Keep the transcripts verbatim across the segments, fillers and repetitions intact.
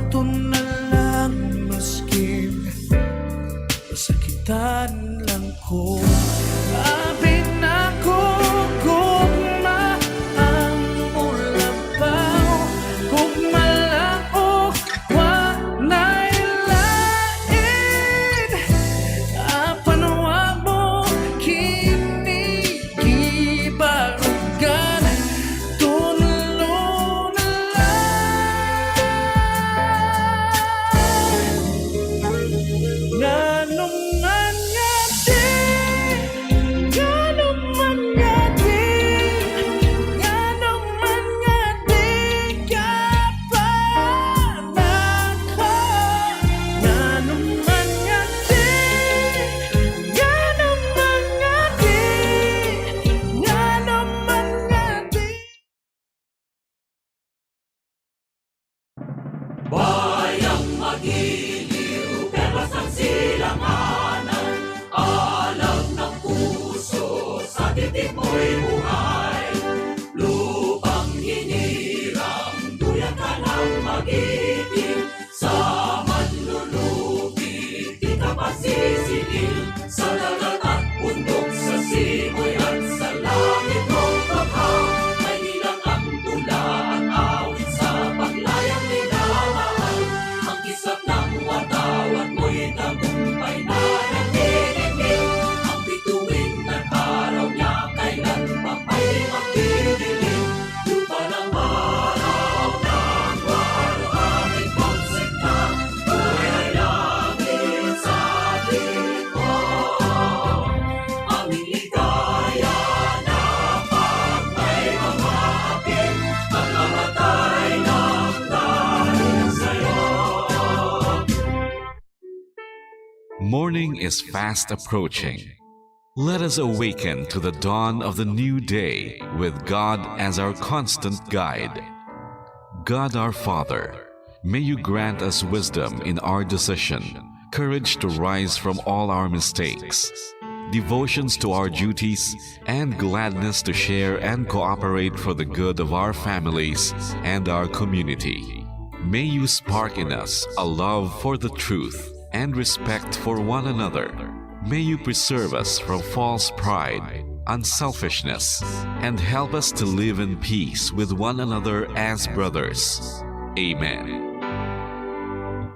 Ito na lang, maskin masakitan lang ko. Abi na ko, gugma ang ulabaw. Gugma lang, o wa na'y lain. Apan wa mo kini gibarugan. Tunlo na lang. Ngano man nga di, ngano man nga di, ngano man nga di ka pa naka, ngano man nga di, ngano man nga di, ngano man nga di. Bayang magiliw, perlas ang silanganan, alam ng puso, sa titimoy buhay. Lupang hinirang, duyan ka ng magiting, sa manlulupi, di ka pasisingil, sa dagat at bundok, sa simoy at sa langit mong baha. Maynila ang tula at awit sa paglayang minamahal. Ang kislap ng watawat mo'y tagumpay na naniningil. Ang bituin ng araw niya kailan pa may magdidilim. Lupa ng maraw ng waluhangin pagsikta, buhay langit sa tingkod. Aming ligaya na pag may mga akin, pagkamatay ng dahil sa'yo. Morning is fast approaching. Let us awaken to the dawn of the new day with God as our constant guide. God our Father, may you grant us wisdom in our decision, courage to rise from all our mistakes, devotions to our duties, and gladness to share and cooperate for the good of our families and our community. May you spark in us a love for the truth and respect for one another. May you preserve us from false pride, unselfishness, and help us to live in peace with one another as brothers. Amen.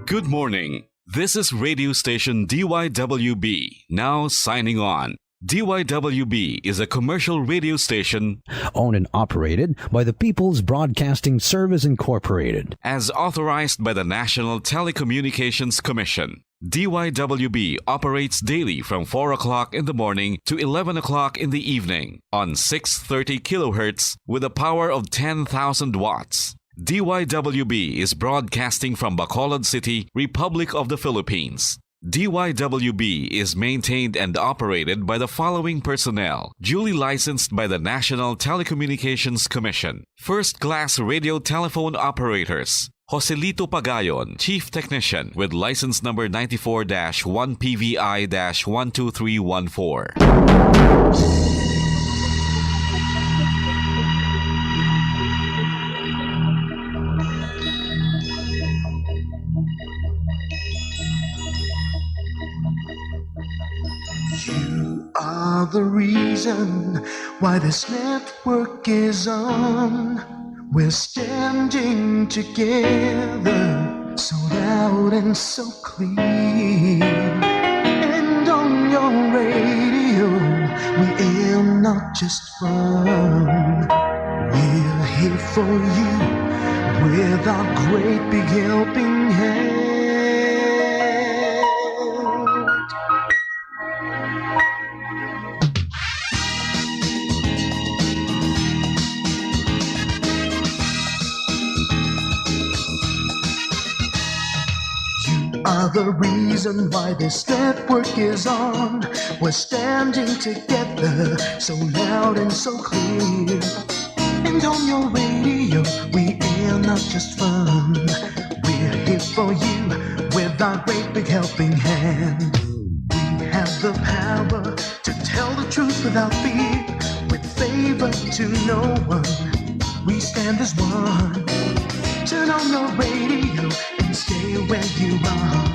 Good morning. This is radio station D Y W B, now signing on. D Y W B is a commercial radio station owned and operated by the People's Broadcasting Service Incorporated. As authorized by the National Telecommunications Commission, D Y W B operates daily from four o'clock in the morning to eleven o'clock in the evening on six thirty kilohertz with a power of ten thousand watts. D Y W B is broadcasting from Bacolod City, Republic of the Philippines. D Y W B is maintained and operated by the following personnel, duly licensed by the National Telecommunications Commission. First class radio telephone operators, Joselito Pagayon, Chief Technician, with license number ninety-four dash one P V I dash one two three one four. You are the reason why this network is on. We're standing together, so loud and so clear. And on your radio, we air not just fun. We're here for you with our great big helping hand. You are the reason why this network is on. We're standing together, so loud and so clear. And on your radio, we air not just fun. We're here for you with our great big helping hand. We have the power to tell the truth without fear, with favor to no one. We stand as one. Turn on your radio and Stay where you are.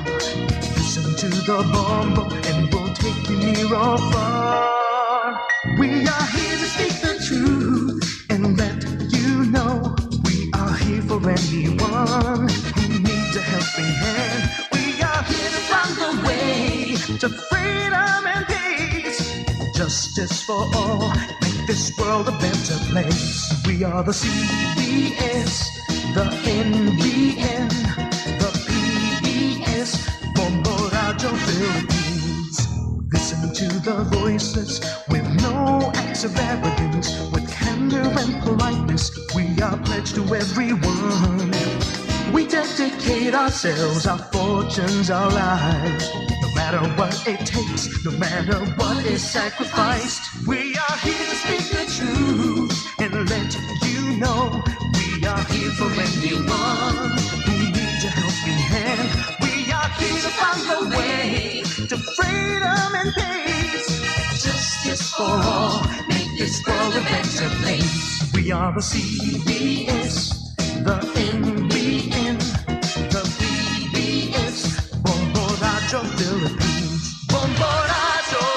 Listen to the bombo and we'll take you near or far. We are here to speak the truth and let you know we are here for anyone who needs a helping hand. We are here to find the way to freedom and peace. Justice for all, make this world a better place. We are the C B S, the N B N, the P B S, Bombo Radyo Philippines. Listen to the voices with no acts of arrogance, with candor and politeness. We are pledged to everyone. We dedicate ourselves, our fortunes, our lives. No matter what it takes, no matter what is sacrificed, we are here to speak the truth and let you know we are here for anyone who needs a helping hand. We are here to find the way to freedom and peace. Justice for all, make this world a better place. We are the C B S, the N B N, the P B S, Bombo Radyo Philippines. Bombo Radyo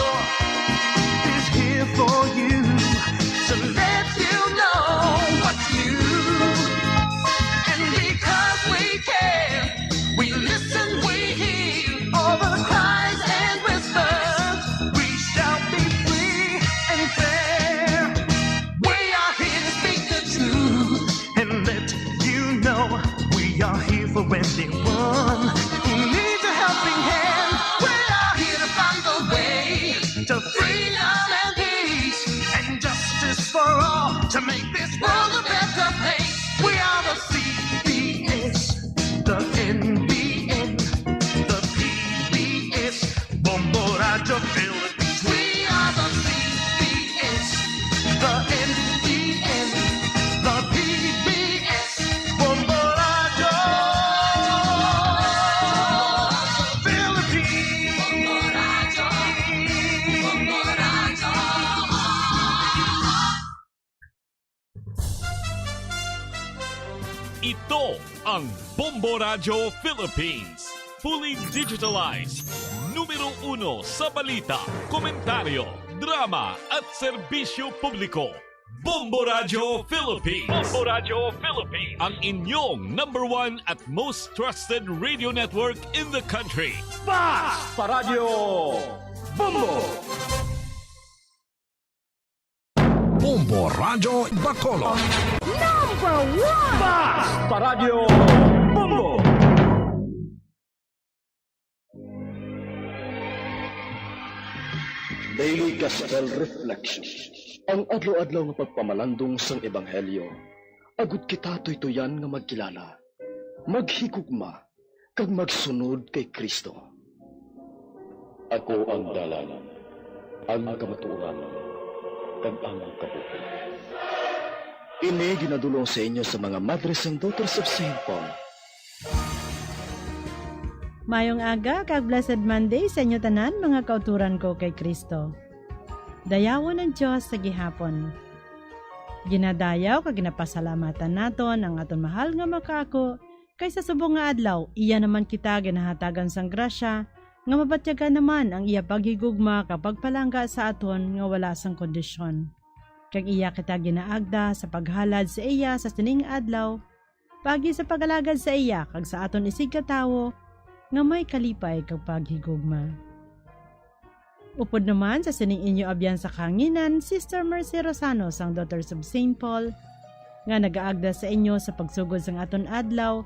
is here for you to let you know what's new. And because we care, we listen, we hear all the cries and whispers. We shall be free and fair. We are here to speak the truth and let you know we are here for anyone who needs a helping hand. We are here to find the way to freedom and peace and justice for all to make this world a better place. We are the C B S, the N B N, the P B S, Bombo Radyo Philippines. We are the C B S, the N B N, the P B S, Bombo Radyo Philippines. Ito ang Bombo Radyo Philippines. Fully digitalized. Numero uno sa balita, komentaryo, drama at serbisyo publiko. Bombo Radyo Philippines. Bombo Radyo Philippines. Ang inyong number one at most trusted radio network in the country. Basta Radyo Bombo. Bombo Radyo Bacolod. Number one! Basta Radyo Bombo! Daily Gospel Reflection. Ang adlaw-adlaw nga pagpamalandong sang ebanghelyo, agud kita tuytuyan nga magkilala, maghigugma, kag magsunod kay Cristo. Ako ang dalan, ang kamatuoran, kag ang kabuhi. Ini ginadul-ong sa inyo sa mga Madres and Daughters of Saint Paul. Mayong aga kag Blessed Monday sa inyo tanan, mga kauturan ko kay Cristo. Dayawon ang Dios sa gihapon. Ginadayaw kag ginapasalamatan naton ang aton mahal nga Makaako, kay sa subong nga adlaw iya naman kita ginahatagan sang grasya nga mabatyagan naman ang iya paghigugma kag pagpalangga sa aton nga wala sang kondisyon. Kag iya kita ginaagda sa paghalad sa iya sa sining adlaw, paagi sa pag-alagad sa iya kag sa aton isigkatawo nga may kalipay kag paghigugma. Upod naman sa sining inyo abyan sa kahanginan, Sister Mercy Rosano sang Daughters of Saint Paul, nga nagaagda sa inyo sa pagsugod sang aton adlaw,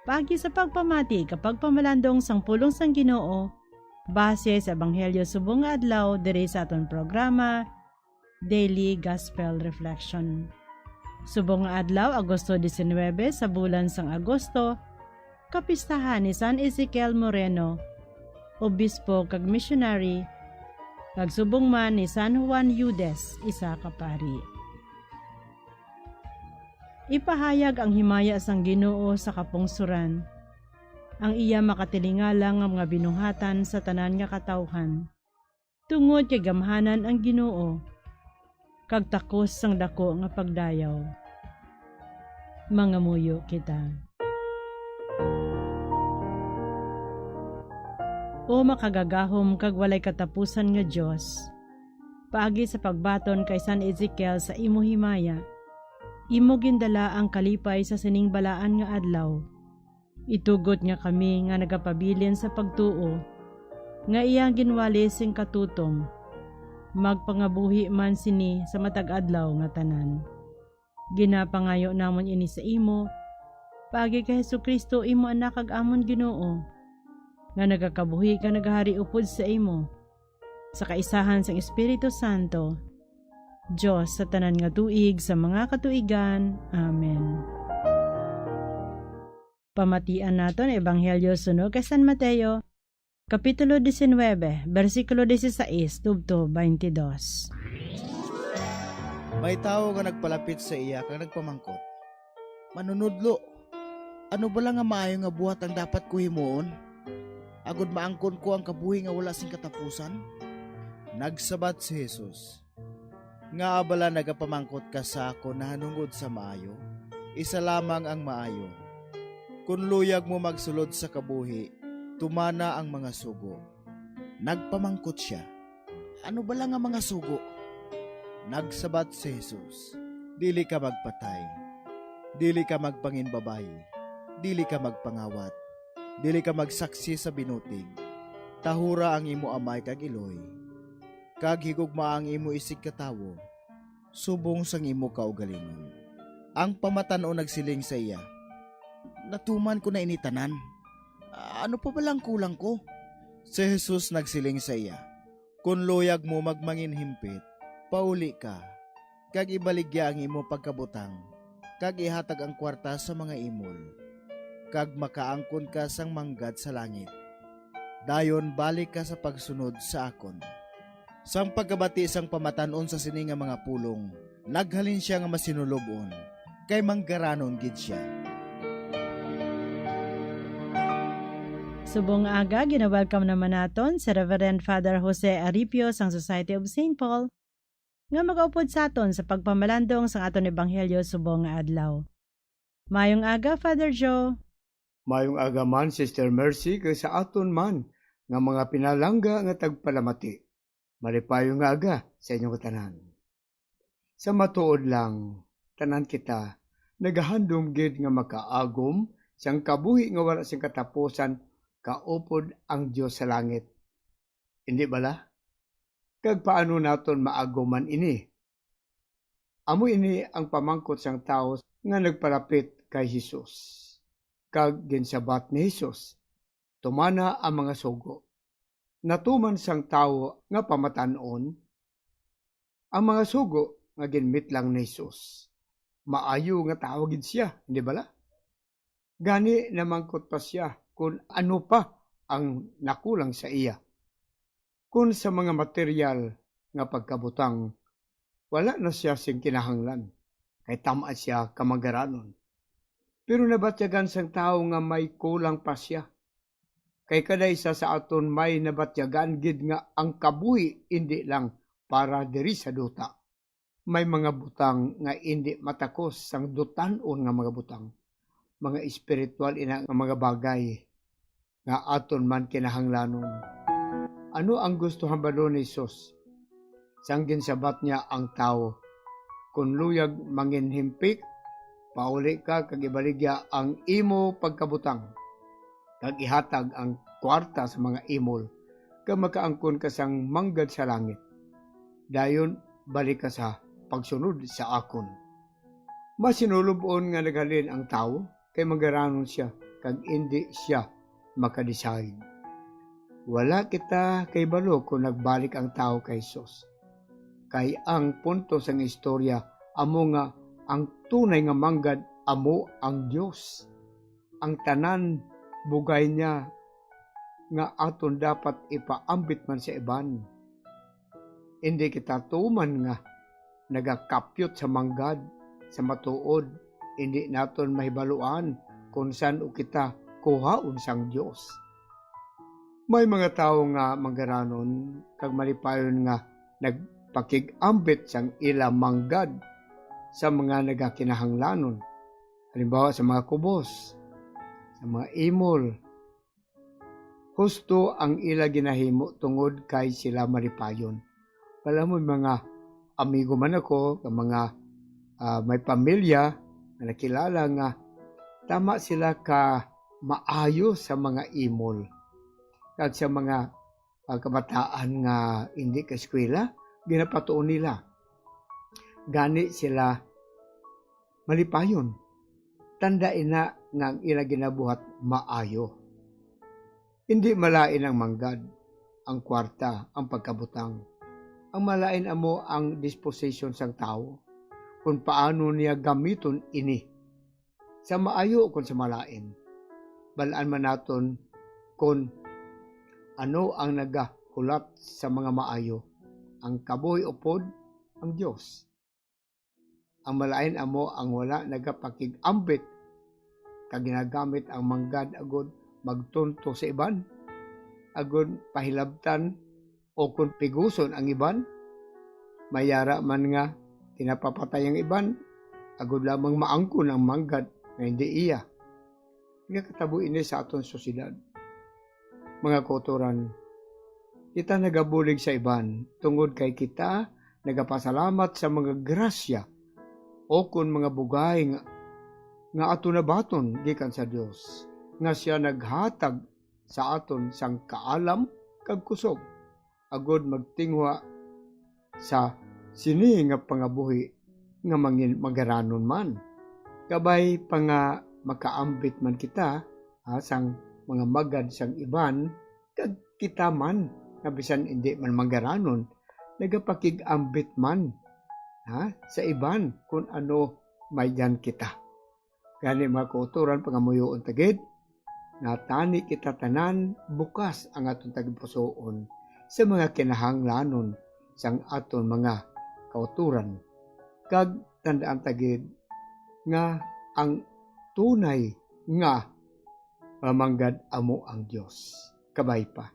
paagi sa pagpamati kag pagpamalandong sang pulong sang Ginoo, base sa Ebanghelyo subong nga adlaw diri sa aton programa, Daily Gospel Reflection. Subong nga adlaw, Agosto diecinuebe, sa bulan sang Agosto, kapistahan ni San Ezekiel Moreno, obispo kag missionary, kag subong man ni San Juan Eudes, isa ka pari. Ipahayag ang himaya sang Ginoo sa kapungsoran, ang iya makatilingala nga mga binuhatan sa tanan nga katawhan, tungod kay gamhanan ang Ginoo, kag takos sang daku nga pagdayaw. Mangamuyo kita. O makagagahom kag walay katapusan nga Dios, paagi sa pagbaton kay San Ezekiel sa imo himaya, imo gindala ang kalipay sa sining balaan nga adlaw. Itugot nga kami nga nagapabilin sa pagtuo nga iya ginwali sing katutom, magpangabuhi man sini sa matag adlaw nga tanan. Ginapangayo namon ini sa imo, paagi kay Jesu-Cristo, imo Anak kag amon Ginoo, nga nagakabuhi kag nagahari upod sa imo, sa kaisahan sang Espiritu Santo, Dios sa tanan nga tuig sa mga katuigan. Amen. Pamatian naton Ebanghelyo suno kay San Mateo, Kapitulo diecinuebe, bersikulo dieciséis tubto twenty-dos. May tawo nga nagpalapit sa iya kag nagpamangkot, "Manunodlo, ano bala nga maayo nga buhat ang dapat ko himuon, agod maangkon ko ang kabuhi nga wala sing katapusan?" Nagsabat si Jesus, "Ngaa bala nagapamangkot ka sa akon nahanungod sa maayo? Isa lamang ang maayo. Kon luyag mo magsulod sa kabuhi, tumana ang mga sugo." Nagpamangkot sia, "Ano bala nga mga sugo?" Nagsabat si Jesus, "Dili ka magpatay, dili ka magpanginbabayi, dili ka magpangawat, dili ka magsaksi sa binutig, tahura ang imo amay kag iloy, kag higugmaa ang imo isigkatawo, subong sang imo kaugalingon." Ang pamatan-on nagsiling sa iya, "Natuman ko na ini tanan. Ano pa bala ang kulang ko?" Si Jesus nagsiling sa iya, "Kon luyag mo magmanginhimpit, pauli ka, kag ibaligya ang imo pagkabutang, kag ihatag ang kwarta sa mga imol, kag makaangkon ka sang manggad sa langit. Dayon balik ka sa pagsunod sa akon." Sang pagkabati sang pamatan-on sa sini nga mga pulong, naghalin sia nga masinulob-on, kay manggaranon gid sia. Subong nga aga, gina-welcome naman naton si Reverend Father Jose Aripio sang Society of Saint Paul, nga magaupod sa aton sa pagpamalandong sang aton ebanghelyo subong nga adlaw. Mayong aga, Father Joe. Mayong aga man, Sister Mercy, kag sa aton man nga mga pinalangga nga tagpalamati. Malipayon nga aga sa inyo tanan. Sa matuod lang, tanan kita nagahandom gid nga makaagom sang kabuhi nga wala sing katapusan kaupod ang Dios sa langit. Indi bala? Kag paano naton maaguman ini? Amo ini ang pamangkot sang tawo nga nagpalapit kay Jesus. Kag ginsabat ni Jesus, "Tumana ang mga sugo." Natuman sang tawo nga pamatan-on ang mga sugo nga ginmitlang ni Jesus. Maayo nga tawo gid sia, hindi bala? Gani namangkot pa sia kon ano pa ang nakulang sa iya. Kon sa mga material nga pagkabutang, wala na sia sing kinahanglan, kay tam-a sia ka manggaranon. Pero nabatyagan sang tawo nga may kulang pa sia. Kay kada isa sa aton may nabatyagan gid nga ang kabuhi indi lang para diri sa duta. May mga butang nga indi matakos sang dutan-on nga mga butang, mga espiritual ina nga mga bagay nga aton man kinahanglanon. Ano ang gusto hambalon ni Jesus? Sang ginsabat niya ang tawo, "Kon luyag manginhimpik, pauli ka kag ibaligya ang imo pagkabutang, kag ihatag ang kuwarta sa mga imol, kag makaangkon ka sang manggad sa langit. Dayon balik ka sa pagsunod sa akon." Masinulob-on nga naghalin ang tawo, kay manggaranon sia, kag indi sia makadeside. Wala kita kahibalo kon nagbalik ang tawo kay Jesus, kay ang punto sang istorya amo nga ang tunay nga manggad amo ang Dios. Ang tanan bugay niya nga aton dapat ipaambit man sa iban. Indi kita tuman nga nagakapyot sa manggad. Sa matuod, indi naton mahibaluan kon san-o kita kuhaon sang Dios. May mga tawo nga manggaranon kag malipayon nga nagpakig-ambit sang ila manggad sa mga nagakinahanglanon, halimbawa sa mga kubos, sa mga imol, Husto ang ila ginahimo tungod kay sila malipayon. Wala mo mga amigo man ako, ka mga, ah, may pamilya nga nakilala nga tama sila ka maayo sa mga imol kag sa mga, ah, kabataan nga hindi ka eskwela, ginapatuon nila. Gani sila malipayon. Tanda ina nga ang ila ginabuhat maayo. Hindi malain ang manggad, ang kwarta, ang pagkabutang. Ang malain amo ang disposition sang tawo, kung paano niya gamiton ini, sa maayo ukon sa malain. Balaan man naton kung ano ang nagahulat sa mga maayo, ang kabuhi upod ang Dios. Ang malain amo ang wala nagapakig-ambit, kag ginagamit ang manggad agud magtunto sa iban, agud pahilabtan o kon piguson ang iban. Mayara man nga ginapapatay ang iban, agud lamang maangkon ang manggad nga hindi iya. Nagakatabo ini sa aton sosyedad. Mga kautoran, kita nagabulig sa iban tungod kay kita nagapasalamat sa mga grasya o kon mga bugay nga, nga aton nabaton gikan sa Dios, nga sia naghatag sa aton sang kaalam kag kusog, agud magtinguha sa sini nga pangabuhi nga mangin-, magaranon man. Kabay pa nga makaambit man kita, ha, sang mga magad sang iban, kag kita man, nga bisan indi man magaranon, nagapakig-ambit man, ha, sa iban kun ano mayan kita. Gani, mga kautoran, pangamuyoon ta gid nga tani kita tanan bukas ang aton tagipusoon sa mga kinahanglanon sang aton mga kautoran. Kag tandaan ta gid nga ang tunay nga mamanggad amo ang Dios. Kabay pa.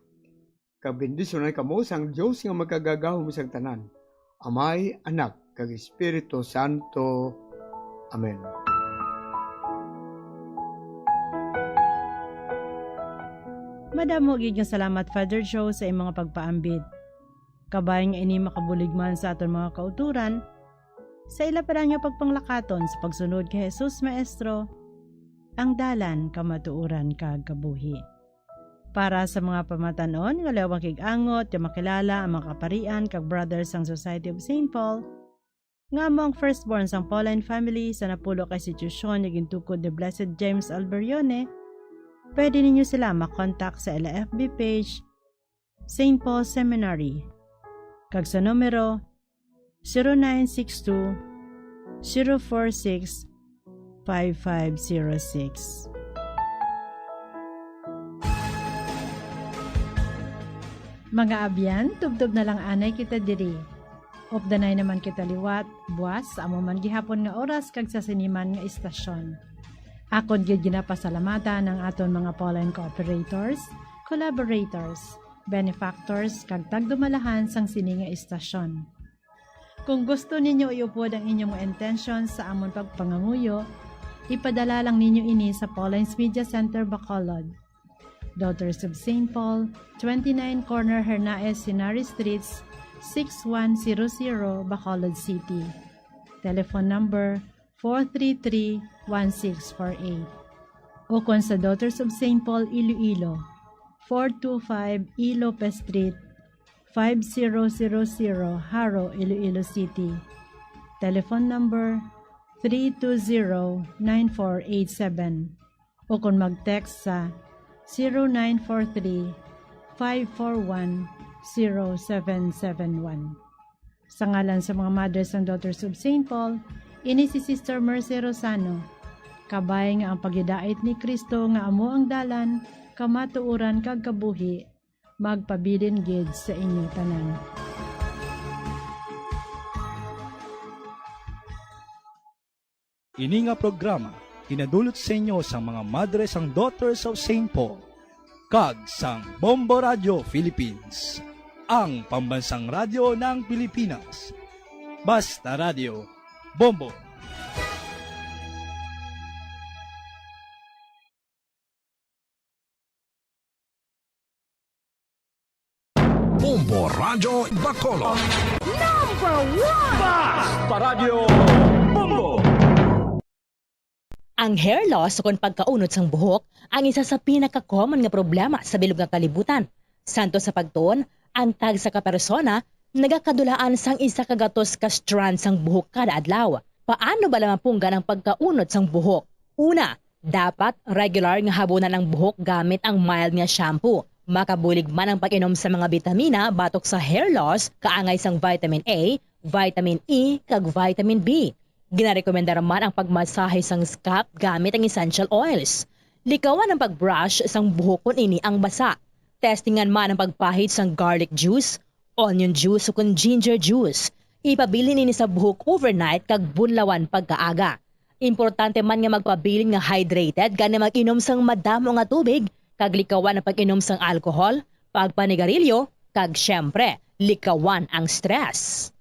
Kag bendisyunan kamo sang Dios nga Makagagahom sang tanan, Amay, Anak, kag Espiritu Santo. Amen. Madamo gid nga salamat, Father Joe, sa imong pagpaambit. Kabay nga ini makabulig man sa aton mga kautoran, sa ila pa nga pagpanglakaton sa pagsunod kay Jesus Maestro, ang dalan, kamatuoran, kag kabuhi. Para sa mga pamatan-on nga layo makig-angot nga makilala ang mga kaparian kag brothers sang Society of Saint Paul, nga amo ang firstborn sang Pauline family sa napulo ka institusyon nga gintukod ni Blessed James Alberione, pwede ninyo sila makontak sa ila F B page, Saint Paul Seminary, kag sa numero zero nine six two, zero four six, five five zero six. Mga abyan, tubtob na lang anay kita diri. Updanay naman kita liwat, buas, sa amo man gihapon nga oras kag sa sini man nga istasyon. Akon gid ginapasalamatan ang aton mga Pauline cooperators, collaborators, benefactors, kag tagdumalahan sang sini nga istasyon. Kung gusto ninyo iupod ang inyong mga intensyon sa amon pagpangamuyo, ipadala lang ninyo ini sa Pauline's Media Center, Bacolod, Daughters of Saint Paul, twenty-nine Corner Hernaez Henares Streets, six one zero zero, Bacolod City. Telephone number four three three, one six four eight. O kon sa Daughters of Saint Paul, Iloilo, four two five E Lopez Street, five zero zero zero, Jaro, Iloilo City. Telephone number three two zero, nine four eight seven. O kon mag-text sa zero nine four three, five four one, zero seven seven one. Sa ngalan sa mga Mothers and Daughters of Saint Paul, ini si Sister Mercy Rosano. Kabay nga ang paghidait ni Cristo nga amo ang dalan, kamatuoran, kag kabuhi, magpabilin gid sa inyo tanan. Ini nga programa ginadulot sa inyo sang mga Madres and Daughters of Saint Paul kag sang Bombo Radio Philippines, ang pambansang radyo ng Pilipinas. Basta Radio, Bombo. Bombo Radyo Bacolod. Number one! Basta Radyo Bombo! Ang hair loss ukon pagkaunod sang buhok ang isa sa pinaka-common nga problema sa bilog nga kalibutan. Santo sa pagtuon, ang tagsa ka persona nagakadulaan sang isa ka gatos ka strand sang buhok kada adlaw. Paano bala mapunggan ang pagkaunod sang buhok? Una, dapat regular nga habunan ang buhok gamit ang mild nga shampoo. Makabulig man ang pag-inom sa mga bitamina batok sa hair loss, kaangay sang vitamin A, vitamin E, kag vitamin B. Ginarekomendar man ang pagmasahe sang scalp gamit ang essential oils. Likawan ang pag-brush sang buhok kon ini ang basa. Testingan man ang pagpahid sang garlic juice, onion juice, o kon ginger juice. Ipabilin ini sa buhok overnight kag bunlawan pagkaaga. Importante man nga magpabilin nga hydrated gani mag-inom sang madamo nga tubig kag likawan ang pag-inom sang alcohol, pagpanigarilyo, kag, siyempre, likawan ang stress.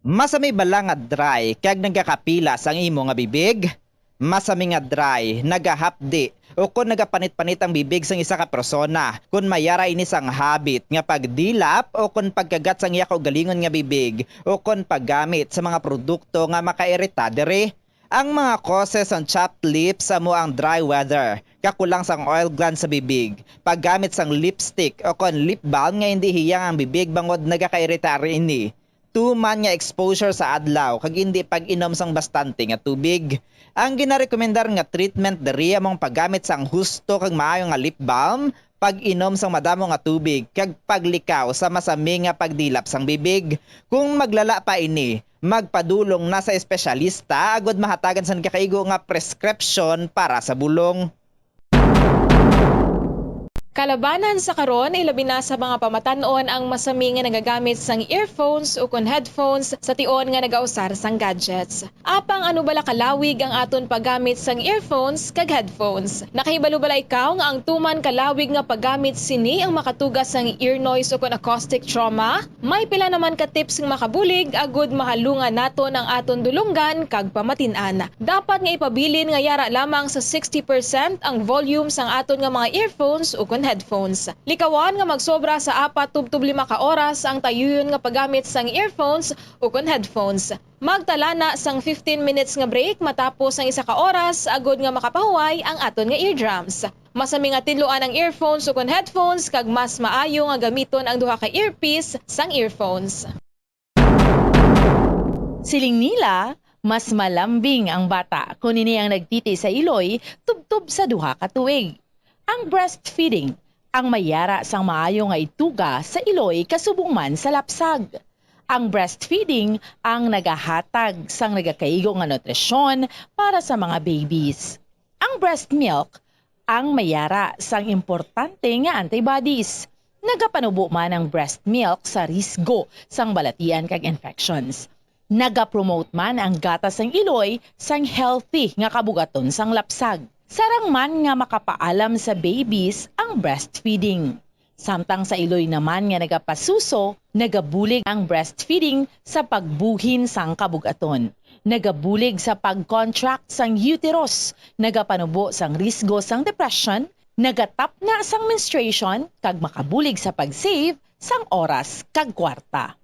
Masami bala nga dry kag nagakapilas ang imo nga bibig? Masami nga dry, nagahapdi, o kon nagapanit-panit ang bibig sang isa ka persona, kon may ara ini sang habit nga pagdilap o kon pagkagat sang iya kaugalingon nga bibig, o kon paggamit sa mga produkto nga makairita diri. Ang mga causes sang chapped lips amo ang dry weather, kakulang sang oil glands sa bibig, paggamit sang lipstick o kon lip balm nga indi hiyang ang bibig bangod nagakairita ini. Tuman nga exposure sa adlaw kag indi pag-inom sang bastante nga tubig. Ang ginarekomendar nga treatment diri amo ang paggamit sang husto kag maayo nga lip balm, pag-inom sang madamo nga tubig, kag paglikaw sa masami nga pagdilap sang bibig. Kung maglala pa ini, magpadulong na sa espesyalista agud mahatagan sang nagakaigo nga prescription para sa bulong. Kalabanan sa karon, ilabi na sa mga pamatan-on ang masami nga nagagamit sang earphones ukon headphones sa tion nga nagausar sang gadgets. Apang ano bala kalawig ang aton paggamit sang earphones kag headphones? Nakahibalo bala ikaw nga ang tuman kalawig nga paggamit sini ang makatuga sang ear noise ukon acoustic trauma? May pila naman ka tips nga makabulig agud mahalungan naton ang aton dulonggan kag pamatin-an. Dapat nga ipabilin nga yara lamang sa sixty percent ang volume sang aton nga mga earphones ukon headphones. Likawan nga magsobra sa apat tubtob lima ka oras ang tayuyon nga paggamit sang earphones ukon headphones. Magtala na sang fifteen minutes nga break matapos ang isa ka oras agud nga makapahuway ang aton nga eardrums. Masami nga tinluan ang earphones ukon headphones kag mas maayo nga gamiton ang duha ka earpiece sang earphones. Siling nila, mas malambing ang bata kon ini ang nagtiti sa iloy tubtob sa duha ka tuig. Ang breastfeeding ang may yara sang maayo nga ituga sa iloy kasubong man sa lapsag. Ang breastfeeding ang nagahatag sang nagakaigo nga nutrisyon para sa mga babies. Ang breast milk ang may yara sang importante nga antibodies. Nagapanubo man ang breast milk sa risgo sang balatian kag infections. Nagapromote man ang gatas sang iloy sang healthy nga kabugaton sang lapsag. Sarang man nga makapaalam sa babies ang breastfeeding. Samtang sa iloy naman nga nagapasuso, nagabulig ang breastfeeding sa pagbuhin sang kabug-aton. Nagabulig sa pag-contract sang uterus, nagapanubo sang risgo sang depression, nagatapna sang menstruation, kag makabulig sa pag-save sang oras kag kwarta.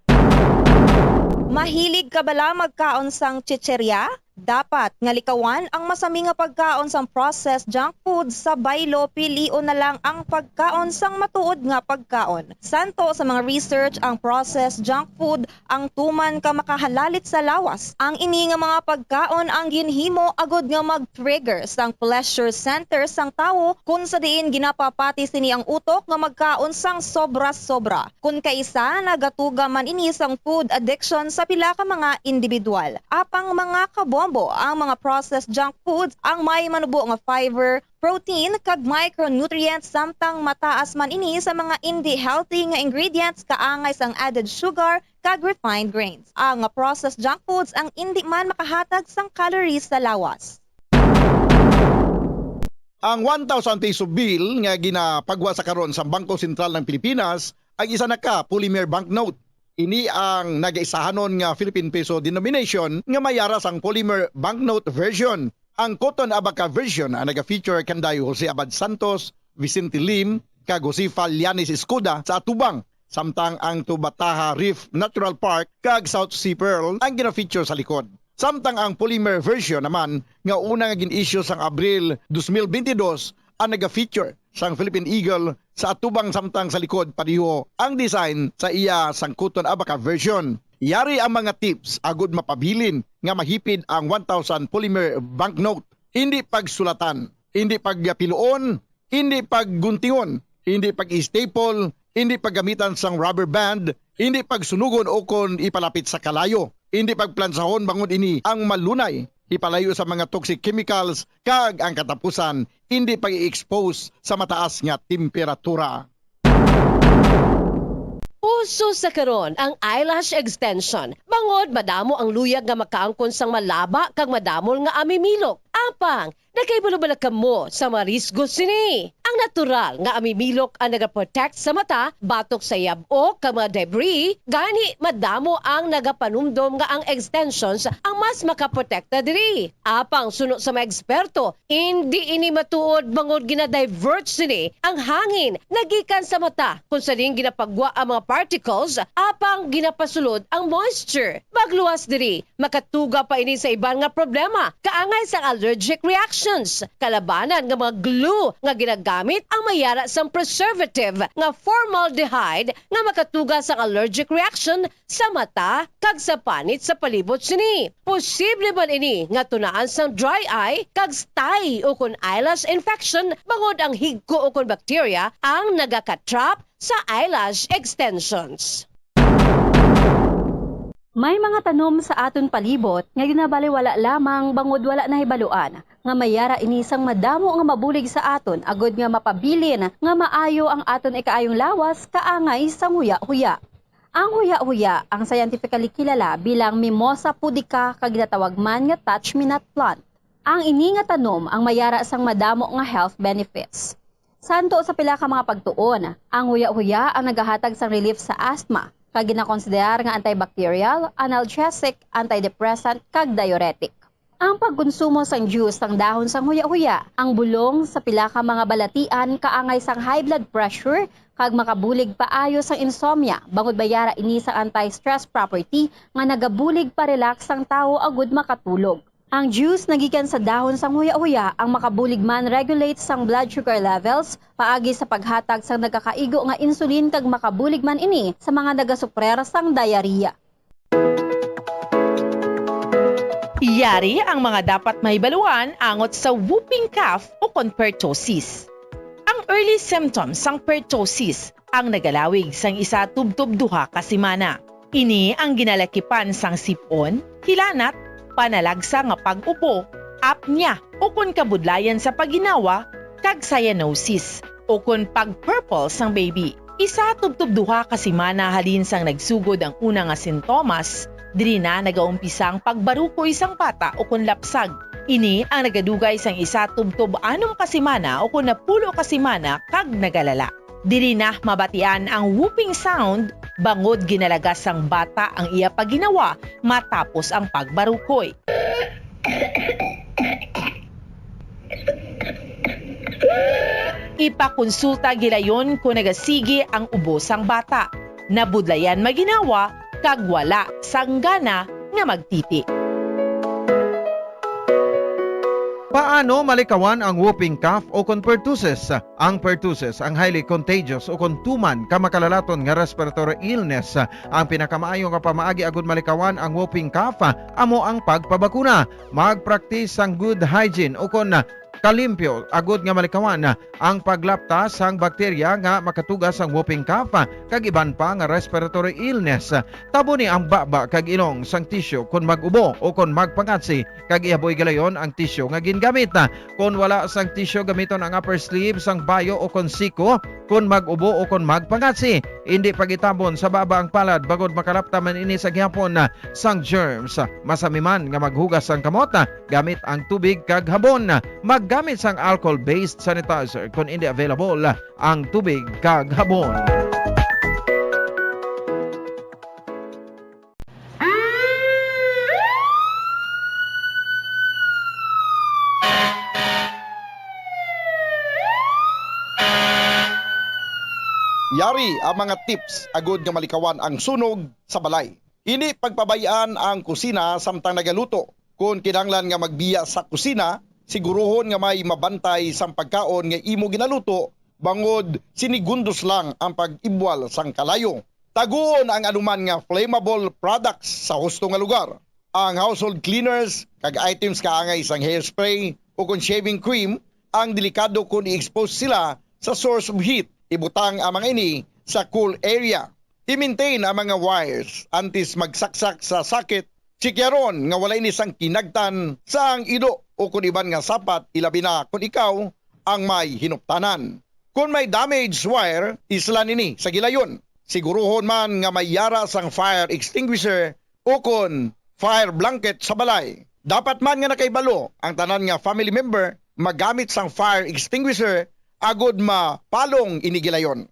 Mahilig ka bala magkaon sang chicheria? Dapat nga likawan ang masami nga pagkaon sang processed junk food sa baylo, pilion na lang ang pagkaon sang matuod nga pagkaon. Santo sa mga research, ang processed junk food ang tuman ka makahalalit sa lawas. Ang ini nga mga pagkaon ang ginhimo agud nga mag-trigger sang pleasure center sang tawo, kun sa diin ginapapati sini ang utok nga magkaon sang sobra-sobra. Kun kaisa, nagatuga man ini sang food addiction sa pila ka mga individual. Apang mga kabombo, ang mga processed junk foods ang may manubo nga fiber, protein, kag micronutrients, samtang mataas man ini sa mga indi healthy nga ingredients kaangay sang added sugar kag refined grains. Ang processed junk foods ang indi man makahatag sang calories sa lawas. Ang one thousand peso bill nga ginapagwa sa karon sa Bangko Sentral ng Pilipinas ang isa na ka polymer banknote. Ini ang nagaisahanon nga Philippine peso denomination nga may ara sang polymer banknote version. Ang Cotton Abaca version ang naga-feature kanday Jose Abad Santos, Vicente Lim, kag Josefa Llanes Escuda sa atubang. samtang ang Tubataha Reef Natural Park kag South Sea Pearl ang gina-feature sa likod. Samtang ang polymer version naman nga una nga gin-issue sang Abril dos mil bentidós ang naga-feature sang Philippine Eagle sa atubang, samtang sa likod padiho ang design sa iya sangkuton abaca version. Yari ang mga tips agud mapabilin nga mahipid ang one thousand polymer banknote. Indi pagsulatan, indi pagpiluon, indi pagguntingon, indi pag-staple, indi paggamitan sang rubber band, indi pagsunugon ukon ipalapit sa kalayo, indi pagplansahon bangod ini ang malunay ipalayo sa mga toxic chemicals, kag ang katapusan, indi pag-i-expose sa mataas nga temperatura. Uso sa karon ang eyelash extension, bangod madamo ang luyag nga makaangkon sang malaba kag madamol nga amimilok. Apang, nakahibalo bala kamo sa mga risgo sini? Ang natural nga amimilok ang nagaprotect sa mata batok sa yab-ok kag mga debris, gani madamo ang nagapanumdom nga ang extensions ang mas makaprotekta diri. Apang suno sa mga eksperto, indi ini matuod, bangod gina-divert sini ang hangin nga gikan sa mata, kung sa diin ginapagwa ang mga particles, apang ginapasulod ang moisture. Magluwas diri, makatuga pa ini sa iban nga problema, kaangay sang allergic reactions. Kalabanan nga mga glue nga ginagamit ang may yara sang preservative nga formaldehyde nga makatuga sang allergic reaction sa mata kag sa panit sa palibot sini. Posible man ini nga tunaan sang dry eye kag stye ukon eyelash infection, bangod ang higko ukon bakterya ang nagaka-trap sa eyelash extensions. May mga tanom sa aton palibot nga ginabaliwala lamang bangod wala nahibaluan nga may yara ini sang madamo nga mabulig sa aton, agud nga mapabilin nga maayo ang aton ikaayong lawas kaangay sang huya-huya. Ang huya-huya, ang scientifically kilala bilang Mimosa pudica kag ginatawag man nga touch-me-not plant. Ang ini nga tanom ang may yara sang madamo nga health benefits. Santo sa pila ka mga pagtuon, ang huya-huya ang nagahatag sang relief sa asthma, kag ginakonsiderar nga antibacterial, analgesic, antidepressant, kag diuretic. Ang pagkonsumo sang juice sang dahon sang huya-huya, ang bulong sa pila ka mga balatian kaangay sang high blood pressure kag makabulig paayo sang insomnia, bangod may yara ini sang anti-stress property nga nagabulig pa-relax sang tawo agud makatulog. Ang juice nga gikan sa dahon sang huya-huya ang makabulig man regulate sang blood sugar levels paagi sa paghatag sang nagakaigo nga insulin, kag makabulig man ini sa mga nagasuprer sang diarrhea. Yari ang mga dapat mahibaluan angot sa whooping cough ukon pertussis. Ang early symptoms sang pertussis ang nagalawig sang isa tubtob duha ka semana. Ini ang ginalakipan sang sip-on, hilanat, panalagsa nga pag-ubo, apnea, ukon kabudlayan sa pagginawa, kag cyanosis, ukon pag-purple sang baby. Isa tubtob duha ka semana halin sang nagsugod ang una nga sintomas, diri na nagaumpisa ang pagbarukoy sang bata ukon lapsag. Ini ang nagadugay sang isa tubtob anom ka semana ukon napulo ka semana kag nagalala. Diri na mabatian ang whooping sound, bangod ginalagas sang bata ang iya pagginawa matapos ang pagbarukoy. Ipakonsulta gilayon kon nagasigi ang ubo sang bata, nabudlayan maginawa, kag wala sang gana nga magtiti. Paano malikawan ang whooping cough ukon pertussis? Ang pertussis ang highly contagious ukon tuman ka makalalaton nga respiratory illness. Ang pinakamaayo nga pamaagi agud malikawan ang whooping cough amo ang pagpabakuna. Magpraktis sang good hygiene ukon kalimpyo agud nga malikawan ang paglapta sang bakterya nga makatuga sang whooping cough kag iban pa nga respiratory illness. Taboni ang baba kag ilong sang tisyu kon mag-ubo ukon magpangatsi, kag ihaboy gilayon ang tisyu nga gingamit. Kon wala sang tisyu, gamiton ang upper sleeve sang bayo ukon siko kon mag-ubo ukon magpangatsi. Indi pagitabon sa baba ang palad, bangod makalapta man ini sa gihapon sang germs. Masami man nga maghugas sang kamot gamit ang tubig kag habon. Maggamit sang alcohol-based sanitizer kon indi available ang tubig kag habon. Yari ang mga tips agud nga malikawan ang sunog sa balay. Hindi pagpabay-an ang kusina samtang nagaluto. Kon kinahanglan nga magbiya sa kusina, siguruhon nga may mabantay sang pagkaon nga imo ginaluto, bangod sinigundos lang ang pag-ibwal sang kalayo. Taguon ang anuman nga flammable products sa husto nga lugar. Ang household cleaners kag items kaangay sang hairspray o kon shaving cream ang delikado kon i-expose sila sa source of heat. Ibutang ang mga ini sa cool area. I-maintain ang mga wires antes magsaksak sa socket. Chikyaron nga wala ini sang kinagtan sang ido o kon iban nga sapat, ilabi na kon ikaw ang may hinuptanan. Kon may damaged wire, islan ini sa gilayon. Siguruhon man nga may yara sang fire extinguisher o kon fire blanket sa balay. Dapat man nga nakahibalo ang tanan nga family member magamit sang fire extinguisher agud mapalong ini gilayon.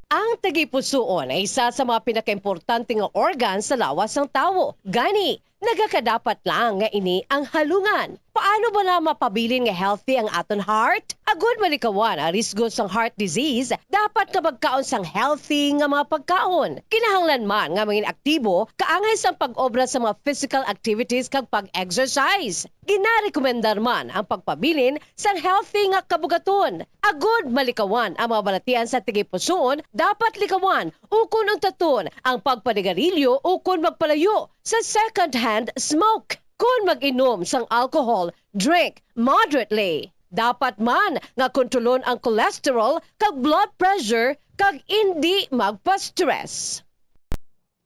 Ang tagipusoon ay isa sa mga pinakaimportante nga organ sa lawas sang tawo. Gani, nagakadapat lang nga ini ang halungan. Paano bala mapabilin nga healthy ang aton heart? Agud malikawan ang risgo sang heart disease, dapat nga magkaon sang healthy nga mga pagkaon. Kinahanglan man nga mangin aktibo, kaangay sang pag-obra sa mga physical activities kag pag-exercise. Ginarekomendar man ang pagpabilin sang healthy nga kabugaton. Agud malikawan ang mga balatian sa tagipusoon, dapat likawan ukon untaton ang pagpanigarilyo ukon magpalayo sa second-hand smoke. Kon mag-inom sang alcohol, drink moderately. Dapat man nga kontrolon ang cholesterol kag blood pressure kag indi magpa-stress.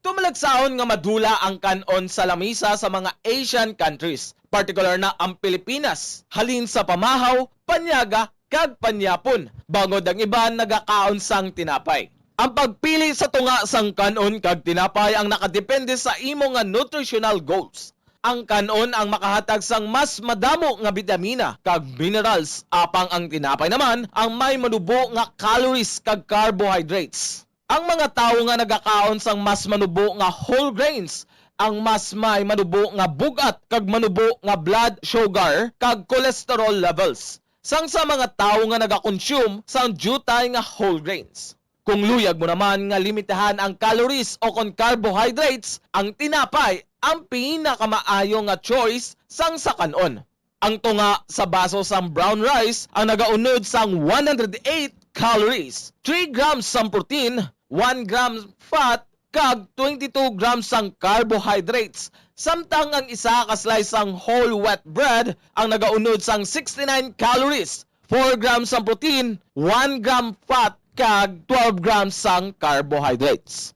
Tumalagsahon nga madula ang kan-on sa lamisa sa mga Asian countries, partikular na ang Pilipinas, halin sa pamahaw, panyaga, kag panyapon, bangod ang iban nagakaon sang tinapay. Ang pagpili sa tunga sang kan-on kag tinapay ang nakadepende sa imo nga nutritional goals. Ang kan-on ang makahatag sang mas madamo nga bitamina kag minerals, apang ang tinapay naman ang may manubo nga calories kag carbohydrates. Ang mga tawo nga nagakaon sang mas manubo nga whole grains ang mas may manubo nga bug-at kag manubo nga blood sugar kag cholesterol levels sang sa mga tawo nga nagakonsume sang diutay nga whole grains. Kung luyag mo naman nga limitahan ang calories o kon carbohydrates, ang tinapay ang pinakamaayo nga choice sang sa kan-on. Ang tunga sa baso sang brown rice ang nagaunod sang one hundred eight calories, three grams sang protein, one gram fat, kag twenty-two grams sang carbohydrates, samtang ang isa ka slice sang whole wheat bread ang nagaunod sang sixty-nine calories, four grams sang protein, one gram fat, kag twelve grams sang carbohydrates.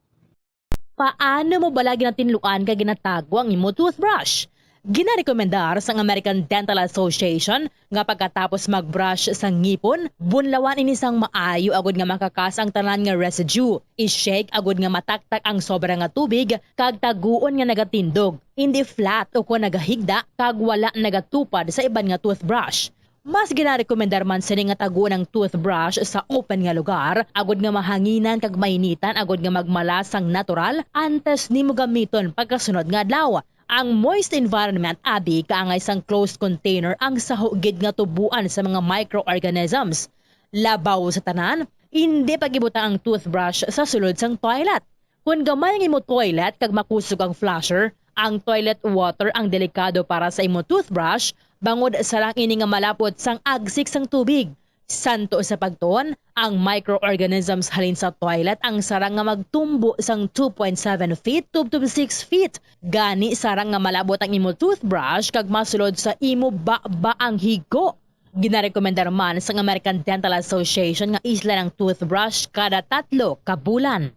Paano mo bala ginatinluan kag ginatago ang imo toothbrush? Ginarekomendar sang American Dental Association nga pagkatapos mag-brush sa ngipon, bunlawan ini sang maayo agud nga makakas ang tanan nga residue. I-shake agud nga mataktak ang sobra nga tubig kag taguon nga nagatindog, indi flat ukon nagahigda kag wala nagatupad sa iban nga toothbrush. Mas ginarekomendar man sini nga taguon ang toothbrush sa open nga lugar, agud nga mahanginan kag mainitan, agud nga magmala sang natural antes nimo gamiton pagkasunod nga adlaw. Ang moist environment abi kaangay sang closed container ang saho gid nga tuboan sa mga microorganisms. Labaw sa tanan, indi pag-ibutang ang toothbrush sa sulod sang toilet. Kon gamay ang imo toilet kag makusog ang flusher, ang toilet water ang delikado para sa imo toothbrush, bangod sarang ini nga malapot sang agsik sang tubig. Santo sa pagtuon, ang microorganisms halin sa toilet ang sarang nga magtumbo sang two point seven feet tubtob six feet. Gani, sarang nga malabot ang imo toothbrush kag masulod sa imo baba ang higko. Ginarekomendar man sang American Dental Association nga islan ang toothbrush kada tatlo ka bulan.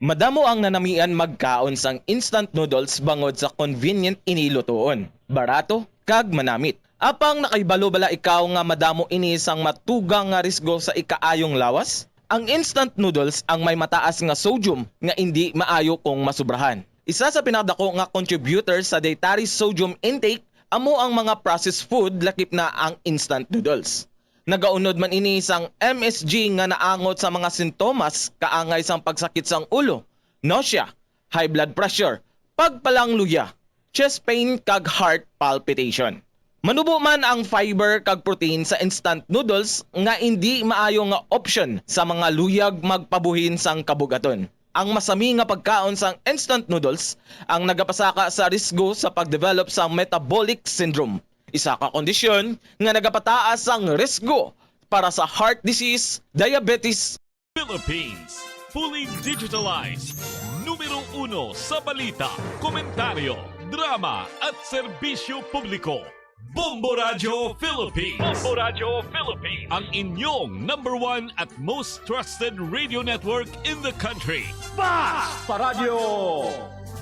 Madamo ang nanamian magkaon sang instant noodles bangod sa convenient ini lutuon, barato, kag manamit. Apang nakahibalo bala ikaw nga madamo ini sang matugang nga risgo sa ikaayong lawas? Ang instant noodles ang may mataas nga sodium nga indi maayo kung masubrahan. Isa sa pinakadako nga contributor sa dietary sodium intake amo ang mga processed food, lakip na ang instant noodles. Nagaunod man ini sang M S G nga naangot sa mga sintomas kaangay sang pagsakit sang ulo, nausea, high blood pressure, pagpalangluya, chest pain, kag heart palpitation. Manubo man ang fiber kag protein sa instant noodles nga indi maayo nga option sa mga luyag magpabuhin sang kabugaton. Ang masami nga pagkaon sang instant noodles ang nagapasaka sa risgo sa pag-develop sang metabolic syndrome, isa ka kondisyon nga nagapataas sang risgo para sa heart disease, diabetes, Philippines, fully digitalized. Numero uno sa balita, komentaryo, drama, at serbisyo publiko. Bombo Radio Philippines. Bombo Radio Philippines. Ang inyong number one at most trusted radio network in the country. Basta Radyo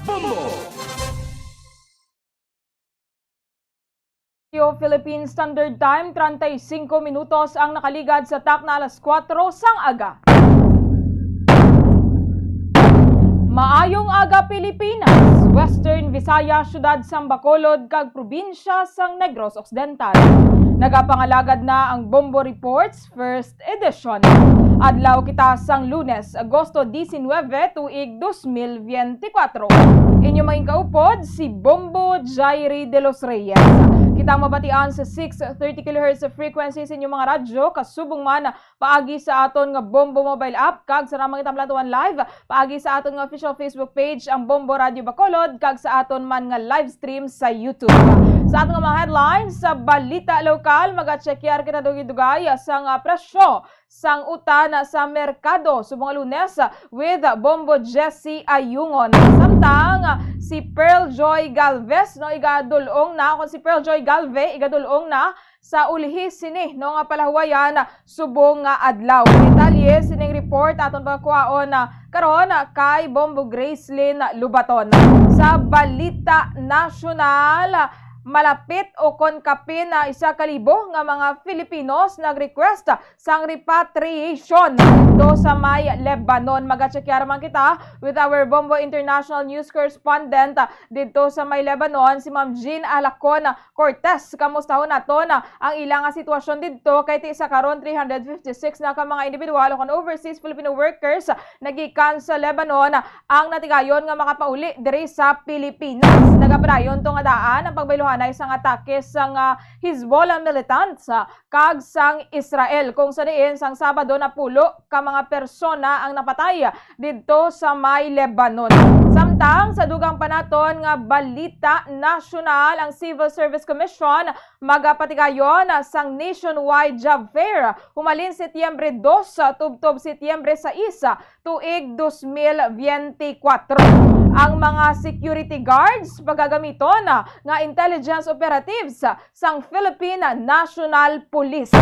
Bombo! Radio Philippine Standard Time, treinta y cinco minutos ang nakaligad sa takna alas kuwatro sang aga. Maayong aga, Pilipinas, Western Visayas, siyudad sang Bacolod, kag probinsya sang Negros Occidental. Nagapangalagad na ang Bombo Reports First Edition. Adlaw kita sang Lunes, Agosto diecinuebe, tuig dos mil veinticuatro. Inyo maging kaupod si Bombo Jairi de los Reyes. Kita mabatian sa six thirty kilohertz frequency sa inyong mga radyo, kasubong man paagi sa aton nga Bombo mobile app, kag sa ramang kita malantaw live paagi sa aton nga official Facebook page, ang Bombo Radio Bacolod, kag sa aton man nga live stream sa YouTube. Sa aton nga mga headlines, sa balita lokal, magatsekyar kita dugay-dugay sa nga presyo sang utan sa merkado subong nga Lunes with Bombo Jesse Ayungon. Samtang si Pearl Joy Galvez, no, igadul-ong na, kon si Pearl Joy Galve, igadul-ong na sa ulhi sini, no, nga palahuwayan subong nga adlaw. Detalye sining report aton pagkuhaon, ah, karon kay Bombo Gracelyn Lubaton. Sa balita nasyonal, malapit o kon kapin na isa ka libo nga mga Filipinos nag-request sang repatriation didto sa may Lebanon. Magatsekyar man kita with our Bombo International News Correspondent, ah, didto sa may Lebanon, si Ma'am Jean Alacon Cortez. Kamustahon naton ang ila nga sitwasyon didto, kay ti sa karon three hundred fifty-six na ka mga individual o kon overseas Filipino workers nagikan sa Lebanon ang natigayon nga makapauli diri sa Pilipinas. Nagapadayon to nga daan ang pagbayluhanay sang atake sang, ah, Hezbollah militants, ah, kag sang Israel, kung sa diin sang Sabado napulo ka mga persona ang napatay didto sa may Lebanon. Samtang sa dugang pa naton nga balita nasyonal, ang Civil Service Commission magapatigayon sang nationwide job fair humalin Setyembre dos tubtob Setyembre sais, tuig dos mil biyente kwatro. Ang mga security guards pagagamiton nga intelligence operatives sang Philippine National Police.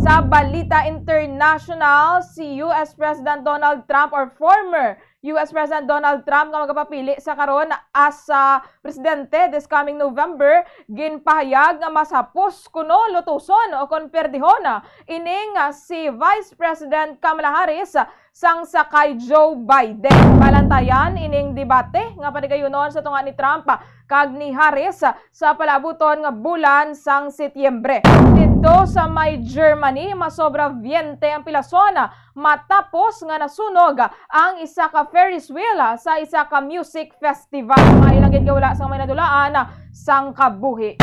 Sa balita international, si U S President Donald Trump, or former U S President Donald Trump nga magapapili sa karon as, ah, presidente this coming November, ginpahayag nga mas hapos kuno lutuson o kon perdihon ining, ah, si Vice President Kamala Harris sang sa kay Joe Biden. Malantayan ining debate nga patigayunon sa tunga ni Trump kag ni Harris sa palaabuton nga bulan sang Setyembre. Didto sa may Germany, masobra biyente ang pilason matapos nga nasunog ang isa ka Ferris wheel sa isa ka music festival. Maayo lang gid nga wala sang may nadulaan sang kabuhi.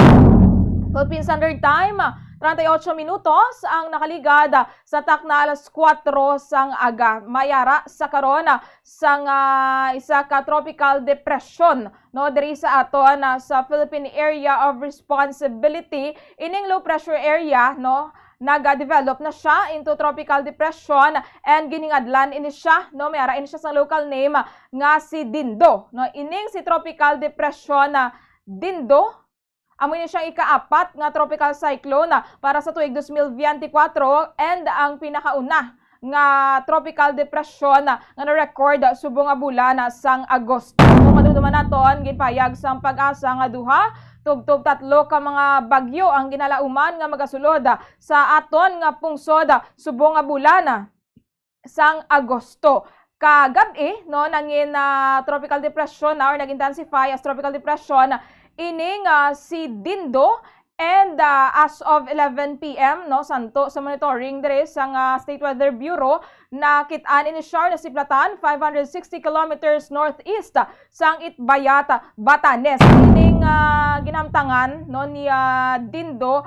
Philippine Standard Time, treinta y ocho minutos ang nakaligad sa takna alas kuwatro sang aga. May ara sa karon sang, ah, isa ka tropical depression, no, diri sa aton, ah, sa Philippine Area of Responsibility. Ining low pressure area, no, naga-develop na siya into tropical depression and giningadlan ini siya, no, may ara ini siya sa local name nga si Dindo, no. Ining si tropical depression na Dindo, amo ni siyang ikaapat nga tropical cyclone, ah, para sa tuig dos mil biyente kwatro and ang pinakauna nga tropical depression, ah, nga na-record subong nga bulan, ah, sang Agosto. Kung madumduman naton, ginpahayag sang PAGASA nga duha tubtob tatlo ka mga bagyo ang ginalauman nga magasulod, ah, sa aton nga pungsod, ah, subong nga bulan, ah, sang Agosto. Kagab-i, no, nangin, ah, tropical depression na or nag-intensify as tropical depression ini nga si Dindo, And, ah, as of eleven P M, no, santo sa monitoring diri sang, ah, State Weather Bureau, nakit-an ini siya nasiplatan five hundred sixty kilometers northeast sang Itbayat, Batanes. Ining, ah, ginamtangan, no, ni, ah, Dindo,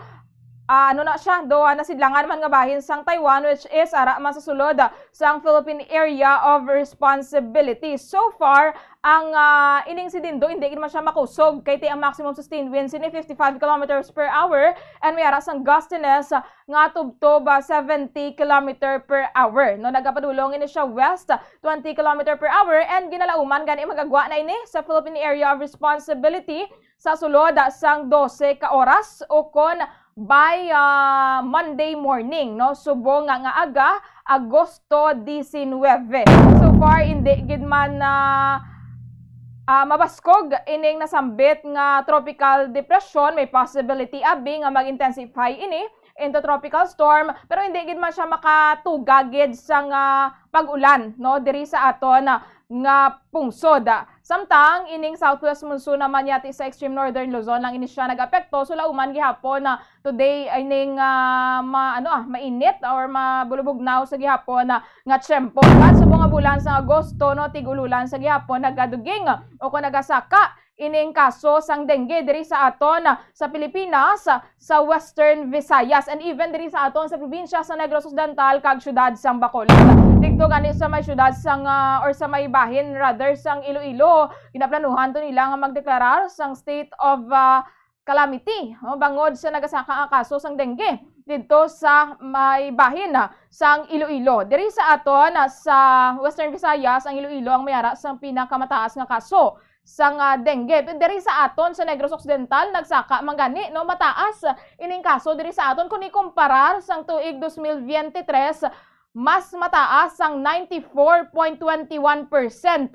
ah, ano na siya, do, ah, nasidlangan man nga bahin sang Taiwan, which is ara man sa sulod, ah, sang Philippine Area of Responsibility. So far, ang, ah, ining si Dindo, hindi gid man siya makusog, kay ti ang maximum sustained winds ini fifty-five kilometers per hour, and may ara sang gustiness, ah, nga tubtob, ah, seventy kilometer per hour. No, nagapadulong ini siya west, twenty kilometer per hour, and ginalauman gani magagwa na ini sa Philippine Area of Responsibility sa sulod sang dose ka oras ukon by, ah, Monday morning, no? Subong nga, nga aga, Agosto diecinuebe. So far, hindi gid man na, ah, mabaskog ining nasambit nga tropical depression. May possibility abi nga mag-intensify ini into tropical storm, pero hindi gid man siya makatuga gid sang, ah, pag-ulan, no, diri sa aton, ah, nga pungsod. Samtang ining southwest monsoon naman yati sa extreme northern Luzon lang ini siya nag-apekto. So, lauman gihapon na today ining, ah, ma-, ano, ah, mainit or mabulubugnaw sa gihapon na nga tiyempo. At sa mga bulan sa Agosto, no, tig-ululan sa gihapon nagaduging o kung nagasaka ining kaso sang dengue diri sa aton, ah, sa Pilipinas, ah, sa Western Visayas, and even diri sa aton sa probinsya sa Negros Occidental kag siyudad sang Bacolod. Didto gani sa may siyudad sang, ah, or sa may bahin rather sang Iloilo, ginaplanuhan to nila nga magdeklarar sang state of, ah, calamity, no, bangod sa nagasaka nga kaso sang dengue didto sa may bahin, ah, sang Iloilo. Diri sa aton, ah, sa Western Visayas, ang Iloilo ang may ara sang pinakamataas nga kaso sang, ah, dengue. Pero diri sa aton sa Negros Occidental, nagsaka man gani, no, mataas ining kaso diri sa aton kung ikumparar sang tuig dos mil biyente tres, mas mataas sang ninety-four point twenty-one percent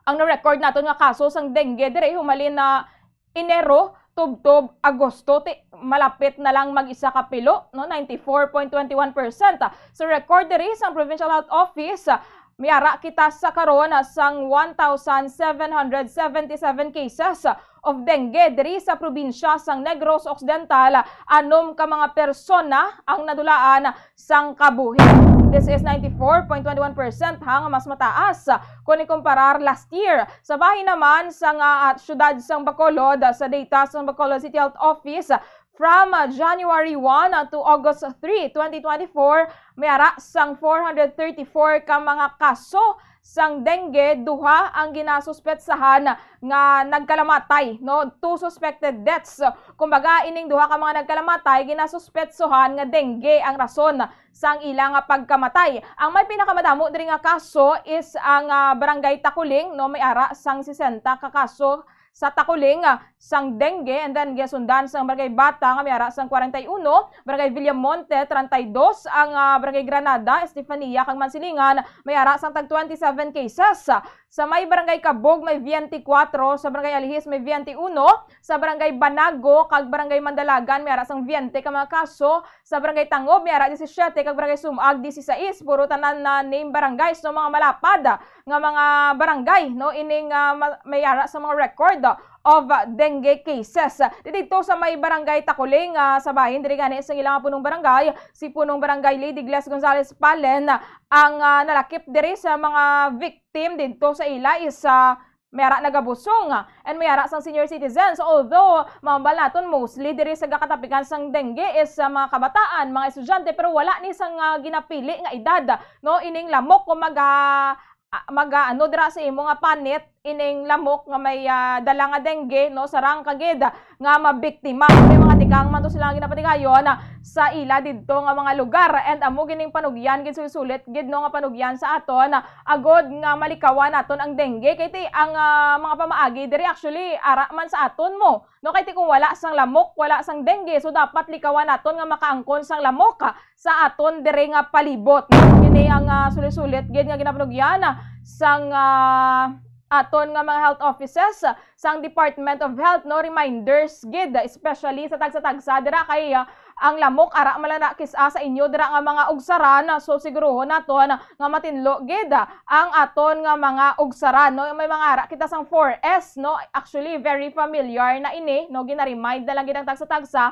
ang na-record naton nga kaso sang dengue diri humalin na Enero tubtob Agosto. Ti malapit na lang mag-isa ka pilo, no, ninety-four point twenty-one percent. Sa record diri sang Provincial Health Office, may ara kita sa karon sang one thousand seven hundred seventy-seven cases of dengue diri sa probinsya sang Negros Occidental. Anom ka mga persona ang nadulaan sang kabuhi. This is ninety-four point twenty-one percent, ha, nga mas mataas kung ikumparar last year. Sa bahin naman sang, ah, siyudad sang Bacolod, ah, sa data sang Bacolod City Health Office, from, ah, January one, ah, to August three, twenty twenty-four, may ara sang four hundred thirty-four ka mga kaso sang dengue, duha ang ginasuspetsahan nga nagkalamatay, no? Two suspected deaths. Kumbaga, ining duha ka mga nagkalamatay, ginasuspetsohan nga dengue ang rason sang ila nga pagkamatay. Ang may pinakamadamo diri nga kaso is ang, ah, Barangay Takuling, no? May ara sang sesenta ka kaso sa Takuling, ah, sang dengue, and then gisundan sang Barangay Bata nga may ara sang kwarenta y uno, Barangay Villamonte, treinta y dos, ang, ah, Barangay Granada, Estefania, kag Mansilingan, may ara sang tag twenty-seven cases. Sa may Barangay Cabug may biyente kwatro, sa Barangay Alihis may biyente uno, sa Barangay Banago kag Barangay Mandalagan may ara sang biyente ka mga kaso, sa Barangay Tangob may ara disisyete, kag Barangay Sumag disisais. Puro tanan na name barangays, no, mga malapad nga mga barangay, no, ining, ah, ma-, may ara sa mga record of, ah, dengue cases. Didto sa may Barangay Takuling, ah, sa bahin diri gani sa ilang punong barangay, si Punong Barangay Lady Gles Gonzales Palen ang, ah, nalakip diri sa mga victim didto sa ila is, ah, may ara nagabusong, ah, and may ara sang senior citizens. Although, mahambal naton mostly diri sa gakatapikan sang dengue is sa mga kabataan, mga estudyante, pero wala ni sang, ah, ginapili nga edad, no? Ining lamok kung maga-, ah, maga-, ano dira sa imo nga panit, ining lamok nga may, ah, dala nga dengue, no? Sarang ka gid nga mabiktima. May mga tikang man to sila nga ginapatigayon, ah, sa ila didto nga mga lugar. And amo gining panugyan gid, sulit-sulit gid, no, nga panugyan sa aton, ah, agod nga malikawan naton ang dengue. Kay ti ang, ah, mga pamaagi diri actually ara man sa aton mo. No, kay ti kung wala sang lamok, wala sang dengue. So dapat likawan naton nga makaangkon sang lamok, ah, sa aton diri nga palibot. No? Kini ang, ah, sulit-sulit gid nga ginapanugyan, ah, sang, ah, aton nga mga health offices, ah, sang Department of Health, no, reminders gid, especially sa tagsa-tagsa dira kay, ah, ang lamok ara man lang na kis-a sa inyo dira nga mga ugsaran, so siguruhon naton nga matinlo gid ang aton nga mga ugsaran, no? May mga ara kita sang four S, no? Actually, very familiar na ini, no? Gina-remind na lang gid ang tagsa-tagsa.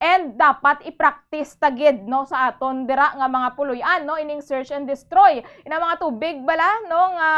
And dapat i-practice ta gid, no, sa aton dira nga mga puloy-an, no, ining search and destroy. Inang mga tubig bala, no, nga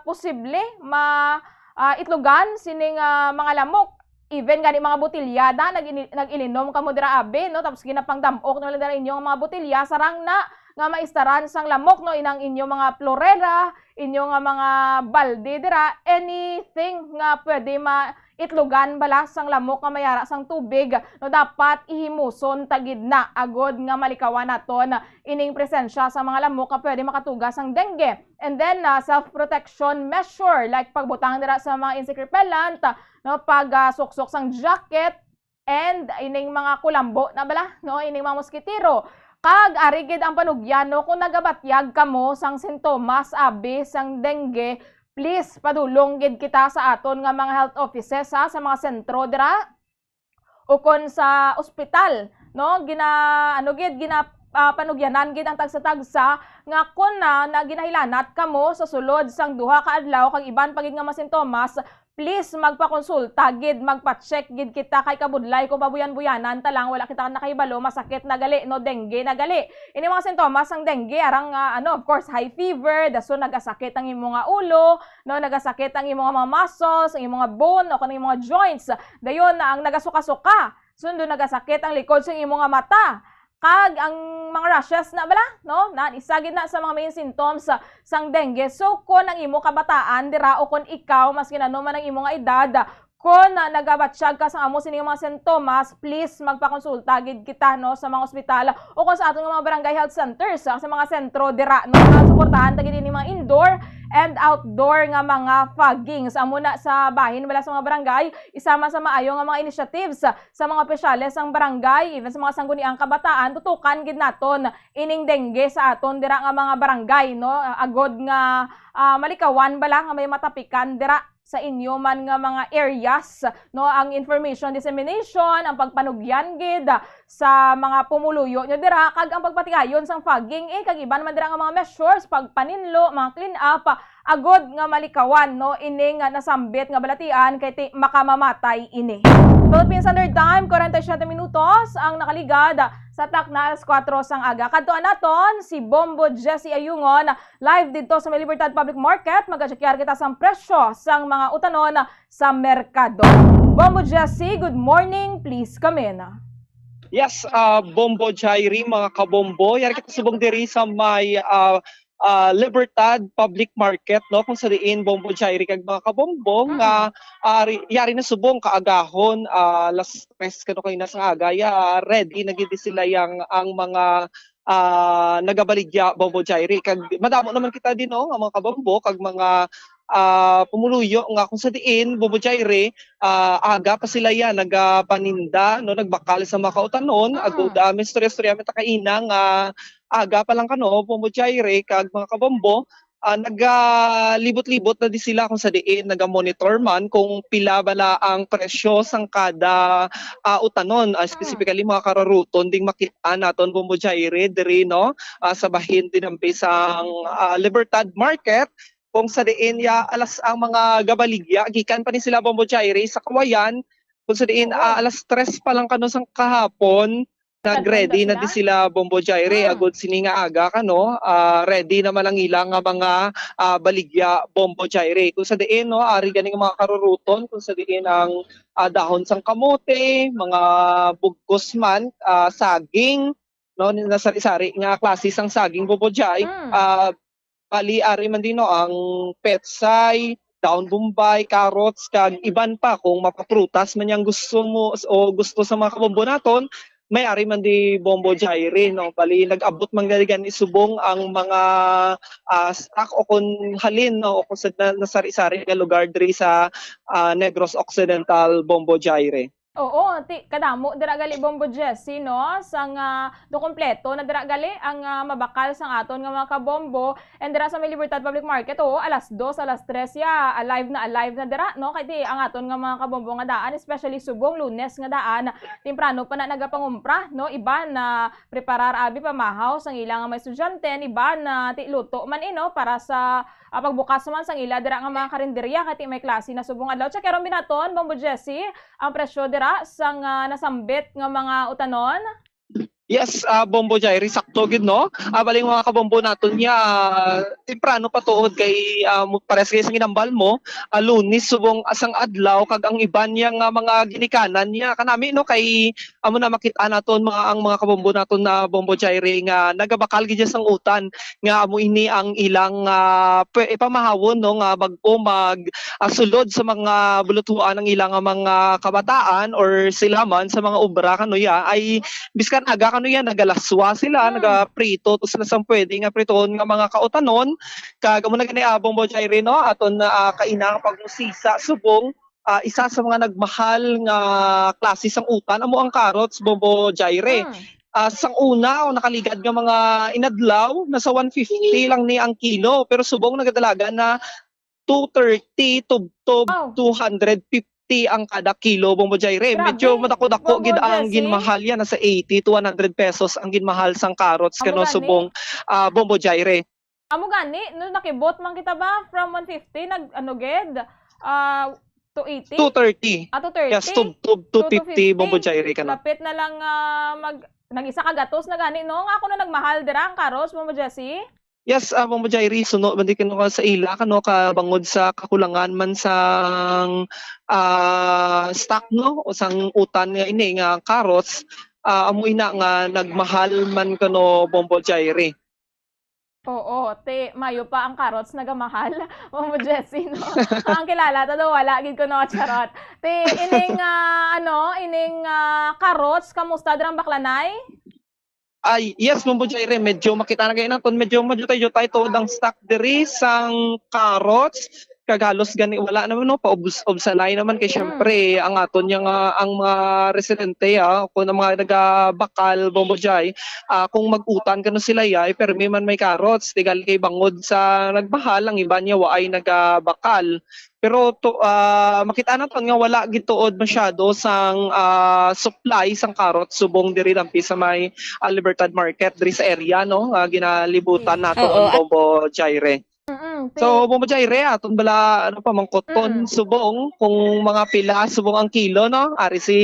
posible ma ah, itlogan sining ah, mga lamok. Even gani mga botelya da, nag-ini- nag-ilinom kamo dira abi, no, tapos ginapangdam-ok na lang dira inyong mga botelya, sarang na nga maistaran sang lamok, no, inang inyo mga florera, inyo nga mga balde dira, anything nga pwede ma itlogan bala sang lamok nga mayara sang tubig, no, dapat ihimuson ta gid na agod nga malikawan naton ining presensya sa mga lamok nga pwede makatuga sang dengue. And then, ah, self-protection measure, like pagbutang dira sa mga insect repellent, no, pag ah, suksok sang jacket, and ining mga kulambo na bala, no, ining mga moskitero. Kag ari gid ang panugyan, no, kung nagabatyag kamo sang sintomas abi sang dengue, please padulong gid kita sa aton nga mga health offices, ha, sa mga sentro dira ukon sa ospital, no? Gina-, ano gid, gina-, ah, panugyanan gid ang tagsa-tagsa nga kon na, na ginahilanat kamo sa sulod sang duha ka adlaw kag iban pa gid nga mga sintomas, please magpakonsulta gid, magpa-check gid kita kay kabudlay kung pabuyan-buyanan ta lang, wala kita nakahibalo, masakit na gali, no, dengue na gali. Ini mga sintomas sang dengue, arang, ah, ano, of course, high fever, dason nagasakit ang imo nga ulo, no, nagasakit ang imo nga mga muscles, ang imo nga bone, o kanang imo nga joints. Dayon na ang nagasuka-suka, sundo nagasakit ang likod sang imo nga mata. Kag ang mga rashes na bala, no? Na isa gid na sa mga main symptoms sang dengue. So, kon ang imo kabataan dira o kon ikaw, mas ginano man ang imo nga edad, kon na nagabatyag ka sa amo sini nga mga sintomas, please magpakonsulta gid kita, no, sa mga ospital o kon sa aton nga mga barangay health centers, ah, sa mga sentro dira, no, nga suportahan ta gid ini mga indoor and outdoor nga mga foggings. Amo na sa bahin bala sa mga barangay, isa man sa maayo nga mga initiatives sa mga opisyales sang barangay, even sa mga sangguniang kabataan, tutukan gid naton ining dengue sa aton dira nga mga barangay, no? Agod nga, ah, malikawan bala nga may matapikan dira sa inyo man nga mga areas, no? Ang information dissemination, ang pagpanugyan gid sa mga pumuluyo nyo dira, kag ang pagpatigayon sang fogging, eh, kag iban man dira nga mga measures, pagpaninlo, mga clean up, agod nga malikawan, no, ining, ah, nasambit nga balatian kay ti-, makamamatay ini. Philippine Standard Time, forty-seven minutos ang nakaligad sa takna alas kuwatro sang aga. Kadtuan naton si Bombo Jesse Ayungon, live didto sa may Libertad Public Market. Magachekyar kita sang presyo sang mga utanon sa merkado. Bombo Jesse, good morning. Please come in. Yes, ah, Bombo Jairi, mga kabombo. Yari kita subong diri sa may, ah, ah, Libertad Public Market, no? Kung sa diin, Bombo Jairi kag mga kabombo, nga, ah, ri-, yari na subong kaagahon, ah, alas tres kano kayo na sa aga, ya, ready na gid sila yang ang mga, ah, nagabaligya, Bombo Jairi. Kag madamo naman kita din, no? Ang mga kabombo, kag mga, ah, pumuluyo nga kung sa diin, Bombo Jairi, ah, aga pa sila yan, nagapaninda, no? Nagbakal sa mga kautanon, agud, ah, may istorya-istorya, may takaina nga aga pa lang kano, Bombo Jairi, kag mga kabombo, ah, nagalibot-libot na di sila kung sa diin, nagamonitor man kung pila bala ang presyo sang kada, ah, utanon, ah, specifically mga kararuton ding makita naton, Bombo Jairi, diri, no? Ah, sa bahin dinampi sang, ah, Libertad Market, kung sa diin ya alas ang mga gabaligya, gikan pa ni sila, Bombo Jairi, sa Kawayan, kung sa diin, ah, alas tres pa lang kano sang kahapon, nag-ready na di sila, Bombo Jairi, agud sini nga aga kano, ah, ready naman ang ila nga mga, ah, baligya, Bombo Jairi. Kung sa diin, no, ari gani nga mga karuruton, kung sa diin ang, ah, dahon sang kamote, mga bugkos man, ah, saging, no, nasari-sari nga klase sang saging, Bombo Jai, ah, bali, ari man din, no, ang petsay, daon bombay, carrots, kag iban pa. Kung mapaprutas man yang gusto mo o gusto sa mga kabombo naton, may ari man di, Bombo Jairi, no. Bali, nag-abot man gani, gani subong ang mga, ah, stock o kung halin, no, o kung sa na-, nasari-sari nga lugar diri sa, ah, Negros Occidental, Bombo Jairi. Oo, ti kadamo dira gali, Bombo Jessie, no? Sang, ah, do kompleto na dira gali ang, ah, mabakal sang aton nga mga kabombo. And dira sa may Libertad Public Market, oo, alas dos, alas tres ya, alive na alive na dira, no? Kay ti ang aton nga mga kabombo nga daan, especially subong Lunes nga daan, temprano pa na nagapangumpra, no? Iban na preparar abi pamahaw sang ila nga mga estudyante, iban na ti luto man, eh, no? Para sa, ah, pagbukas man sang ila dira nga mga karinderya, kay ti may klase na subong adlaw. Check karon binaton, Bombo Jessie, ang presyo dira sang, ah, nasambit nga mga utanon? Yes, ah, Bombo Jairi, sakto gid, no? Ah, bali, mga kabombo naton niya, ah, temprano pa tuod kay, ah, mo-, pares kay sang ginambal mo, ah, Lunes subong sang adlaw, kag ang iban niya nga mga ginikanan niya kanami, no, kay amo na makita naton mga, ang mga kabombo naton na, Bombo Jairi, nga nagabakal gid sang utan, nga amo ini ang ilang, ah, pwe-, ipamahawon, no, nga bag-o mag, ah, sulod sa mga bulutuan ang ilang, ah, mga kabataan or sila man sa mga obra kano ya ay biskan aga kano ya nagalaswa sila, Hmm. nagaprito to sila sang pwede nga pritoon nga mga kautanon. Kag amo na gani, ah, Bombo Jairi, no, aton na, ah, kainang pagmusisa subong, ah, isa sa mga nagmahal nga klase sang utan amo ang carrots, Bombo Jairi. Hmm. Ah, sang una, ang nakaligad nga mga inadlaw, nasa one fifty lang ni ang kilo, pero subong nagadalagan na two thirty, tubtob Wow. two hundred fifty ang kada kilo, Bombo Jairi. Grabe, Medyo madako-dako Bombo gid ang Jessie. ginmahal yan, nasa eighty to one hundred pesos ang ginmahal sang carrots Amo kano gani? subong, ah, Bombo Jairi. Amo gani, no, nakibot man kita ba from one fifty, nag, ano gid, ah, two eighty? Two thirty. Ah, two thirty? Yes, tub, tub, two fifty, Bombo Jairi ka na. Lapit na lang, ah, mag, nag-isa ka gatos na gani, no? Nga ako na nagmahal dira ang karos, Bombo Jessie? Yes, ah, Bombo Jairi, suno man di kano ka sa ila, kano ka bangod sa kakulangan man sang, ah, stock, no? O sang utan nga ini nga karos, ah, amo ina nga nagmahal man kano, Bombo Jairi. Oo, ti mayo pa ang carrots nagamahal, Mamo Jessie, no? Ang kilala ta daw, wala gid ko, no, charot. Ti ining, ah, ano, ining, ah, carrots, kamusta dirang Baklanay? Ay, yes, Mamo Jaire, medyo makita na gani naton, medyo madutay-dutay tuod ang stock diri sang carrots. Kag halos gani wala naman, no, paubs-, ubsanay naman kay Mm. syempre ang aton niya nga, ang mga residente, ah, kung ang mga nagabakal, Bombo Jai, ah, kung mag-utan kano sila, ya, eh, permi man may carrots, tigal kay bangod sa nagmahal, ang iba niya waay nagabakal. Pero to, ah, makita naton nga wala gituod masyado sang, ah, supply sang carrots subong diri lampi sa may, ah, Libertad Market diri sa area, no, nga ginalibutan naton, Oo, at Bombo Jaire. Mm-mm, So, ti- Bombo Jaire, aton bala, ano, pamangkoton, Mm. subong, kung mga pila, subong ang kilo, no? Ari si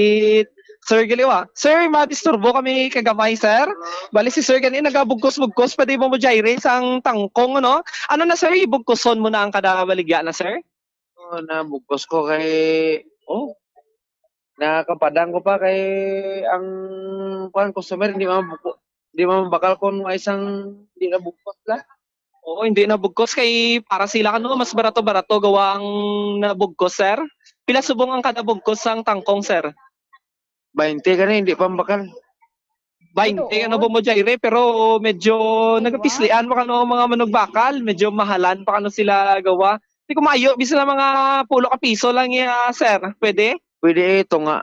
Sir Giliwa. Sir, madisturbo kami kagamay, sir. Bali si Sir gani nagabugkos-bugkos pa di, Bombo Jaire, sang tangkong, no? Ano na, sir, ibugkoson mo na ang kada baligya na, sir? Oo, nabugkos ko kay, oh, nakapadang ko pa kay ang, kuwan, customer, hindi man buko-, hindi man bakal kung may isang hindi nabugkos la. Oo, hindi nabugkos kay para sila, ano, mas barato-barato gawa ang nabugkos, sir. Pila subong ang kada bugkos sang tangkong, sir? Bainte gani, hindi pa mabakal. Bainte Ito, ano, oh. Bombo Jaire, pero medyo Di ba? nagapislian pa kano ang mga manugbakal, medyo mahalan pa kano sila gawa. Di ko maayo, bisan lang mga pulo ka piso lang ya, sir. Pwede? Pwede ito nga.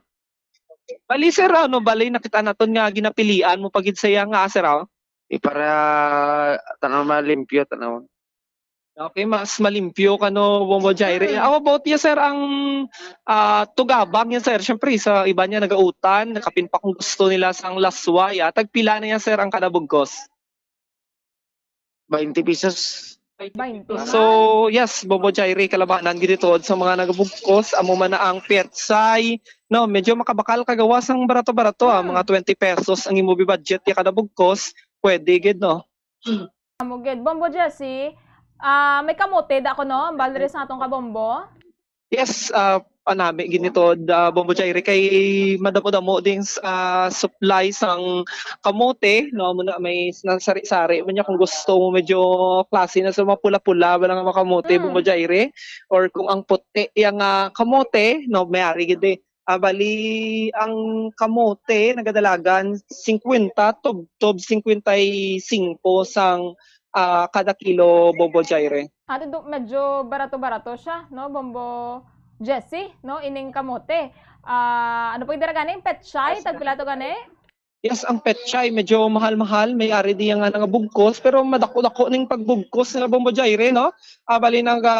Bali, sir, ano, bali, nakita naton nga ginapilian mo pa gid siya nga, sir, oh. Di para tanaw malimpyo, tanaw. Okay, mas malimpyo kano, Bombo Jaire. Mm. How about ya, sir, ang, ah, tugabang ya, sir? Siyempre, sa iba niya nagautan, nakapin pa kung gusto nila sang laswa, ya. Tagpila na ya, sir, ang kada bugkos? Bainte pesos. Bainte na. So, yes, Bombo Jaire, kalabanan gid ito sa mga nagabugkos. Amo man na ang petsay, no, medyo makabakal kagawas ang barato-barato, ah, Mm. mga twenty pesos ang imo budget ya kada bugkos, pwede gid, no? Amo gid. Bombo Jessie, ah, may kamote da ko, no? Ang balri sa atong kabombo. Yes, ah, anami gid nito, da, Bombo Jaire, kay madamo-damo ding, ah, supply sang kamote, no? Amo na, may nasari-sari man niya kung gusto mo, medyo klase na sa mga pula-pula, wala nga mga kamote, Mm. Bombo Jaire, or kung ang puti yang, ah, kamote, no, may ari gid eh. Ah, bali, ang kamote nagadalagan singkwenta, tubtob singkwenta y singko sang, ah, kada kilo, Bombo Jaire. Ate, do-, medyo barato-barato siya, no, Bombo Jessie, no, ining kamote. Ah, ano pa gid dira gani? Petchay, tagpila to gani? Yes, ang petchay medyo mahal-mahal, may ari diya nga nga bugkos, pero madako-dako ning pagbugkos nga Bombo Jaire, no? Ah, bali naga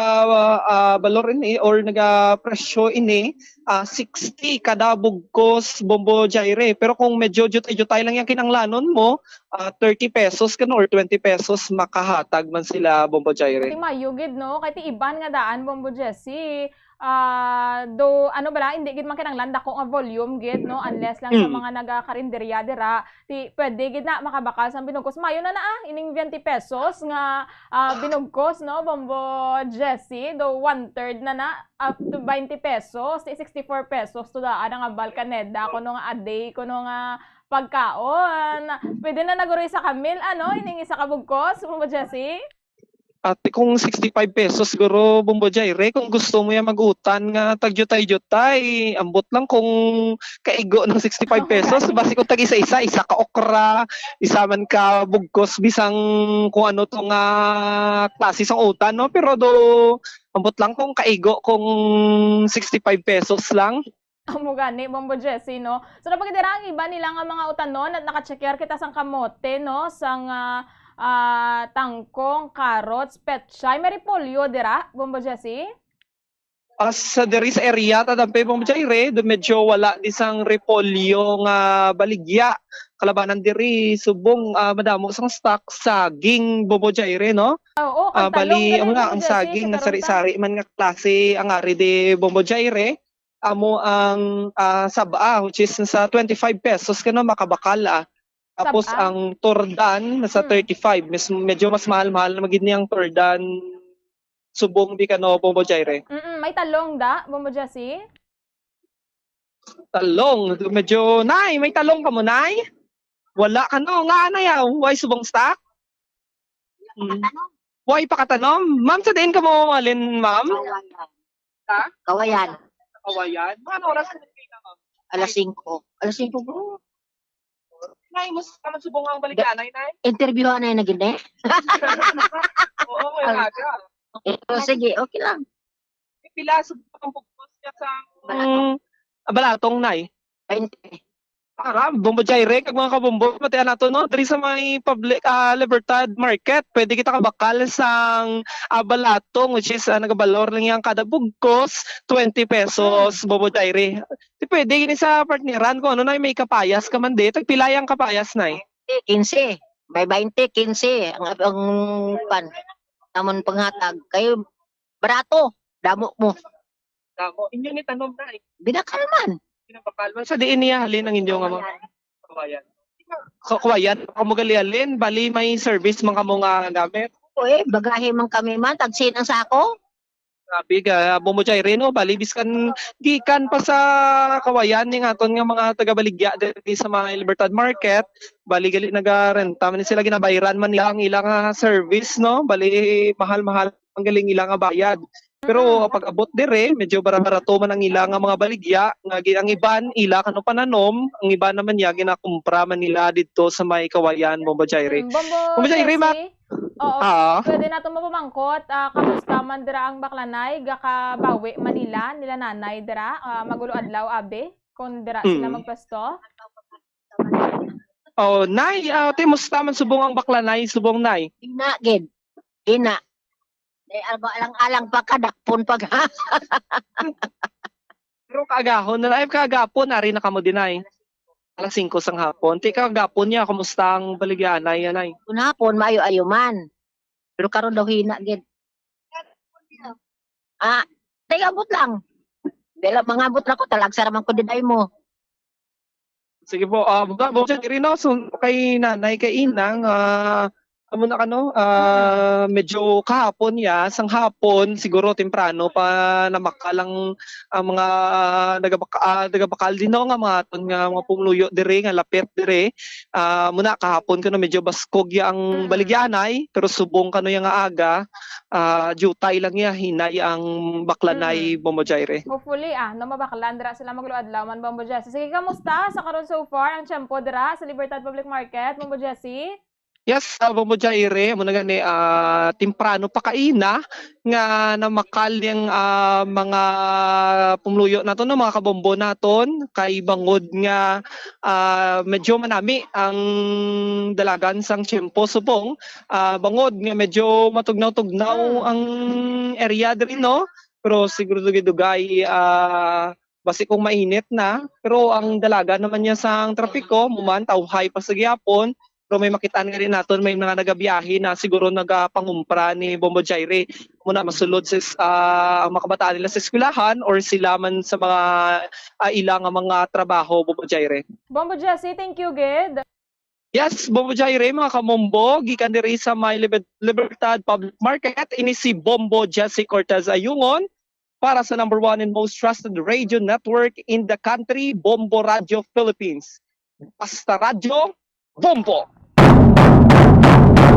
ah, balor ini or naga presyo ini ah, sixty kada bugkos Bombo Jaire. Pero kung medyo jutay-jutay lang yung kinanglanon mo, ah, thirty pesos kano or twenty pesos makahatag man sila Bombo Jaire. Ti mayo gid, no? Kay ti iban nga daan, Bombo Jesse. Ah, do ano bala, hindi gid man kinahanglan dako nga volume gid, no, unless lang sa Mm. mga nagakarinderya dira, ti pwede gid na makabakal sang binugkos. Mayo na na ah, ining twenty pesos nga ah, binugkos, no, Bombo Jesse, do one third na na, up to twenty pesos, ti sixty-four pesos to daan nga balkaneda, kuno nga a day, kuno nga pagkaon. Pwede na naguro isa ka meal, ano, ining isa ka bugkos, Bombo Jesse? Ate, kung sixty-five pesos siguro, Bombo Jaire, kung gusto mo yan mag-utan nga tagyutay-jutay, ambot lang kung kaigo ng sixty-five pesos. Basi kung tag-isa-isa, isa ka okra, isa man ka bugkos, bisang kung ano to nga klase sang utan, no? Pero do, ambot lang kung kaigo kung sixty-five pesos lang. Amo gani, Bombo Jesse, no? So, napagidira ang iba nila nga mga utanon at nakachecker kita sang kamote, no? Sang ah, ah, tangkong, carrots, petchay. May repolyo dira, Bombo Jesse? As sa diri sa area, tadampe Bombo Jaire, do medyo wala di sang repolyo nga baligya. Kalabanan diri, subong ah, madamo sang stock, saging, Bombo Jaire, no? Oo, ang Ah, talong bali, diri, amo na, Bombo ang Jesse, saging, sa karon ta. Nasari-sari man nga klase ang ari di Bombo Jaire. Amo ang ah, saba, which is sa twenty-five pesos kano makabakal ah. Tapos Saba? Ang tordan nasa Hmm. thirty-five. Mes-, medyo mas mahal-mahal na magid niyang tordan subong di kano Bombo Jaire. Mm, may talong da, Bombo Jesse? Talong, medyo, nay, may talong ka mo, nay? Wala kano, nga, nay, ah, way subong stock? Mm. Way pakatanom? Ma'am, sa diin ka mo, alin, ma'am? Ha? Kawayan. Kawayan? Mga ano oras ka nagkita, ma'am? Alas singko. Alas singko, bro. Nay, mas naman subong ang baligyanay, nay? Interviewhan na yun na gini. Oo, may aga. Pero sige, okay lang. Pila sa ang pugpos niya sa Mm, abalatong, nay? Twenty. Para, Bombo Jaire, kag mga kabombo, pati nato, no? Diri sa may public, ah, Libertad Market, pwede kita kabakal sang abalatong, which is, ah, nagabalor lang yan kada bugkos, twenty pesos, Bombo Jaire. Di pwede gini sa partneran kung ano na, may kapayas ka man di. Tagpila yung kapayas, nay? Quince. May twenty, quince. Ang, ang, pan, amon panghatag. Kay barato. Damo mo. Damo. Inyo ni tanom na eh. Binakal man. Binabakal man. Sa diin niya halin ang inyo nga mga Kawayan. So, Kawayan, kamo gali halin, bali may service man kamo nga gamit. Oo eh, bagahe man kami man, tagsin ang sako. Grabe ka, Bombo Jaire, no? Bali, biskan gikan pa sa Kawayan ning aton nga mga tagabaligya diri sa mga Libertad Market, bali gali nagarenta man sila, ginabayran man nila ang ilang ah, service, no? Bali, mahal-mahal ang galing ila nga bayad. Pero Mm. Pag-abot dire, medyo bara-barato man ang ila nga mga baligya nga gi-, ang iban ila kano pananom, ang iban naman niya ginakumpra man nila didto sa may Kawayan, Bombo Jaire. Mm, Bombo Bombo Jaire, ma- Jesse, oo, Ah. Pwede nato mapamangkot, ah, kamusta man dira ang Baklanay, gakabawi man nila, nila nanay dira, ah, magulo adlaw, abi, kung dira sila Mm. magpwesto? Oh, nay, ah, ti, musta man subong ang Baklanay, subong nay? Ina gid. Ina. Di alba alang-alang pa ka, dakpon pa ka. Pero kaagahon na, ay, kaagapon, ari na kamo dinay. Alas singko sang hapon. Ti, kaagapon niya, kumusta ang baligyanay, anay? Kung hapon, maayo-ayo man. Pero karon daw hina gid. Ah, tay abot lang. Dela mangabot ra ko, talagsa ra man ko diday mo. Sige po, ah, buka, buka, Irino, so, kay nanay, kay inang, ah, amo na kano, ah, medyo kahapon ya, sang hapon, siguro temprano pa namakal ang, ang mga, ah, nagabaka-, ah, nagabakal din, no, nga mga aton nga mga pumuluyo dire, nga lapit dire. Ah, muna, kahapon kano medyo baskog ya ang Mm. baligyanay, pero subong kano ya nga aga, ah, jutay lang ya, hinay ang baklanay, Mm. Bombo Jaire. Hopefully, ah, no, mabaklan dira sila magluadlaw man, Bombo Jesse. Sige, kamusta sa karon so far ang tiyempo dira sa Libertad Public Market, Bombo Jesse? Yes, ah, Bombo Jaire, amo na gani, ah, temprano pa kaina nga namakal yang, ah, mga pumuluyo naton, no, mga kabombo naton, kay bangod nga, ah, medyo manami ang dalagan sang tiyempo subong, ah, bangod nga medyo matugnaw-tugnaw ang area diri, no? Pero siguro dugay-dugay, ah, basi kung mainit na, pero ang dalagan naman niya sang trapiko, muman tawhay pa sa gihapon, pero may makitaan nga rin naton, may mga nagabiyahe na siguro nagapangumpra ni Bombo Jaire. Muna masulod sa es-, ah, ang mga kabataan nila sa eskwelahan or sila man sa mga, ah, ila nga mga trabaho, Bombo Jaire. Bombo Jesse, thank you, gid. Yes, Bombo Jaire, mga kamombo, gikan diri sa may Liber-, Libertad Public Market, ini si Bombo Jesse Cortez Ayungon para sa number one and most trusted radio network in the country, Bombo Radio Philippines. Basta Radyo, Bombo!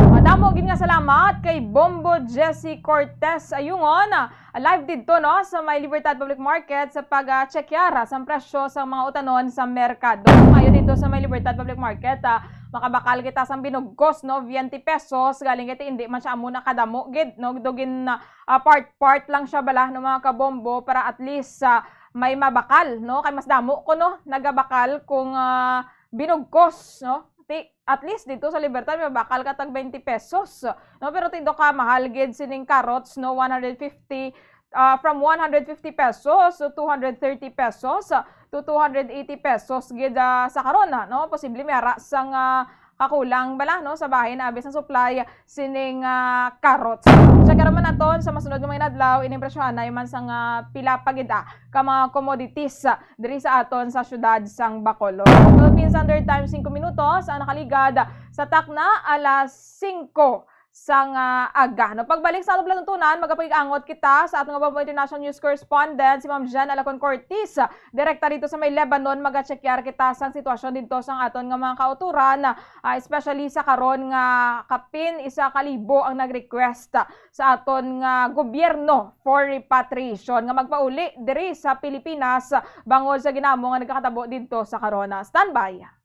Madamo gid nga salamat kay Bombo Jesse Cortez Ayungon. Ah, live didto, no, sa may Libertad Public Market sa pag, ah, check yara sang presyo sang mga utanon sa merkado. Maayo didto sa may Libertad Public Market, ah, makabakal kita sang binugkos, no, twenty pesos, galing kay indi man siya amo na kadamo gid, no, dugin, ah, part-part lang siya bala, no, mga kabombo, para at least, ah, may mabakal, no, kay mas damo ko, no, nagabakal kung, ah, binugkos, no. Ti-, at least dito sa Libertad, may bakal ka tag twenty pesos, no? Pero tindo ka, mahal gid sining carrots, no? One hundred fifty, ah, from one hundred fifty pesos to two hundred thirty pesos, ah, to two hundred eighty pesos gid, ah, sa karon, ah, no? Posible may ara sang, ah, kakulang bala, no, sa bahin, abi sang supply sining, ah, carrots. Check naman naton sa masunod nga mga inadlaw, ining presyohan na man sang, ah, pila pa gid, ah, ka mga commodities, ah, diri sa aton sa siyudad sang Bacolod. Philippine Standard Time, singko minutos ang nakaligad sa takna, alas singko sang, ah, aga. No, pagbalik sa aton palatuntunan, magapag-angot kita sa aton nga Bombo International News Correspondent, si Ma'am Jen Alacon Cortez, direkta dito sa may Lebanon. Magachekyar kita sang sitwasyon dito sang aton nga mga kauturan, ah, especially sa karon nga kapin isa ka libo ang nag-request sa aton nga gobyerno for repatriation nga magpauli diri sa Pilipinas bangod sa ginamo nga nagakatabo didto sa karon. Standby.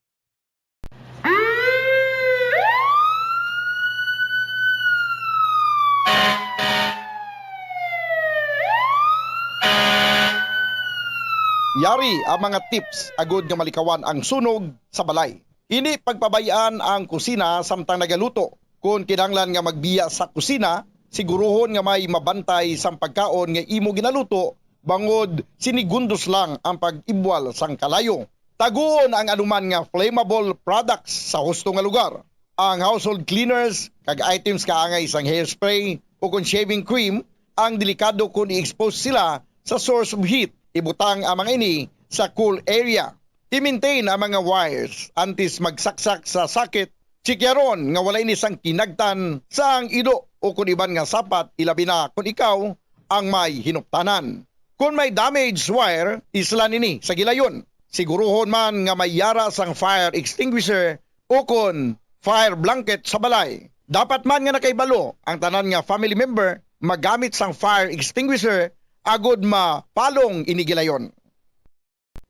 Yari ang mga tips agud nga malikawan ang sunog sa balay. Indi pagpabay-an ang kusina samtang nagaluto. Kon kinahanglan nga magbiya sa kusina, siguruhon nga may mabantay sang pagkaon nga imo ginaluto, bangod sinigundos lang ang pag-ibwal sang kalayo. Taguon ang anuman nga flammable products sa husto nga lugar. Ang household cleaners kag items kaangay sang hairspray o kon shaving cream ang delikado kon i-expose sila sa source of heat. Ibutang ang mga ini sa cool area. I-maintain ang mga wires antes magsaksak sa socket. Chikyaron nga wala ini sang kinagtan sang ido o kon iban nga sapat, ilabi na kon ikaw ang may hinuptanan. Kon may damaged wire, islan ini sa gilayon. Siguruhon man nga may yara sang fire extinguisher o kon fire blanket sa balay. Dapat man nga nakahibalo ang tanan nga family member magamit sang fire extinguisher agod mapalong ini gilayon.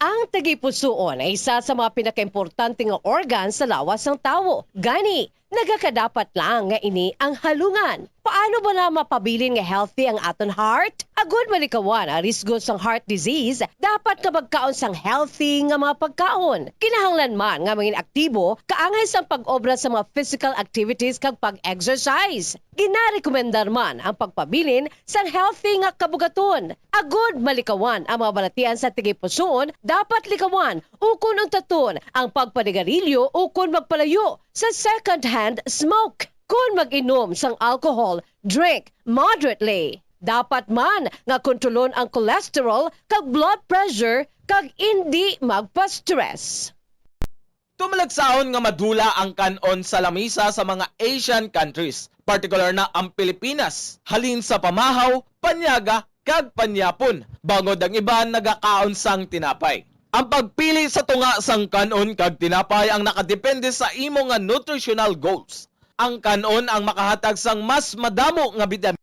Ang tagipusoon ay isa sa mga pinakaimportante nga organ sa lawas sang tawo. Gani, nagakadapat lang nga ini ang halungan. Paano bala mapabilin nga healthy ang aton heart? Agud malikawan ang risgo sang heart disease, dapat nga magkaon sang healthy nga mga pagkaon. Kinahanglan man nga mangin aktibo kaangay sang pag-obra sa mga physical activities kag pag-exercise. Ginarekomendar man ang pagpabilin sang healthy nga kabugaton. Agud malikawan ang mga balatian sa tagipusoon, dapat likawan ukon untaton ang pagpanigarilyo ukon magpalayo sa second-hand smoke. Kon mag-inom sang alcohol, drink moderately. Dapat man nga kontrolon ang cholesterol kag blood pressure kag indi magpa-stress. Tumalagsahon nga madula ang kan-on sa lamisa sa mga Asian countries, partikular na ang Pilipinas, halin sa pamahaw, panyaga, kag panyapon, bangod ang iban nagakaon sang tinapay. Ang pagpili sa tunga sang kan-on kag tinapay ang nakadepende sa imo nga nutritional goals. Ang kan-on ang makahatag sang mas madamo nga bitamin.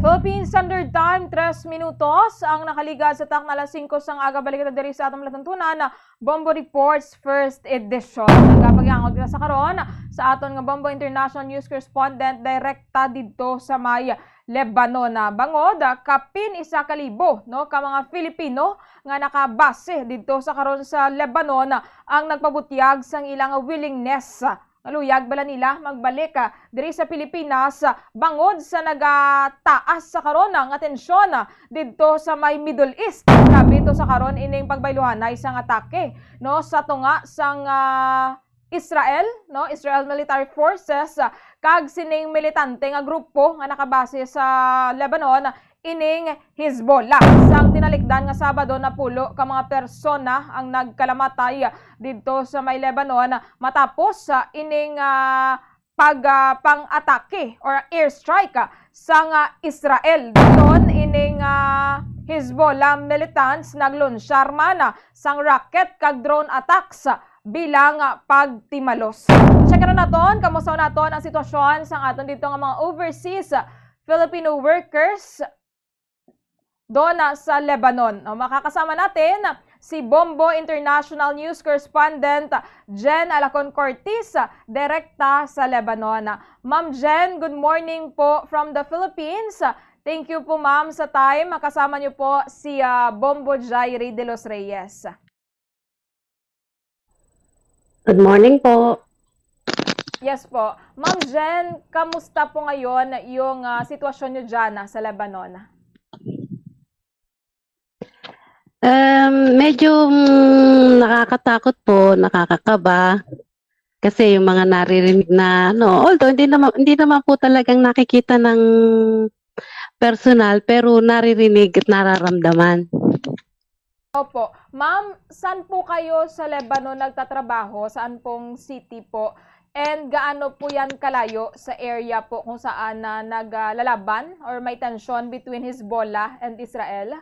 Philippine Standard Time, tres minutos ang nakaligad sa takna alas singko sang aga. Balik kita diri sa atong palatuntunan, Bombo Reports First Edition. Nagapagyangot kita sa karon sa aton nga Bombo International News Correspondent direkta didto sa may Lebanon. Ah, bangod, ah, kapin isa ka libo, no, ka mga Filipino nga nakabase didto sa karon sa Lebanon, ah, ang nagpabutyag sang ilang willingness, ah, nga luyag bala nila magbalik, ah, diri sa Pilipinas, ah, bangod sa nagataas sa karon, ah, nga tensyon, ah, didto sa may Middle East. Grabe to sa karon ining pagbayluhanay sang atake, no, sa tunga sang, ah, Israel, no, Israel Military Forces, ah, kag sining militante nga grupo nga nakabase sa Lebanon, ining Hezbollah. Sang tinalikdan nga Sabado, napulo ka mga persona ang nagkalamatay didto sa may Lebanon matapos sa ining, ah, pag, ah, pang-atake or airstrike, ah, sang, ah, Israel. Dayon ining, ah, Hezbollah militants naglunsyar man, ah, sang rocket kag drone attacks, ah, bilang, ah, pagtimalos. Check na naton, kamusta naton ang sitwasyon sang aton dito nga mga overseas, ah, Filipino workers doon, ah, sa Lebanon. O, makakasama natin si Bombo International News Correspondent Jen Alacon Cortis, ah, direkta sa Lebanon. Ma'am Jen, good morning po from the Philippines. Thank you po, ma'am, sa time. Makasama niyo po si, ah, Bombo Jairi de los Reyes. Good morning po. Yes po. Ma'am Jen, kamusta po ngayon yung, ah, sitwasyon nyo dyan, ah, sa Lebanon? Um, medyo, mm, nakakatakot po, nakakakaba. Kasi yung mga naririnig na, ano, although hindi naman, hindi naman po talagang nakikita ng personal, pero naririnig at nararamdaman. Opo. Ma'am, saan po kayo sa Lebanon nagtatrabaho? Saan pong city po? And gaano po yan kalayo sa area po kung saan na naglalaban or may tension between Hezbollah and Israel?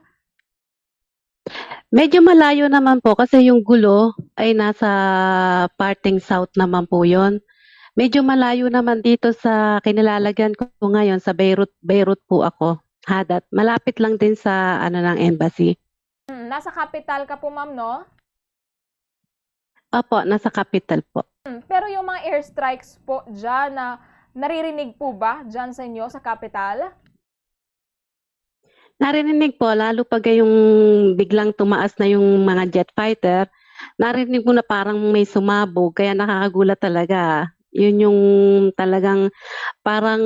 Medyo malayo naman po kasi yung gulo ay nasa parteng south naman po yon. Medyo malayo naman dito sa kinilalagyan ko ngayon, sa Beirut, Beirut po ako, Hadat. Malapit lang din sa, ano, ng embassy. Mm, nasa capital ka po, ma'am, no? Opo, nasa capital po. Mm, pero yung mga airstrikes po dyan, na naririnig po ba dyan sa inyo, sa capital? Naririnig po, lalo pag yung biglang tumaas na yung mga jet fighter, naririnig mo na parang may sumabog, kaya nakakagulat talaga. Yun yung talagang parang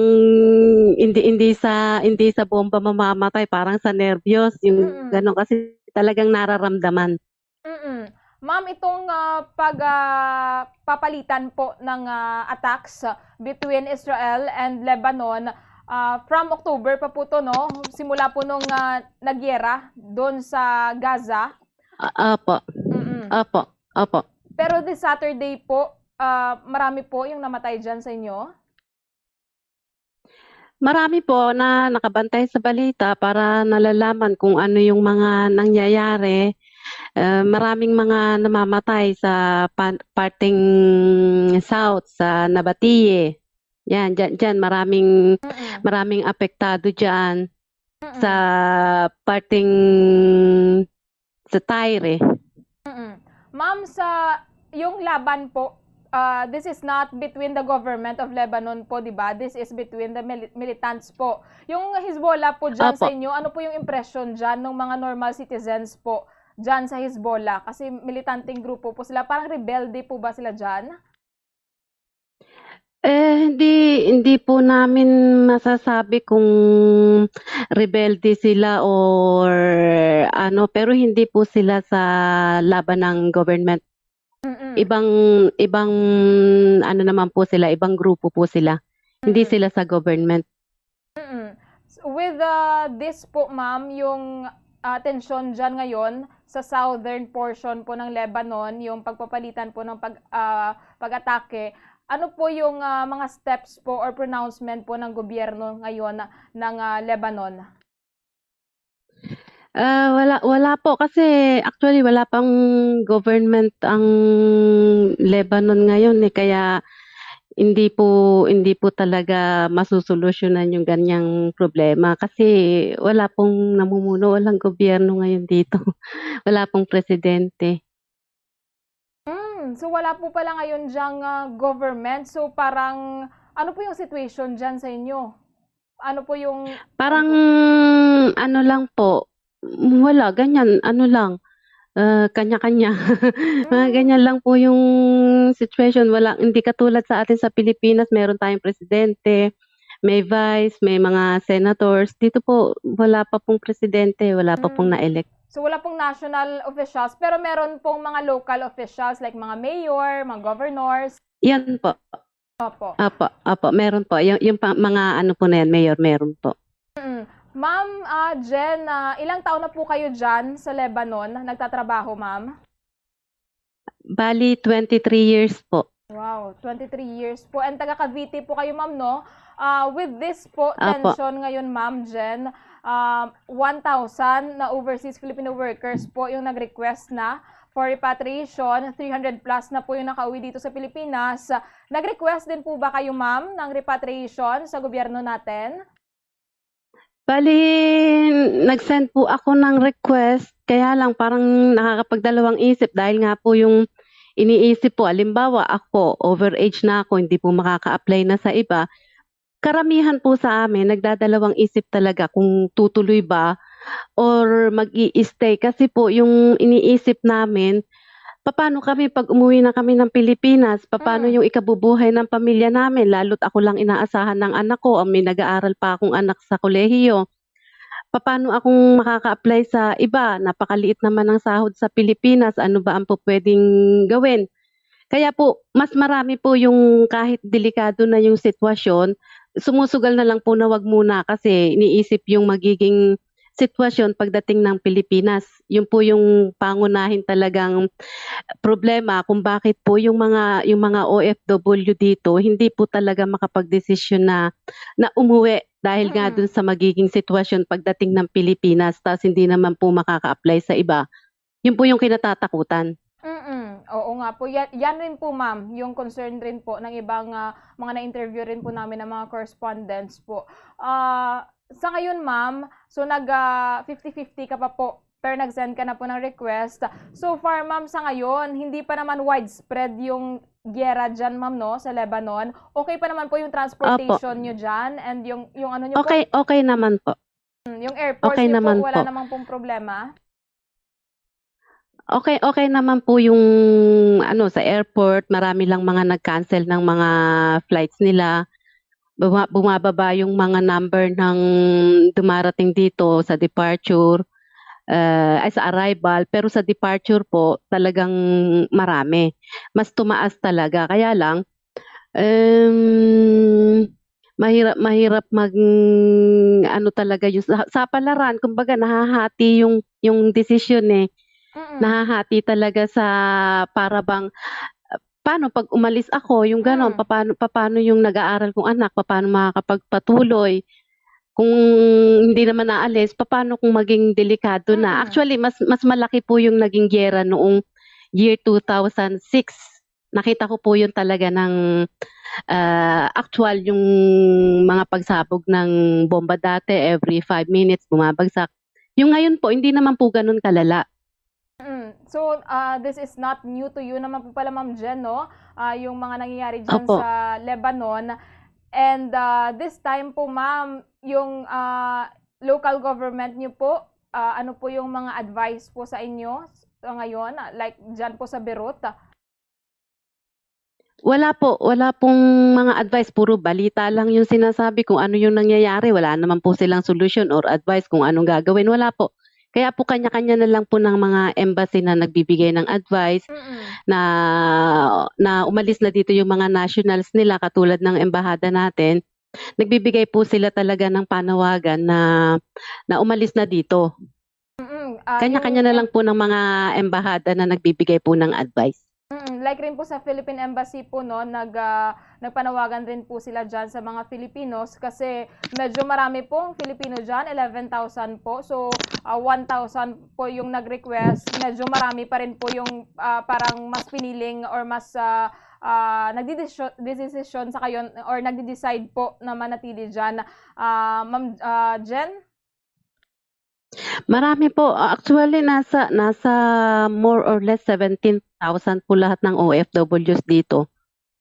hindi, hindi sa, hindi sa bomba mamamatay, parang sa nervyos, yung Mm. gano'n, kasi talagang nararamdaman. Mm. Ma'am, itong, ah, pag, ah, papalitan po ng, ah, attacks between Israel and Lebanon, ah, from October pa po to, no? Simula po nung, ah, nagyera doon sa Gaza. Ah, opo. Mm-mm. Opo, opo. Pero this Saturday po, ah, marami po yung namatay dyan sa inyo? Marami po na nakabantay sa balita para nalalaman kung ano yung mga nangyayari. Eh, maraming mga namamatay sa pa-, parteng south, sa Nabatie. Yan, dyan, dyan, maraming, Mm-mm. maraming apektado dyan sa Mm-mm. parteng sa Tyre. Mm-mm. Ma'am, sa yung laban po, ah, this is not between the government of Lebanon po, di ba? This is between the mili-, militants po. Yung Hezbollah po dyan sa Opo. inyo, ano po yung impression dyan ng mga normal citizens po dyan sa Hezbollah? Kasi militanteng grupo po sila. Parang rebelde po ba sila dyan? Eh, hindi, hindi po namin masasabi kung rebelde sila or ano, pero hindi po sila sa laban ng government. Mm-mm. Ibang, ibang ano naman po sila, ibang grupo po sila. Hindi Mm-mm. sila sa government. Mm-mm. So, with, ah, this po, ma'am, yung, ah, tensyon dyan ngayon sa southern portion po ng Lebanon, yung pagpapalitan po ng pag-, ah, pag-atake, ano po yung, ah, mga steps po or pronouncement po ng gobyerno ngayon na, ng, ah, Lebanon? Ah, wala, wala po kasi actually wala pang government ang Lebanon ngayon eh, kaya hindi po hindi po talaga masosolusyonan yung ganyang problema kasi wala pong namumuno, walang gobyerno ngayon dito. Wala pong presidente. Hmm, so wala po pala ngayon diyang, ah, government. So parang ano po yung situation diyan sa inyo? Ano po yung Parang ano lang po, wala, ganyan, ano lang, ah, kanya-kanya. Mga Hmm. ganyan lang po yung situation. Wala, hindi katulad sa atin sa Pilipinas, meron tayong presidente, may vice, may mga senators. Dito po, wala pa pong presidente, wala pa pong Mm. na-elect. So wala pong national officials, pero meron pong mga local officials like mga mayor, mga governors. Yan po. Opo. Apo, apo, meron po. Yung, yung pa, mga ano po na yan, mayor, meron po. Mm. Ma'am, ah, Jen, ah, ilang taon na po kayo dyan sa Lebanon nagtatrabaho, ma'am? Bali, twenty-three years po. Wow, twenty-three years po. And taga Cavite po kayo, ma'am, no? Ah, with this po Apo. tension ngayon, ma'am Jen, ah, one thousand na overseas Filipino workers po yung nag-request na for repatriation. Three hundred plus na po yung nakauwi dito sa Pilipinas. Nag-request din po ba kayo, ma'am, ng repatriation sa gobyerno natin? Bali, nag-send po ako ng request, kaya lang parang nakakapagdalawang isip dahil nga po yung iniisip po, halimbawa ako, overage na ako, hindi po makaka-apply na sa iba. Karamihan po sa amin, nagdadalawang isip talaga kung tutuloy ba or mag-i-stay. Kasi po, yung iniisip namin, paano kami pag umuwi na kami ng Pilipinas? Paano Mm. yung ikabubuhay ng pamilya namin? Lalo't ako lang inaasahan ng anak ko, ang may nag-aaral pa akong anak sa kolehiyo. Paano akong makaka-apply sa iba? Napakaliit naman ang sahod sa Pilipinas. Ano ba ang pupwedeng gawin? Kaya po, mas marami po yung kahit delikado na yung sitwasyon, sumusugal na lang po na wag muna kasi iniisip yung magiging sitwasyon pagdating ng Pilipinas. Yun po yung pangunahin talagang problema kung bakit po yung mga, yung mga O F W dito hindi po talaga makapagdesisyon na, na umuwi dahil nga Mm. dun sa magiging sitwasyon pagdating ng Pilipinas, tas hindi naman po makaka-apply sa iba. Yun po yung kinatatakutan. Mm, oo nga po. Yan, yan rin po, ma'am, yung concern rin po ng ibang, ah, mga na-interview rin po namin ng mga correspondents po. Ah, sa ngayon, ma'am, so nag, ah, fifty fifty ka pa po, pero nag-send ka na po ng request. So far, ma'am, sa ngayon, hindi pa naman widespread yung giyera dyan, ma'am, no, sa Lebanon. Okay pa naman po yung Opo. transportation nyo dyan and yung, yung ano nyo po? Okay, okay naman po. Mm, yung airports Okay nyo po, naman wala po. namang pong problema? Okay, okay naman po yung ano, sa airport, marami lang mga nag-cancel ng mga flights nila. Buma-, bumababa yung mga number ng dumarating dito sa departure, eh, ay, sa arrival, pero sa departure po talagang marami. Mas tumaas talaga. Kaya lang, um, mahirap, mahirap mag, ano talaga yung sa, sa palaran, kumbaga nahahati yung, yung desisyon eh. Mm. Nahahati talaga sa para bang, paano pag umalis ako, yung ganon, Mm. papaano, papaano yung nag-aaral kong anak, papaano makakapagpatuloy. Kung hindi naman naalis, papaano kung maging delikado na? Mm. Actually, mas, mas malaki po yung naging giyera noong year two thousand six. Nakita ko po yun talaga ng, ah, actual yung mga pagsabog ng bomba dati, every five minutes bumabagsak. Yung ngayon po, hindi naman po ganun kalala. Mm. So, ah, this is not new to you naman po pala, Ma'am Jen, no? Ah, yung mga nangyayari dyan Opo. sa Lebanon. And, ah, this time po, ma'am, yung, ah, local government nyo po, ah, ano po yung mga advice po sa inyo sa ngayon? Ah, like, dyan po sa Beirut? Wala po, wala pong mga advice, puro balita lang yung sinasabi kung ano yung nangyayari, wala naman po silang solusyon or advice kung anong gagawin, wala po. Kaya po kanya-kanya na lang po ng mga embassy na nagbibigay ng advice Mm. na, na umalis na dito yung mga nationals nila katulad ng embahada natin. Nagbibigay po sila talaga ng panawagan na, na umalis na dito. Mm, ah, Kanya-kanya yung na em- lang po ng mga embahada na nagbibigay po ng advice. Mm, like rin po sa Philippine Embassy po, no, nag, ah, nagpanawagan rin po sila dyan sa mga Filipinos kasi medyo marami pong Filipino dyan, eleven thousand po. So, ah, one thousand po yung nag-request. Medyo marami pa rin po yung, ah, parang mas piniling or mas, ah, ah, nagdidesisyon, desisyon sa kayo or nagdi-decide po na manatili diyan, ah, Ma'am, ah, Jen? Marami po. Actually, nasa, nasa more or less seventeen thousand po lahat ng O F Ws dito.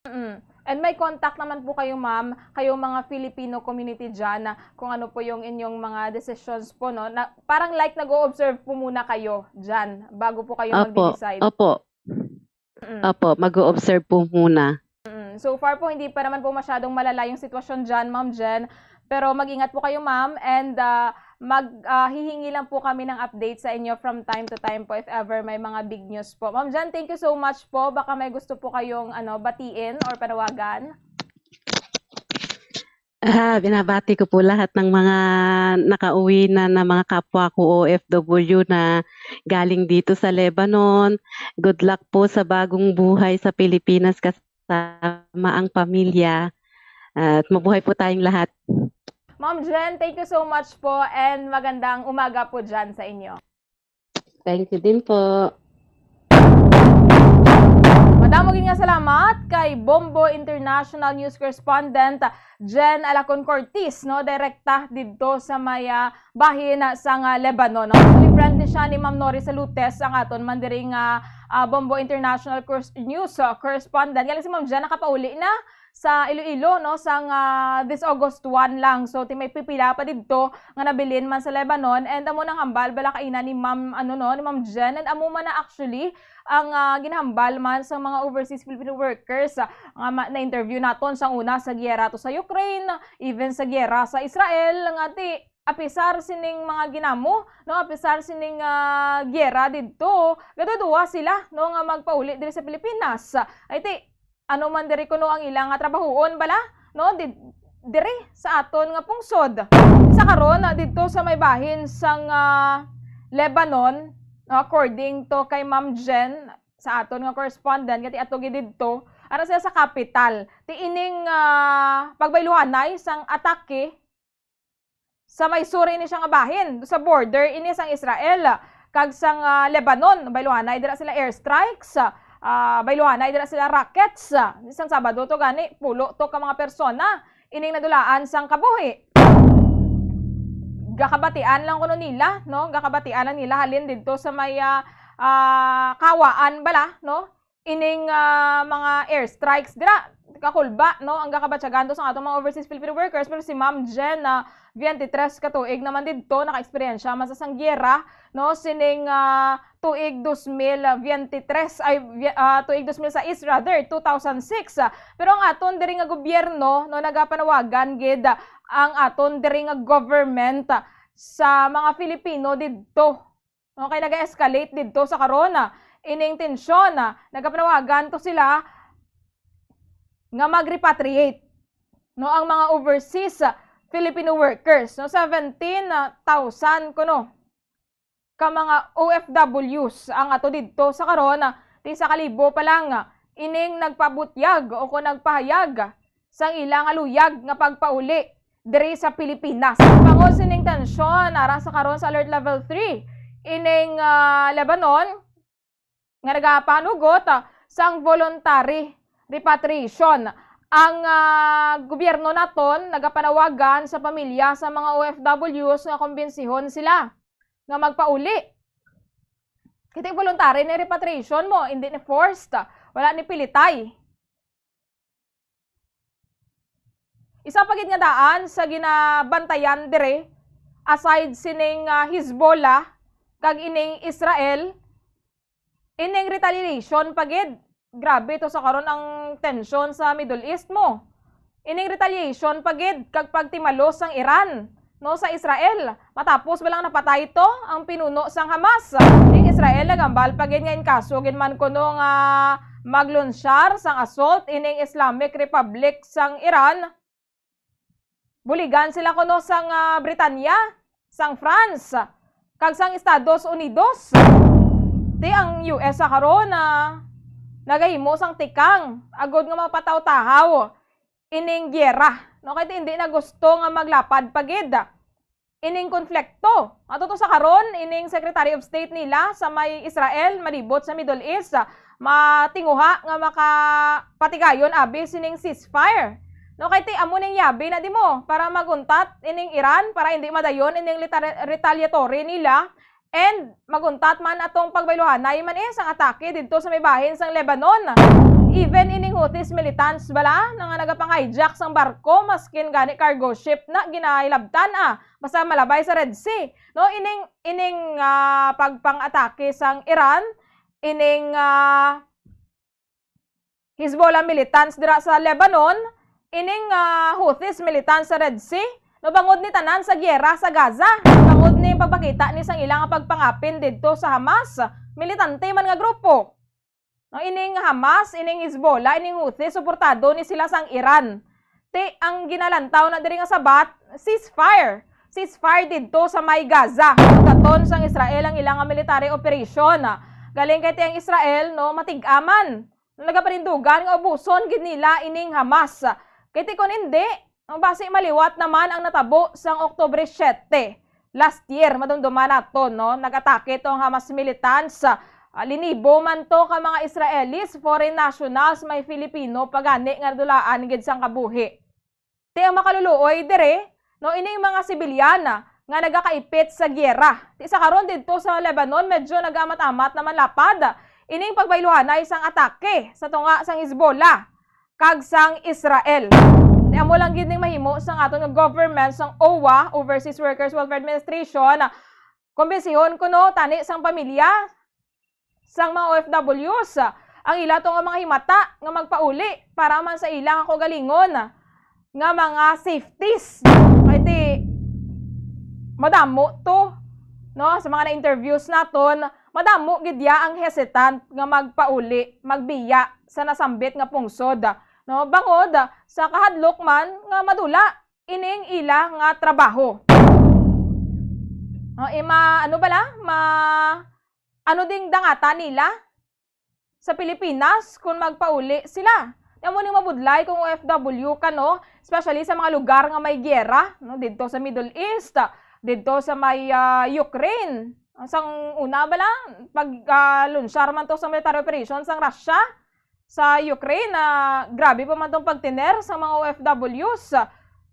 Mm. And may contact naman po kayo, ma'am, kayong mga Filipino community diyan, na kung ano po yung inyong mga decisions po, no? Na, parang like nag-o-observe po muna kayo diyan bago po kayo Opo, magde-decide. opo. Mm. Opo, mag-o-observe po muna. Mm. So far po, hindi pa naman po masyadong malala yung sitwasyon diyan, Ma'am Jen. Pero mag-ingat po kayo, ma'am, and, ah, mag, ah, hihingi lang po kami ng update sa inyo from time to time po if ever may mga big news po. Ma'am Jen, thank you so much po. Baka may gusto po kayong, ano, batiin or panawagan? Ah, binabati ko po lahat ng mga nakauwi na, na mga kapwa ko O F W na galing dito sa Lebanon. Good luck po sa bagong buhay sa Pilipinas kasama ang pamilya. At mabuhay po tayong lahat. Ma'am Jen, thank you so much po and magandang umaga po dyan sa inyo. Thank you din po. Madamo gid nga salamat kay Bombo International News Correspondent Jen Alacon Cortez, no, direkta didto sa may, ah, bahin, ah, sang, ah, Lebanon, no? Actually, friend ni siya ni Ma'am Nori Salutes, ang aton man diri nga, ah, Bombo International Cors-, News, ah, Correspondent. Galing si Ma'am Jen, nakapauli na sa Iloilo, no, sang, ah, this August one lang. So, ti may pipila pa didto nga nabilin man sa Lebanon. And amo nang hambal bala kaina ni Ma'am, ano, no, ni Ma'am Jen. And amo man na actually ang, ah, ginhambal man sa mga overseas Filipino workers, ah, nga ma-, na-interview naton sang una sa giyera to sa Ukraine, even sa giyera sa Israel, nga ti apisar sining mga ginamo, no, apisar sining, ah, giyera didto, gaduduwa sila, no, nga magpauli diri sa Pilipinas. Ay ti, ano man diri kuno ang ila nga trabahoon bala, no? Di-, diri sa aton nga pungsod. Sa karon, ah, didto sa may bahin sang, ah, Lebanon, no, according to kay Ma'am Jen, sa aton nga correspondent, nga ti ato gid didto, ara sila sa capital. Ti ining, ah, pagbayluhanay sang atake sa may sur ini siya nga bahin, sa border ini sang Israel kag sang, ah, Lebanon. Bayluhanay dira sila airstrikes, ah, bayluhanay dira sila rockets. Sang Sabado to gani, pulo to ka mga persona ining nadulaan sang kabuhi. Gakabatian lang kuno nila, no? Gakabatian lang nila halin didto sa may, ah, ah, kawaan bala, no? Ining, ah, mga airstrikes dira, kakulba, no, ang gakabatyagan to sa atong mga overseas Filipino workers. Pero si Ma'am Jen, ah, twenty-three ka tuig naman didto, naka-eksperyensya man sa sang giyera, no, sining, ah, tuig dos mil veintitrés, ay, vi-, ah, tuig dos mil sais, rather, two thousand six. Ah, pero ang aton diri nga gobyerno, no, nagapanawagan gid, ah, ang aton diri nga government, ah, sa mga Filipino didto. No, kay naga-escalate didto sa karon, ah, ining tensyon, ah, nagapanawagan to sila nga mag-repatriate, no, ang mga overseas, ah, Filipino workers, no, seventeen thousand kuno ka mga O F Ws ang ato didto sa karon, ah, ti sa kalibo pa lang, ah, ining nagpabutyag o kon nagpahayag sang ila nga luyag nga pagpauli diri sa Pilipinas. Bangod sining tensyon, ara sa karon sa Alert Level three ining, ah, Lebanon nga nagapanugot, ah, sang voluntary repatriation. Ang, ah, gobyerno naton nagapanawagan sa pamilya sa mga O F Ws nga kumbensihon sila nga magpauli. Kay ti voluntary ni repatriation mo, hindi ni forced, wala ni pilitay. Isa pa gid nga daan sa ginabantayan dire, aside sining, ah, Hezbollah kag ining Israel, ining retaliation pa gid. Grabe to sa karon ang tensyon sa Middle East mo. Ining retaliation pa gid kag pagtimalos sang Iran, no, sa Israel. Matapos ba lang napatay to ang pinuno sang Hamas? Ning Israel nagambal pa gid nga in kaso gid man kuno nga maglunsyar sang assault ining Islamic Republic sang Iran, buligan sila kuno sang, ah, Britanya, sang France, kag sang Estados Unidos. Ti ang U S sa karon na nagahimo sang tikang agod nga mapataw-tahaw ining giyera, no? Kay ti hindi na gusto nga maglapad pa gid ining konflikto. Ato to sa karon, ining Secretary of State nila sa may Israel, malibot sa Middle East, matinguha nga makapatigayon abi sining ceasefire. No, kay ti amo ning yabi na di mo para maguntat ining Iran para hindi madayon ining litare-, retaliatory nila. And maguntat man atong pagbayluhanay man eh sang atake didto sa may bahin sang Lebanon. Even ining Houthis militants bala na nga nagapang-hijack sang barko, maskin gani cargo ship na ginahilabtan, ah, basta malabay sa Red Sea. No, ining, ining, ah, pagpang-atake sang Iran, ining, ah, Hezbollah militants dira sa Lebanon, ining, ah, Houthis militants sa Red Sea, no, bangod ni tanan sa giyera sa Gaza, bangod ni pagpakita ni sang ila nga pagpangapin didto sa Hamas, militante man nga grupo. No, ining Hamas, ining Hezbollah, ining Houthis, suportado ni sila sang Iran. Ti ang ginalantaw na diri nga sabat, ceasefire. Ceasefire didto sa may Gaza. Daton sang Israel ang ila nga military operation. Galing kay ti ang Israel, no, matig-aman. Nagapanindugan nga ubuson gid nila ining Hamas. Kay ti kon hindi, no, basi maliwat naman ang natabo sang Oktubre siyete. Last year, madumduman naton, no, nag-atake to ang Hamas militants. Ah, linibo man to ka mga Israelis, foreign nationals, may Filipino pa gani nga nadulaan gid sang kabuhi. Ti ang makaluluoy diri, no, ining mga sibilyan nga nagakaipit sa giyera. Ti sa karon didto sa Lebanon, medyo nagamat-amat naman lapad ining pagbayluhanay sang atake sa tunga sang Hezbollah kag sang Israel. Ti amo lang gid ning mahimo sang aton nga government, sang OWWA, Overseas Workers Welfare Administration, kumbensihon kuno tani sang pamilya sang mga O F Ws ang ila to nga mga himata nga magpauli para man sa ila nga kaugalingon nga mga safeties. Kay ti madamo to, no, sa mga na-interviews naton, madamo gid ya ang hesitant nga magpauli, magbiya sa nasambit nga pungsod, no, bangod sa kahadlok man nga madula ining ila nga trabaho. No, ima-, ano bala? Ma-, ano ding dangata nila sa Pilipinas kung magpauli sila? Ti amo ning mabudlay kung O F W ka, no? Especially sa mga lugar nga may giyera, no? Didto sa Middle East, didto sa may, ah, Ukraine. Sang una bala, pag, ah, lunsyar man to sa military operation sang Russia sa Ukraine, na grabe pa man tong pagtiner sa mga O F Ws.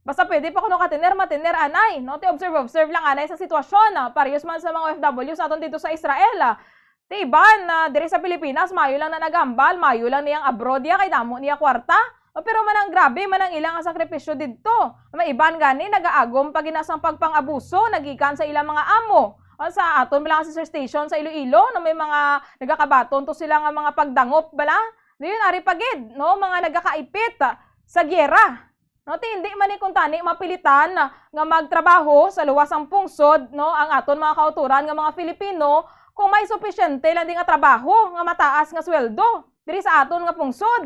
Basta pwede pa kuno katiner, matiner anay, no? Ti observe, observe lang anay sa sitwasyon, ah, parehas man sa mga O F Ws naton dito sa Israel, ah. Ti iban, ah, diri sa Pilipinas, mayo lang na nagambal, mayo lang niyang abroad ya, kay damo niya kwarta. O, pero manang grabe man ang ilang sakripisyo didto. May iban gani nagaagom pa gina sang pagpang-abuso nagikan sa ilang mga amo. O, sa aton lang sister station sa Iloilo, na may mga nagakabaton to sila nga mga pagdangop bala. Dayon ari pa gid, no, mga nagakaipit sa giyera. No, ti hindi man ni kuntani mapilitan nga magtrabaho sa luwas sang pungsod, no, ang aton mga kautoran nga mga Filipino kung may supisyente lang di nga trabaho nga mataas nga sweldo diri sa aton nga pungsod.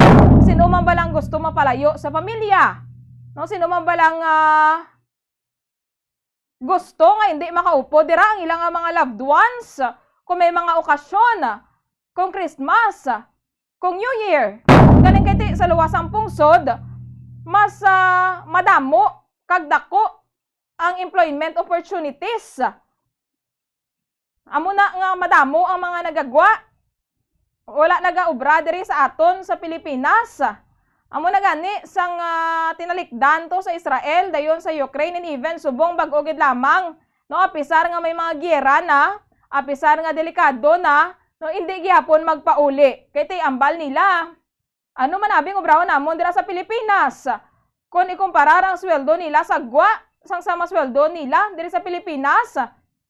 Sino man ba lang gusto mapalayo sa pamilya? No, sino man ba lang, ah, gusto nga hindi makaupod dira ang ilang mga loved ones kung may mga okasyon, kung Christmas, kung New Year? Galing kay ti sa luwas sang pungsod, mas, ah, madamo kag dako ang employment opportunities. Amo na nga madamo ang mga nagagwa, wala nagaobra diri sa aton sa Pilipinas. Amo na gani sang, ah, tinalikdan to sa Israel, dayon sa Ukraine, and even subong bag-o gid lamang, no, apisar nga may mga giyera na, apisar nga delikado na, no, hindi gihapon magpauli. Kay ti ambal nila, ano man abi ang obrahon namon dira sa Pilipinas? Kon ikumparar ang sweldo nila sa gwa sang sama sweldo nila diri sa Pilipinas,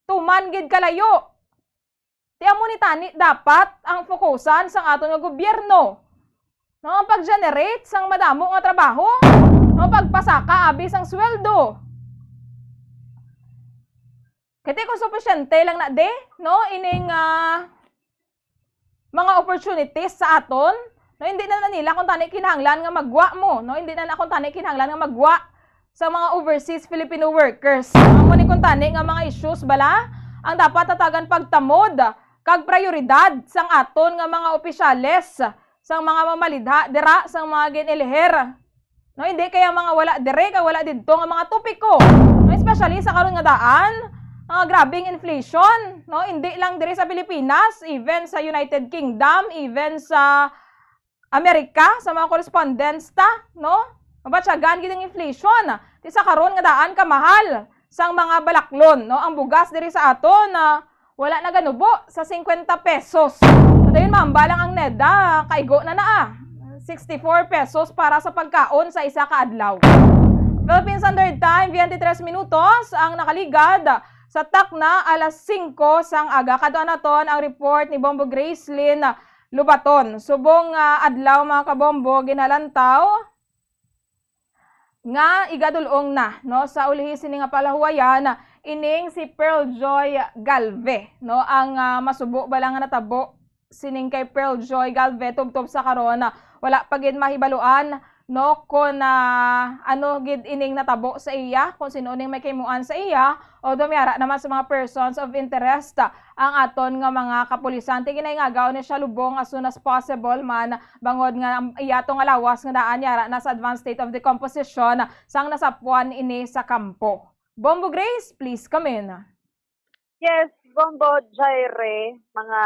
tuman gid kalayo. Ti amo ni tani dapat ang fokusan sang aton nga gobyerno, no, ang pag-generate sang madamo nga trabaho, no, pagpasaka abi sang sweldo. Kay ti kung supisyente lang na di, no, ining, ah, mga opportunities sa aton, no, hindi na, na nila kung tani kinahanglan nga magwa mo, no, hindi na, na kung tani kinahanglan nga magwa sa mga overseas Filipino workers. Amo ni kung tani nga mga issues bala ang dapat hatagan pagtamod kag prioridad sang aton nga mga opisyales, sang mga mamalidha dira sang mga gin-eliher. No, hindi kaya mga wala dire kag wala didto nga mga topiko. No, especially sa karon nga daan, Ang grabing inflation, no? Hindi lang diri sa Pilipinas, even sa United Kingdom, even sa Amerika, sa mga correspondents ta, no? Mabatyagan gid ang inflation. Ti sa karon nga daan ka mahal sang mga balaklon, no? Ang bugas diri sa aton, ah, wala naganubo sa singkwenta pesos. Padayon mamba lang ang NEDA, kaigo na na, ah. Sixty-four pesos para sa pagkaon sa isa ka adlaw. Philippine Standard Time, twenty-three minutos ang nakaligad sa takna alas singko sang aga. Kadto naton ang report ni Bombo Gracelyn Lubaton. Subong, ah, adlaw, mga kabombo, ginhalantaw nga igadul-ong na, no, sa ulihi sini nga palahuwayan, ining si Pearl Joy Galve, no, ang, ah, masubo bala nga natabo sining kay Pearl Joy Galve tubtob sa karon, ah, wala pa gid mahibaluan, no, kon, ah, ano gid ining natabo sa iya, kung sino ning may kahimuan sa iya, although may ara naman sa mga persons of interest, ah, ang aton nga mga kapulisan. Ti ginahingagaw ni siya lubong as soon as possible man, bangod nga ang iya to nga lawas nga daan yara na sa advanced state of decomposition sang nasapwan ini sa kampo. Bombo Grace, please come in. Yes, Bombo Jaire, mga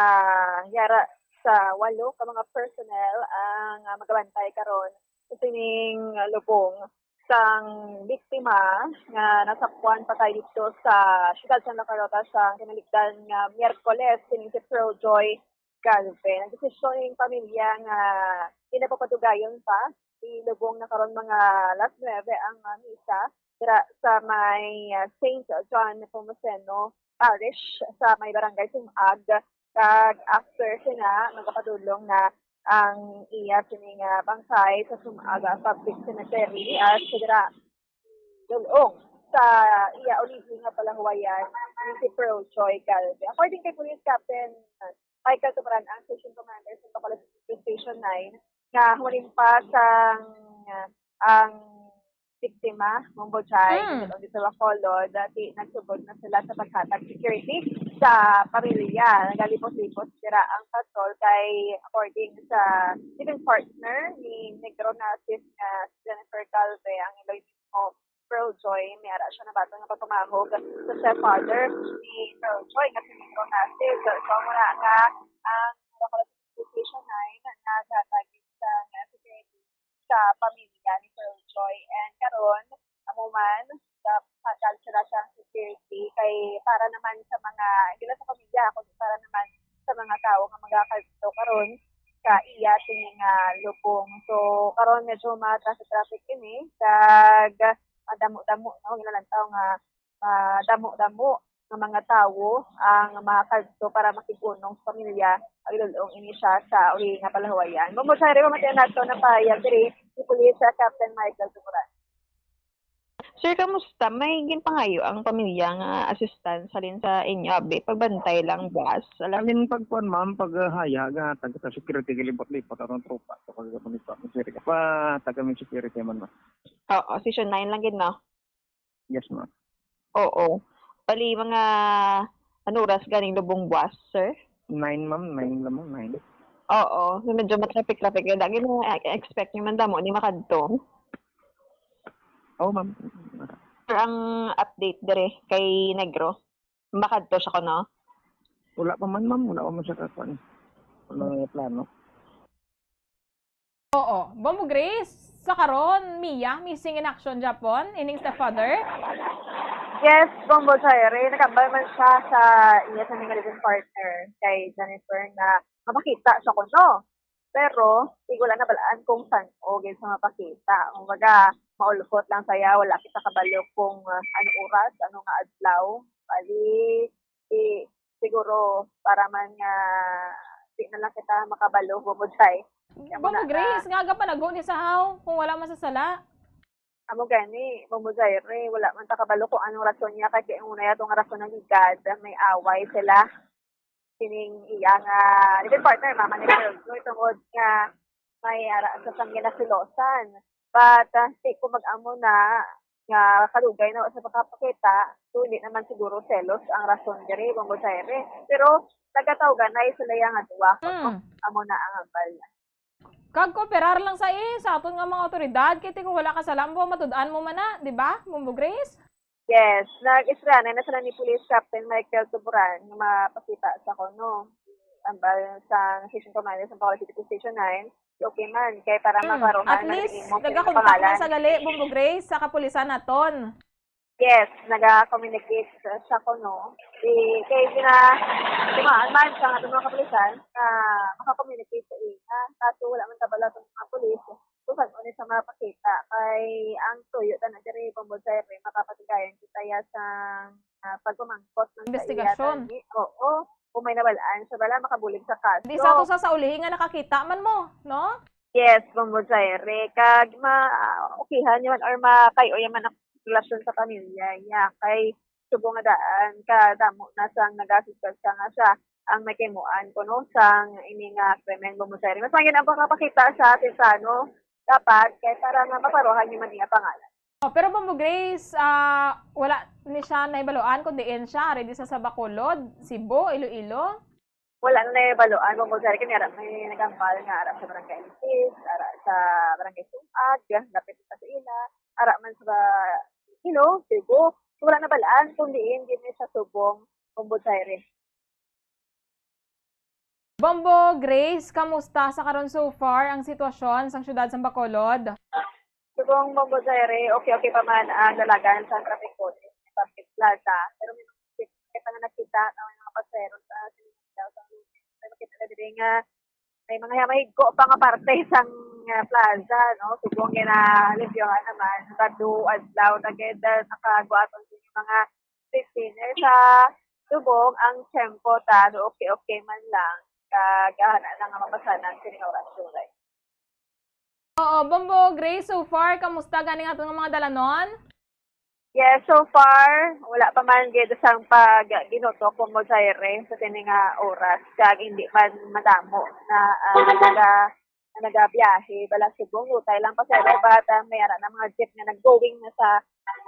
yara sa walo ka mga personnel ang, ah, magabantay karon sa sining lubong sang biktima nga nasapwan patay dito sa siyudad sa La Carota sa kinalikdan nga Miyerkules, sining si Pearl Joy Galve. Nagdesisyon ang pamilya nga di na papatugayon pa ilubong na karon mga alas nuebe ang, ah, misa dira sa may, ah, Saint John Nepomuceno Parish sa may barangay Sumag. Kag after sina, magapadulong na ang iya sini nga bangkay sa Sumag Public Cemetery at sa dira dulong sa iya ulihi nga palahuwayan ni si Pearl Joy Galve. According kay Police Captain Michael Tumaran, ang station commander sa Bacolod Station nine, nga humalin pa sang, ah, ang biktima, Mumbo Chai, Mm. Dito sa Bacolod, dati nagsugod na sila sa paghatag security sa pamilya. Nagalibot-libot sila ang patrol kay, according sa living partner ni Negro Nazis nga si Jennifer Galve, ang iloy mismo Pearl Joy, may ara siya nabaton nga pagpamahog sa stepfather ni Pearl Joy nga si Negro Nazis. So, muna nga ang Bacolod Station nine naghatag sa nga security sa pamilya ni Pearl Joy. And karon, amo man, sa pagal sila sa security kay para naman sa mga, hindi lang sa pamilya, kundi para naman sa mga tao nga magakadto karon sa iya sini nga lubong. So, karon medyo ma-traffic-traffic ini, kag madamo-damo, no? Ginhalantaw nga madamo-damo nga mga tawo ang makadto para makig-unong sa pamilya, pagdul-ong ini siya sa uli nga palahuwayan. Mumbo Chai, pamatian nato na pahayag diri ni Police Captain Michael Turan. Sir, kamusta? May ginpangayo ang pamilya nga assistance halin sa inyo, abi? Pagbantay lang, boss. Alam Halin pagkuan, ma'am, paghaya, gahatag sa security, galibot-libot ang tropa. So, pag-, pag-, pag-, security. Pa, taga may security man, ma'am. Oo, session nine lang gid, no? Yes, ma'am. Oo. Bali, mga ano oras ganing lubong, boss, sir? Nine, ma'am. Nine lang, ma'am. Nine. Oo. So, medyo ma-traffic-traffic. Kaya lagi na expect nyo man damo ni makadto. Oo, ma'am. Sir, ang update dire kay Negro, makadto siya ko, no? Wala pa man, ma'am. Wala pa man siya kakuan. Ano yung plano? Oo. Bombo Grace, sa karon, Mia, missing in action, Japon, ining stepfather? Yes, Bombo Chaire. Nakambal man siya sa iya sa mga living partner kay Jennifer nga mapakita siya kuno. Pero, di ko lang nabalaan kung san o gid sa mapakita. Kumbaga, maulhot lang saya, wala kita kabalo kung, ah, ano oras, ano nga adlaw. Bali, di, siguro, para man nga, di na lang kita makabalo, Bombo Jai. Kaya Bombo muna Grace, na. Nga aga pa nago ni sahaw, kung wala man sa sala. Amo gani, Bombo Jai, re, wala man ta kabalo kung anong rason niya, kay kay una yato nga rason ang ligad, may away sila. Sining iya nga living partner, mama ni Pearl Joy, tungod nga may ara sa sang ginasilosan. But, ah, di ko mag-amo na nga kadugay na sa pagkapakita, so hindi naman siguro selos ang rason diri, Bombo Jai, re. Pero nagkatawgan na sila yang nga duwa. Mm. Amo na ang hambal niya. Kag kooperar lang sa i-, sa aton nga mga awtoridad, kay ti kung wala ka sala, matud-an mo man na, di ba, Bombo Grace? Yes, nag-istorya na sila ni Police Captain Michael Tuburan nga mapakita sa kuno. Ambal sa Station Commander sa Bacolod City Police Station nine, okay man, kay para Mm. maklaruhan At man least, ang imong nagkakontak pangalan. Man sa gali, Bombo Grace, sa kapulisan naton. Yes, naga-communicate sa, sa kuno. Di, kay gina-, dumaan man sa aton mga kapulisan na maka-communicate sa ila. Kaso wala man kabalo ang mga pulis kung saan ni sa mapakita. Kay ang tuyo na diri, Bombo Jerry, makapatigayan kita ya sa, ah, pagpamangkot man sa iya Investigasyon. Tani. Oo, kung may nabalaan siya, bala makabulig sa kaso. Di sa ato sa, sa ulihi nga nakakita man mo, no? Yes, Bombo Jerry. Kag ma-, okihan yun or makayo yun man ang relasyon sa pamilya niya. Kay subong nga daan, kadamo na sang nagasuspek siya nga siya ang may kimuan kuno sang ini nga krimen, Bombo Jerry. Mas maayos ang pagpakita sa atin sa ano, dapat, kay para nga maklaruhan yun man iya pangalan. Oh, pero Bombo Grace, ah, wala ni siya nahibaluan kung diin siya, ari di sa, sa Bacolod, Cebu, Iloilo? Wala na nahibaluan, Bombo Jerry, kani ara may nagambal nga ara sa Barangay Antis, ara sa Barangay Sungag, lapit pa sa ila, ara man sa, you know, Cebu. Wala nabalaan kung diin, di na siya subong, Bombo Jerry. Bombo Grace, kamusta sa karon so far ang sitwasyon sa siyudad sa Bacolod? Subong, Bombo Jerry, okay-okay pa man ang dalagan sa traffic police sa Public Plaza. Pero may mga ticket pa nga nakita na may mga pasahero sa sinigaw sa Lunes. May makita na diri nga may mga mahigko pa nga parte sang, ah, plaza, no? Subong nga nalimpyohan naman. Kadto adlaw na gid, ah, nakaguaton sa mga fifteen. Eh, sa subong ang tiyempo ta, no, okay-okay man lang. Kag, ah, na nga mapasanan sining oras, July. Oo, Bombo Grace, so far, kamusta gani nga aton nga mga dalanon? Yes, so far, wala pa man gid sang pag-ginutok, Bombo Jerry, sa sini nga oras. Kag hindi man madamo na, ah, naga-, nagabiyahe, bala subong, utay lang pasero, but, ah, may ara na mga jeep nga nag-going na sa,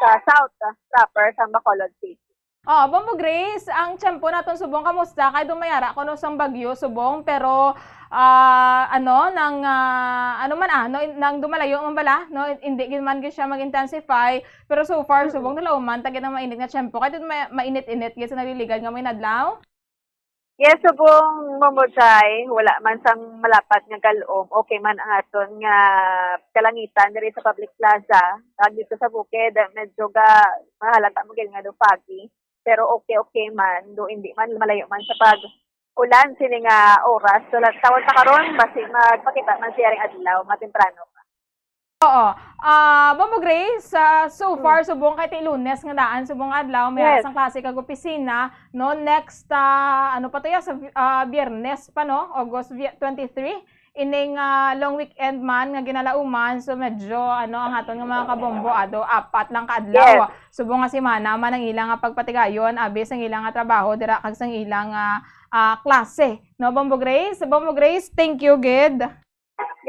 sa south, ah, proper, sa Bacolod City. Oh, Bombo Grace, ang tiyempo naton subong kamusta? Kay dumayara kuno sang bagyo subong, pero, ah, ano, nang, ah, ano man, ah, no, in-, nang dumalayo man bala, no, in-, hindi gid man gid siya mag-intensify, pero so far, Mm. subong nalauman ta gid ang mainit nga tiyempo. Kay dun ma-, mainit-init gid sa naliligad nga mga inadlaw. Yes, subong, Momojay, wala man sang malapat nga galom. Okay man ang aton nga kalangitan diri sa Public Plaza. Kag dito sa bukid, medyo ga-, mahalata mo gid nga do foggy. Pero okay, okay man. Do hindi man, malayo man sa pag-ulan sini nga oras. So, la-, tawon ta karon, basi magpakita man siya ring adlaw, matemprano pa. Oo. Ah, Bombo Grace, ah, so far, Mm. subong kay ti Lunes nga daan, subong adlaw, may Yes. sang klase kag opisina, no? Next, ah, ano pa to ya? Sa, ah, Biyernes pa, no? August vi-, twenty-three. Ining, ah, long weekend man nga ginalauman, so medyo, ano, ang aton nga mga kabombo, ado, apat lang ka adlaw. Yes. Subong nga semana man ang ilang nga pagpatigayon, abi sang ilang nga trabaho, dira kag sang ilang, ah, ah, klase. No, Bombo Grace? Bombo Grace, thank you, gid.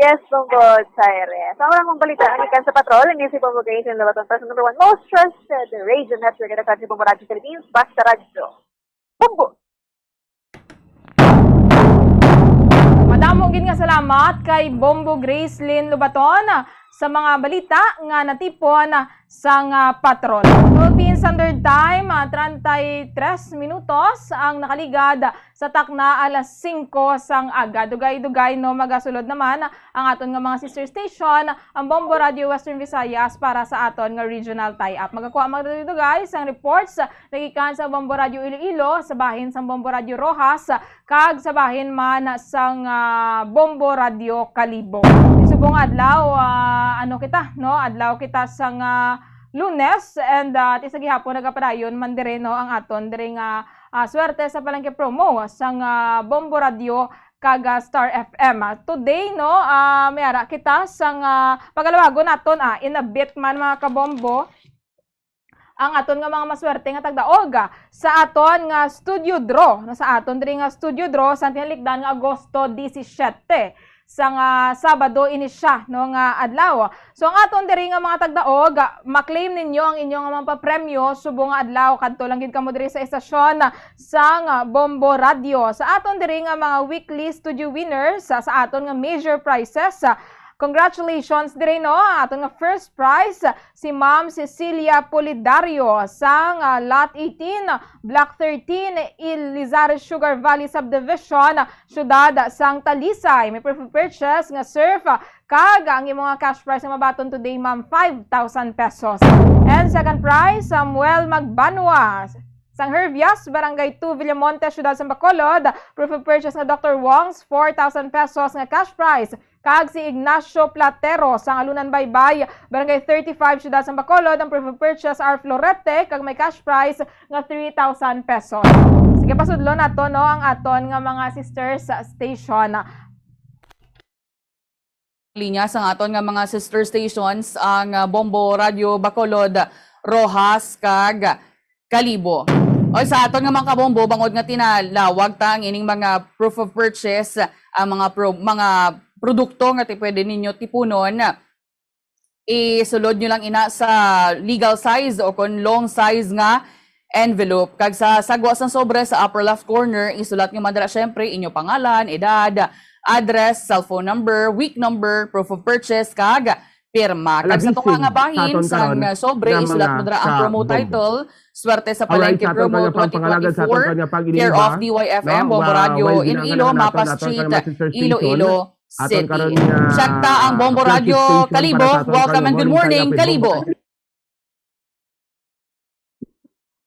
Yes, Bombo Zaire. Sa mga mong balita, ang ikan sa patrol, ini si Bombo Grace, yung Labaton Person number one, most trusted radio network in the country, Bombo Radyo Philippines, Basta Radyo. Bombo! Madamo gid nga salamat kay Bombo Grace Lynn Lubaton sa mga balita nga natipon sang, ah, patrol. Philippine Standard Time, ah, treinta y tres minutos ang nakaligad sa takna alas singko sang aga. Dugay-dugay, no, magasulod naman ang aton nga mga sister station, ang Bombo Radio Western Visayas, para sa aton nga regional tie-up. Magakuha magdugay-dugay sang reports nagikan sa Bombo Radio Iloilo, sa bahin sang Bombo Radio Roxas, kag sa bahin man sang, ah, Bombo Radio Kalibo. Subong adlaw, ah, ano kita, no? Adlaw kita sang, ah, Lunes, and, ah, ti sa gihapon nagapadayon man dire, no, ang aton dire nga, ah, swerte sa palengke promo sang, ah, Bombo Radio kag, ah, Star F M. Ah, today, no, ah, may ara kita sang, ah, pagalawagon naton, ah, in a bit man, mga kabombo, ang aton nga mga maswerte nga tagdaog, ah, sa aton nga studio draw, no, sa aton diri nga studio draw sa tinalikdan nga Agosto disisiete, sang, ah, Sabado ini siya, no, nga adlaw. So, ang aton diri nga mga tagdaog, ah, ma-claim ninyo ang inyo nga mga papremyo subong nga adlaw. Kadto lang gid kamo diri sa estasyon, ah, sang, ah, Bombo Radio. Sa aton diri nga mga weekly studio winners, ah, sa aton nga major prizes, ah, Congratulations diri, no? Aton nga first prize, si Ma'am Cecilia Polidario sang, ah, Lot eighteen, Block thirteen, Ilizares Sugar Valley Subdivision, Siyudad sang Talisay. May proof of purchase nga surf, ah, kag ang imo nga cash prize nga mabaton today, ma'am, five thousand pesos. And second prize, Samuel Magbanwa sang Herbias, Barangay two, Villamonte, Siyudad sang Bacolod. Proof of purchase nga Doctor Wong's four thousand pesos nga cash prize. Kag si Ignacio Platero sang Alunan Baybay, Barangay thirty-five, Siyudad sang Bacolod, ang proof of purchase R Florete, kag may cash prize nga three thousand pesos. Sige, pasudlon nato, no, ang aton nga mga sisters station. Linya sang aton nga mga sister stations, ang, ah, Bombo Radio Bacolod, Roxas, kag Kalibo. O, sa aton nga mga kabombo, bangod nga tinalawag ta ang ining mga proof of purchase, ang mga pro-, mga produkto nga ti-, pwede ninyo tipunon, isulod nyo lang ina sa legal size o kon long size nga envelope. Kag sa sagwa sang sobre sa upper left corner, isulat nyo man dira, syempre, inyo pangalan, edad, address, cellphone number, week number, proof of purchase, kag pirma. Kag sa tunga nga bahin sang sobre, isulat mo dira ang promo title, Swerte sa Palengke Promo twenty twenty-four, care of D Y F M, Bombo Radio, Iloilo, Mapa Street, Iloilo City. Check ta ang Bombo Radio Kalibo. Welcome and good morning, Kalibo.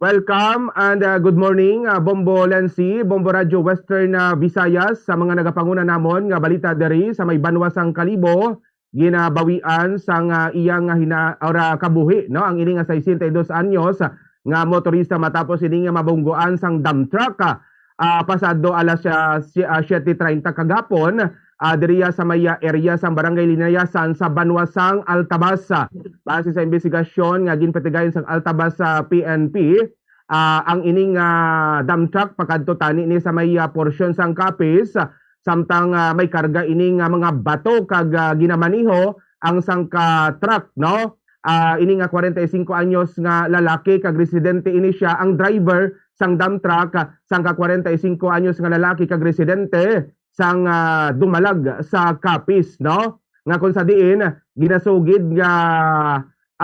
Welcome and, uh, good morning, uh, Bombo Lency, Bombo Radio Western, uh, Visayas, sa mga nagapanguna namon nga balita diri sa may banwa sang Kalibo, ginabawian sang, uh, iya nga hina-, or, uh, kabuhi, no, ang ini nga sesenta y dos anyos nga motorista matapos ini nga mabungguan sang dump truck, ah, ah, pasado alas, ah, si-, ah, siete treinta kagapon, ah, diriya sa may, ah, area sang Barangay Linayasan sa banwa sang Altabas. Base sa imbestigasyon nga ginpatigayon sang Altabas sa P N P, ah, ang ining, ah, dump truck pakadto tani ni sa may, ah, porsyon sang Capiz, samtang, ah, may karga ini nga mga bato kag, ah, ginamaniho ang sangka truck, no? Ah, ini nga kwarenta y singko anyos nga lalaki kag residente ini siya ang driver sang dump truck, ah, sangka kwarenta y singko anyos nga lalaki kag residente sang, ah, Dumalag sa Capiz, no? Nga kung sa diin ginasugid nga,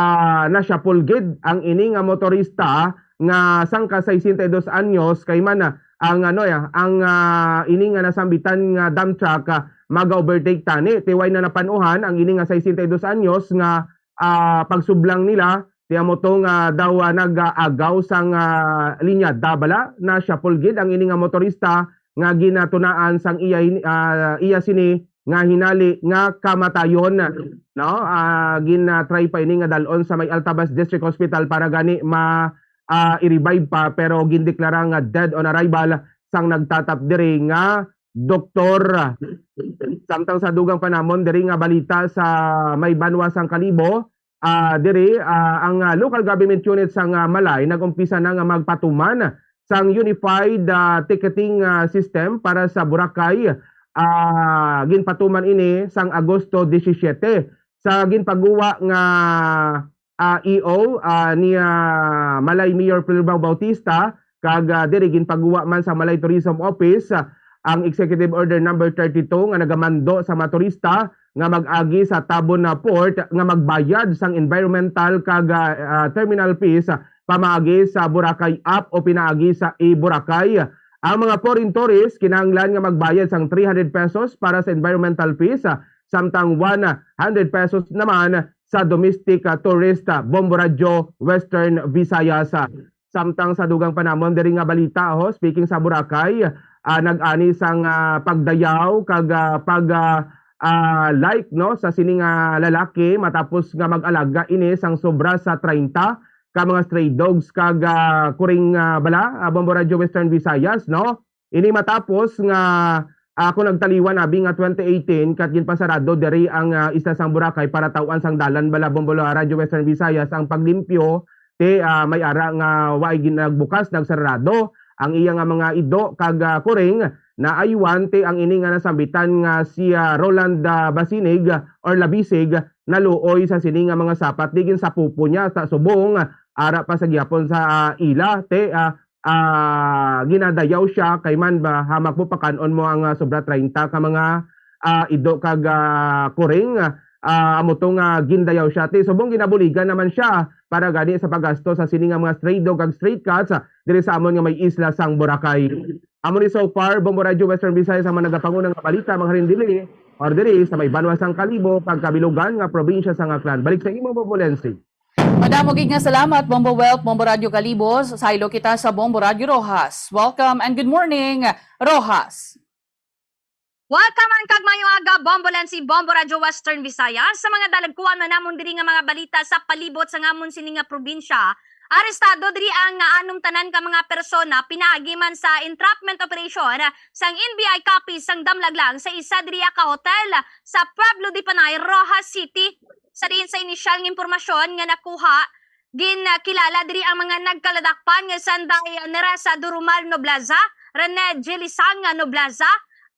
ah, nasyapol gid ang ini nga motorista nga sangka sesenta y dos anyos, kay man, ah, ang, ano, ya, ang, ah, ini nga nasambitan nga dump truck, ah, maga-overtake tani. Tiway na napanuhan ang ini nga sesenta y dos anyos nga, ah, pagsublang nila, ti amo to nga daw, ah, nag-agaw sang, ah, linyada bala, nasyapol gid ang ini nga motorista nga ginatunaan sang iya hin-, ah, iya sini nga hinali nga kamatayon, no? Ah, gin-, ah, try pa ini nga dal-on sa may Altabas District Hospital para gani ma-, ah, i-revive pa, pero gindeklara nga dead on arrival sang nagtatap diri nga doktor. Samtang sa dugang panamon diri nga balita sa may banwa sang Kalibo, ah, diri, ah, ang, ah, local government unit sang, ah, Malay nag-umpisa na nga magpatuman sang unified, ah, ticketing, ah, system para sa Boracay. Ah, ginpatuman ini sang Agosto disisiete sa ginpaguwa nga, ah, E O, ah, ni, ah, Malay Mayor Pluribao Bautista, kag, ah, diri ginpaguwa man sa Malay Tourism Office, ah, ang Executive Order Number thirty-two nga nagamando sa mga turista nga mag-agi sa Tabon na Port nga magbayad sang environmental kag, ah, ah, terminal fees, ah, pamaagi sa Boracay App o pinaagi sa e-Boracay. Ang mga foreign tourists kinahanglan nga magbayad sang three hundred pesos para sa environmental fees, ah, samtang one hundred pesos naman sa domestic, ah, tourist, ah, Bombo Radyo Western Visayas. Samtang sa dugang panamon diri nga balita, ho, speaking sa Boracay, ah, nag-ani sang, ah, pagdayaw kag, ah, pag, ah, ah, like, no, sa sini nga lalaki matapos nga mag-alaga ini sang sobra sa treinta ka mga stray dogs kag, ah, kuring, ah, bala, ah, Bombo Radyo Western Visayas, no? Ini matapos nga, ah, ako nagtaliwan abi nga twenty eighteen kat ginpasarado diri ang, ah, isla sang Boracay para taw-an sang dalan bala Bombo Radyo Western Visayas ang paglimpyo ti, ah, may ara nga way ginagbukas, nagsarado ang iya nga mga ido kag, ah, kuring naaywan ti ang ini nga nasambitan nga si, ah, Roland, ah, Basinig or Labisig naluoy sa sini nga mga sapat di ginsapupo niya sa subong ara pa sa gihapon sa, ah, ila ti, ah, ah, ginadayaw siya kay man ba hamak mo pakan-on mo ang, ah, sobra treinta ka mga, ah, Ido kag, ah, Kuring, ah, amo to nga gindayaw siya. Ti subong ginabuligan naman siya para gani sa paggasto sa sini nga mga stray dog kag stray cats, ah, diri sa amon nga may isla sang Boracay. Amo ni so far, Bombo Radyo Western Visayas ang mga nagapanguna nga balita, mga halin dili or diri sa may banwa sang Kalibo kag kabilugan nga probinsya sang Aklan. Balik sa imo, Bombo Lensi. Madamo gid nga salamat, Bombo Wealth, Bombo Radyo Kalibo. Saylo kita sa Bombo Radyo Roxas. Welcome and good morning, Roxas. Welcome and kag maayong aga, Bombo Lensi, Bombo Radyo Western Visayas. Sa mga dalagkuan man namon diri nga mga balita sa palibot sa ngamon sini nga probinsya, arestado diri ang, ah, anumtanan ka mga persona pinaagi man sa entrapment operation sang N B I Capiz sang Damlaglang sa isa diri ka hotel sa Pueblo de Panay, Roxas City. Sa diin sa inisyal nga impormasyon nga nakuha, ginkilala diri ang mga nagkaladakpan nga sanday Nerasa Durumal Noblaza, Rene Jelisang Noblaza,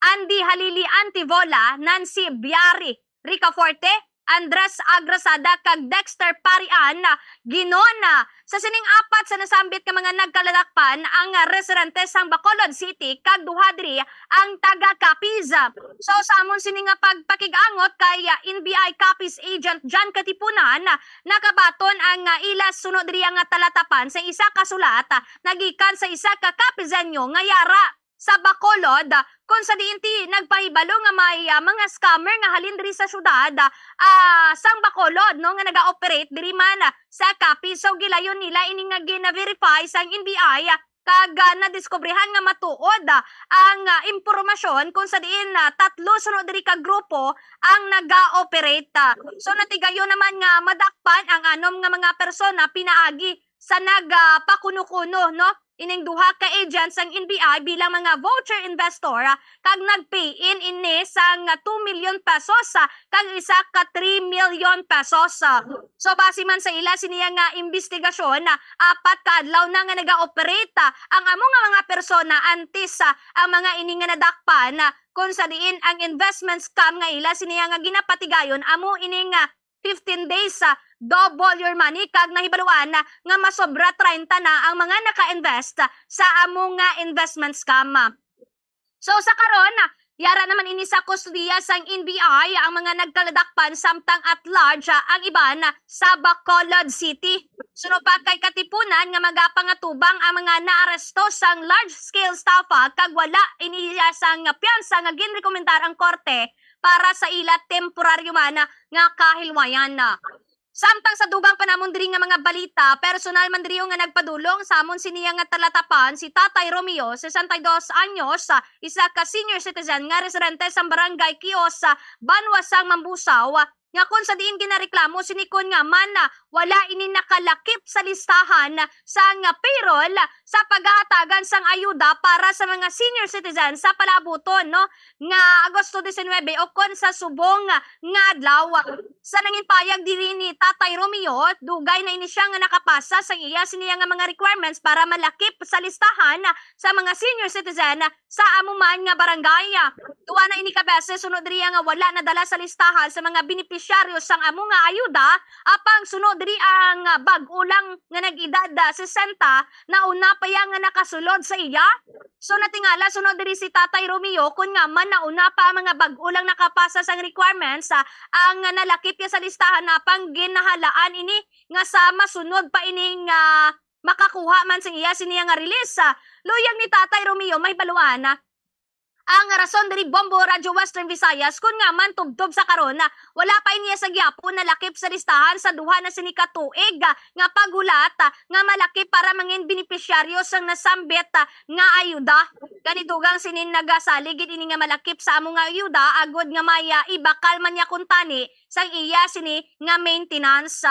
Andy Halili Antivola, Nancy Biari Ricaforte, Andres Agrasada, kag Dexter Parian Ginona. Sa sining apat sa nasambit nga mga nagkaladakpan ang residente sang Bacolod City kag duha diri ang taga Capiz. So sa amon sini nga pagpakig-angot kay, ah, N B I Capiz agent John Katipunan, nakabaton ang, ah, ila suno diri nga talatapan sa isa ka sulat, ah, nagikan sa isa ka Capizeño nga yara sa Bacolod, ah, kung sa diin ti nagpahibalo nga may, ah, mga scammer nga halin diri sa syudad, ah, sang Bacolod, no, nga naga-operate diri man, ah, sa Capiz. So gilayon nila ini nga gina-verify sang N B I, ah, kag, ah, nadiskubrihan nga matuod, ah, ang, ah, impormasyon kung sa diin, ah, tatlo suno diri ka grupo ang naga-operate. So natigayon naman nga madakpan ang anom nga mga persona pinaagi sa nagpakuno-kuno, no, ining duha ka agents sang N B I bilang mga vulture investor, ah, kag nag-pay-in ini sang two million pesos, ah, kag isa ka three million pesos. So base man sa ila sini nga imbestigasyon, apat ka adlaw na nga naga-operate ang amo nga mga persona antes ang mga ini nga nadakpan, kung sa diin ang investment scam nga ila sini nga ginapatigayon amo ining fifteen days, double your money, kag nahibaluan nga masobra treinta na ang mga naka-invest sa amo nga investment scam. So sa karon, yara naman ini sa kustodiya sang N B I ang mga nagkaladakpan, samtang at large, ah, ang iban sa Bacolod City. Suno pa kay Katipunan nga magapangatubang ang mga naaresto sang large-scale estafa kag wala iniya sang piyansa nga ginrekomendar ang korte para sa ila temporaryo man nga kahilwayan. Samtang sa dugang pa namon diri nga mga balita, personal man diri nga nagpadulong sa amon siniya nga talatapan si Tatay Romeo, sesenta y dos anyos, isa ka senior citizen nga residente sa Barangay Kios, Banwa sang Mambusaw, nga kon sa diin ginareklamo sini kon nga man wala ini nakalakip sa listahan sang payroll sa pagahatagan sang ayuda para sa mga senior citizen sa palaabuton, no, nga Agosto diecinuebe o kon sa subong nga adlaw. Sa nangin payag diri ni Tatay Romeo, dugay na ini siya nga nakapasa sa iya siniya nga mga requirements para malakip sa listahan sa mga senior citizen sa amo man nga barangay. Duha na ini ka beses suno diri nga wala nadala sa listahan sa mga benepisyaryo sang amo nga ayuda, apang suno diri ang bag-o lang nga nag-edad, ah, sesenta, nauna pa iya nga nakasulod sa iya. So natingala suno diri si Tatay Romeo kon nga man nauna pa ang mga bag-o lang nakapasa sang requirements, ah, ang nalakip niya sa listahan, apang ginahalaan ini nga sa masunod pa ining, ah, makakuha man sa iya siniya nga release. Luyag ni Tatay Romeo mahibaluan ang rason diri, Bombo Radyo Western Visayas, kun nga man tubtob sa karon, wala pa ini sa gihapon nalakip sa listahan sa duha na sini ka tuig nga paghulat nga malakip para mangin benepisyaryo sang nasambit nga ayuda. Kani dugang sinin nagasalig gid ini nga malakip sa amo nga ayuda agod nga may, ah, ibakal man niya kuntani sang iya sini nga maintenance.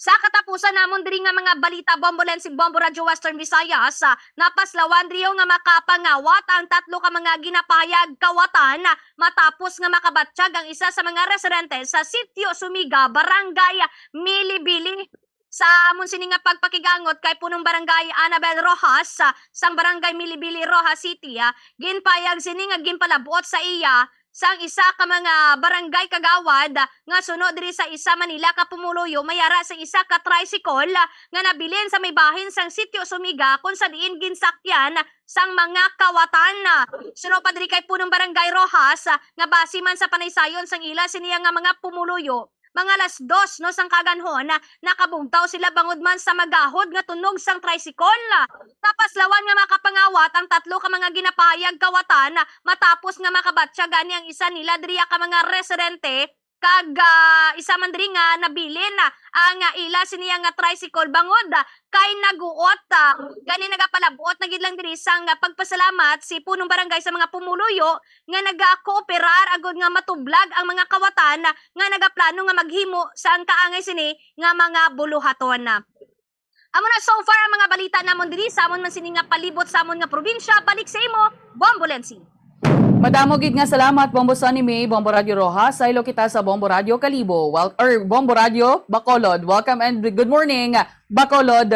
Sa katapusan namon diri nga mga balita, Bombo Lensi, Bombo Radyo Western Visayas, napaslawan diri nga makapangawat ang tatlo ka mga ginapahayag kawatan matapos nga makabatyag ang isa sa mga residente sa Sitio Sumiga, Barangay Milibili. Sa amon sini nga pagpakigangot kay Punong Barangay Annabel Rojas, ah, sang Barangay Milibili, Roxas City, ah, ginpayag sini nga ginpalabot sa iya sang isa ka mga barangay kagawad nga suno diri sa isa Manila ka pumuluyo may ara sa isa ka tricycle nga nabilin sa may bahin sang Sitio Sumiga, kung sa diin ginsakyan sang mga kawatan. Suno pa diri kay Punong Barangay Rojas, nga base man sa panaysayon sang ila siniya nga mga pumuluyo, mga alas dos, no, sang kaganhon, nakabugtaw sila bangod man sa magahod nga tunog sang tricycle. Napaslawan nga makapangawat ang tatlo ka mga ginapahayag kawatan matapos nga makabatya gani ang isa nila diriya ka mga residente, kag, ah, isa man diri nga nabilin, ah, ang, ah, ila siniya nga tricycle bangod, ah, kay naguot, ah, gani nagapalab-ot na gid lang diri sang, ah, pagpasalamat si Punong Barangay sa mga pumuluyo nga nagakooperar agud nga matublag ang mga kawatan nga nagaplano nga maghimo sang kaangay sini nga mga buluhaton. Amo na so far ang mga balita namon diri sa amon man sini nga palibot sa amon nga probinsya. Balik sa imo, Bombo Lensi. Madamo gid nga salamat, Bombo Sonny May, Bombo Radio Rojas. Saylo kita sa Bombo Radio Kalibo, wel-, or Bombo Radio Bacolod. Welcome and good morning, Bacolod.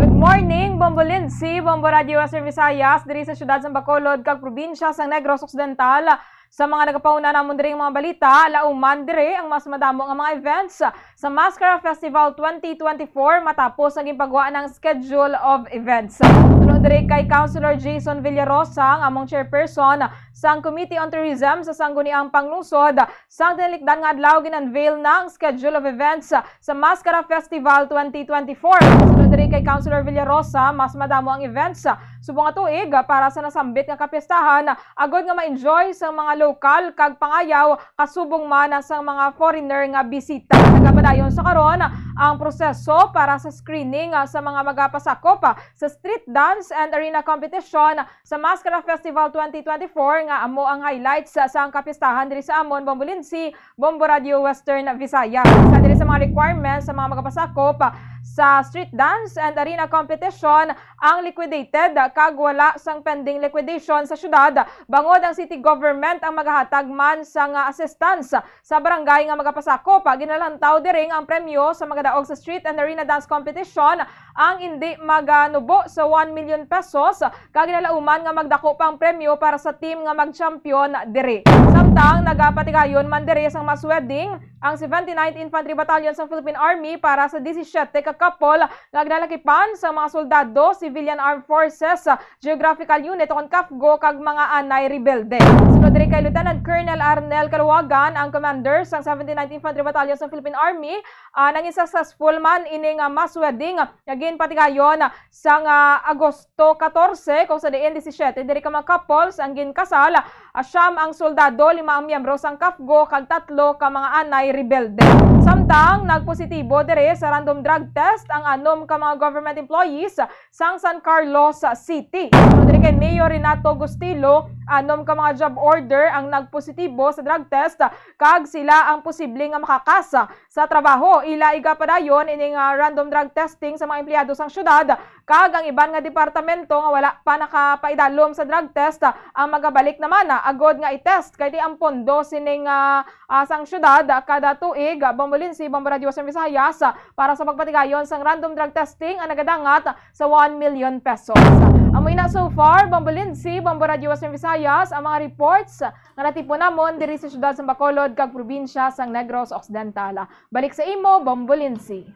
Good morning, Bombo Lindsay, Bombo Radio Western Visayas, diri sa siyudad sang Bacolod kag probinsya sang Negros Occidental. Sa mga nagapauna namon diri nga mga balita, lauman diri ang mas madamo nga mga events sa Mascara Festival twenty twenty-four matapos ang ginpagwa ng schedule of events. Sunod diri kay Councilor Jason Villarosa, ang among chairperson sang Committee on Tourism sa Sangguniang Panglungsod, sang tinalikdan nga adlaw, gin-unveil na ang schedule of events sa Mascara Festival twenty twenty-four. Sunod diri kay Councilor Villarosa, mas madamo ang events subong nga tuig para sa nasambit nga kapiestahan, agod nga ma-enjoy sang mga lokal kag pangayaw, kasubong man sang mga foreigner nga bisita. Nagapadayon sa karon ang proseso para sa screening, ah, sa mga magapasakop, ah, sa street dance and arena competition sa Mascara Festival twenty twenty-four, nga amo ang highlights sa, sa ang kapistahan diri sa amon, Bombo Lindsay, Bombo Radio Western Visayas. Sa diri sa mga requirements sa mga magapasakop, ah, sa street dance and arena competition, ang liquidated kag wala sang pending liquidation sa syudad, bangod ang city government ang magahatag man sang, ah, assistance sa barangay nga magapasakop. Ginalantaw diri nga ang premyo sa magadaog sa street and arena dance competition ang indi maganubo sa one million pesos, kag ginalauman nga magdako pa ang premyo para sa team nga mag-champion diri. Samtang nagapatigayon man diri sang mass wedding ang seventy-ninth Infantry Battalion sang Philippine Army para sa disisiete ka couple nga ginalakipan sang mga soldado, civilian armed forces, geographical unit o kon CAFGU, kag mga anay rebelde. Sunod diri kay Lieutenant Colonel Arnel Caluagan, ang commander sang seventy-ninth Infantry Battalion sang Philippine Army, ah, nangin successful man ini nga mass wedding nga ginpatigayon sang, ah, Agosto katorse, kung sa diin disisiete diri ka mga couples ang ginkasal. Ah, siyam ang soldado, lima ang miyembro sang CAFGU, kag tatlo ka mga anay rebelde. Samtang nagpositibo diri sa random drug test ang anom ka mga government employees sang San Carlos City. Sunod diri kay Mayor Renato Gustilo, anom ka mga job order ang nagpositibo sa drug test, kag sila ang posible nga makakas sa trabaho. Ila igapadayon ining, ah, random drug testing sa mga empleyado sang syudad, kag ang iban nga departamento nga wala pa nakapaidalom sa drug test, ah, ang magabalik naman, ah, agod nga i-test, kay di ang pondo sining, ah, ah, sang syudad, ah, kada tuig, ah, Bombo Lindsay, Bombo Radio Western Visayas, ah, para sa pagpatigayon sang random drug testing ang nagadangat sa one million pesos. Amo ina so far, Bombo Lindsay, Bombo Radio Western Visayas, ang mga reports nga natipon namon diri sa siyudad sang Bacolod kag probinsya sang Negros Occidental. Balik sa imo, Bombo Lindsay.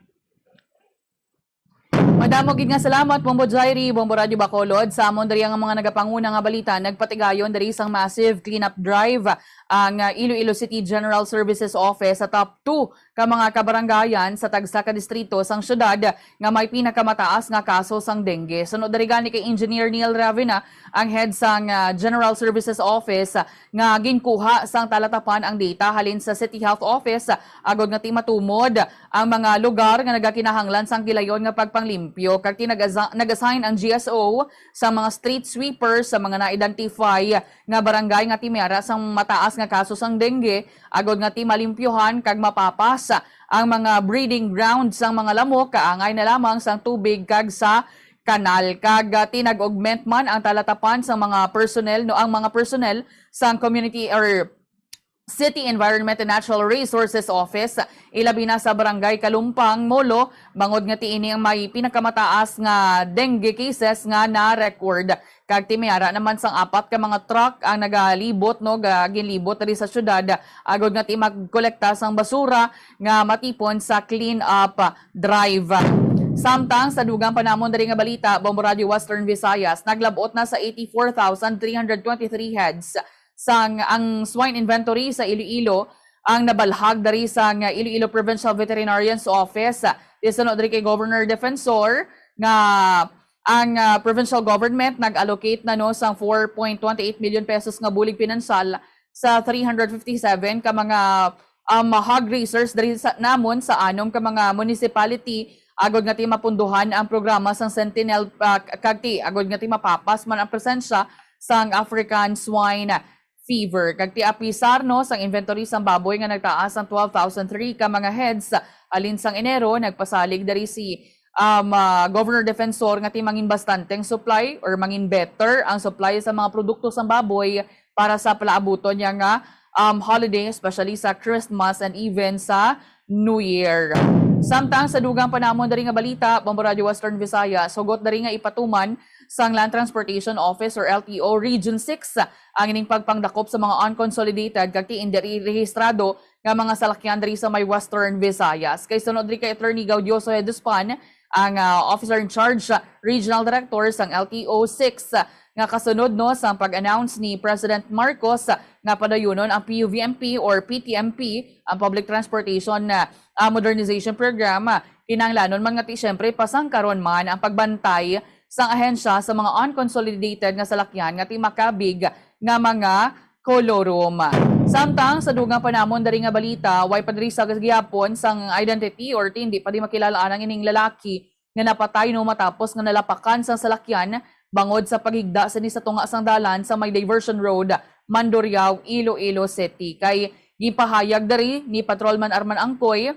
Madamo gid nga salamat, Bombo Jairi, Bombo Radio Bacolod. Sa amon diri ang mga nagapanguna nga balita, nagpatigayon diri sang massive cleanup drive ang, ah, Iloilo City General Services Office sa top two ka mga kabarangayan sa tagsa ka distrito sang syudad nga may pinakamataas nga kaso sang dengue. Suno diri gani kay Engineer Neil Ravina, ang head sang, ah, General Services Office, ah, nga ginkuha sang talatapan ang data halin sa City Health Office, ah, agod nga ti matumod ang mga lugar nga nagakinahanglan sang gilayon nga pagpanglimpyo, kag ti nag-asa-, nag-assign ang G S O sa mga street sweeper sa mga na-identify nga barangay nga ti may ara sang mataas nga kaso sang dengue, agod nga ti malimpyohan kag mapapas ang mga breeding ground sang mga lamok kaangay na lamang sang tubig kag sa kanal. Kag, ah, ti nag-augment man ang talatapan sang mga personnel, no, ang mga personnel sang community or City Environment and Natural Resources Office, ilabi na sa Barangay Kalumpang, Molo, bangod nga ti ini ang may pinakamataas nga dengue cases nga na-record. Kag ti may ara naman sang apat ka mga truck ang nagalibot, no, ga-, ginlibot diri sa syudad, agod nga ti magkolekta sang basura nga matipon sa clean up drive. Samtang sa dugang pa namon diri nga balita, Bombo Radio Western Visayas, naglab-ot na sa eighty-four thousand three hundred twenty-three heads sang ang swine inventory sa Iloilo ang nabalhag diri sang Iloilo Provincial Veterinarian's Office. Ti suno diri kay Governor Defensor nga ang, ah, provincial government nag-allocate na, no, sang four point twenty eight million pesos nga bulig pinansyal sa three hundred fifty-seven ka mga, um, hog raisers diri sa, namon sa anom ka mga municipality, agod nga ti mapunduhan ang programa sang Sentinel, ah, kag ti agod nga ti mapapas man ang presensya sang African swine fever. Kag ti apisar, no, sang inventory sang baboy nga nagtaas ang twelve thousand three ka mga heads halin sang Enero, nagpasalig diri si, um, ah, Governor Defensor nga ti mangin bastante ang supply or mangin better ang supply sa mga produkto sang baboy para sa palaabuton niya nga, um, holiday, especially sa Christmas and even sa New Year. Samtang sa dugang pa namon diri nga balita, Bombo Radio Western Visayas, hugot diri nga ipatuman sang Land Transportation Office or L T O Region six ang ining pagpangdakop sa mga unconsolidated kag ti indi rehistrado nga mga salakyan diri sa may Western Visayas. Kay suno diri kay Attorney Gaudioso Heduspan, ang, ah, Officer in Charge, ah, Regional Director sang L T O six, ah, nga kasunod, no, sa pag-announce ni President Marcos, ah, nga padayunon ang P U V M P or P T M P, ang Public Transportation, ah, ah, Modernization Program, ah, kinahanglanon man nga ti, siyempre, pasangkaron man ang pagbantay sang ahensya sa mga unconsolidated nga salakyan nga ti makabig nga mga kolorum. Samtang sa dugang pa namon diri nga balita, way pa diri sa gihapon sang identity or ti hindi pa di makilala ang ining lalaki nga napatay, no, matapos nga nalapakan sang salakyan bangod sa paghigda sini sa tunga sang dalan sa may Diversion Road, Mandurriao, Iloilo City. Kay gipahayag diri ni Patrolman Arman Angkoy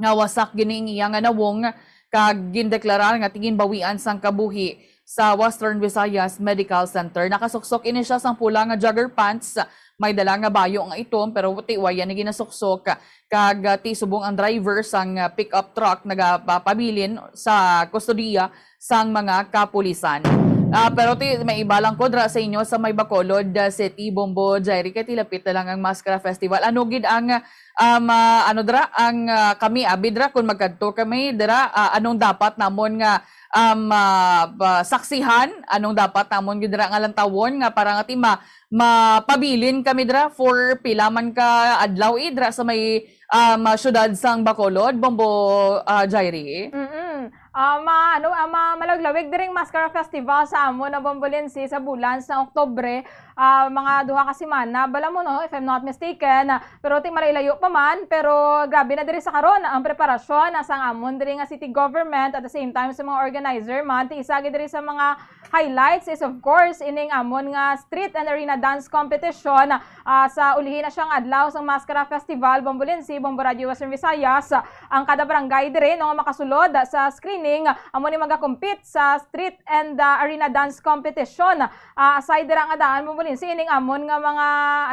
nga wasak gini ang iya nga nawong kag gindeklarar nga ti ginbawian sang kabuhi sa Western Visayas Medical Center. Nakasuksok ini siya sang pula nga jogger pants, may dala nga bayo nga itom, pero ti waya ni ginasuksok, kag, ah, ti subong ang driver sang, ah, pickup truck nagapabilin sa kustodiya sang mga kapulisan. Ah, pero ti may iba lang ko dra sa inyo sa may Bacolod, ah, City, Bombo, Jairi, kay ti lapit na lang ang Maskara Festival. Ano gid ang, um, ah, ano dra, ang, ah, kami abi dra kung magkadto kami dira, ah, anong dapat namon nga, um, ah, ba-, saksihan, anong dapat namon gid dira nga lantawon nga para nga ti ma-, mapabilin kami dira for pila man ka adlaw, eh, dira sa may, um, ah, syudad sang Bacolod, Bombo, ah, Jairi? Mm-mm. Ah, ma-, ano, ah, ma-, malaglawig diring Maskara Festival sa amon na Bombolinsi sa bulan sa Oktubre, ah, mga duha ka semana. Bala mo, no, if I'm not mistaken, ah, pero ti malayo-layo pa man, pero grabe na diri sa karon ang preparasyon, ah, sang amon diri nga city government, at the same time sa mga organizer man. Ti isa gid diri sa mga highlights is, of course, ining amon nga street and arena dance competition. Ah, sa ulihi na siyang adlaw sang Maskara Festival, Bombolinsi, Bombo Radio Western Visayas, ang kada barangay diri, no, nga makasulod sa screening, amo ni magakompete sa street and, ah, arena dance competition. Ah, aside dira nga daan, Bombolinsi, ining amon nga mga,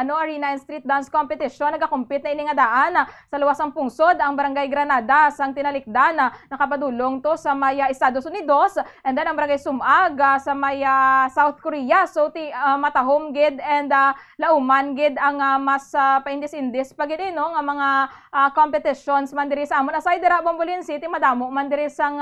ano, arena and street dance competition, nagakompete na ini nga daan, ah, sa luwas sang pungsod, ang Barangay Granada sang Tinalikdan, ah, nakapadulong to sa may, ah, Estados Unidos, and then ang Barangay Sumag, ah, sa may, ah, South Korea. So, ti-, ah, matahom gid and, ah, lauman gid ang, ah, mas, ah, paindis-indis pa gid, eh, no, nga mga, ah, competitions man diri sa amon. Aside dira, Bombolinsi, ti madamo man diri sang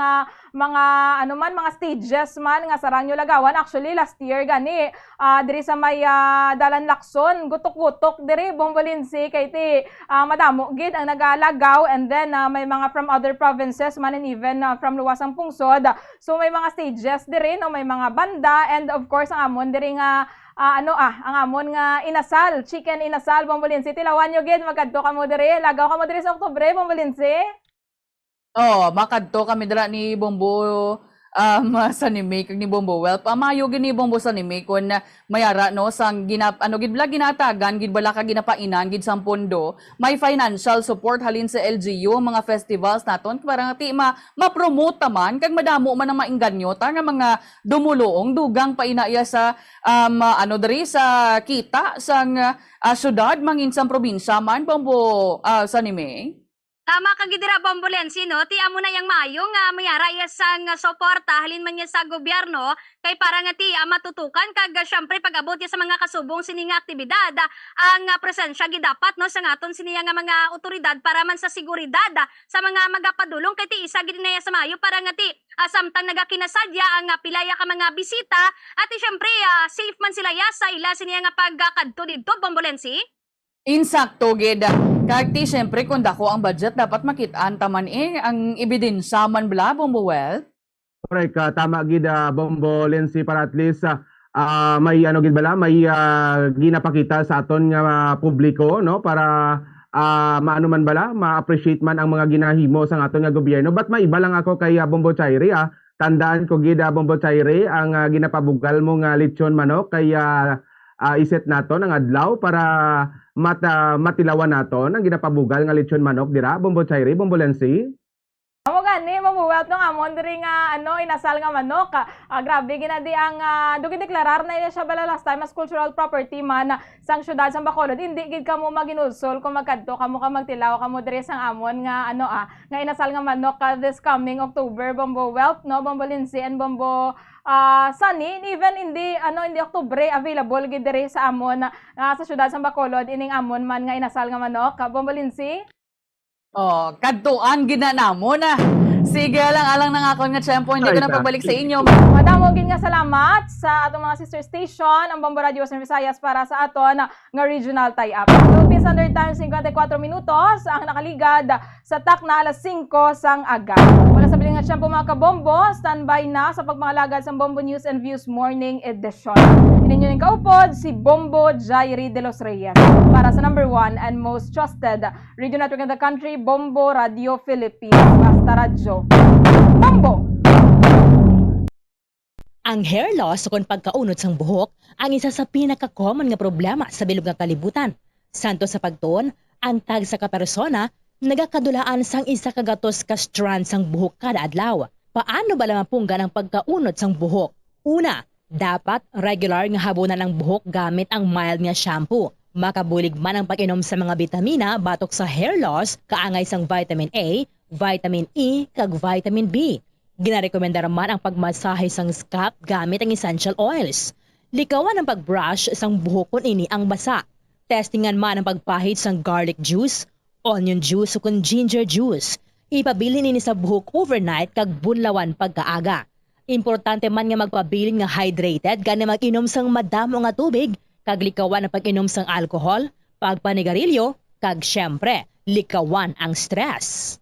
mga, ano man, mga stages man nga sarang nyo lagawan. Actually, last year gani, ah, diri sa may, ah, Dalan Lacson, gutok-gutok diri, Bombolinsi, kay ti, ah, madamo gid ang nagalagaw, and then, ah, may mga from other provinces man, and even, ah, from luwas ang pungsod. So, may mga stages diri, no, may mga banda, and of course, ang amon diri nga, ah, ano, ah, ang amon nga inasal, chicken inasal, Bombolinsi. Tilawan nyo gid, magkadto kamo diri, lagaw kamo diri sa Oktubre, Bombolinsi. Oh, makadto kami dira ni Bombo, um, Sunny May kag ni Bombo Welp. Ah, maayo gid ni Bombo Sunny May kun, ah, may ara, no, sang gina-, ano gid bala, ginatagan gid bala ka ginapainan gid sang pondo. May financial support halin sa L G U ang mga festivals naton para nga ti ma-, ma-promote ta man kag madamo man ang maingganyo ta nga mga dumuluong dugang pa ina iya sa, um, ano diri sa kita sang, ah, syudad, mangin sang probinsya man, Bombo, ah, Sunny May. Tama ka gid dira, Bombo Lensi, no? Ti amo na yang maayo nga may ara iya sang suporta halin man niya sa gobyerno, kay para nga ti, ah, matutukan kag, ah, syempre pag-abot niya sa mga kasubong sini nga aktibidad, ah, ang, ah, presensya gid dapat, no, sa nga aton sini nga mga awtoridad para man sa seguridad, ah, sa mga magapadulong, kay ti isa gid na iya sa maayo para nga ti, ah, samtang nagakinasadya ang, ah, pilaya ka mga bisita, at ti syempre, ah, safe man sila iya sa ila sini nga pagkadto didto, Bombo Lensi. Insakto gid. Kag ti, siyempre, kung dako ang budget, dapat makit-an ta man, eh, ang ebidensya man bala, Bombo Well. Correct, ah, tama gid, ah, Bombo Lensi, para at least, ah, ah, may ano gid bala, may, ah, ginapakita sa aton nga, ah, publiko, no, para, ah, maano man bala, ma-appreciate man ang mga ginahimo sang aton nga gobyerno. But may iba lang ako kay, ah, Bombo Chairi, ah. Tandaan ko gid, ah, Bombo Chairi, ang, ah, ginapabugal mo nga lechon manok kay, ah, ah, iset naton ang adlaw para mata-, matilawan naton ang ginapabugal nga lechon manok dira, Bombo Chairi, Bombo Lensi. Amo gani, Bombo Welt, no, amon diri nga, ano, inasal nga manok. Ah, grabe, ginadi ang, ah, do gindeklarar na niya siya bala last time as cultural property man sang siyudad sang Bacolod. Hindi gid kamo maginulsol kung magkadto kamo ka magtilaw kamo diri sang amon nga, ano, ah, nga inasal nga manok, ah, this coming October, Bombo Welt, no, Bombo Lindsay and Bombo, ah, Sunny. And even hindi, ano, hindi Oktubre, available gid diri sa amon, ah, sa siyudad sang Bacolod, ining amon man nga inasal nga manok, ah, Bombo Lindsay. Oh, kadtuan gid na namon, ah. Sige, alang-alang na nga akon nga tiyempo, hindi ko na pagbalik sa inyo. Madamo gid nga salamat sa atong mga sister station, ang Bombo Radio Western Visayas, para sa aton nga regional tie-up. Philippine Standard Time, singkwenta y kuwatro minutos ang nakaligad sa takna alas singko sang aga. Wala sa bilin nga tiyempo, mga kabombo, standby na sa pagpangalagad sang Bombo News and Views Morning Edition. Ini inyo ning kaupod, si Bombo Jairi de los Reyes, para sa number one and most trusted radio network in the country, Bombo Radio Philippines. Basta radyo, Bombo! Ang hair loss ukon pagkaunod sang buhok ang isa sa pinaka-common nga problema sa bilog nga kalibutan. Santo sa pagtuon, ang tagsa ka persona nagakadulaan sang isa ka gatos ka strand sang buhok kada adlaw. Paano bala mapunggan ang pagkaunod sang buhok? Una, dapat regular nga habunan ang buhok gamit ang mild nga shampoo. Makabulig man ang pag-inom sa mga bitamina batok sa hair loss, kaangay sang vitamin A, vitamin E, kag vitamin B. Ginarekomendar man ang pagmasahe sang scalp gamit ang essential oils. Likawan ang pag-brush sang buhok kon ini ang basa. Testingan man ang pagpahid sang garlic juice, onion juice, ukon ginger juice. Ipabilin ini sa buhok overnight kag bunlawan pagkaaga. Importante man nga magpabilin nga hydrated, gani mag-inom sang madamo nga tubig, kag likawan ang pag-inom sang alcohol, pagpanigarilyo, kag, siyempre, likawan ang stress.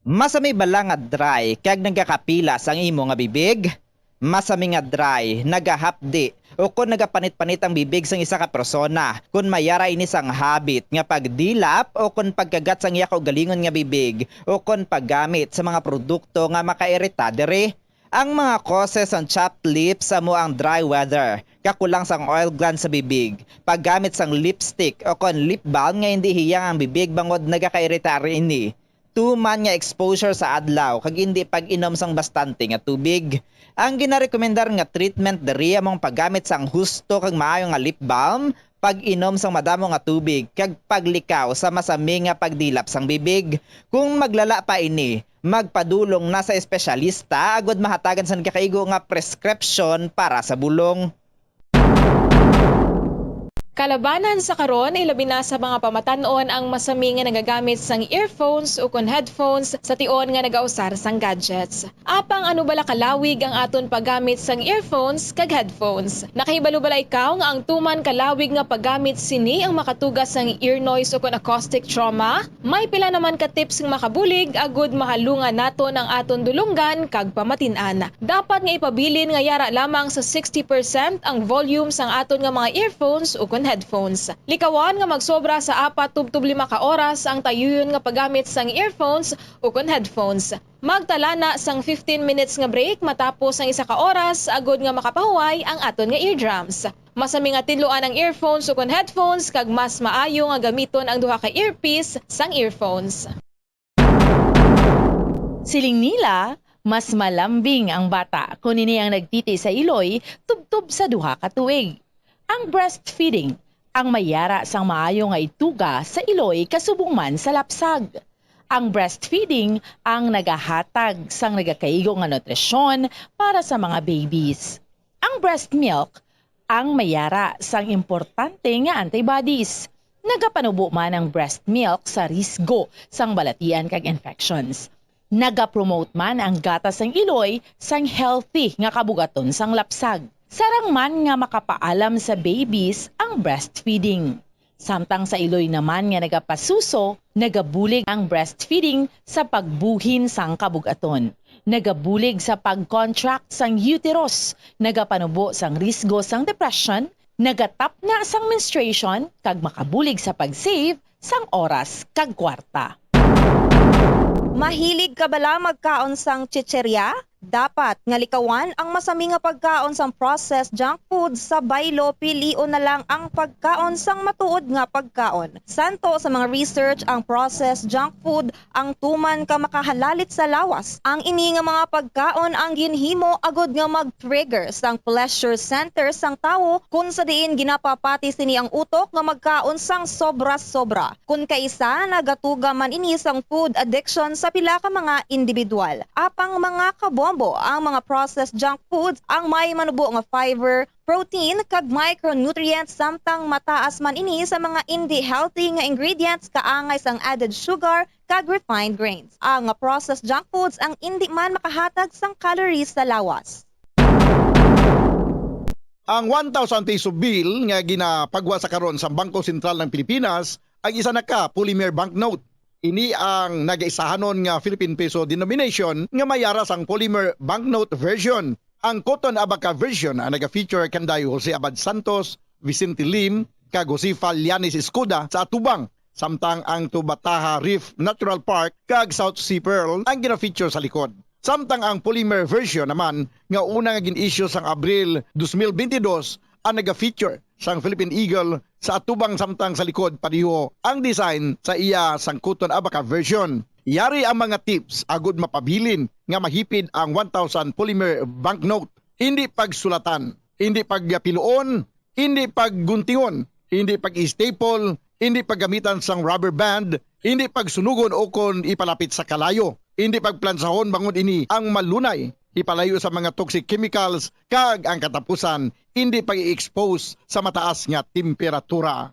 Masami bala nga dry kag nagakapilas ang imo nga bibig? Masami nga dry, nagahapdi, ukon nagapanit-panit ang bibig sang isa ka persona kon may ara ini sang habit nga pagdilap ukon pagkagat sang iya kaugalingon nga bibig ukon paggamit sa mga produkto nga makairita diri. Ang mga causes sang chapped lips amo ang dry weather, kakulang sang oil gland sa bibig, paggamit sang lipstick ukon lip balm nga indi hiyang ang bibig bangod nagakairita ini. Tuman nga exposure sa adlaw kag indi pag-inom sang bastante nga tubig. Ang ginarekomendar nga treatment diri amo ang paggamit sang husto kag maayo nga lip balm, pag-inom sang madamo nga tubig, kag paglikaw sa masami nga pagdilap sang bibig. Kung maglala pa ini, magpadulong na sa espesyalista agud mahatagan sang nagakaigo nga prescription para sa bulong. Kalabanan sa karon, ilabi na sa mga pamatan-on ang masami nga nagagamit sang earphones ukon headphones sa tion nga nagausar sang gadgets. Apang ano bala kalawig ang aton paggamit sang earphones kag headphones? Nakahibalo bala ikaw nga ang tuman kalawig nga paggamit sini ang makatuga sang ear noise ukon acoustic trauma? May pila naman ka tips nga makabulig agud mahalungan naton ang aton dulonggan kag pamatin-an. Dapat nga ipabilin nga yara lamang sa sixty percent ang volume sang aton nga mga earphones ukon headphones. Likawan nga magsobra sa apat tubtob lima ka oras ang tayuyon nga paggamit sang earphones ukon headphones. Magtala na sang fifteen minutes nga break matapos ang isa ka oras agod nga makapahuway ang aton nga eardrums. Masami nga tidloan ang earphones ukon headphones kag mas maayo nga gamiton ang duha ka earpiece sang earphones. Siling nila, mas malambing ang bata kon ini ang nagtiti sa iloy tubtob sa duha ka tuig. Ang breastfeeding ang may yara sang maayo nga ituga sa iloy kasubong man sa lapsag. Ang breastfeeding ang nagahatag sang nagakaigo nga nutrisyon para sa mga babies. Ang breast milk ang may yara sang importante nga antibodies. Nagapanubo man ang breast milk sa risgo sang balatian kag infections. Nagapromote man ang gatas sang iloy sang healthy nga kabugaton sang lapsag. Sarang man nga makapaalam sa babies ang breastfeeding. Samtang sa iloy naman nga nagapasuso, nagabulig ang breastfeeding sa pagbuhin sang kabugaton. Nagabulig sa pag-contract sang uterus, nagapanubo sang risgo sang depression, nagatapna sang menstruation, kag makabulig sa pag-save sang oras kag kwarta. Mahilig ka bala magkaon sang chicheria? Dapat nga likawan ang masami nga pagkaon sang processed junk food sa baylo, pilion na lang ang pagkaon sang matuod nga pagkaon. Santo sa mga research, ang processed junk food ang tuman ka makahalalit sa lawas. Ang ini nga mga pagkaon ang ginhimo agud nga mag-trigger sang pleasure center sang tawo, kun sa diin ginapapati sini ang utok nga magkaon sang sobra-sobra. Kun kaisa, nagatuga man ini sang food addiction sa pila ka mga individual. Apang mga kabombo, ang mga processed junk foods ang may manubo nga fiber, protein, kag micronutrients, samtang mataas man ini sa mga indi healthy nga ingredients kaangay sang added sugar kag refined grains. Ang processed junk foods ang indi man makahatag sang calories sa lawas. Ang one thousand peso bill nga ginapagwa sa karon sa Bangko Sentral ng Pilipinas ang isa na ka polymer banknote. Ini ang nagaisahanon nga Philippine peso denomination nga may yara sang polymer banknote version. Ang Cotton Abaca version ang naga-feature kanday Jose Abad Santos, Vicente Lim, kag Josefa Llanes Escoda sa atubang, samtang ang Tubataha Reef Natural Park kag South Sea Pearl ang gina-feature sa likod. Samtang ang polymer version naman nga una nga gin-issue sang Abril dos mil bentidós ang naga-feature sang Philippine Eagle sa atubang, samtang sa likod pareho ang design sa iya sang Cotton Abaca version. Yari ang mga tips agud mapabilin nga mahipid ang one thousand polymer banknote. Hindi pagsulatan, hindi pagpiluon, hindi pagguntingon, hindi pag-staple, hindi paggamitan sang rubber band, hindi pagsunugon ukon ipalapit sa kalayo, hindi pagplansahon bangod ini ang malunay ipalayo sa mga toxic chemicals, kag ang katapusan, hindi pag-i-expose sa mataas nga temperatura.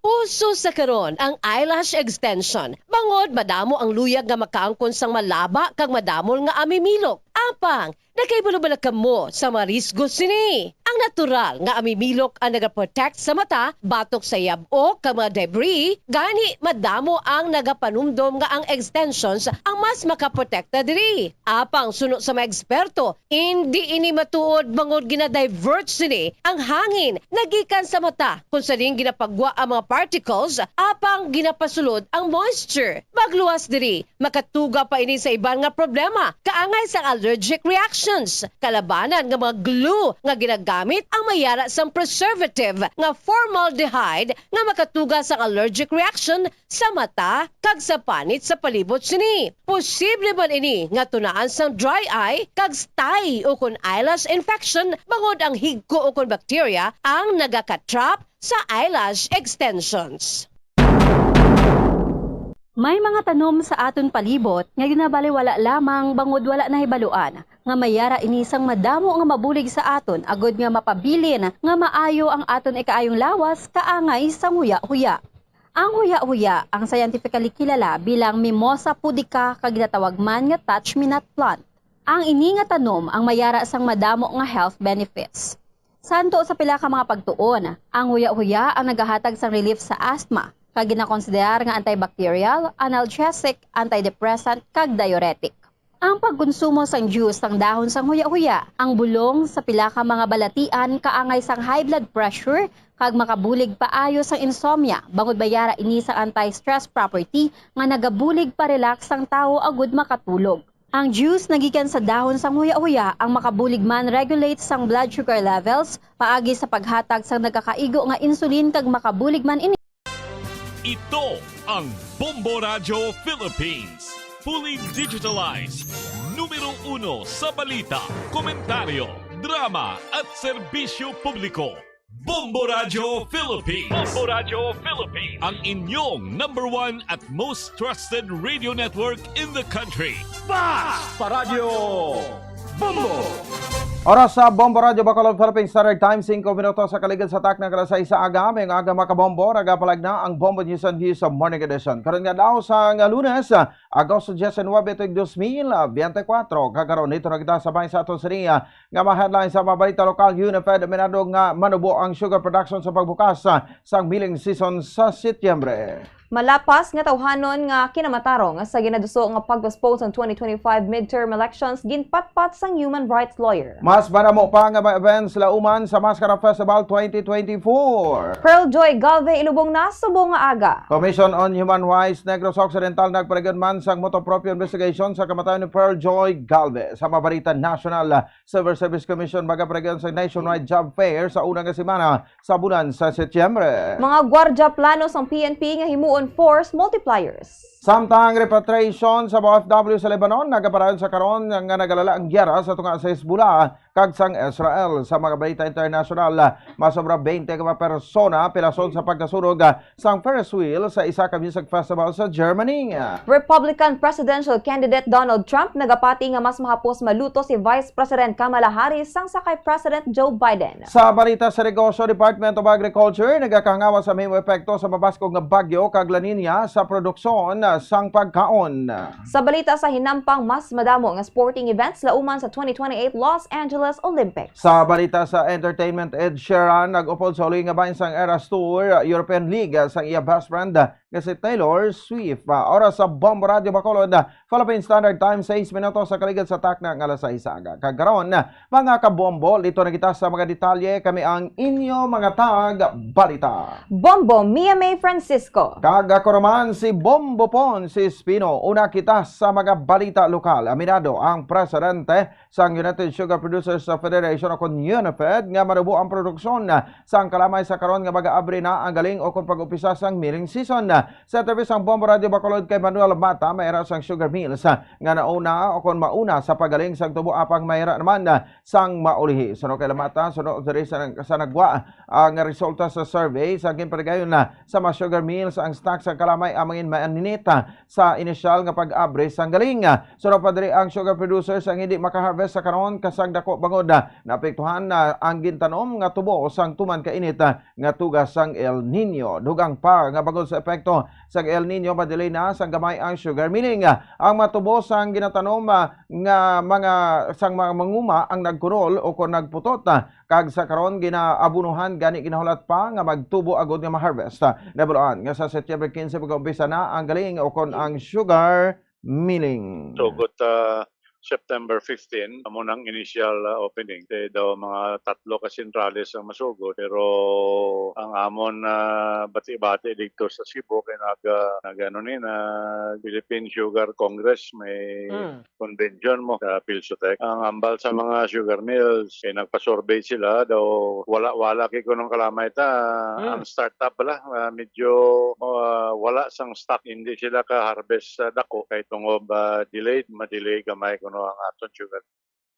Uso sa karon ang eyelash extension, bangod madamo ang luyag nga makaangkon sang malaba kag madamol nga amimilok. Apang, nakahibalo bala kamo sa mga risgo sini? Ang natural nga amimilok ang nagaprotect sa mata batok sa yab-ok kag mga debris, gani madamo ang nagapanumdom nga ang extensions ang mas makaprotekta diri. Apang suno sa mga eksperto, indi ini matuod bangod gina-divert sini ang hangin nagikan sa mata, kung sa diin ginapagwa ang mga particles, apang ginapasulod ang moisture. Magluwas diri, makatuga pa ini sa iban nga problema, kaangay sang allergic reactions. Kalabanan nga mga glue nga ginagamit ang may yara sang preservative nga formaldehyde nga makatuga sang allergic reaction sa mata kag sa panit sa palibot sini. Posible man ini nga tunaan sang dry eye kag stye ukon eyelash infection, bangod ang higko ukon bacteria ang nagakatrap sa eyelash extensions. May mga tanom sa aton palibot nga ginabaliwala lamang bangod wala nahibaluan nga may yara ini sang madamo nga mabulig sa aton, agud nga mapabilin nga maayo ang aton ikaayong lawas kaangay sang huya-huya. Ang huya-huya ang scientifically kilala bilang Mimosa pudica kag ginatawag man nga touch-me-not plant. Ang ini nga tanom ang may yara sang madamo nga health benefits. Santo sa pila ka mga pagtuon, ang huya-huya ang nagahatag sang relief sa asthma, kag ginakonsiderar nga antibacterial, analgesic, antidepressant, kag diuretic. Ang pagkonsumo sang juice sang dahon sang huya-huya, ang bulong sa pila ka mga balatian kaangay sang high blood pressure kag makabulig paayo sang insomnia, bangod may yara ini sang anti-stress property nga nagabulig pa-relax sang tawo agud makatulog. Ang juice nga gikan sa dahon sang huya-huya ang makabulig man regulate sang blood sugar levels paagi sa paghatag sang nagakaigo nga insulin kag makabulig man ini. Ito ang Bombo Radyo Philippines. Fully digitalized. Numero uno sa balita, komentaryo, drama at serbisyo publiko. Bombo Radyo Philippines. Bombo Radyo Philippines. Ang inyong number one at most trusted radio network in the country. Basta Radyo Bombo! Oras sa Bombo Radyo Bacolod, Philippine Standard Time, singko minutos sa kaligid sa takna alas sais sa aga. May aga, mga kabombo, nagapalag na ang Bombo News and Views sa Morning Edition. Karon nga daw sa nga Lunes, Agosto diecinuebe, tuig dos mil biyente kwatro. Kag karon, dito na kita sa bahin sa aton siniya nga mga headlines sa mga balita lokal. UNIFED aminado nga manubo ang sugar production sa pagbukas, ah, sang milling season sa Setyembre. Malapas nga tawhanon nga kinamatarong sa ginaduso nga pag-postpone sang twenty twenty-five midterm elections ginpatpat sang human rights lawyer. Mas madamo pa nga mga events lauman sa Mascara Festival twenty twenty-four. Pearl Joy Galve ilubong na subong nga aga. Commission on Human Rights Negros Occidental nagpaligid man sang motu proprio investigation sa kamatayon ni Pearl Joy Galve. Sa mga balita nasyonal, Civil Service Commission magapaligid sang nationwide job fair sa una nga semana sa bulan sa Setyembre. Mga gwardya plano sang P N P nga himuon force multipliers. Samtang repatriation sa mga O F W sa Lebanon nagapadayon sa karon nga nagalala ang giyera sa tunga sa Hezbollah kag sang Israel. Sa mga balita internasyonal, mas sobra twenty ka mga persona pilason sa pagkasunog sang Ferris wheel sa isa ka music festival sa Germany. Republican presidential candidate Donald Trump nagapati nga mas mahapos maluto si Vice President Kamala Harris sang sa kay President Joe Biden. Sa balita sa negosyo, Department of Agriculture nagakahangawa sa mahimo epekto sa mabaskog nga bagyo kag La Niña sa produksyon sang pagkaon. Sa balita sa hinampang, mas madamo nga sporting events lauman sa twenty twenty-eight Los Angeles Olympics. Sa balita sa entertainment, Ed Sheeran nag-upod sa uli nga bahin sang Eras Tour European League sang iya best friend nga si Taylor Swift. Ah, oras sa Bombo Radyo Bacolod, Philippine Standard Time, sais minutos sa kaligid sa takna nga alas sais sa aga. Kag karon, mga kabombo, dito na kita sa mga detalye. Kami ang inyo mga tag-balita. Bombo, Mia May Francisco. Kag ako naman si Bombo Pon, si Espino. Una kita sa mga balita lokal. Aminado ang presidente sang United Sugar Producers Federation o kon UNIFED nga manubo ang produksyon sang kalamay sa karon nga mag-aabri na ang galing o kon pag-umpisa sang milling season. Sa interview sang Bombo Radio Bacolod kay Manuel Mata, may ra sang sugar mills nga nauna o kon mauna sa pagaling sang tubo, apang may ra naman sang maulihi. Suno kay Lamata, suno diri sa, sa nagwa, ah, nga resulta sa survey sa ginpaligayon na sa mga sugar mills ang stock sa kalamay amangin mainit, ah, sa inisyal nga pag-abri sang galing. Suno pa diri ang sugar producers ang hindi makaharvest sa karon kasang dako bangod, ah, naapektuhan na ang gintanom nga tubo sang tuman ka init, ah, nga tuga sang El Nino. Dugang pa nga bangod sa epekto sang El Nino, madelay na sang gamay ang sugar milling. Ang matubo sang ginatanom, ah, nga mga sang mga manguma ang nagkunol o kon nagputot, ah, kag sa karon ginaabunuhan gani ginahulat pa nga magtubo agud nga ma-harvest. Nabaluan nga sa Setyembre quince mag-umpisa na ang galing o kon ang sugar milling. Tugot, ah, September fifteen, amo nang initial, ah, opening. Kay daw mga tatlo ka sentrales ang masugod, pero ang amon, ah, bati-bati didto sa Cebu kay nag, ah, nag-ano ni, nag Philippine Sugar Congress, may Mm. convention mo sa Pilsutec. Ang ambal sa mga sugar mills, kay nagpa-survey sila, daw wala-wala kay kunong kalamay ta. Mm. Ang startup bala, ah, medyo, ah, wala sang stock, hindi sila ka-harvest sa dako kay tungod, ah, delayed, ma-delay gamay kuno ang aton sugar.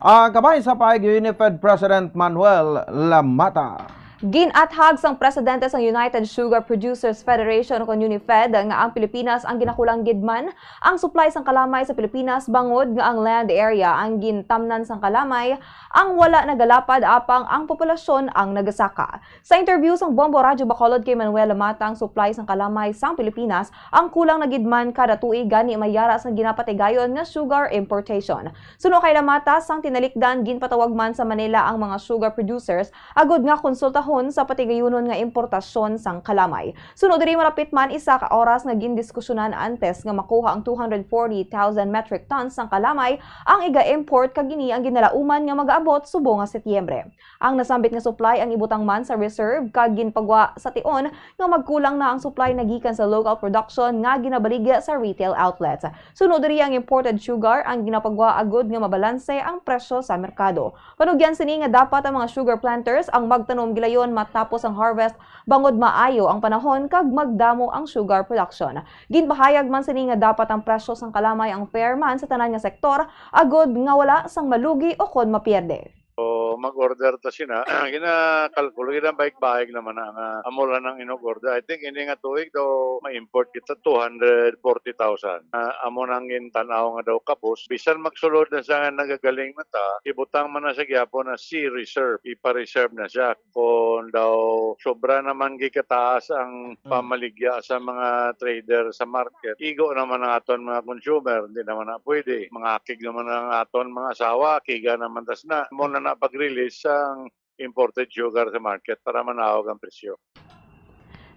Ang kamay sa paig UNIFED President Manuel Lamata. Gin-athag sang presidente sang United Sugar Producers Federation o kon UNIFED nga ang Pilipinas ang ginakulang gid man ang supply sang kalamay sa Pilipinas bangod nga ang land area ang gintamnan sang kalamay ang wala nagalapad apang ang populasyon ang nagasaka. Sa interview sang Bombo Radyo Bacolod kay Manuel Lamata, ang supply sang kalamay sang Pilipinas ang kulang na gid man kada tuig, gani may yara sang ginapatigayon nga sugar importation. Suno kay Lamata, sang tinalikdan ginpatawag man sa Manila ang mga sugar producers agud nga konsultahon sa patigayunon nga importasyon sang kalamay. Sunod diri, malapit man isa ka oras nga gindiskusyonan antes nga makuha ang two hundred forty thousand metric tons sang kalamay ang iga-import, kag ini ang ginalauman nga magaabot subong nga Setyembre. Ang nasambit nga supply ang ibutang man sa reserve kag ginpagwa sa tion nga magkulang na ang supply nagikan sa local production nga ginabaligya sa retail outlets. Sunod diri, ang imported sugar ang ginapagwa agud nga mabalanse ang presyo sa merkado. Panugyan sini nga dapat ang mga sugar planters ang magtanom gilayon matapos ang harvest, bangod maayo ang panahon kag magdamo ang sugar production. Ginpahayag man sini nga dapat ang presyo sang kalamay ang fair man sa tanan nga sektor, agud nga wala sang malugi o kon mapierde. So, mag-order ta sina. Ginakalkulo, ginabaig-baig naman na nga amo lang ang inug-order. I think ini nga tuig daw ma-import kita two hundred forty thousand. Ah, amo nang gintan-aw nga daw kapos. Bisan magsulod na sa nga nagagaling na ta, ibutang man na sa gyapon na sea reserve, ipa-reserve na siya. Kung daw sobra naman gikataas ang pamaligya sa mga trader sa market, igo naman ang aton mga consumer, hindi naman na pwede. Mangakig naman ang aton mga asawa, kiga naman tas na. Mo na na pag-release ang imported sugar sa market para manawag ang presyo.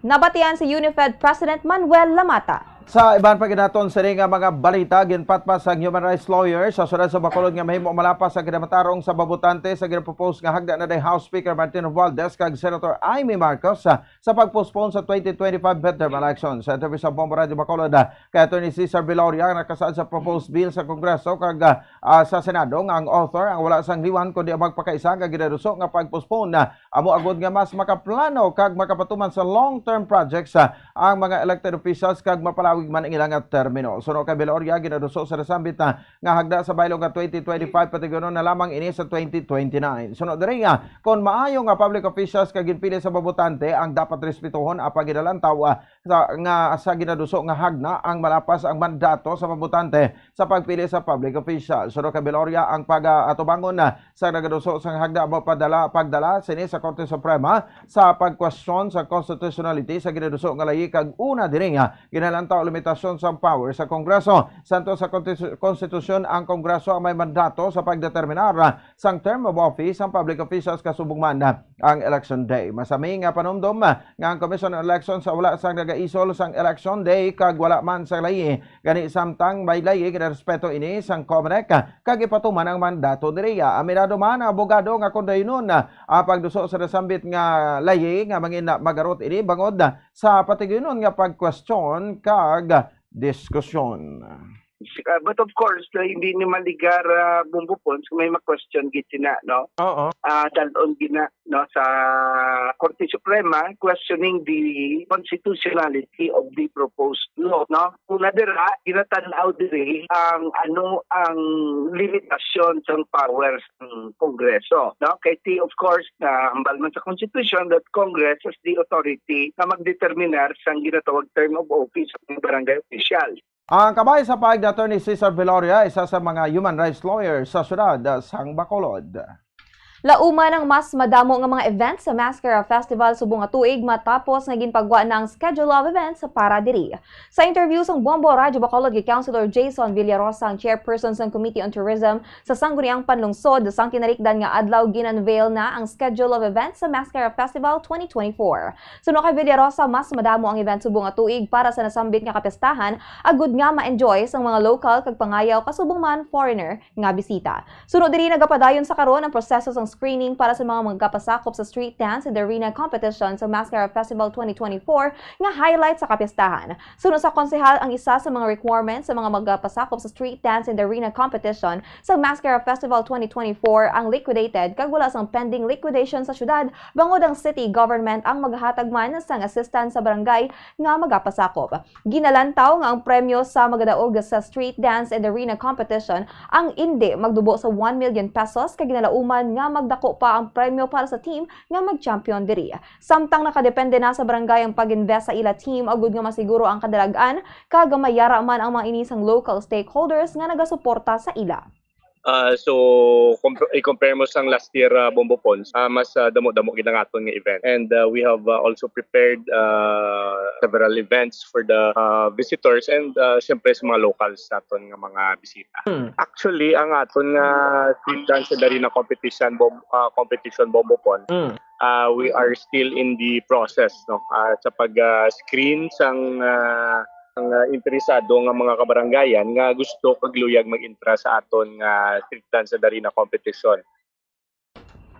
Nabatian si Unifed President Manuel Lamata. Sa iban pa gid naton sini nga mga balita, ginpatpat sang human rights lawyer sa siyudad sa Bacolod nga mahimo malapas ang kinamatarong sa mga botante sa ginapropose nga hagda na day House Speaker Martin Romualdez kag Senator Imee Marcos, ah, sa pag-postpone sa twenty twenty-five midterm election. Sa interview sa Bombo Radyo Bacolod, ah, kay Attorney Cesar Viloria, nakasaad sa proposed bill sa Kongreso kag, ah, ah, sa Senado nga ang author ang wala sang liwan kundi ang magpakaisa nga ginaduso nga pag-postpone, ah, amo agud nga mas makaplano kag makapatuman sa long-term projects, ah, ang mga elected officials kag mapalawig man ang ila nga termino. Suno kay Viloria, ginaduso sa nasambit, ah, nga hagda sa baylo nga twenty twenty-five, patigyonon na lamang ini sa twenty twenty-nine. Suno diri, ah, kon maayo nga public officials kag ginpili sa mga botante ang dapat respetuhon, apan ginalantaw, ah, sa, nga sa ginaduso nga hagna ang malapas ang mandato sa mga botante sa pagpili sa public official. Suno kay Viloria, ang pag-atubangon, ah, sa nagaduso sang hagda mapadala, pagdala sini sa Korte Suprema sa pagkwestiyon sa constitutionality sa ginaduso nga layi kag una diri nga ginalantaw limitasyon sa power sa Kongreso. Santo sa konstitu-, konstitusyon, ang Kongreso ang may mandato sa pagdeterminar, ah, sang term of office sang public officials kasubong man, ah, ang election day. Masami nga panumdom, ah, nga ang Commission on Elections sa wala sang nagaisol sang election day kag wala man sang layi. Gani, samtang may layi, ginarespeto ini sang COMELEC, ah, kag ipatuman ang mandato diri. Aminado man ang abogado nga kon dayunon, ah, ang pagduso sa nasambit nga layi nga mangin-, magarot ini bangod, ah, sa patigyonon nga pagkwestiyon kag diskusyon. Uh, but of course, uh, hindi ni maligar, uh, Bombo Pons kung may ma-question gid sina, no? Oo. Uh, dalon gina, no, sa Korte Suprema, questioning the constitutionality of the proposed law, no? Una dira, ginatan-aw diri ang, ano, ang limitasyon sang powers ng Kongreso, no? Kay ti, of course, na hambal man sa Constitution that Congress has the authority na magdeterminar sang ginatawag term of office ng barangay official. Ang kabahin sa pahayag ni Attorney Cesar Viloria, isa sa mga human rights lawyer sa siyudad sang Bacolod. Lauman ang mas madamo nga mga events sa Mascara Festival subong nga tuig matapos nga ginpagwa na ang schedule of events para diri. Sa interview sang Bombo Radyo Bacolod kay Councilor Jason Villarosa, ang chairperson sang Committee on Tourism sa Sangguniang Panlungsod, sang tinalikdan nga adlaw gin-unveil na ang schedule of events sa Mascara Festival twenty twenty-four. Suno kay Villarosa, mas madamo ang event subong nga tuig para sa nasambit nga kapistahan, agud nga ma-enjoy sang mga local kag pangayaw kasubong man foreigner nga bisita. Suno diri, nagapadayon sa karon ang proseso sang screening para sa mga magapasakop sa Street Dance and Arena Competition sa Mascara Festival twenty twenty-four nga highlight sa kapistahan. Suno sa konsehal, ang isa sa mga requirements sa mga magapasakop sa Street Dance and Arena Competition sa Mascara Festival twenty twenty-four ang liquidated kag wala sang pending liquidation sa syudad, bangod ang city government ang maghatag man sang assistance sa barangay nga magapasakop. Ginalantaw nga ang premyo sa magadaog sa Street Dance and Arena Competition ang indi magdubo sa one million pesos, kag ginalauman nga magdako pa ang premyo para sa team nga mag-champion diri. Samtang nakadepende na sa barangay ang pag-invest sa ila team, agud nga masiguro ang kadalag-an, kag mayara man ang mga ini sang local stakeholders nga nagasuporta sa ila. Ah, so, comp-, i-compare mo sang last year, ah, Bombo Pons, ah, mas, ah, damo-damo gid ang aton nga event. And, ah, we have, ah, also prepared, ah, several events for the, ah, visitors and, ah, siyempre sa mga locals naton nga mga bisita. Hmm. Actually, ang aton nga Street Dance and Arena Competition, Bom-, ah, Competition Bombo Pons, Hmm. Uh, we are still in the process, no, uh, sa pag-screen sang uh, ang uh, interesado nga mga kabarangayan nga gusto kag luyag mag-entra sa aton nga street dance sa Darina competition.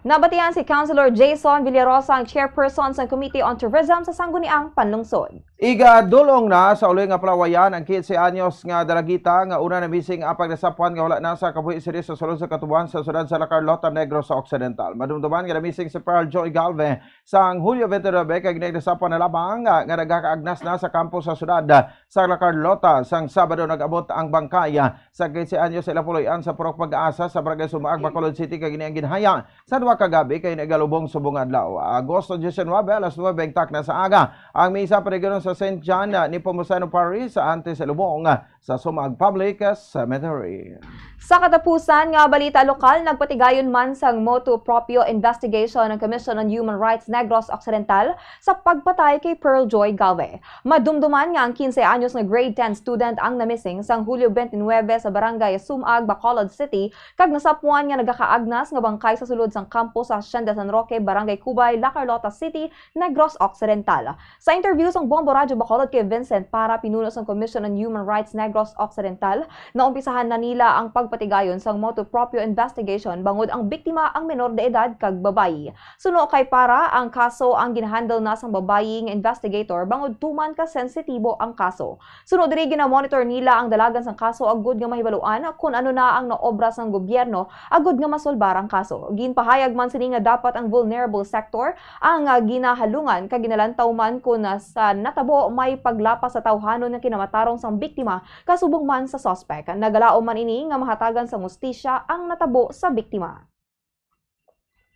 Nabatian si Councilor Jason Villarosa, ang chairperson sa Committee on Tourism sa Sangguniang Panlungsod. Igadulong na sa uloy nga palawayan ang quince anyos nga dalagita nga una na-missing apang nasapuan nga wala na sa kabuhi sini sa sulod sa katuboan sa siyudad sa La Carlota, Negros Occidental. Madumduman nga na-missing si Pearl Joy Galve sang Hulyo twenty-nine kag nasapuan na lamang nga nagakaagnas na sa kampo sa siyudad sa La Carlota. Sang Sabado nag-abot ang bangkay sa quince anyos sa ilang puloy-an sa Purok Pag-asa sa Barangay Sumaag, Bacolod City, kag ini ang ginhaya sa duha ka gab-i kay nagalubong subong adlaw. Agosto diecinuebe, alas nuebe ang takna sa aga, ang misa panigiron sa Saint John Nepomuceno Parish sa Antes Lubong sa Sumaag Public Cemetery. Sa katapusan nga balita lokal, nagpatigayon man sang motu proprio investigation ang Commission on Human Rights Negros Occidental sa pagpatay kay Pearl Joy Galve. Madumduman nga ang quince anyos nga grade ten student ang na-missing sang Hulyo twenty-nine sa Barangay Sumaag, Bacolod City, kag nasapuan nga nagakaagnas nga bangkay sa sulod sang kampo sa Hacienda San Roque, Barangay Cubay, La Carlota City, Negros Occidental. Sa interview sang Bombo Radyo Bacolod kay Vincent Para, pinuno sang Commission on Human Rights Negros Occidental, naumpisahan na nila ang pagpatigayon sang motu proprio investigation bangod ang biktima ang menor de edad kag babayi. Suno kay Para, ang kaso ang ginahandle na sang babayi nga investigator bangod tuman ka sensitibo ang kaso. Suno diri, ginamonitor nila ang dalagan sang kaso agud nga mahibaluan kon ano na ang naobra sang gobyerno agud nga masolbar ang kaso. Ginpahayag man sini nga dapat ang vulnerable sector ang ah, ginahalungan kag ginalantaw man kon ah, sa natabo may paglapas sa tawhanon nga kinamatarong sang biktima kasubong man sa suspek. Nagalaom man ini nga mahatagan sang hustisya ang natabo sa biktima.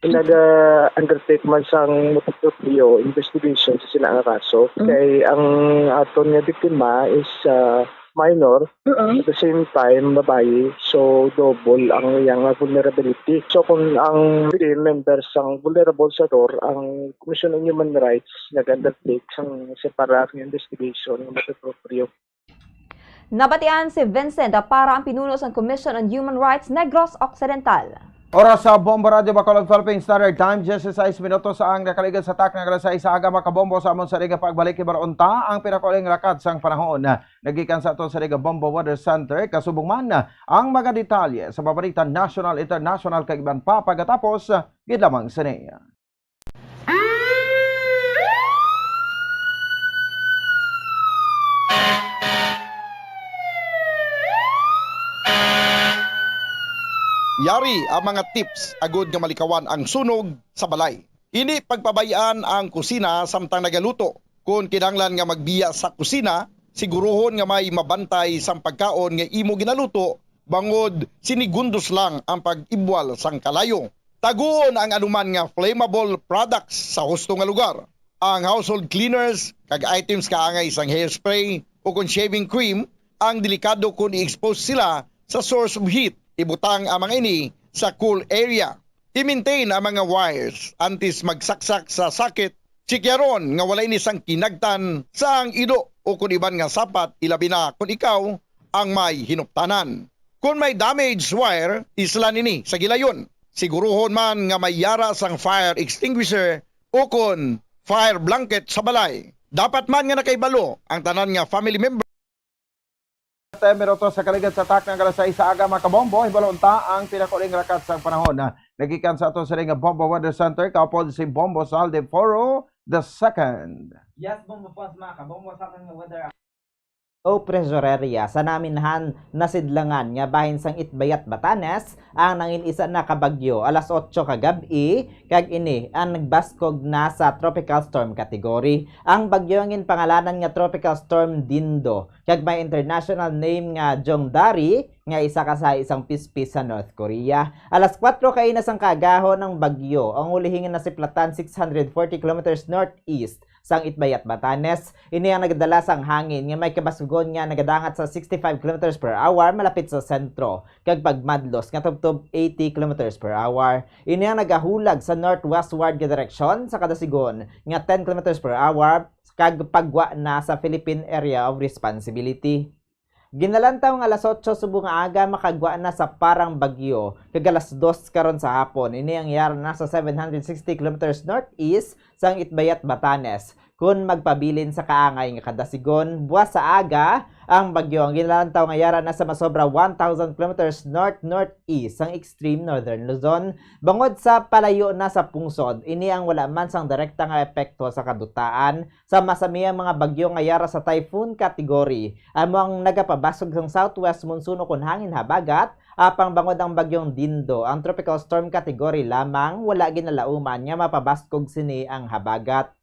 Nag-undertake man sang motu proprio investigation sa sila nga kaso. Mm. Kay ang aton nga biktima is ah, minor, Oo. at the same time, babayi. So, double ang iyang vulnerability. So, kung ang pwede members sang vulnerable sector, ang Commission on Human Rights nag-undertake sang separate nga investigation nga motu proprio. Nabatian si Vincent Para, ang pinuno sang Commission on Human Rights Negros Occidental. Oras sa Bombo Radyo Bacolod, Philippine Standard Time, diyesisais minutos ang nakaligad sa takna nga alas sais sa aga. Makabombo, sa amon sa liga pagbalik, hibaluon ta ang pinakauli nga lakat sang panahon. Nagikan sa aton sa liga Bombo Weather Center, kasubong man ang mga detalye sa mga balita national, international, kag iban pa pagkatapos gid lamang sini. Yari ang mga tips agud nga malikawan ang sunog sa balay. Indi pagpabay-an ang kusina samtang nagaluto. Kon kinahanglan nga magbiya sa kusina, siguruhon nga may mabantay sang pagkaon nga imo ginaluto, bangod sinigundos lang ang pag-ibwal sang kalayo. Taguon ang anuman nga flammable products sa husto nga lugar. Ang household cleaners kag items kaangay sang hairspray o kon shaving cream ang delikado kon i-expose sila sa source of heat. Ibutang ang mga ini sa cool area. I-maintain ang mga wires antes magsaksak sa socket. Tsikyaron nga wala ini sang kinagtan sa ang ido o kon iban nga sapat, ilabi na kon ikaw ang may hinuptanan. Kon may damaged wire, islan ini sa gilayon. Siguruhon man nga may yara sang fire extinguisher o kon fire blanket sa balay. Dapat man nga nakahibalo ang tanan nga family member. Ten minutos sa kaligad sa takna nga alas sais sa aga, mga kabombo. Hibaluon ta ang pinakauling lakat sang panahon. Nagikan sa ato sini nga Bombo Weather Center, kaupod si Bombo Sal de Foro the second. Yes, Bombo Fons, mga kabombo, sa aton nga weather. O Presoreria sa naminhan nasidlangan nga bahin sang Itbayat, Batanes ang nangin-isa na ka bagyo alas otso ka gab-i, kag ini ang nagbaskog na sa tropical storm category. Ang bagyo ang ginpangalanan nga Tropical Storm Dindo, kag may international name nga Jongdari, nga isa ka sa isang pispis sa North Korea. Alas kwatro kaina sang kaagahon ang bagyo ang ulihing nasiplatan six hundred forty kilometers northeast sang Itbayat, Batanes. Ini ang nagadala sang hangin nga may kabaskugon nga nagadangat sa sixty-five kilometers per hour malapit sa sentro, kag pagmadlos nga tubtob eighty kilometers per hour. Ini ang nagahulag sa northwestward nga direksyon sa kada sigon nga ten kilometers per hour kag paggwa na sa Philippine Area of Responsibility. Ginalantaw nga alas otso subong nga aga makagwa na sa parang bagyo, kag alas dos karon sa hapon. Ini ang yara na sa seven hundred sixty kilometers northeast sang Itbayat, Batanes. Kun magpabilin sa kaangay nga kada sigon, buwas sa aga, ang bagyo ang ginalantaw nga yara na sa masobra one thousand kilometers north-northeast sang extreme northern Luzon. Bangod sa palayo na sa pungsod, ini ang wala man sang direkta nga epekto sa kadutaan sa masami ang mga bagyo nga yara sa typhoon category, amo ang nagapabasog sang southwest monsoon ukon hangin habagat, apang bangod ang bagyong Dindo, ang tropical storm category lamang, wala ginalauman nga mapabaskog sini ang habagat.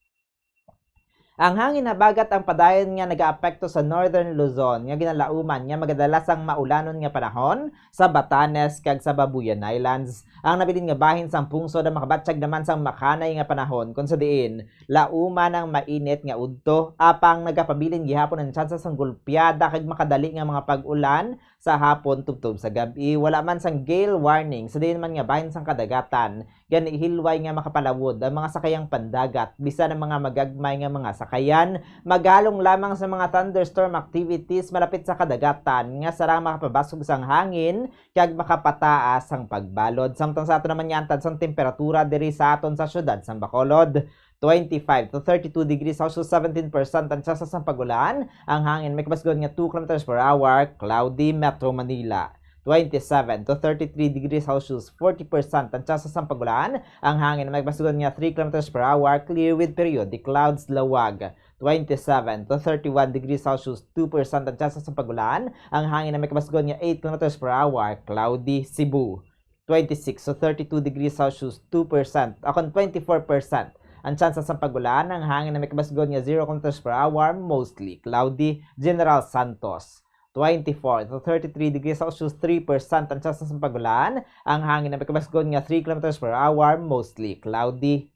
Ang hangin habagat ang padayon nga nagaapekto sa Northern Luzon nga ginalauman nga magadala sang maulanon nga panahon sa Batanes kag sa Babuyan Islands. Ang nabilin nga bahin sang pungsod ang makabatyag naman sang makanay nga panahon, kon sa diin lauman ang mainit nga udto, apang nagapabilin gihapon ang tsansa sang gulpiada kag makadali nga mga pag-ulan sa hapon tubtob sa gab-i. Wala man sang gale warning sa diin man nga bahin sang kadagatan, gani hilway nga makapalawod ang mga sakayang pandagat, bisan ang mga magagmay nga mga sakayan. Magalong lamang sa mga thunderstorm activities malapit sa kadagatan nga sarang makapabasog sang hangin kag makapataas ang pagbalod. Samtang sa aton naman nga antad sang temperatura diri sa aton sa siyudad sang Bacolod, twenty-five to thirty-two degrees Celsius, seventeen percent ang tsansa sang pag-ulan. Ang hangin may kabasgon nga two kilometers per hour, cloudy. Metro Manila, twenty-seven to thirty-three degrees Celsius, forty percent ang tsansa sang pag-ulan. Ang hangin may kabasgon nga three kilometers per hour, clear with periodic clouds. Laoag, twenty-seven to thirty-one degrees Celsius, two percent ang tsansa sang pag-ulan. Ang hangin may kabasgon nga eight kilometers per hour, cloudy. Cebu, twenty-six to thirty-two degrees Celsius, two percent, akon twenty-four percent ang tsansa sang pag-ulan. Ang hangin na may kabasgon nga zero kilometers per hour, mostly cloudy. General Santos, twenty-four to thirty-three degrees Celsius, three percent ang tsansa sang pag-ulan. Ang hangin na may kabasgon nga three kilometers per hour, mostly cloudy.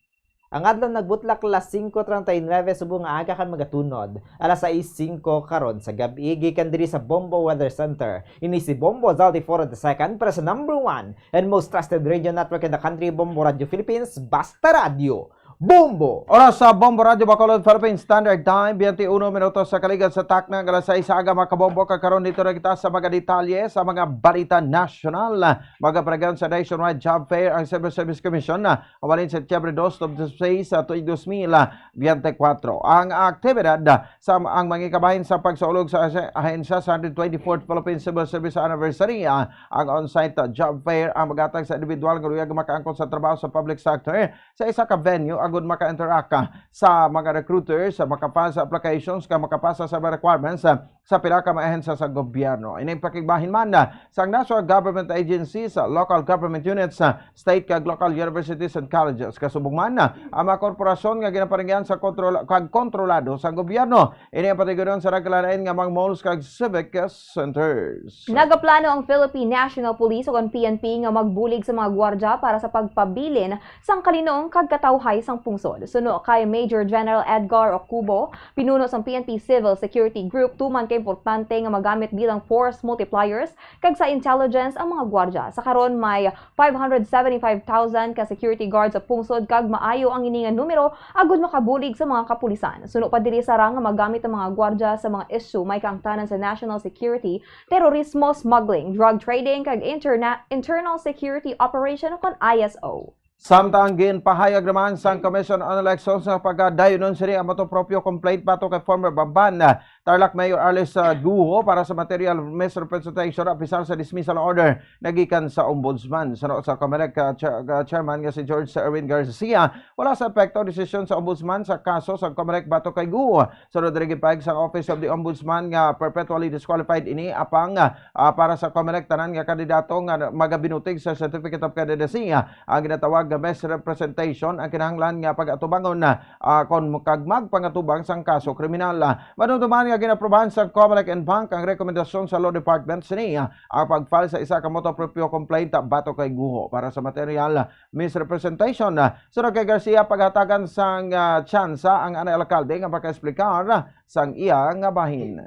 Ang adlaw nagbutlak alas singko treinta y nueve subong nga aga kag magatunod alas sais singko karon sa gab-i, gikan diri sa Bombo Weather Center. Ini si Bombo Zaldi Foro the second para sa number one and most trusted radio network in the country, Bombo Radio Philippines, Basta Radio. Bombo! Oras sa Bombo Radio Bacolod, Philippine Standard Time, twenty-one minutos sa kaligad sa takna nga alas sais sa aga, mga kabombo, kag karon dito na kita sa mga detalye sa mga balita nasyonal. Magaparegan sa Nationwide Job Fair ang Civil Service Commission, ah, umalin Setyembre dos, twenty-six sa tuig dos mil biyente kwatro. Ang aktibidad, ah, sa ang mga kabahin sa pagsaulog sa ahensya sa hundred twenty-fourth Philippine Civil Service Anniversary, ah, ang on-site, ah, job fair ang magatag sa individual nga luyag makaangkon sa trabaho sa public sector sa isa ka venue agud maka-interact, ah, sa mga recruiters, sa makapasa sa applications, ka makapasa sa mga requirements, ah, sa pila ka mga ahensya sa gobyerno. Ining pakigbahin man, ah, sa national government agencies, sa local government units, sa state kag local universities and colleges. Kasubong man, ah, ang mga korporasyon nga ginaparinggan sa kontrol-, kag kontrolado sa gobyerno. Ini ang patiguron sa nagkalain-lain nga mga malls kag civic centers. Nagaplano ang Philippine National Police o ang P N P nga magbulig sa mga gwardya para sa pagpabilin sang kalinuong kag katawhay sang pungsod. Suno kay Major General Edgar Ocubo, pinuno sang P N P Civil Security Group, tuman ka importante nga magamit bilang force multipliers kag sa intelligence ang mga gwardya. Sa karon, may five hundred seventy-five thousand ka security guards sa pungsod, kag maayo ang ini nga numero agud makabulig sa mga kapulisan. Suno pa diri, sarang nga magamit ang mga gwardya sa mga isyu may kaangtanan sa national security, terorismo, smuggling, drug trading, kag interna-, internal security operation, kon I S O. Samtang ginpahayag naman sang Commission on Elections nga pagadayonon sini ang motopropyo complaint batok kay former Bamban, ah, Tarlac Mayor Alice, ah, Guo para sa material misrepresentation, apisar sa dismissal order nagikan sa Ombudsman. Suno sa Comelec, ah, cha-, ah, Chairman nga si George Erwin Garcia, wala sa epekto ang desisyon sa Ombudsman sa kaso sa Comelec batok kay Guo. Sunod diri, gipahayag sang Office of the Ombudsman nga perpetually disqualified ini, apang, ah, para sa Comelec, tanan nga kandidato nga magabinutig sa Certificate of Candidacy, ah, ang ginatawag nga misrepresentation ang kinahanglan nga pag-atubangon, ah, kon kag magpangatubang sang kaso kriminal. Ah, madumduman nga ginaprobahan sang Comelec en banc ang rekomendasyon sa Law Department sini, ah, ang pag-file sa isa ka motopropyo complaint batok kay Guo para sa material misrepresentation. Ah, sunod kay Garcia, paghatagan sang, ah, tsansa ang anay alkalde nga makaexplikar sang iya nga bahin.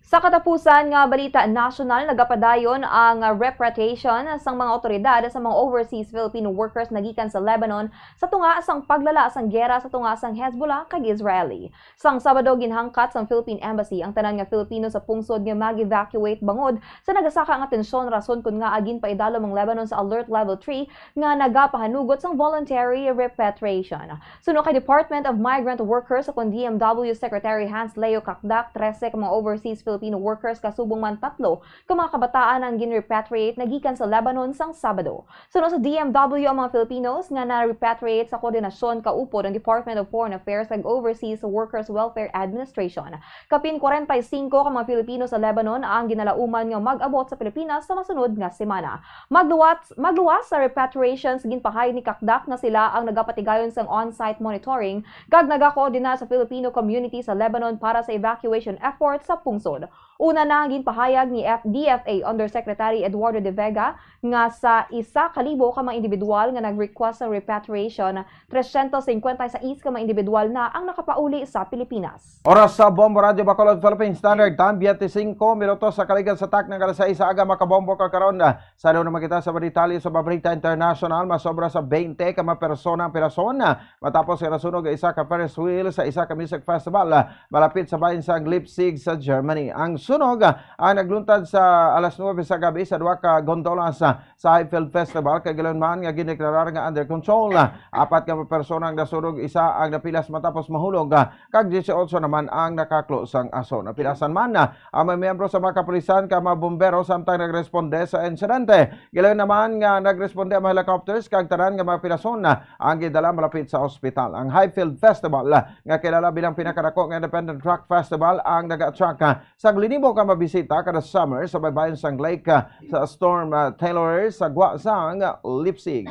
Sa katapusan nga balita nasyonal, nagapadayon ang repatriation sang mga awtoridad sa mga overseas Filipino workers nagikan sa Lebanon sa tunga sang paglala sang giyera sa tunga sang Hezbollah kag Israeli. Sang Sabado, ginhangkat sang Philippine Embassy ang tanan nga Filipino sa pungsod nga mag-evacuate bangod sa nagasaka nga tensyon, rason kon ngaa ginpaidalom ang Lebanon sa Alert Level three nga nagapahanugot sang voluntary repatriation. Suno kay Department of Migrant Workers o kon D M W Secretary Hans Leo Cacdac, trese ka mga overseas Filipino workers kasubong man tatlo ka mga kabataan ang gin-repatriate nagikan sa Lebanon sang Sabado. Suno sa D M W, ang mga Filipinos nga na-repatriate sa koordinasyon kaupod ang Department of Foreign Affairs kag Overseas Workers Welfare Administration. Kapin kwarenta y singko ka mga Filipino sa Lebanon ang ginalauman nga mag-abot sa Pilipinas sa masunod nga semana. Magluwas, magluwas sa repatriations, ginpahayag ni Cacdac nga sila ang nagapatigayon sang on-site monitoring kag nagakoordinar sa Filipino community sa Lebanon para sa evacuation effort sa pungsod. Una na, ginpahayag ni F-, D F A Undersecretary Eduardo de Vega nga sa isa ka libo ka mga individual nga nag-request sa repatriation, trescientos cincuenta y seis ka mga individual na ang nakapauli sa Pilipinas. Oras sa Bombo Radyo Bacolod, Philippine Standard Time, twenty-cinco minutos sa kaligad sa takna nga alas sais sa aga, mga kabombo, kag karon, ah, sa naman kita sa mga detalye sa mga balita international. Masobra sa twenty ka mga persona ang pirason, ah, matapos ang nasunog ang isa ka Ferris wheel sa isa ka music festival, ah, malapit sa bahin sang Leipzig sa Germany. Ang sunog, ah, ang nagluntad sa alas nuebe sa gabi sa duha ka gondolas, ah, sa Highfield Festival, kag gilayon man nga gindeklarar nga under control. Apat ka mga persona ang nasunog, isa ang napilas matapos mahulog, ah, kag dieciocho naman ang nakaklo sang aso. Napilasan man, ah, ang mga miyembro sa mga kapulisan kag mga bumbero samtang nagresponde sa insidente. Gilayon naman nga nagresponde ang mga helicopters kag tanan nga mga pilason, ah, ang gidala malapit sa ospital. Ang Highfield Festival, ah, nga kilala bilang pinakadako nga independent rock festival, ang nag-attract, ah, sang linibo ka mabisita kada summer sa baybayon sang lake, ah, sa Storm, ah, Taylor sa gwa sang Leipzig.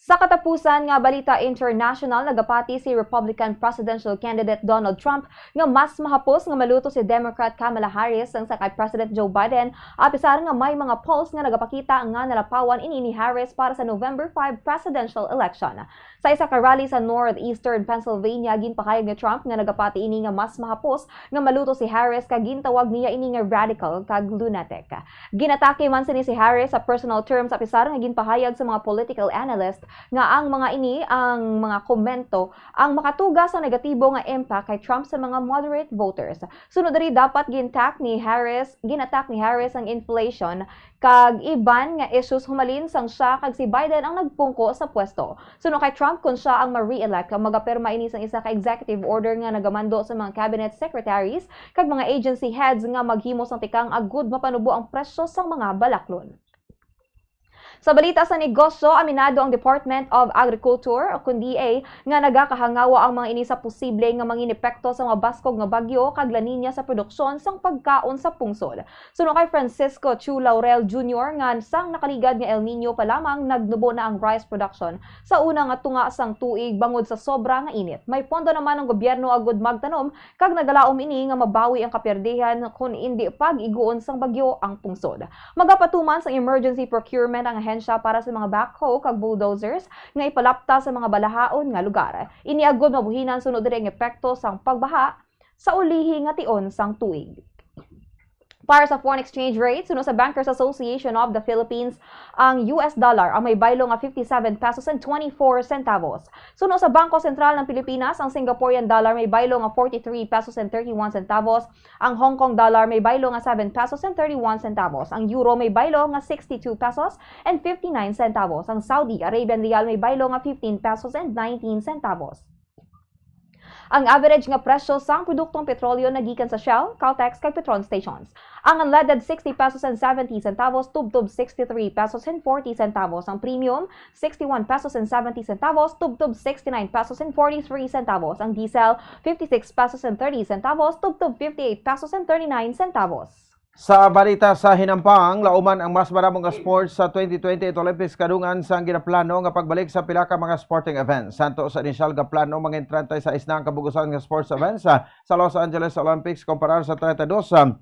Sa katapusan nga balita international, nagapati si Republican presidential candidate Donald Trump nga mas mahapos nga maluto si Democrat Kamala Harris sang sa kay President Joe Biden, apisar nga may mga polls nga nagapakita nga nalapawan ini ni Harris para sa November five presidential election. Sa isa ka rally sa northeastern Pennsylvania, ginpahayag ni Trump nga nagapati ini nga mas mahapos nga maluto si Harris, kag gintawag niya ini nga radical kag lunatic. Ginatake man sini si Harris sa personal terms, apisar nga ginpahayag sa mga political analyst nga ang mga ini, ang mga komento, ang makatuga sa negatibo nga impact kay Trump sa mga moderate voters. Sunod diri, dapat gin-attack ni Harris, gin-attack ni Harris ang inflation kag iban nga issues humalin sang siya kag si Biden ang nagpungko sa pwesto. Suno kay Trump, kon siya ang ma-re-elect, magapirma ini sang isa ka executive order nga nagamando sa mga cabinet secretaries kag mga agency heads nga maghimo sang tikang agud mapanubo ang presyo sang mga balaklon. Sa balita sa negosyo, aminado ang Department of Agriculture, o kon D A, nga nagakahangawa ang mga ini sa posible nga mangin epekto sa mga baskog nga bagyo kag La Niña sa produksyon sang pagkaon sa pungsod. Suno kay Francisco Chu Laurel Junior, nga sang nakaligad nga El Niño pa lamang nagnubo na ang rice production sa una nga tunga sang tuig bangod sa sobra nga init. May pondo naman ang gobyerno agud magtanom kag nagalaom ini nga mabawi ang kapiyerdihan kon indi pag-iguon sang bagyo ang pungsod. Magapatuman sang emergency procurement ang ahensya para sa mga backhoe kag bulldozers nga ipalapta sa mga balahaon nga lugar. Ini agud mabuhinan sunod diri ang epekto sang pagbaha sa ulihi nga tion sang tuig. Para sa foreign exchange rate, suno sa Bankers Association of the Philippines, ang U S dollar ang may baylo nga fifty-seven pesos and twenty-four centavos. Suno sa Bangko Sentral ng Pilipinas, ang Singaporean dollar may baylo nga forty-three pesos and thirty-one centavos, ang Hong Kong dollar may baylo nga seven pesos and thirty-one centavos, ang euro may baylo nga sixty-two pesos and fifty-nine centavos, ang Saudi Arabian rial may baylo nga fifteen pesos and nineteen centavos. Ang average nga presyo sang produktong petrolyo nagikan sa Shell, Caltex, kag Petron stations. Ang unleaded, sixty pesos and seventy centavos tubtob sixty-three pesos and forty centavos. Ang premium, sixty-one pesos and seventy centavos tubtob sixty-nine pesos and forty-three centavos. Ang diesel, fifty-six pesos and thirty centavos tubtob fifty-eight pesos and thirty-nine centavos. Sa balita sa hinampang, lauman ang mas madamo nga sports sa twenty twenty-eight Olympics kadungan sang ginaplano nga pagbalik sa pila ka mga sporting events. Santo sa inisyal nga plano, mangin treinta y seis na ang kabugusan nga sports events, ah, sa Los Angeles Olympics kumparar sa treinta y dos, ah,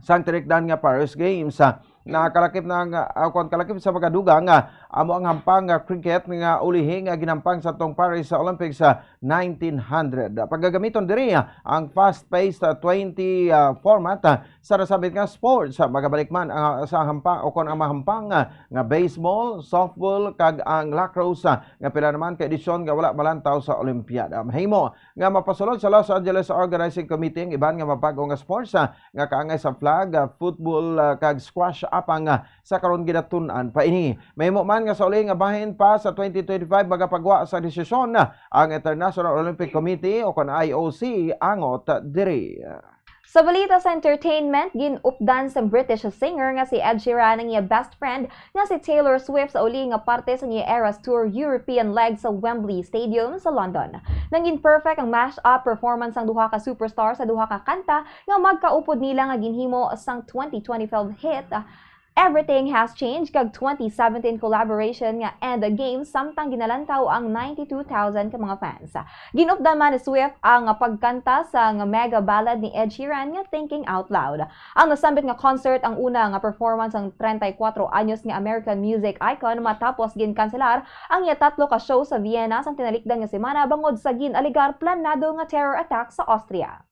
sang tinikdan nga Paris Games. Ah, nakalakip na nga, ah, kung kalakip sa mga dugang, ah, Amo ang hampang nga cricket nga ulihi nga ginampang sa tong Paris sa Olympics sa nineteen hundred. Pagagamiton diri ang fast-paced, ah, twenty, ah, format, ah, sa nasambit nga sports. Ah, magabalik man ang, ah, sa hampang o kon ang mahampang, ah, nga baseball, softball, kag ang lacrosse, ah, nga pila naman ka edisyon nga wala malantaw sa Olimpiada. Mahimo nga mapasulod sa Los Angeles Organizing Committee ang iban nga mabag-o nga sports, ah, nga kaangay sa flag, ah, football, ah, kag squash, apang, ah, sa karon ginatun-an pa ini. Mahimo man nga sa uli nga bahin pa sa twenty twenty-five magapagwa sa desisyon, ah, ang International Olympic Committee o kon I O C angot diri. Sa balita sa entertainment, gin-updan sang British singer nga si Ed Sheeran ang iya best friend nga si Taylor Swift sa uli nga parte sang iya Eras Tour European leg sa Wembley Stadium sa London. Nangin perfect ang mash-up performance sang duha ka superstar sa duha ka kanta nga magkaupod nila nga ginhimo sang twenty twenty-five hit, ah, Everything Has Changed kag twenty seventeen collaboration nga End Game, samtang ginalantaw ang ninety-two thousand ka mga fans. Ginupdan man ni Swift ang pagkanta sang mega ballad ni Ed Sheeran nga Thinking Out Loud. Ang nasambit nga concert ang una nga performance sang treinta y cuatro anyos nga American music icon matapos ginkanselar ang iya tatlo ka show sa Vienna sang tinalikdan nga semana bangod sa gin-alegar planado nga terror attack sa Austria.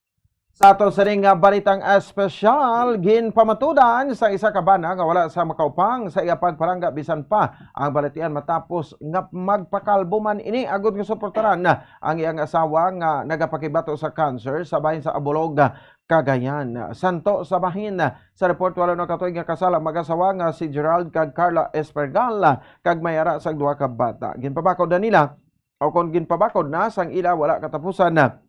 Sa ato sining nga balitang espesyal, ginpamatudan sa isa ka bana nga wala sa makaupang sa iya pagpalangga bisan pa ang balatian matapos nga magpakalbo man ini, agod nga suportaran ang iyang asawa nga nagapakibato sa cancer sa bahin sa Abulog, Cagayan. Santo sa bahin, sa report, walo na ka tuig nga kasal ang mag-asawa nga si Gerald kag Carla Espergal, kag may ara sang duha ka bata. Ginpabakod na nila o kon ginpabakod na sang ila wala katapusan na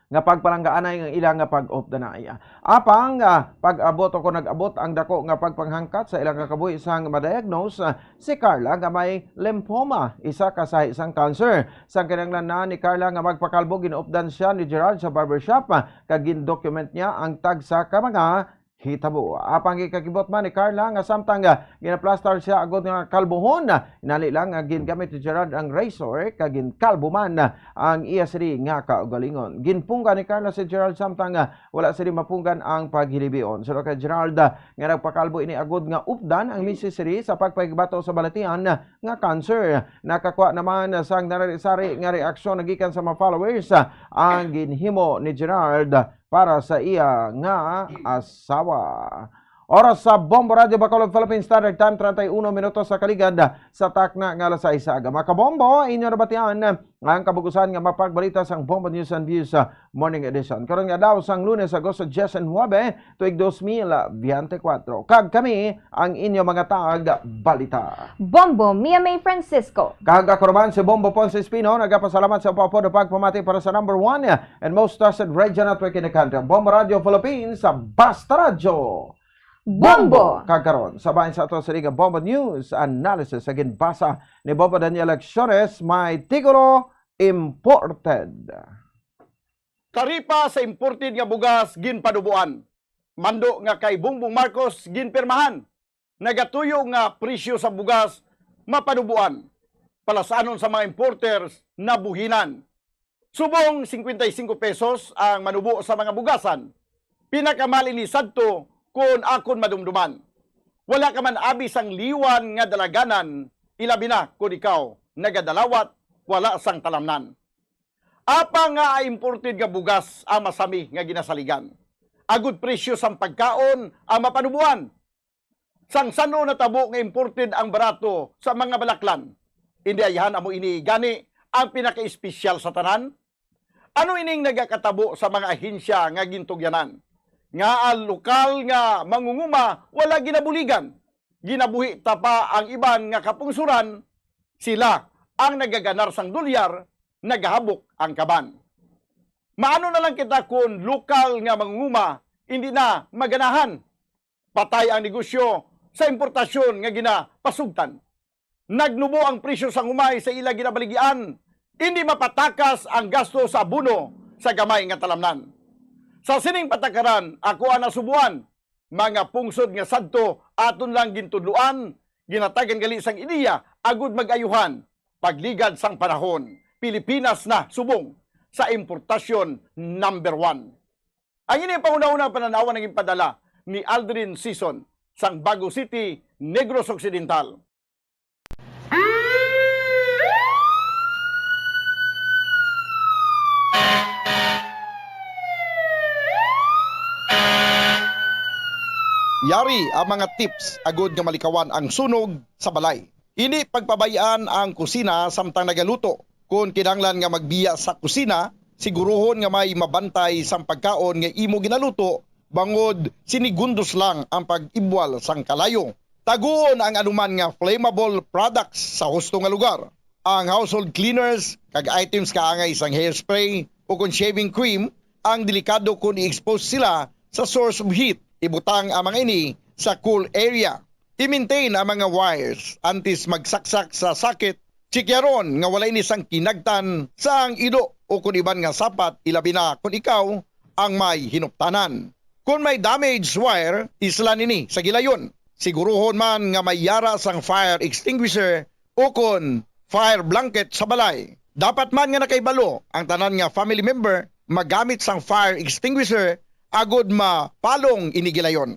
nga pagpalanggaanay ang ila nga pag-updanay. Apang, ah, pag-abot o kon nag-abot ang dako nga pagpanghangkat sa ila nga kabuhi sang ma-diagnose, ah, si Carla nga may lymphoma, isa ka sahi sang cancer. Sang kinahanglan na ni Carla nga magpakalbo, gin-updan siya ni Gerald sa barbershop, ah, kag gin-document niya ang tagsa ka mga hitabo. Apang gikakibot man ni Carla nga samtang, ah, ginaplastar siya agod nga kalbuhon, ah, inali lang nga gingamit ni Gerald ang razor kag ginkalbo man, ah, ang iya siri nga kaugalingon. Ginpunggan ni Carla si Gerald samtang, ah, wala sini mapunggan ang paghilibion. Suno kay Gerald, ah, nga nagpakalbo ini agod nga updan ang misis siri sa pagpahibato sa balatian, ah, nga cancer. Nakakuha naman sang nari-sari nga reaksyon nagikan sa mga followers, ah, ang ginhimo ni Gerald para sa iya nga asawa. Oras sa Bombo Radio Bacolod, Philippine Standard Time, treinta y uno minutos sa kaligad sa takna nga alas sais sa aga. Mga kabombo, inyo nabatian ang kabug-usan nga mapagbalita sang Bombo News and Views, ah, Morning Edition. Karon nga daw sang Lunes, Agosto diecinuebe, tuig dos mil veinticuatro. Kag kami ang inyo mga tag-balita. Bombo, Mia May Francisco. Kag ako naman si Bombo Ponce Espino, nagapasalamat sa pagpamati para sa number one and most trusted radio network in the country, Bombo Radio Philippines, sa Basta Radyo. Bombo! Kag karon, sa bahin sa ato sa Liga Bombo News Analysis, sa ginbasa ni Bombo Daniel Acciones, may titulo, Imported. Taripa sa imported nga bugas ginpanuboan. Mando nga kay Bongbong Marcos ginpirmahan. Nagatuyo nga presyo sa bugas mapanuboan. Palasanon sa mga importers, nabuhinan. Subong cincuenta y cinco pesos ang manubo sa mga bugasan. Pinakamali ni sadto kon akon madumduman. Wala ka man abi sang liwan nga dalaganan, ilabi na kon ikaw nagadalawat, wala sang talamnan. Apa nga imported nga bugas ang masami nga ginasaligan? Agud presyo sang pagkaon ang mapanubuan. Sang san-o natabo nga imported ang barato sa mga balaklan? Indi ayhan amo ini gani ang pinakaespesyal sa tanan? Ano ining nagakatabo sa mga ahensya nga gintugyanan? Nga ang lokal nga mangunguma wala ginabuligan? Ginabuhi ta pa ang iban nga kapungsuran, sila ang nagaganar sang dolyar, nagahabok ang kaban. Maano na lang kita kon lokal nga mangunguma indi na maganahan? Patay ang negosyo sa importasyon nga ginapasugtan. Nagnubo ang presyo sang humay sa ila ginabaligian, indi mapatakas ang gasto sa abono sa gamay nga talamnan. Sa sining patakaran, ako ang nasubuan, mga pungsod nga sadto aton lang gintudloan, ginatagan gali sang ideya agud mag-ayuhan. Pagligad sang panahon, Pilipinas na subong sa importasyon number one. Ang ini panghunahuna panan-awan naging padala ni Aldrin Sison sang Bago City, Negros Occidental. Yari ang mga tips agud nga malikawan ang sunog sa balay. Hindi pagpabay-an ang kusina samtang nagaluto. Kon kinahanglan nga magbiya sa kusina, siguruhon nga may mabantay sang pagkaon nga imo ginaluto, bangod sinigundos lang ang pag-ibwal sang kalayo. Taguon ang anuman nga flammable products sa husto nga lugar. Ang household cleaners kag items kaangay sang hairspray o kon shaving cream ang delikado kon i-expose sila sa source of heat. Ibutang ang mga ini sa cool area. I-maintain ang mga wires antes magsaksak sa socket. Chikyaron nga wala ini sang kinagtan sang ido o kon iban nga sapat, ilabi na kon ikaw ang may hinuptanan. Kon may damaged wire, islan ini sa gilayon. Siguruhon man nga may yara sang fire extinguisher o kon fire blanket sa balay. Dapat man nga nakahibalo ang tanan nga family member magamit sang fire extinguisher agud mapalong ini gilayon.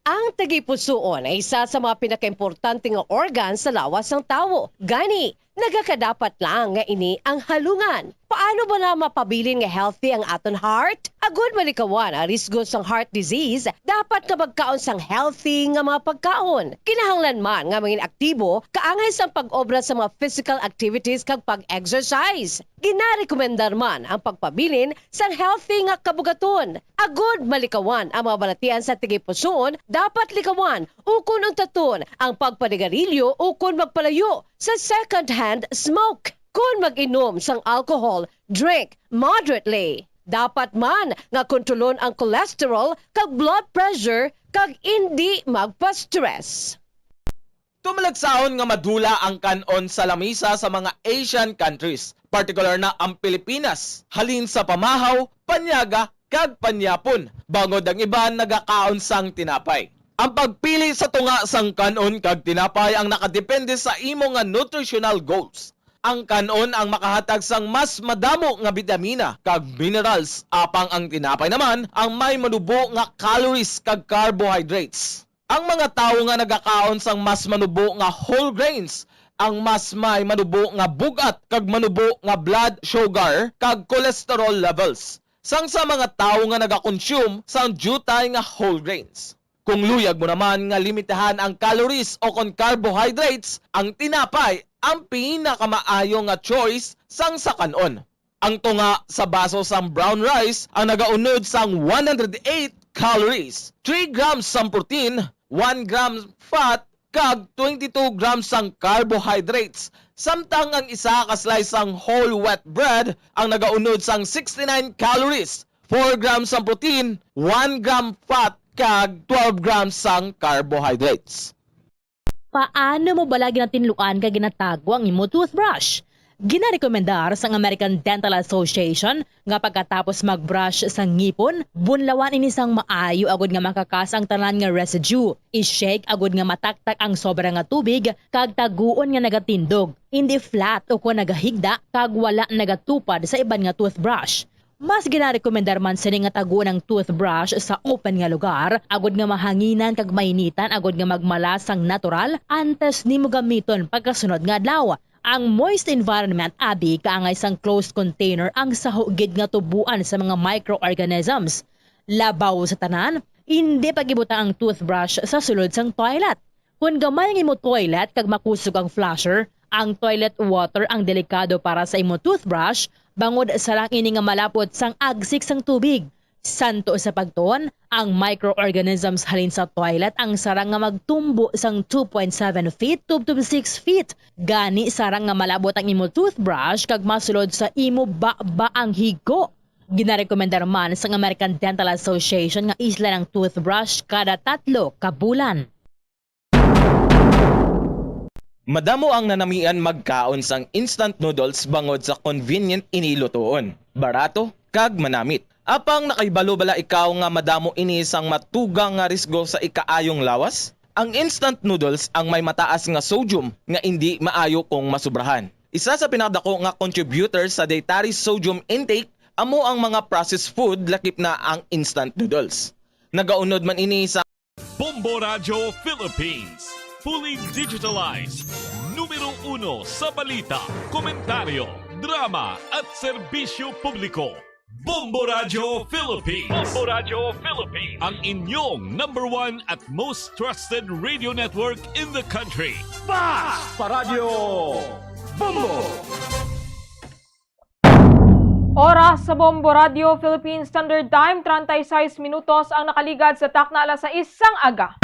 Ang tagipusoon ay isa sa mga pinakaimportante nga organ sa lawas sang tawo. Gani, nagakadapat lang nga ini ang halungan. Paano bala mapabilin nga healthy ang aton heart? Agud malikawan ang risgo sang heart disease, dapat nga magkaon sang healthy nga mga pagkaon. Kinahanglan man nga mangin aktibo kaangay sang pag-obra sa mga physical activities kag pag-exercise. Ginarekomendar man ang pagpabilin sang healthy nga kabugaton. Agud malikawan ang mga balatian sa tagipusoon, dapat likawan ukon untaton ang pagpanigarilyo ukon magpalayo sa second-hand smoke. Kon mag-inom sang alcohol, drink moderately. Dapat man nga kontrolon ang cholesterol kag blood pressure kag indi magpa-stress. Tumalagsahon nga madula ang kan-on sa lamisa sa mga Asian countries, partikular na ang Pilipinas, halin sa pamahaw, panyaga, kag panyapon, bangod ang iban nagakaon sang tinapay. Ang pagpili sa tunga sang kan-on kag tinapay ang nakadepende sa imo nga nutritional goals. Ang kan-on ang makahatag sang mas madamo nga bitamina kag minerals, apang ang tinapay naman ang may manubo nga calories kag carbohydrates. Ang mga tawo nga nagakaon sang mas manubo nga whole grains ang mas may manubo nga bug-at kag manubo nga blood sugar kag cholesterol levels sang sa mga tawo nga nagakonsume sang diutay nga whole grains. Kung luyag mo naman nga limitahan ang calories o kon carbohydrates, ang tinapay ang pinakamaayo nga choice sang sa kan-on. Ang tunga sa baso sang brown rice ang nagaunod sang one hundred eight calories, three grams sang protein, one gram fat, kag twenty-two grams sang carbohydrates, samtang ang isa ka slice sang whole wheat bread ang nagaunod sang sixty-nine calories, four grams sang protein, one gram fat, kag twelve grams sang carbohydrates. Paano mo bala ginatinluan kag ginatago ang imo toothbrush? Ginarekomendar sang American Dental Association nga pagkatapos mag-brush sa ngipon, bunlawan ini sang maayo agud nga makakas ang tanan nga residue. I-shake agud nga mataktak ang sobra nga tubig kag taguon nga nagatindog, indi flat o kon nagahigda kag wala nagatupad sa iban nga toothbrush. Mas ginarekomendar man sini nga taguon ang toothbrush sa open nga lugar, agud nga mahanginan kag mainitan, agud nga magmala sang natural antes nimo gamiton pagkasunod nga adlaw. Ang moist environment abi kaangay sang closed container ang saho gid nga tuboan sa mga microorganisms. Labaw sa tanan, indi pag-ibutang ang toothbrush sa sulod sang toilet. Kon gamay ang imo toilet kag makusog ang flusher, ang toilet water ang delikado para sa imo toothbrush, bangod sarang ini nga malapot sang agsik sang tubig. Santo sa pagtuon, ang microorganisms halin sa toilet ang sarang nga magtumbo sang two point seven feet tubtob six feet. Gani, sarang nga malabot ang imo toothbrush kag masulod sa imo baba ang higo. Ginarekomendar man sang American Dental Association nga islan ang toothbrush kada tatlo ka bulan. Madamo ang nanamian magkaon sang instant noodles bangod sa convenient ini lutoon, barato, kag manamit. Apang nakahibalo bala ikaw nga madamo ini sang matugang nga risgo sa ikaayong lawas? Ang instant noodles ang may mataas nga sodium nga indi maayo kung masubrahan. Isa sa pinakadako nga contributor sa dietary sodium intake amo ang mga processed food, lakip na ang instant noodles. Nagaunod man ini sa Bombo Radyo Philippines, fully digitalized. Numero uno sa balita, komentaryo, drama, at serbisyo publiko. Bombo Radio Philippines. Bombo Radio Philippines. Ang inyong number one at most trusted radio network in the country. Bas pa Radyo Bombo! Oras sa Bombo Radio Philippine Standard Time, treinta y seis minutos ang nakaligad sa takna alas sais sang aga.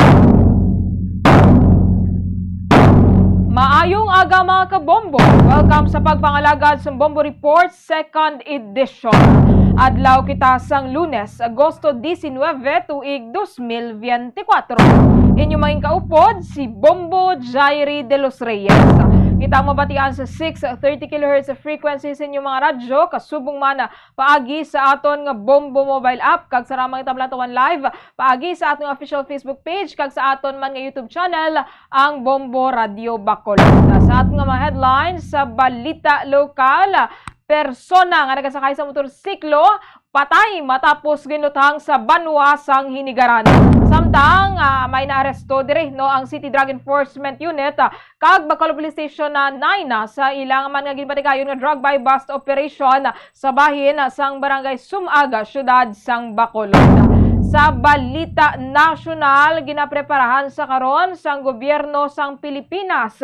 Maayong aga, mga kabombo. Welcome sa pagpangalagad sa Bombo Report Second Edition. Adlaw kita sang Lunes, Agosto diecinueve, tuig dos mil veinticuatro. Inyo main kaupod si Bombo Jairi de los Reyes. Kita mabatian sa six thirty kilohertz frequency sa inyong mga radyo, kasubong man paagi sa aton nga Bombo mobile app, kag sa ramang itablantawan live paagi sa aton nga official Facebook page kag sa aton man nga YouTube channel, ang Bombo Radio Bacolod. Sa aton nga mga headlines sa balita lokal, persona nga nagasakay sa motorsiklo patay matapos ginuthang sa banwa sang Hinigaran. Samtang ah, may naaresto diri, no, ang City Drug Enforcement Unit, ah, kag Bacolod Police Station na nine, ah, sa ilang man nga ginpatigayon nga drug buy-bust operation sa bahin sang Barangay Sumag, siyudad sang Bacolod. Sa balita nasyonal, ginapreparahan sa karon sang gobyerno sang Pilipinas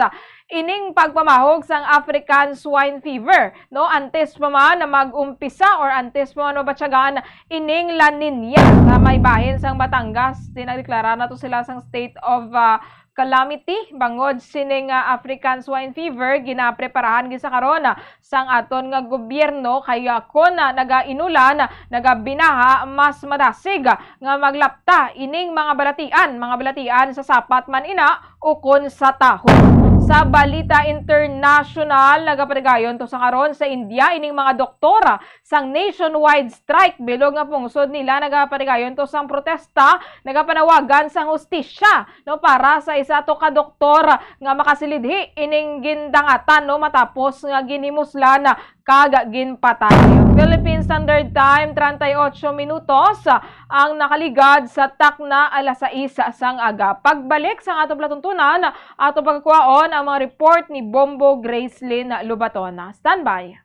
ining pagpamahog sang African Swine Fever, no? Antes pa man na mag-umpisa or antes pa man mabatyagan ining La Niña sa may bahin sang Batangas, dinagdeklara na to sila sang state of ah, calamity bangod sining ah, African Swine Fever. Ginapreparahan gid sa karon, ah, sang aton nga gobyerno, kay ah, kon ah, nagainulan, nagabinaha, mas madasig nga maglapta ining mga balatian, mga balatian sa sapat man ina ukon sa taho. Sa balita internasyonal, nagapatigayon to sa karon sa India ining mga doktora sang nationwide strike, bilog nga pungsod nila nagapatigayon to sang protesta, nagapanawagan sang hustisya, no, para sa isa to ka doktor nga makasilidhi ining gindangatan, no, matapos nga ginhimuslan kag ginpatay. Philippine Standard Time, treinta y ocho minutos ang nakaligad sa takna alas sais sang aga. Pagbalik sang atong palatuntunan, atong pagkuhaon ang mga report ni Bombo Gracelyn Lobatona. Standby.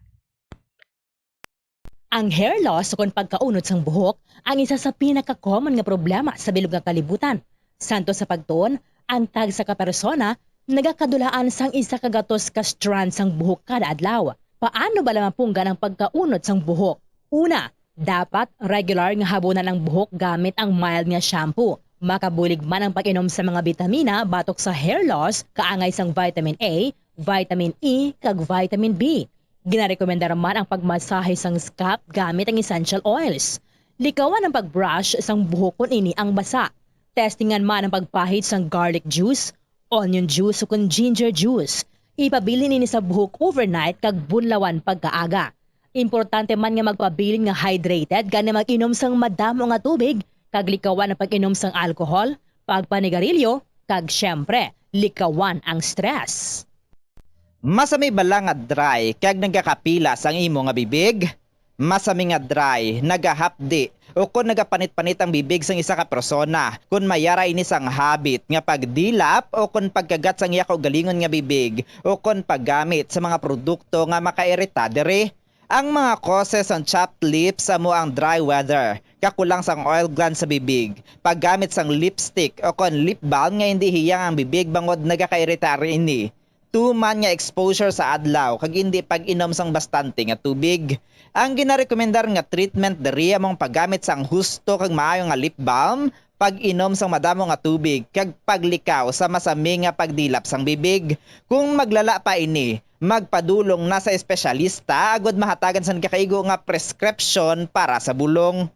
Ang hair loss ukon pagkaunod sang buhok ang isa sa pinaka-common nga problema sa bilog nga kalibutan. Santo sa pagtuon, ang tagsa ka persona nagakadulaan sang isa ka gatos ka strand sang buhok kada adlaw. Paano bala mapunggan ang pagkaunod sang buhok? Una, dapat regular nga habunan ang buhok gamit ang mild nga shampoo. Makabulig man ang pag-inom sa mga bitamina batok sa hair loss, kaangay sang vitamin A, vitamin E, kag vitamin B. Ginarekomendar man ang pagmasahe sang scalp gamit ang essential oils. Likawan ang pag-brush sang buhok kon ini ang basa. Testingan man ang pagpahid sang garlic juice, onion juice, o kon ginger juice. Ipabilin ini sa buhok overnight kag bunlawan pagkaaga. Importante man nga magpabilin nga hydrated, gani mag-inom sang madamo nga tubig, kag likawan ang pag-inom sang alcohol, pagpanigarilyo, kag, siyempre, likawan ang stress. Masami bala nga dry kag nagakapilas ang imo nga bibig? Masami nga dry, nagahapdi, o kon nagapanit-panit ang bibig sang isa ka persona, kon may ara ini sang habit nga pagdilap o kon pagkagat sang iya kaugalingon nga bibig, o kon paggamit sa mga produkto nga makairita diri. Ang mga causes sang chapped lips amo ang dry weather, kakulang sang oil glands sa bibig, paggamit sang lipstick o kon lip balm nga indi hiyang ang bibig bangod nagakairita ini, tuman nga exposure sa adlaw kag indi pag-inom sang bastante nga tubig. Ang ginarekomendar nga treatment diri amo ang paggamit sang husto kag maayo nga lip balm, pag-inom sang madamo nga tubig, kag paglikaw sa masami nga pagdilap sang bibig. Kung maglala pa ini, magpadulong na sa espesyalista agud mahatagan sang nagakaigo nga prescription para sa bulong.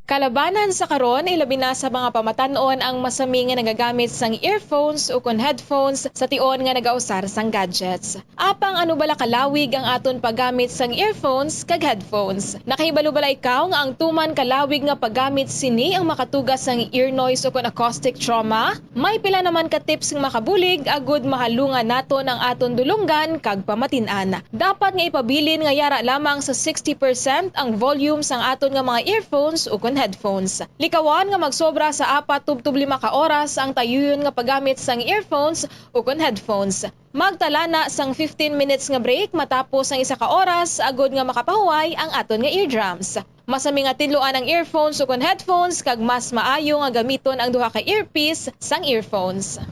Kalabanan sa karon, ilabi na sa mga pamatan-on ang masami nga nagagamit sang earphones ukon headphones sa tion nga nagausar sang gadgets. Apang ano bala kalawig ang aton paggamit sang earphones kag headphones? Nakahibalo bala ikaw nga ang tuman kalawig nga paggamit sini ang makatuga sang ear noise ukon acoustic trauma? May pila naman ka tips nga makabulig agud mahalungan naton ang aton dulonggan kag pamatin-an. Dapat nga ipabilin nga yara lamang sa sixty percent ang volume sang aton nga mga earphones ukon headphones. Likawan nga magsobra sa apat tubtob lima ka oras ang tayuyon nga paggamit sang earphones ukon headphones. Magtala na sang fifteen minutes nga break matapos ang isa ka oras agod nga makapahuway ang aton nga eardrums. Masami nga tidloan ang earphones ukon headphones kag mas maayo nga gamiton ang duha ka earpiece sang earphones.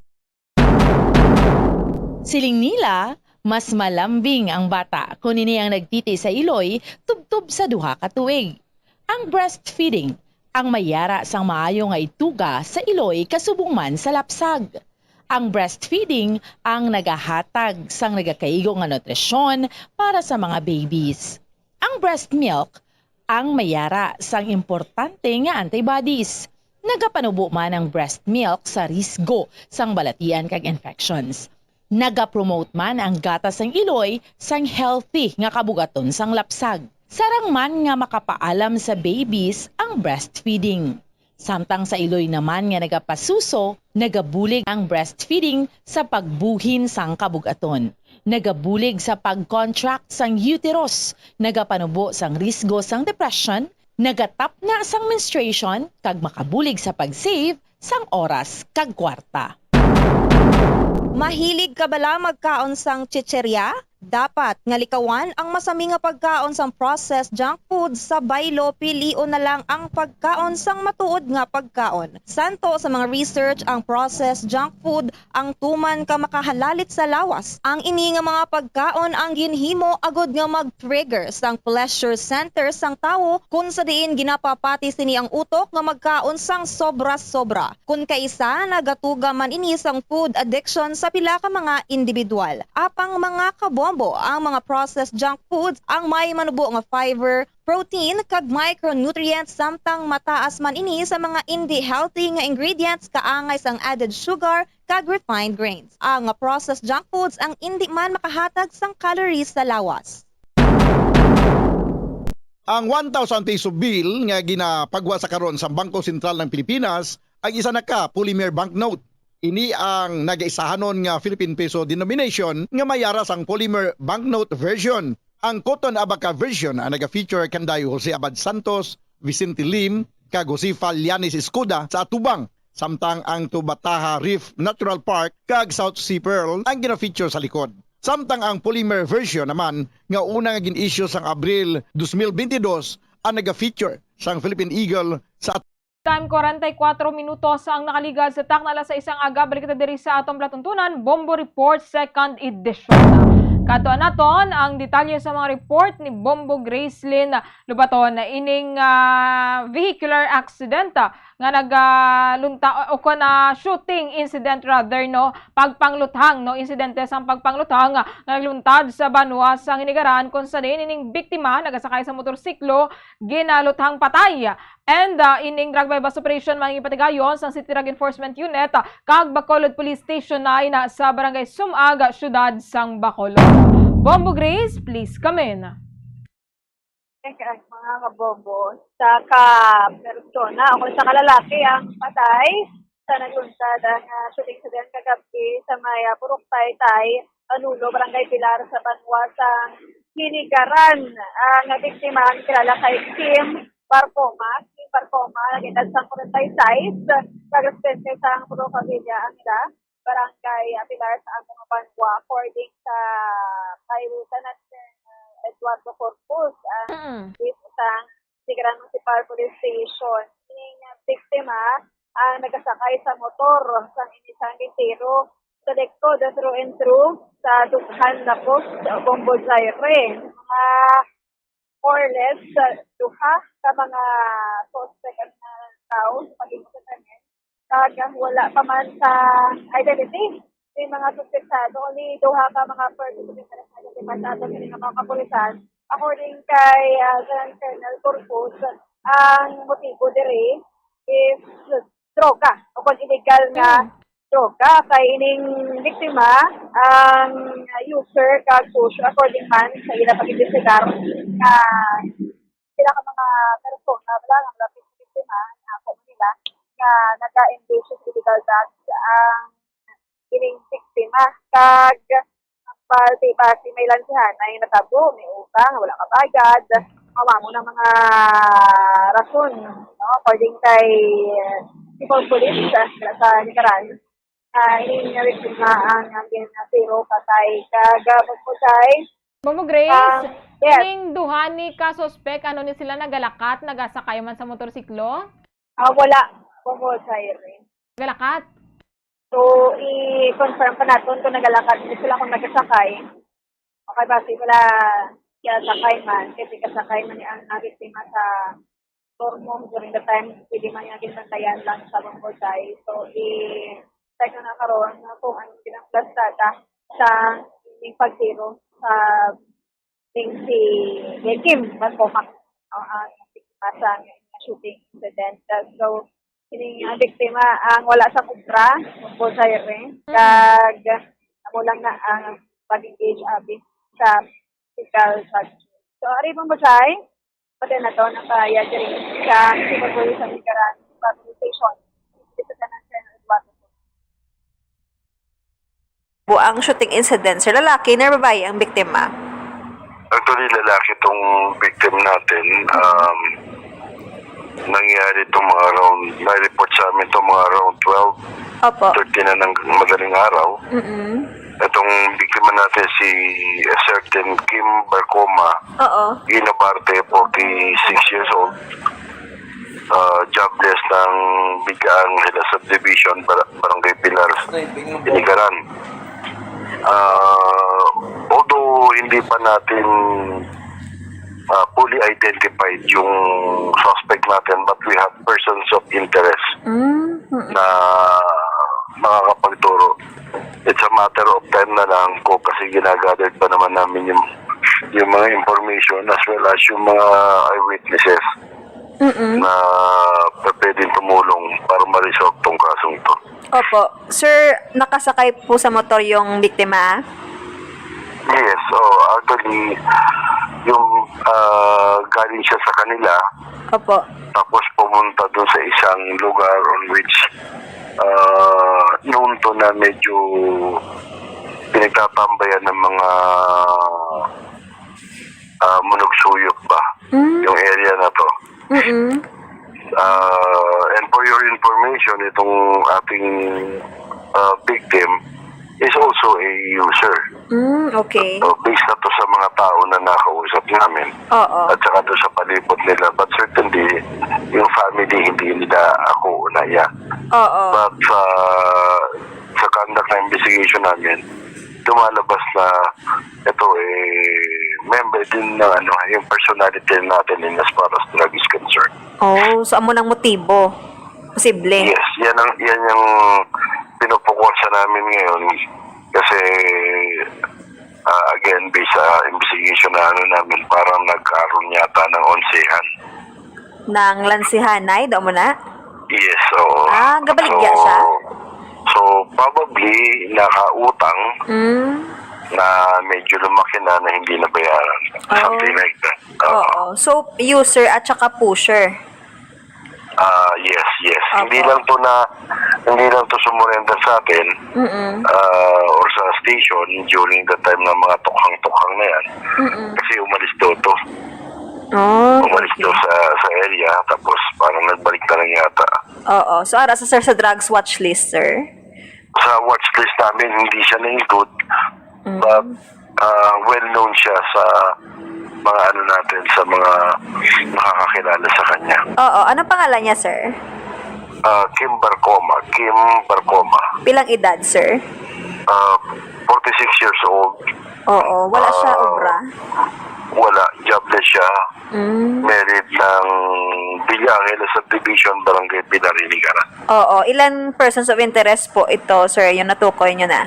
Siling nila, mas malambing ang bata kon ini ang nagtiti sa iloy tubtob sa duha ka tuig. Ang breastfeeding ang may yara sang maayo nga ituga sa iloy kasubong man sa lapsag. Ang breastfeeding ang nagahatag sang nagakaigo nga nutrisyon para sa mga babies. Ang breast milk ang may yara sang importante nga antibodies. Nagapanubo man ang breast milk sa risgo sang balatian kag infections. Nagapromote man ang gatas sang iloy sang healthy nga kabugaton sang lapsag. Sarang man nga makapaalam sa babies ang breastfeeding. Samtang sa iloy naman nga nagapasuso, nagabulig ang breastfeeding sa pagbuhin sang kabugaton. Nagabulig sa pag-contract sang uterus, nagapanubo sang risgo sang depression, nagatapna sang menstruation, kag makabulig sa pag-save sang oras kag kwarta. Mahilig ka bala magkaon sang chicherya? Dapat nga likawan ang masami nga pagkaon sang processed junk food sa baylo, pilion na lang ang pagkaon sang matuod nga pagkaon. Santo sa mga research, ang processed junk food ang tuman ka makahalalit sa lawas. Ang ini nga mga pagkaon ang ginhimo agud nga mag-trigger sang pleasure center sang tawo, kun sa diin ginapapati sini ang utok nga magkaon sang sobra-sobra. Kun kaisa, nagatuga man ini sang food addiction sa pila ka mga individual. Apang, mga kabombo, ang mga processed junk foods ang may manubo nga fiber, protein, kag micronutrients, samtang mataas man ini sa mga indi healthy nga ingredients, kaangay sang added sugar kag refined grains. Ang processed junk foods ang indi man makahatag sang calories sa lawas. Ang one thousand peso bill nga ginapagwa sa karon sa Bangko Sentral ng Pilipinas ang isa na ka polymer banknote. Ini ang nagaisahanon nga Philippine peso denomination nga may yara sang polymer banknote version. Ang Cotton Abaca version ang naga-feature kanday Jose Abad Santos, Vicente Lim, kag Josefa Llanes Escuda sa atubang, samtang ang Tubataha Reef Natural Park kag South Sea Pearl ang gina-feature sa likod. Samtang ang polymer version naman, nga una nga gin-issue sang Abril dos mil bentidós, ang naga-feature sang Philippine Eagle sa Time, kwarenta y kuwatro minutos ang nakaligad sa takna alas sais sang aga. Balik kita diri sa atong palatuntunan, Bombo Report, second edition. Katuan naton ang detalye sa mga report ni Bombo Gracelyn Lubaton. Ining, ah, vehicular accident, ah, nga nag, ah, lunta-, o kon, ah, shooting incident rather, no, pagpangluthang, no, insidente sang pagpangluthang, ah, nga nagluntad sa banwa sang Hinigaran, kung sa diin ining biktima nagasakay sa motorsiklo, ginaluthang patay. And, ah, ining drug buy-bust operation man ipatigayon sang City Drug Enforcement Unit, ah, kag Bacolod Police Station nine sa Barangay Sumag, Siyudad sang Bacolod. Bombo Grace, please come in. Yes, mga kabombo, sa ka persona o kung sa kalalaki ang patay sa naglunsad ang, ah, shooting incident kagabi sa may, ah, Purok Taytay, Panulo, Barangay Pilar, sa banwa sa Hinigaran. Ang biktima ang kilala kay Kim Barcoma. Kim Barcoma, nag-edad sa kwarenta y seis, kag residente sa Purok Pavilla, ang ila. Barangay, ah, Pilar sa among banwa, according sa kay Lieutenant Colonel Eduardo Corpus, ang Mm. chief sa Sigaran Municipal Police Station. Ining biktima ang nagasakay sa motor sa inisang lintero sa likod, through and through sa dughan na post, Bombo Zaire. Mga more or less, ah, duha ka mga suspect ang natawo sa pag-incident. Kag wala pa man sa identity ni mga suspetsado, ni duha ka mga persons of interest na identified sa aton kini nga mga kapulisan. According kay, ah, Lieutenant Colonel Corpus, ang motibo diri is droga o kon illegal nga Mm. droga. Kay ining biktima, ang user kag pusher, according man sa ila pag-imbestigar, nga sila ka mga persona wala nga malapit sa biktima, ang ako nila nga naga-engage sa illegal drugs ang ining biktima. Kag ang parte basi may lansihan ay natabo, may utang, wala kabayad. Mao na mga rason, no? According kay, uh, Cebu Police, uh, sa Nicaran, uh, ini nga biktima ang, ang ginatiro patay kag, uh, Bugboy Sai. Bobo Grace, Ah, yes. Ning duha ni ka suspek, ano ni sila, nagalakat, nagasakay man sa motorsiklo? Ah, wala, Bugboy Sai. Galakat? So, i-confirm pa naton kung nagalakat ni sila, kung nagasakay. Okay, basi wala siya sakay man, kasi kasakay man niya ang nabiktima sa Tormong during the time, pwede man niya ginbantayan lang sa Bugboy Sai. So, i-check na karon nga kung ang ginaplastada sa ining pagtiro sa ning si Kim Barcomac, no, ang biktima sa shooting incident. So, kining, ah, biktima ang wala sa kubra, Bugboy Sai, Mm. kag amo lang na ang pag-engage abi sa medical search. So, ari, Bugboy Sai, pati na to, nakaya diri sa Civil Police sa Nicaran Police Station. Dito sa San Eduardo. Bu, ang shooting incident, sir, lalaki na babae ang biktima? Actually, lalaki tong victim natin. Um, nangyari itong mga around, na-report sa amin itong mga around twelve, Opo. thirteen na ng madaling araw. Mm-mm. Itong biktima natin, si a certain Kim Barcoma, Oo. Inabarte, forty-six years old. Ah, jobless ng Bigaang Hilas Subdivision, Bar-, Barangay Pilar, Nicaran. Ah, although hindi pa natin, ah, fully identified yung suspect natin, but we have persons of interest Mm, mm. na makakapagturo. It's a matter of time na lang po kasi ginagathered pa naman namin yung, yung mga information as well as yung mga eyewitnesses Mm-mm. na pwedeng tumulong para ma-resolve tong kasong to. Opo. Sir, nakasakay po sa motor yung biktima? Yes, oh, actually, yung, ah, galing siya sa kanila, Opo. tapos pumunta dun sa isang lugar on which, ah, known to na medyo pinagtatambayan ng mga, ah, manugsuyok ba Mm. yung area na to. Mm-mm. Ah, and for your information, itong ating, ah, victim is also a user. Mm, okay. So, based na to sa mga tao na nakausap namin Oo. at saka doon sa palibot nila. But certainly, yung family, hindi nila ako unaya. Oo. But sa, sa conduct ng investigation namin, lumalabas na ito, eh, member din ng, ano, yung personality natin in as far as drug is concerned. Oh, so amo nang motibo? Posible? Yes, yan ang, yan yung pinupukusan namin ngayon. Kasi, ah, again, based sa investigation na ano namin, parang nagkaroon yata ng onsehan. Nang lansihanay, daw mo na? Yes, oo. Ah, gabaligya So, siya? so, probably, nakautang Mm. na medyo lumaki na, na hindi nabayaran. Oh. Something like that. Oo. Oo. So, user at saka pusher. Ah, yes, yes. Hindi Opo. lang to na, hindi lang to sumurrender sa atin, Mm-mm. ah, or sa station during the time ng mga tukhang-tukhang na yan. Mm-mm. Kasi umalis daw to. Oh, Umalis okay. daw sa, sa area, tapos parang nagbalik na lang yata. Oo. So, ara sa, sir, sa drugs watch list, sir? Sa watch list namin, hindi siya na-include. Mm. But, ah, well known siya sa mga ano natin, sa mga nakakakilala sa kanya. Oo. Anong pangalan niya, sir? Ah, Kim Barcoma. Kim Barcoma. Pilang edad, sir? Ah, forty-six years old. Oo. Wala siya Ah, obra? Wala. Jobless siya. Mm. Married ng Villa Angela Subdivision, Barangay Pilar, Nicaran. Oo. Ilan persons of interest po ito, sir, yung natukoy nyo na?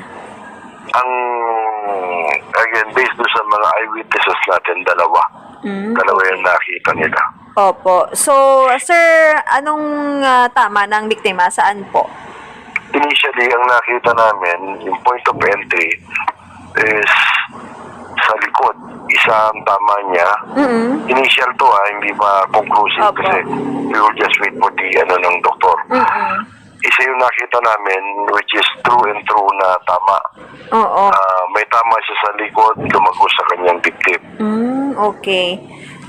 Ang, again, based doon sa mga eyewitnesses natin, dalawa. Mm, Dalawa yung okay. nakita nila. Opo. So, sir, anong, ah, tama ng biktima? Saan po? Initially, ang nakita namin, yung point of entry is sa likod. Isa ang tama niya. Mm-mm. Initial to, ah, hindi pa conclusive Opo. kasi we will just wait for the, ano, ng doktor. Mm-mm. Isa yung nakita namin, which is true and true na tama. Oo. Ah, may tama siya sa likod, lumagos sa kanyang dibdib. Mm, okay.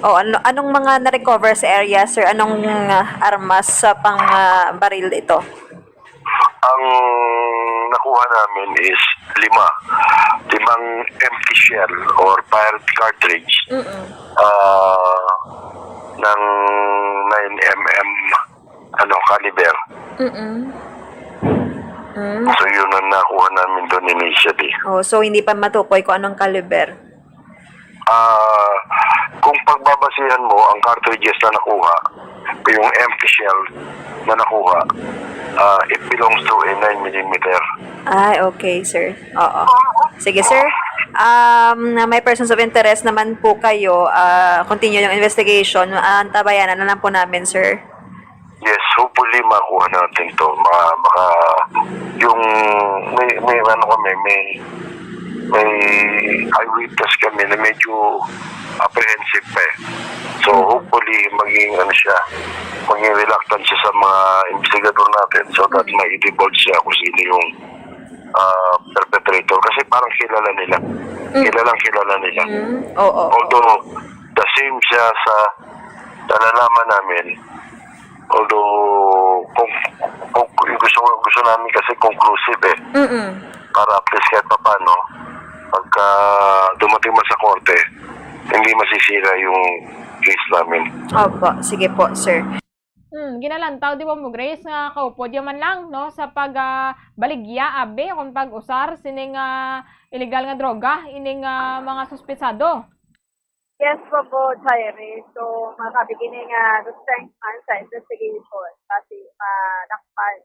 O ano, anong mga na-recover sa area, sir? Anong, ah, armas sa pang, ah, baril ito? Ang nakuha namin is lima. Limang empty shell or fired cartridge Mm-mm. ah, ng nine M M ano, caliber. Mm-mm. Mm. So yun ang nakuha namin doon initially. Oh, so hindi pa matukoy kung anong caliber. Ah, kung pagbabasihan mo ang cartridges na nakuha, yung empty shell na nakuha, ah, it belongs to a nine millimeter. Ay, okay, sir. Oo. Sige, sir. Um, may persons of interest naman po kayo. Ah, continue yung investigation. Antabayanan na lang po namin, sir. Yes, hopefully makuha natin to. Maka, maka, yung may, may ano kami, may may eyewitness kami na medyo apprehensive pa eh. So hopefully maging ano siya, maging reluctant siya sa mga investigador natin so that ma-divulge siya kung sino yung ah, perpetrator kasi parang kilala nila. Mm. Kilalang kilala nila. Mm, oo. Although the same siya sa nalalaman namin, although kung, kung gusto gusto namin kasi conclusive eh. Mm-mm. Para at least kahit paano pagka dumating man sa korte, hindi masisira yung case namin. Opo, sige po, sir. Hmm, ginalantaw di Bombo Grace nga kaupod yaman lang no sa pag ah, baligya abi kon pag-usar sining ah, illegal nga droga ining ah, mga suspetsado. Yes, Bombo Jaire. So, makabigin nga strength man sa investigation kasi madakpan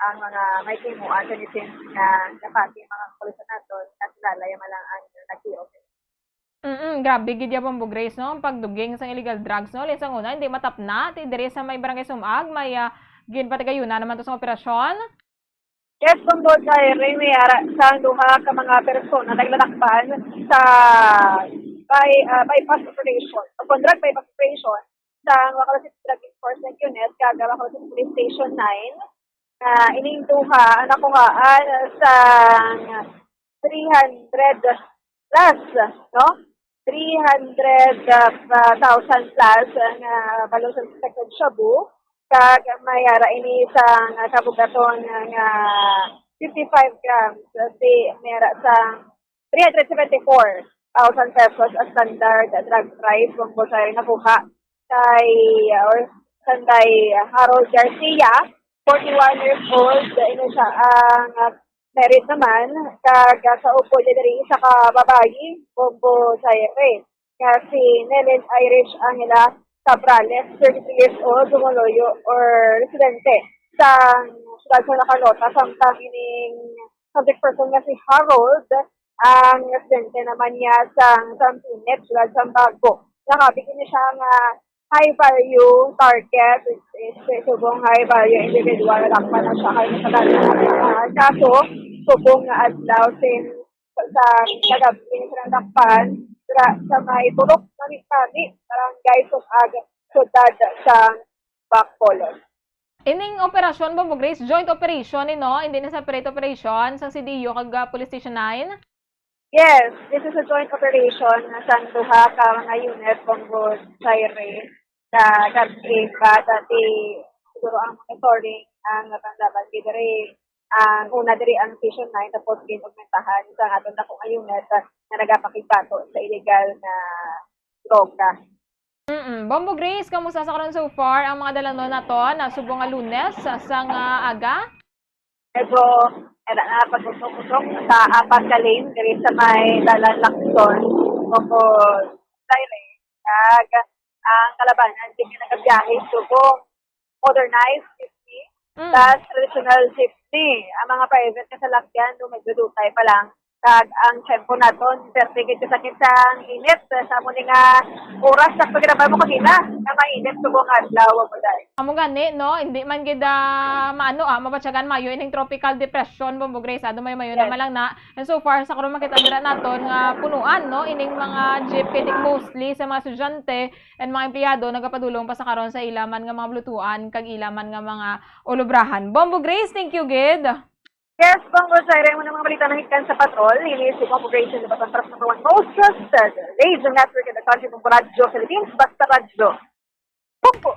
ang mga may timuan sa lisensi nga dapat yung mga kapulisan naton na kilala yung malang ang nag-iok. Mm, grabe gid ya Bombo Grace no, ang pagduging sang illegal drugs no. Lisang una, hindi matapna ti diri sa may barangay Sumag, may ah, ginpatigayuna naman to sa operasyon. Yes, Bombo Jaire, may ara sa duha ka mga persona nagladakpan sa by, ah, bypass operation o kon drug bypass operation sa Bacolod City Drug Enforcement Unit kag Bacolod City Police Station nine. Ah, ining duha ang nakuhaan sa three hundred plus, no? Three hundred thousand plus nga balon sa suspected shabu, kag may ara ini sang kabugaton nga fifty-five grams, di may ara sang three hundred seventy-four thousand pesos as standard drug price kung busa nakuha kay, or kay Harold Garcia, forty-one years old, ino siya ang married naman, kag sa upo niya diri isa ka babayi, Bombo Jaire, nga si Nelen Irish Angela Cabrales, thirty-three years old, sumuluyo or residente sa siyudad sa Nakalota, samtang ining subject person nga si Harold, ang residente naman niya sa San Pinet, siyudad sa Bago. Nakabig ini siya nga high value target, which is subong high value individual, dakpan na siya kay sa kaso, subong nga adlaw since sa kagabi sa dakpan, sa may Turok, Nami-Nami, Barangay Sumag, Siyudad sa Bacolod. Ining operasyon, Bombo Grace, joint operation ni, no? Hindi na separate operation sa C D U kag ah, Police Station nine? Yes, this is a joint operation sa duha ka mga unit, Bombo Jaire, na nag-aim ba dati siguro ang monitoring ang napandaban diri ang una diri ang Station nine tapos gin-augmentahan sa aton dako nga unit na nagapakigbato sa illegal na droga. Mm. Bombo Grace, kamusta sa karon so far ang mga dalanon naton na subong nga Lunes sa nga aga? Medyo era na pagkusog-kusog sa apat ka lane diri sa may dalan Lacson, Bombo Jaire. Kag ang kalabanan diri nagabiyahe subong modernized jeepney, Mm. plus traditional jeepney. Ang mga private nga salakyan do medyo dutay pa lang. Kag ang tempo naton, perti gid kasakit sang init. Sa amo ni nga oras sa pagkita mo kanina, nga mainit subong adlaw, Bombo Jaire. Amo gani, no? Hindi man gid ah, maano ah, mabatyagan mayo ining tropical depression, Bombo Grace, ah, dumayo-mayo Yes. naman lang na. And so far, sa karon makita dira naton nga punuan, no? Ining mga jeep, kay di mostly sa mga estudyante and mga empleyado nagapadulong pa sa karon sa ila man nga mga bulutuan kag ila man nga mga ulubrahan. Bombo Grace, thank you gid. Yes, Bongo Jai, amo na ang mga balita nga nahikan sa patrol. Ini si Bongo Grace, the number one, most trusted radio network in the country, Bombo Radyo Philippines, basta radyo. Bongo!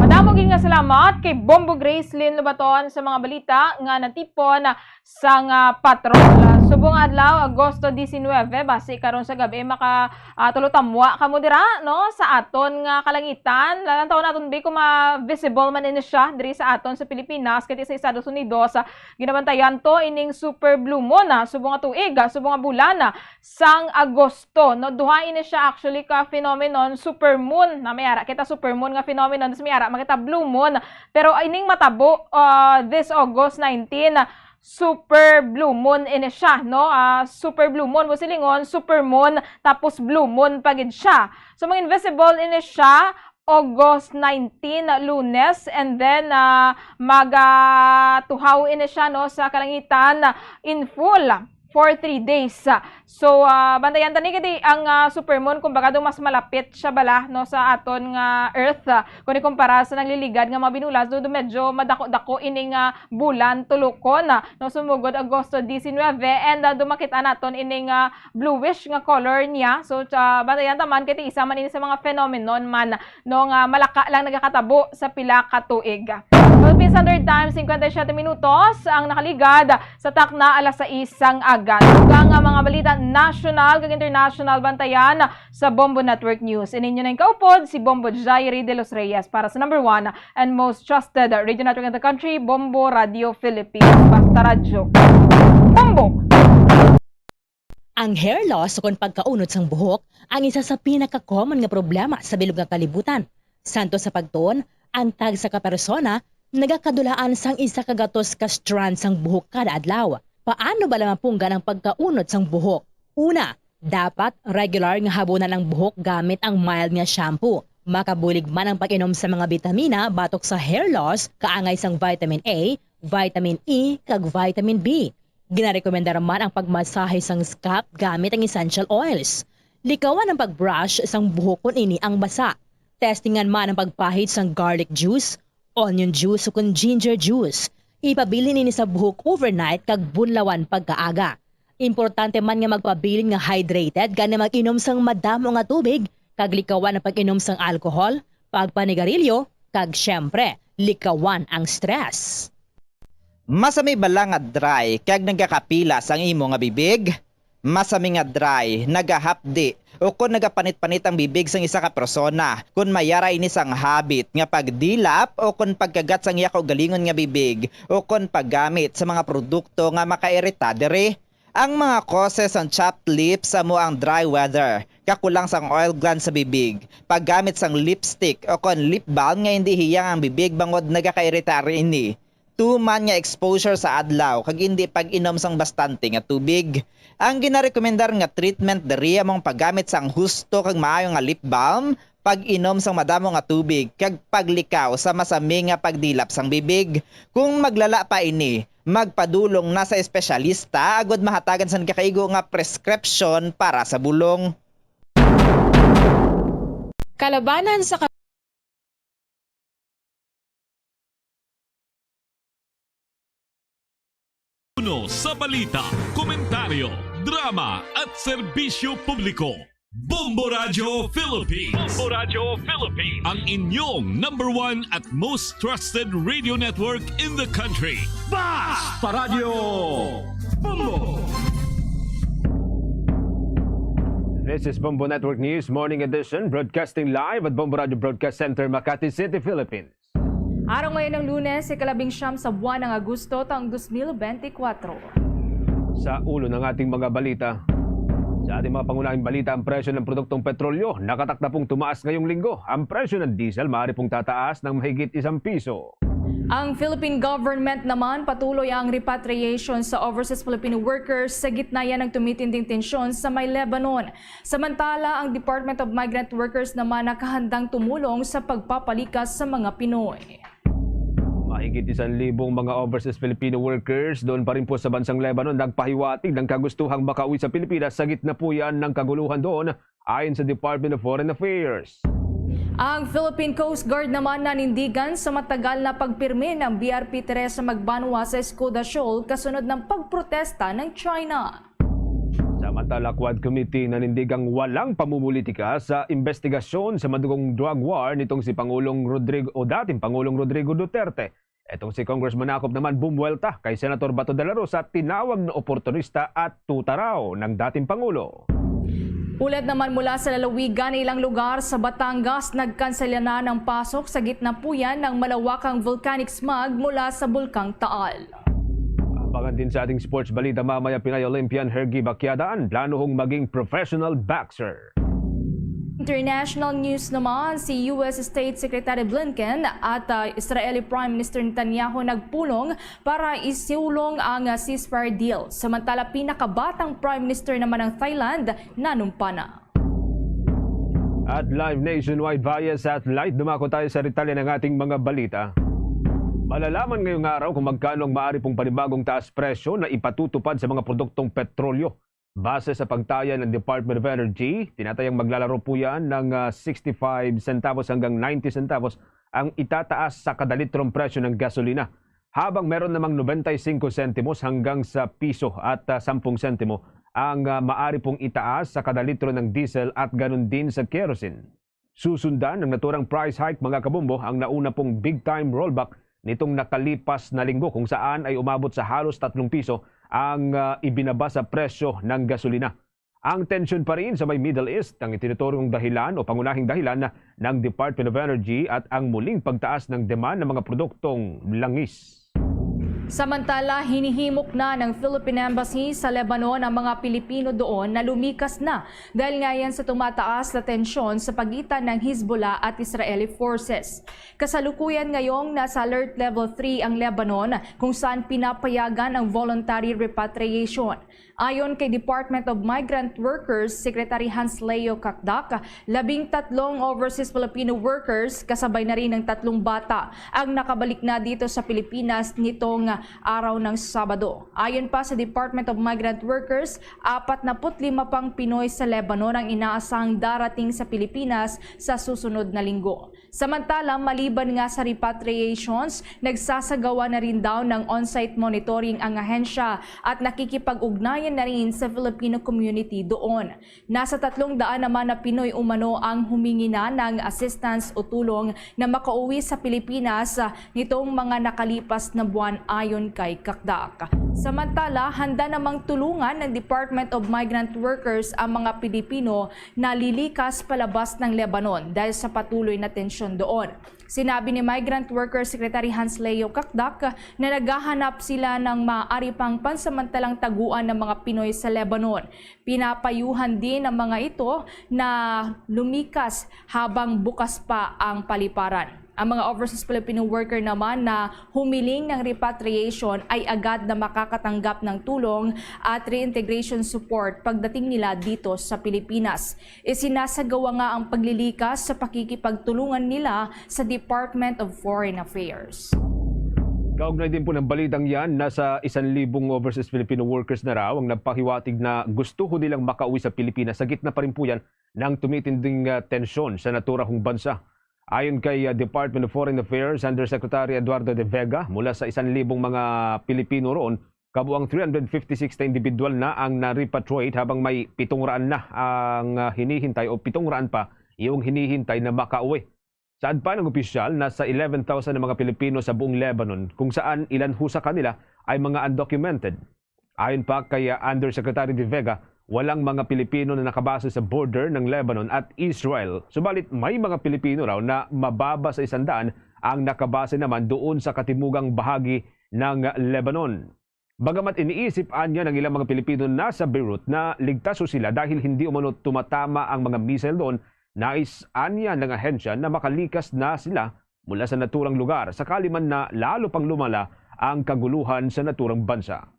Madamo gid nga salamat kay Bombo Grace Lynn Lobaton sa mga balita nga natipon sang, ah, patrol. Subong adlaw, Agosto diecinueve, basi karon sa gabi maka, ah, tulo tamwa kamo dira, no, sa aton nga kalangitan. Lalantaw naton bi kung ma-visible man ini siya diri sa aton sa Pilipinas, kay sa Estados Unidos, ah, ginabantayan to ining super blue moon, ah, subong nga tuig, ah, subong nga bulan, ah, sang Agosto, no? Duha ini siya actually ka phenomenon, super moon, na may ara kita super moon nga phenomenon, tas may ara makita blue moon. Pero ining matabo, ah, this August nineteen, super blue moon ini siya, no? Ah, super blue moon, busilingon, super moon, tapos blue moon pa gid siya. So, mag-invisible ini siya August nineteen, Lunes, and then, ah, magatuhaw ini siya, no, sa kalangitan in full for three days. So, ah, bantayan ta ni kay ang, ah, supermoon, kumbaga, daw mas malapit siya bala, no, sa aton nga Earth, ah, kung ikumpara sa nagliligad nga mga binulas, do, do medyo madako-dako ining, ah, bulan tulukon, ah, no, sumugod Agosto diecinueve, and, ah, do makita naton ining, ah, bluish nga color niya. So, ah, bantayan ta man kay isa man ini sa mga phenomenon man, no, nga malaka lang nagakatabo sa pila ka tuig. Philippine Standard Time, cincuenta y siete minutos ang nakaligad sa takna alas sais sang aga. Dugang nga mga balita national kag international, bantayan sa Bombo Network News. Ini inyo na kaupod, si Bombo Jairi de los Reyes para sa number one and most trusted radio network in the country, Bombo Radio Philippines. Basta Radyo. Bombo! Ang hair loss, ukon pagkaunod sang buhok, ang isa sa pinaka-common nga problema sa bilog nga kalibutan. Santo sa pagtuon, ang tagsa ka persona nagakadulaan sang isa ka gatos ka strand sang buhok kada adlaw. Paano bala mapunggan ang pagkaunod sang buhok? Una, dapat regular nga habunan ang buhok gamit ang mild nga shampoo. Makabulig man ang pag-inom sa mga bitamina batok sa hair loss, kaangay sang vitamin A, vitamin E, kag vitamin B. Ginarekomendar man ang pagmasahe sang scalp gamit ang essential oils. Likawan ang pag-brush sang buhok kon ini ang basa. Testingan man ang pagpahid sang garlic juice, onion juice, o kon ginger juice. Ipabilin ini sa buhok overnight kag bunlawan pagkaaga. Importante man nga magpabilin nga hydrated, gani mag-inom sang madamo nga tubig, kag likawan ang pag-inom sang alcohol, pagpanigarilyo, kag, siyempre, likawan ang stress. Masami bala nga dry kag nagakapilas ang imo nga bibig? Masami nga dry, nagahapdi, o kon nagapanit-panit ang bibig sang isa ka persona, kon may ara ini sang habit nga pagdilap o kon pagkagat sang iya kaugalingon nga bibig, o kon paggamit sa mga produkto nga makairita diri. Ang mga causes sang chapped lips amo ang dry weather, kakulang sang oil glands sa bibig, paggamit sang lipstick o kon lip balm nga indi hiyang ang bibig bangod nagakairita ini, tuman nga exposure sa adlaw kag indi pag-inom sang bastante nga tubig. Ang ginarekomendar nga treatment diri amo ang paggamit sang husto kag maayo nga lip balm, pag-inom sang madamo nga tubig, kag paglikaw sa masami nga pagdilap sang bibig. Kung maglala pa ini, magpadulong na sa espesyalista agod mahatagan sang nagakaigo nga prescription para sa bulong. Kalabanan sa ka- Uno sa balita, komentaryo, drama at serbisyo publiko. Bombo Radyo Philippines. Bombo Radyo Philippines. Ang inyong number one at most trusted radio network in the country. Basta Radyo Bombo! This is Bombo Network News Morning Edition, broadcasting live at Bombo Radyo Broadcast Center, Makati City, Philippines. Araw ngayon ng Lunes, ikalabing siyam sa buwan ng Agosto, taong dos mil bente kwatro. Sa ulo ng ating mga balita, sa ating mga pangunahing balita, ang presyo ng produktong petrolyo nakatakda pong tumaas ngayong linggo. Ang presyo ng diesel maaari pong tataas ng mahigit isang piso. Ang Philippine government naman patuloy ang repatriation sa overseas Filipino workers sa gitna yan ng tumitinding tensyon sa may Lebanon. Samantala, ang Department of Migrant Workers naman nakahandang tumulong sa pagpapalikas sa mga Pinoy. Mahigit isang libong mga overseas Filipino workers doon pa rin po sa bansang Lebanon nagpahiwatig ng kagustuhang makauwi sa Pilipinas sa gitna po yan ng kaguluhan doon, ayon sa Department of Foreign Affairs. Ang Philippine Coast Guard naman nanindigan sa matagal na pagpirme ng B R P Teresa Magbanwa sa Escuda Shoal kasunod ng pagprotesta ng China. Samantala, Quad Committee nanindigang walang pamumulitika sa investigasyon sa madugong drug war nitong si Pangulong Rodrigo o dating Pangulong Rodrigo Duterte. Itong si Congressman Acop naman bumuwelta kay Senator Bato de la Rosa, tinawag na oportunista at tutaraw ng dating Pangulo. Ulat naman mula sa lalawigan, ilang lugar sa Batangas nagkansela na ng pasok sa gitna po yan ng malawakang volcanic smog mula sa Bulkang Taal. Abangan din sa ating sports balita mamaya, Pinay Olympian Hergy Bakiada ang plano hong maging professional boxer. International news naman, si U S State Secretary Blinken at, ah, Israeli Prime Minister Netanyahu nagpulong para isulong ang, ah, ceasefire deal. Samantala, pinakabatang Prime Minister naman ng Thailand nanumpa na. At live nationwide via satellite, dumako tayo sa detalye ng ating mga balita. Malalaman ngayong araw kung magkano ang maaari pong panibagong taas presyo na ipatutupad sa mga produktong petrolyo. Base sa pagtaya ng Department of Energy, tinatayang maglalaro po yan ng, ah, sixty-five centavos hanggang ninety centavos ang itataas sa kada litrong presyo ng gasolina, habang meron namang noventa y cinco sentimos hanggang sa piso at, ah, sampung sentimo ang, ah, maari pong itaas sa kada litro ng diesel at ganun din sa kerosene. Susundan ng naturang price hike, mga kabombo, ang nauna pong big-time rollback nitong nakalipas na linggo, kung saan ay umabot sa halos tatlong piso ang, ah, ibinaba sa presyo ng gasolina. Ang tensyon pa rin sa may Middle East ang itinuturing dahilan o pangunahing dahilan ng Department of Energy at ang muling pagtaas ng demand ng mga produktong langis. Samantala, hinihimok na ng Philippine Embassy sa Lebanon ang mga Pilipino doon na lumikas na dahil nga yan sa tumataas na tensyon sa pagitan ng Hezbollah at Israeli forces. Kasalukuyan ngayong nasa Alert Level three ang Lebanon, kung saan pinapayagan ang voluntary repatriation. Ayon kay Department of Migrant Workers Secretary Hans Leo Cacdac, labing tatlong overseas Filipino workers, kasabay na rin ng tatlong bata, ang nakabalik na dito sa Pilipinas nitong araw ng Sabado. Ayon pa sa Department of Migrant Workers, apat na put lima pang Pinoy sa Lebanon ang inaasahang darating sa Pilipinas sa susunod na linggo. Samantala, maliban nga sa repatriations, nagsasagawa na rin daw ng on-site monitoring ang ahensya at nakikipag-ugnayan na rin sa Filipino community doon. Nasa tatlong daan naman na Pinoy umano ang humingi na ng assistance o tulong na makauwi sa Pilipinas, ah, nitong mga nakalipas na buwan, ayon kay Cacdac. Samantala, handa namang tulungan ng Department of Migrant Workers ang mga Pilipino na lilikas palabas ng Lebanon dahil sa patuloy na tensyon doon. Sinabi ni Migrant Worker Secretary Hans Leo Cacdac na naghahanap sila ng maaari pang pansamantalang taguan ng mga Pinoy sa Lebanon. Pinapayuhan din ang mga ito na lumikas habang bukas pa ang paliparan. Ang mga overseas Filipino worker naman na humiling ng repatriation ay agad na makakatanggap ng tulong at reintegration support pagdating nila dito sa Pilipinas. Isinasagawa nga ang paglilikas sa pakikipagtulungan nila sa Department of Foreign Affairs. Kaugnay din po ng balitang yan, nasa isang libong overseas Filipino workers na raw ang nagpahiwatig na gusto ho nilang makauwi sa Pilipinas sa gitna pa rin po yan ng tumitinding, ah, tensyon sa naturang bansa. Ayon kay, ah, Department of Foreign Affairs Undersecretary Eduardo de Vega, mula sa isang libong mga Pilipino roon, kabuang three hundred fifty-six na individual na ang na-repatriate, habang may pitong raan na ang, ah, hinihintay o pitong raan pa yung hinihintay na makauwi. Saad pa ng opisyal, nasa eleven thousand ang mga Pilipino sa buong Lebanon, kung saan ilan ho sa kanila ay mga undocumented. Ayon pa kay, ah, Undersecretary De Vega, walang mga Pilipino na nakabase sa border ng Lebanon at Israel. Subalit, may mga Pilipino raw na mababa sa isang daan ang nakabase naman doon sa katimugang bahagi ng Lebanon. Bagamat iniisip anya ng ilang mga Pilipino na sa Beirut na ligtas ho sila dahil hindi umano tumatama ang mga missile doon, nais anya ng ahensya na makalikas na sila mula sa naturang lugar, sakali man na lalo pang lumala ang kaguluhan sa naturang bansa.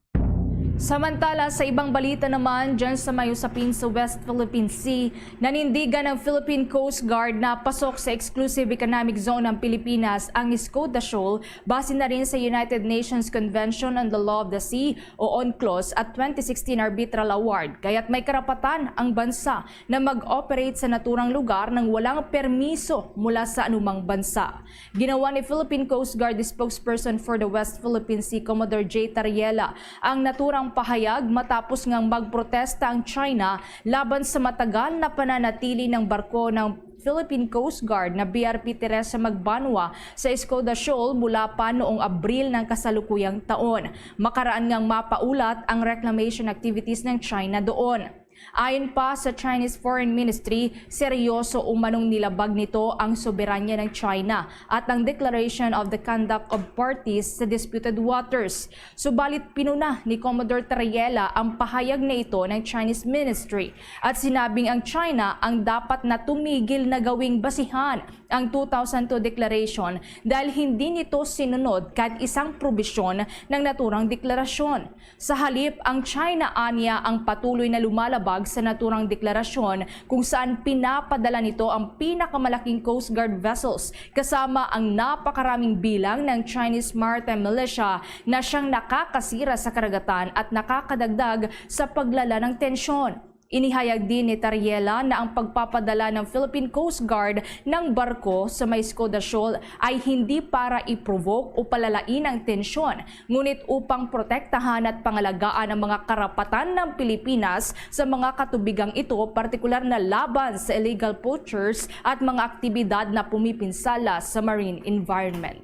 Samantala, sa ibang balita naman, dyan sa may usapin sa West Philippine Sea, nanindigan ng Philippine Coast Guard na pasok sa exclusive economic zone ng Pilipinas ang Iscoda Shoal, base na rin sa United Nations Convention on the Law of the Sea o UNCLOS at twenty sixteen Arbitral Award. Kaya't may karapatan ang bansa na mag-operate sa naturang lugar nang walang permiso mula sa anumang bansa. Ginawa ni Philippine Coast Guard spokesperson for the West Philippine Sea, Commodore Jay Tariela, ang naturang pahayag matapos ngang magprotesta ang China laban sa matagal na pananatili ng barko ng Philippine Coast Guard na B R P Teresa Magbanwa sa Escoda Shoal mula pa noong Abril ng kasalukuyang taon. Makaraan ngang mapaulat ang reclamation activities ng China doon. Ayon pa sa Chinese Foreign Ministry, seryoso umanong nilabag nito ang soberanya ng China at ang Declaration of the Conduct of Parties sa Disputed Waters. Subalit, pinuna ni Commodore Tariela ang pahayag na ito ng Chinese Ministry at sinabing ang China ang dapat na tumigil na gawing basihan ang two thousand two declaration dahil hindi nito sinunod kahit isang probisyon ng naturang deklarasyon. Sa halip, ang China anya ang patuloy na lumalabag sa naturang deklarasyon kung saan pinapadala nito ang pinakamalaking Coast Guard vessels kasama ang napakaraming bilang ng Chinese maritime militia na siyang nakakasira sa karagatan at nakakadagdag sa paglala ng tensyon. Inihayag din ni Tariela na ang pagpapadala ng Philippine Coast Guard ng barko sa may Skoda Shoal ay hindi para i-provoke o palalain ang tensyon, ngunit upang protektahan at pangalagaan ang mga karapatan ng Pilipinas sa mga katubigang ito, partikular na laban sa illegal poachers at mga aktibidad na pumipinsala sa marine environment.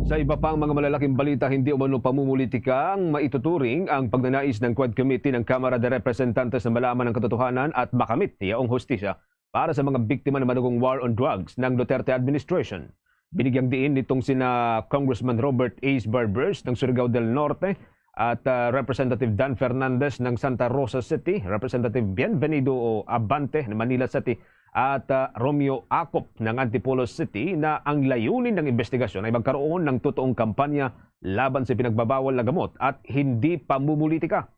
Sa iba pang mga malalaking balita, hindi umano pamumulitika ang maituturing ang pagnanais ng Quad Committee ng Kamara de Representantes na malaman ang katotohanan at makamit yaong hustisya para sa mga biktima ng madugong war on drugs ng Duterte administration. Binigyang diin nitong sina Congressman Robert Ace Barbers ng Surigao del Norte at ah, Representative Dan Fernandez ng Santa Rosa City, Representative Bienvenido Abante ng Manila City at ah, Romeo Acop ng Antipolo City na ang layunin ng investigasyon ay magkaroon ng totoong kampanya laban sa pinagbabawal na gamot at hindi pamumulitika.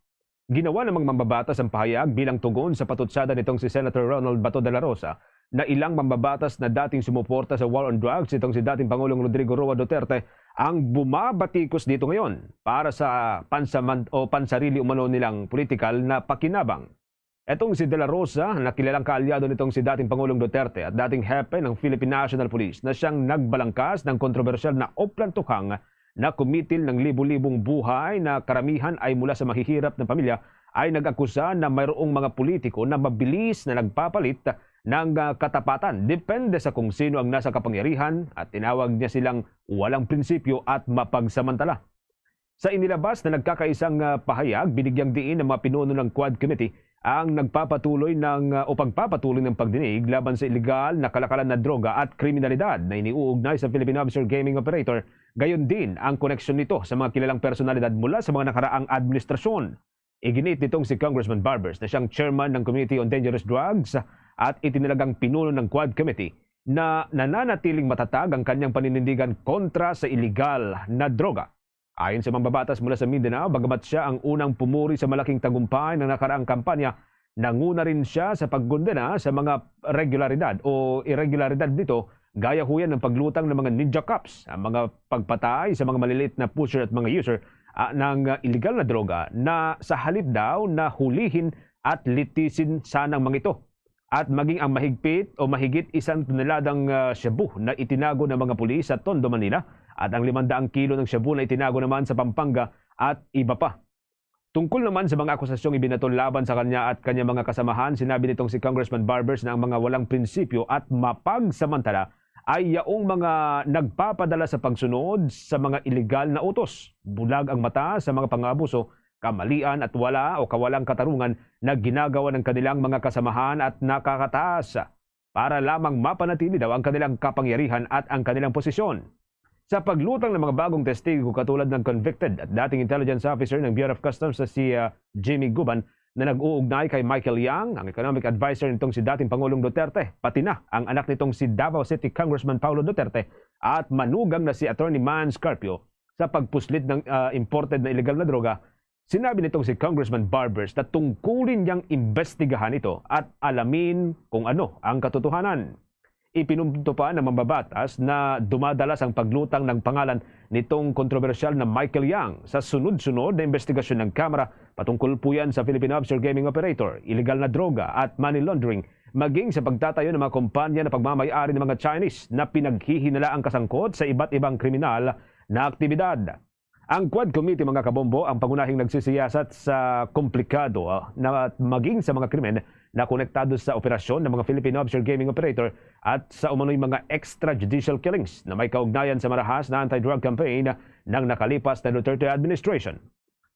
Ginawa namang mambabatas ang pahayag bilang tugon sa patutsada nitong si Senator Ronald Bato de la Rosa na ilang mambabatas na dating sumuporta sa war on drugs nitong si dating Pangulong Rodrigo Roa Duterte ang bumabatikos dito ngayon para sa pansaman o pansarili umano nilang politikal na pakinabang. Etong si De La Rosa, na kilalang kaalyado nitong si dating Pangulong Duterte at dating hepe ng Philippine National Police, na siyang nagbalangkas ng kontrobersyal na oplan tukhang na kumitil ng libo-libong buhay na karamihan ay mula sa mahihirap na pamilya, ay nag-akusa na mayroong mga politiko na mabilis na nagpapalit ng ah, katapatan depende sa kung sino ang nasa kapangyarihan at tinawag niya silang walang prinsipyo at mapagsamantala. Sa inilabas na nagkakaisang ah, pahayag, binigyang diin ng mga pinuno ng Quad Committee ang nagpapatuloy ng ah, o pagpapatuloy ng pagdinig laban sa iligal na kalakalan na droga at kriminalidad na iniuugnay sa Philippine Offshore Gaming Operator, gayon din ang koneksyon nito sa mga kilalang personalidad mula sa mga nakaraang administrasyon. Iginiit nitong si Congressman Barbers na siyang chairman ng Committee on Dangerous Drugs at itinalagang pinuno ng Quad Committee na nananatiling matatag ang kanyang paninindigan kontra sa iligal na droga. Ayon sa mambabatas mula sa Mindanao, bagamat siya ang unang pumuri sa malaking tagumpay ng nakaraang kampanya, nanguna rin siya sa pagkondena sa mga regularidad o irregularidad nito, gaya ho yan ng paglutang ng mga ninja cops, ang mga pagpatay sa mga maliliit na pusher at mga user ah, ng ah, iligal na droga na sa halip daw na hulihin at litisin sanang mga ito. At maging ang mahigpit o mahigit isang toneladang ah, shabu na itinago ng mga pulis sa Tondo, Manila, at ang limang daang kilo ng shabu na itinago naman sa Pampanga at iba pa. Tungkol naman sa mga akusasyong ibinato laban sa kanya at kanyang mga kasamahan, sinabi nitong si Congressman Barbers na ang mga walang prinsipyo at mapagsamantala ay yaong mga nagpapadala sa pagsunod sa mga iligal na utos, bulag ang mata sa mga pang-abuso, kamalian at wala o kawalang katarungan na ginagawa ng kanilang mga kasamahan at nakakataas para lamang mapanatili daw ang kanilang kapangyarihan at ang kanilang posisyon. Sa paglutang ng mga bagong testigo katulad ng convicted at dating intelligence officer ng Bureau of Customs na si ah, Jimmy Guban na nag-uugnay kay Michael Yang, ang economic advisor nitong si dating Pangulong Duterte, pati na ang anak nitong si Davao City Congressman Paulo Duterte at manugang na si Attorney Mans Carpio sa pagpuslit ng ah, imported na illegal na droga Sinabi nitong si Congressman Barbers na tungkulin niyang imbestigahan ito at alamin kung ano ang katotohanan. Ipinunto pa ng mambabatas na dumadalas ang paglutang ng pangalan nitong kontrobersyal na Michael Yang sa sunod-sunod na imbestigasyon ng Kamara patungkol po yan sa Philippine Offshore Gaming Operator, illegal na droga at money laundering, maging sa pagtatayo ng mga kumpanya na pagmamayari ng mga Chinese na pinaghihinalaang kasangkot sa iba't ibang kriminal na aktibidad. Ang Quad Committee, mga kabombo, ang pangunahing nagsisiyasat sa komplikado, ah, na maging sa mga krimen na konektado sa operasyon ng mga Philippine offshore gaming operator at sa umano'y mga extrajudicial killings na may kaugnayan sa marahas na anti-drug campaign ng nakalipas na Duterte administration.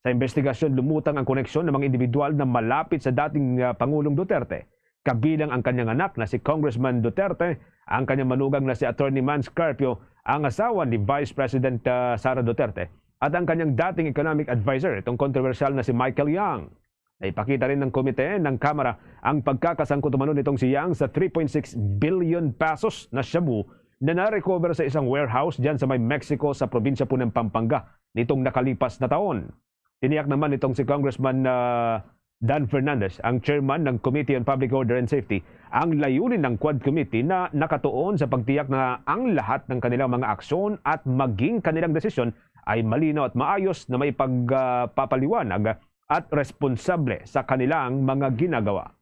Sa investigasyon, lumutang ang koneksyon ng mga individual na malapit sa dating, ah, Pangulong Duterte. Kabilang ang kanyang anak na si Congressman Duterte, ang kanyang manugang na si Attorney Mans Carpio, ang asawa ni Vice President, ah, Sara Duterte, at ang kanyang dating economic advisor, itong kontrobersyal na si Michael Yang. Naipakita rin ng komite ng Kamara ang pagkakasangkot umano nitong si Yang sa three point six billion pesos na shabu na na-recover sa isang warehouse dyan sa may Mexico sa probinsya po ng Pampanga nitong nakalipas na taon. Tiniyak naman nitong si Congressman, ah, Dan Fernandez, ang chairman ng Committee on Public Order and Safety, ang layunin ng Quad Committee na nakatuon sa pagtiyak na ang lahat ng kanilang mga aksyon at maging kanilang desisyon ay malinaw at maayos na may pagpapaliwanag at responsable sa kanilang mga ginagawa.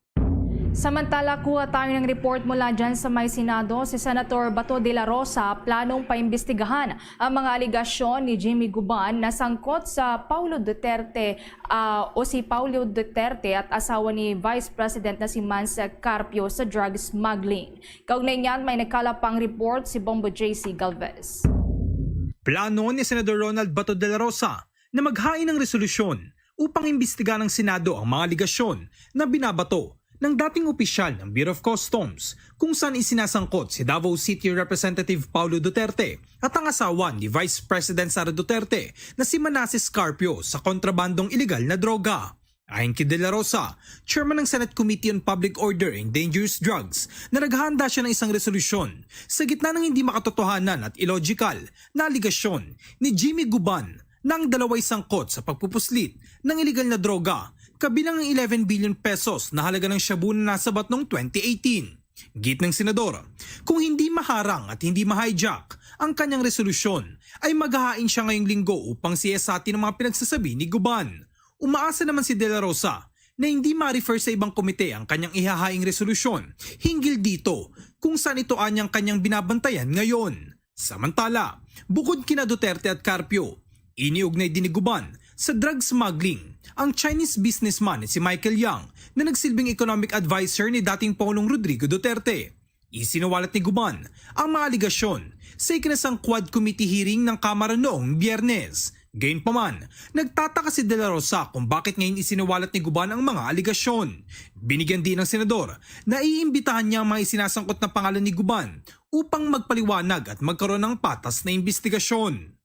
Samantala, kuha tayo ng report mula dyan sa may Senado. Si Senator Bato de la Rosa planong paimbestigahan ang mga alegasyon ni Jimmy Guban na sangkot sa Paulo Duterte, ah, o si Paulo Duterte at asawa ni Vice President na si Mans Carpio sa drug smuggling. Kaugnay niyan, may nagkalap pang report si Bombo J C Galvez. Plano ni Senador Ronald Bato de la Rosa na maghain ng resolusyon upang imbestigahan ng Senado ang mga alegasyon na binabato ng dating opisyal ng Bureau of Customs, kung saan isinasangkot si Davao City Representative Paulo Duterte at ang asawa ni Vice President Sara Duterte na si Manases Carpio sa kontrabandong iligal na droga. Ayon kay De La Rosa, chairman ng Senate Committee on Public Order and Dangerous Drugs, na naghahanda siya ng isang resolusyon sa gitna ng hindi makatotohanan at illogical na alegasyon ni Jimmy Guban na ang dalawa'y sangkot sa pagpupuslit ng iligal na droga, kabilang ang eleven billion pesos na halaga ng shabu na nasabat noong twenty eighteen. Git ng senador, kung hindi maharang at hindi ma-hijack ang kanyang resolusyon, ay maghahain siya ngayong linggo upang siyasati ang mga pinagsasabi ni Guban. Umaasa naman si De La Rosa na hindi ma-refer sa ibang komite ang kanyang ihahaing resolusyon hinggil dito, kung saan ito anyang kanyang binabantayan ngayon. Samantala, bukod kina Duterte at Carpio, iniugnay din ni Guban sa drug smuggling ang Chinese businessman si Michael Yang na nagsilbing economic adviser ni dating Pangulong Rodrigo Duterte. Isinawalat ni Guban ang mga alegasyon sa ikinasang Quad Committee hearing ng Kamara noong Biyernes. Gayunpaman, nagtataka si De La Rosa kung bakit ngayon isinawalat ni Guban ang mga alegasyon. Binigyan din ng senador na iimbitahan niya ang mga isinasangkot na pangalan ni Guban upang magpaliwanag at magkaroon ng patas na imbestigasyon.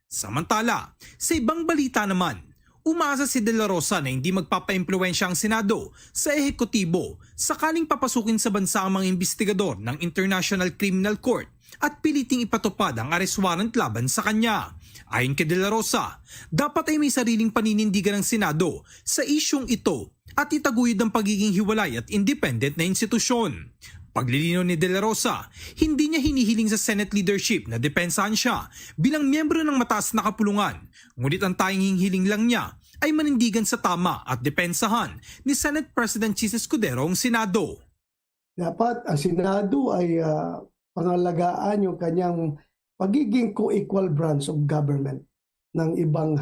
Samantala, sa ibang balita naman, umaasa si De La Rosa na hindi magpapaimpluwensya ang Senado sa ehekutibo sakaling papasukin sa bansa ang mga imbestigador ng International Criminal Court at piliting ipatupad ang arrest warrant laban sa kanya. Ayon kay De La Rosa, dapat ay may sariling paninindigan ang Senado sa isyung ito at itaguyod ang pagiging hiwalay at independent na institusyon. Paglilinaw ni De La Rosa, hindi niya hinihiling sa Senate leadership na depensahan siya bilang miyembro ng mataas na kapulungan, ngunit ang tanging hiling lang niya ay manindigan sa tama at depensahan ni Senate President Chiz Escudero ang Senado. Dapat ang Senado ay, ah, pangalagaan yung kanyang pagiging co-equal branch of government ng ibang,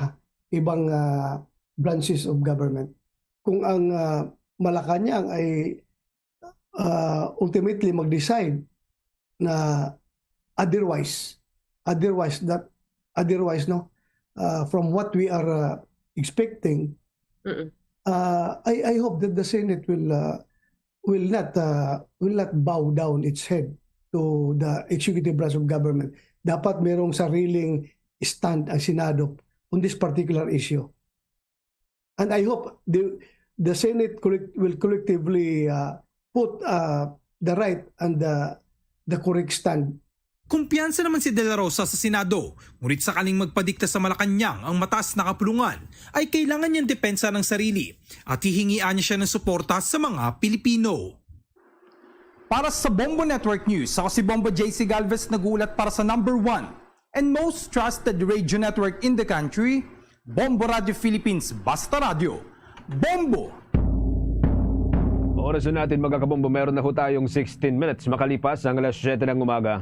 ibang, ah, branches of government. Kung ang, ah, Malacañang ay, ah, ultimately mag-decide na otherwise, otherwise that, otherwise, no, ah, from what we are, ah, expecting, Mm-mm. ah, I, I hope that the Senate will, ah, will not, ah, will not bow down its head to the executive branch of government. Dapat merong sariling stand ang Senado on this particular issue. And I hope the, the Senate collect-, will collectively, ah, put, ah, the right and the, the correct stand Kumpiyansa naman si De La Rosa sa Senado, ngunit sakaling magpadikta sa Malacañang ang mataas na kapulungan, ay kailangan niyang depensa ng sarili at hihingian niya siya ng suporta sa mga Pilipino. Para sa Bombo Network News, ako si Bombo J C Galvez, nag-uulat para sa number one and most trusted radio network in the country, Bombo Radio Philippines. Basta radyo, Bombo! Oras na natin, mga kabombo, meron na ho tayong sixteen minutes makalipas ang alas siyete ng umaga.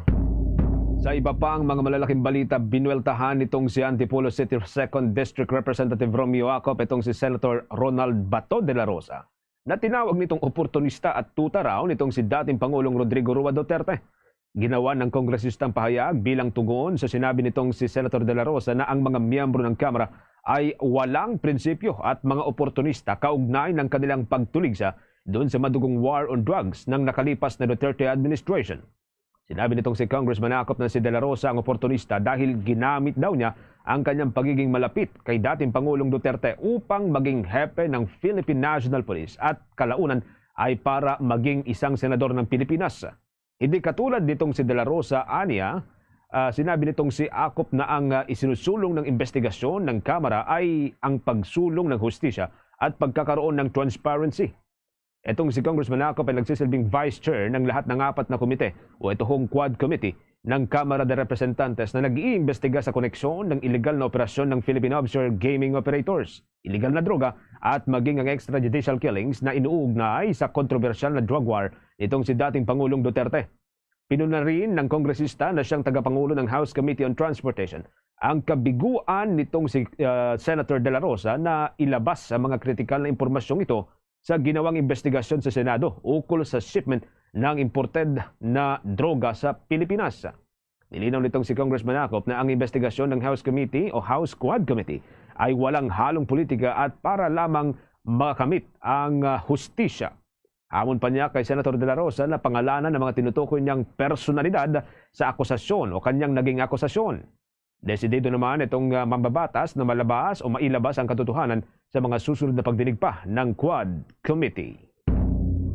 Sa iba pang mga malalaking balita, binuweltahan nitong si Antipolo City Second District Representative Romeo Acop itong si Senator Ronald Bato de la Rosa, na tinawag nitong oportunista at tuta raw nitong si dating Pangulong Rodrigo Roa Duterte. Ginawa ng kongresista ang pahayag bilang tugon sa sinabi nitong si Senator De La Rosa na ang mga miyembro ng Kamara ay walang prinsipyo at mga oportunista kaugnay ng kanilang pagtuligsa doon sa madugong war on drugs ng nakalipas na Duterte administration. Sinabi nitong si Congressman Acop na si De La Rosa ang oportunista dahil ginamit daw niya ang kanyang pagiging malapit kay dating Pangulong Duterte upang maging hepe ng Philippine National Police at kalaunan ay para maging isang senador ng Pilipinas. Hindi katulad nitong si De La Rosa, anya, ah, sinabi nitong si Acop na ang, ah, isinusulong ng investigasyon ng Kamara ay ang pagsulong ng hustisya at pagkakaroon ng transparency. Itong si Congressman Acop ay nagsisilbing vice chair ng lahat ng apat na komite o ito hong Quad Committee ng Kamara de Representantes na nag-iimbestiga sa koneksyon ng iligal na operasyon ng Philippine offshore gaming operators, iligal na droga, at maging ang extrajudicial killings na inuugnay sa kontrobersyal na drug war nitong si dating Pangulong Duterte. Pinuna rin ng kongresista na siyang tagapangulo ng House Committee on Transportation ang kabiguan nitong si, ah, Senator De La Rosa na ilabas ang mga kritikal na impormasyong ito sa ginawang investigasyon sa Senado ukol sa shipment ng imported na droga sa Pilipinas. Nilinaw nitong si Congressman Acop na ang investigasyon ng House Committee o House Quad Committee ay walang halong politika at para lamang makamit ang, ah, hustisya. Hamon pa niya kay Senator De La Rosa na pangalanan ang mga tinutukoy niyang personalidad sa akusasyon o kanyang naging akusasyon. Desidido naman itong, ah, mambabatas na malabas o mailabas ang katotohanan sa mga susunod na pagdinig pa ng Quad Committee.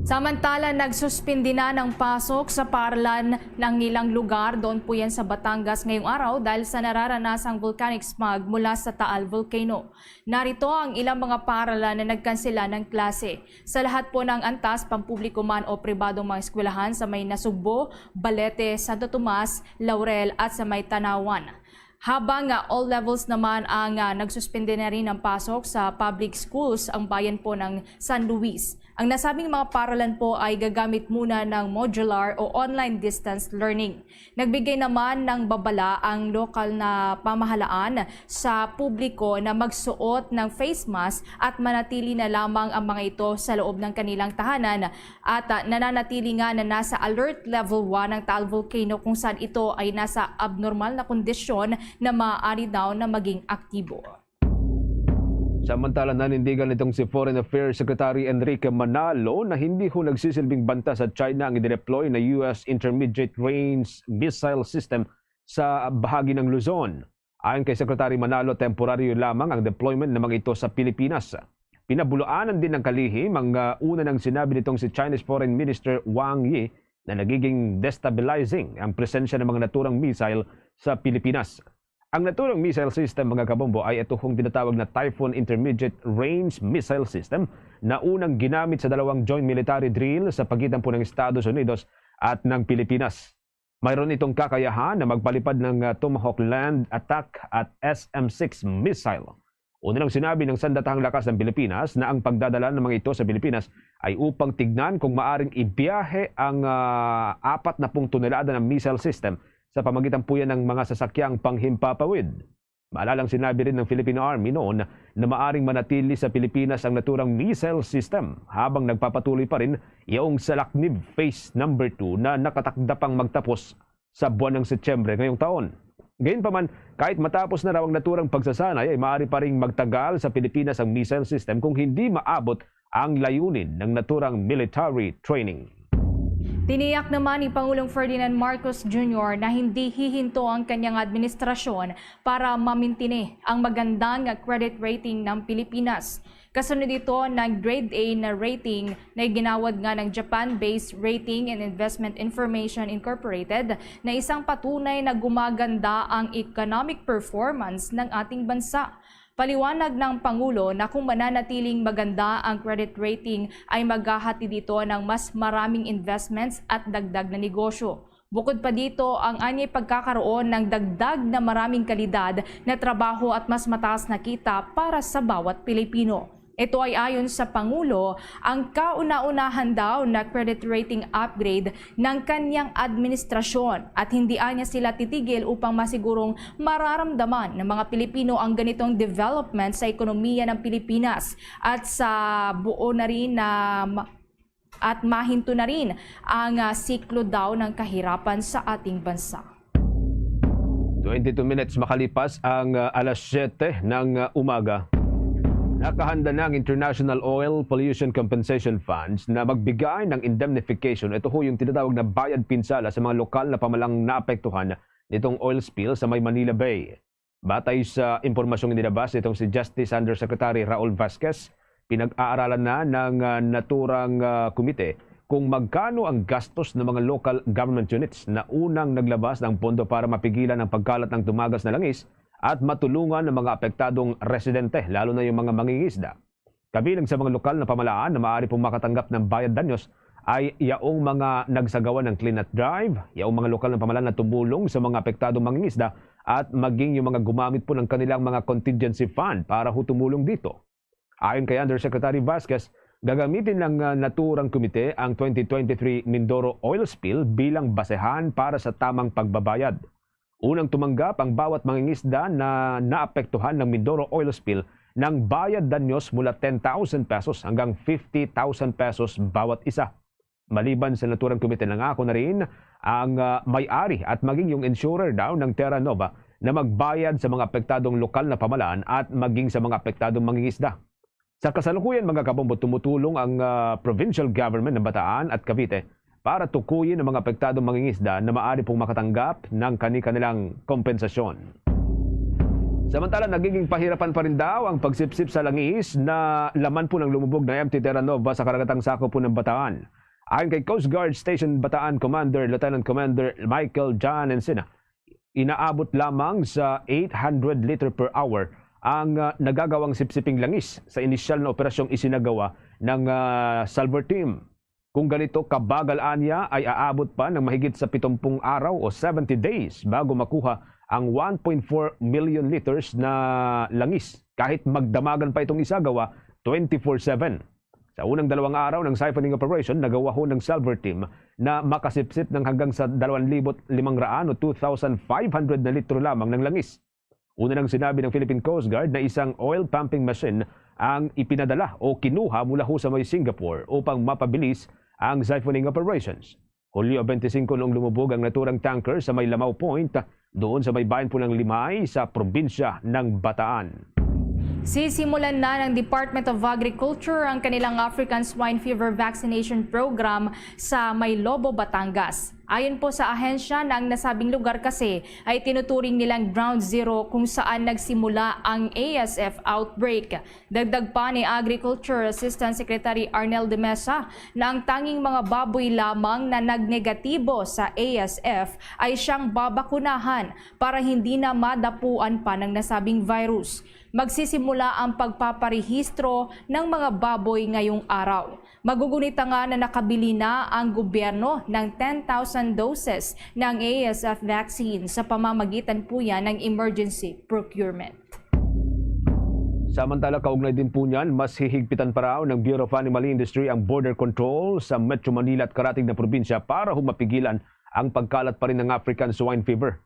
Samantala, nagsuspindi na ng pasok sa paaralan ng ilang lugar doon po yan sa Batangas ngayong araw dahil sa nararanasang volcanic smog mula sa Taal Volcano. Narito ang ilang mga paaralan na nagkansela ng klase. Sa lahat po ng antas, pampubliko man o pribadong mga eskwelahan sa may Nasugbo, Balete, Santo Tomas, Laurel at sa may Tanauan. Habang, ah, all levels naman ang, ah, nagsuspende na rin ng pasok sa public schools ang bayan po ng San Luis. Ang nasabing mga paaralan po ay gagamit muna ng modular o online distance learning. Nagbigay naman ng babala ang lokal na pamahalaan sa publiko na magsuot ng face mask at manatili na lamang ang mga ito sa loob ng kanilang tahanan. At, ah, nananatili nga na nasa alert level one ang Taal Volcano kung saan ito ay nasa abnormal na kondisyon na maaari daw na maging aktibo. Samantala, nanindigan nitong si Foreign Affairs Secretary Enrique Manalo na hindi ho nagsisilbing banta sa China ang idineploy na U S Intermediate Range Missile System sa bahagi ng Luzon. Ayon kay Secretary Manalo, temporaryo lamang ang deployment na mga ito sa Pilipinas. Pinabulaanan din ng kalihim ang, ah, una nang sinabi nitong si Chinese Foreign Minister Wang Yi na nagiging destabilizing ang presensya ng mga naturang missile sa Pilipinas. Ang naturang missile system, mga kabombo, ay ito hong tinatawag na Typhoon Intermediate Range Missile System na unang ginamit sa dalawang joint military drill sa pagitan po ng Estados Unidos at ng Pilipinas. Mayroon itong kakayahan na magpalipad ng, ah, Tomahawk land attack at S M six missile. Una nang sinabi ng sandatahang lakas ng Pilipinas na ang pagdadala ng mga ito sa Pilipinas ay upang tignan kung maaring ibiyahe ang, ah, apat na pung tonelada ng missile system sa pamagitan po yan ng mga sasakyang panghimpapawid. Maalalang sinabi rin ng Philippine Army noon na maaring manatili sa Pilipinas ang naturang missile system habang nagpapatuloy pa rin yaong Salaknib Phase number two na nakatakda pang magtapos sa buwan ng Setyembre ngayong taon. Gayunpaman, kahit matapos na raw ang naturang pagsasanay, ay maaari pa ring magtagal sa Pilipinas ang missile system kung hindi maabot ang layunin ng naturang military training. Tiniyak naman ni Pangulong Ferdinand Marcos Junior na hindi hihinto ang kanyang administrasyon para mamintini ang magandang credit rating ng Pilipinas. Kasunod dito, nag-grade A na rating na iginawad nga ng Japan-based Rating and Investment Information Incorporated na isang patunay na gumaganda ang economic performance ng ating bansa. Paliwanag ng Pangulo na kung mananatiling maganda ang credit rating ay maghahatid ito ng mas maraming investments at dagdag na negosyo. Bukod pa dito, ang anya'y pagkakaroon ng dagdag na maraming kalidad na trabaho at mas mataas na kita para sa bawat Pilipino. Ito ay ayon sa Pangulo, ang kauna-unahan daw na credit rating upgrade ng kanyang administrasyon at hindi anya sila titigil upang masigurong mararamdaman ng mga Pilipino ang ganitong development sa ekonomiya ng Pilipinas at sa buo na rin na ma- at mahinto na rin ang ah, siklo daw ng kahirapan sa ating bansa. Twenty-two minutes makalipas ang ah, alas siyete ng ah, umaga. Nakahanda na ang International Oil Pollution Compensation Funds na magbigay ng indemnification. Ito ho yung tinatawag na bayad pinsala sa mga lokal na pamalang naapektuhan nitong oil spill sa may Manila Bay. Batay sa impormasyong inilabas nitong si Justice Undersecretary Raul Vasquez, pinag-aaralan na ng ah, naturang ah, komite kung magkano ang gastos ng mga local government units na unang naglabas ng pondo para mapigilan ang pagkalat ng tumagas na langis at matulungan ang mga apektadong residente, lalo na yung mga mangingisda. Kabilang sa mga lokal na pamalaan na maaari pong makatanggap ng bayad danyos ay yaong mga nagsagawa ng cleanup drive, yaong mga lokal na pamalaan na tumulong sa mga apektadong mangingisda at maging yung mga gumamit po ng kanilang mga contingency fund para ho tumulong dito. Ayon kay Undersecretary Vasquez, gagamitin ng ah, naturang komite ang twenty twenty-three Mindoro oil spill bilang basehan para sa tamang pagbabayad. Unang tumanggap ang bawat mangingisda na naapektuhan ng Mindoro oil spill ng bayad danyos mula ten thousand pesos hanggang fifty thousand pesos bawat isa. Maliban sa naturang komite, nangako na rin ang ah, may-ari at maging yung insurer daw ng Terra Nova na magbayad sa mga apektadong lokal na pamalaan at maging sa mga apektadong mangingisda. Sa kasalukuyan, mga kabombo, tumutulong ang ah, provincial government ng Bataan at Cavite para tukuyin ang mga apektadong mangingisda na maaari pong makatanggap ng kani-kanilang kompensasyon. Samantala, nagiging pahirapan pa rin daw ang pagsipsip sa langis na laman po ng lumubog na M T Terra Nova sa karagatang sakop po ng Bataan. Ayon kay Coast Guard Station Bataan Commander Lieutenant Commander Michael John Encina, inaabot lamang sa eight hundred liter per hour ang ah, nagagawang sipsiping langis sa inisyal na operasyong isinagawa ng ah, Salvor Team. Kung ganito kabagal anya ay aabot pa ng mahigit sa pitumpung araw o seventy days bago makuha ang one point four million liters na langis, kahit magdamagan pa itong isagawa twenty-four seven. Sa unang dalawang araw ng siphoning operation, nagawa ho ng Salvor Team na makasipsip ng hanggang sa dalawang libo limang raan o two thousand five hundred na litro lamang ng langis. Una nang sinabi ng Philippine Coast Guard na isang oil pumping machine ang ipinadala o kinuha mula ho sa may Singapore upang mapabilis ang siphoning operations. Hulyo twenty-five noong lumubog ang naturang tanker sa may Lamao Point, doon sa may bayan po ng Limay sa probinsya ng Bataan. Sisimulan na ng Department of Agriculture ang kanilang African Swine Fever Vaccination Program sa may Lobo, Batangas. Ayon po sa ahensya na ang nasabing lugar kasi ay tinuturing nilang ground zero kung saan nagsimula ang A S F outbreak. Dagdag pa ni Agriculture Assistant Secretary Arnel de Mesa na ang tanging mga baboy lamang na nagnegatibo sa A S F ay siyang babakunahan para hindi na madapuan pa ng nasabing virus. Magsisimula ang pagpaparehistro ng mga baboy ngayong araw. Magugunit na nga na nakabili na ang gobyerno ng ten thousand doses ng A S F vaccine sa pamamagitan po yan ng emergency procurement. Samantala, kaugnay din po niyan, mas hihigpitan pa raw ng Bureau of Animal Industry ang border control sa Metro Manila at karatig na probinsya para ho mapigilan ang pagkalat pa rin ng African Swine Fever.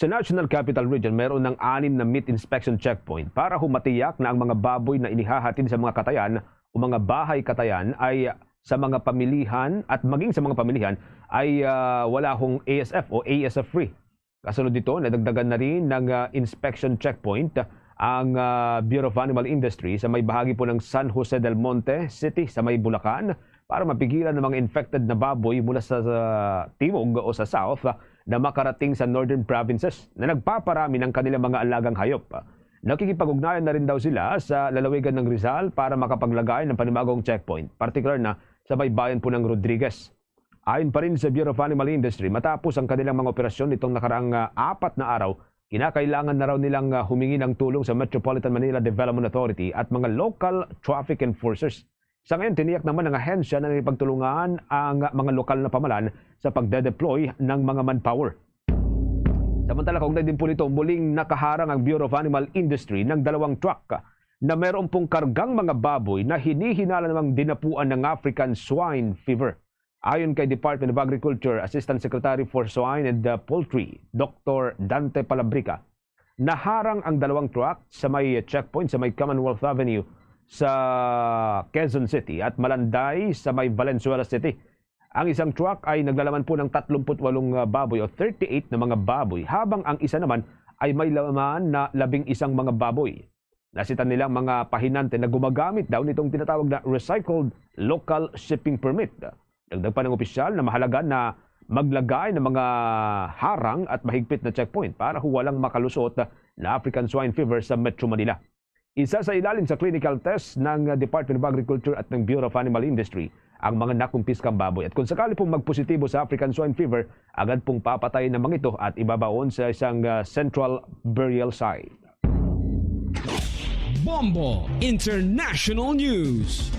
Sa National Capital Region, meron ng anim na meat inspection checkpoint para ho matiyak na ang mga baboy na inihahatid sa mga katayan o mga bahay katayan ay sa mga pamilihan at maging sa mga pamilihan ay ah, wala hong A S F o A S F free. Kasunod dito, nadagdagan na rin ng ah, inspection checkpoint ang ah, Bureau of Animal Industry sa may bahagi po ng San Jose del Monte City sa may Bulacan para mapigilan ang mga infected na baboy mula sa, sa timog o sa south ah, na makarating sa northern provinces na nagpaparami ng kanilang mga alagang hayop. Nakikipag-ugnayan na rin daw sila sa lalawigan ng Rizal para makapaglagay ng panibagong checkpoint, partikular na sa baybayon po ng Rodriguez. Ayon pa rin sa Bureau of Animal Industry, matapos ang kanilang mga operasyon nitong nakaraang, ah, apat na araw, kinakailangan na raw nilang, ah, humingi ng tulong sa Metropolitan Manila Development Authority at mga local traffic enforcers. Sa ngayon, tiniyak naman ng ahensya na nakipagtulungan ang mga lokal na pamalan sa pagde-deploy ng mga manpower. Samantala, kaugnay din po nito, muling nakaharang ang Bureau of Animal Industry ng dalawang truck na meron pong kargang mga baboy na hinihinala namang dinapuan ng African Swine Fever. Ayon kay Department of Agriculture Assistant Secretary for Swine and, uh, Poultry, Doktor Dante Palabrica, naharang ang dalawang truck sa may checkpoint sa may Commonwealth Avenue sa Quezon City at Malanday sa may Valenzuela City. Ang isang truck ay naglalaman po ng tatlumpu't walong, ah, baboy o thirty-eight na mga baboy, habang ang isa naman ay may laman na labing isang mga baboy. Nasita nilang mga pahinante na gumagamit daw nitong tinatawag na recycled local shipping permit. Dagdag pa ng opisyal na mahalaga na maglagay ng mga harang at mahigpit na checkpoint para walang makalusot na African Swine Fever sa Metro Manila. Isa sa ilalim sa clinical test ng Department of Agriculture at ng Bureau of Animal Industry ang mga nakumpiskang baboy. At kung sakali pong magpositibo sa African Swine Fever, agad pong papatayin naman ito at ibabaon sa isang, ah, central burial site. Bombo International News.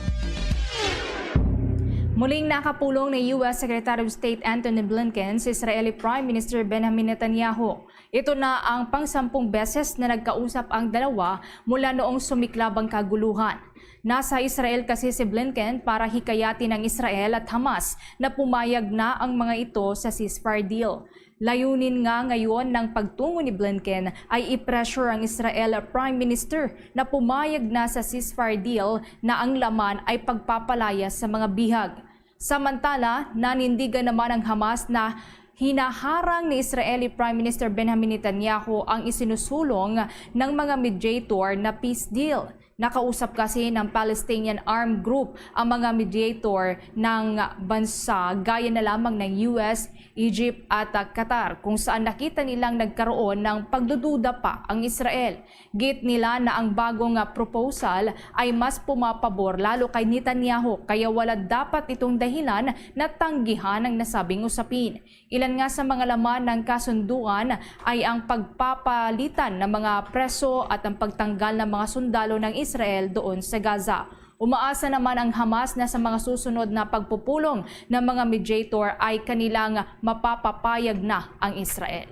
Muling nakapulong ni U S Secretary of State Antony Blinken si Israeli Prime Minister Benjamin Netanyahu. Ito na ang pangsampung beses na nagkausap ang dalawa mula noong sumiklab ang kaguluhan. Nasa Israel kasi si Blinken para hikayatin ang Israel at Hamas na pumayag na ang mga ito sa ceasefire deal. Layunin nga ngayon ng pagtungo ni Blinken ay i-pressure ang Israel Prime Minister na pumayag na sa ceasefire deal na ang laman ay pagpapalayas sa mga bihag. Samantala, nanindigan naman ang Hamas na hinaharang ni Israeli Prime Minister Benjamin Netanyahu ang isinusulong ng mga mediator na peace deal. Nakausap kasi ng Palestinian armed group ang mga mediator ng bansa gaya na lamang ng U S, Egypt at, ah, Qatar, kung saan nakita nilang nagkaroon ng pagdududa pa ang Israel. Git nila na ang bagong, ah, proposal ay mas pumapabor lalo kay Netanyahu, kaya wala dapat itong dahilan na tanggihan ang nasabing usapin. Ilan nga sa mga laman ng kasunduan ay ang pagpapalitan ng mga preso at ang pagtanggal ng mga sundalo ng Israel doon sa Gaza. Umaasa naman ang Hamas na sa mga susunod na pagpupulong ng mga mediator ay kanilang mapapapayag na ang Israel.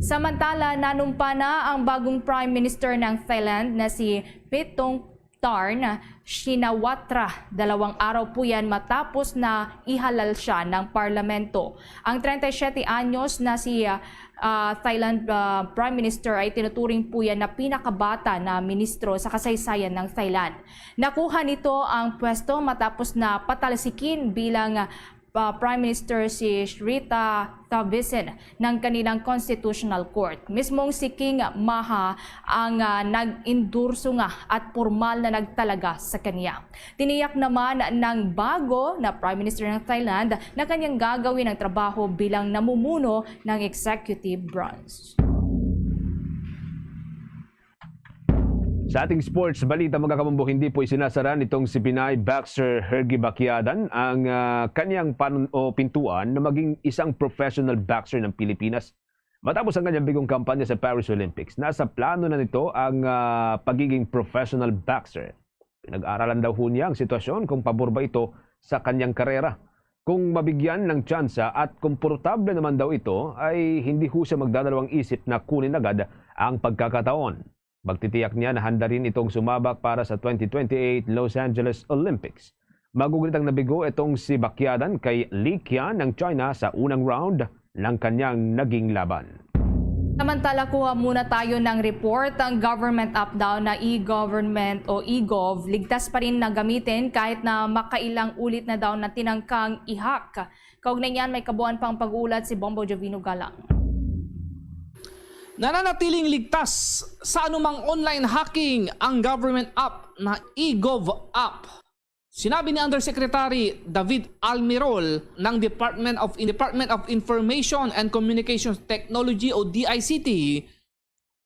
Samantala, nanumpa na ang bagong Prime Minister ng Thailand na si Paetongtarn Shinawatra. Dalawang araw po yan matapos na ihalal siya ng parlamento. Ang treinta y siete anyos na si, ah, ah, Thailand, ah, Prime Minister ay tinuturing po yan na pinakabata na ministro sa kasaysayan ng Thailand. Nakuha nito ang pwesto matapos na patalsikin bilang, ah, Prime Minister si Srettha Thavisin ng kanilang Constitutional Court. Mismong si King Maha ang, ah, nag-endorso nga at pormal na nagtalaga sa kanya. Tiniyak naman ng bago na Prime Minister ng Thailand na kanyang gagawin ang trabaho bilang namumuno ng executive branch. Sa ating sports balita, mga kabombo, hindi po isinasara nitong si Pinay boxer Hergy Baquiadan ang, ah, kanyang panun-, o pintuan na maging isang professional boxer ng Pilipinas. Matapos ang kanyang bigong kampanya sa Paris Olympics, nasa plano na nito ang, ah, pagiging professional boxer. Pinag-aralan daw ho niya ang sitwasyon kung pabor ba ito sa kanyang karera. Kung mabigyan ng tsansa at komportable naman daw ito, ay hindi ho siya magdadalawang isip na kunin agad ang pagkakataon. Magtitiyak niya na handa rin itong sumabak para sa twenty twenty-eight Los Angeles Olympics. Magugulat ang nabigo itong si Baquiadan kay Li Qian ng China sa unang round ng kanyang naging laban. Samantala, kuha muna tayo ng report. Ang government app daw na e-government o e-gov, ligtas pa rin na gamitin kahit na makailang ulit na daw na tinangkang i-hack. Kaugnay niyan, may kabuuan pang pag-uulat si Bombo Jovino Galang. Nananatiling ligtas sa anumang online hacking ang government app na e-gov app. Sinabi ni Undersecretary David Almirol ng Department of, Department of Information and Communications Technology o D I C T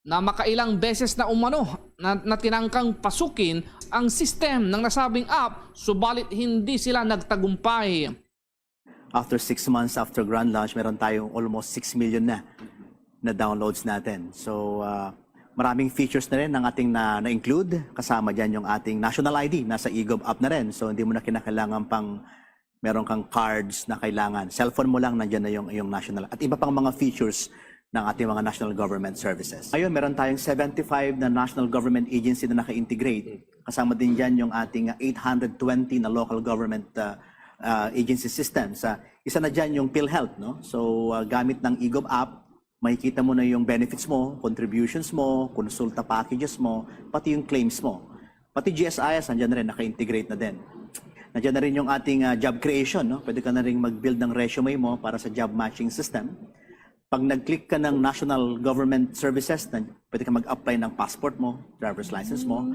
na makailang beses na umano na, na tinangkang pasukin ang system ng nasabing app, subalit hindi sila nagtagumpay. After six months after grand launch, meron tayong almost six million na na downloads natin. So, ah, maraming features na rin ang ating na, na-include. Kasama dyan yung ating national I D, nasa eGov app na rin. So, hindi mo na kinakailangan pang meron kang cards na kailangan. Cellphone mo lang, nandyan na yung, yung national. At iba pang mga features ng ating mga national government services. Ngayon, meron tayong seventy-five na national government agency na naka-integrate. Kasama din dyan yung ating eight hundred twenty na local government, ah, ah, agency systems. Ah, isa na dyan yung PhilHealth, no? So, ah, gamit ng eGov app, makikita mo na yung benefits mo, contributions mo, konsulta packages mo, pati yung claims mo. Pati G S I S, nandyan na rin, naka-integrate na din. Nandyan na rin yung ating, ah, job creation, no? Pwede ka na rin mag-build ng resume mo para sa job matching system. Pag nag-click ka ng national government services, na, pwede ka mag-apply ng passport mo, driver's license mo,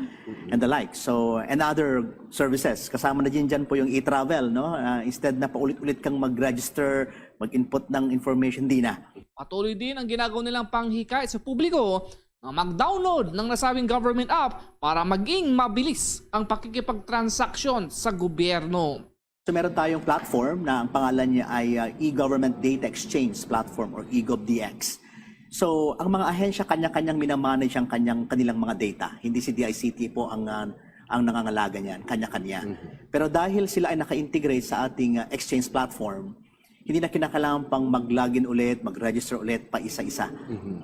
and the like. So, and other services. Kasama na din dyan po yung e-travel, no? Ah, instead na paulit-ulit kang mag-register, mag-input ng information, di na. Patuloy din ang ginagawa nilang panghikayat sa publiko na mag-download ng nasabing government app para maging mabilis ang pakikipagtransaksyon sa gobyerno. So, meron tayong platform na ang pangalan niya ay, ah, e-Government Data Exchange Platform or eGovDX. So, ang mga ahensya kanya-kanyang minamanage ang kanyang, kanilang mga data. Hindi si D I C T po ang, ah, ang nangangalaga niyan, kanya-kanya. Pero dahil sila ay naka-integrate sa ating, ah, exchange platform, hindi na kinakailangan pang mag-login ulit, mag-register ulit pa isa-isa.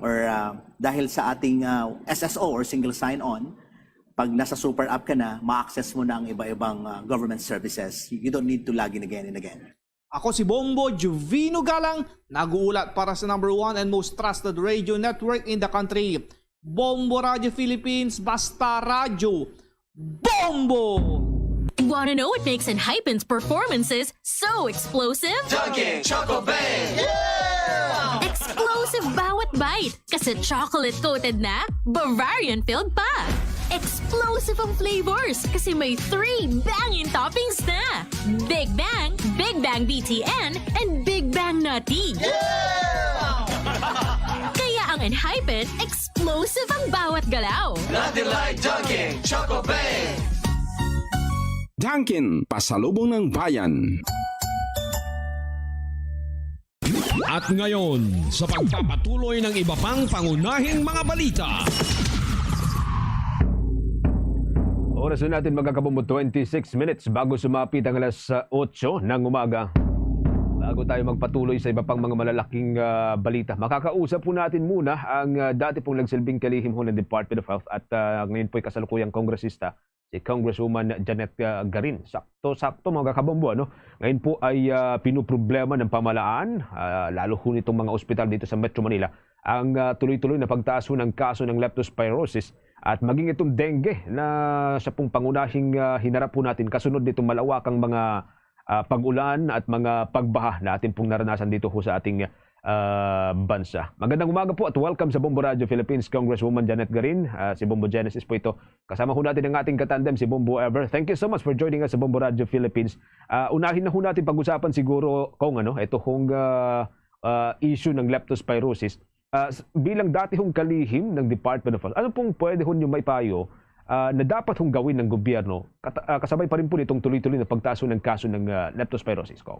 Or, ah, dahil sa ating, ah, S S O or single sign-on, pag nasa super app ka na, ma-access mo na ang iba-ibang, ah, government services. You don't need to log in again and again. Ako si Bombo Juvino Galang, nag-uulat para sa number one and most trusted radio network in the country, Bombo Radio Philippines, basta radyo, Bombo! Want to know what makes Enhypen's performances so explosive? Dunkin' Choco Bang! Explosive bawat bite kasi chocolate-coated na, Bavarian-filled pa. Explosive ang flavors kasi may three banging toppings na. Big Bang, Big Bang B T N, and Big Bang Nutty. Kaya ang Enhypen, explosive ang bawat galaw. Nothing like Dunkin' Choco Bang! Dunkin', pasalubong ng bayan. At ngayon, sa pagpapatuloy ng iba pang pangunahing mga balita. Oras na natin, mga kabombo, twenty-six minutes bago sumapit ang alas, ah, otso ng umaga. Bago tayo magpatuloy sa iba pang mga malalaking, ah, balita, makakausap po natin muna ang, ah, dati pong nagsilbing kalihim ho ng Department of Health at, ah, ngayon po'y kasalukuyang kongresista, si Congresswoman Janet, ah, Garin. Sakto-sakto, mga kabombo, ano? Ngayon po ay, ah, pinoproblema ng pamahalaan, ah, lalo ho nitong mga ospital dito sa Metro Manila, ang, ah, tuloy-tuloy na pagtaas ho ng kaso ng leptospirosis at maging itong dengue na siya pong pangunahing, ah, hinarap po natin kasunod nitong malawakang mga, ah, pag-ulan at mga pagbaha na atin pong naranasan dito ho sa ating, ah, bansa. Magandang umaga po at welcome sa Bombo Radio Philippines, Congresswoman Janet Garin. Ah, si Bombo Genesis po ito. Kasama ho natin ang ating katandem, si Bombo Ever. Thank you so much for joining us sa Bombo Radio Philippines. Ah, unahin na ho natin pag-usapan siguro kung ano, ito hong, ah, ah, issue ng leptospirosis. Ah, s-, bilang dati hong kalihim ng Department of Health, ano pong pwede ho niyo maipayo, ah, na dapat hong gawin ng gobyerno, kata-, ah, kasabay pa rin po nitong tuloy-tuloy na pagtaas ho ng kaso ng, ah, leptospirosis, Kong?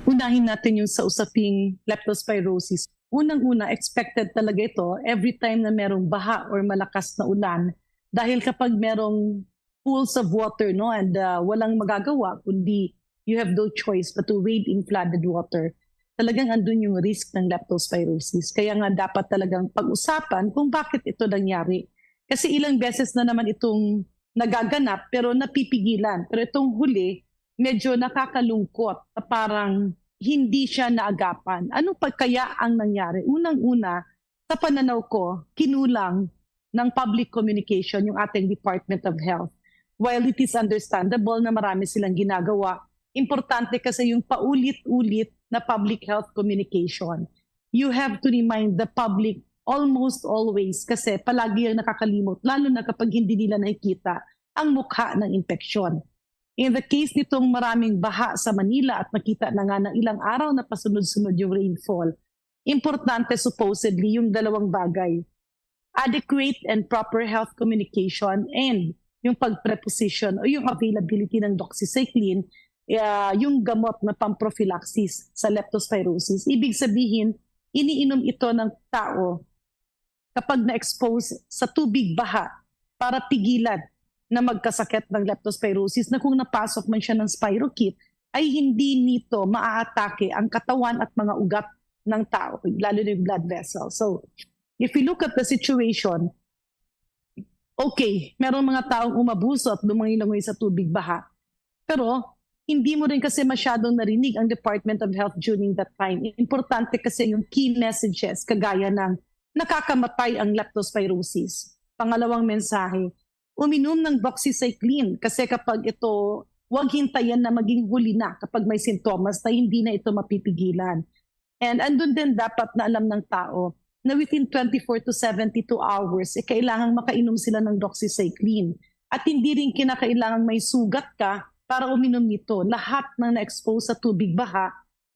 Unahin natin yung sa usaping leptospirosis. Unang-una, expected talaga ito every time na merong baha or malakas na ulan. Dahil kapag merong pools of water, no, and, ah, walang magagawa kundi you have no choice but to wade in flooded water, talagang andun yung risk ng leptospirosis. Kaya nga dapat talagang pag-usapan kung bakit ito nangyari. Kasi ilang beses na naman itong nagaganap pero napipigilan. Pero itong huli, medyo nakakalungkot na parang hindi siya naagapan. Ano pa kaya ang nangyari? Unang-una, sa pananaw ko, kinulang ng public communication yung ating Department of Health. While it is understandable na marami silang ginagawa, importante kasi yung paulit-ulit na public health communication. You have to remind the public almost always kasi palagi ang nakakalimot, lalo na kapag hindi nila nakikita ang mukha ng impeksyon. In the case nitong maraming baha sa Manila at nakita na nga ng ilang araw na pasunod-sunod yung rainfall, importante supposedly yung dalawang bagay, adequate and proper health communication and yung pag-preposition o yung availability ng doxycycline, ah, yung gamot na pamprophylaxis sa leptospirosis. Ibig sabihin, iniinom ito ng tao kapag na-expose sa tubig baha para pigilan na magkasakit ng leptospirosis, na kung napasok man siya ng spirochete, ay hindi nito maaatake ang katawan at mga ugat ng tao, lalo na yung blood vessel. So, if we look at the situation, okay, merong mga taong umabuso at lumangoy-langoy sa tubig baha. Pero hindi mo rin kasi masyadong narinig ang Department of Health during that time. Importante kasi yung key messages, kagaya ng nakakamatay ang leptospirosis. Pangalawang mensahe, uminom ng doxycycline kasi kapag ito, huwag hintayan na maging huli na kapag may sintomas na hindi na ito mapipigilan. And andun din dapat na alam ng tao na within twenty-four to seventy-two hours, eh, kailangang makainom sila ng doxycycline. At hindi rin kinakailangang may sugat ka para uminom nito. Lahat ng na-expose sa tubig baha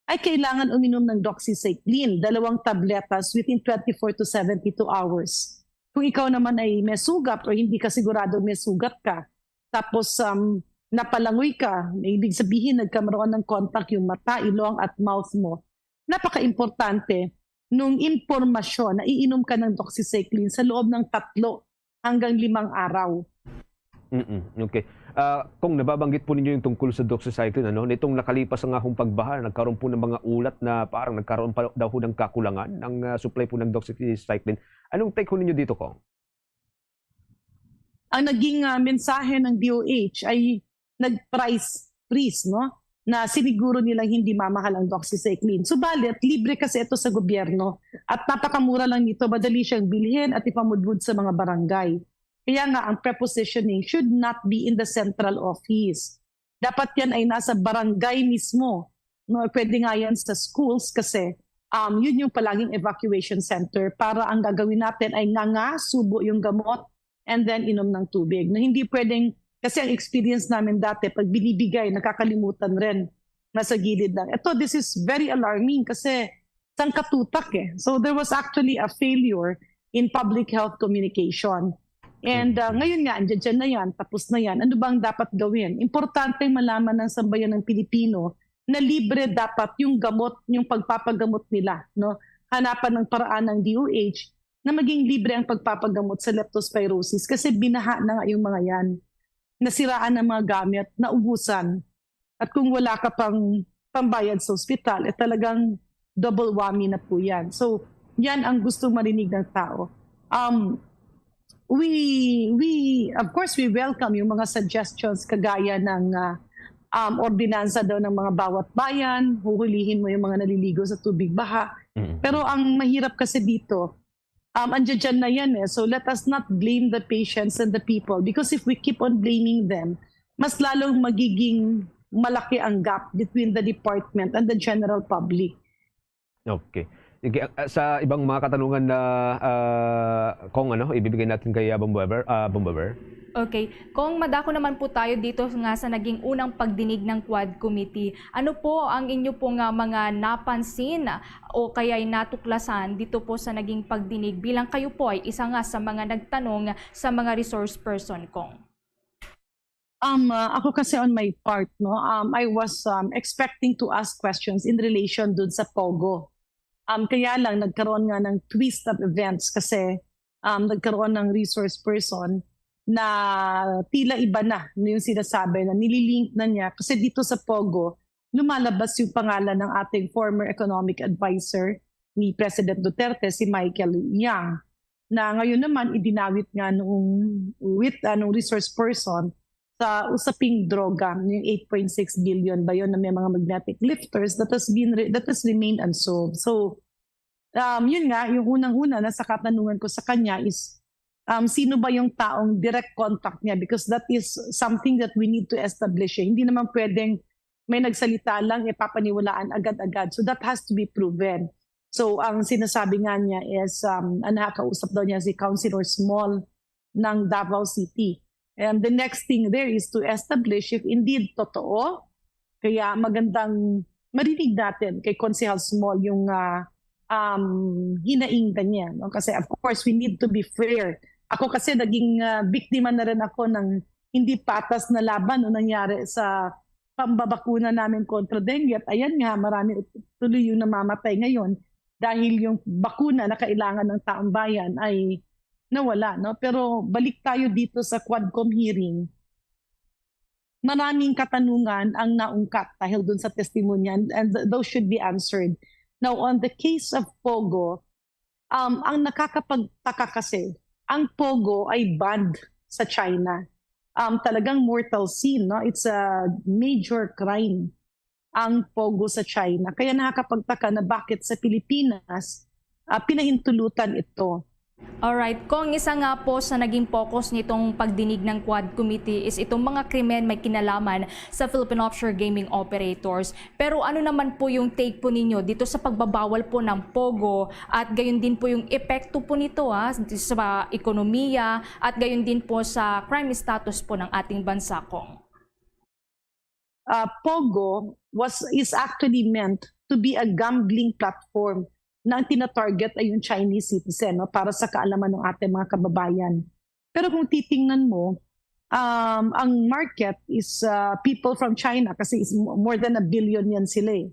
ay kailangan uminom ng doxycycline, dalawang tabletas within twenty-four to seventy-two hours. Kung ikaw naman ay may sugat o hindi ka sigurado may sugat ka, tapos, um, napalangoy ka, ibig sabihin nagkaroon ng contact yung mata, ilong at mouth mo, napaka-importante nung impormasyon na iinom ka ng doxycycline sa loob ng tatlo hanggang limang araw. Mm-mm. Okay. Ah, kung nababanggit po ninyo yung tungkol sa doxycycline, ano, nitong nakalipas ang ahong pagbaha, nagkaroon po ng mga ulat na parang nagkaroon pa daw ho ng kakulangan ng ah, supply po ng doxycycline. Anong take ho ninyo dito, Kong? Ang naging ah, mensahe ng D O H ay nag-price freeze, no? Na siniguro nilang hindi mamahal ang doxycycline. Subalit, libre kasi ito sa gobyerno at napakamura lang nito, madali siyang bilhin at ipamudmod sa mga barangay. Kaya nga, ang prepositioning should not be in the central office. Dapat yan ay nasa barangay mismo. No? Pwede nga yan sa schools kasi um, yun yung palaging evacuation center para ang gagawin natin ay nganga, subo yung gamot, and then inom ng tubig. Na hindi pwedeng, kasi ang experience namin dati, pag binibigay, nakakalimutan rin, nasa gilid lang. Ito, this is very alarming kasi sangkatutak eh. So there was actually a failure in public health communication. And uh, ngayon nga, andyan dyan na yan, tapos na yan. Ano bang dapat gawin? Importante malaman ng sambayan ng Pilipino na libre dapat yung gamot, yung pagpapagamot nila. No? Hanapan ng paraan ng D O H na maging libre ang pagpapagamot sa leptospirosis kasi binaha na nga yung mga yan. Nasiraan ang mga gamit, naubusan. At kung wala ka pang pambayad sa ospital, eh talagang double whammy na po yan. So, yan ang gusto marinig ng tao. Um, we, we, of course, we welcome yung mga suggestions kagaya ng uh, um, ordinansa daw ng mga bawat bayan, huhulihin mo yung mga naliligo sa tubig baha. Mm-hmm. Pero ang mahirap kasi dito, um, andyan na yan eh. So let us not blame the patients and the people because if we keep on blaming them, mas lalong magiging malaki ang gap between the department and the general public. Okay. Sige, ah, sa ibang mga katanungan na ah, kung ano, ibibigay natin kay ah, Bombover, ah, Bombover. Okay. Kung madako naman po tayo dito nga sa naging unang pagdinig ng Quad Committee, ano po ang inyo po nga mga napansin o kaya'y natuklasan dito po sa naging pagdinig bilang kayo po ay isa nga sa mga nagtanong sa mga resource person, Kong? Um, uh, ako kasi on my part, no, um, I was um, expecting to ask questions in relation dun sa POGO. Um, kaya lang nagkaroon nga ng twist of events kasi um, nagkaroon ng resource person na tila iba na yung sinasabi na nililink na niya kasi dito sa POGO, lumalabas yung pangalan ng ating former economic advisor ni President Duterte, si Michael Yang, na ngayon naman idinawit nga nung with anong resource person sa usaping droga, yung eight point six billion ba yun na may mga magnetic lifters that has been re- that has remained unsolved. So, um, yun nga, yung unang-una na sa katanungan ko sa kanya is um, sino ba yung taong direct contact niya, because that is something that we need to establish. Eh. Hindi naman pwedeng may nagsalita lang, ipapaniwalaan agad-agad. So that has to be proven. So ang sinasabi nga niya is, um, ang nakakausap daw niya si Councilor Small ng Davao City. And the next thing there is to establish if indeed totoo. Kaya magandang marinig natin kay Konsehal Small yung uh, um, hinaingdan niya, no? Kasi, of course, we need to be fair. Ako kasi, naging, ah, biktima na rin ako ng hindi patas na laban, no, nangyari sa pambabakuna namin kontra dengue. At ayan nga, marami tuloy yung namamatay ngayon dahil yung bakuna na kailangan ng taong bayan ay nawala, no? Pero balik tayo dito sa Quadcom hearing. Maraming katanungan ang naungkat dahil dun sa testimonya, and, and th-, those should be answered. Now, on the case of Pogo, um, ang nakakapagtaka kasi, ang Pogo ay banned sa China. Um, talagang mortal sin, no? It's a major crime ang Pogo sa China. Kaya nakakapagtaka na bakit sa Pilipinas, ah, pinahintulutan ito. Alright. Kong, isa nga po sa naging focus nitong pagdinig ng Quad Committee is itong mga krimen may kinalaman sa Philippine offshore gaming operators. Pero ano naman po yung take po ninyo dito sa pagbabawal po ng Pogo at gayon din po yung epekto po nito, ha, sa ekonomiya at gayon din po sa crime status po ng ating bansa, Kong? Uh, Pogo was is actually meant to be a gambling platform na ang tinatarget ay yung Chinese citizen, no, para sa kaalaman ng ating mga kababayan. Pero kung titingnan mo, um, ang market is uh, people from China kasi is mo- more than a billion yan sila eh.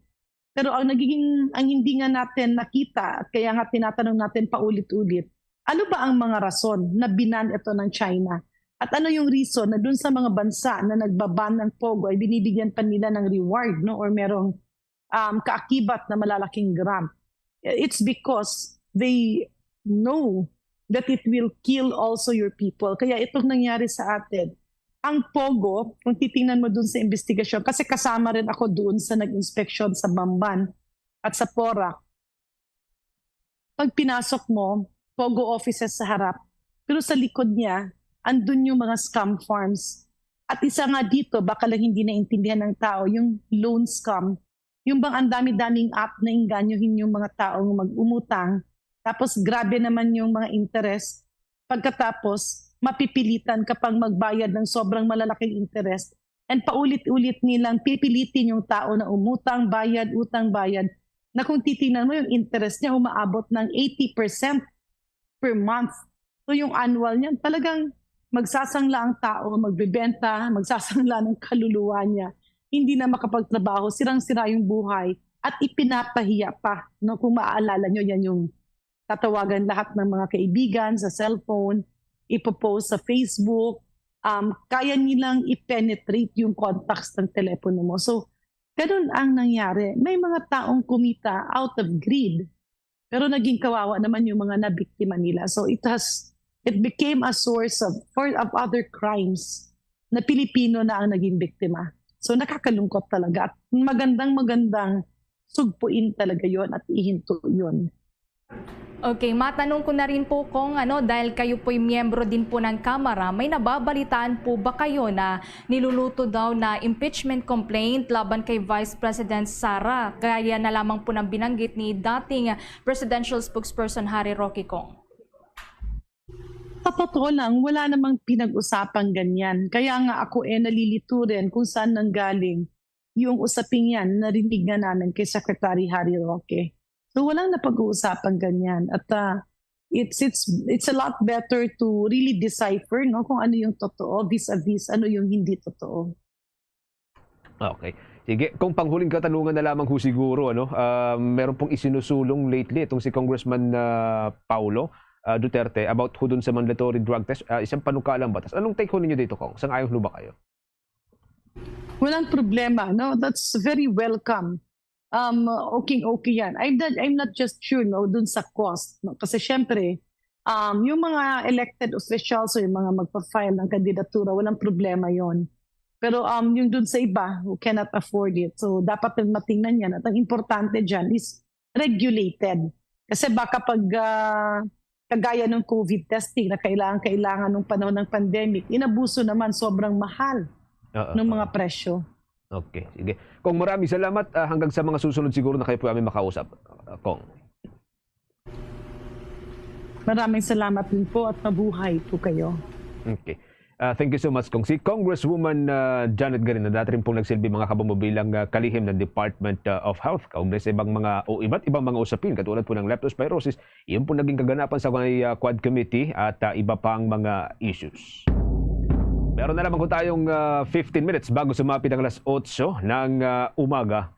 Pero ang nagiging, ang hindi nga natin nakita, at kaya nga tinatanong natin paulit-ulit, ano ba ang mga rason na binan ito ng China? At ano yung reason na dun sa mga bansa na nagbaban ng Pogo ay binibigyan pa nila ng reward, no? Or merong um, kaakibat na malalaking grant? It's because they know that it will kill also your people. Kaya itong nangyari sa atin, ang Pogo, kung titingnan mo dun sa investigasyon, kasi kasama rin ako doon sa nag-inspeksyon sa Bamban at sa Porac, pag pinasok mo, Pogo offices sa harap, pero sa likod niya, andun yung mga scam farms. At isa nga dito, baka lang hindi naintindihan ng tao, yung loan scam. Yung bang ang dami-daming app na inganyohin yung mga taong mag-umutang, tapos grabe naman yung mga interest, pagkatapos mapipilitan ka pang magbayad ng sobrang malalaking interest, and paulit-ulit nilang pipilitin yung tao na umutang, bayad, utang, bayad, na kung titingnan mo yung interest niya umaabot ng eighty percent per month. So yung annual niyan, talagang magsasangla ang tao, magbebenta, magsasangla ng kaluluwa niya. Hindi na makapagtrabaho, sirang-sira yung buhay at ipinapahiya pa, no? Kung maaalala nyo, yan yung tatawagan lahat ng mga kaibigan sa cellphone, ipopost sa Facebook, um, kaya nilang i-penetrate yung contacts ng telepono mo. So, ganun ang nangyari. May mga taong kumita out of greed, pero naging kawawa naman yung mga nabiktima nila. So, it has, it became a source of, for, of other crimes na Pilipino na ang naging biktima. So, nakakalungkot talaga. At magandang-magandang sugpuin talaga yon at ihinto yon. Okay, matanong ko na rin po, Kong, ano, dahil kayo po'y miyembro din po ng Kamara, may nababalitaan po ba kayo na niluluto daw na impeachment complaint laban kay Vice President Sara? Kaya na lamang po nang binanggit ni dating presidential spokesperson Harry Roque, Kong. Sa totoo lang, wala namang pinag-usapang ganyan. Kaya nga ako eh nalilito rin kung saan nanggaling yung usaping yan, narinig nga namin kay Secretary Harry Roque. So walang napag-uusapan ganyan. At ah, it's, it's, it's a lot better to really decipher, no, kung ano yung totoo vis-a-vis ano yung hindi totoo. Okay. Sige, kung panghuling katanungan na lamang ho siguro, ano, ah, meron pong isinusulong lately itong si Congressman ah, Paulo ah, Duterte about ho dun sa mandatory drug test, ah, isang panukalang batas. Anong take ho ninyo dito, Kong? Sang-ayon ho ba kayo? Walang problema, no? That's very welcome. Um, okay, okay yan. I'm not, I'm not just sure, no, dun sa cost, no? Kasi syempre, um, yung mga elected officials o yung mga magpa-file ng kandidatura, walang problema yon. Pero um, yung dun sa iba who cannot afford it, so dapat rin matingnan yan. At ang importante dyan is regulated. Kasi baka pag ah, kagaya ng COVID testing na kailangan-kailangan nung panahon ng pandemic, inabuso naman, sobrang mahal Oo, ng mga oo. presyo. Okay, sige. Kong, maraming salamat. Ah, hanggang sa mga susunod siguro na kayo po aming makausap. Ah, Kong. Maraming salamat din po at mabuhay po kayo. Okay. Ah, thank you so much, Kong. Si Congresswoman, ah, Janet Garin, na dati rin pong nagsilbi, mga kabombo, bilang, ah, kalihim ng Department, ah, of Health, kaugnay sa ibang mga, o iba't ibang mga usapin, katulad po ng leptospirosis, iyon po naging kaganapan sa may, ah, Quad Committee at, ah, iba pang mga issues. Meron na lamang po tayong, ah, fifteen minutes bago sumapit ang alas otso ng, ah, umaga.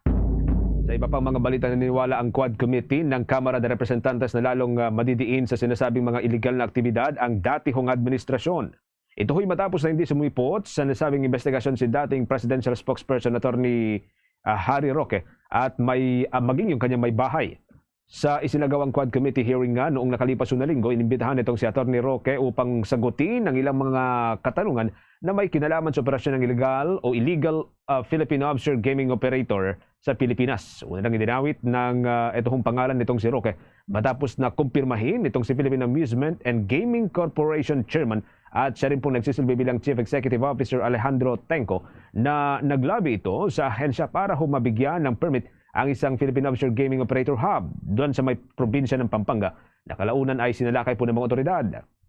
Sa iba pang mga balita, naniniwala ang Quad Committee ng Kamara de Representantes na lalong, ah, madidiin sa sinasabing mga iligal na aktibidad ang datihong administrasyon. Ito ho'y matapos na hindi sumipot sa nasabing investigasyon si dating presidential spokesperson Attorney, ah, Harry Roque at may, ah, maging yung kanyang may bahay. Sa isinagawang Quad Committee hearing nga noong nakalipas na linggo, inimbitahan itong si Attorney Roque upang sagutin ang ilang mga katanungan na may kinalaman sa operasyon ng illegal o illegal, ah, Filipino offshore gaming operator sa Pilipinas. Una nang idinawit ng, ah, ito hong pangalan nitong si Roque matapos na kumpirmahin nitong si Philippine Amusement and Gaming Corporation Chairman at siya rin pong nagsisilbi bilang Chief Executive Officer Alejandro Tenco na naglabi ito sa ahensya para humabigyan ng permit ang isang Philippine offshore gaming operator hub doon sa may probinsya ng Pampanga na kalaunan ay sinalakay po ng mga otoridad.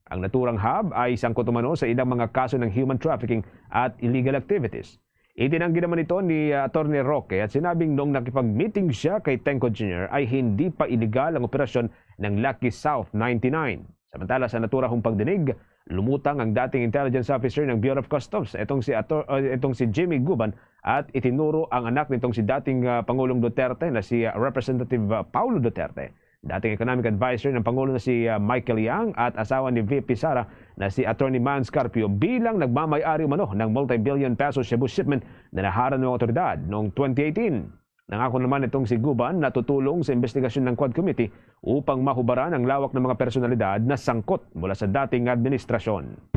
Ang naturang hub ay sangkot umano sa ilang mga kaso ng human trafficking at illegal activities. Itinanggi naman ito ni, ah, Attorney Roque at sinabing noong nakipag-meeting siya kay Tenco Junior ay hindi pa iligal ang operasyon ng Lucky South ninety-nine. Samantala, sa naturang pagdinig, lumutang ang dating intelligence officer ng Bureau of Customs, itong si Ator-, uh, itong si Jimmy Guban, at itinuro ang anak nitong si dating, uh, Pangulong Duterte na si, uh, Representative, uh, Paulo Duterte, dating economic advisor ng Pangulo na si, uh, Michael Yang at asawa ni V P Sara na si Attorney Mans Carpio bilang nagmamay-ari umano ng multi-billion peso shabu shipment na naharang ng mga otoridad noong twenty eighteen. Nangako naman itong si Guban na tutulong sa investigasyon ng Quad Committee upang mahubaran ang lawak ng mga personalidad na sangkot mula sa dating administrasyon.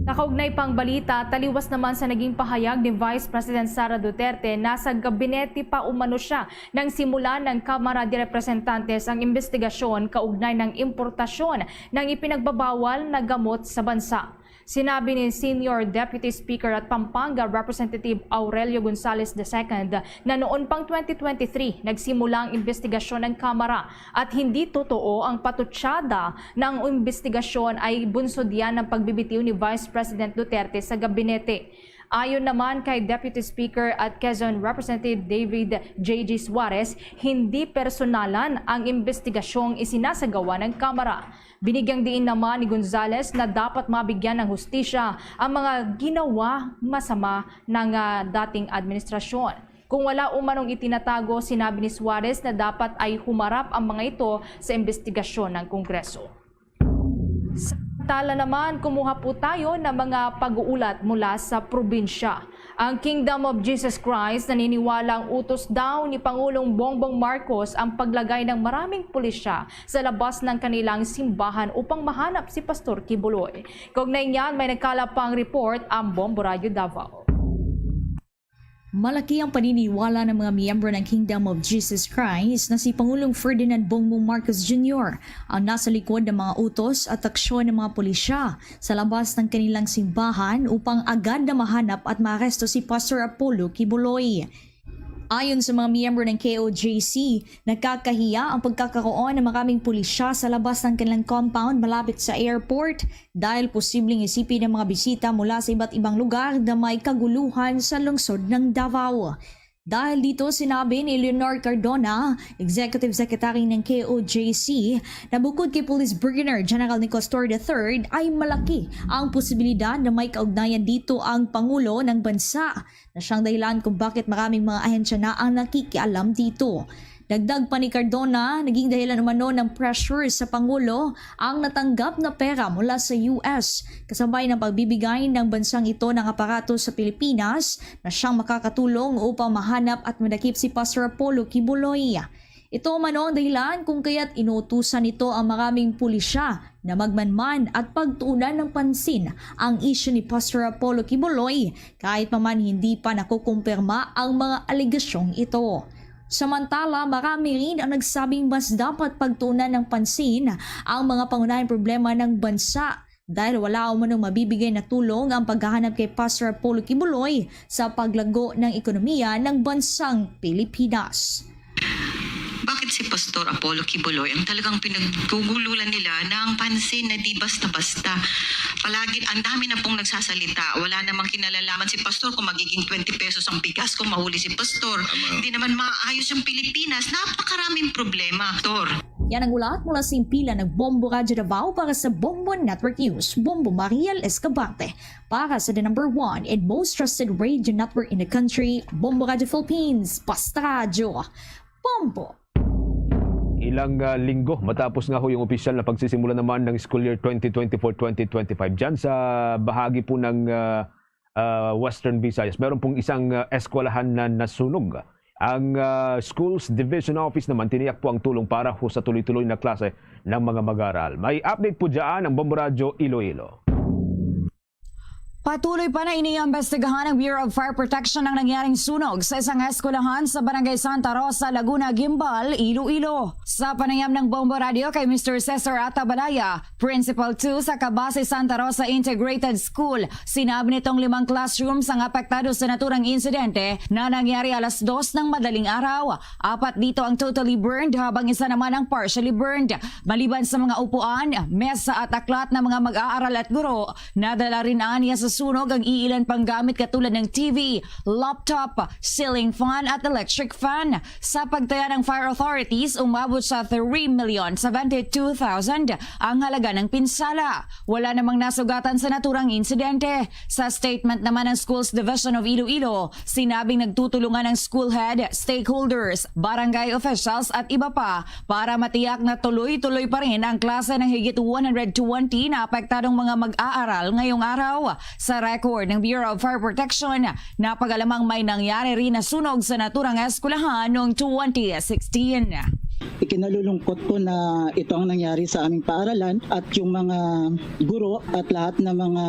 Nakaugnay pang balita, taliwas naman sa naging pahayag ni Vice President Sara Duterte na sa gabinete pa umano siya nang simulan ng Kamara de Representantes ang investigasyon kaugnay ng importasyon ng ipinagbabawal na gamot sa bansa. Sinabi ni Senior Deputy Speaker at Pampanga Representative Aurelio Gonzales the second na noon pang twenty twenty-three nagsimula ang investigasyon ng Kamara at hindi totoo ang patutsada na ang investigasyon ay bunsod yan ng pagbibitiw ni Vice President Duterte sa gabinete. Ayon naman kay Deputy Speaker at Quezon Representative David J G Suarez, hindi personalan ang investigasyong isinasagawa ng Kamara. Binigyang diin naman ni Gonzales na dapat mabigyan ng hustisya ang mga ginawa masama ng, ah, dating administrasyon. Kung wala umanong itinatago, sinabi ni Suarez na dapat ay humarap ang mga ito sa investigasyon ng Kongreso. Samantala naman, kumuha po tayo ng mga pag-uulat mula sa probinsya. Ang Kingdom of Jesus Christ naniniwala ang utos daw ni Pangulong Bongbong Marcos ang paglagay ng maraming pulisya sa labas ng kanilang simbahan upang mahanap si Pastor Quiboloy. Kaugnay niyan, may nagkalap pang report ang Bombo Radyo Davao. Malaki ang paniniwala ng mga miyembro ng Kingdom of Jesus Christ na si Pangulong Ferdinand Bongbong Marcos Junior ang nasa likod ng mga utos at aksyon ng mga pulisya sa labas ng kanilang simbahan upang agad na mahanap at maaresto si Pastor Apollo Quiboloy. Ayon sa mga miyembro ng K O J C, nakakahiya ang pagkakaroon ng maraming pulisya sa labas ng kanilang compound malapit sa airport dahil posibleng isipin ng mga bisita mula sa iba't ibang lugar na may kaguluhan sa lungsod ng Davao. Dahil dito, sinabi ni Leonor Cardona, Executive Secretary ng K O J C, na bukod kay Police Brigadier General Nico Astor the third, ay malaki ang posibilidad na may kaugnayan dito ang Pangulo ng Bansa, na siyang dahilan kung bakit maraming mga ahensya na ang nakikialam dito. Dagdag pa ni Cardona, naging dahilan umano ng pressure sa Pangulo ang natanggap na pera mula sa U S, kasabay ng pagbibigay ng bansang ito ng aparato sa Pilipinas na siyang makakatulong upang mahanap at madakip si Pastor Apollo Quiboloy. Ito umano ang dahilan kung kaya't inuutusan nito ang maraming pulisya na magmanman at pagtuunan ng pansin ang isyu ni Pastor Apollo Quiboloy, kahit pa man hindi pa nakukumpirma ang mga alegasyong ito. Samantala, marami rin ang nagsabing mas dapat pagtuunan ng pansin ang mga pangunahing problema ng bansa dahil wala umanong mabibigay na tulong ang paghahanap kay Pastor Apollo Quiboloy sa paglago ng ekonomiya ng bansang Pilipinas. Bakit si Pastor Apollo Quiboloy ang talagang pinagugululan nila na ang pansin na di basta-basta? Palagi, ang dami na pong nagsasalita. Wala namang kinalalaman si Pastor kung magiging twenty pesos ang bigas kung mahuli si Pastor. Hindi naman maayos ang Pilipinas. Napakaraming problema, Tor. Yan ang ulat mula sa impilan ng Bombo Radyo Davao para sa Bombo Network News. Bombo Mariel Escabante para sa the number one and most trusted radio network in the country, Bombo Radyo Philippines, Basta Radyo. Bombo. Ilang ah, linggo matapos nga ho yung opisyal na pagsisimula naman ng school year twenty twenty-four twenty twenty-five dyan sa bahagi po ng ah, ah, Western Visayas. Meron pong isang ah, eskwelahan na nasunog. Ang ah, Schools Division Office naman tiniyak po ang tulong para ho sa tuloy-tuloy na klase ng mga mag-aaral. May update po dyan ang Bombo Radyo Iloilo. Patuloy pa na iniimbestigahan ng Bureau of Fire Protection ang nangyaring sunog sa isang eskwelahan sa Barangay Santa Rosa, Laguna, Guimbal, Iloilo. Sa panayam ng Bombo Radio kay Mister Cesar Atabalaya, Principal two sa Kabase Santa Rosa Integrated School, sinabi nitong limang classrooms ang apektado sa naturang insidente na nangyari alas dos ng madaling araw. Apat dito ang totally burned habang isa naman ang partially burned. Maliban sa mga upuan, mesa at aklat ng mga mag-aaral at guro, nadala rin aniya sa sunog ang iilan pang gamit katulad ng T V, laptop, ceiling fan at electric fan. Sa pagtaya ng fire authorities, umabot sa three million seventy-two thousand ang halaga ng pinsala. Wala namang nasugatan sa naturang insidente. Sa statement naman ng Schools Division of Iloilo, sinabing nagtutulungan ang school head, stakeholders, barangay officials at iba pa para matiyak na tuloy-tuloy pa rin ang klase ng higit one hundred twenty na apektadong mga mag-aaral ngayong araw. Sa record ng Bureau of Fire Protection, napag-alamang may nangyari rin na sunog sa naturang eskwelahan noong twenty sixteen. Ikinalulungkot ko na ito ang nangyari sa aming paaralan at yung mga guro at lahat ng mga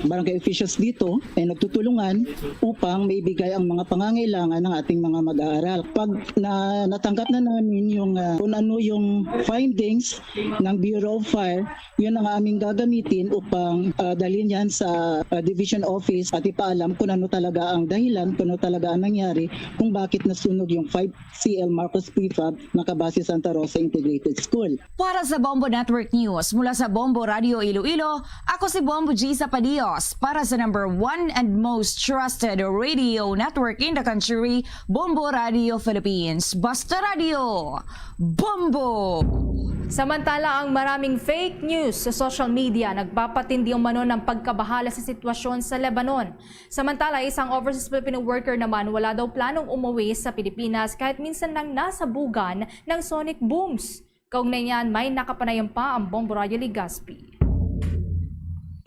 barangay officials dito ay nagtutulungan upang maibigay ang mga pangangailangan ng ating mga mag-aaral. Pag na, natanggap na namin yung ah, kung ano yung findings ng Bureau of Fire, yun ang aming gagamitin upang ah, dalhin yan sa ah, division office at ipaalam kung ano talaga ang dahilan, kung ano talaga ang nangyari, kung bakit nasunog yung five C L Marcos Prefab na Kabase Santa Rosa Integrated School. Para sa Bombo Network News, mula sa Bombo Radio Iloilo, ako si Bombo G Sapadios para sa number one and most trusted radio network in the country, Bombo Radio Philippines. Basta Radio, Bombo! Samantala, ang maraming fake news sa social media nagpapatindi umano ng pagkabahala sa sitwasyon sa Lebanon. Samantala, isang overseas Filipino worker naman wala daw planong umuwi sa Pilipinas kahit minsan nang nasabugan ng sonic booms. Kaugnay niyan, may nakapanayam pa ang Bombo Radyo Legazpi.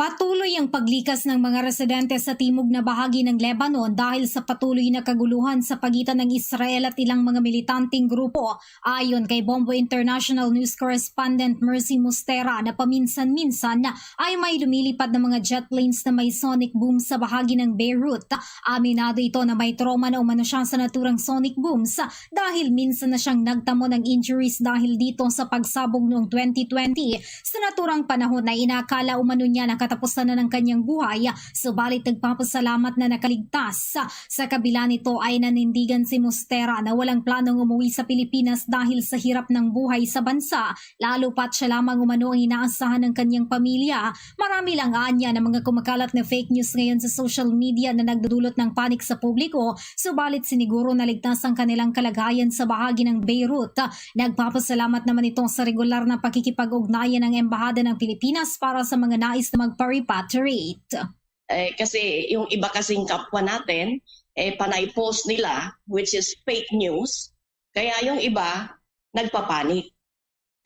Patuloy ang paglikas ng mga residente sa timog na bahagi ng Lebanon dahil sa patuloy na kaguluhan sa pagitan ng Israel at ilang mga militanteng grupo. Ayon kay Bombo International News Correspondent Mercy Mustera na paminsan-minsan ay may lumilipad na mga jet planes na may sonic boom sa bahagi ng Beirut. Aminado ito na may trauma na umano siya sa naturang sonic booms dahil minsan na siyang nagtamo ng injuries dahil dito sa pagsabog noong twenty twenty. Sa naturang panahon na inakala umano niya na katapusan na ng kanyang buhay, subalit nagpapasalamat na nakaligtas. Sa kabila nito ay nanindigan si Mustera na walang planong umuwi sa Pilipinas dahil sa hirap ng buhay sa bansa, lalo pat siya lamang umano ang inaasahan ng kanyang pamilya. Marami lang anya na mga kumakalat na fake news ngayon sa social media na nagdudulot ng panic sa publiko, subalit siniguro naligtas ang kanilang kalagayan sa bahagi ng Beirut. Nagpapasalamat naman ito sa regular na pakikipag-ugnayan ng Embahada ng Pilipinas para sa mga nais na magpa-repatriate. Eh, kasi yung iba kasing kapwa natin, eh, panay post nila, which is fake news. Kaya yung iba, nagpapanik.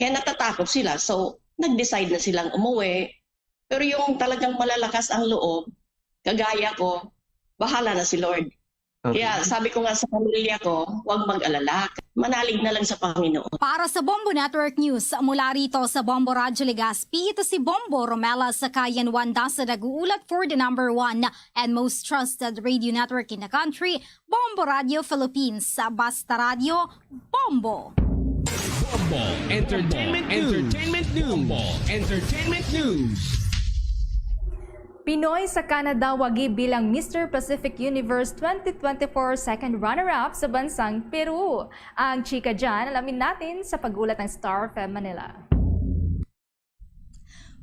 Kaya natatakot sila. So, nag-decide na silang umuwi. Pero yung talagang malalakas ang loob, kagaya ko, bahala na si Lord. Kaya sabi ko nga sa pamilya ko, huwag mag-alala. Manalig na lang sa Panginoon. Para sa Bombo Network News, mula rito sa Bombo Radyo Legazpi, ito si Bombo Romela Sakayan Wanda sa nag-uulat for the number one and most trusted radio network in the country, Bombo Radio Philippines. Sa Basta Radio, Bombo! Bombo Entertainment News. Entertainment News. Bombo Entertainment News. Pinoy sa Canada wagi bilang Mister Pacific Universe twenty twenty-four second runner-up sa bansang Peru. Ang chika dyan, alamin natin sa pag-ulat ng Star F M Manila.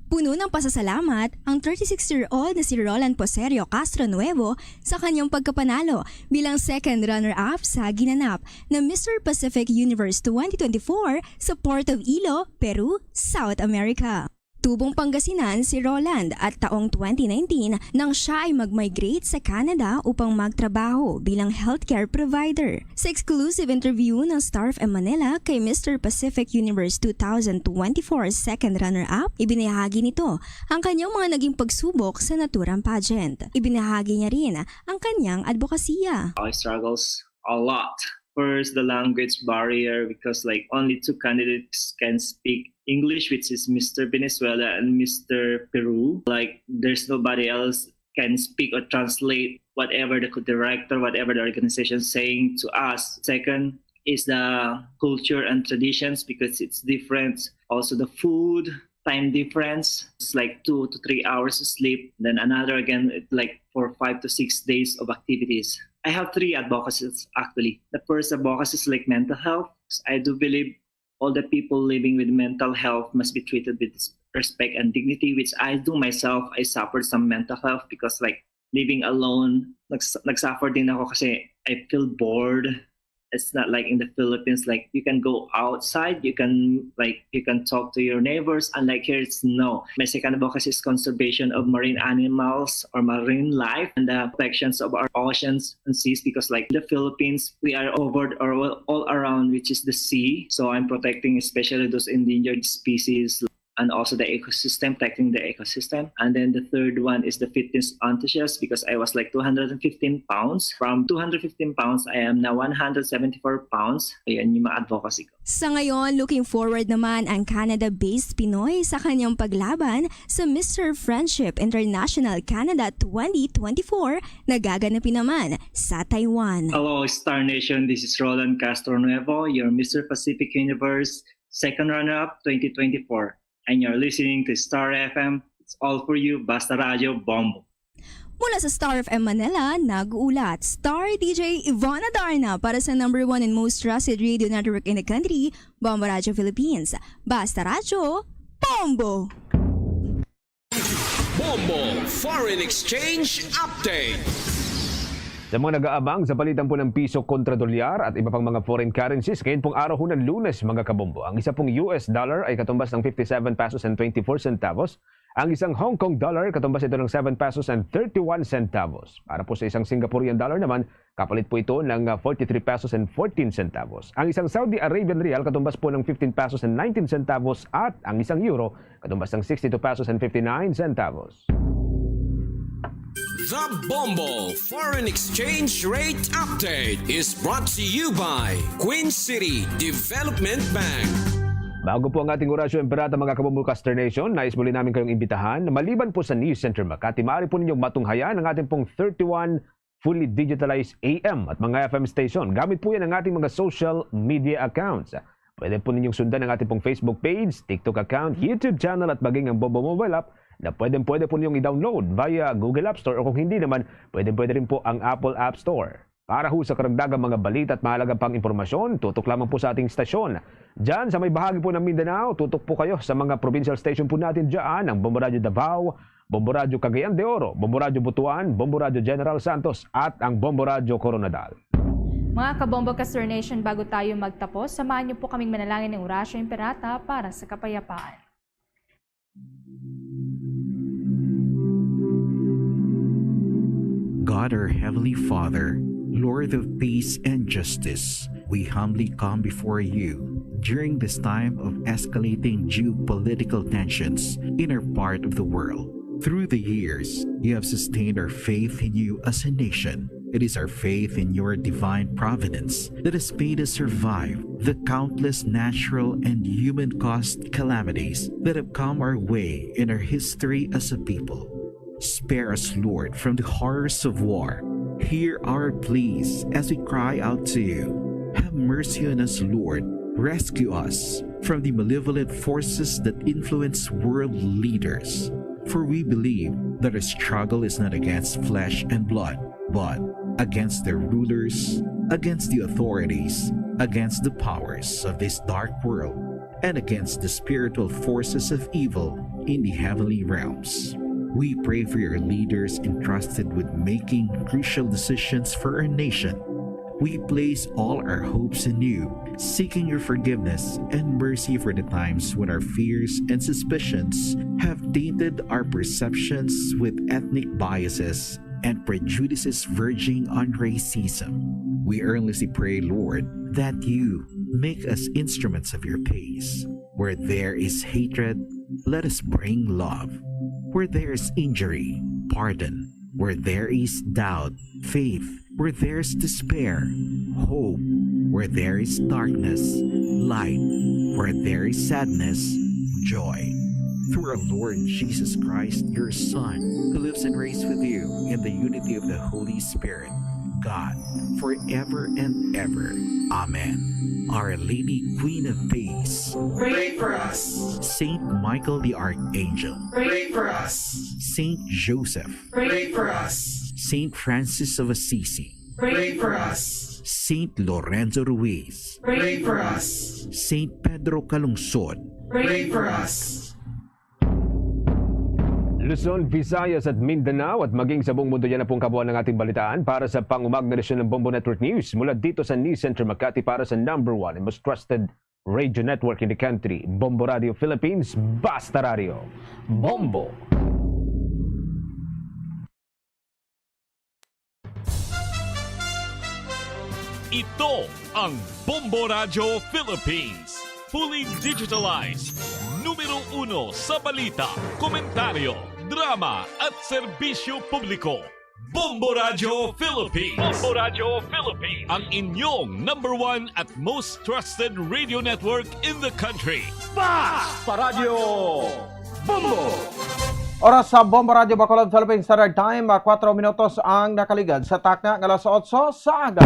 Puno ng pasasalamat ang thirty-six-year-old na si Roland Poserio Castro Nuevo sa kanyang pagkapanalo bilang second runner-up sa ginanap na Mister Pacific Universe twenty twenty-four sa Port of Ilo, Peru, South America. Tubong Pangasinan si Roland at taong twenty nineteen nang siya ay mag-migrate sa Canada upang magtrabaho bilang healthcare provider. Sa exclusive interview ng Star F M Manila kay Mister Pacific Universe two thousand twenty-four second runner-up, ibinahagi nito ang kanyang mga naging pagsubok sa naturang pageant. Ibinahagi niya rin ang kanyang advokasya. Our struggles a lot. First, the language barrier, because like only two candidates can speak English, which is Mister Venezuela and Mister Peru. Like there's nobody else can speak or translate whatever the director, whatever the organization is saying to us. Second is the culture and traditions, because it's different. Also the food, time difference. It's like two to three hours of sleep. Then another again, it's like for five to six days of activities. I have three advocacies actually. The first advocacy is like mental health. I do believe all the people living with mental health must be treated with respect and dignity, which I do myself. I suffered some mental health because like living alone, nags- nagsuffer din ako kasi I feel bored. It's not like in the Philippines, like you can go outside, you can like you can talk to your neighbors. Unlike here, it's no. My second advocacy is conservation of marine animals or marine life and the protections of our oceans and seas, because like the Philippines, we are over or all, all around, which is the sea. So I'm protecting especially those endangered species and also the ecosystem, protecting the ecosystem. And then the third one is the fitness enthusiast, because I was like two hundred fifteen pounds. From two hundred fifteen pounds, I am now one hundred seventy-four pounds. Ayan yung mga advocacy ko. Sa ngayon, looking forward naman ang Canada-based Pinoy sa kanyang paglaban sa Mister Friendship International Canada twenty twenty-four na gaganapin naman sa Taiwan. Hello, Star Nation. This is Roland Castro Nuevo, your Mister Pacific Universe second runner-up twenty twenty-four. And you're listening to Star F M. It's all for you. Basta Radyo Bombo. Mula sa Star F M Manila, nag-uulat Star D J Ivana Darna para sa number one and most trusted radio network in the country, Bombo Radio Philippines. Basta Radyo, Bombo! Bombo Foreign Exchange Update. Sa mga nag-aabang sa palitan po ng piso kontra dolyar at iba pang mga foreign currencies, ngayon pong araw ho ng Lunes, mga kabombo, ang isa pong U S dollar ay katumbas ng fifty-seven pesos and twenty-four centavos. Ang isang Hong Kong dollar, katumbas ito ng seven pesos and thirty-one centavos. Para po sa isang Singaporean dollar naman, kapalit po ito ng ah, forty-three pesos and fourteen centavos. Ang isang Saudi Arabian rial, katumbas po ng fifteen pesos and nineteen centavos, at ang isang euro, katumbas ng sixty-two pesos and fifty-nine centavos. The Bombo Foreign Exchange Rate Update is brought to you by Queen City Development Bank. Bago po ang ating Orasyo Emperata, mga kabombo, Caster Nation, nais muli namin kayong imbitahan na maliban po sa News Center Makati, maaari po ninyong matunghayan ang ating pong thirty-one fully digitalized A M at mga F M station. Gamit po yan ang ating mga social media accounts. Pwede po ninyong sundan ang ating pong Facebook page, TikTok account, YouTube channel at maging ang Bombo Mobile App na pwedeng-pwede po ninyong i-download via Google App Store o kung hindi naman, pwedeng-pwede rin po ang Apple App Store. Para ho sa karagdagang mga balita at mahalaga pang impormasyon, tutok lamang po sa ating stasyon. Diyan sa may bahagi po ng Mindanao, tutok po kayo sa mga provincial station po natin diyan, ang Bombo Radyo Davao, Bombo Radyo Cagayan de Oro, Bombo Radyo Butuan, Bombo Radyo General Santos, at ang Bombo Radyo Koronadal. Mga kabombo, Caster Nation, bago tayo magtapos, samahan niyo po kaming manalangin ng Orasyo Imperata para sa kapayapaan. God, our Heavenly Father, Lord of peace and justice, we humbly come before you during this time of escalating geopolitical tensions in our part of the world. Through the years, you have sustained our faith in you as a nation. It is our faith in your divine providence that has made us survive the countless natural and human caused calamities that have come our way in our history as a people. Spare us, Lord, from the horrors of war. Hear our pleas as we cry out to you. Have mercy on us, Lord. Rescue us from the malevolent forces that influence world leaders. For we believe that our struggle is not against flesh and blood, but against the rulers, against the authorities, against the powers of this dark world, and against the spiritual forces of evil in the heavenly realms. We pray for your leaders entrusted with making crucial decisions for our nation. We place all our hopes in you, seeking your forgiveness and mercy for the times when our fears and suspicions have tainted our perceptions with ethnic biases and prejudices verging on racism. We earnestly pray, Lord, that you make us instruments of your peace. Where there is hatred, let us bring love. Where there is injury, pardon. Where there is doubt, faith. Where there is despair, hope. Where there is darkness, light. Where there is sadness, joy. Through our Lord Jesus Christ, your Son, who lives and reigns with you in the unity of the Holy Spirit, God, forever and ever. Amen. Our Lady, Queen of Peace, pray for us. Saint Michael the Archangel, pray for us. Saint Joseph, pray for us. Saint Francis of Assisi, pray for us. Saint Lorenzo Ruiz, pray for us. Saint Pedro Calungsod, pray for us. Luzon, Visayas at Mindanao at maging sa buong mundo, yan na pong kabuuan ng ating balitaan para sa pangumag na edisyon ng Bombo Network News mula dito sa News Center Makati para sa number one and most trusted radio network in the country, Bombo Radio Philippines, Basta Radio. Bombo! Ito ang Bombo Radyo Philippines. Fully digitalized. Numero uno sa balita, komentaryo, drama at serbisyo publiko. Bombo Radyo Philippines. Bombo Radyo Philippines. Ang inyong number one at most trusted radio network in the country. Basta Radyo Bombo! Oras sa Bombo Radyo Bacolod Philippine Standard Time, ah, kwatro minutos ang nakaligad sa takna nga alas otso sa aga.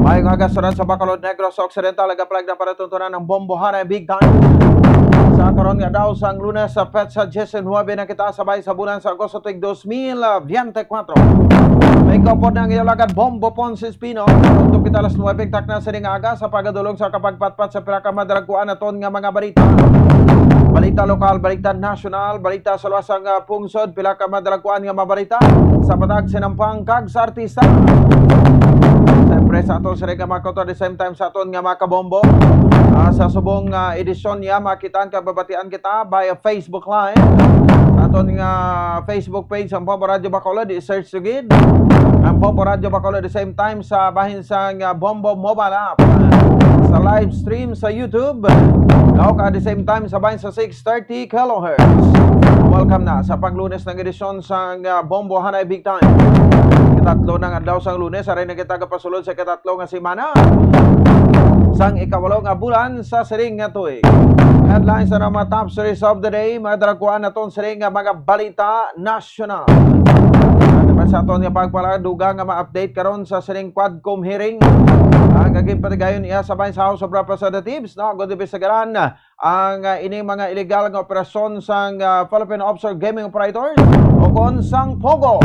Maayong aga, sunan sa Bacolod, Negros Occidental, nagapalag na palatuntunan ang Bombo Hanay Big Time. Sa karon nga daw sang Lunes, sa petsa diecinuebe na kita, sabay sa bulan sa Agosto tuig dos mil veinticuatro. May kaupod na ang iyang alagad, Bombo Ponce Espino. Tutok kita alas nuebe takna sining aga sa pagadulong sa kapagpatpat sa pila ka madalagkuan naton nga mga balita. Balita lokal, balita nasyonal, balita sa luwas sang, ah, pungsod, pila ka madalagkuan nga mga balita sa patag, sinampang, kag sa artista. Siyempre, sa aton sini nga mga kauturan, the same time sa aton nga mga kabombo. Ah, sa subong, ah, edisyon niya, makitaan kag mabatian kita via Facebook Live. Sa aton nga Facebook page, ang Bombo Radyo Bacolod, i-search to gid ang Bombo Radyo Bacolod, the same time sa bahin sang, ah, Bombo mobile app. Sa live stream sa YouTube, no, kag at the same time sa bahin sa six thirty kilohertz. Welcome na sa panglunes nga edisyon sang, ah, Bombo Hanay Big Time. Katatlo na nga adlaw sang Lunes, aray na kita gapasulod sa katatlo nga semana sang ikawalo nga bulan sa siring nga tuig. Headlines sa mga top stories of the day, mga dalagkuan naton siring nga mga balita nasyonal. At naman sa aton nga pagpaladuga nga ma-update karon sa siring Quadcom hearing, ang ginpatigayon iya sa bahin sa House of Representatives, no, agod ibisagaran ang, ah, ining mga illegal nga operasyon sang, ah, Philippine Offshore Gaming Operators o kon sang POGO.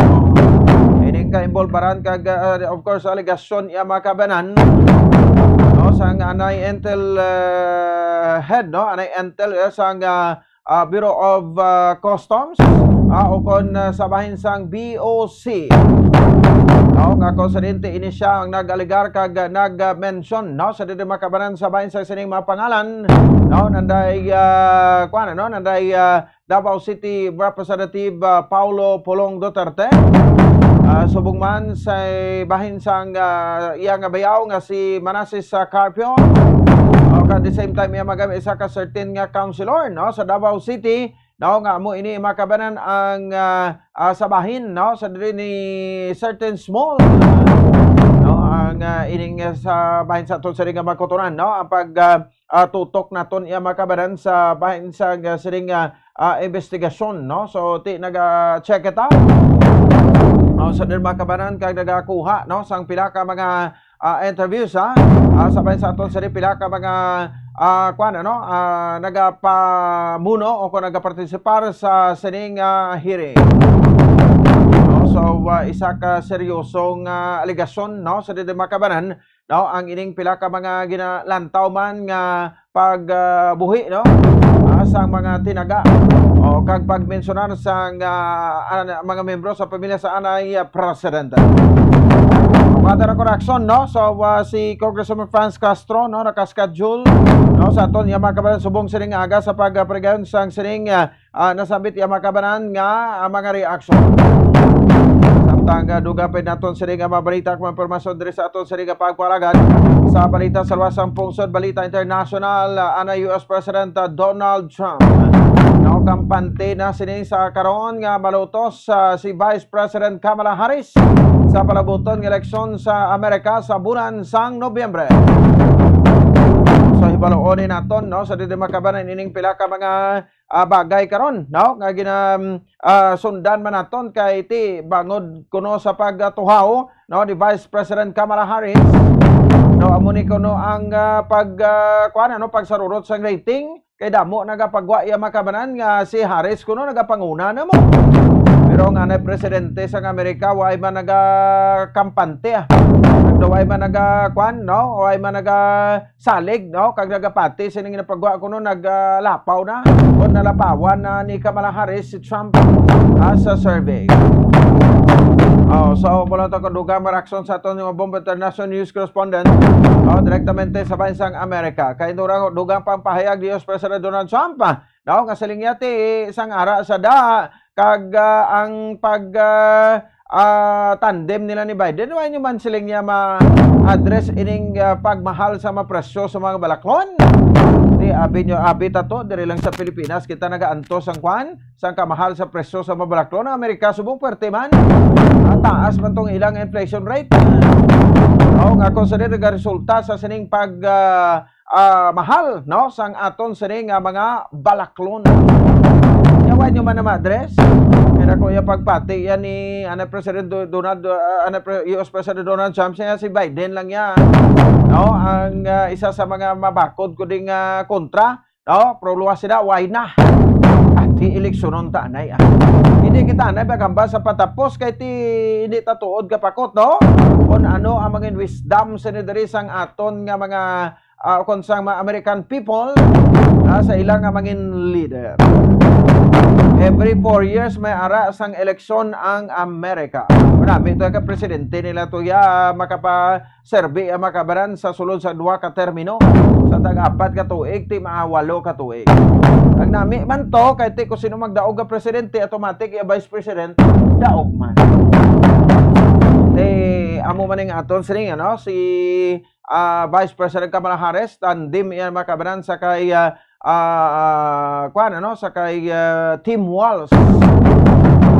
Ining kainbolbaran kag, ah, of course, alegasyon iya mga kabanan, no, sang anay intel, ah, head, no, anay intel, eh, sang, ah, ah, Bureau of, ah, Customs, ah, o kon, ah, sa bahin sang B O C. No, nga konsidente ini siya ang nag-alegar kag, ah, nag-mention, no, sa diri makabanan sa bahin sa sining mga pangalan, no, nanday, ah, kuwan, no, nanday, ah, Davao City Representative, ah, Paulo Pulong Duterte. Ah, subong man sa bahin sang, ah, iya nga bayaw nga si Manases, ah, Carpio. O, at the same time, iya magamit isa ka certain nga councilor, no, sa Davao City, no, nga amo ini makabanan ang, ah, ah, sa bahin, no, sa diri ni certain small, no, ang, ah, ining, ah, sa bahin sa aton sa nga mga kauturan, no, ang pag, ah, ah, tutok naton iya makabanan sa bahin sa, ah, siring, ah, ah, investigasyon, no? So, ti naga-check kita. Oh, sa diri makabanan kag nagakuha, no, sang pila ka mga, ah, interviews, ha? Ah, sa bahin sa aton sa diri pila ka mga, ah, kuwan, ano, ah, nagapamuno o kung nagapartisipar sa sining, ah, hearing. No? So, ah, isa ka seryosong, ah, alegasyon, no, sa didi makabanan, no, ang ining pila ka mga ginalantaw man nga pag, ah, buhi, no, ah, sang mga tinaga o kag pagmensionar sang, ah, an-, mga membro sa pamilya sa anay, ah, presidente. Mata na koreksyon, no? So, ah, si Congresswoman Franz Castro, no, nakaschedule, no, sa aton iya makabanan subong sining aga sa pagparigayon sang sining, ah, ah, nasambit iya makabanan nga, ah, mga reaksyon. Samtang, ah, dugang pa naton sini nga mga balita kag mga impormasyon diri sa aton sini nga pagpalagad sa balita sa luwas sang pungsod, balita international, ah, anay U S President, ah, Donald Trump. Nakampante na sini sa karon nga malutos, ah, si Vice President Kamala Harris sa palabuton nga eleksyon sa Amerika sa bulan sang Nobyembre. So, hibaluon ni naton, no, sa didi makabanan ining pila ka mga, ah, bagay karon, no, nga gina-, ah, sundan man naton kay ti bangod kuno sa pagtuhaw, no, ni Vice President Kamala Harris, no, amo ni kuno ang, ah, pag, ah, kuwan, ano, pagsarurot sang rating. Kay damo nagapagwa iya makabanan nga si Harris kuno nagapanguna na mo. Pero ang anay presidente sang Amerika, way man nagakampante, ah. Nagda-, way man naga-, kwan, no? Way man nagasalig, no? Kag nagapati sining ginapagwa kuno nagalapaw na o nalapawan na ni Kamala Harris si Trump, ah, sa survey. Oh, so, mula to kadugang maraksyon sa aton nga Bombo International News Correspondent, oh, direktamente sa Bansang Amerika. Kay dura-, dugang pang pahayag ni U S President Donald Trump, ah, no, nga siling niya ti sang ara sa da, kag, ah, ang pag, ah, ah, tandem nila ni Biden, wa nyo man siling niya ma-address ining, ah, pagmahal sa mga presyo sa mga balaklon. Di, abi nyo, abi ta to, diri lang sa Pilipinas kita nagaantos ang kwan, sang kamahal sa presyo sa mga balaklon. Ang Amerika subong puwerte man. Ah, taas man tong ilang inflation rate. Oh, nga kung saan nagaresulta sa sining pag, ah, ah, mahal, no, sang aton sini nga mga balaklon. Yawa nyo man na ma-address. Kaya ko yung pagpati yan ni, ano, President Do-, Donald, ah, ano, Pre-, U S President Donald Trump, siya si Biden lang yan. No, ang, ah, isa sa mga mabakod ko ding, ah, kontra, no, pro luwas sila, why na? At di eleksyonon ta anay, ah. Hindi kita anay magamba sa patapos kay ti hindi ta tuod kapakot, no? Kung ano ang mga wisdom sa diri sang aton nga mga ah, kon sa mga American people, ah, sa ila nga mangin leader. Every four years may ara sang eleksyon ang Amerika. Marami to ka presidente nila to ya makapaserbi ang makabaran sa sulod sa duha ka termino. Sa tag-apat ka tuig, ti mga walo ka tuig. Ang nami man to, kay ti kung sino magdaog nga presidente, automatic ya vice president, daog man. Ti, amo man ang aton sining, ano, si ah, Vice President Kamala Harris, tandem iyan makabanan sa kay, ah, ah, ah, kuwan, ano, sa kay, ah, Tim Walz.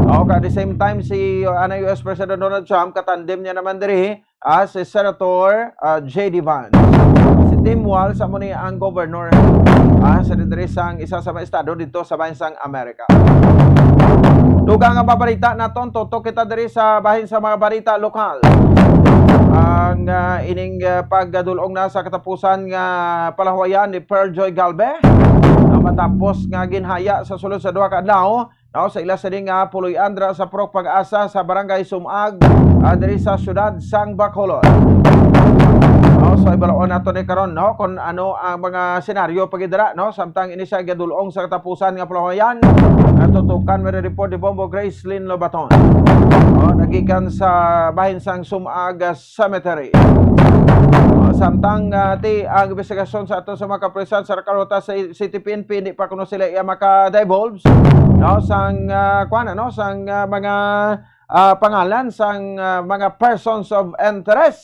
O, at the same time, si, ah, anay U S President Donald Trump, katandem niya naman diri, ah, si Senator, ah, J D Vance. Si Tim Walz, amo ni ang governor, ah, sa diri sang isa sa mga estado dito sa bayan sang Amerika. Dugang nga mabalita naton, tutok kita diri sa bahin sa mga balita lokal. Ang, ah, ining, ah, pagdulong na sa katapusan nga palahuwayan ni Pearl Joy Galve, na matapos nga ginhaya sa sulod sa duha ka adlaw, no, sa ila sini nga puloy-an dira sa Purok Pag-asa sa Barangay Sumag, ah, diri sa siyudad sang Bacolod. No, so, ibaloon nato ni karon, no, kung ano ang mga senaryo pagidara, no, samtang ini siya gadulong sa katapusan nga palahuwayan. Natutukan may report ni Bombo Gracelyn Lobaton. No, nagikan sa bahin sang Sumag, ah, Cemetery. No, samtang, ah, ti ang investigasyon sa ato sa mga kapulisan sa Carlota sa City P N P, hindi pa kuno sila iya maka-divulge, no, sang, ah, kuwan, ano, sang, ah, mga ah, pangalan sang, ah, mga persons of interest,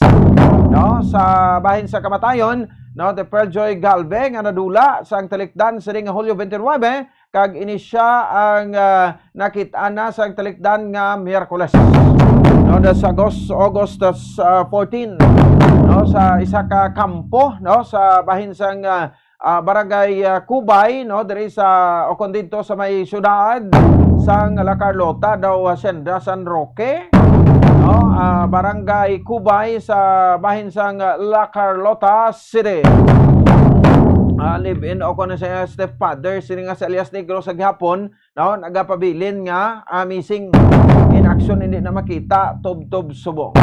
no, sa bahin sa kamatayon, no, the Pearl Joy Galve nga nadula sang talikdan sining Hulyo twenty-nine, kag ini siya ang, ah, nakit-an na sang talikdan nga Miyerkules, no, the sa August, August, ah, fourteen, no, sa isa ka kampo, no, sa bahin sang, ah, ah, Barangay, ah, Cubay, no, diri sa, o kon didto sa may siyudad sang La Carlota daw, ah, Hacienda San Roque, no, ah, Barangay Cubay sa bahin sang La Carlota City. ah, live-in o kung ano siya, stepfather, sini nga si alias Negro sa gihapon, no, nagapabilin nga, ah, missing in action, hindi na makita, tubtob subong.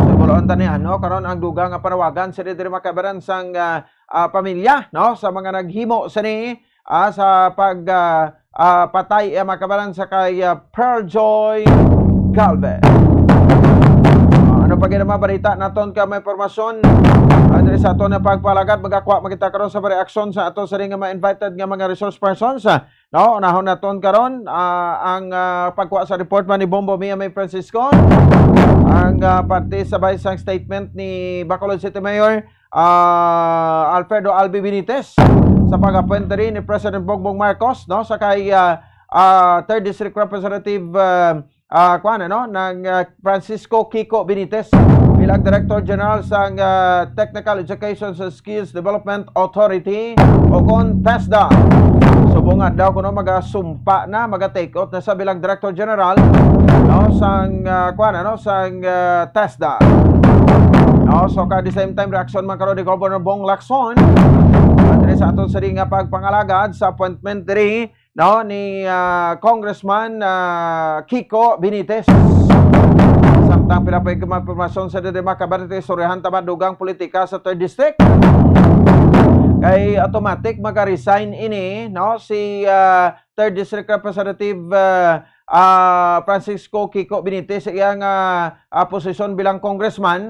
So, bulaon ta ni, ano, karon ang dugang nga panawagan, sini diri makabaran sang, ah, ah, pamilya, no, sa mga naghimo sini, ah, sa pag, ah, ah, patay, ah, makabaran sa kay, ah, Pearl Joy Galvez. Ah, ano pa gid ang mga balita naton ka may impormasyon? Ah, diri sa aton nga pagpalagad, magakwa man kita karon sa reaksyon sa ato sa ring nga mga invited nga mga resource persons, ah, no? Unahon naton karon, ah, ang, ah, pagkuha sa report man ni Bombo Mia May Francisco. Ang, ah, parte sa bay sang statement ni Bacolod City Mayor, ah, Alfredo Albi Benitez sa pag-appoint diri ni President Bongbong Marcos, no, sa kay, ah, ah, Third District Representative, ah, ah, kuwan, ano, ng, ah, Francisco Kiko Benitez bilang Director General sang, ah, Technical Education and Skills Development Authority o kon TESDA. Subong adlaw kuno magasumpa na, maga-take out na sa bilang Director General, no, sang, ah, kuwan, ano, sang, ah, TESDA. No, so ka the same time reaction man karon ni Governor Bong Lacson, ah, diri sa aton sini nga pagpangalagad sa appointment diri, no, ni, ah, Congressman, ah, Kiko Benitez. Samtang pila pa yung mga impormasyon sa diri, mga kabarete, istoryahan ta ba dugang politika sa Third District? Kay automatic maga-resign ini, no, si, ah, Third District Representative, ah, ah, Francisco Kiko Benitez sa iyang, ah, ah, posisyon bilang congressman,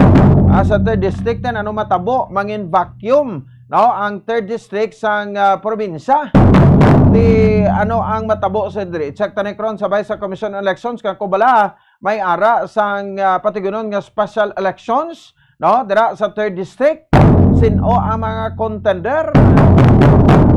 ah, sa Third District, then ano matabo? Mangin vacuum, no, ang Third District sang, ah, probinsya. Di ano ang matabo sa diri? Check ta ni karon sa Vice sa Commission on Elections kang kubala may ara sang, ah, patigunon nga special elections, no, dira sa Third District. Sin-o ang mga contender?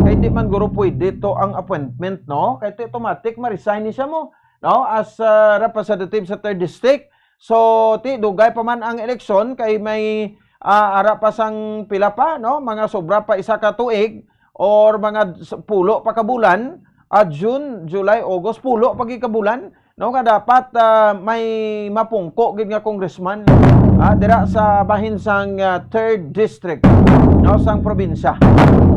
Kay di man guro pwede to ang appointment, no? Kay ti automatic ma-resign ni siya mo, no, as, ah, representative sa Third District. So, ti dugay pa man ang eleksyon kay may, ah, ara pa sang pila pa, no, mga sobra pa isa ka tuig or mga s-, pulo pa ka bulan, ah, June, July, August, pulo pa gid ka bulan, no, nga dapat, ah, may mapungko gid nga congressman, ah, dira sa bahin sang, ah, Third District, no, sang probinsya.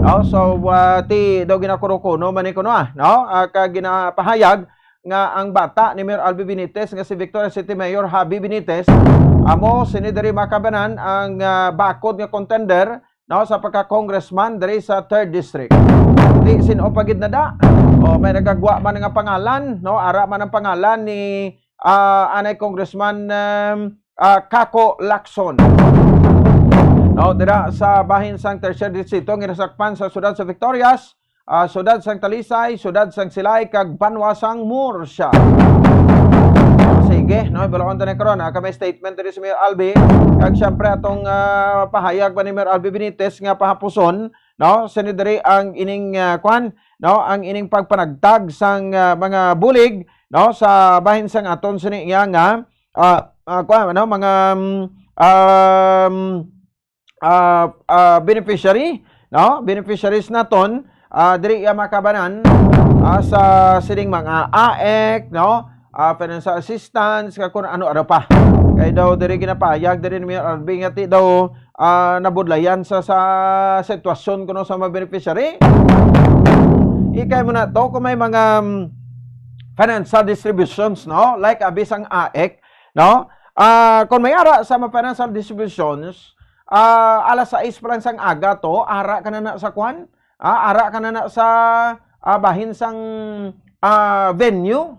No, so, ah, ti daw ginakurukuno man ni kuno, ah, no, ah, ka ginapahayag nga ang bata ni Mayor Albi Benitez nga si Victoria City Mayor Javi Benitez amo sini diri makabanan ang, ah, bakod nga contender, no, sa pagka-congressman diri sa Third District. Di sin-o pa gid na da. O, may nagagwa man nga pangalan, no? Ara man ang pangalan ni, ah, anay Congressman, um, ah, Kako Lacson. No, dira sa bahin sang Tercer Distrito nga nasakpan sa siyudad sa Victorias, ah, siyudad sang Talisay, siyudad sang Silay, kag banwa sang Murcia. Sige, no, balaon ta na karon, ah, kami statement diri si Mayor Albi, kag siyempre atong, ah, pahayag pa ni Mayor Albi Benitez nga pahapuson, no, sini diri ang ining, ah, kwan, no, ang ining pagpanagtag sang, ah, mga bulig, no, sa bahin sang aton sini iya nga, ah, ah, kwan, ano, mga, mm, um, ah, ah, beneficiary, no? Beneficiaries naton, ah, diri iya makabanan, ah, sa sining mga AEC, no? Ah, financial assistance, kag kung ano-ano pa. Kay daw diri ginapahayag diri ni Mayor Albi nga ti daw, ah, nabudlayan sa, sa sitwasyon kuno sa mga beneficiary. Ikay mo na to kung may mga, mm, financial distributions, no? Like abi sang AEC, no? Ah, kung may ara sa mga financial distributions, ah, alas sais pa lang sang aga to, ara ka na na sa kwan, ah, ara ka na na sa, ah, bahin sang, ah, venue,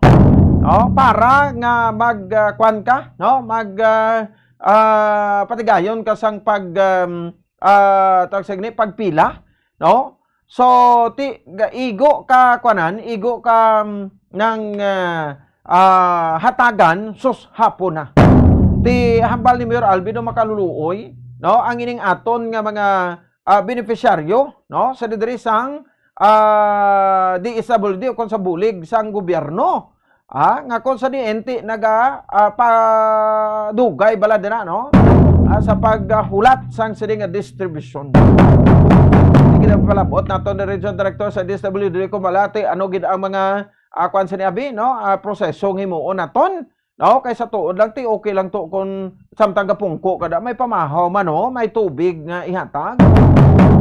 no? Para nga mag, ah, kwan ka, no? Mag, ah, ah, patigayon ka sang pag, um, ah, tawag sa gini, pagpila, no? So, ti, ga-, igo ka, kwanan, igo ka, mm, nang, ah, ah, hatagan, sus, hapon na. Ti hambal ni Mayor Alvin o makaluluoy, no? Ang ining aton nga mga, ah, benepisyaryo, no? Sa diri sang, ah, D S W D o kung sa bulig sang gobyerno. Ah, nga kung sa diin ti naga, ah, padugay bala dira, no? Ah, sa paghulat sang sini nga distribution. Sige na palabot nato ni Region Director sa D S W D ko malati, ano gid ang mga, ah, kwan sini abi, no? Ah, proseso nga himuon naton. No, kay sa tuod lang ti, okay lang to kung samtang gapungko ka da, may pamahaw man, no, may tubig nga ihatag,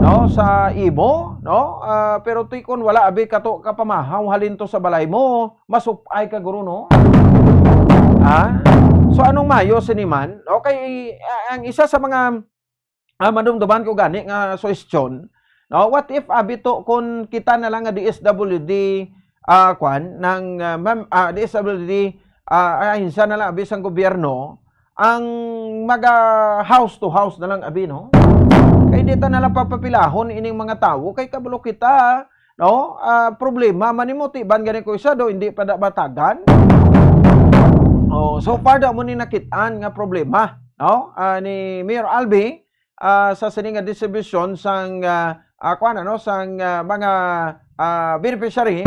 no, sa imo, no. Ah, pero ti kun wala abi ka to ka pamahaw halin to sa balay mo, masupay ka guro, no. Ah, so anong mayo sini man? Okay, ah, ang isa sa mga ah, madumduman ko gani nga suhestyon, no? What if, abi to, kun kita na lang nga D S W D, ah, kwan, nang, ah, ma'am, ah, D S W D, ah, ahensya na lang, abi, sang gobyerno, ang maga house to house na lang, abi, no? Kay di ta na lang papapilahon ining mga tawo, kay kabalo kita, no? Ah, problema man nimo, tiban gani ko isa do, hindi pa da matagan. Oh, so far daw mo ni nakit-an nga problema, no? Ah, ni Mayor Albi, ah, sa sini nga distribution sang, ah, ah, kuwan, ano, sang, ah, mga, ah, beneficiary,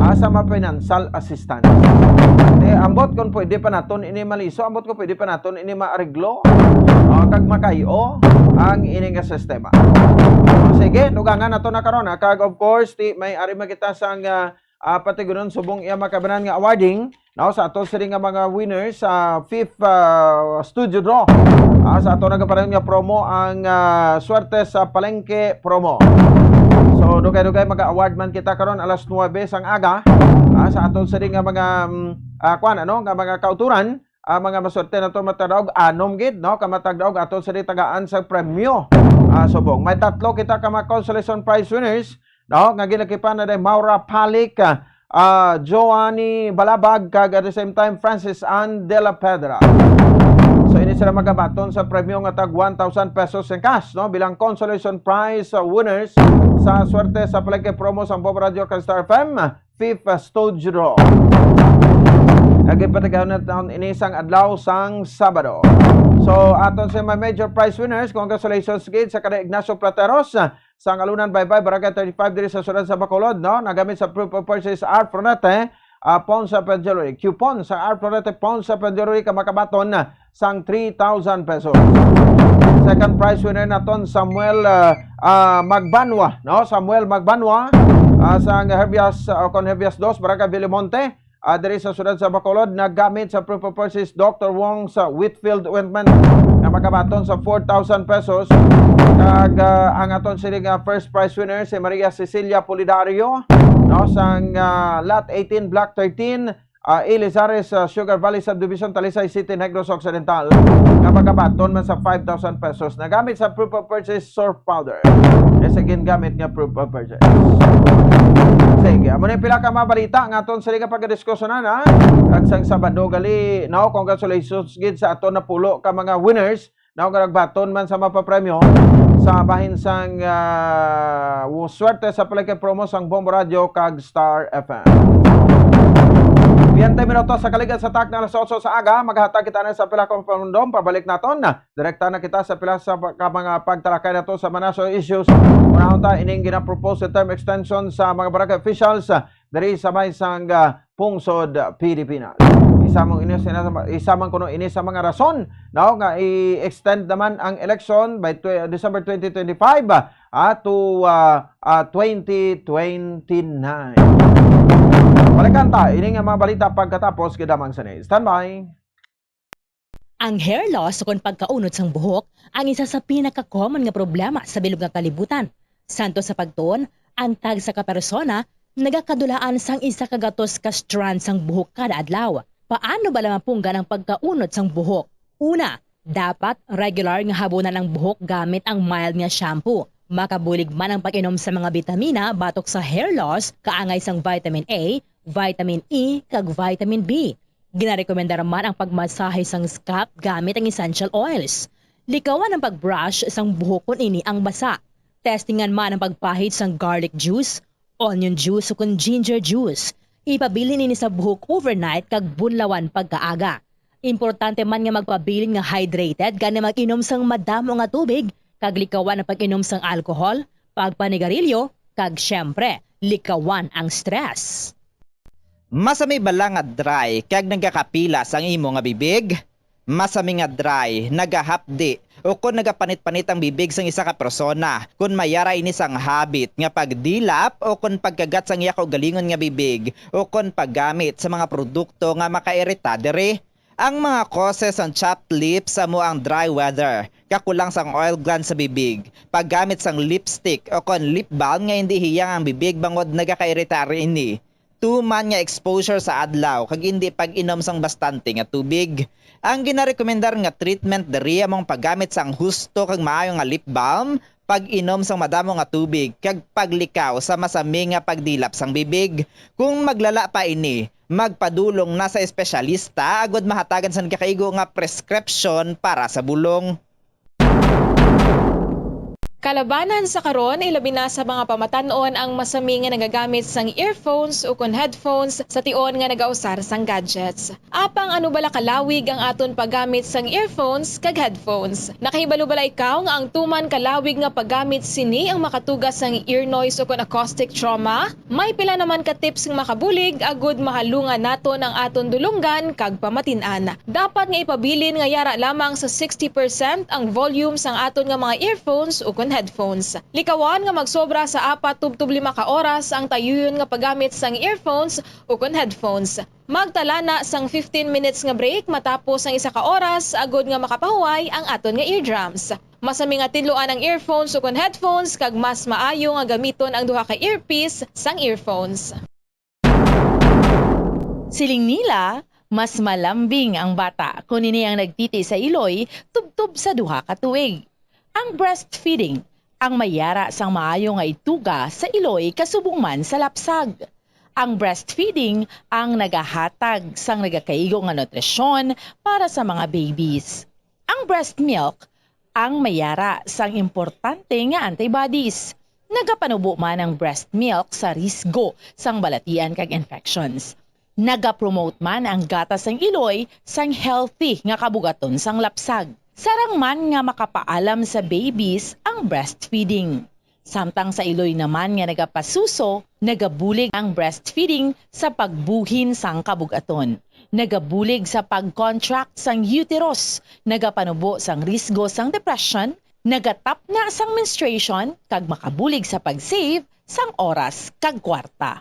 ah, sa mga financial assistance. Eh, ambot kung pwede pa naton ini maliso, ambot kung pwede pa naton ini maareglo, ah, kag makayo ang ini nga sistema. Sige, dugangan nato na karon, ha, kag of course, ti may ari man kita sang, ah, ah, patigunon subong iya makabanan nga awarding, no, sa ato sini nga mga winners sa fifth, ah, studio draw. Ah, sa ato nagapanan nga promo ang, ah, Swerte sa Palengke promo. So, dugay-dugay mag-award man kita karon alas nuwebe sang aga. Ah, sa ato sini nga mga, mm, ah, kwan, ano, nga mga kauturan, ah, mga maswerte nato matag daog, anom gid, no, ka matag daog ato sini tagaan sa premyo. Ah, subong may tatlo kita ka mga consolation prize winners, no, nga ginakipan na day Maura Palik, ah, ah, Joanny Balabag, kag at the same time, Francis Ann de la Pedra. So, ini sila magabaton sa premyo nga tag one thousand pesos in cash, no, bilang consolation prize, ah, winners sa Swerte sa Palengke promo sang Bombo Radio kag Star F M, fifth, ah, Studio Draw. Lagi pa tagaan na taon ini sang adlaw sang Sabado. So, aton sa mga major prize winners, congratulations gid sa kada Ignacio Plateros, ah, sang Alunan Baybay, Barangay thirty-five diri sa siyudad sa Bacolod, no? Nagamit sa proof of purchase R Florete, ah, Ponce Pet Jewelry. Coupon sa R Florete Ponce Pet Jewelry ka makabaton, ah, sang three thousand pesos. Second prize winner naton, Samuel, ah, ah, Magbanwa, no? Samuel Magbanwa, ah, sang Herbias, ah, kon Herbias dos, Barangay Vilimonte, ah, diri sa siyudad sa Bacolod, nagamit sa proof of purchase Doctor Wong sa Whitfield Ointment nga makabaton sa four thousand pesos. Kag, ah, ang aton sini nga first prize winner, si Maria Cecilia Pulidario, no, sang, ah, Lot eighteen, Block thirteen, ah, Elizares, ah, Sugar Valley Subdivision, Talisay City, Negros Occidental, nga makabaton man sa five thousand pesos. Nagamit sa proof of purchase surf powder. Kay sa gingamit nga proof of purchase. Sige, amo na yung pila ka mga balita nga aton sila nga pagdiskusyonan, ha? Kag sang Sabado gali, no, congratulations gid sa aton napulo ka mga winners, no, nga nagbaton man sa mapapremyo sa bahin sang, ah, Swerte sa Palengke promo sang Bombo Radio kag Star F M. Biyente minuto sa kaligad sa tak na alas otso sa aga, maghatag kita na sa pila kong pamundom. Pabalik naton. Direkta na kita sa pila sa pa-, ka mga pagtalakay nato sa mga national issues. Unahon ta ining ginapropose term extension sa mga barangay officials, ah, diri sa may sang, ah, pungsod, ah, Pilipinas. Isa man ini sa, isa man kuno ini sa mga rason, no, nga i-extend naman ang election by tw-, December twenty twenty-five, ah, to, ah, ah, twenty twenty-nine. Balikan ta ini nga mga balita pagkatapos, gid lamang sini. Standby. Ang hair loss ukon pagkaunod sang buhok ang isa sa pinaka-common nga problema sa bilog nga kalibutan. Santo sa pagtuon, ang tagsa ka persona nagakadulaan sang isa ka gatos ka strand sang buhok kada adlaw. Paano bala mapunggan ang pagkaunod sang buhok? Una, dapat regular nga habunan ang buhok gamit ang mild nga shampoo. Makabulig man ang pag-inom sa mga bitamina batok sa hair loss, kaangay sang vitamin A, vitamin E, kag vitamin B. Ginarekomendar man ang pagmasahe sang scalp gamit ang essential oils. Likawan ang pag-brush sang buhok kon ini ang basa. Testingan man ang pagpahid sang garlic juice, onion juice, o kon ginger juice. Ipabilin ini sa buhok overnight kag bunlawan pagkaaga. Importante man nga magpabilin nga hydrated, gani mag-inom sang madamo nga tubig, kag likawan ang pag-inom sang alcohol, pagpanigarilyo, kag, siyempre, likawan ang stress. Masami bala nga dry kag nagakapilas ang imo nga bibig? Masami nga dry, nagahapdi, o kon nagapanit-panit ang bibig sang isa ka persona, kon may ara ini sang habit nga pagdilap o kon pagkagat sang iya kaugalingon nga bibig, o kon paggamit sa mga produkto nga makairita diri. Ang mga causes sang chapped lips amo ang dry weather, kakulang sang oil glands sa bibig, paggamit sang lipstick o kon lip balm nga indi hiyang ang bibig bangod nagakairita ini, tuman nga exposure sa adlaw kag indi pag-inom sang bastante nga tubig. Ang ginarekomendar nga treatment diri amo ang paggamit sang husto kag maayo nga lip balm, pag-inom sang madamo nga tubig, kag paglikaw sa masami nga pagdilap sang bibig. Kung maglala pa ini, magpadulong na sa espesyalista agud mahatagan sang nagakaigo nga prescription para sa bulong. Kalabanan sa karon, ilabi na sa mga pamatan-on, ang masami nga nagagamit sang earphones ukon headphones sa tion nga nagausar sang gadgets. Apang ano bala kalawig ang aton paggamit sang earphones kag headphones? Nakahibalo bala ikaw nga ang tuman kalawig nga paggamit sini ang makatuga sang ear noise ukon acoustic trauma? May pila naman ka tips nga makabulig agud mahalungan naton ang aton dulonggan kag pamatin-an. Dapat nga ipabilin nga yara lamang sa sixty percent ang volume sang aton nga mga earphones ukon headphones. Likawan nga magsobra sa apat tubtob lima ka oras ang tayuyon nga paggamit sang earphones ukon headphones. Magtala na sang fifteen minutes nga break matapos ang isa ka oras agud nga makapahuway ang aton nga eardrums. Masami nga tinluan ang earphones ukon headphones kag mas maayo nga gamiton ang duha ka earpiece sang earphones. Siling nila, mas malambing ang bata kon ini ang nagtiti sa iloy tubtob sa duha ka tuig. Ang breastfeeding ang may yara sang maayo nga ituga sa iloy kasubong man sa lapsag. Ang breastfeeding ang nagahatag sang nagakaigo nga nutrisyon para sa mga babies. Ang breast milk ang may yara sang importante nga antibodies. Nagapanubo man ang breast milk sa risgo sang balatian kag infections. Nagapromote man ang gatas sang iloy sang healthy nga kabugaton sang lapsag. Sarang man nga makapaalam sa babies ang breastfeeding. Samtang sa iloy naman nga nagapasuso, nagabulig ang breastfeeding sa pagbuhin sang kabug-aton. Nagabulig sa pag-contract sang uterus, nagapanubo sang risgo sang depression, nagatapna sang menstruation, kag makabulig sa pag-save sang oras kag kwarta.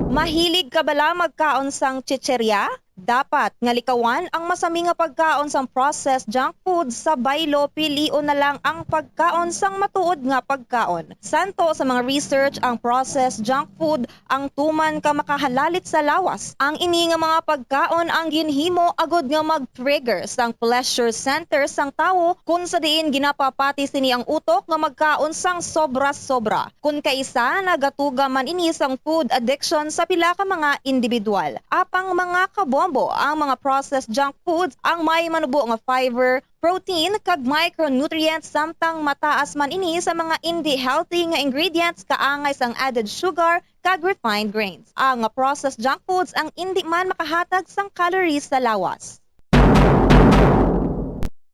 Mahilig ka bala magkaon sang chichirya? Dapat nga likawan ang masami nga pagkaon sang processed junk food sa baylo, pilion na lang ang pagkaon sang matuod nga pagkaon. Santo sa mga research, ang processed junk food ang tuman ka makahalalit sa lawas. Ang ini nga mga pagkaon ang ginhimo agud nga mag-trigger sang pleasure center sang tawo, kun sa diin ginapapati sini ang utok nga magkaon sang sobra-sobra. Kun kaisa, nagatuga man ini sang food addiction sa pila ka mga individual. Apang mga kabombo, ang mga processed junk foods ang may manubo nga fiber, protein, kag micronutrients, samtang mataas man ini sa mga indi healthy nga ingredients kaangay sang added sugar kag refined grains. Ang processed junk foods ang indi man makahatag sang calories sa lawas.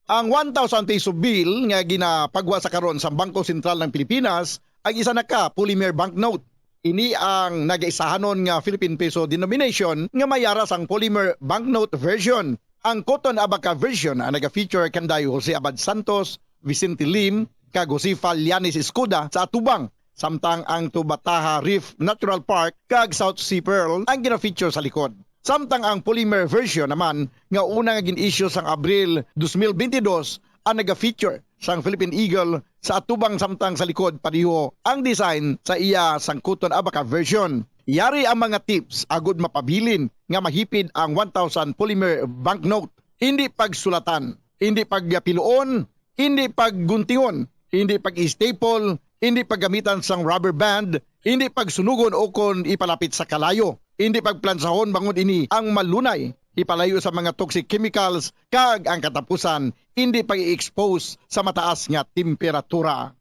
Ang one thousand peso bill nga ginapagwa sa karon sa Bangko Sentral ng Pilipinas ang isa na ka polymer banknote. Ini ang nagaisahanon nga Philippine peso denomination nga may ara sang polymer banknote version. Ang Cotton Abaca version ang naga-feature kanday Jose Abad Santos, Vicente Lim, kag Josefa Llanes Escuda sa atubang, samtang ang Tubataha Reef Natural Park kag South Sea Pearl ang gina-feature sa likod. Samtang ang polymer version naman nga una nga gin-issue sang Abril dos mil bentidós ang naga-feature sang Philippine Eagle sa atubang, samtang sa likod pareho ang design sa iya sang Cotton Abaca version. Yari ang mga tips agud mapabilin nga mahipid ang one thousand polymer banknote. Indi pagsulatan, indi pagpiluon, indi pagguntingon, indi pag-staple, indi paggamitan sang rubber band, indi pagsunugon ukon ipalapit sa kalayo, indi pagplansahon bangod ini ang malunay ipalayo sa mga toxic chemicals, kag ang katapusan, indi pag-i-expose sa mataas nga temperatura.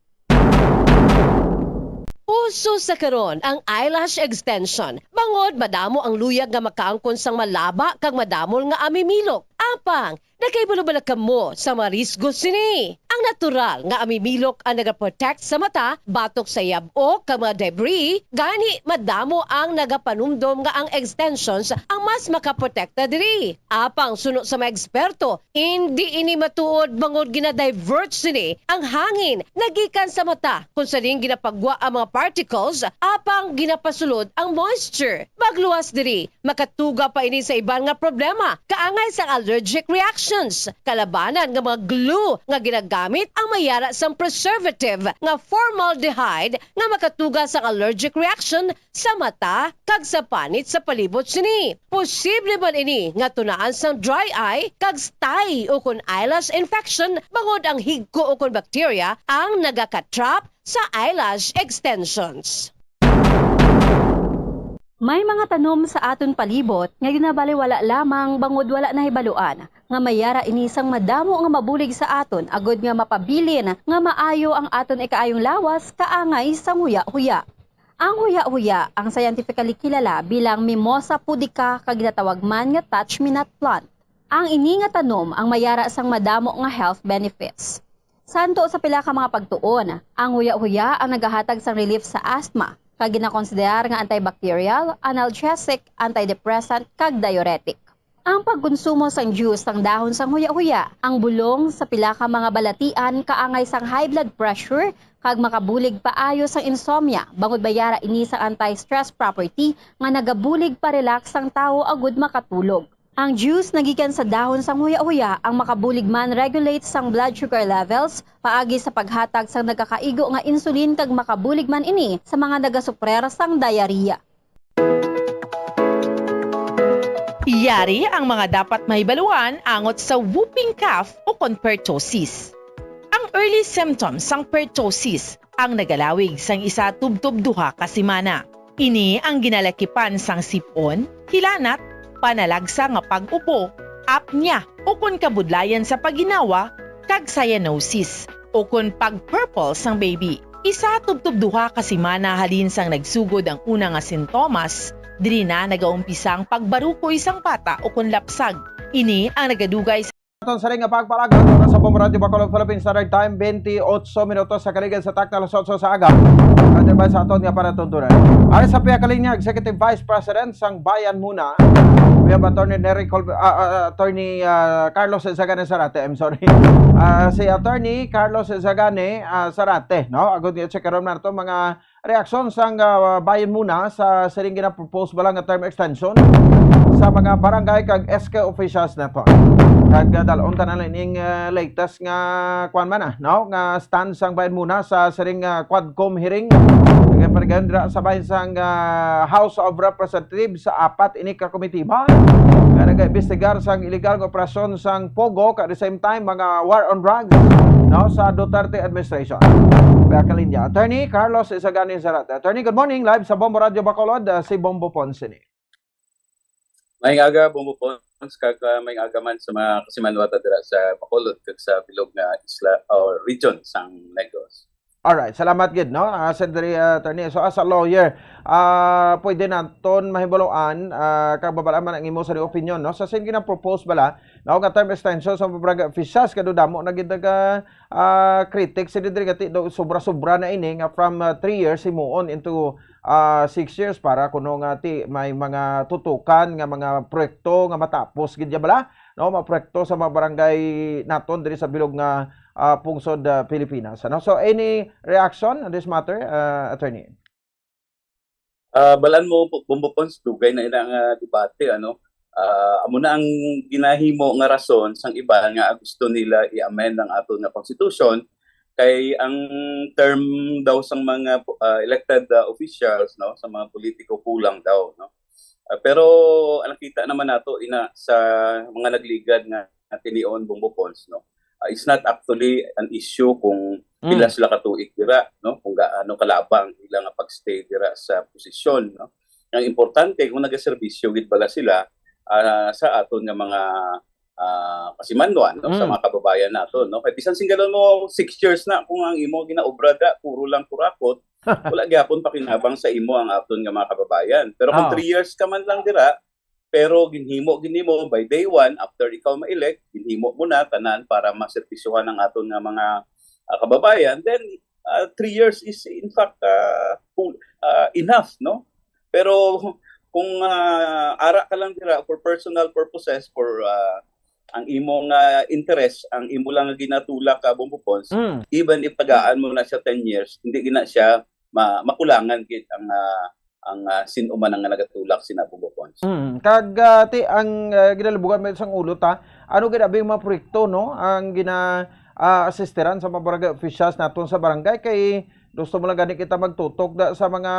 Uso sa karon ang eyelash extension, bangod madamo ang luyag nga makaangkon sang malaba kag madamol nga amimilok. Apang, Nakahibalo bala kamo sa mga risgo sini? Ang natural nga amimilok ang nagaprotect sa mata batok sa yab-o kag mga debris, gani madamo ang nagapanumdom nga ang extensions ang mas makaprotekta diri. Apang suno sa mga eksperto, indi ini matuod bangod gina-divert sini ang hangin nagikan sa mata, kung sa diin ginapagwa ang mga particles apang ginapasulod ang moisture. Magluwas diri, makatuga pa ini sa iban nga problema, kaangay sang allergic reactions. Kalabanan nga mga glue nga ginagamit ang may yara sang preservative nga formaldehyde nga makatuga sang allergic reaction sa mata kag sa panit sa palibot sini. Posible man ini nga tunaan sang dry eye kag stye ukon eyelash infection bangod ang higko ukon bakterya ang nagaka-trap sa eyelash extensions. May mga tanom sa aton palibot nga ginabaliwala lamang bangod wala nahibaluan nga may yara ini sang madamo nga mabulig sa aton agod nga mapabilin nga maayo ang aton ikaayong lawas kaangay sang huya-huya. Ang huya-huya ang scientifically kilala bilang Mimosa pudica kag ginatawag man nga touch-me-not plant. Ang ini nga tanom ang may yara sang madamo nga health benefits. Santo sa pila ka mga pagtuon, ang huya-huya ang nagahatag sang relief sa asthma, kag ginakonsiderar nga antibacterial, analgesic, antidepressant, kag diuretic. Ang pagkonsumo sang juice sang dahon sang huya-huya, ang bulong sa pila ka mga balatian kaangay sang high blood pressure kag makabulig paayo sang insomnia, bangod may yara ini sang anti-stress property nga nagabulig pa-relax sang tawo agud makatulog. Ang juice nga gikan sa dahon sang huya-huya ang makabulig man regulate sang blood sugar levels paagi sa paghatag sang nagakaigo nga insulin kag makabulig man ini sa mga nagasuprer sang diarrhea. Yari ang mga dapat mahibaluan angot sa whooping cough o kon pertussis. Ang early symptoms sang pertussis ang nagalawig sang isa tubtob duha ka semana. Ini ang ginalakipan sang sip-on, hilanat, panalagsa nga pag-ubo, apnea, ukon kabudlayan sa pagginawa, kag cyanosis, ukon pag-purple sang baby. Isa tubtob duha ka semana halin sang nagsugod ang una nga sintomas, diri na nagaumpisa ang pagbarukoy sang bata ukon lapsag. Ini ang nagadugay sa aton sa ring nga pagpalagat sa Bombo Radyo Bacolod, Philippine Standard Time, twenty-eight minutos sa kaligad sa takna alas otso sa aga. Adto ba sa aton nga palatuntunan? Ari sa pihak linya, Executive Vice President sang Bayan Muna, we have Attorney Nery Col-, ah, ah, Attorney, ah, Carlos Zagane Sarate, I'm sorry. Ah, si Attorney Carlos Zagane, ah, Sarate, no? Agud nga check karon nato mga reaksyon sang, ah, Bayan Muna sa siring gina-propose bala nga term extension sa mga barangay kag S K officials nato. Kag, ah, dal-on ta na lang ining, ah, latest nga kuwan man, ah, no? Nga stand sang Bayan Muna sa siring, ah, Quadcom hearing. Kag parigayon dira sa bahin sang, ah, House of Representatives sa apat ini ka komitiba nga nagaimbestigar sang illegal nga operasyon sang POGO, kag at the same time mga war on drugs, no, sa Duterte administration. Pihak linya, Attorney Carlos Zagane Sarate. Attorney, good morning. Live sa Bombo Radyo Bacolod, ah, si Bombo Ponce ni. Maayong aga, Bombo Pons, kag, ah, maayong aga man sa mga kasimanwa ta dira sa Bacolod kag sa bilog nga isla or region sang Negros. Alright, salamat gid, no? Ah, Sir Dre, ah, Attorney. So, as a lawyer, ah, pwede naton mahibaluan, ah, kag mabal-an man ang imo sa opinion, no? Sa sin gina-propose bala, no, nga term extension sa mga barangay officials, kay daw damo na gid naga, ah, critic si Dre, kay daw sobra-sobra na ini nga from, ah, three years himuon into, ah, six years para kuno nga ti may mga tutukan nga mga proyekto nga matapos gid ya bala, no? Mga proyekto sa mga barangay naton diri sa bilog nga, ah, pungsod, ah, Pilipinas, ano? So, any reaction on this matter, ah, Attorney? Ah, balan mo, Bombo Pons, dugay na ina nga debate, ano? Ah, amo na ang ginahimo nga rason sang iban nga gusto nila i-amend ang aton nga constitution, kay ang term daw sang mga, ah, elected, ah, officials, no, sa mga politiko kulang daw, no? Ah, pero ang nakita naman nato ina sa mga nagligad nga, nga tinion, Bombo Pons, no? Ah, it's not actually an issue kung pila Mm. sila ka tuig dira, no? Kung gaano kalaba ang ila nga pag-stay dira sa posisyon, no? Ang importante kung nagaserbisyo gid bala sila, ah, sa aton nga mga, ah, kasimanwa, no? Sa Mm. mga kababayan nato, no? Kay bisan singgalon mo six years na kung ang imo ginaobra da puro lang kurakot, wala gyapon pakinabang sa imo ang aton nga mga kababayan. Pero kung Oo. three years ka man lang dira, pero ginhimo gid nimo by day one after ikaw ma-elect, ginhimo mo na tanan para maserbisyuhan ang aton nga mga, ah, kababayan, then, ah, three years is in fact, ah, full, ah, enough, no? Pero kung, ah, ara ka lang dira for personal purposes, for, ah, ang imong, ah, interest, ang imo lang nga ginatulak ka, Bombo Pons, Mm. even if tagaan mo na siya ten years, hindi gina siya ma-, makulangan gid ang, ah, ang, ah, sin-o man ang nagatulak sina Bombo Pons. Mm. Kag, ah, ti, ang, ah, ginalibugan mo sang ulo ta, ano gid abi nga mga proyekto, no? Ang gina, ah, assisteran sa mga barangay officials naton sa barangay kay gusto mo lang gani kita magtutok da sa mga,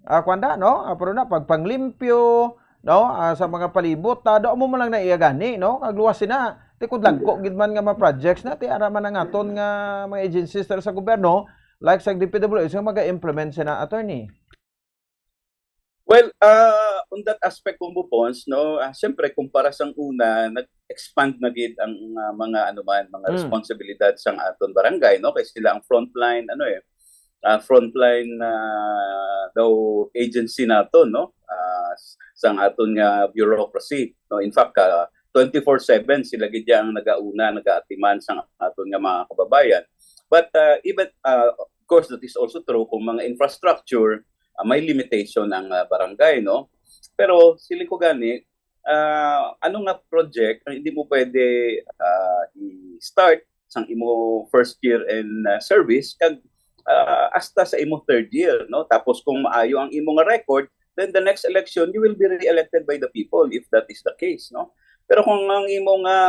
ah, kuwan da, no? Ah, pero na, pagpanglimpyo, no? Ah, sa mga palibot, ah, do mo man lang na iya gani, no? Kag luwas sina, tikod lagko gid man nga mga projects na, ti ara man ang aton nga mga agencies dira sa gobyerno, like sa D P W H, nga mag-implement sina, attorney. Well, ah, on that aspect, Bombo Pons, no, ah, siyempre, kumpara sang una, nag-expand na gid ang, ah, mga, ano man, mga Mm. responsibilidad sang aton barangay, no, kay sila ang frontline, ano eh, ah, frontline, ah, daw agency nato, no, ah, s-, sang aton nga bureaucracy, no. In fact, ah, twenty-four seven sila gid ang nagauna, nagaatiman sang aton nga mga kababayan. But, ah, even, ah, of course, that is also true kung mga infrastructure, ah, may limitation ang, ah, barangay, no? Pero siling ko gani, ah, ano nga project ang hindi mo pwede, ah, i-start sang imo first year in, ah, service kag, ah, hasta sa imo third year, no? Tapos kung maayo ang imo nga record, then the next election you will be re-elected by the people if that is the case, no? Pero kung ang imo nga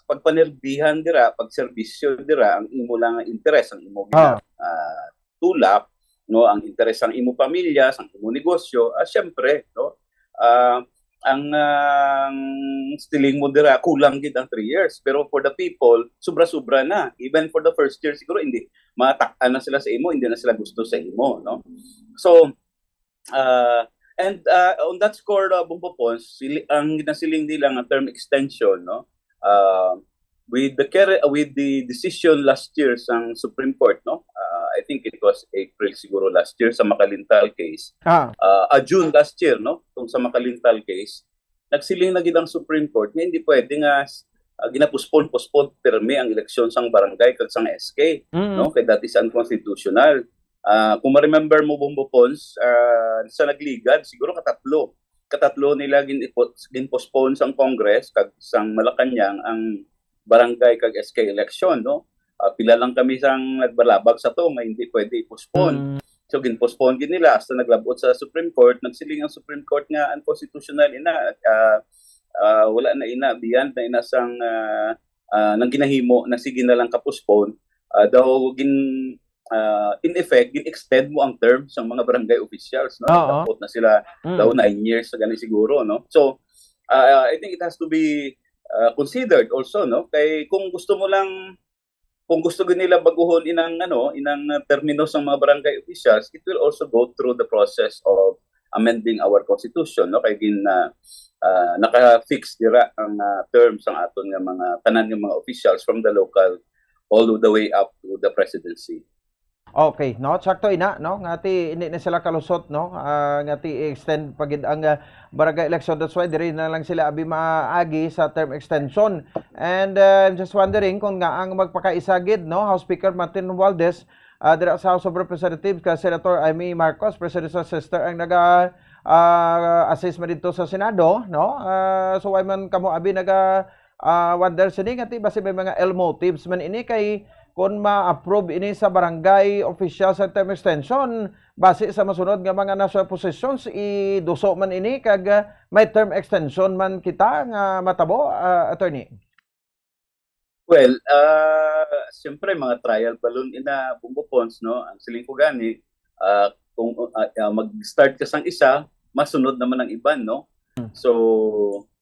pagpanirbihan dira, pagserbisyo dira, ang imo lang nga interes, ang imo Ah. gina-, ah, tulak, no, ang interes sang imo pamilya, sang imo negosyo, ah, siyempre, no, ah, ang, ang siling mo dira, kulang gid ang three years. Pero for the people, sobra-sobra na. Even for the first year, siguro hindi, matak-an na sila sa imo, hindi na sila gusto sa imo, no? So, ah, and, ah, on that score, uh, Bombo Pons, sili-, ang nasiling nila nga term extension, no? Ah, with the care-, with the decision last year sang Supreme Court, no? Ah, I think it was April siguro last year sa Makalintal case. Ah. Ah, ah, June last year, no? Tong sa Makalintal case, nagsiling na gid ang Supreme Court nga hindi pwede nga, ah, ginapuspon-puspon pirmi ang eleksyon sang barangay kag sang S K, Mm. no? Kay that is unconstitutional. Ah, kung ma-remember mo, Bombo Pons, ah, sa nagligad, siguro katatlo. Katatlo nila gin-, ginpospon sang Congress kag sang Malacañang ang barangay kag S K election, no? Ah, pila lang kami sang nagbalabag sa to nga hindi pwede i-postpone. Mm. So, ginpostpone gid nila hasta naglabot sa Supreme Court, nagsiling ang Supreme Court nga unconstitutional ina, ah, ah, wala na ina, beyond na ina sang, ah, ah, nang ginahimo na sige na lang ka-postpone, ah, daw gin-, ah, in effect, gin-extend mo ang term sa mga barangay officials, no? Oo. Dapat na sila Mm. daw nine years sa gani siguro, no? So, ah, I think it has to be, ah, considered also, no? Kay kung gusto mo lang, kung gusto gid nila baguhon inang, ano, inang, ah, termino sang mga barangay officials, it will also go through the process of amending our constitution, no? Kay gin, ah, ah, naka-fix dira ang, ah, term sang aton nga mga, tanan nga mga officials from the local all the way up to the presidency. Okay, no? Sakto ina, no? Nga ti, hindi na sila kalusot, no? Ah, nga ti, i-extend pa gid ang, ah, barangay election. That's why diri na lang sila abi maagi sa term extension. And, uh, I'm just wondering kung nga ang magpakaisa gid, no? House Speaker Martin Romualdez, ah, dira sa House of Representatives, ka Senator Imee Marcos, presidential sister, ang naga, ah, assist man dito sa Senado, no? Ah, so, why man kamo abi naga, ah, wonder sini nga ti basi may mga ill motives man ini kay kung ma-approve ini sa barangay official sa term extension, basi sa masunod nga mga national positions, iduso man ini kag, ah, may term extension man kita nga matabo, ah, attorney? Well, ah, siyempre, mga trial balloon ina, Bombo Pons, no? Ang siling ko gani, ah, kung, ah, ah, mag-start ka sang isa, masunod naman ang iban, no? Hmm. So,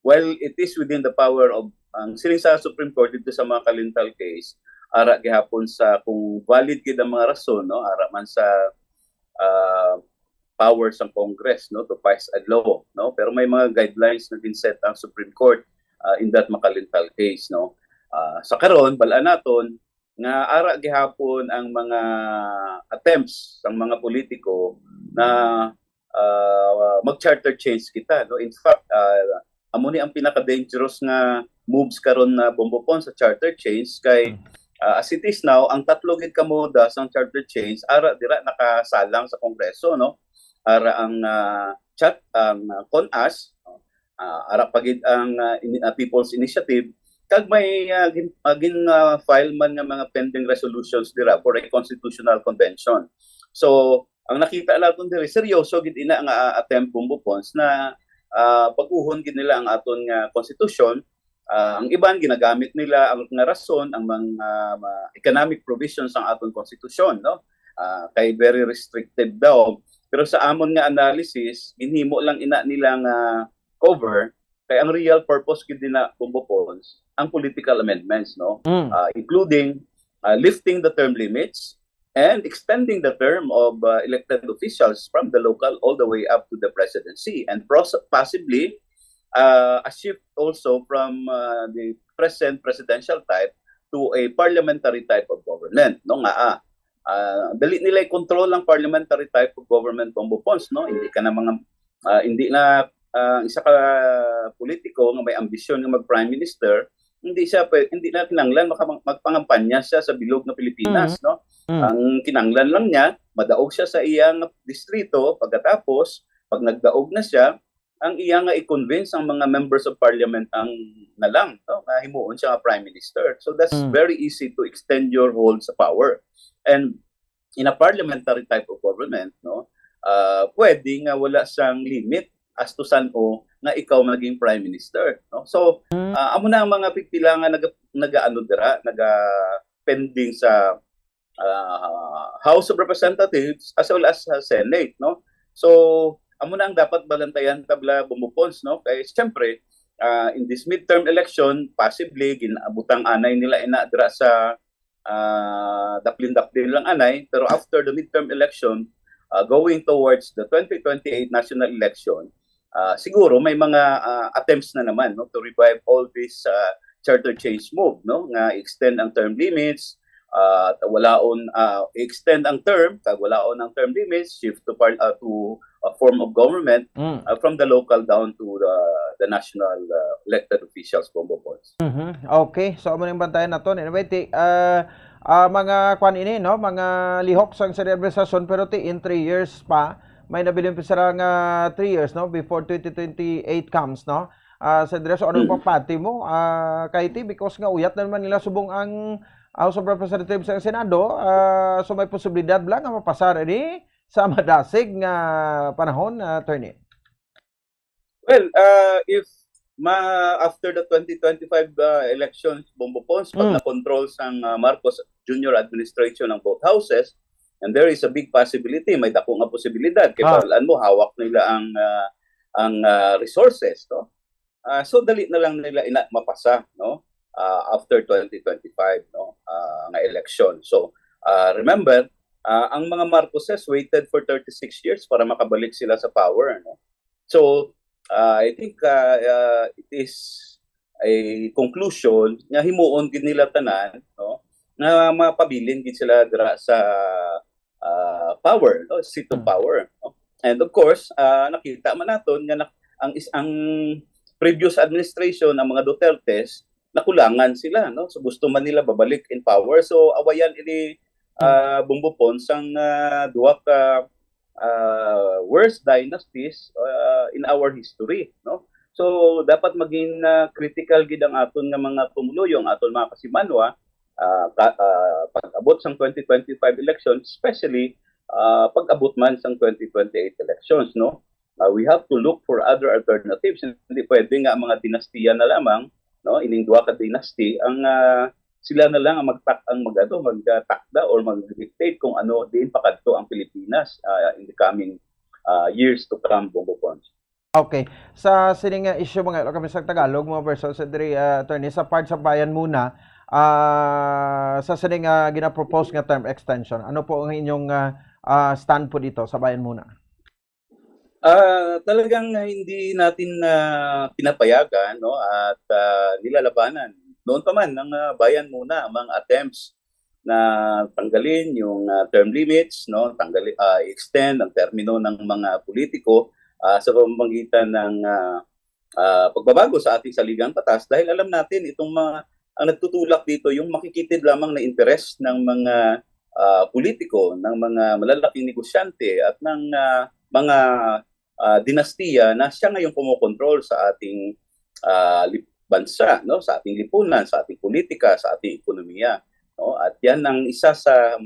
while it is within the power of, ang siling sa Supreme Court dito sa mga Kalintal case, ara gihapon sa kung valid gid ang mga rason, no? Ara man sa, ah, power sang Congress, no, to pass a law, no? Pero may mga guidelines na gin-set ang Supreme Court, ah, in that Makalintal case, no? Ah, sa karon, bal-an naton nga ara gihapon ang mga attempts sang mga politiko na, ah, mag-charter change kita, no? In fact, ah, amo ni ang pinaka-dangerous nga moves karon na, Bombo Pons, sa charter change kay, ah, as it is now, ang tatlo gid ka moda sang charter change ara dira nakasalang sa Kongreso, no? Ara ang, ah, chat ang, ah, CONAS, no? Ah, ara pa gid ang, ah, ini-, ah, People's Initiative, kag may, ah, gin-, ah, gin-, ah, file man nga mga pending resolutions dira for a constitutional convention. So, ang nakita naton diri, seryoso gid ina nga, ah, attempt, Bombo Pons, na, ah, bag-uhon gid nila ang aton nga konstitusyon. Ah, ang iban ginagamit nila ang nga rason ang mga, ah, economic provisions sang aton konstitusyon, no? Ah, kay very restrictive daw. Pero sa amon nga analysis, ginhimo lang ina nila nga cover kay ang real purpose gid na, Bombo Pons, ang political amendments, no? Mm. Ah, including, ah, lifting the term limits and extending the term of, ah, elected officials from the local all the way up to the presidency and pros- possibly, ah, a shift also from, ah, the present presidential type to a parliamentary type of government, no? Nga, ah, ah, dali nila i-control ang parliamentary type of government, Bombo Pons, no? Hindi ka na mga, ah, hindi na, ah, isa ka politiko nga may ambisyon nga mag-prime minister, hindi siya pwe-, hindi na kinahanglan maka-, magpangampanya siya sa bilog nga Pilipinas, no? Mm. Ang kinahanglan lang niya, madaog siya sa iyang distrito, pagkatapos, pag nagdaog na siya, ang iya nga i-convince ang mga members of parliament ang na lang, no, nga himuon siya nga prime minister. So that's Mm. very easy to extend your hold sa power. And in a parliamentary type of government, no, ah, pwede nga wala sang limit as to san-o nga ikaw maging prime minister, no? So, Mm. ah, amo na ang mga pipila nga naga-, nagaano dira, naga-pending sa, ah, House of Representatives as well as sa Senate, no? So, amo na ang dapat balantayan, tabla, Bombo Pons, no? Kay siyempre, ah, in this midterm election, possibly ginabutang anay nila ina dira sa, ah, daplin-daplin lang anay, pero after the midterm election, ah, going towards the twenty twenty-eight national election, ah, siguro may mga, ah, attempts na naman, no, to revive all this, ah, charter change move, no, nga extend ang term limits, ah, walaon, ah, extend ang term, kag walaon ang term limits, shift to par-, ah, to a form of government, Mm. ah, from the local down to the, the national, ah, elected officials, Bombo Pons. Mhm. Okay, so amo ning bantayan naton. Anyway, ti, ah, ah, mga kwan ini, no, mga lihok sang sa administrasyon, pero ti in three years pa, may nabilin pa sila nga three years, no, before twenty twenty-eight comes, no? Ah, Sir Dres, ano ang pagpati mo? Ah, kay ti, because nga uyat na naman nila subong ang House of Representatives sa Senado, ah, so may posibilidad bala nga mapasar ini sa madasig nga panahon, ah, attorney. Well, uh, if ma after the twenty twenty-five, uh, elections, Bombo Pons, pag Mm. na-control sang, uh, Marcos Junior administration ang both houses, and there is a big possibility, may dako nga posibilidad kay Ah. Paul mo, hawak nila ang, uh, ang, uh, resources, no? Uh, so dali na lang nila ina mapasa, no? Uh, after twenty twenty-five, no? Uh, nga election. So, uh, remember, uh, ang mga Marcoses waited for thirty-six years para makabalik sila sa power, no? So, uh, I think, uh, uh, it is a conclusion nga himuon gid nila tanan, no, nga mapabilin gid sila dira sa, uh, power, no, seat of Mm. power, no? And of course, uh, nakita man naton nga nak-, ang is-, ang previous administration, ang mga Dutertes, nakulangan sila, no? So gusto man nila babalik in power. So awayan ini, uh, Bombo Pons, sang, uh, duha ka, uh, worst dynasties, uh, in our history, no? So dapat maging, uh, critical gid ang aton nga mga pumuluyo, ang aton mga kasimanwa, uh, ka-, uh, pag-abot sang twenty twenty-five election, especially, uh, pag-abot man sang twenty twenty-eight elections, no? Uh, we have to look for other alternatives. Hindi pwede nga ang mga dinastiya na lamang, no, ining duha ka dynasty ang, ah, sila na lang ang magtak-, ang mag-, ano, magtakda or mag-dictate kung ano diin pakadto ang Pilipinas, ah, in the coming, ah, years to come, Bombo Pons. Okay. Sa sining nga issue, mga ilo kami sa Tagalog, mga version sa diri, ah, attorney, sa part sa Bayan Muna, ah, sa sining nga ginapropose nga term extension, ano po ang inyong, ah, ah, stand po dito sa Bayan Muna? Ah, talagang hindi natin na pinapayagan, no? At, ah, nilalabanan. Noon pa man, ng, ah, Bayan Muna, ang mga attempts na tanggalin yung, ah, term limits, no? Tanggalin, ah, i-extend ang termino ng mga politiko, ah, sa pamamagitan ng, ah, ah, pagbabago sa ating saligang batas, dahil alam natin itong mga, ang nagtutulak dito yung makikitid lamang na interes ng mga, ah, politiko, ng mga malalaking negosyante at ng, ah, mga, ah, dinastiya na siya ngayon kumokontrol sa ating, ah, lip-, bansa, no, sa ating lipunan, sa ating politika, sa ating ekonomiya, no? At yan ang isa sa,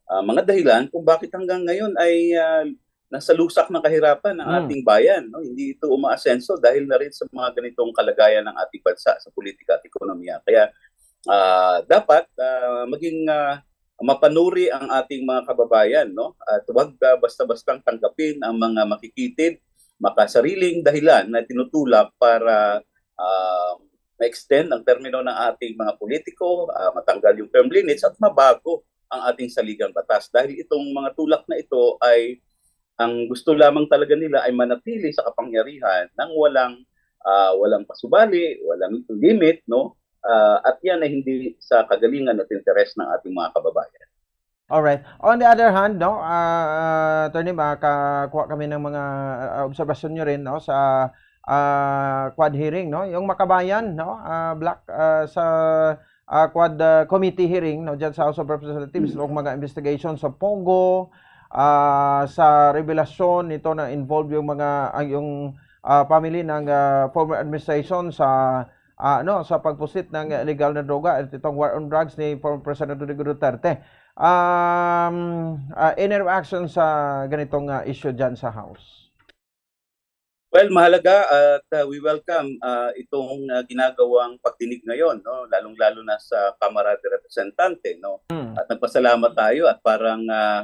ah, mga dahilan kung bakit hanggang ngayon ay, ah, nasa lusak ng kahirapan ang Mm. ating bayan, no? Hindi ito umaasenso dahil na rin sa mga ganitong kalagayan ng ating bansa sa politika at ekonomiya. Kaya, ah, dapat, ah, maging, ah, mapanuri ang ating mga kababayan, no? At huwag, ah, basta-bastang tanggapin ang mga makikitid, makasariling dahilan na tinutulak para, ah, ma-extend ang termino ng ating mga politiko, ah, matanggal yung term limits at mabago ang ating saligang batas. Dahil itong mga tulak na ito ay, ang gusto lamang talaga nila ay manatili sa kapangyarihan nang walang, ah, walang pasubali, walang limit, no? Ah, at yan ay hindi sa kagalingan at interes ng ating mga kababayan. Alright. On the other hand, no, ah, ah, Attorney, makakuha kami ng mga, ah, obserbasyon nyo rin, no, sa, ah, quad hearing, no, yung Makabayan, no, ah, Black, ah, sa, ah, quad, ah, committee hearing, no, dyan sa House of Representatives, yung mga investigation sa Pogo, ah, sa revelasyon nito na involved yung mga, ang, yung, ah, family ng, ah, former administration sa, ah, ano, sa pagpusit ng illegal na droga at itong war on drugs ni former President Rodrigo Duterte. Um, ah, any reaction sa ganitong, ah, issue dyan sa House? Well, mahalaga at, uh, we welcome, uh, itong, uh, ginagawang pagdinig ngayon, no, lalong-lalo na sa Kamara de Representante, no. Hmm. At nagpasalamat tayo at parang, uh,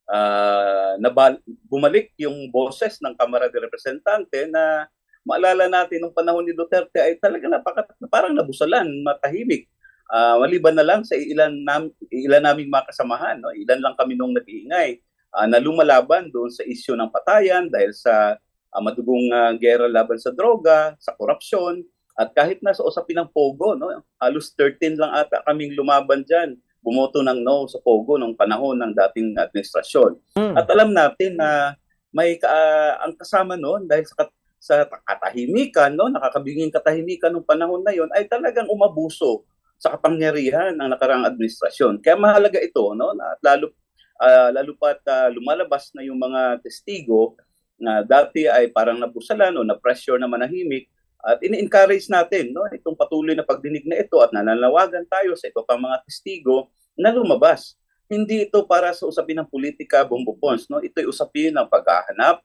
uh, nabal- bumalik yung boses ng Kamara de Representante na maalala natin nung panahon ni Duterte ay talaga napaka- parang nabusalan, matahimik. Uh, maliban na lang sa ilan nam- ilan naming mga kasamahan, no, ilan lang kami nung nag-iingay, uh, na lumalaban doon sa isyu ng patayan dahil sa, ah, madugong, ah, gera laban sa droga, sa korupsyon, at kahit na sa usapin ng Pogo, no, halos thirteen lang ata kaming lumaban diyan, bumoto ng no sa Pogo nung panahon ng dating administrasyon. Mm. At alam natin na may ka- ang kasama noon dahil sa kat- sa katahimikan, no, nakakabinging katahimikan ng panahon na yon ay talagang umabuso sa kapangyarihan ng nakaraang administrasyon. Kaya mahalaga ito, no, na lalo, ah, lalo pa't, ah, lumalabas na yung mga testigo na dati ay parang nabusalan o na-pressure na manahimik, at ini-encourage natin, no, itong patuloy na pagdinig na ito at nananawagan tayo sa iba pang mga testigo na lumabas. Hindi ito para sa usapin ng politika, Bombo Pons, no? Ito'y usapin ng paghahanap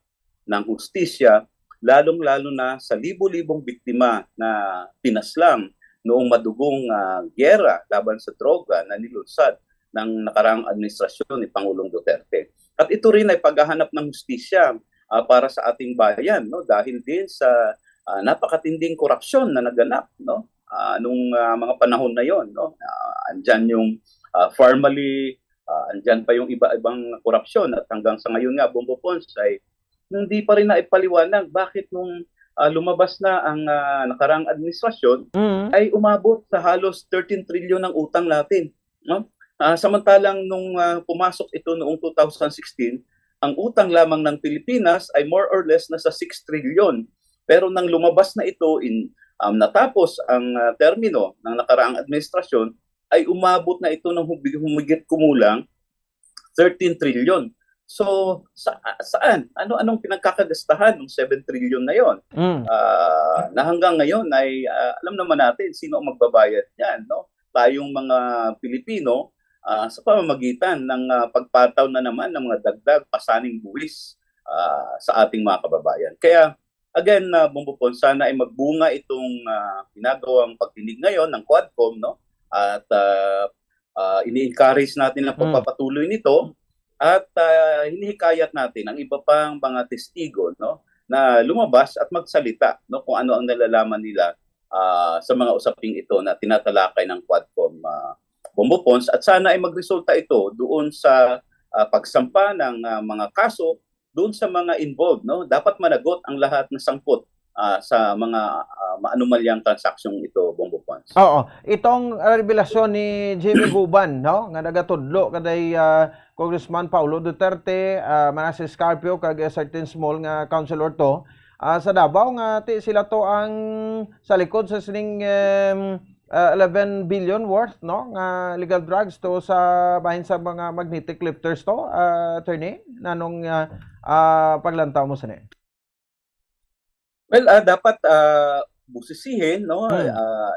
ng hustisya, lalong-lalo na sa libo-libong biktima na pinaslang noong madugong, ah, giyera laban sa droga na nilunsad ng nakaraang administrasyon ni Pangulong Duterte. At ito rin ay paghahanap ng hustisya, ah, para sa ating bayan, no, dahil din sa, ah, napakatinding korupsyon na naganap, no, ah, nung, ah, mga panahon na yon, no. Ah, andyan yung, ah, formerly, ah, andyan pa yung iba-ibang korupsyon at hanggang sa ngayon nga, Bombo Pons, ay hindi pa rin naipaliwanag bakit nung, ah, lumabas na ang, ah, nakaraang administrasyon, Mm. ay umabot sa halos thirteen trillion ang utang natin, no? Ah, samantalang nung, ah, pumasok ito noong two thousand sixteen, ang utang lamang ng Pilipinas ay more or less nasa six trillion. Pero nang lumabas na ito, in, um, natapos ang, ah, termino ng nakaraang administrasyon, ay umabot na ito ng humig- humigit kumulang thirteen trillion. So, sa, saan? Ano, anong pinagkakagastahan ng seven trillion na yon? Mm. Ah, na hanggang ngayon ay, ah, alam naman natin sino ang magbabayad niyan, no? Tayong mga Pilipino, ah, sa pamamagitan ng, ah, pagpataw na naman ng mga dagdag pasaning buwis, ah, sa ating mga kababayan. Kaya, again, ah, Bombo Pons, sana ay magbunga itong, ah, ginagawang pagdinig ngayon ng Quadcom, no? At, ah, ah, ini-encourage natin ang Mm. pagpapatuloy nito at, ah, hinihikayat natin ang iba pang mga testigo, no, na lumabas at magsalita, no, kung ano ang nalalaman nila, ah, sa mga usaping ito na tinatalakay ng Quadcom, ah, Bombo Pons, at sana ay magresulta ito doon sa, ah, pagsampa ng, ah, mga kaso doon sa mga involved, no? Dapat managot ang lahat na sangkot, ah, sa mga, ah, maanumalyang transaksyong ito, Bombo Pons. Oo, itong revelasyon ni Jimmy Guban, no, nga nagatudlo kaday, ah, Congressman Paulo Duterte, ah, Manasseh Escarpio, kag, ah, certain small nga councilor to, ah, sa Davao nga ti sila to ang sa likod sa sining, em, ah, eleven billion worth, no, nga illegal drugs to sa bahin sa mga magnetic lifters to, ah, attorney? Nanong, ah, ah, paglantaw mo sini? Well, ah, dapat, ah, busisihin, no? Hmm. Ah,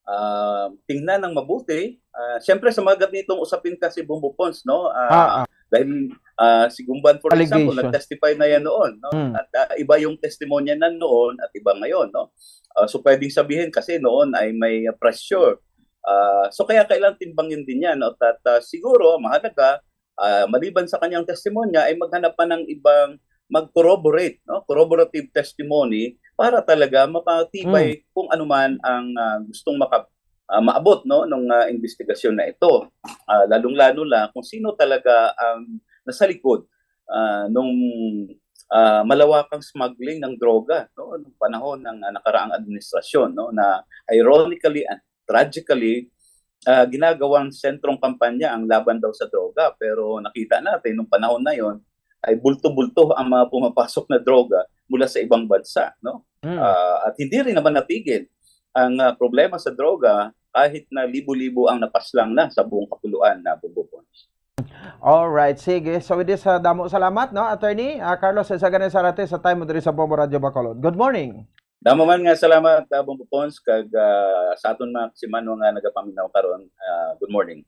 ah, tingnan ng mabuti. Ah, siyempre, sa mga ganitong usapin kasi, Bombo Pons, no? Ah, Ah, ah. Dahil, ah, si Gumban, for example, Allegation. Nag-testify na yan noon, no? Hmm. At, ah, iba yung testimonya na noon at iba ngayon, no? Ah, so, pwedeng sabihin kasi noon ay may pressure. Ah, so, kaya kailangan timbangin din yan, no? At, ah, siguro, mahalaga, ah, maliban sa kanyang testimonya, ay maghanap pa ng ibang mag-corroborate, no? Corroborative testimony para talaga mapatibay Hmm. kung ano man ang, ah, gustong maka-, ah, maabot, no, nung, ah, investigasyon na ito. Ah, lalong-lalo na kung sino talaga ang nasa likod, ah, nung, ah, malawakang smuggling ng droga, no, nung panahon ng, ah, nakaraang administrasyon, no, na ironically and tragically, ah, ginagawang sentrong kampanya ang laban daw sa droga. Pero nakita natin nung panahon na yon ay bulto-bulto ang mga pumapasok na droga mula sa ibang bansa, no? Mm. Ah, at hindi rin naman natigil ang, ah, problema sa droga kahit na libo-libo ang napaslang na sa buong kapuluan na, Bombo Pons. All right, sige. So with this, ah, damo salamat, no, Attorney, ah, Carlos Esagane Sarate, sa time mo diri sa Bombo Radio Bacolod. Good morning. Damo man nga salamat, ah, Bombo Pons, kag, ah, sa aton mga kasimanwa nga nagapaminaw karon, ah, good morning.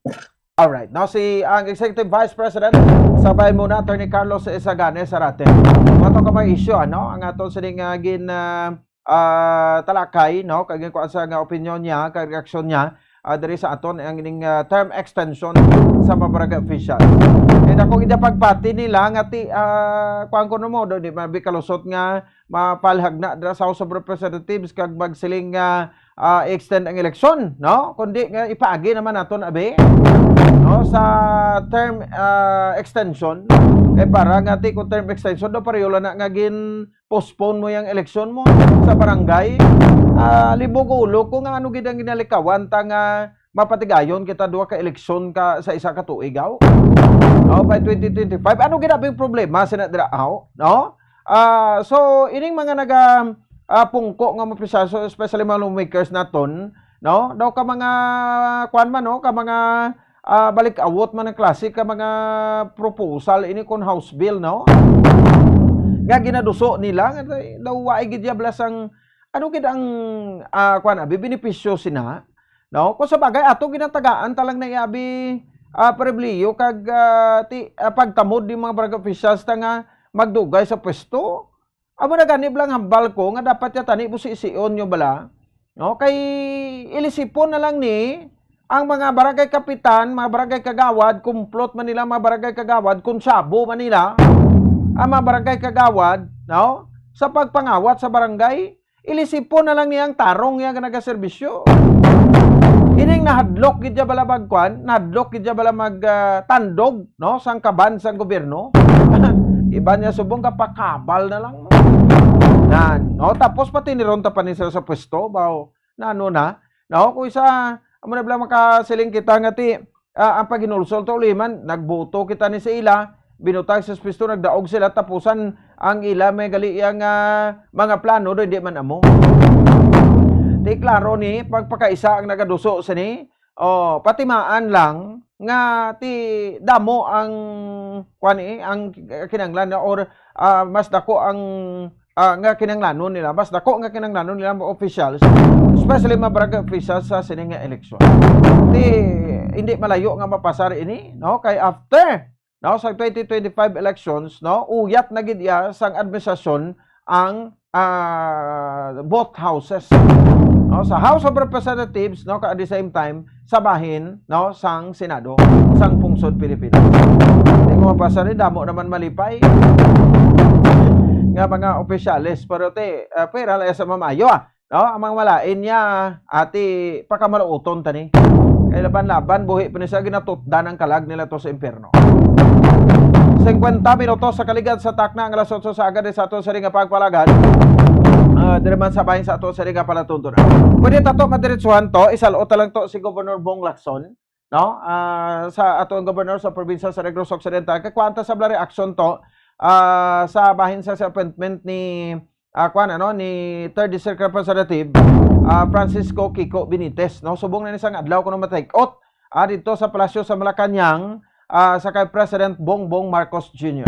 All right. Now, si ang Executive Vice President sa Bayan Muna, Attorney Carlos Esagane Sarate. Mato ka may issue, ano? Ang aton sining, ah, gin, ah, ah, talakay, no? Kag kuan sa nga opinion niya, kag reaksyon niya, ah, diri sa aton ang ining, ah, term extension sa mga barangay official. Kay dako gid ang pagpati nila nga ti, ah, kuan ko no mo, do, di man bikalusot nga mapalhag na dira sa House of Representatives kag magsiling nga, ah, extend ang eleksyon, no? Kundi nga ipaagi naman naton abi, no, sa term, ah, extension. Kay para nga ti ko term extension do, pareho lang na nga gin postpone mo yung eleksyon mo sa barangay. Ah, libog ulo ko nga ano gid ang ginalikawan ta nga mapatigayon kita duha ka eleksyon ka sa isa ka tuig, aw? No, by twenty twenty-five. Ano gid ang problema sina dira, aw? No? Ah, so ining mga naga, ah, pungko nga mga opisyal, so especially mga lawmakers naton, no? Daw ka mga kuan man, no, ka mga, ah, balik-awot man ang klase ka mga proposal ini kon House bill, no? Nga ginaduso nila nga daw waay gid yablas ang ano gid ang, ah, kuan abi, benepisyo sina, no? Kung sa bagay ato ginatagaan ta lang na iabi, ah, pribilehiyo kag, ah, ti, ah, pagtamod ni mga barangay officials ta nga magdugay sa pwesto. Amo na gani bala ang hambal ko nga dapat ya tani busision nyo bala, no? Kay ilisipon na lang ni ang mga barangay kapitan, mga barangay kagawad, kumplot man nila mga barangay kagawad, kung sabo man nila ang mga barangay kagawad, no? Sa pagpangawat sa barangay, ilisipon na lang niya ang tarong niya nga nagaserbisyo. Ining nahadlok gid ya bala magkuan, nahadlok gid ya bala mag, ah, tandog, no, sang kaban sang gobyerno. Iban niya subong kapakabal na lang, no? Nan, no? Tapos pati ni ron ta pa ni sa, sa pwesto, baw, na ano na? No, kung isa, amo na bala makasiling kita nga ti, ah, ang paghinulsol to, uliman, nagboto kita ni sa ila, binutang sa pwesto, nagdaog sila, tapusan ang ila may gali iya nga mga plano do, hindi man amo. Di klaro ni, pagpakaisa ang nagaduso sini, oh, patimaan lang nga ti damo ang, kuan eh, ang kinanglan na, or, ah, mas dako ang, ah, nga kinanglanon nila, mas dako nga kinanglanon nila mga officials, especially mga barangay officials sa sini nga eleksyon. Ti hindi malayo nga mapasar ini, no? Kay after, no, sa twenty twenty-five elections, no, uyat na gid iya sang administrasyon ang, ah, both houses, no, sa House of Representatives, no, ka at the same time sa bahin, no, sang Senado, sang pungsod Pilipinas. Di ko mapasar ni, damo naman malipay nga mga opisyales, pero ti, ah, pwera lang sa mamayo, ah. No, ang mga malain niya, ati, pakamaluoton tani. Kay laban-laban, buhi pa ni siya, ginatutdan ang kalag nila to sa impyerno. Singkwenta minutos sa kaligad sa takna ang alas otso sa agad sa ato sa ring nga pagpalagad. Ah, diri man sa bahin sa ato sa nga palatuntunan. Pwede ta to madiretsuhan to, isal-ot ta lang to si Governor Bong Lacson, no? Ah, sa ato ang gobernador sa probinsya sa Negros Occidental, kay kuwanta sa bala reaksyon to, ah, sa bahin sa, sa appointment ni, ah, kuwan, ano, ni third District Representative, ah, Francisco Kiko Benitez, no? Subong na ni sang adlaw kuno matay-ot, ah, dito sa Palasyo sa Malacañang, ah, sa kay President Bongbong Marcos Junior.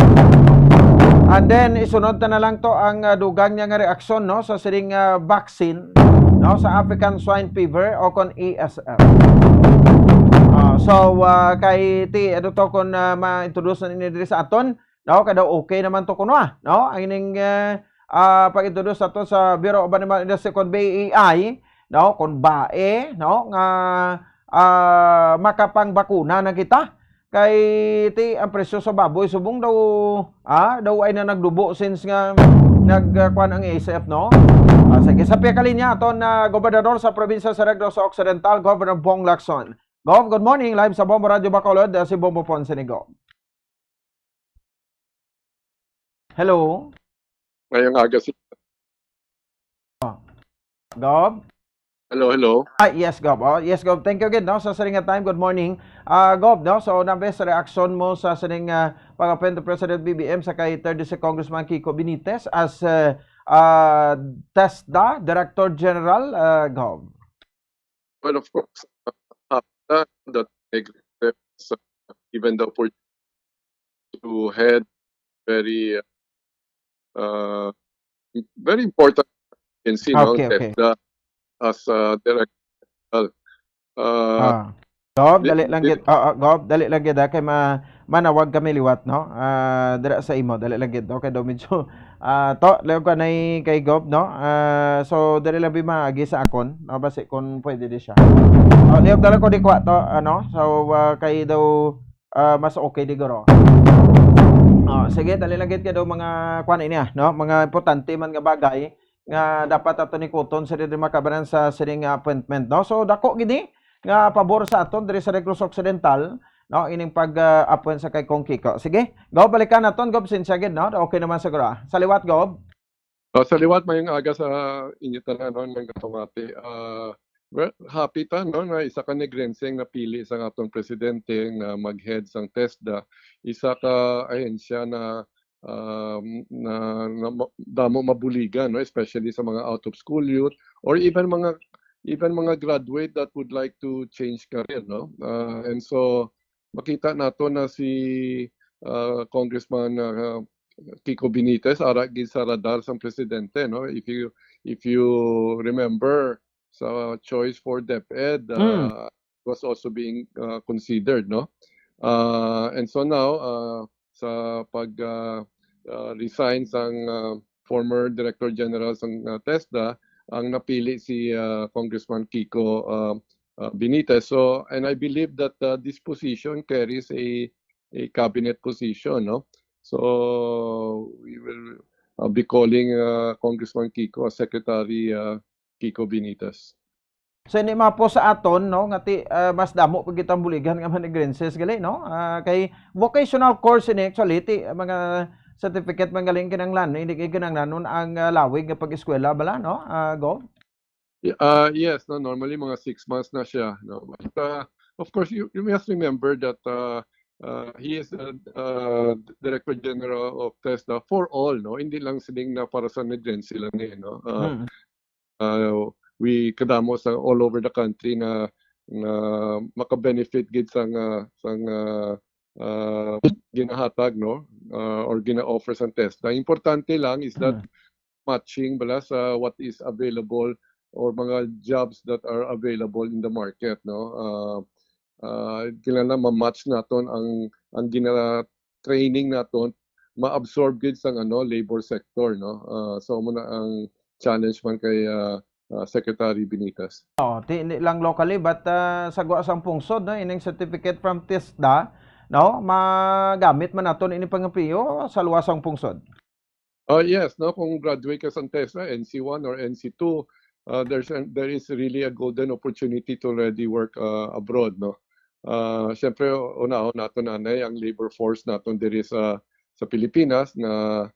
And then, isunod ta na lang to ang, ah, dugang niya nga reaksyon, no, sa sining, ah, vaccine, no, sa African Swine Fever o kon A S F. Ah, so, ah, kay ti, ano to, kung, ah, ma-introduce na ini diri sa aton, no, kay daw okay naman to kuno, ah, no, ang ining, ah, ah, pag-introduce nato sa Bureau of Animal Industry kon B A I, no, kon bae, no, nga, ah, makapangbakuna na kita. Kay ti ang presyo sa baboy subong daw, ah, daw ay na nagdubo since nga nag, ah, kuwan ang A S F, no? Ah, sige, sa pihak linya aton na gobernador sa probinsya sa Negros Occidental, Governor Bong Lacson. Gov, good morning. Live sa Bombo Radio Bacolod, ah, si Bombo Ponce ni Gov. Hello? Ngayong aga si Gov? Hello, hello. Ah, yes, Gov. Oh, yes, Gov. Thank you again, no, sa sining nga time. Good morning. Ah, Gov, no? So, na best reaction mo sa sining, ah, pag-appoint ni President B B M sa kay third District Congressman Kiko Benitez as, uh, uh, TESDA Director General, uh, Gov? Well, of course, uh, uh, that, that exists, uh, even the opportunity to head very, uh, very important agency, no? Okay, okay. TESDA as, uh, director. Uh, Ah. Gov, di-, dali lang di-, gid. Ah, ah, Gov, dali lang gid, ha, kay ma-, manawag kami liwat, no? Ah, dira sa imo, dali lang gid. Okay daw, medyo, ah, to, liwat ko na kay Gov, no? Ah, so, dali lang bi maagi sa akon, no? Basi kung pwede di siya. Oh, liwat na lang ko di kwa to, ano? So, ah, kay daw, ah, mas okay di guro. Oh, sige, dali lang gid kay daw mga kuan ini, ah, no? Mga importante man nga bagay nga dapat ato ni kuton sa diri makabanan sa sining nga appointment, no? So, dako gid ni nga pabor sa aton diri sa Negros Occidental, no? Ining pag, ah, appoint sa kay Kong Kiko. Sige, Gov, balikan naton, Gov, sinsya gid, no? Okay naman siguro, ah. Sa liwat, Gov. Oh, sa liwat, mayong aga sa inyo tanan, no, nga tumati. Ah, well, happy ta, no, na isa ka Negrense ang napili sa aton presidente nga mag-head sang TESDA, isa ka ahensya na, um, na, na ma-, damo mabuligan, no, especially sa mga out of school youth or even mga, even mga graduate that would like to change career, no? Ah, and so, makita nato na si, ah, Congressman, ah, Kiko Benitez ara gid sa radar sang presidente, no? If you, if you remember, sa choice for DepEd, Mm. ah, was also being, ah, considered, no? Ah, and so now, ah, sa pag, ah, ah, resign sang, ah, former Director General sang, ah, TESDA, ang napili si, ah, Congressman Kiko, ah, ah, Benitez. So, and I believe that, ah, this position carries a, a cabinet position, no? So, we will, ah, be calling, ah, Congressman Kiko as Secretary, ah, Kiko Benitez. So, ini mapos sa aton, no, nga ti, ah, mas damo pa gid ang buligan nga mga Negrenses gali, no? Ah, kay vocational course ini, actually, ti, mga certificate man galing kinahanglan, hindi kay kinahanglanon ang, ah, lawig nga pag-eskwela bala, no? Ah, Gov? Y-, ah, yes, no, normally mga six months na siya, no? But, ah, of course, you, you must remember that, ah, ah, he is the, ah, Director General of TESDA for all, no? Hindi lang sining na para sa Negrense lang eh, no? Ah, Mm. ah, we kadamo sa all over the country na, na maka-benefit gid sang, ah, sang, ah, ah, ginahatag, no? Ah, or gina-offer sang TESDA. Importante lang is that Mm. matching bala sa what is available or mga jobs that are available in the market, no? Ah, ah, kinahanglan ma-match naton ang, ang gina-training naton ma-absorb gid sang, ano, labor sector, no? Ah, so, amo na ang challenge man kay, ah, ah, Secretary Benitez. Oh, ti, hindi lang locally, but, ah, sa gwa sang pungsod, no, ining certificate from TESDA, no, magamit man naton ini pangapiyo sa luwas sang pungsod. Ah, yes, no, kung graduate ka sa TESDA, N C one or N C two, ah, there's a, there is really a golden opportunity to already work, ah, abroad, no? Ah, syempre, una, naton anay ang labor force naton diri sa, sa Pilipinas na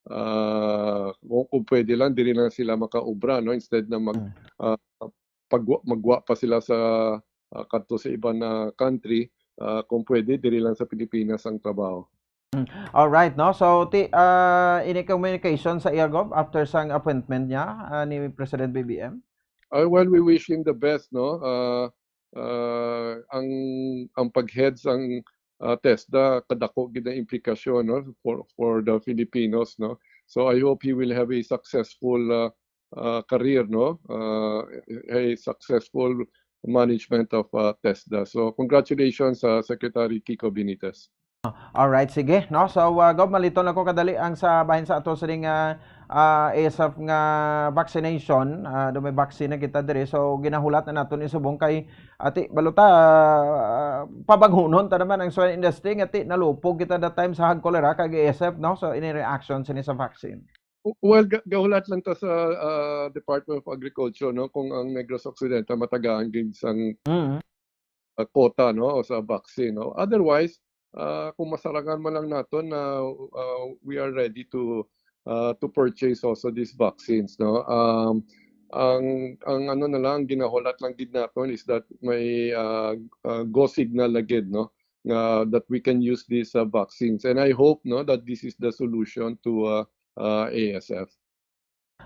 ah, kung, kung pwede lang, diri lang sila makaobra, no? Instead na mag, Mm. ah, pagwa-, magwa pa sila sa, ah, kadto sa iban na country, ah, kung pwede, diri lang sa Pilipinas ang trabaho. Mm. Alright, no? So, ti-, ah, any communication sa iya, Gov, after sang appointment niya, ah, ni President B B M? Ah, well, we wish him the best, no? Ah, ah, ang, ang pag-head sang, ah, TESDA, kadako gid ang implikasyon, no, for, for the Filipinos, no? So I hope he will have a successful, ah, ah, career, no? Ah, a successful management of, ah, TESDA. So congratulations sa Secretary Kiko Benitez. Alright, sige, no? So, ah, Gov, maliton ako kadali ang sa bahin sa ato sining, ah, ah, A S F nga vaccination. Ah, do may vaccine na kita diri. So, ginahulat na naton isubong kay ati baluta, ah, pabanghunon ta naman ang swine industry nga ti nalupog kita that time sa hog cholera kag A S F, no? So, ini reaction sini sa vaccine. Well, ga-, gahulat lang ta sa, ah, Department of Agriculture, no, kung ang Negros Occidental matagaan gid sang Mm. ah, quota, no, o sa vaccine, no? Otherwise, ah, kung masarangan man lang naton na, ah, we are ready to, ah, to purchase also these vaccines, no? Um, ang, ang ano na lang, ginahulat lang gid naton is that may, ah, ah, go signal na gid, no, nga that we can use these, ah, vaccines. And I hope, no, that this is the solution to, ah, ah, A S F.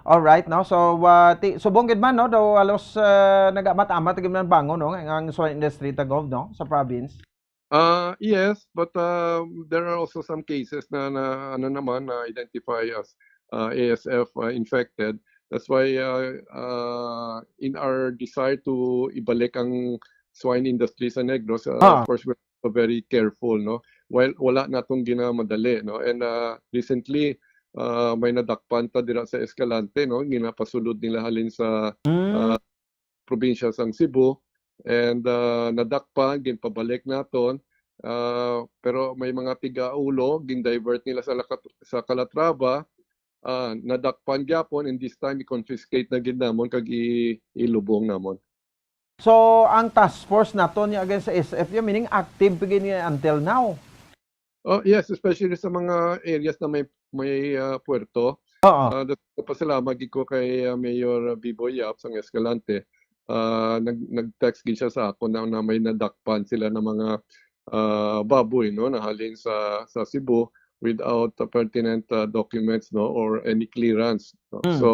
Alright, no? So, ah, ti-, subong gid man, no? Daw halos, ah, nag-amat-amat gid man bangon, no? Ang, ang swine industry ta, Gov, no? Sa province. Ah, yes, but, ah, there are also some cases na, na ano naman, na identify as, ah, A S F, ah, infected. That's why, ah, ah, in our desire to ibalik ang swine industry sa Negros, ah, Ah. of course, we're very careful, no? While wala natong ginamadali, no? And, ah, recently, ah, may nadakpan ta dira sa Escalante, no? Ginapasulod nila halin sa, Mm. ah, probinsya sang Cebu. And, ah, nadakpan, ginpabalik naton. Ah, pero may mga tigaulo, gin-divert nila sa Lacat-, sa Calatrava. Ah, nadakpan gyapon, and this time, i-confiscate na gid namon kag i-, ilubong namon. So, ang task force naton niya against sa S F, yun, meaning active pa gid niya until now? Oh, yes, especially sa mga areas na may, may, ah, puerto. Oo. Ah, das-, pasalamat gid ko kay, ah, Mayor Biboy Yap sang Escalante. Ah, nag-, nag-text gid siya sa ako na, na may nadakpan sila ng mga, ah, baboy, no, na halin sa, sa Cebu without the pertinent, ah, documents, no, or any clearance, no? Mm. So,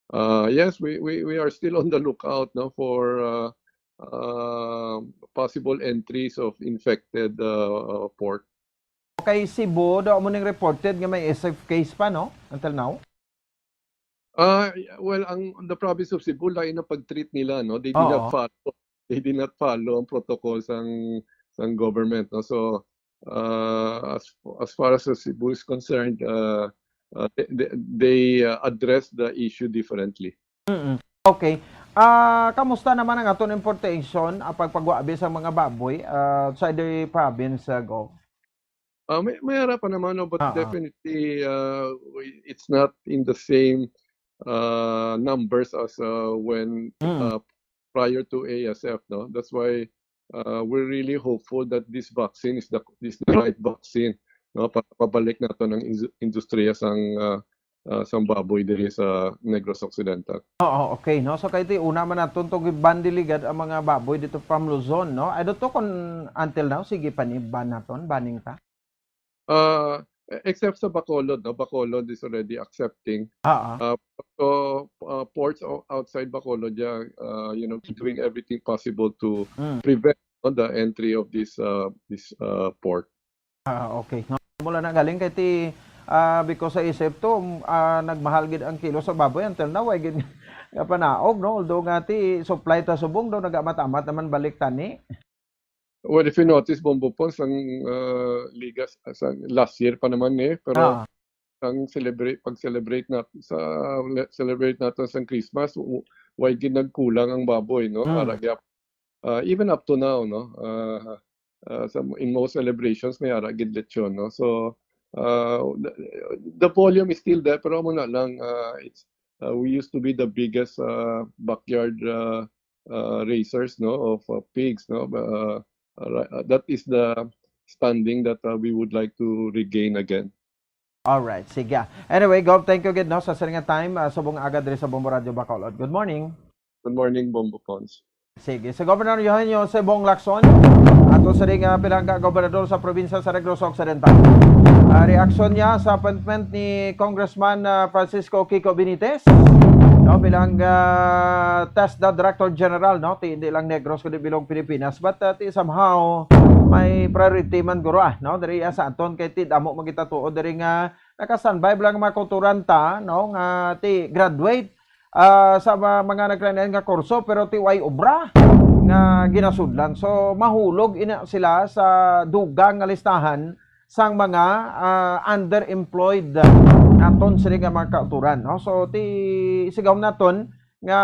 Uh, yes, we, we, we are still on the lookout, no, for, uh, uh, possible entries of infected, uh, uh, pork. Kay Cebu, daw mo ning reported nga may S F case pa, no? Until now? Uh, y-, well, ang, the province of Cebu, lain ang pag-treat nila, no? They did not Oo. follow, they did not follow ang protocol sang, sang government, no? So, uh, as, as far as Cebu is concerned, uh, uh, they, they, they, uh, address the issue differently. Mm-mm. Okay. Ah, kamusta naman ang aton importation, ang pagpagwabi sa mga baboy, ah, sa the province, ah, Gov? Ah, may, may ara pa naman, no, but Ah, ah. definitely, uh, we, it's not in the same, uh, numbers as, uh, when, Mm. uh, prior to A S F, no? That's why, uh, we're really hopeful that this vaccine is the, is the right vaccine, no? Para pabalik nato ng indu-, industriya sang, uh, uh, sang baboy diri sa Negros Occidental. Oo, okay, no? So, kay ti, una man naton to ban dili gad ang mga baboy dito from Luzon, no? I don't know kung until now, sige pa ni ban naton, banning ta? Uh, except sa Bacolod, no? Bacolod is already accepting. Ah, ah. Uh, so, uh, ports o-, outside Bacolod, yeah, uh, you know, doing everything possible to Mm. prevent, no, the entry of this, uh, this, uh, pork. Ah, okay. No, mula na galing kay ti, ah, because sa isip to, ah, nagmahal gid ang kilo sa baboy until now, way gid nga panaog, no? Although nga ti supply ta subong daw nagamat-amat naman balik tani. Well, if you notice, Bombo Pons, ang, ah, ligas, sa last year pa naman eh, pero Ah. ang celebrate, pag-celebrate nat-, sa, le-, celebrate natin sa Christmas, w-, way gid nagkulang ang baboy, no? Mm. Ara gyap-, ah, even up to now, no? Ah, ah, sa, in most celebrations, may ara gid lechon, no? So, ah, the, the volume is still there, pero amo na lang, ah, it's, ah, we used to be the biggest, ah, backyard, ah, ah, raisers, no, of, ah, pigs, no? Ah, ah, that is the standing that, ah, we would like to regain again. Alright, sige. Anyway, Gov, thank you gid, no, sa sining nga time, ah, subong aga diri sa Bombo Radio Bacolod. Good morning. Good morning, Bombo Pons. Sige, si Governor Eugenio Cebong Lacson, ato sa ring, ah, pinaka gobernador sa probinsya sa Negros Occidental. Ah, reaksyon niya sa appointment ni Congressman, ah, Francisco Kiko Benitez, no, bilang, ah, TESDA Director General, no? Ti, hindi lang Negros, kundi bilog Pilipinas. But, ah, ti, somehow, may priority man guro, ah, no? Diri, ah, sa aton, kay ti, damo magitatuo diri nga naka-standby lang mga kauturan ta, no? Nga ti, graduate, ah, sa ma-, mga naglain-lain nga kurso, pero ti way obra nga ginasudlan. So, mahulog ina sila sa dugang nga listahan sang mga, ah, underemployed naton sini nga mga kauturan, no? So, ti sigaw naton nga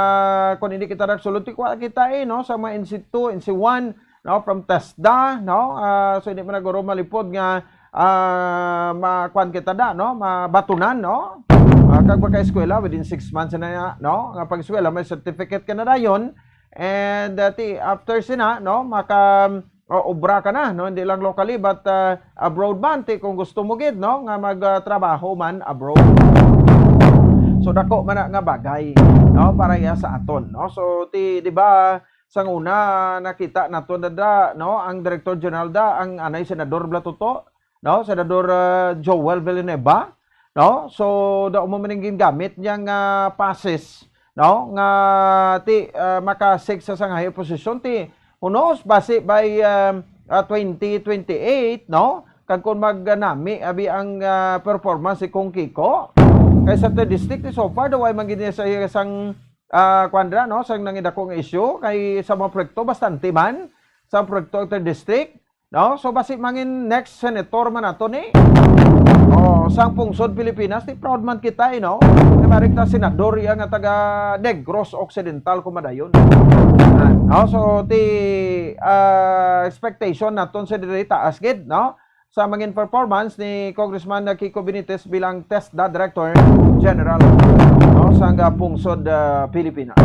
kung hindi kita nagsulod, ti kuha kita, eh, no, sa mga N C two, N C one, no, from TESDA, no? Ah, so, hindi man na guro malipod nga, ah, makuan kita da, no? Mabatunan, no? Ah, kag maka-eskwela within six months na, no? Nga pag-eskwela, may certificate ka na dayon. And, ah, ti, after sina, no? Maka, o, obra ka na, no? Hindi lang locally, but, ah, abroad man, ti, kung gusto mo gid, no? Nga mag, ah, trabaho man abroad. So, dako man na nga bagay, no? Para iya sa aton, no? So, ti, di ba, sang una, nakita nato na da, no? Ang Director General da, ang anay Senador Blatuto, no? Senador, ah, Joel Villanueva, no? So, da mo man ang gingamit niyang, ah, passes, no? Nga ti, ah, makasig sa sang higher position, ti, who knows, basi by, um, ah, twenty twenty-eight, no? Kag kung magnami, abi ang, ah, performance si Kong Kiko, kay sa third district, so far, daw ay man gid niya sa iya sang, ah, kwan dira, no? Sang nangidako nga issue, kay sa mga proyekto, bastante man, sa proyekto ang third district, no? So, basi mangin next senator man nato ni. Oh, sang pungsod Pilipinas, ti proud man kita, eh, no? Kay marik ta senador iya nga taga Negros Occidental kumadayon. Ah, no? So, ti, ah, expectation naton sa diri taas gid, no? Sa mangin performance ni Congressman Kiko Benitez bilang TESDA Director General, no? Sang, ah, pungsod, ah, Pilipinas.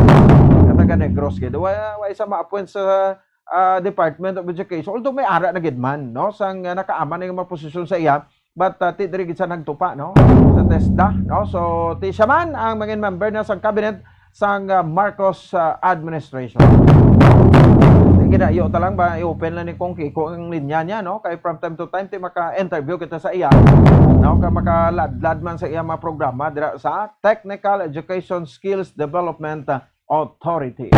Nga taga Negros gid. Wa, wa isa ma-appoint sa ah, Department of Education, although may ara na gid man, no, sang, ah, nakaaman na yung mga posisyon sa iya, but, ah, ti diri gid sa nagtupa, no, sa TESDA, no. So, ti siya man ang mangin member na sang cabinet sang, ah, Marcos, ah, administration. Ginayo ta lang ba, i-open lang ni Kong Kiko ang linya niya, no, kay from time to time ti maka-interview kita sa iya, no, kay makaladlad man sa iya mga programa dira sa Technical Education Skills Development, ah, Authority.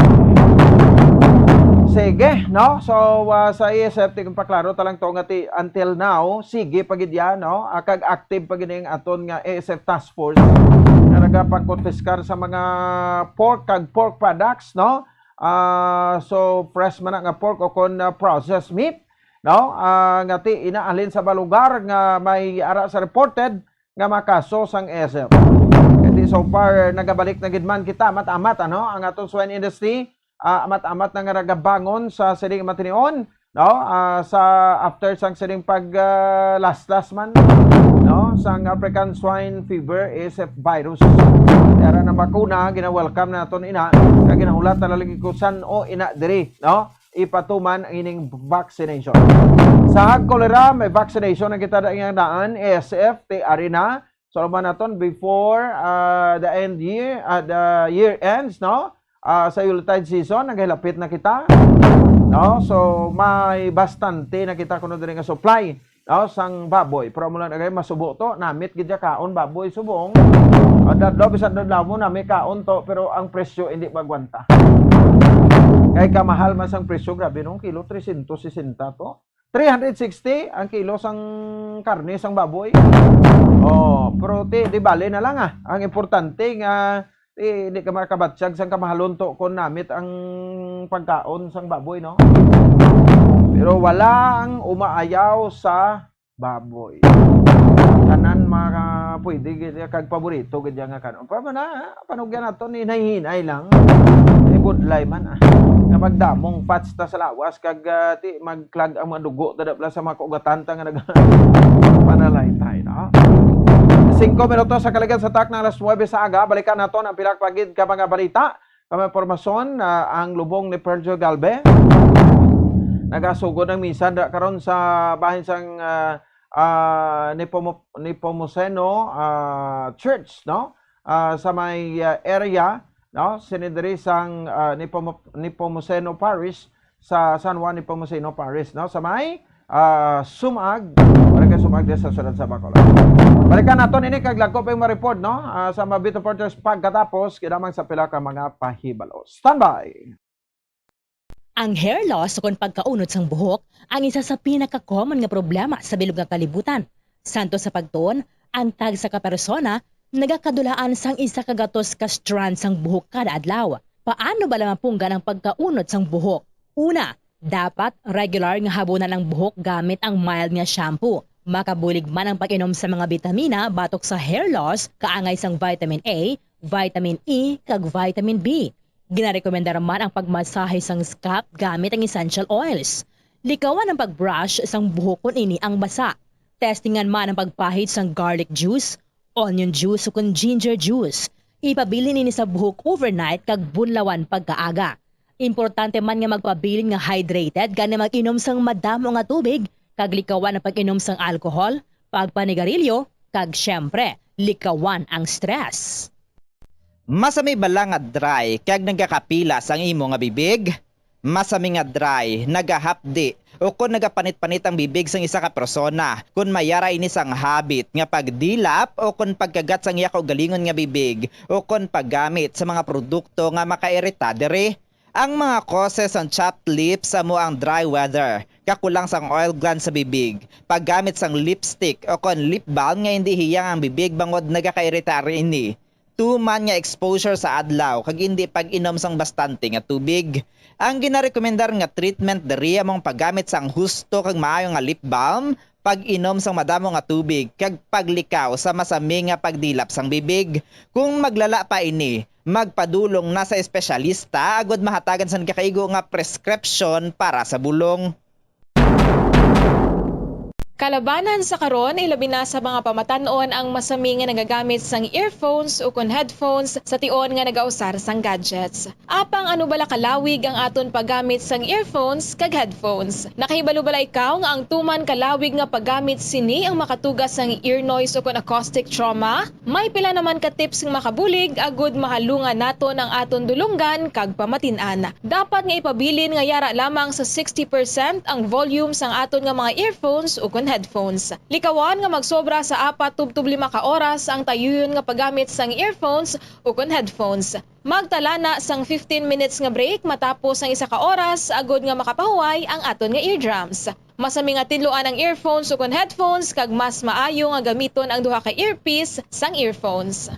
Sige, no? So, ah, sa A S F, ti kung paklaro ta lang to nga ti, until now, sige pa gid yan, no? Ah, kag active pa gid ang aton nga A S F Task Force nga nagapangkonpiskar sa mga pork kag pork products, no? Ah, so, fresh man na nga pork o kon, ah, processed meat, no? Ah, nga ti, inaalin sa mga lugar nga may ara sa reported nga mga kaso sang A S F. Kay so far, nagabalik na gid man kita, amat-amat, ano, ang atong swine industry, ah, amat-amat na nga nagabangon sa sining matinion, no? Ah, sa after sang sining pag, ah, laslas man, no? Sang African Swine Fever, A S F virus. Kaya na bakuna, gina-welcome naton ina, kag ginahulat na lagi ko san-o ina diri, no? Ipatuman ang ining vaccination. Sa hag cholera, may vaccination na kita da iyang daan, A S F, ti ari na. So, man naton before, ah, the end year, ah, the year ends, no? Ah, sa Yuletide season, naghilapit na kita. No? So, may bastante na kita kuno diri nga supply, no? Sang baboy. Pero mo lang, agay, masubo to, namit gid ya kaon baboy subong. Ah, dadlaw, bisan dadlaw mo, nami kaon to, pero ang presyo hindi magwanta. Kay kamahal man sang presyo, grabe, nung kilo, trescientos sesenta to. Three hundred sixty ang kilo sang karne sang baboy. Oh, pero ti, di bali na lang, ah. Ang importante nga, ti, di ka makabatyag sang kamahalon to kung namit ang pagkaon sang baboy, no? Pero wala ang umaayaw sa baboy. Tanan mga pwede gid ya kag paborito gid ya nga kanon. Pa man na, panugyan nato ni hinay-hinay lang. Ibudlay man, ah. Nga magdamong fats ta sa lawas kag, ah, ti magklag ang mga dugo ta da pala sa mga kaugatan ta nga nag-, panalaytay, no? Singko minutos sa kaligad sa tak na alas nuwebe sa aga, balikan naton ang pila pa gid ka mga balita. Kami impormasyon, ah, ang lubong ni Pergio Galve. Nagasugod ang misa da karon sa bahin sang, ah, ah, Nepomu-, Nepomuceno, ah, Church, no? Ah, sa may, ah, area, no? Sini diri sang, ah, Nepomu-, Nepomuceno Parish, sa San Juan Nepomuceno Parish, no? Sa may, ah, Sumag, Barangay Sumag, diri sa siyudad sa Bacolod. Balikan naton ini kag dagko pa yung ma-report, no? Ah, sa Mabit Reporters pagkatapos, kinamang sa pila ka mga pahibalo. Standby! Ang hair loss ukon pagkaunod sang buhok ang isa sa pinaka-common nga problema sa bilog nga kalibutan. Santo sa pagtuon, ang tagsa ka persona nagakadulaan sang isa ka gatos ka strand sang buhok kada adlaw. Paano bala mapunggan ang pagkaunod sang buhok? Una, dapat regular nga habunan ang buhok gamit ang mild nga shampoo. Makabulig man ang pag-inom sa mga bitamina batok sa hair loss, kaangay sang vitamin A, vitamin E, kag vitamin B. Ginarekomendar man ang pagmasahe sang scalp gamit ang essential oils. Likawan ang pag-brush sang buhok kon ini ang basa. Testingan man ang pagpahid sang garlic juice, onion juice, ukon ginger juice. Ipabilin ini sa buhok overnight kag bunlawan pagkaaga. Importante man nga magpabilin nga hydrated gani mag-inom sang madamo nga tubig kag likawan ang pag-inom sang alcohol, pagpanigarilyo, kag, siyempre, likawan ang stress. Masami bala nga dry kag nagakapilas ang imo nga bibig? Masami nga dry, nagahapdi, ukon nagapanit-panit ang bibig sang isa ka persona kon may ara ini sang habit nga pagdilap ukon pagkagat sang iya kaugalingon nga bibig ukon paggamit sa mga produkto nga makairita diri. Ang mga causes sang chapped lips amo ang dry weather, kakulang sang oil glands sa bibig, paggamit sang lipstick ukon lip balm nga indi hiyang ang bibig bangod nagakairita ini. Tuman nga exposure sa adlaw kag indi pag-inom sang bastante nga tubig. Ang ginarekomendar nga treatment diri amo ang paggamit sang husto kag maayo nga lip balm, pag-inom sang madamo nga tubig, kag paglikaw sa masami nga pagdilap sang bibig. Kung maglala pa ini, magpadulong na sa espesyalista agod mahatagan sang nagakaigo nga prescription para sa bulong. Kalabanan sa karon, ilabi na sa mga pamatan-on ang masami nga nagagamit sang earphones ukon headphones sa tion nga nagausar sang gadgets. Apang ano bala kalawig ang aton paggamit sang earphones kag headphones? Nakahibalo bala ikaw nga ang tuman kalawig nga paggamit sini ang makatuga sang ear noise ukon acoustic trauma? May pila naman ka tips nga makabulig agud mahalungan naton ang aton dulonggan kag pamatin-an. Dapat nga ipabilin nga yara lamang sa sixty percent ang volume sang aton nga mga earphones ukon headphones. Likawan nga magsobra sa apat tubtob lima ka oras ang tayuyon nga paggamit sang earphones ukon headphones. Magtala na sang fifteen minutes nga break matapos ang isa ka oras agud nga makapahuway ang aton nga eardrums. Masami nga tinluan ang earphones ukon headphones kag mas maayo nga gamiton ang duha ka earpiece sang earphones.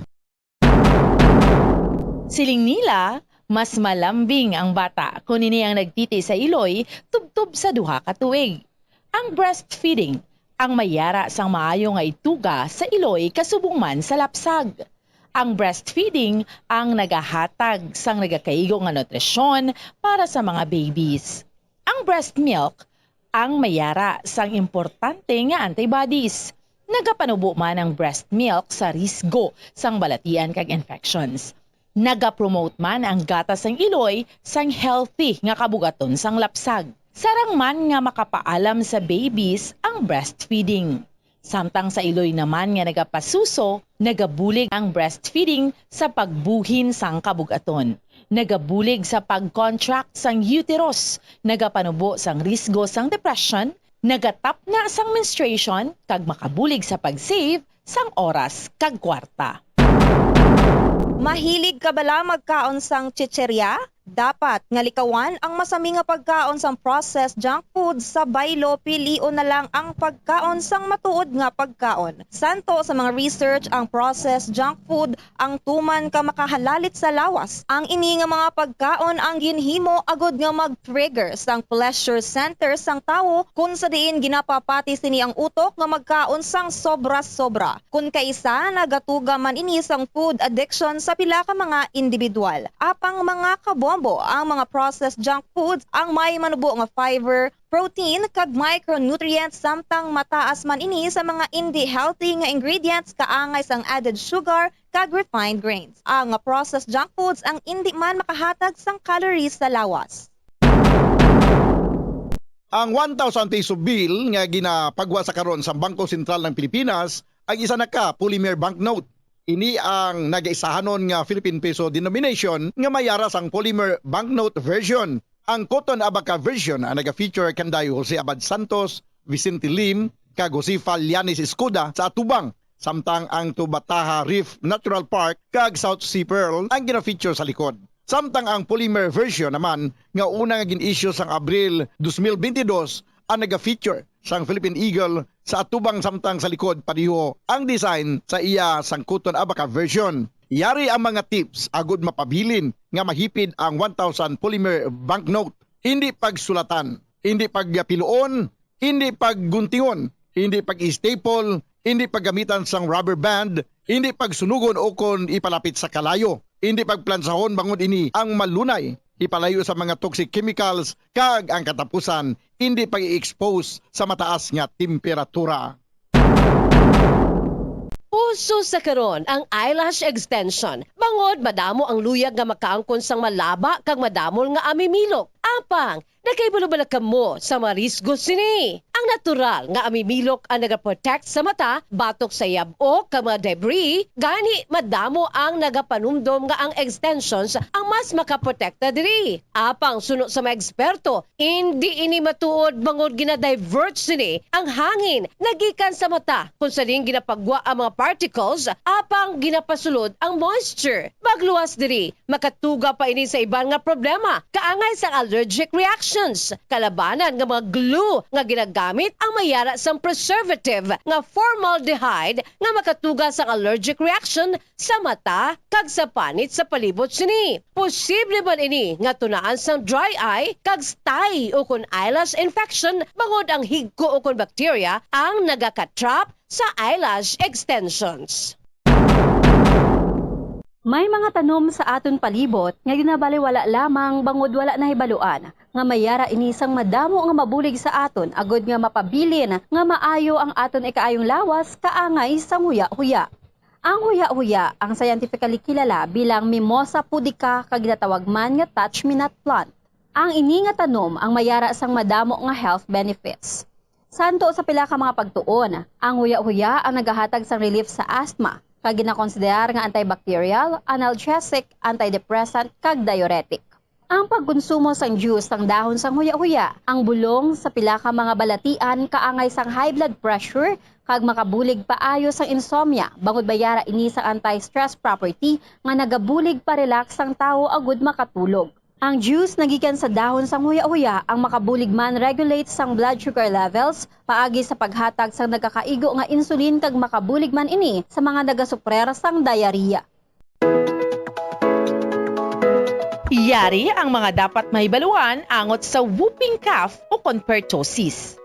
Siling nila, mas malambing ang bata kon ini ang nagtiti sa iloy tubtob sa duha ka tuig. Ang breastfeeding ang may yara sang maayo nga ituga sa iloy kasubong man sa lapsag. Ang breastfeeding ang nagahatag sang nagakaigo nga nutrisyon para sa mga babies. Ang breast milk ang may yara sang importante nga antibodies. Nagapanubo man ang breast milk sa risgo sang balatian kag infections. Nagapromote man ang gatas sang iloy sang healthy nga kabugaton sang lapsag. Sarang man nga makapaalam sa babies ang breastfeeding. Samtang sa iloy naman nga nagapasuso, nagabulig ang breastfeeding sa pagbuhin sang kabug-aton. Nagabulig sa pag-contract sang uterus, nagapanubo sang risgo sang depression, nagatapna sang menstruation, kag makabulig sa pag-save sang oras kag kwarta. Mahilig ka bala magkaon sang chicheria? Dapat nga likawan ang masami nga pagkaon sang processed junk food sa baylo, pilion na lang ang pagkaon sang matuod nga pagkaon. Santo sa mga research, ang processed junk food ang tuman ka makahalalit sa lawas. Ang ini nga mga pagkaon ang ginhimo agud nga mag-trigger sang pleasure center sang tawo, kun sa diin ginapapati sini ang utok nga magkaon sang sobra-sobra. Kun kaisa, nagatuga man ini sang food addiction sa pila ka mga indibidwal. Apang mga kabombo, ang mga processed junk foods ang may manubo nga fiber, protein, kag micronutrients, samtang mataas man ini sa mga indi healthy nga ingredients kaangay sang added sugar kag refined grains. Ang processed junk foods ang indi man makahatag sang calories sa lawas. Ang one thousand peso bill nga ginapagwa sa karon sa Bangko Sentral ng Pilipinas ang isa na ka polymer banknote. Ini ang nagaisahanon nga Philippine peso denomination nga may ara sang polymer banknote version. Ang Cotton Abaca version ang naga-feature kanday Jose Abad Santos, Vicente Lim, kag Josefa Llanes Escuda sa atubang, samtang ang Tubataha Reef Natural Park kag South Sea Pearl ang gina-feature sa likod. Samtang ang polymer version naman nga una nga gin-issue sang Abril dos mil bentidós ang naga-feature sang Philippine Eagle sa atubang, samtang sa likod pareho ang design sa iya sang Cotton Abaca version. Yari ang mga tips agud mapabilin nga mahipid ang one thousand polymer banknote. Hindi pagsulatan, hindi pagpiluon, hindi pagguntingon, hindi pag-staple, hindi paggamitan sang rubber band, hindi pagsunugon o kon ipalapit sa kalayo, hindi pagplansahon bangod ini ang malunay ipalayo sa mga toxic chemicals, kag ang katapusan, hindi pag-i-expose sa mataas nga temperatura. Uso sa karon ang eyelash extension, bangod madamo ang luyag nga makaangkon sang malaba kag madamol nga amimilok. Apang, nakahibalo bala kamo sa mga risgo sini? Ang natural nga amimilok ang nagaprotect sa mata batok sa yab-ok kag mga debris, gani madamo ang nagapanumdom nga ang extensions ang mas makaprotekta diri. Apang suno sa mga eksperto, indi ini matuod bangod gina-divert sini ang hangin nga gikan sa mata, kung sa diin ginapagwa ang mga particles apang ginapasulod ang moisture. Magluwas diri, makatuga pa ini sa iban nga problema, kaangay sang allergic reactions. Kalabanan nga mga glue nga ginagamit ang may ara sang preservative nga formaldehyde nga makatuga sang allergic reaction sa mata kag sa panit sa palibot sini. Posible man ini nga tunaan sang dry eye kag stye ukon eyelash infection bangod ang higko ukon bakterya ang nagaka-trap sa eyelash extensions. May mga tanom sa aton palibot nga ginabaliwala lamang bangod wala nahibaluan nga may ara ini sang madamo nga mabulig sa aton agud nga mapabilin nga maayo ang aton ikaayong lawas kaangay sang huya-huya. Ang huya-huya ang scientifically kilala bilang Mimosa pudica kag ginatawag man nga touch-me-not plant. Ang ini nga tanom ang may ara sang madamo nga health benefits. Santo sa pila ka mga pagtuon, ang huya-huya ang nagahatag sang relief sa asthma, kag ginakonsiderar nga antibacterial, analgesic, antidepressant, kag diuretic. Ang pagkonsumo sang juice sang dahon sang huya-huya, ang bulong sa pila ka mga balatian kaangay sang high blood pressure kag makabulig paayo sang insomnia, bangod may ara ini sang anti-stress property nga nagabulig pa-relax sang tawo agud makatulog. Ang juice nga gikan sa dahon sang huya-huya ang makabulig man-regulate sang blood sugar levels paagi sa paghatag sang nagakaigo nga insulin kag makabulig man ini sa mga nagasuprer sang diarrhea. Yari ang mga dapat mahibaluan angot sa whooping cough o kon pertussis.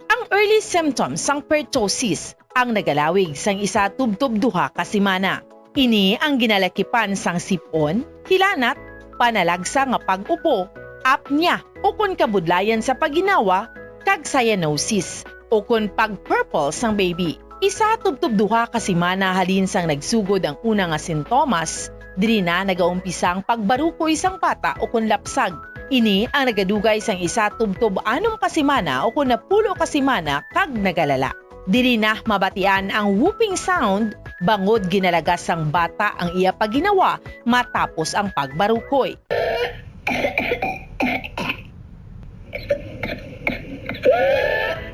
Ang early symptoms sang pertussis ang nagalawig sang isa tubtob duha ka semana. Ini ang ginalakipan sang sip-on, hilanat, panalagsa nga pag-upo, apnea, ukon kabudlayan sa pagginawa, kag cyanosis, ukon pag-purple sang baby. Isa tubtob duha ka semana halin sang nagsugod ang una nga sintomas, diri na nagaumpisa ang pagbarukoy sang bata ukon lapsag. Ini ang nagadugay sang isa tubtob anom ka semana ukon napulo ka semana kag nagalala. Diri na mabatian ang whooping sound bangod ginalagas sang bata ang iya pagginawa matapos ang pagbarukoy.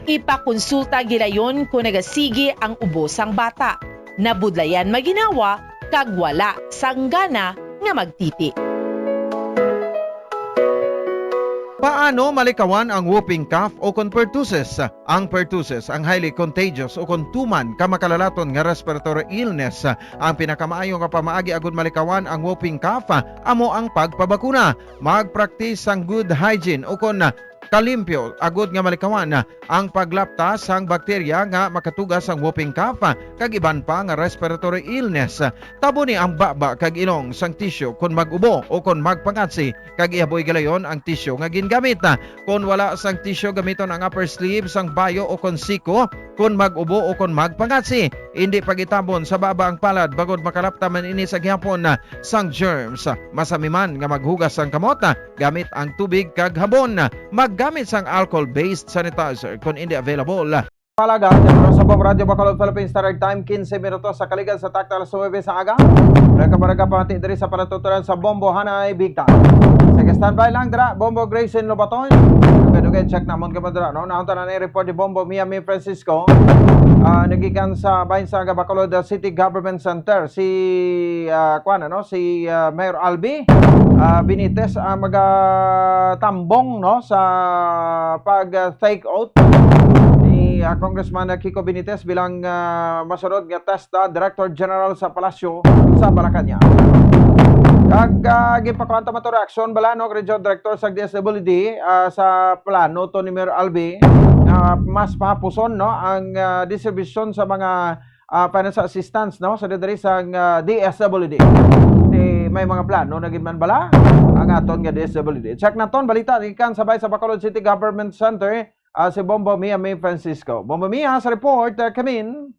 Ipakonsulta gilayon kon nagasigi ang ubo sang bata, nabudlayan maginawa, kag wala sang gana nga magtiti. Paano malikawan ang whooping cough o kon pertussis? Ang pertussis ang highly contagious o kon tuman ka makalalaton nga respiratory illness. Ang pinakamaayo nga pamaagi agud malikawan ang whooping cough amo ang pagpabakuna. Magpraktis sang good hygiene o kon kalimpyo agud nga malikawan ang paglapta sang bakterya nga makatuga sang whooping cough kag iban pa nga respiratory illness. Taboni ang baba kag ilong sang tisyu kon mag-ubo o kon magpangatsi, kag ihaboy gilayon ang tisyu nga gingamit. Kon wala sang tisyu, gamiton ang upper sleeve sang bayo o kon siko kon mag-ubo o kon magpangatsi. Indi pag-itabon sa baba ang palad bangod makalapta man ini sa gihapon sang germs. Masami man nga maghugas sang kamot gamit ang tubig kag habon. Mag Gamit sang alcohol-based sanitizer kon indi available. Palaga, dyan sa Bombo Radyo Bacolod, Philippine Standard Time, quince minutos sa kaligan sa takto alas nuebe sa aga. Barangka-barangka pamati diri sa panatutunan sa Bombo Hanay Bigtan. Sige, standby lang dira, Bombo Grayson Lobaton. Dugay-dugay, check namon kamo dira, no? Nahunta na ni report ni Bombo Mia May Francisco. Ah, nagikan sa bahin sa Bacolod City Government Center, si, ah, kuwan, ano, si, ah, Mayor Albi, ah, Benitez, ah, magatambong, no, sa pag, ah, take oath ni, ah, Congressman Kiko Benitez bilang, ah, masunod nga TESDA Director General sa Palasyo sa Malacañang. Kag, ah, ginpakuha ta man to reaksyon bala, no, Regional Director sa D S W D, ah, sa plano to ni Mayor Albi nga mas pahapuson, no, ang, ah, distribusyon sa mga, ah, financial assistance, no, sa diri sa, ah, D S W D. Ti may mga plano na gid man bala ang aton nga D S W D. Check naton balita gikan sa bahin sa Bacolod City Government Center, ah, si Bombo Mia May Francisco. Bombo Mia sa report, ah, kamin.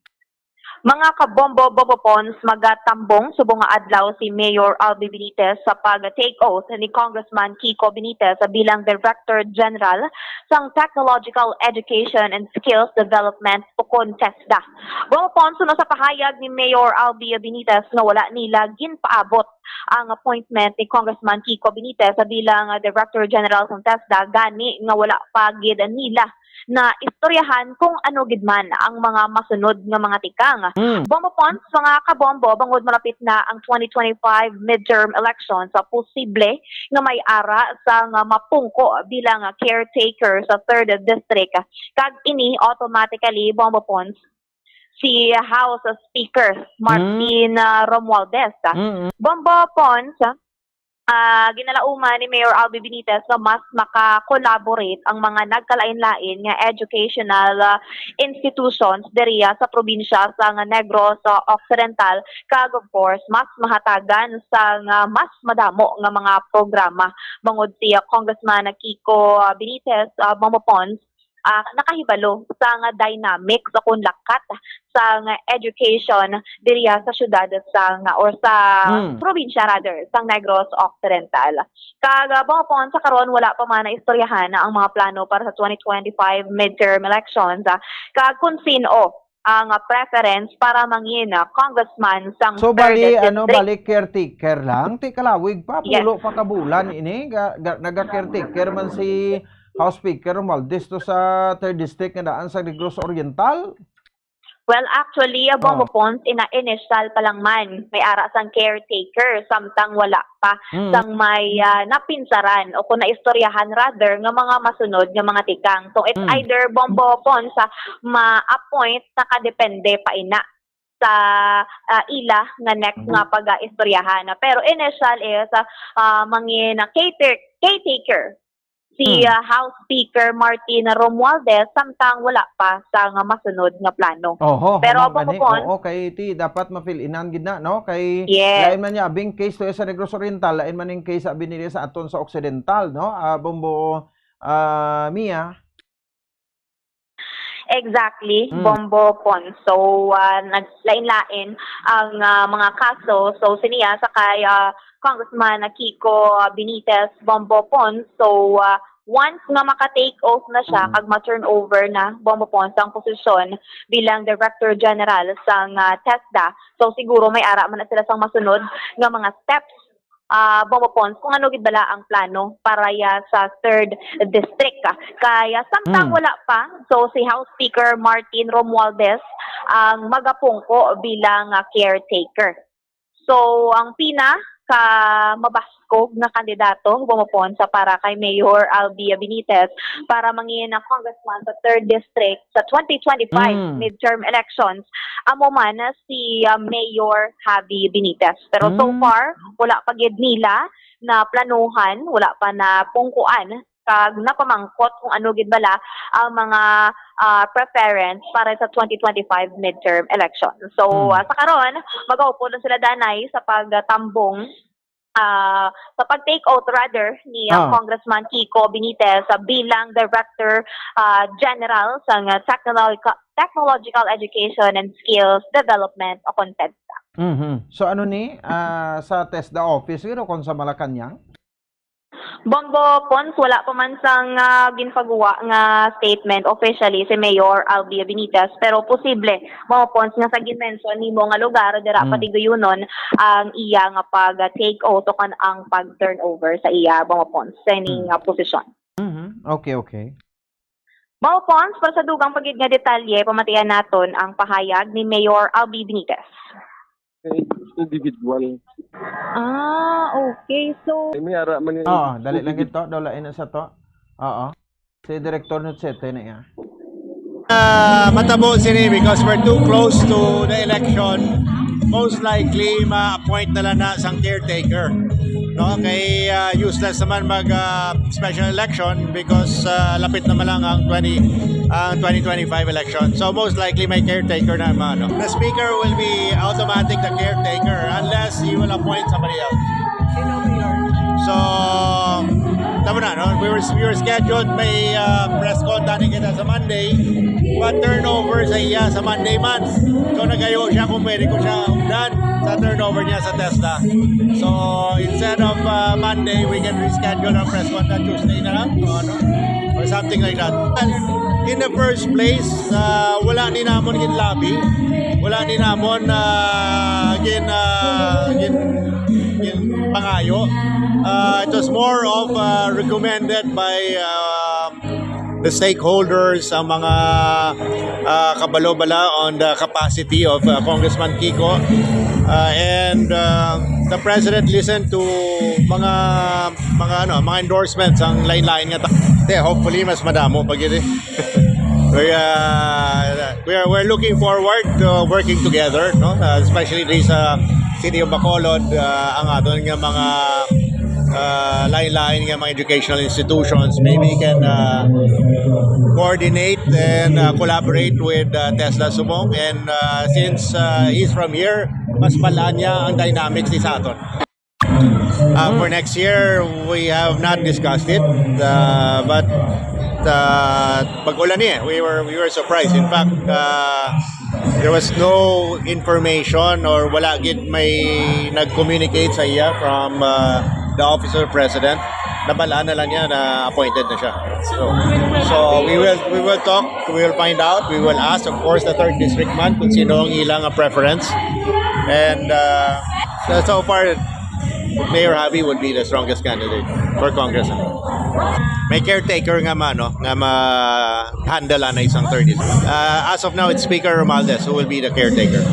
Mga kabombo, Bombo Pons, magatambong subong nga adlaw si Mayor Albi Benitez sa pag-take oath ni Congressman Kiko Benitez bilang Director General sang Technological Education and Skills Development, ukon TESDA. Bombo Pons, suno sa pahayag ni Mayor Albi Benitez nga wala nila ginpaabot ang appointment ni Congressman Kiko Benitez bilang Director General sang TESDA, gani nga wala pa gid nila na istoryahan kung ano gid man ang mga masunod nga mga tikang. Mm. Bombo Pons, mga kabombo, bangod malapit na ang twenty twenty-five midterm elections, sa posible nga may ara sang mapungko bilang caretaker sa third district, kag ini automatically, Bombo Pons, si House Speaker Martin, Mm. ah, Romualdez. Mm. Bombo Pons, ah, ginalauman ni Mayor Albi Benitez nga mas maka-collaborate ang mga nagkalain-lain nga educational, ah, institutions diriya sa probinsya sang Negros, ah, Occidental, kag of course mas mahatagan sang, ah, mas madamo nga mga programa. Bangod si, ah, Congressman Kiko, ah, Benitez, ah, Bombo Pons, ah, nakahibalo sang dynamics o kon lakat sang education diriya sa syudad sang, or sa Mm. probinsya rather, sang Negros Occidental. Kag, ah, Bombo Pons, sa karon wala pa man naistoryahan ang mga plano para sa twenty twenty-five midterm elections, ah, kag kung sin-o ang, ah, preference para mangin, ah, congressman sang So, third bali, ano, district. Bali caretaker lang? Ti kalawig pa, Yes. pulo pa ka bulan ini, ga-, ga-, naga-caretaker man si House Speaker Romualdez to sa third district nga daan sa Negros Oriental? Well, actually, ah, Bombo Oh. Pons, ina-, initial pa lang man, may ara sang caretaker, samtang wala pa Mm. sang may, ah, napinsaran o kung naistoryahan rather nga mga masunod nga mga tikang. So, it's Mm. either Bombo Pons, ah, ma-appoint, nakadepende pa ina sa, ah, ila nga next Mm. nga pag-aistoryahan. Pero initial is, ah, ah, mangin-, ah, cater-, caretaker si, Hmm. ah, House Speaker Martin Romualdez samtang wala pa sa nga masunod nga plano. Oho, Pero mao Bombo gani. Pons. Oo, kay ti dapat ma-fill-inan gid na, no? Kay Yes. lain man niya abing case to sa Negros Oriental, lain man ning case abi nila sa aton sa Occidental, no? Ah, Bombo, ah, Mia. Exactly, Hmm. Bombo Pons. So, ah, naglain-lain ang, ah, mga kaso. So, siniya sa kay, ah, Congressman Kiko Benitez, Bombo Pons. So, ah, once nga maka-take oath na siya, Hmm. kag ma-turn over na, Bombo Pons, ang posisyon bilang Director General sang, ah, TESDA. So, siguro may ara man na sila sang masunod nga mga steps, ah, Bombo Pons, kung ano gid bala ang plano para ya sa third district. Kaya samtang Hmm. wala pa, so si House Speaker Martin Romualdez ang magapungko bilang, ah, caretaker. So, ang pinaka mabaskog nga kandidato, Bombo Pons, sa para kay Mayor Albi Benitez para mangin na congressman sa third district sa twenty twenty-five Mm. midterm elections, amo man si, ah, Mayor Javi Benitez. Pero so Mm. far, wala pa gid nila na planuhan, wala pa na pungkuan kag napamangkot kung ano gid bala ang mga, ah, preference para sa twenty twenty-five midterm election. So, Mm. ah, sa karon, magaupod lang sila danay sa pagtambong, ah, sa pag-take oath rather ni, ah, Ah. Congressman Kiko Benitez, ah, bilang Director, ah, General sa, ah, Technologica-, Technological Education and Skills Development o kon TEDSA. Mhm. So, ano ni, ah, sa TESDA office, pero kung sa Malacañang? Bombo Pons, wala pa man sang, ah, ginpagawa nga statement officially si Mayor Albi Benitez, pero posible, Bombo Pons, nga sa ginmention nimo nga lugar dira, hmm, patiguyunon ang iya nga pag-take oath o kon ang pag-turnover sa iya, Bombo Pons, sa ining, hmm, ah, posisyon. Mhm. Okay, okay. Bombo Pons, para sa dugang pa gid nga detalye, pamatian naton ang pahayag ni Mayor Albi Benitez. Individual. Ah, okay. So, eh, may ara man yung... Oo, dali lang ito. Daw lain na sa to. Oo. Si Director Nutsete na iya. Ah, matabo sini because we're too close to the election. Most likely, ma-appoint na lang na sang caretaker. No? Kay, ah, useless naman mag, ah, special election because, ah, lapit naman lang ang twenty, ang twenty twenty-five election. So most likely may caretaker na, ano. The speaker will be automatic the caretaker unless you will appoint somebody else. So, tama na, no? We were, we were scheduled may, ah, press con tani kita sa Monday, but turnover sa iya sa Monday man. So nagayo siya kung pwede ko siya ugdan sa turnover niya sa TESDA. So, instead of, uh, Monday, we can reschedule our press con na Tuesday na lang, o ano, or something like that. Well, in the first place, uh, wala ni namon gin-lobby, wala ni namon, uh, gin, uh, gin, gin pangayo. Uh, it was more of, uh, recommended by, uh, the stakeholders, ang mga, ah, kabalo bala on the capacity of, ah, Congressman Kiko. Ah, and, ah, the president listened to mga, mga, ano, mga endorsements ang lain-lain nga ta-, te, hopefully, mas madamo pa gid, eh. We, ah, we are, we're looking forward to working together, no? Ah, especially diri sa City of Bacolod, ah, ang aton nga mga, ah, lain-lain nga mga educational institutions, maybe can, ah, coordinate and, ah, collaborate with, ah, TESDA Subong. And, ah, since, ah, he's from here, mas balaan niya ang dynamics ni sa aton. Ah, for next year, we have not discussed it, ah, but, ah, pag-ulan niya, we were, we were surprised. In fact, ah, there was no information or wala gid may nag-communicate sa iya from, ah, the office of the president. Nabalaan na lang niya na appointed na siya. So, so we will, we will talk, we will find out, we will ask, of course, the third district man kung sino ang ilang, ah, preference. And, ah, so, so far, Mayor Javi would be the strongest candidate for Congress. May caretaker nga man, no, nga ma-handle ang isang third district. Ah, as of now, it's Speaker Romualdez who will be the caretaker.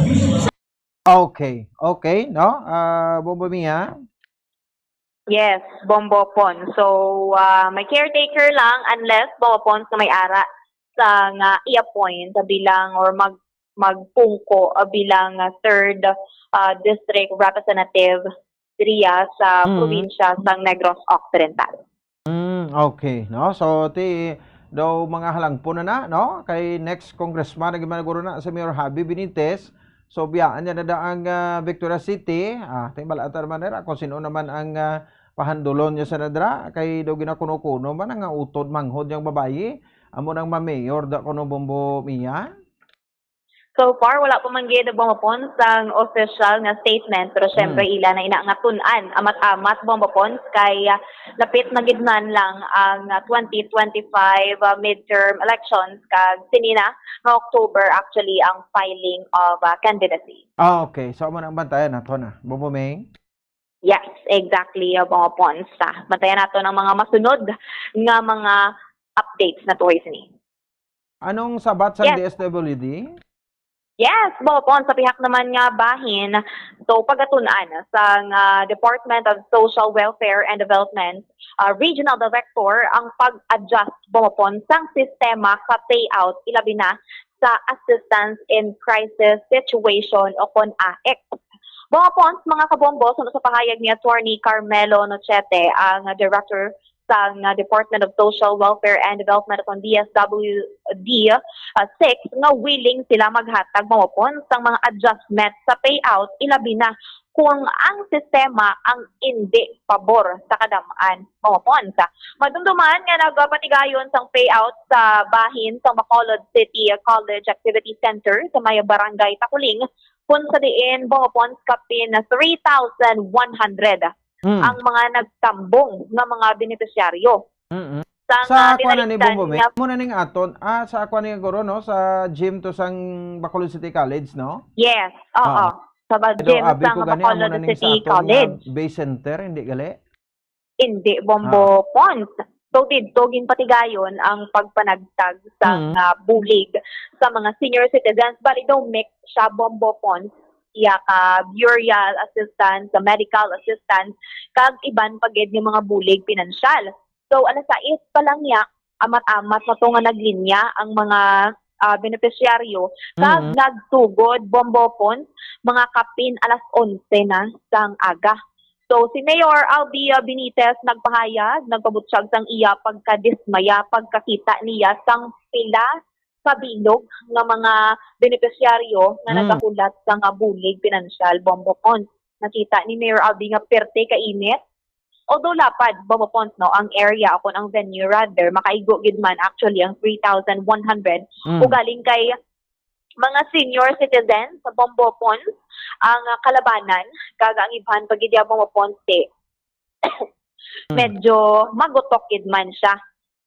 Okay, okay, no? Ah, Bombo Mia? Yes, Bombo Pons. So, ah, may caretaker lang unless Bombo Pons na may ara sa nga i-appoint bilang or mag magpungko, ah, bilang, ah, third, ah, district representative diriya sa, mm, probinsya sang Negros Occidental. Mm, okay, no? So, ti, daw mga halangpon na na, no? Kay next congressman, naging managuro na si Mayor Javi Benitez. So, biyaan niya na da ang, ah, Victoria City. Ah, ti, balatan naman nila kung sino naman ang, ah, pahandulon niya sa nadra. Kay daw ginakuno-kuno man ang utod manghod niyang babayi. Amo nang ma-mayor da kuno, Bombo Mia? So far, wala pa man gid, Bombo Pons, sang official nga statement, pero syempre, hmm, ila na ina nga tun-an, amat-amat, Bombo Pons, kay, ah, lapit na gid man lang ang, ah, twenty twenty-five, ah, midterm elections, kag sini na nga October, actually, ang filing of, ah, candidacy. Ah, okay. So, amo na ang bantayan nato na, Bombo Ming? Yes, exactly, uh, Bombo Pons. Ah, bantayan nato ang mga masunod nga mga updates na tuhoy sini. Anong sabat sa, yes, D S W D? Yes, Bombo Pons, sa pihak naman nga bahin, so pagatun-an sang, ah, Department of Social Welfare and Development, ah, Regional Director ang pag-adjust, Bombo Pons, sang sistema sa payout, ilabi na sa Assistance in Crisis Situation o kon AICS. Bombo Pons, mga kabombo, suno sa pahayag ni Attorney Carmelo Nochete, ang Director sang, uh, Department of Social Welfare and Development o kon D S W D, uh, six, nga willing sila maghatag, Bombo Pons, sang mga adjustment sa payout, ilabi na kung ang sistema ang indi pabor sa kadam-an, Bombo Pons. Madumduman nga nagapatigayon sang payout sa bahin sa Bacolod City College Activity Center sa may Barangay Taculing, kung sa diin, Bombo Pons, kapin three thousand one hundred Mm. ang mga nagtambong nga mga benepisyaryo. Mm-mm. Sa Sa nga kuan na ni dinalikdan Bombo, may niya mo na ning aton, ah, sa kuan ni guro, no, sa gym to sang Bacolod City College, no? Yes, oo. Oo. Sa ba-, Pero gym abi sang ko gani, amo Bacolod na ning sa City aton nga College. Bay Center, hindi gali? Hindi, Bombo Ah. Pons. So, didto ginpatigayon ang pagpanagtag sa Mm. nga bulig sa mga senior citizens. Bali daw mix siya, Bombo Pons. Iya ka burial assistance, sa medical assistance, kag iban pa gid nga mga bulig pinansyal. So, alas sais pa lang niya, amat-amat na to nga naglinya ang mga, ah, benepisyaryo, kag Mm. nagsugod, Bombo Pons, mga kapin alas onse na sang aga. So, si Mayor Albi, ah, Benitez nagpahayag, nagpabutyag sang iya pagkadismaya pagkakita niya sang pila ka bilog nga mga benepisyaryo nga Mm. nagahulat sa nga bulig pinansyal, Bombo Pons. Nakita ni Mayor Albi nga perte ka init. Although lapad, Bombo Pons, no, ang area o kung ang venue rather, makaigo gid man actually ang three thousand one hundred. Mm. Ugaling kay mga senior citizens sa Bombo Pons ang, ah, kalabanan, kag ang iban pa gid ya, Bombo Pons, eh, Mm. medyo magutok gid man siya.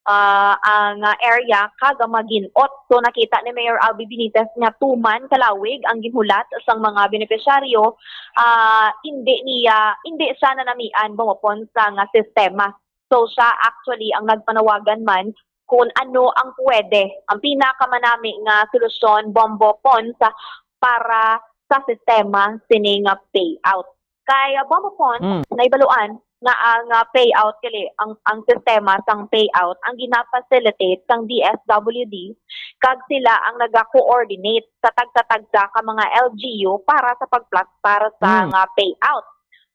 Ah, ang, ah, area kag ang maginot. So, nakita ni Mayor Albi Benitez nga tuman kalawig ang ginhulat sang mga benepisyaryo, ah, hindi niya, hindi siya nanamian, Bombo Pons, sa nga sistema. So, siya actually ang nagpanawagan man kung ano ang pwede, ang pinakamanami nga solusyon, Bombo Pons, sa, para sa sistema sini nga payout. Kay, ah, Bombo Pons, Mm. naibaluan nga ang, ah, payout, kali, ang, ang sistema sang payout ang gina-facilitate sang D S W D, kag sila ang naga-coordinate sa tagsa-tagsa ka mga L G U para sa pagplastar sa Mm. nga payout.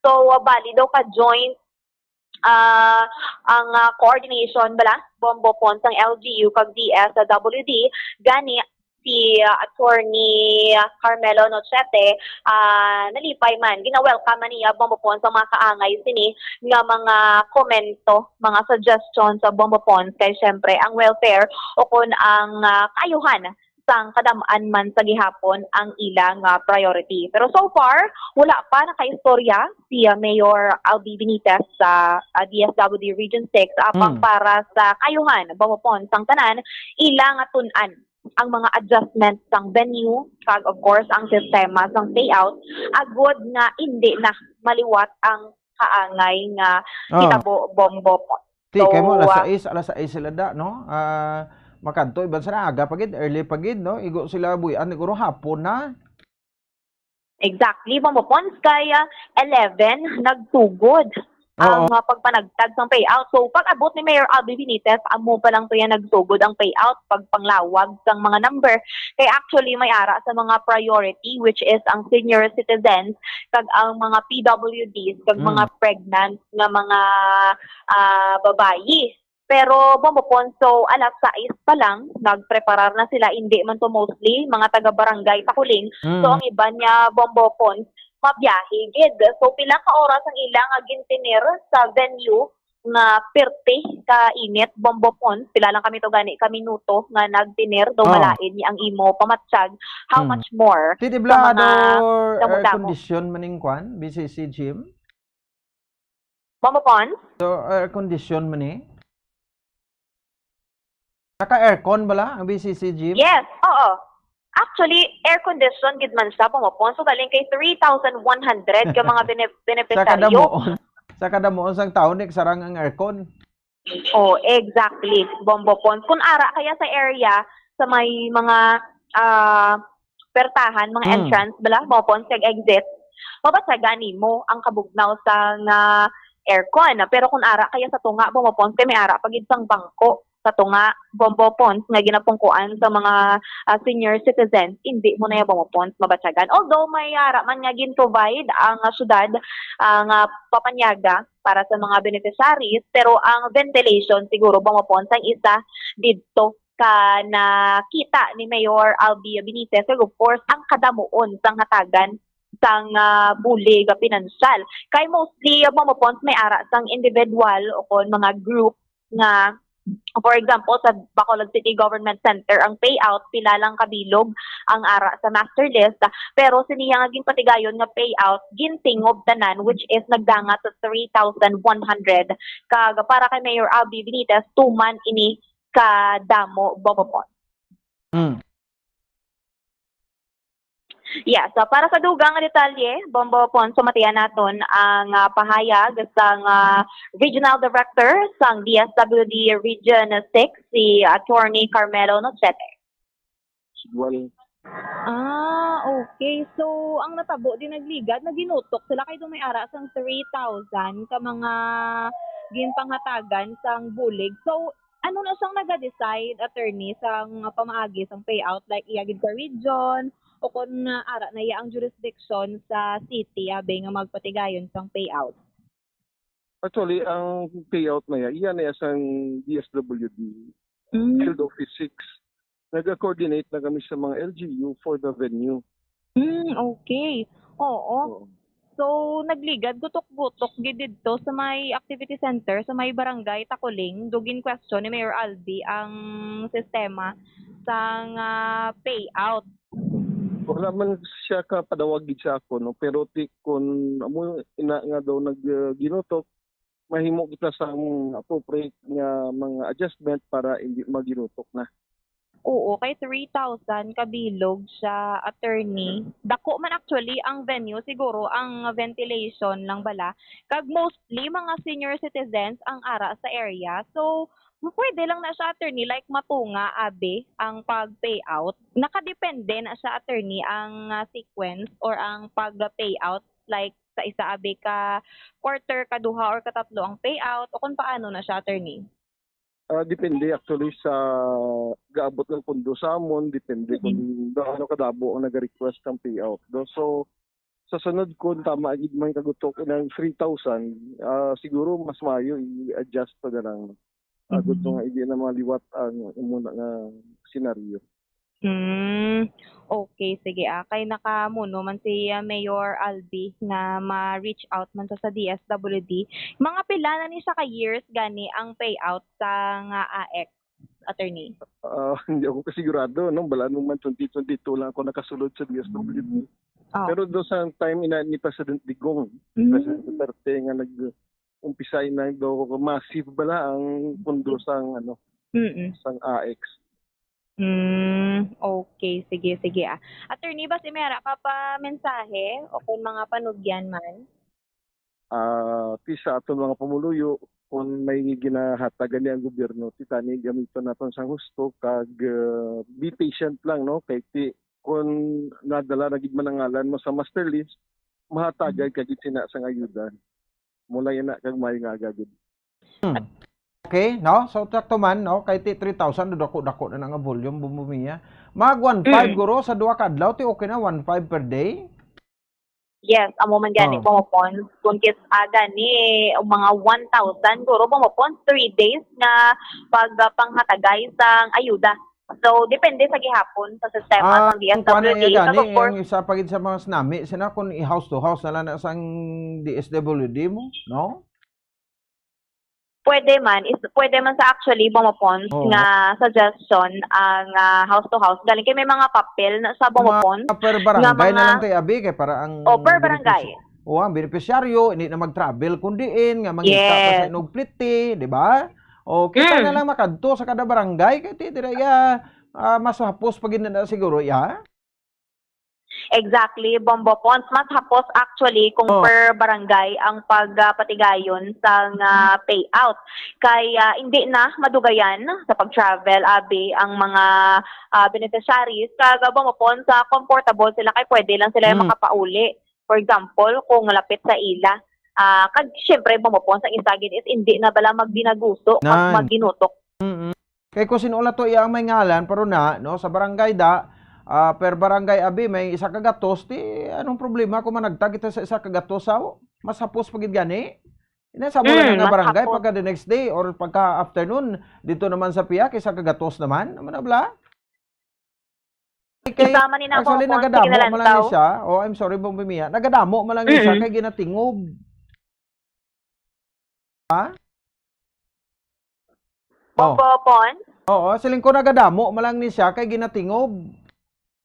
So, ah, bali daw ka joint, ah, ang, ah, coordination bala, Bombo Pons, sang L G U kag D S W D, gani si, ah, Attorney Carmelo Nochete, ah, nalipay man, gina-welcome man niya, Bombo Pons, ang mga kaangay sini nga mga komento, mga suggestions sa Bombo Pons, kay syempre ang welfare o kon ang, ah, kaayuhan sang kadam-an man sa gihapon ang ila nga priority. Pero so far, wala pa nakaistorya si, ah, Mayor Albi Benitez sa, ah, D S W D Region six apang Mm. para sa kaayuhan, Bombo Pons, sang tanan, ila nga tun-an ang mga adjustment sang venue, kag of course ang sistema sang payout, agod nga indi na maliwat ang kaangay nga Oh. hitabo, Bombo Pons. Ti, kay mo, alas So, ah, sais, alas sais sila da, no? Ah, makadto, iban sila, aga pa gid, early pa gid, no? Igo sila buy-an, siguro hapon na. Exactly, Bombo Pons, kay, ah, eleven, nagsugod ang, Oo. ah, pagpanagtag sang payout. So, pag-abot ni Mayor Albi Benitez, amo pa lang to yan nagsugod ang payout, pagpanglawag sang mga number. Kay actually, may ara sa mga priority, which is ang senior citizens, kag ang mga P W Ds, kag Mm. mga pregnant nga mga, ah, babayi. Pero, Bombo Pons, so, alas sais pa lang, nagpreparar na sila, hindi man to mostly, mga taga-barangay Takuling. Mm. So, ang iban niya, Bombo Pons, mabiyahe gid. So, pila ka oras ang ila nga gintener sa venue nga perte ka init, Bombo Pons? Pila lang kami to gani ka minuto nga nagtener, daw Oh. malain ni ang imo pamatyag. How Mm. much more Ti, di sa bala mga ado air damo-damo? condition man ning kwan, B C C gym? Bombo Pons? So, air condition man ni? Naka-aircon bala ang B C C gym? Yes, oo. Actually, air condition gid man siya, Bombo Pons. So, galing kay three thousand one hundred ka mga bene-, Sa benepisyaryo. kadamuon, sa kadamuon sang taon, ni sarang ang aircon. Oh, exactly, Bombo Pons. Kung ara kaya sa area, sa may mga, ah, pertahan, mga Mm. entrance bala, Bombo Pons, kag exit, mabatyagan nimo ang kabugnaw sa nga aircon. Pero kung ara kaya sa tunga, Bombo Pons, kay may ara pa gid sang bangko sa tunga, Bombo Pons, nga ginapungkuan sa mga, ah, senior citizens, hindi mo na ya, Bombo Pons, mabatyagan. Although may ara man nga gin-provide ang, ah, syudad, ah, nga papanyaga para sa mga beneficiaries, pero ang ventilation siguro, Bombo Pons, ang isa didto ka nakita ni Mayor Albi Benitez, kag of course, ang kadamuon sang hatagan sang, ah, bulig nga pinansyal. Kay mostly, ah, Bombo Pons, may ara sang individual o kon mga group nga For example, sa Bacolod City Government Center, ang payout, pila lang kabilog ang ara sa master list, pero siniya nga ginpatigayon nga payout, gintingob tanan, which is nagdangat sa three thousand one hundred. Kag para kay Mayor Albee Benitez, tuman ini ka damo, Bombo Pons. Mm. Yes, so para sa dugang nga detalye, Bombo Pons, sumatian naton ang, ah, pahayag sang, ah, Regional Director sang D S W D Region six, si Attorney Carmelo Nochete. Well, Ah, okay. So, ang natabo din, nagligad, naginutok sila kay daw may ara sang three thousand ka mga ginpanghatagan sang bulig. So, ano na siyang naga-decide, attorney, sang pamaagi sang payout? Like, iya gid ka region, o kon, ah, ara na iya ang jurisdiction sa city, abi, nga magpatigayon sang payout? Actually, ang payout na iya, iya na iya sang D S W D, Mm. Field Office six. Nag-coordinate na kami sa mga L G U for the venue. Mm, okay. Oo. Oo. So, nagligad gutok-gutok gid didto sa may activity center, sa may barangay Takuling, daw gin-question ni Mayor Albee ang sistema sang, ah, payout. Wala man siya kapadawag gid sa ako, no? Pero ti, kun amo ina nga daw nag, ah, ginutok, mahimo kita sang appropriate nga mga adjustment para hindi maginutok na. Oo, kay three thousand kabilog siya, attorney. Dako man actually ang venue, siguro ang ventilation lang bala. Kag mostly mga senior citizens ang ara sa area. So, pwede lang na siya, attorney, like, matunga, abi, ang pag-payout. Nakadepende na siya, attorney, ang, ah, sequence or ang pag-payout, like, sa isa, abi, ka quarter, kaduha, or katatlo ang payout, o kung paano na siya, attorney? Ah, depende actually sa gaabot ng pondo sa amon, depende Mm. kung gaano kadabo ang nag-request ng payout, no? So, sa sunod, kung tama gid man kagutok ng three thousand, ah, siguro mas maayo i-adjust pa na lang. Agod Mhm. to nga hindi na maliwat ang umuna nga senaryo. Hmm, okay, sige, ah. Kay nakamuno man si, ah, Mayor Albee nga ma-reach out man to sa D S W D. Mga pila na ni siya ka years gani ang payout sa nga A X, attorney? Ah, hindi ako kasigurado, no? Bala nung man twenty twenty-two lang ako nakasulod sa D S W D. Oh. Pero do sa time ina ni President Digong, Mm. President Duterte nga nag-umpisa na do massive bala ang pundo sang, ano, Mm-mm. sang A X. Mm, okay. Sige, sige, ah. Attorney, basi may ara ka pa mensahe o kung mga panugyan man? Ah, ti sa aton mga pumuluyo, kung may ginahatag gani ang gobyerno, ti tani gamiton naton sang husto kag, ah, be patient lang, no? Kay ti, kung nadala na gid man ang ngalan mo sa master list, mahatagan ka gid sina sang ayuda. Mula yan na kag may nga agad. Hmm. Okay, no? So, sakto man, no? Kay ti three thousand, dako-dako na na nga volume, Bombo Mia. Mag one five, Mm. guro, sa duha ka adlaw, ti okay na, one five per day? Yes, amo man gani, Oh. Bombo Pons. Kung kis-, ah, gani, ang mga one thousand, guro, Bombo Pons, three days nga pag, ah, panghatagay sang ayuda. So, depende sa gihapon sa sistema Ah, sang kung kuwan na D S W D. Iya gani, Kag of course, ang isa pa gid sa mga sinami, sina kung i-house to house na lang na sang D S W D mo, no? Pwede man, is, pwede man sa actually, Bombo Pons, Oo. nga suggestion ang, ah, house to house. Galing kay may mga papel na sa Bombo Mga Pons per nga barangay na mga lang tayo, abi, kay para ang O, per barangay. benepisy-, o, ang benepisyaryo, hindi na mag-travel kung diin, nga mangita pa sa Yes. inog pliti, di ba? O, kita na Mm. lang makadto sa kada barangay, kay ti, dira, ya, ah, mas hapos pa gid na siguro, ya? Exactly, Bombo Pons. Mas hapos actually kung Oh. per barangay ang pag, ah, patigayon sa nga payout. Kay, ah, hindi na madugayan sa pag-travel, abi, ang mga, ah, beneficiaries. Kag, ah, Bombo Pons, ah, comfortable sila kay pwede lang sila Mm. makapauli. For example, kung lapit sa ila. Ah, kag syempre, Bombo Pons, ang isa gid is hindi na bala magdinaguso pag Nan. maginutok. Mm-mm. Kay kung sino la to iya ang may ngalan, pero na, no, sa barangay da, ah, per barangay abi, may isa ka gatos, ti anong problema kung managtag kita sa isa ka gatos, sa mas hapos pa gid gani? Ina, sa mula Mm, na nga mas barangay, hapos. Pagka the next day or pagka afternoon, dito naman sa piyak, isa ka gatos naman, naman na bala? Kay, isa man ni na actually, ako, nagadamo sige na lang man lang daw. Ni siya. Oh, I'm sorry, Bombo Mia. Nagadamo man lang ni siya, Mm. Kay ginatingob. Ha? Oh. Bombo Pons? Oo, siling ko nagadamo man lang ni siya kay ginatingob.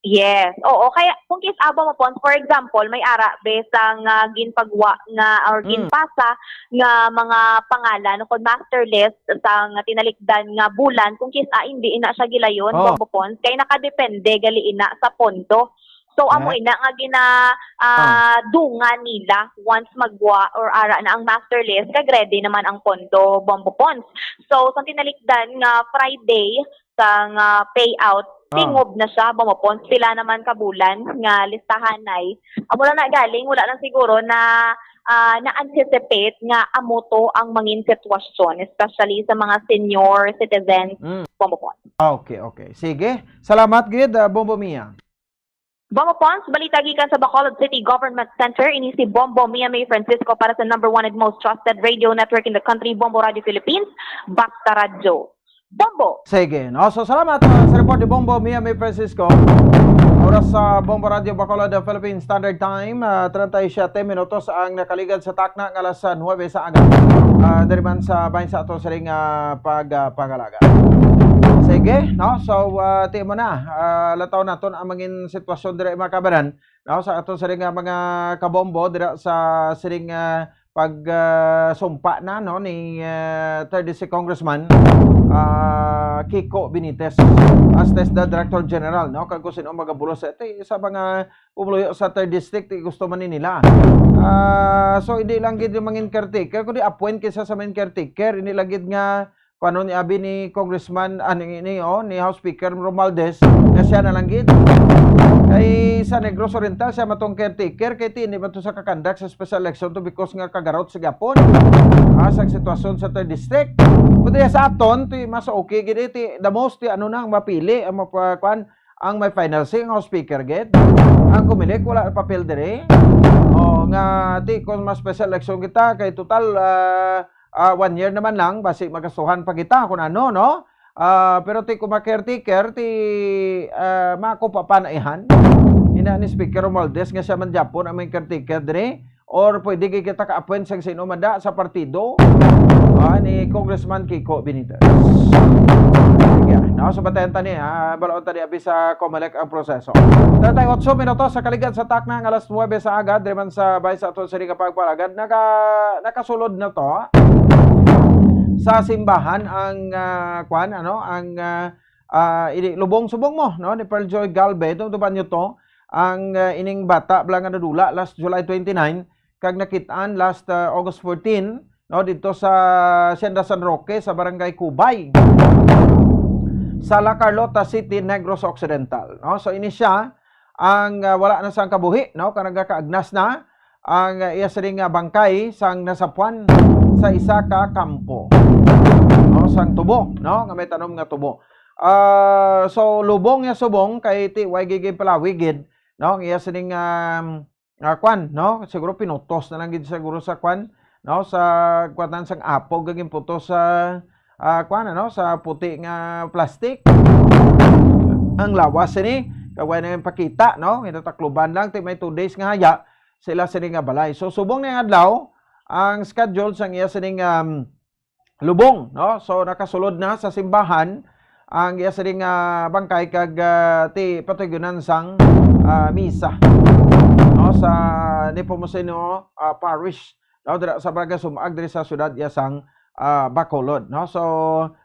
Yes. Oo, kaya kung kis-a, Bombo Pons, for example, may ara be sang, ah, ginpagwa nga or Mm. ginpasa nga mga pangalan kon master list sang tinalikdan nga bulan, kung kis-a hindi ina siya gilayon, Oh. Bombo Pons, kay nakadepende gali ina sa pondo. So, amo Eh? ina nga gina, ah, Ah. dungan nila once magwa or ara na ang master list, kag ready naman ang pondo, Bombo Pons. So, sa tinalikdan nga Friday, sang, ah, payout, Ah. tingob na siya, Bombo Pons. Pila naman ka bulan nga listahanay. Amo lang na galing, wala lang siguro na, ah, na-anticipate nga amo to ang mangin sitwasyon, especially sa mga senior citizens, Mm. Bombo Pons. Okay, okay. Sige. Salamat gid, ah, Bombo Mia. Bombo Pons, balita gikan sa Bacolod City Government Center, ini si Bombo Mia May Francisco para sa number one and most trusted radio network in the country, Bombo Radio Philippines, Basta Radyo. Bombo! Sige, no? So, salamat, ah, sa report ni Bombo Mia May Francisco. Oras sa Bombo Radio Bacolod, the Philippine Standard Time, ah, treinta y siete minutos ang nakaligad sa takna nga alas, ah, nuwebe sa aga. Ah, diri man sa bahin sa ato siring, ah, pag, ah, pangalaga. Sige, no? So, ah, ti mo na, ah, lataw naton ang mangin sitwasyon diri, mga kabanan, no? Sa ato siring nga mga kabombo dira sa siring, ah, pag, ah, sumpa na, no, ni, ah, third District Congressman, ah, Kiko Benitez as TESDA Director General, no? Kag kung sino magabulos sa, ti, sa mga pumuluyo sa third District, ti gusto man ni nila. Ah, so, hindi lang gid yung mangin caretaker, kundi appoint kisa sa main caretaker, hindi lang gid nga, kung ano ni abi ni Congressman, ah, ni, ni, oh, ni House Speaker Romualdez, nga siya na lang gid. Kay sa Negros Oriental, siya matong caretaker, kay ti, hindi man to sa kakandak sa special election to because nga kagarot sa gapon. Ah, sa sitwasyon sa third District. Kundi sa aton, ti, mas okay gid, eh, ti, the most, ti, ano na ang mapili, ang mapa-, kwan, ang may final say, ang House Speaker gid. Ang Comelec, wala na papel diri. O, nga, ti, kung mas special election kita, kay total, ah, ah, one year naman lang, basi magastuhan pa kita, kung ano, no? Ah, pero ti, kung ma-caretaker, ti, ah, mako pa panaihan. Ina ni Speaker Romualdez nga siya man gyapon ang may caretaker diri. Or pwede gid kita ka-appoint sang sino man da sa partido, ah, ni Congressman Kiko Benitez. Sige, no? So, batayan ta ni, ah, balaod ta ni abi sa Comelec ang proseso. Treinta y ocho minutos sa kaligad sa takna nga alas nuwebe sa aga, diri man sa bay sa ato sini nga pagpalagad, naka-, nakasulod na to sa simbahan ang, ah, kwan, ano, ang, ah, ah, ini, lubong subong mo, no, ni Pearl Joy Galvez, tumtuban nyo to, ang, ah, ining bata bala nga nadula last July twenty-nine, kag nakit-an last, ah, August fourteen, no, dito sa Hacienda San Roque sa Barangay Cubay sa La Carlota City, Negros Occidental, no? So, ini siya ang, ah, wala na sang kabuhi, no, kag nagakaagnas na ang, ah, iya sining, ah, bangkay sang nasapuan sa isa ka kampo, no, sang tubo, no, nga may tanom nga tubo. Ah, so, lubong ya subong kay ti way gigipalawi gid, no, ang iya sining, um, ah, kwan, no? Siguro pinutos na lang gid siguro sa kwan, no? Sa kwan sang apog, ang ginputos sa, ah, kwan, ano? Sa puti nga plastic. Ang lawas sini, kag way na yung pakita, no? Ginatakluban lang, ti may two days nga haya, sila sini nga balay. So, subong na yung adlaw, ang schedule sang iya sining, um, lubong, no? So, nakasulod na sa simbahan ang iya sining, ah, bangkay kag, ah, ti patugyunan sang, ah, misa, no? Sa Nepomuceno, ah, Parish, no? Dira sa Barangay Sumag, diri sa siyudad iya sang, ah, Bacolod, no? So,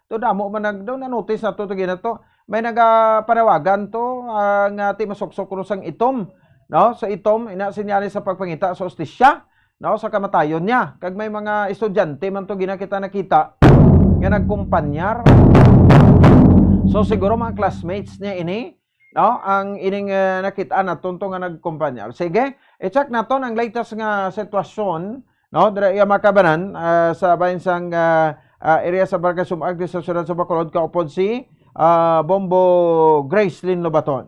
to damo man nag-, do na-notice na to, to gina to. May nagapanawagan to, ah, nga ti masuksok kuno sang itom, no? Sa itom, ina sinyales sa pagpangita sa ustisya, no, sa kamatayon niya. Kag may mga estudyante man to gina kita nakita nga nagkumpanyar. So, siguro mga classmates niya ini, no, ang ining, eh, nakita naton to nga nagkumpanyar. Sige, i-check naton ang latest nga sitwasyon, no, dira iya makabanan, ah, sa bahin sang, ah, ah, area sa Barangay Sumag sa siyudad sa Bacolod, kaupod si ah, Bombo Gracelyn Lobaton.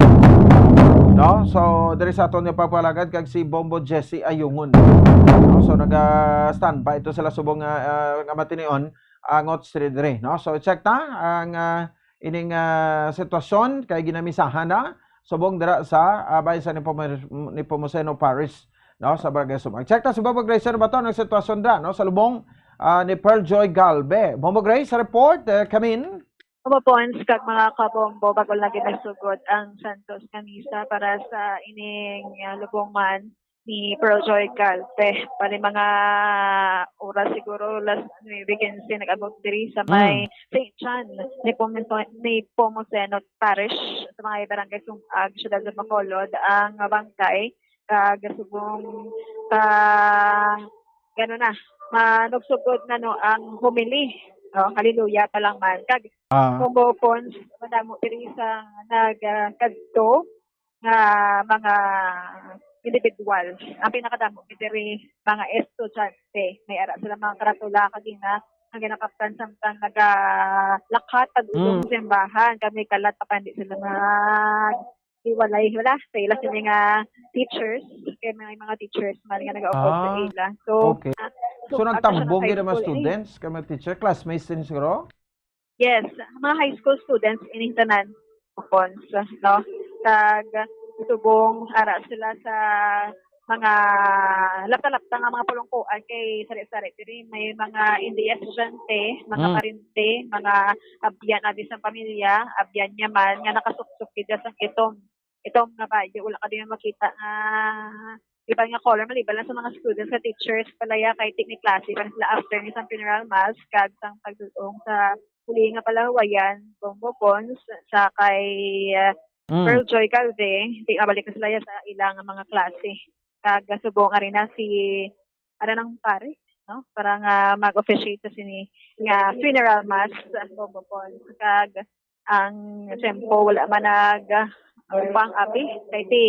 No? So, diri sa aton nga pagpalagad kag si Bombo Jesse Ayungon. No? So, naga-standby ito sila subong nga, ah, nga matinion, angot sila diri, no? So, check ta ang, ah, ining, ah, sitwasyon kay ginamisahan na subong dira sa, ah, bay sa Nepomu-, Nepomuceno Parish, no? Sa Barangay Sumag. Check ta si Bombo Gracelyn Lobaton ang sitwasyon dira, no? Sa lubong ah, ni Pearl Joy Galve. Bombo Grace, report, eh, kamin. Opo, Pons, kag mga kabombo, bag-o lang gid nagsugod ang Santos nga Misa para sa ining, ah, lubong man ni Pearl Joy Galve. Bali, mga oras siguro, alas nuebe quince, nag-abot diri sa may Mm. Saint John, Nepomuceno, Nepomuceno Parish, sa mga barangay Sumag, Siyudad sa Bacolod, ang bangkay, kag subong ka, gano na, manugsugod na, no, ang homily, no? Hallelujah pa lang man. Kag Ah. Bombo, Pons, madamo diri sa nagkadto nga mga individual. Ang pinakadamo diri, mga estudyante. May ara sila mga karatula kagina nga ginakaptan samtang nagalakat padulong Mm. sa simbahan. Kami kalat pa, hindi sila mag-iwalay, wala, sa ila sini nga teachers. Kay may mga teachers man nga nag-upod sa Ah, ila. So, okay. Ah, So, so, ang nagtambong siya gid ang mga high school, eh. Students, kay mga teacher, classmates din siguro? Yes, mga high school students ining tanan, Pons, no? Kag subong ara sila sa mga lapta-lapta nga mga pulungkuan kay sari-sari diri may mga hindi estudyante, mga Mm. parente, mga abyan abi sang pamilya, abyan niya man nga nakasuksok gid sang itom. Itom nga bayo, wala ka din makita nga iban nga color, maliban lang sa mga students nga teachers pala ya kay ti-, may klase pa sila after ni sang funeral mass kag sang pagdulong sa uli nga palahuwayan, Bombo Pons, sa kay, ah, Mm. Pearl Joy Galve, di mabalik na sila ya sa ilang mga klase. Kag subong ari na si, ano nang pare, no? Para nga mag-officiate sa sini nga funeral mass, Bombo Pons. Kag ang tiyempo, wala man nag, ah, umpang abi, kay ti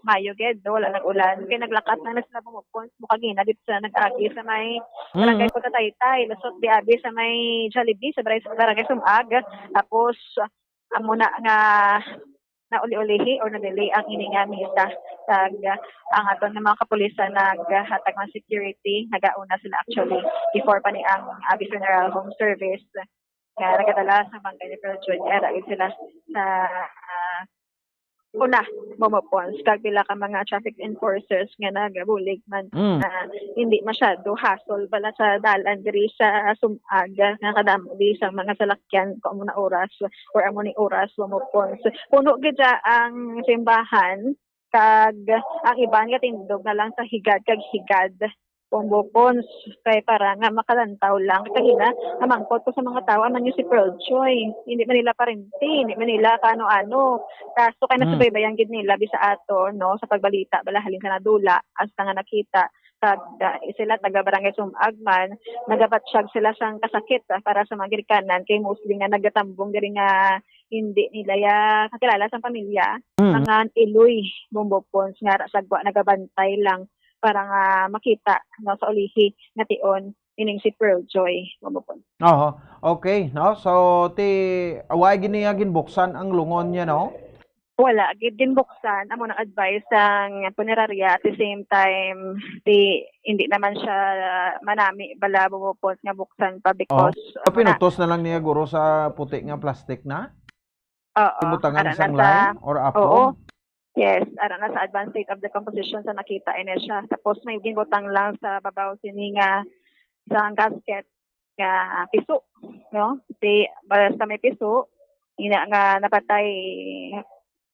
mayo gid, no? Wala nag-ulan. Kay naglakat na, na sila, Bombo Pons, mukagina dito sa nag-agi sa may Mm. barangay Punta Taytay, lusot di abi sa may Jollibee, sa barangay, sa barangay Sumag. Tapos, amo na nga nauli-ulihi or na-delay ang ini nga misa. Kag, ah, ang aton nga mga kapulisan naghatag ng security, nagauna sila actually before pa ni ang abi funeral home service nga nagadala sa bangkay ni Pearl Joy. Ara gid sila sa, ah, una, Bombo Pons, kag pila ka mga traffic enforcers nga nagabulig man, Mm. ah, hindi masyado hassle bala sa dalan diri sa Sumag, nga kadamo di sa mga salakyan ko amo na oras or amo ni oras, Bombo Pons. Puno gid siya ang simbahan, kag ang iban nga tindog na lang sa higad kag higad, Bombo Pons, kay para nga makalantaw lang. Kay kagina, namangkot ko sa mga tao, "Amo ni si Pearl Joy?" Hindi man nila parente, hindi man nila kaano-ano. Kaso kay Mm. nasubaybayan gid nila, bisa ato, no, sa pagbalita, bala halin sa nadula, hasta nga nakita. Kag, ah, sila taga Barangay Sumag man, nagabatyag sila sang kasakit, ah, para sa mga ginikanan, kay mostly nga nagatambong diri nga hindi nila ya kakilala sang pamilya, Mm. mga iloy, Bombo Pons, nga ra sagwa nagabantay lang para nga makita, no, sa ulihi nga tion ining si Pearl Joy, Bombo Pons. Oho. Okay, no? So, ti, wa gid niya ginbuksan ang lungon niya, no? Wala gid ginbuksan. Amo nang advice sang punerarya. At the same time, di, hindi naman siya manami bala, Bombo Pons, nga buksan pa Oh, because, so amo na. Pinutos na lang niya, guro, sa puti nga plastic na? Oo, Ibutangan ara na sang sa, lime or apog? Oo. Yes, ara na sa advanced state of decomposition sa nakita ini siya. Tapos may ginbutang lang sa babaw sini nga sa casket nga piso, no? Di, basta may piso, ina nga napatay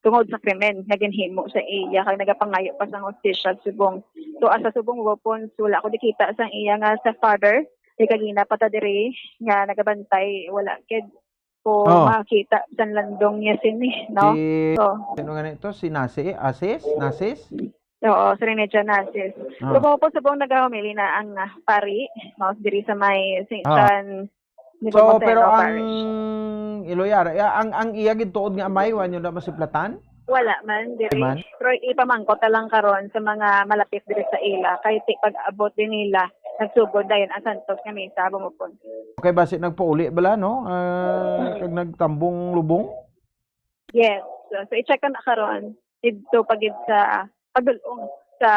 tungod sa krimen nga ginhimo sa iya, kag nagapangayo pa sang hustisya subong. So, asa subong weapons, wala ko dikita sang iya nga sa father. Di kagina pa ta diri nga nagabantay, wala gid ko Oh. makita sa landong niya sini, no? Si, So, sino nga nito? Si Nasi? Asis? Nasis? Oo, si Rene Janasis. Ah. So, po, subong nagahumili na ang, ah, pari, no, diri sa may Saint Ah. John, di So, ba, pero Marcelo ang Parish. Iloyara, ya-, ang, ang iya gid tuod nga amay, wa nyo na masiplatan? Wala man, diri. Di man? Pero ipamangkot na lang karon sa mga malapit diri sa ila, kay ti pag-abot din nila, nagsugod dayon ang Santos nga misa, bumupon. Okay, basi nagpauli bala, no? Ah, Mm. kag nagtambong lubong? Yes. So, so, i-check na karon didto pa gid sa padulong sa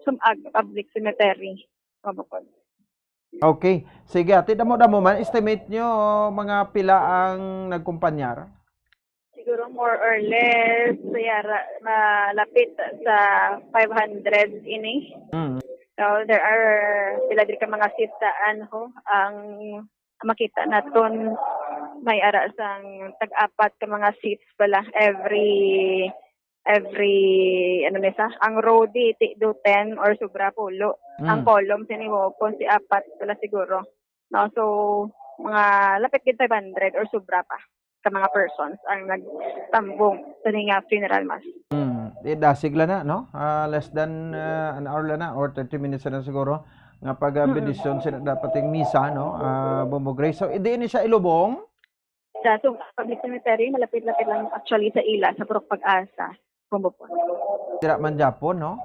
Sumag Public Cemetery, bumupon. Okay. Sige, ati, damo-damo man. Estimate nyo, mga pila ang nagkumpanyar? Siguro more or less, yara, malapit sa five hundred ini. Mm. So, there are pila diri ka mga seats daan ho ang makita naton, may ara sang tag-apat ka mga seats pala every, every, ano ni sa, ang row di, ti do ten or sobra pulo. Ang Mm. column sini mo, kung si apat pala siguro. No? So, mga lapit gid five hundred or sobra pa ka mga persons ang nagtambong sa nga funeral mass. Hmm, eh, dasig lang na, no? Ah, less than, ah, an hour lang na or thirty minutes na siguro nga pag, ah, Mm. bendisyon sila dapat yung misa, no? Ah, Bombo Grace. So, hindi ni siya ilubong? Sa, so, public cemetery, malapit-lapit lang actually sa ila, sa Purok Pag-asa, Bombo po. Dira man Japon, no?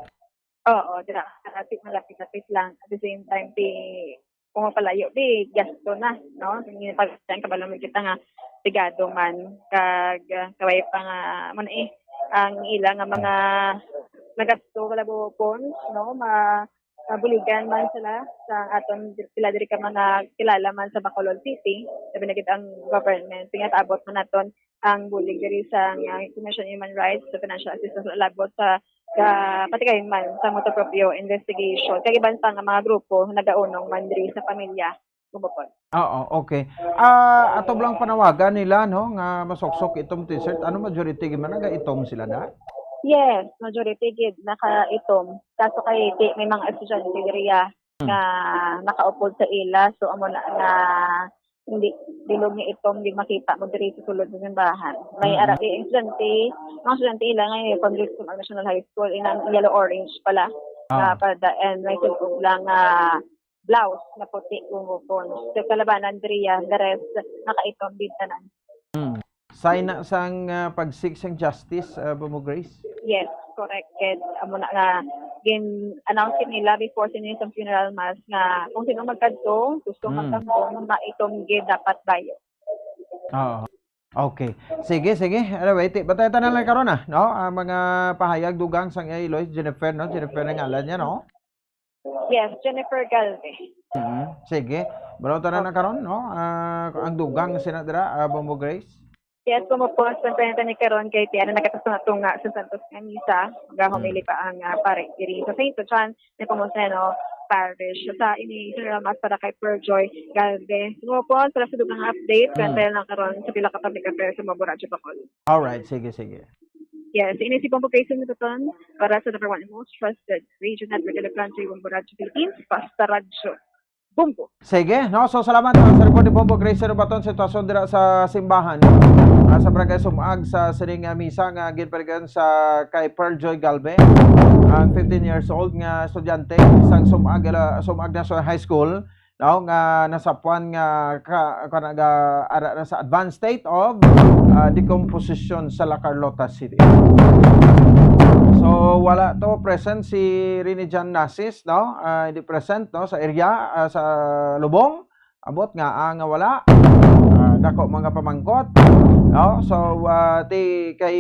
Oo, dira, malapit, malapit-lapit lang. At the same time, di, kung mapalayo, di, gasto na, no? Yung pag-, ang kabalo mo kita nga, sigado man, kag, ah, kaway pa nga, man eh, ang ila nga mga nagasto, wala po, no? Ma-, mabuligan man sila sa aton, sila diri ka mga kilala man sa Bacolod City, sabi na gid ang government, nga taabot man naton ang bulig diri sa, ah, Commission on Human Rights, sa financial assistance, labot sa, sa pati kay man sa motu proprio investigation. Kag iban pa nga mga grupo nagaunong man diri sa pamilya, Gumupon. Oo, okay. Ah, ato lang panawagan nila, no, nga masuksok itom T-shirt. Ano, majority gid man naga itom sila da? Yes, majority gid naka-itom. Kaso kay di, may mga estudyante diriya Hmm. nga nakaupod sa ila. So, amo na nga hindi, bilog nga itom, di makita mo diri sa sulod sa simbahan. May Mm. ara-, eh, estudyante, mga estudyante ila nga, eh, Congress National High School, inang yellow orange pala. Ah. Ah, pada, and may sulod lang nga blouse na puti, gumupon. So, kalabanan diriya, the rest, nakaitom din tanan. Hmm. Sign na sang, ah, pag-seek sang justice, ah, Bombo Grace? Yes, correct. Kaya amo na nga, gin-announce nila before sini sa funeral mass nga kung sino magkadto, gusto Hmm. magkadto, maitom gid dapat bayo. Oo. Okay. Sige, sige. Anyway, ti-, bantay ta na lang karon, ah, no? Ang mga pahayag dugang sang iya iloy, Jennifer, no? Jennifer ang ngalan niya, no? Yes, Jennifer Galvez. Mhm. Sige. Baro ta na na Okay. karon, no? Ah, ang dugang sina dira, ah, Bombo Grace? Yes, kumusta ang kwenta ni karon kay Tiana, nagkatatunga sa Santos nga Misa. Gahumili Mm. pa ang, ah, pare diri sa Saint John, ni Pomoseno Parish. Sa ini, General Mass para kay Perjoy Galvez. Kumusta, para sa dugang update, Mm. kwenta lang karon sa pila ka public affairs sa Bombo Radyo Bacolod. Alright, sige, sige. Yes, ini si Bombo Grayson Luton para sa number one most trusted radio network in the country, Bombo Radyo Philippines, Basta Radyo Bombo. Sige, no? So, salamat, ah, sa report ni Bombo Grayson Luton, sitwasyon dira sa simbahan, ah, sa Barangay Sumag, sa sining, ah, misa nga ginparigan sa kay Pearl Joy Galve, ang fifteen years old nga estudyante sang Sumag, ah, Sumag National High School, no, nga nasapuan nga ka, ka nag-, ah, ara na sa advanced state of, ah, decomposition sa La Carlota City. So, wala to present si Rini Jan Nasis, no? Ah, hindi present, no, sa area, ah, sa Lubong. Abot nga, ah, nga wala. Ah, dako mga pamangkot, no? So, ah, ti kay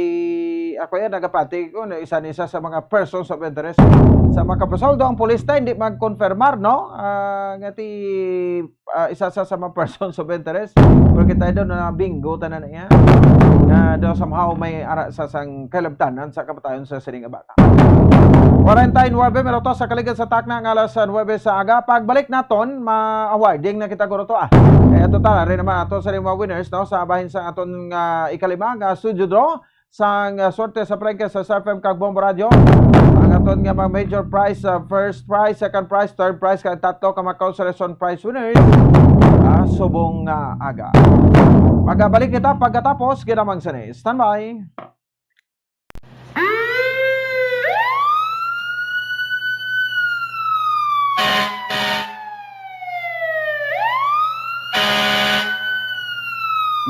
ako yan, nagapati ko na isa ni isa sa mga persons of interest sa mga kapasoldo. Ang pulis ta hindi mag-confirmar, no? Ah, nga ti, ah, isa sa, sa mga persons of interest. Porque tayo daw na bingo tanan niya. Na daw somehow may ara sa sang kalabtanan sa kamatayon sa sining bata. Forty-nine minutos sa kaligid sa takna nga alas nuebe sa aga. Pagbalik naton, ma-awarding na kita guro to, ah. Kaya total, ari naman ato sa mga winners, no? Sa bahin sa aton nga ikalima nga studio draw, sang, ah, swerte sa prangkya sa Star F M kag Bombo Radio. Ang aton nga mga major prize, ah, first prize, second prize, third prize, kag tatlo ka mga consolation prize winners, ah, subong nga aga. Magabalik kita pagkatapos, ginamang sini. Standby.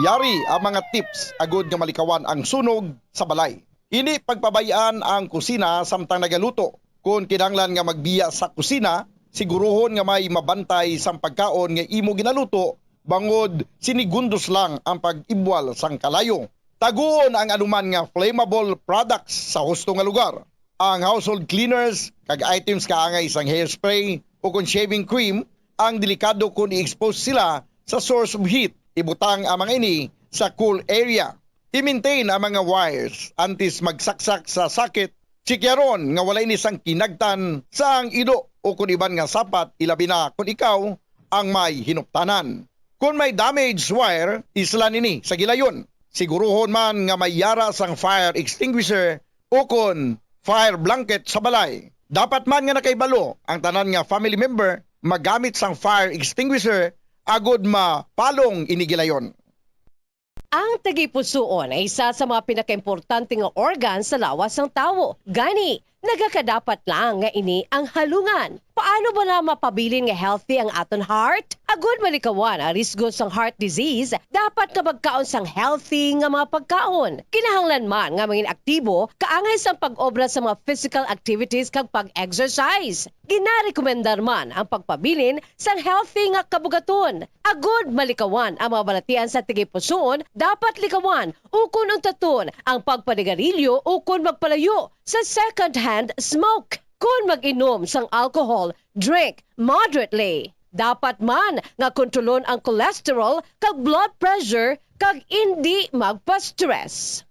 Yari ang mga tips agud nga malikawan ang sunog sa balay. Hindi pagpabay-an ang kusina samtang nagaluto. Kon kinahanglan nga magbiya sa kusina, siguruhon nga may mabantay sang pagkaon nga imo ginaluto, bangod sinigundos lang ang pag-ibwal sang kalayo. Taguon ang anuman nga flammable products sa husto nga lugar. Ang household cleaners kag items kaangay sang hairspray o kon shaving cream ang delikado kon i-expose sila sa source of heat. Ibutang ang mga ini sa cool area. I-maintain ang mga wires antes magsaksak sa socket Tsikyaron nga wala ini sang kinagtan sang ido o kon iban nga sapat, ilabi na kon ikaw ang may hinuptanan. Kon may damaged wire, isla nini sa gilayon. Siguruhon man nga may yara sang fire extinguisher o kon fire blanket sa balay. Dapat man nga nakahibalo ang tanan nga family member magamit sang fire extinguisher agod mapalong ini gilayon. Ang tagipusoon ay isa sa mga pinakaimportante nga organ sa lawas sang tawo. Gani, nagakadapat lang nga ini ang halungan. Paano bala mapabilin nga healthy ang aton heart? Agud malikawan ang risgo sang heart disease, dapat nga magkaon sang healthy nga mga pagkaon. Kinahanglan man nga mangin aktibo kaangay sang pag-obra sa mga physical activities kag pag-exercise. Ginarekomendar man ang pagpabilin sang healthy nga kabugaton. Agud malikawan ang mga balatian sa tagipusoon, dapat likawan ukon untaton ang pagpanigarilyo ukon magpalayo sa second-hand smoke. Kon mag-inom sang alcohol, drink moderately. Dapat man nga kontrolon ang cholesterol kag blood pressure kag indi magpa-stress.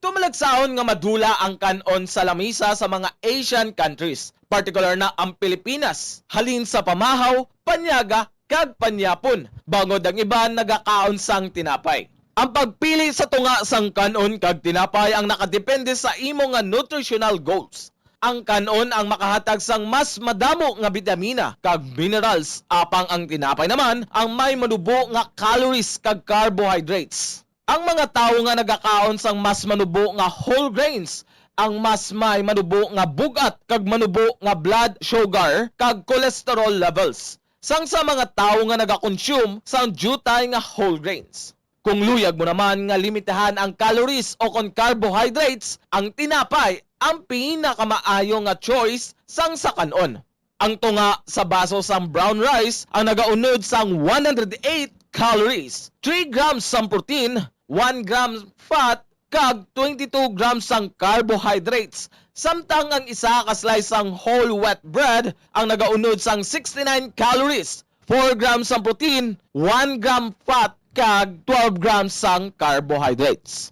Tumalagsahon nga madula ang kan-on sa lamisa sa mga Asian countries, partikular na ang Pilipinas, halin sa pamahaw, panyaga, kag panyapon, bangod ang iban nagakaon sang tinapay. Ang pagpili sa tunga sang kan-on kag tinapay ang nakadepende sa imo nga nutritional goals. Ang kan-on ang makahatag sang mas madamo nga bitamina kag minerals, apang ang tinapay naman ang may manubo nga calories kag carbohydrates. Ang mga tawo nga nagakaon sang mas manubo nga whole grains ang mas may manubo nga bug-at kag manubo nga blood sugar kag cholesterol levels sang sa mga tawo nga nagakonsume sang diutay nga whole grains. Kung luyag mo naman nga limitahan ang calories o kon carbohydrates, ang tinapay ang pinakamaayo nga choice sang sa kan-on. Ang tunga sa baso sang brown rice ang nagaunod sang one hundred eight calories, three grams sang protein, one gram fat, kag twenty-two grams sang carbohydrates, samtang ang isa ka slice sang whole wheat bread ang nagaunod sang sixty-nine calories, four grams sang protein, one gram fat, kag twelve grams sang carbohydrates.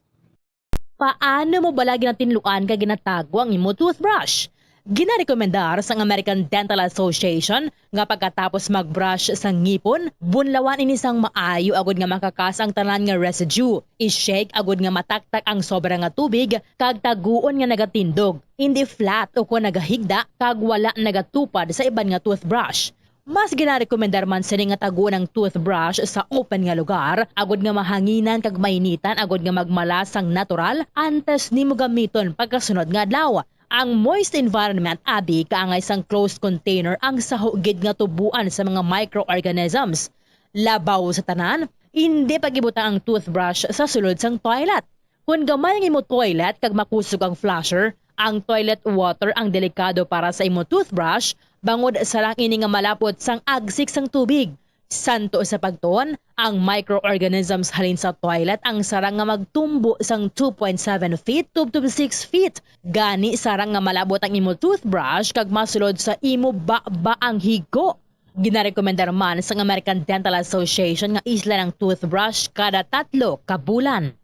Paano mo bala ginatinluan kag ginatago ang imo toothbrush? Ginarekomendar sang American Dental Association nga pagkatapos mag-brush sa ngipon, bunlawan ini sang maayo agud nga makakas ang tanan nga residue. I-shake agud nga mataktak ang sobra nga tubig kag taguon nga nagatindog, indi flat ukon nagahigda kag wala nagatupad sa iban nga toothbrush. Mas ginarekomendar man sini nga taguon ang toothbrush sa open nga lugar, agud nga mahanginan kag mainitan agud nga magmala sang natural antes nimo gamiton pagkasunod nga adlaw. Ang moist environment abi kaangay sang closed container ang saho gid nga tuboan sa mga microorganisms. Labaw sa tanan, indi pag-ibutang ang toothbrush sa sulod sang toilet. Kon gamay ang imo toilet kag makusog ang flusher, ang toilet water ang delikado para sa imo toothbrush, bangod sarang ini nga malapot sang agsik sang tubig. Santo sa pagtuon, ang microorganisms halin sa toilet ang sarang nga magtumbo sang two point seven feet tubtob six feet. Gani, sarang nga malabot ang imo toothbrush kag masulod sa imo baba ang higo. Ginarekomendar man sang American Dental Association nga islan ang toothbrush kada tatlo ka bulan.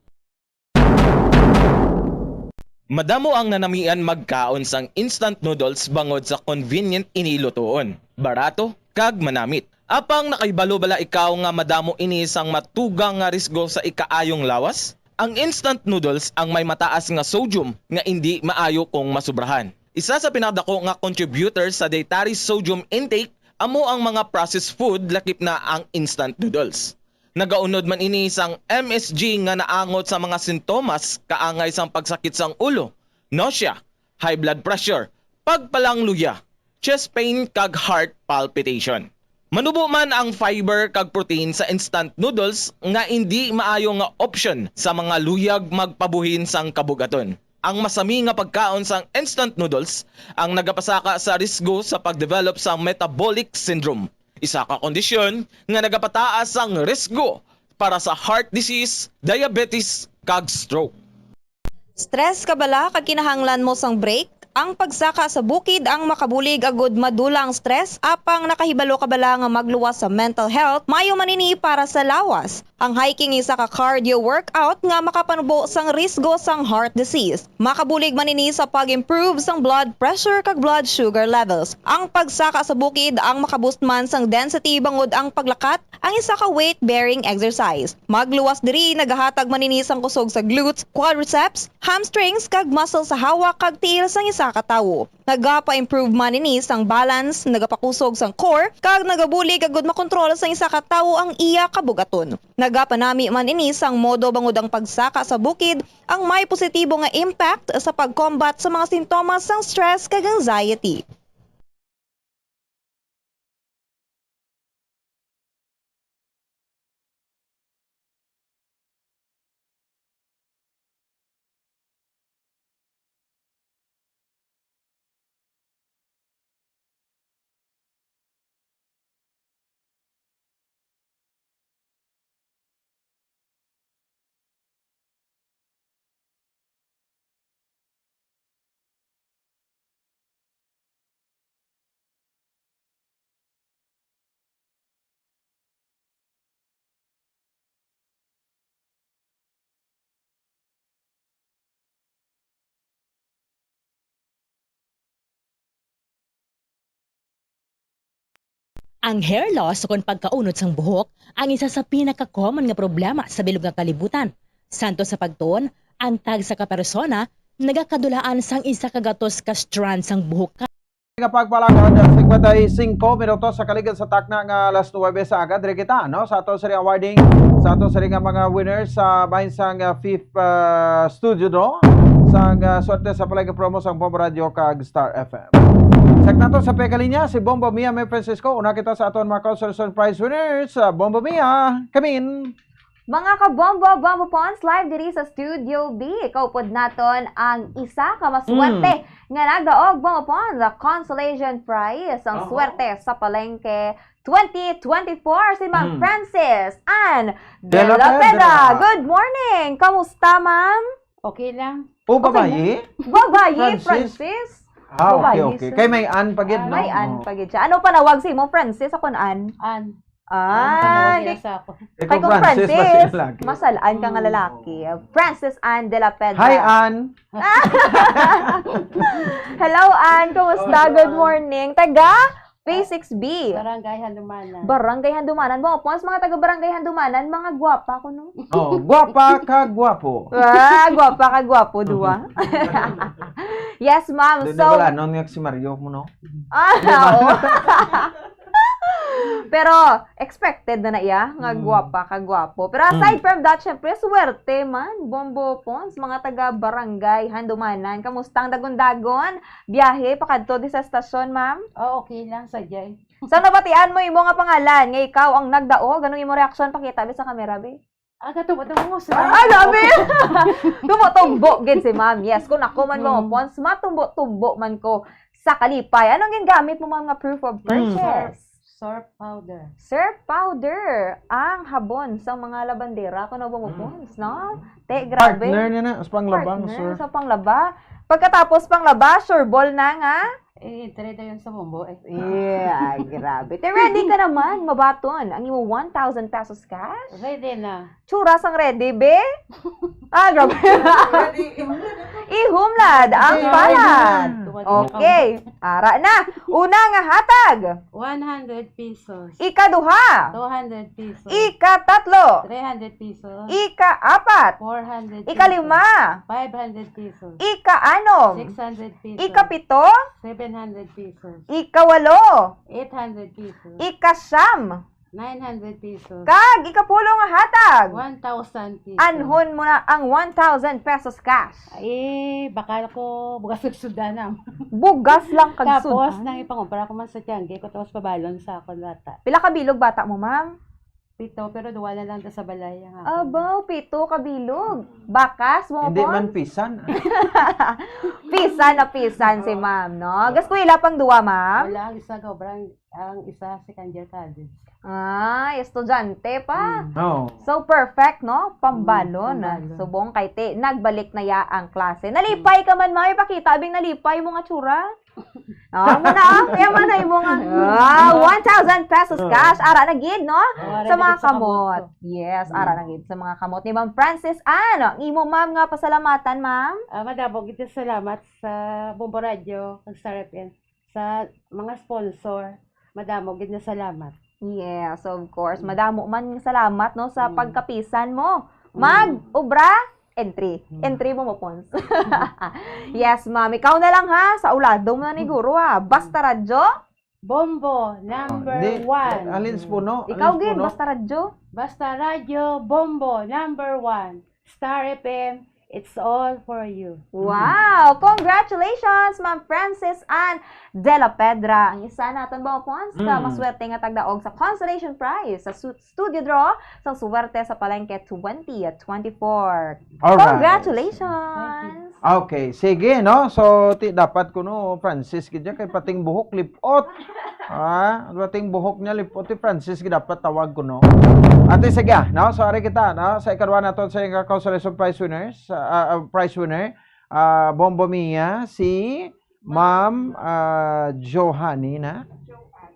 Madamo ang nanamian magkaon sang instant noodles bangod sa convenient ini lutoon, barato, kag manamit. Apang nakahibalo bala ikaw nga madamo ini sang matugang nga risgo sa ikaayong lawas? Ang instant noodles ang may mataas nga sodium nga indi maayo kung masubrahan. Isa sa pinakadako nga contributor sa dietary sodium intake amo ang mga processed food, lakip na ang instant noodles. Nagaunod man ini sang M S G nga naangot sa mga sintomas kaangay sang pagsakit sang ulo, nausea, high blood pressure, pagpalangluya, chest pain, kag heart palpitation. Manubo man ang fiber kag protein sa instant noodles nga indi maayo nga option sa mga luyag magpabuhin sang kabugaton. Ang masami nga pagkaon sang instant noodles ang nagapasaka sa risgo sa pag-develop sang metabolic syndrome, isa ka kondisyon nga nagapataas sang risgo para sa heart disease, diabetes, kag stroke. Stress ka bala kag kinahanglan mo sang break? Ang pagsaka sa bukid ang makabulig agud madula ang stress, apang nakahibalo ka bala nga magluwas sa mental health? Maayo man ini para sa lawas. Ang hiking isa ka cardio workout nga makapanubo sang risgo sang heart disease. Makabulig man ini sa pag-improve sang blood pressure kag blood sugar levels. Ang pagsaka sa bukid ang makaboost man sang density bangod ang paglakat ang isa ka weight-bearing exercise. Magluwas diri nagahatag man ini sang kusog sa glutes, quadriceps, hamstrings, kag muscle sa hawak kag tiil sang isa ka tawo. Nagapa-improve man ini sang balance, nagapakusog sang core, kag nagabulig agud makontrol sang isa ka tawo ang iya kabugaton. Nagapanami man ini sang modo bangod ang pagsaka sa bukid ang may positibo nga impact sa pag-combat sa mga sintomas sang stress kag anxiety. Ang hair loss ukon pagkaunod sang buhok ang isa sa pinaka-common nga problema sa bilog nga kalibutan. Santo sa pagtuon, ang tagsa ka persona nagakadulaan sang isa ka gatos ka strand sang buhok. Nga pagpalagad, singkwenta y singko minutos sa kaligid sa takna nga alas nuwebe sa aga. Diri kita, no? Sa ato sini awarding, sa ato sini nga mga winners sa bahin sang, ah, fifth, ah, studio draw sang, ah, Swerte sa Palengke promo sang Bombo Radio kag Star F M. Check nato sa pekalinya si Bombo Mia May Francisco. Una kita sa aton mga consolation prize winners. Ah, Bombo Mia, come in. Mga kabombo, Bombo Pons, live diri sa Studio B. Kaupod naton ang isa ka maswerte Mm. nga nagdaog, Bombo Pons, sa consolation prize sang Oho. Swerte sa Palengke twenty twenty-four, si Ma'am Mm. Francis Ann De La De La Pedra. Pedra. Good morning! Kamusta, ma'am? Okay lang. O, Okay babayi? lang. Babayi, Francis? Francis? Ah, okay, Babayi, okay. sir. Kay may Ann pa gid, Ah, no? May Ann Oo. pa gid siya. Ano panawag sa imo, Francis? Ako, Ann. Ann. Ah, Ang panawag di niya sa ako. Ikaw, Kay kung Francis, Francis, mas laki. Masalaan ka nga Mm. lalaki. Francis Ann de la Pedra. Hi, Ann. Hello, Ann. Kumusta? Oh, hello, Good Ann. morning. Taga Phase Ah, six B. Barangay Handumanan. Barangay Handumanan. Mo, Pons, mga taga Barangay Handumanan, mga gwapa ko, no? Oh, gwapa ka gwapo. Ah, gwapa ka gwapo, duwa. Yes, ma'am. Di, di, So, wala, no, nga si Mario mo, no? Ah, Di ba? oo. Pero, expected na na iya, nga Mm. gwapa ka gwapo. Pero aside Mm. from that, syempre, swerte man, Bombo Pons, mga taga Barangay Handumanan. Kamusta ang dagon-dagon? Biyahe, pakadto di sa estasyon, ma'am? Oh, okay lang, sa Jai. So, nabatian mo imo nga pangalan, nga ikaw ang nagdaog? Anong imo reaksyon? Pakita, bi, sa camera, bi. Ah, katubo-tubo mo sila. Ah, grabe! Tubo-tubo gid si ma'am. Yes, kung ako man, mga Mm. Pons, matumbo-tumbo man ko sa kalipay. Anong gingamit mo, ma'am, nga proof of Mm. purchase? Surf, surf powder. Surf powder, ang habon sa mga labandera, kuno, mga Mm. Pons, no? Te, grabe. Partner niya na, sa panglaba, Partner surf. sa panglaba. Pagkatapos panglaba, sure ball na nga. Eh, try na yun sa Bombo, eh. Yeah, ay, grabe. Te, ready ka naman, mabaton ang imo one thousand pesos cash? Ready na. Tsura sang ready, be? Ah, grabe. Ready, ihumlad. Ihumlad ang Ready, palad. ready na. Okay, ara na. Una nga hatag. One hundred pesos. Ikaduha. Two hundred pesos. Ikatatlo. Three hundred pesos. Ikaapat. Four hundred pesos. Ikalima. Five hundred pesos. Ikaanom. Six hundred pesos. Ikapito. Seven hundred pesos. Ikawalo. Eight hundred pesos. Ikasyam. Nine hundred pesos. Kag ikapulo nga hatag. One thousand pesos. Anhon mo na ang one thousand pesos cash. Ay, bakal ko, bugas nagsudan na. Bugas lang kag Tapos, sudan. nang ipangumpra ko man sa tiangge ko, tapos pabalon sa akon bata. Pila ka bilog bata mo, ma'am? Pito, pero duwa na lang ta sa balay ang akon. Abaw, pito ka bilog. Bakas mo, Hindi man Pons? pisan. Pisan na pisan si Oo. ma'am, no? Oo. Gas ko ila pang duwa, ma'am? Wala, ang isa gaobra, ang, ang isa second year college. Ah, estudyante pa. Mm. Oo. So, perfect, no? Pambalon. Mm, pambalon. Subong kay ti, nagbalik na ya ang klase. Nalipay ka man, ma'am. Ipakita, abing nalipay mo nga tsura. Oh, amo na, oh. Kaya man na imo nga, ah, one thousand pesos Oh. cash. Ara na gid, no? Oh, ara Sa na mga gid sa kamot. kamot. Yes, ara Mm. na gid sa mga kamot ni Ma'am Francis Ann. Ang imo, ma'am, nga pasalamatan, ma'am? Ah, madamo gid nga salamat sa Bombo Radio, kag Star F M, sa mga sponsor. Madamo gid nga salamat. Yes, of course. Mm. Madamo man nga salamat, no, sa Mm. pagkapisan mo. Mm. Mag-obra, entry. Mm. Entry mo, Mopons. Yes, ma'am. Ikaw na lang, ha? Sa ulado mo na ni Mm. guro, ha? Basta Radyo? Bombo, Oh, number di, one. Alin sa puno? Ikaw, Alin sa gid, puno? Basta Radyo? Basta Radyo, Bombo, number one. Star F M, it's all for you. Wow! Congratulations, Ma'am Francis Ann de la Pedra. Ang isa naton, Bombo Pons, ka Mm. maswerte nga tagdaog sa consolation prize sa su-, studio draw sang Suwerte sa Palengke twenty twenty-four. Alright. Congratulations! Thank you. Okay, sige, no? So, ti, dapat kuno, Francis, gid ya, kay pating buhok lipot. Ah, pating buhok niya lipot, ti Francis, gid dapat tawag kuno. Ate, sige, ah, no? So, ari kita, no? Sa ikaduha naton sa iyang consolation prize winners, ah, ah, prize winner, ah, Bombo Mia, si Ma'am, ah, Johanny na?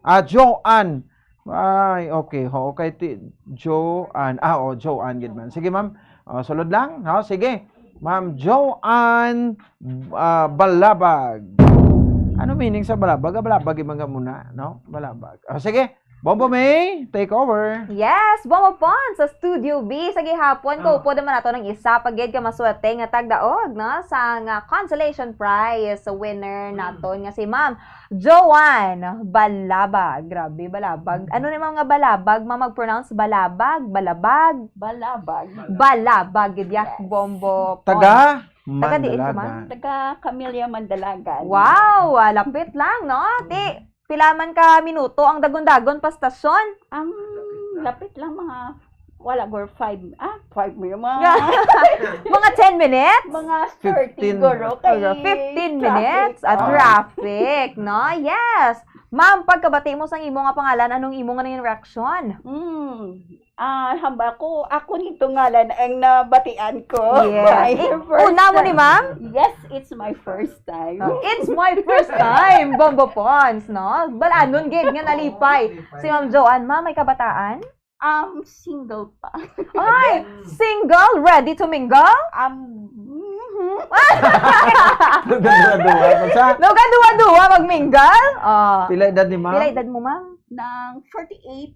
Ah, Joanne. Ay, okay. Ho, okay, ti-, Joanne. Ah, oh, Joanne, gid man. Sige, ma'am. Oh, sulod lang. Ho, sige. Ma'am Joanne, ah, Balabag. Ano meaning sa balabag? Ah, balabag yung mga muna, no? Balabag. Oh, sige. Bombo May, take over. Yes, Bombo Pon sa Studio B. Sa gihapon, Ah. kaupod naman nato ng isa pa gid ka maswerte nga tagdaog, no? Sa nga consolation prize winner Mm. naton nga si Ma'am Joanne Balabag. Grabe, Balabag. Mm. Ano ni mga Balabag? Ma, mag-pronounce Balabag? Balabag? Balabag. Balabag, gid ya, Yes. Bombo Pon. Taga Taga diin ka, Mandalagan. ma'am? Taga Camilla, Mandalagan. Wow! Ah, lapit lang, no? Ti, pila man ka minuto ang dagon-dagon pa stasyon? Ang lapit lang, mga, wala, guro, five, ah, five minutes, mga Mga ten minutes? Mga thirty, Fifteen. guro, kay Fifteen traffic. minutes at Ah. traffic, no? Yes. Ma'am, pagkabati mo sang imo nga pangalan, anong imo nga nangin reaksyon? Hmm. Ah, hamba ko, ako nito ngalan ang nabatian ko. Yes. My Eh, first una mo ni time. ma'am? Yes, it's my first time. Oh, it's my first time, Bombo Pons, no? Balanon gid nga nalipay si Ma'am Joanne. Ma'am, may kabataan? Um, single pa. Ay, single, ready to mingle? Um, mhm. Duha-duha pa sa Duha-duha mag-mingle? Oh. Pila edad ni ma'am? Pila edad mo, ma'am? Ng forty-eight.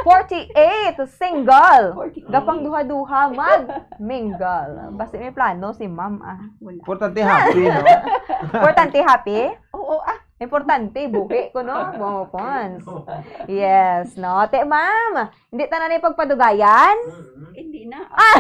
Forty-eight, single. Forty-eight. Gapang duha-duha mag-mingle. Basta may plano si ma'am, ah. Wala. Importante happy, no? Importante happy? Oo, ah. Importante, buhi ko, no? Mga pons. Yes, no? Te, ma'am, hindi ta na ni pagpadugayan? Mm-mm. Hindi na. Ah!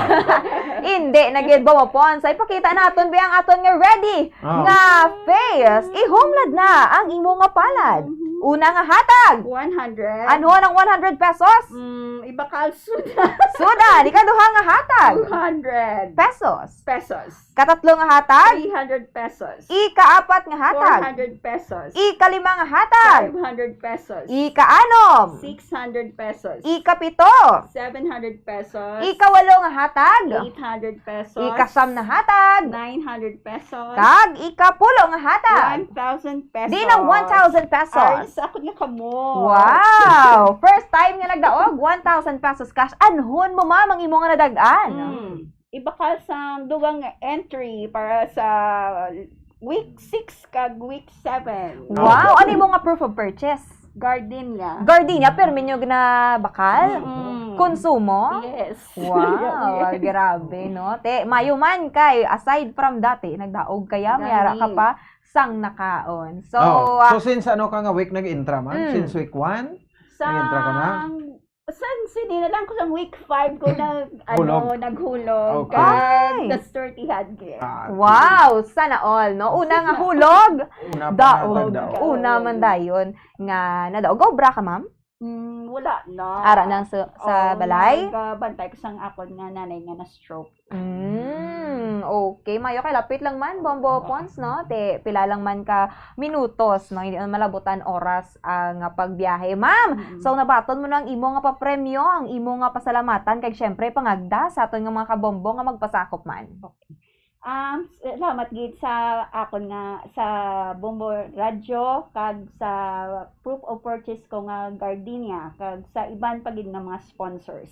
Hindi na gid, Bombo Pons. Ay, pakita naton, bi, ang aton nga ready Oh. nga face. Ihumlad na ang imo nga palad. Mhm. Una nga hatag. One hundred. Ano ang one hundred pesos? Mm, ibakal sudan. Sudan, ikaduha nga hatag. Two hundred. Pesos. Pesos. Katatlo nga hatag. Three hundred pesos. Ikaapat nga hatag. Four hundred pesos. Ikalima nga hatag. Five hundred pesos. Ikaanom. Six hundred pesos. Ikapito. Seven hundred pesos. Ikawalo nga hatag. Eight hundred pesos. Ikasam na hatag. Nine hundred pesos. Kag ikapulo nga hatag. One thousand pesos. Di nang one thousand pesos. Ay, sa akon nga kamot. Wow! First time nga nagdaog, one thousand pesos cash. Anhon mo, ma'am, ang imo nga nadag-an? Mm. Ibakal sa dugang entry para sa week six kag week seven. Wow! Ano imo nga proof of purchase? Gardenia. Gardenia, pero minyo ginabakal? Mm-mm. Konsumo? Yes. Wow, Yes. grabe, no? Te, mayo man kay, aside from dati, nagdaog kaya, may ara ka Gani. pa sang nakaon. So, Oh, ah, so since ano ka nga week nag-intra man? Mm. Since week one? Nag-intra ka na? Sang San, sini na lang ko sa week five ko na, ano, Hulog. naghulog. Okay. Kag Ay! na-thirty hundred. Ah, Wow! Sana all, no? Una nga hulog, Una pa daog. nga daog. Una man dayon nga nadaog. Obra ka, ma'am? Mm, Wala na. Ara na sa, sa Oo, balay? Nagabantay ko sang akon nga nanay nga na-stroke. Mm, okay. Mayo kay lapit lang man, Bombo Pons, no? Te, pila lang man ka minutos, no? Hindi man malabutan oras ang, ah, pagbiyahe. Ma'am, Mm-mm. so nabaton mo na ang imo nga papremyo, ang imo nga pasalamatan, kag syempre, pangagda sa aton nga mga kabombo nga magpasakop man. Okay. Um, salamat gid sa akon nga, sa Bombo Radyo, kag sa proof of purchase ko nga gardenia, kag sa iban pa gid nga mga sponsors.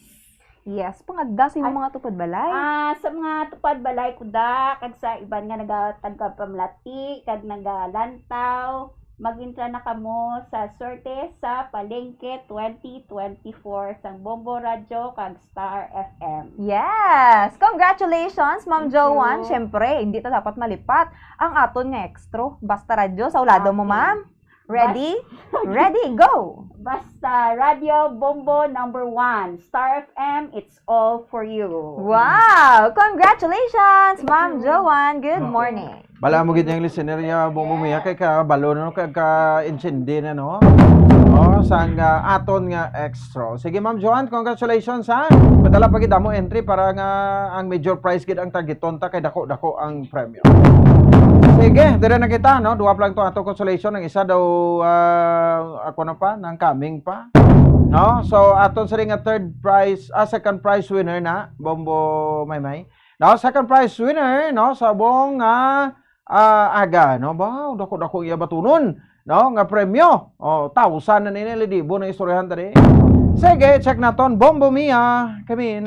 Yes, pangagda sa imong Ay, mga tupad balay. Ah, sa mga tupad balay ko da, kag sa iban nga nagatagkapamlati, kag nagalantaw, mag-intra na kamo sa Swerte sa Palengke twenty twenty-four sang Bombo Radyo kag Star F M. Yes! Congratulations, Ma'am Thank Joanne. you. Siyempre, hindi ta dapat malipat ang aton nga extra. Basta Radyo, sa ulado mo, Okay. ma'am. Ready? Bas- Ready, go! Basta Radyo Bombo number one. Star F M, it's all for you. Wow! Congratulations, Ma'am Thank you. Joanne. Good Oo. morning. Bala mo gid yung listener niya, Bombo Mia, kay kabalo na, kay ka-intindi na, no? Oh, sang, ah, aton nga extra. Sige, Ma'am Joanne, congratulations, ha? Padala pa gid mo entry para nga ang major prize gid ang targeton ta kay dako-dako ang premyo. Sige, dire na kita, no? Duha pa lang to ato consolation. Ang isa daw, ah, ako na pa, nang coming pa. No? So, aton sa nga third prize, ah, second prize winner na, Bombo Maymay. No, second prize winner, no, sa buong, ah, ah, aga, no? Wow, dako-dako iya batunon, no, nga premyo. Oh, thousand na nila, libo na istoryahan tadi. Sige, check naton. Bombo Mia, come in.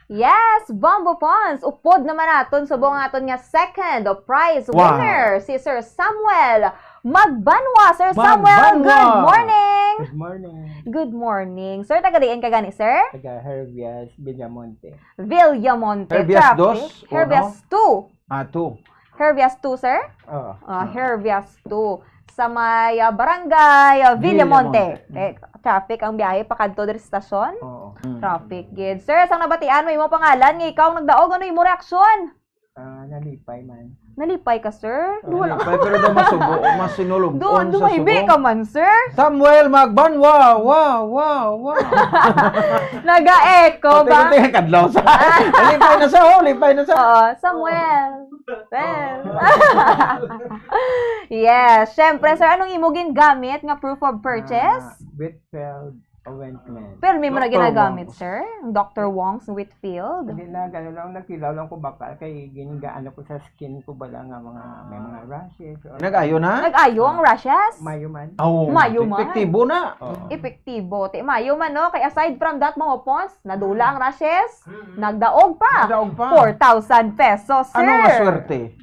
Yes, Bombo Pons, upod naman naton sa buong aton nga second prize Wow. winner, si Sir Samuel Magbanwa. Sir Samuel, Magbanwa. good morning. Good morning. Good morning. Sir, taga diin ka gani, sir? Taga Herbias, Villamonte. Villamonte Herbias traffic. dos, Herbias uno? two. Ah, two. Herbias two, sir? Oo. Ah, Herbias two. Sa may, ah, barangay, ah, Villamonte. Villamonte. Eh, traffic ang biyahe pakadto diri sa stasyon? Oo. Mm. Traffic gid. Sir, sang nabatian mo imo pangalan nga ikaw ang nagdaog, ano imo reaksyon? Ah, nalipay man. Nalipay ka, sir? Oo. Wala. Nalipay, pero daw masubo, masinulog-on Doon, sa dumaybi subong. ka man, sir. Samuel Magbanwa, wa, wa, wa. Naga-echo O, ba? tingnan, tingnan, kadlaw sa. Lipay na sa, oh, lipay na sa. Oo, Samuel. Well. Oo. Yes, syempre, sir, anong imo gingamit nga proof of purchase? Ah, Whitfield ointment. Pero may mo na Doctor ginagamit, Wong's. sir? Doctor Wong's Whitfield? Hindi na, gano'n lang, nagkilaw lang ko baka kay ginigaan ako sa skin ko bala nga mga, may mga rashes or Nag-ayo na? Nag-ayo ang Ah, rashes? mayo man. Oh, Mayo man. epektibo na. Oo. Epektibo. Ti mayo man, no? Kay aside from that, mga pons, nadula ang rashes, Mm-mm. nagdaog pa. Nagdaog pa. Four thousand pesos, sir. Ano nga swerte?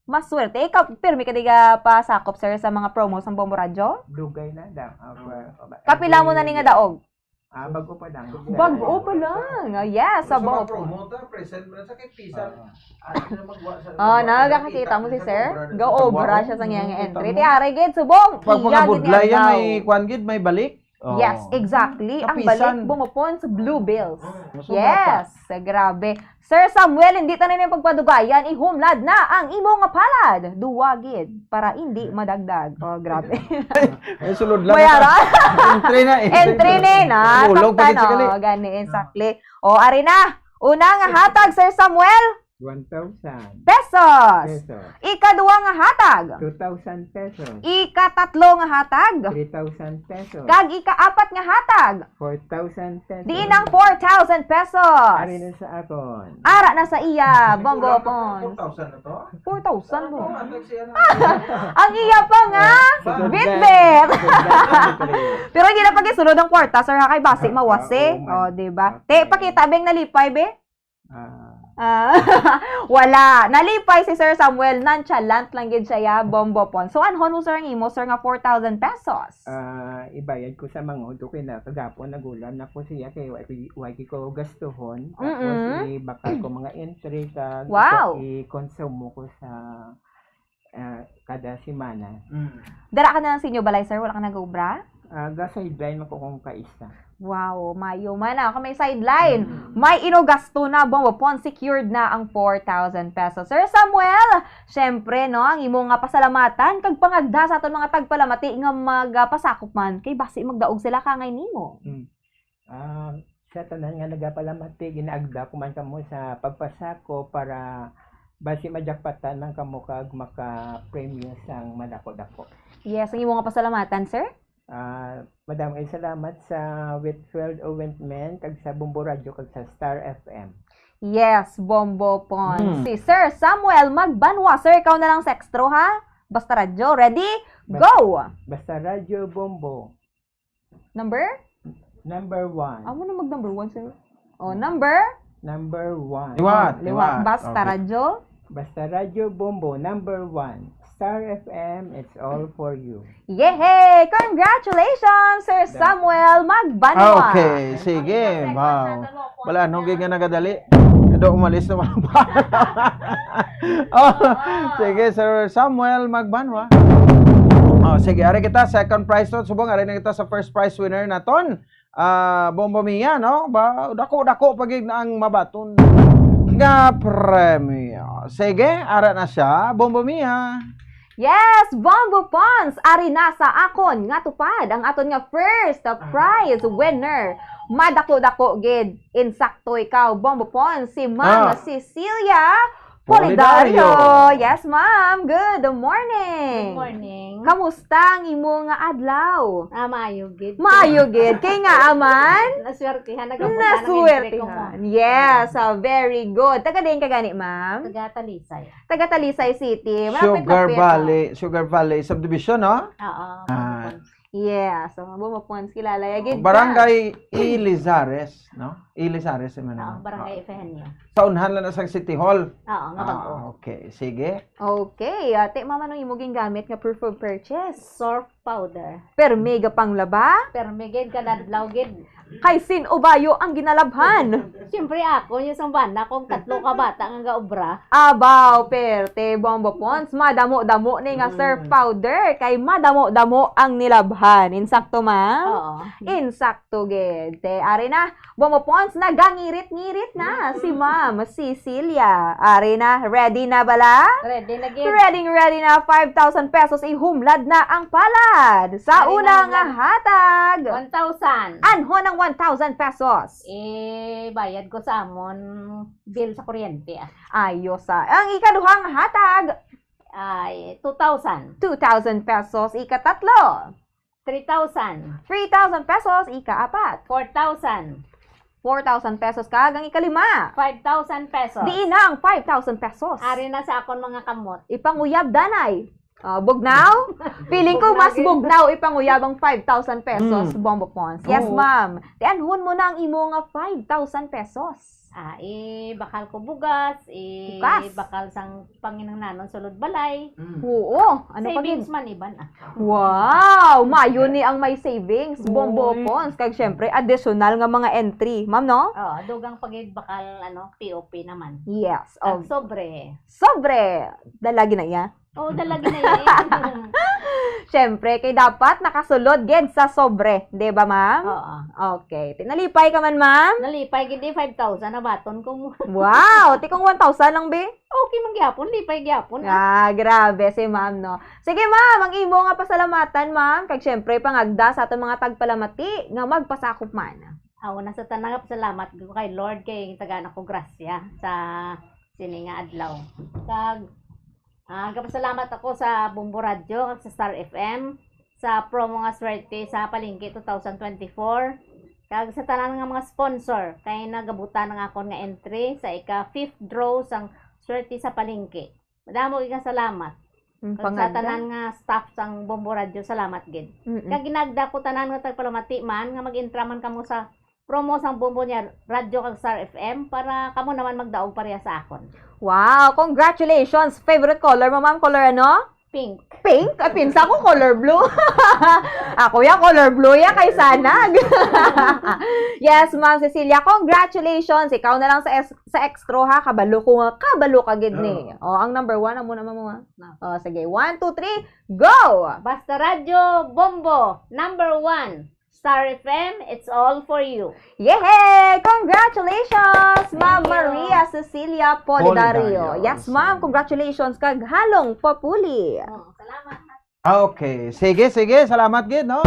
Maswerte. Ikaw, pirmi ka di ka pasakop, sir, sa mga promo sang Bombo Radyo? Dugay na lang. Ah, Oo. pa- pa- Kapila mo na ni nga daog? Ah, bago pa lang. Bago pa lang. Ah, yes, Sa sa mga Bombo. promoter, present mo na sa kay Pisa. Oo. Ano na magwa sa Oh, magwa sa nagakakita kita mo si sa sir? Cobra na Go sa obra Cubao. siya sa iyang Mm, entry. kita Ti mo. Ari gid, subong. Pag Iya gid mabudlay niya yan, daw. may kwan gid, may balik. Oh. Yes, exactly. Ang Kapisan. balik, bumupon sa blue bills. Oh. Masubata. Yes, grabe. Sir Samuel, hindi tanan yung pagpadugayan, ihumlad na ang imo nga palad. Duwa gid, para hindi madagdag. Oh, grabe. Ay, sulod lang May ito. ara? Entry na, entry Entry na. na, na. Ulog pa Saktan, gid sa gali. oh, gani, exactly. O, ari na. Una nga hatag, Sir Samuel. One thousand. Pesos. Pesos. Ikaduha nga hatag. Two thousand pesos. Ikatatlo nga hatag. Three thousand pesos. Kag ikaapat nga hatag. Four thousand pesos. Diin ang four thousand pesos? Ari na sa akon. Ara na sa iya, Bombo Kulang pa Pons. four thousand na to? Four thousand, Ano bo. ba? Ano siya na? Ang iya pa nga, Ah, Bitbit. Bitbit. Pero hindi na pag-isulod ang kwarta, sir, ha, kay basi Ah, mawasi. ah, oh my. O, di ba? Te, Okay. pakita, beng nalipay, be? Ah. Ah, wala. Nalipay si Sir Samuel. Nonchalant lang gid siya, ya, Bombo Pon. So, anhon mo, sir, ang imo, sir, nga four thousand pesos? Ah, ibayad ko sa manghod ko kay na kagapon nagulam na ko siya kay wa, wa, wa ko gastuhon. Tapos Mm-mm. ibakal ko mga entry kag Wow. i-, i-consume ko sa, ah, kada semana. Mm. Dara ka na lang sa inyo balay, sir? Wala ka nag-obra? Ah, ga-sideline man ko kung kaisa. Wow, mayo man. Ako may sideline. Mm. May ino gasto na, Bombo Pon, secured na ang four thousand pesos. Sir Samuel, syempre, no, ang imo nga pasalamatan kag pangagda sa aton mga tagpalamati nga magpasakop man kay basi magdaog sila kangay nimo. Mm. Ah, sa tanan nga nagapalamati, ginaagda ko man kamo sa pagpasako para basi majakpatan man kamo kag makapremyo sang madako-dako. Yes, ang imo nga pasalamatan, sir? Ah, madamo kay salamat sa Whitfield Ointment kag sa Bombo Radio kag sa Star F M. Yes, Bombo Pons. Hmm. Si Sir Samuel Magbanwa. Sir, ikaw na lang sa extra, ha? Basta Radyo. Ready? Bas- Go! Basta Radyo, Bombo. Number? Number one. Amo na mag number one, sir. Oh, number? Number one. Liwat, Oh, liwat. Liwat. Basta Okay. Radyo? Basta Radyo Bombo, number one. Star F M, it's all for you. Yehey! Congratulations, Sir Da- Samuel Magbanwa. Ah, okay. Sige, Ang second wow. na dalawa, Wala, anong kanya. Gid nga nagadali? Kado umalis na wala pa. Oh, Wow. sige, Sir Samuel Magbanwa. Oh, sige, ari kita, second prize to. Subong, ari na kita sa first prize winner naton. Ah, Bombo Mia, no? Ba, dako-dako pa gid na ang mabaton nga premyo. Sige, ara na siya, Bombo Mia. Yes, Bombo Pons, ari na sa akon nga tupad ang aton nga first prize winner. Madako-dako gid, insakto ikaw, Bombo Pons, si Ma'am Ah. Cecilia Polidario. Polidario. Yes, ma'am. Good morning. Good morning. Kamusta ang imo nga adlaw? Ah, maayo gid. Maayo gid. Kay nga aman? Naswertihan, nagapunta ng Naswertihan. Yes, ah, very good. Taga diin ka gani, ma'am? Taga Talisay. Taga Talisay City. Malapit-lapit, Sugar Valley, ah. Sugar Valley Subdivision, no? Oo. Ah. Yes, ang Bombo Pons, kilala ya gid ka. Barangay Ilizares, no? Ilizares, man, Oo, no? Barangay Oo. Efehenio. Sa unhan lang na sang City Hall. Oo, nga Ah, bag-o. okay. Sige. Okay, ate, ma'am, anong imo gingamit nga proof of purchase? Surf powder. Permi ga panglaba? Permi gid, kada adlaw gid. Kay sin-o bayo ang ginalabhan? Siyempre ako, yung sang bana kong tatlo ka bata nga gaobra. Abaw, perte, Bombo Pons, madamo-damo ni nga surf Mm. powder, kay madamo-damo ang nilabhan. Insakto, ma'am? Oo. Insakto gid. Te, ari na, Bombo Pons, nagangirit-ngirit na Mm. si Ma'am Cecilia. Ari na, ready na bala? Ready na gid. Ready, ready na, five thousand pesos, ihumlad na ang palad. Sa Ari una na, nga humlad. hatag. One thousand. Anhon ang one thousand pesos? Eh, bayad ko sa amon bill sa kuryente, ah. Ayos, ah. Ang ikaduhang hatag. Ay, two thousand. Two thousand pesos, ikatatlo. Three thousand. Three thousand pesos, ikaapat. Four thousand. Four thousand pesos, kag ang ikalima. Five thousand pesos. Diin na ang five thousand pesos? Ari na sa akon mga kamot. Ipanguyab, danay. Ah, bugnaw? Feeling ko Bugnaw mas gid. bugnaw ipanguyab ang five thousand pesos, Mm. Bombo Pons. Yes, Oo. ma'am. Tianhon mo na ang imo nga five thousand pesos. Ah, eh, bakal ko bugas, eh, Bukas. bakal sang panginahanglanon sulod balay. Mm. Oo. Ano pa Savings gid? man, iban, ah. Wow! Mayo ni ang may savings, Bombo Uy. Pons. Kag syempre, additional nga mga entry. Ma'am, no? Oo, dugang pa gid bakal, ano, P O P naman. Yes. Ang Og sobre. Sobre! Dalagi na iya. Oo, dalagi na iya. Siyempre, kay dapat nakasulod gid sa sobre, di ba, ma'am? Oo. Okay. Ti-, nalipay ka man, ma'am? Nalipay gid, eh, five thousand na baton ko mo. Wow! Ti kung one thousand lang, be? Okay man gyapon, lipay gyapon, ah. Ah, grabe si ma'am, no? Sige, ma'am, ang imo nga pasalamatan, ma'am, kag siyempre, pangagda sa aton mga tagpalamati nga magpasakop man. Ako na sa tanan nga pasalamat ko kay Lord kay tagaan ako grasya sa sini nga adlaw. Kag Ah, nagapasalamat ako sa Bombo Radyo kag sa Star F M sa promo nga Swerte sa Palengke two thousand twenty-four. Kag sa tanan nga mga sponsor kay nagabuta ang akon nga entry sa ika fifth draw sang Swerte sa Palengke. Madamo gid nga salamat. Mm, Kag sa panganda. tanan nga staff sang Bombo Radyo, salamat gid. Mm-mm. Kag ginagda ko tanan nga tagpalamati man nga mag-entra man kamo sa promo sang Bombo niya, Radyo kag Star F M, para kamo naman magdaog pareha sa akon. Wow! Congratulations! Favorite color mo, ma'am? Color ano? Pink. Pink? Ay, pinsa ko color blue. Ako ya, color blue ya, kay sanag. Yes, Ma'am Cecilia, congratulations. Ikaw na lang sa es-, sa extra, ha. Kabalo ko nga, kabalo ka gid ni. Oo. Oh, ang number one, amo naman mo, ha. No. Oh, sige. One, two, three, go! Basta Radyo Bombo, number one. Star F M, it's all for you. Yehey! Congratulations, Ma'am Thank you. Maria Cecilia Polidario. Polidario. Yes, ma'am. Awesome. Congratulations kag halong papuli. Oh, salamat. Okay. Sige, sige. Salamat gid, no?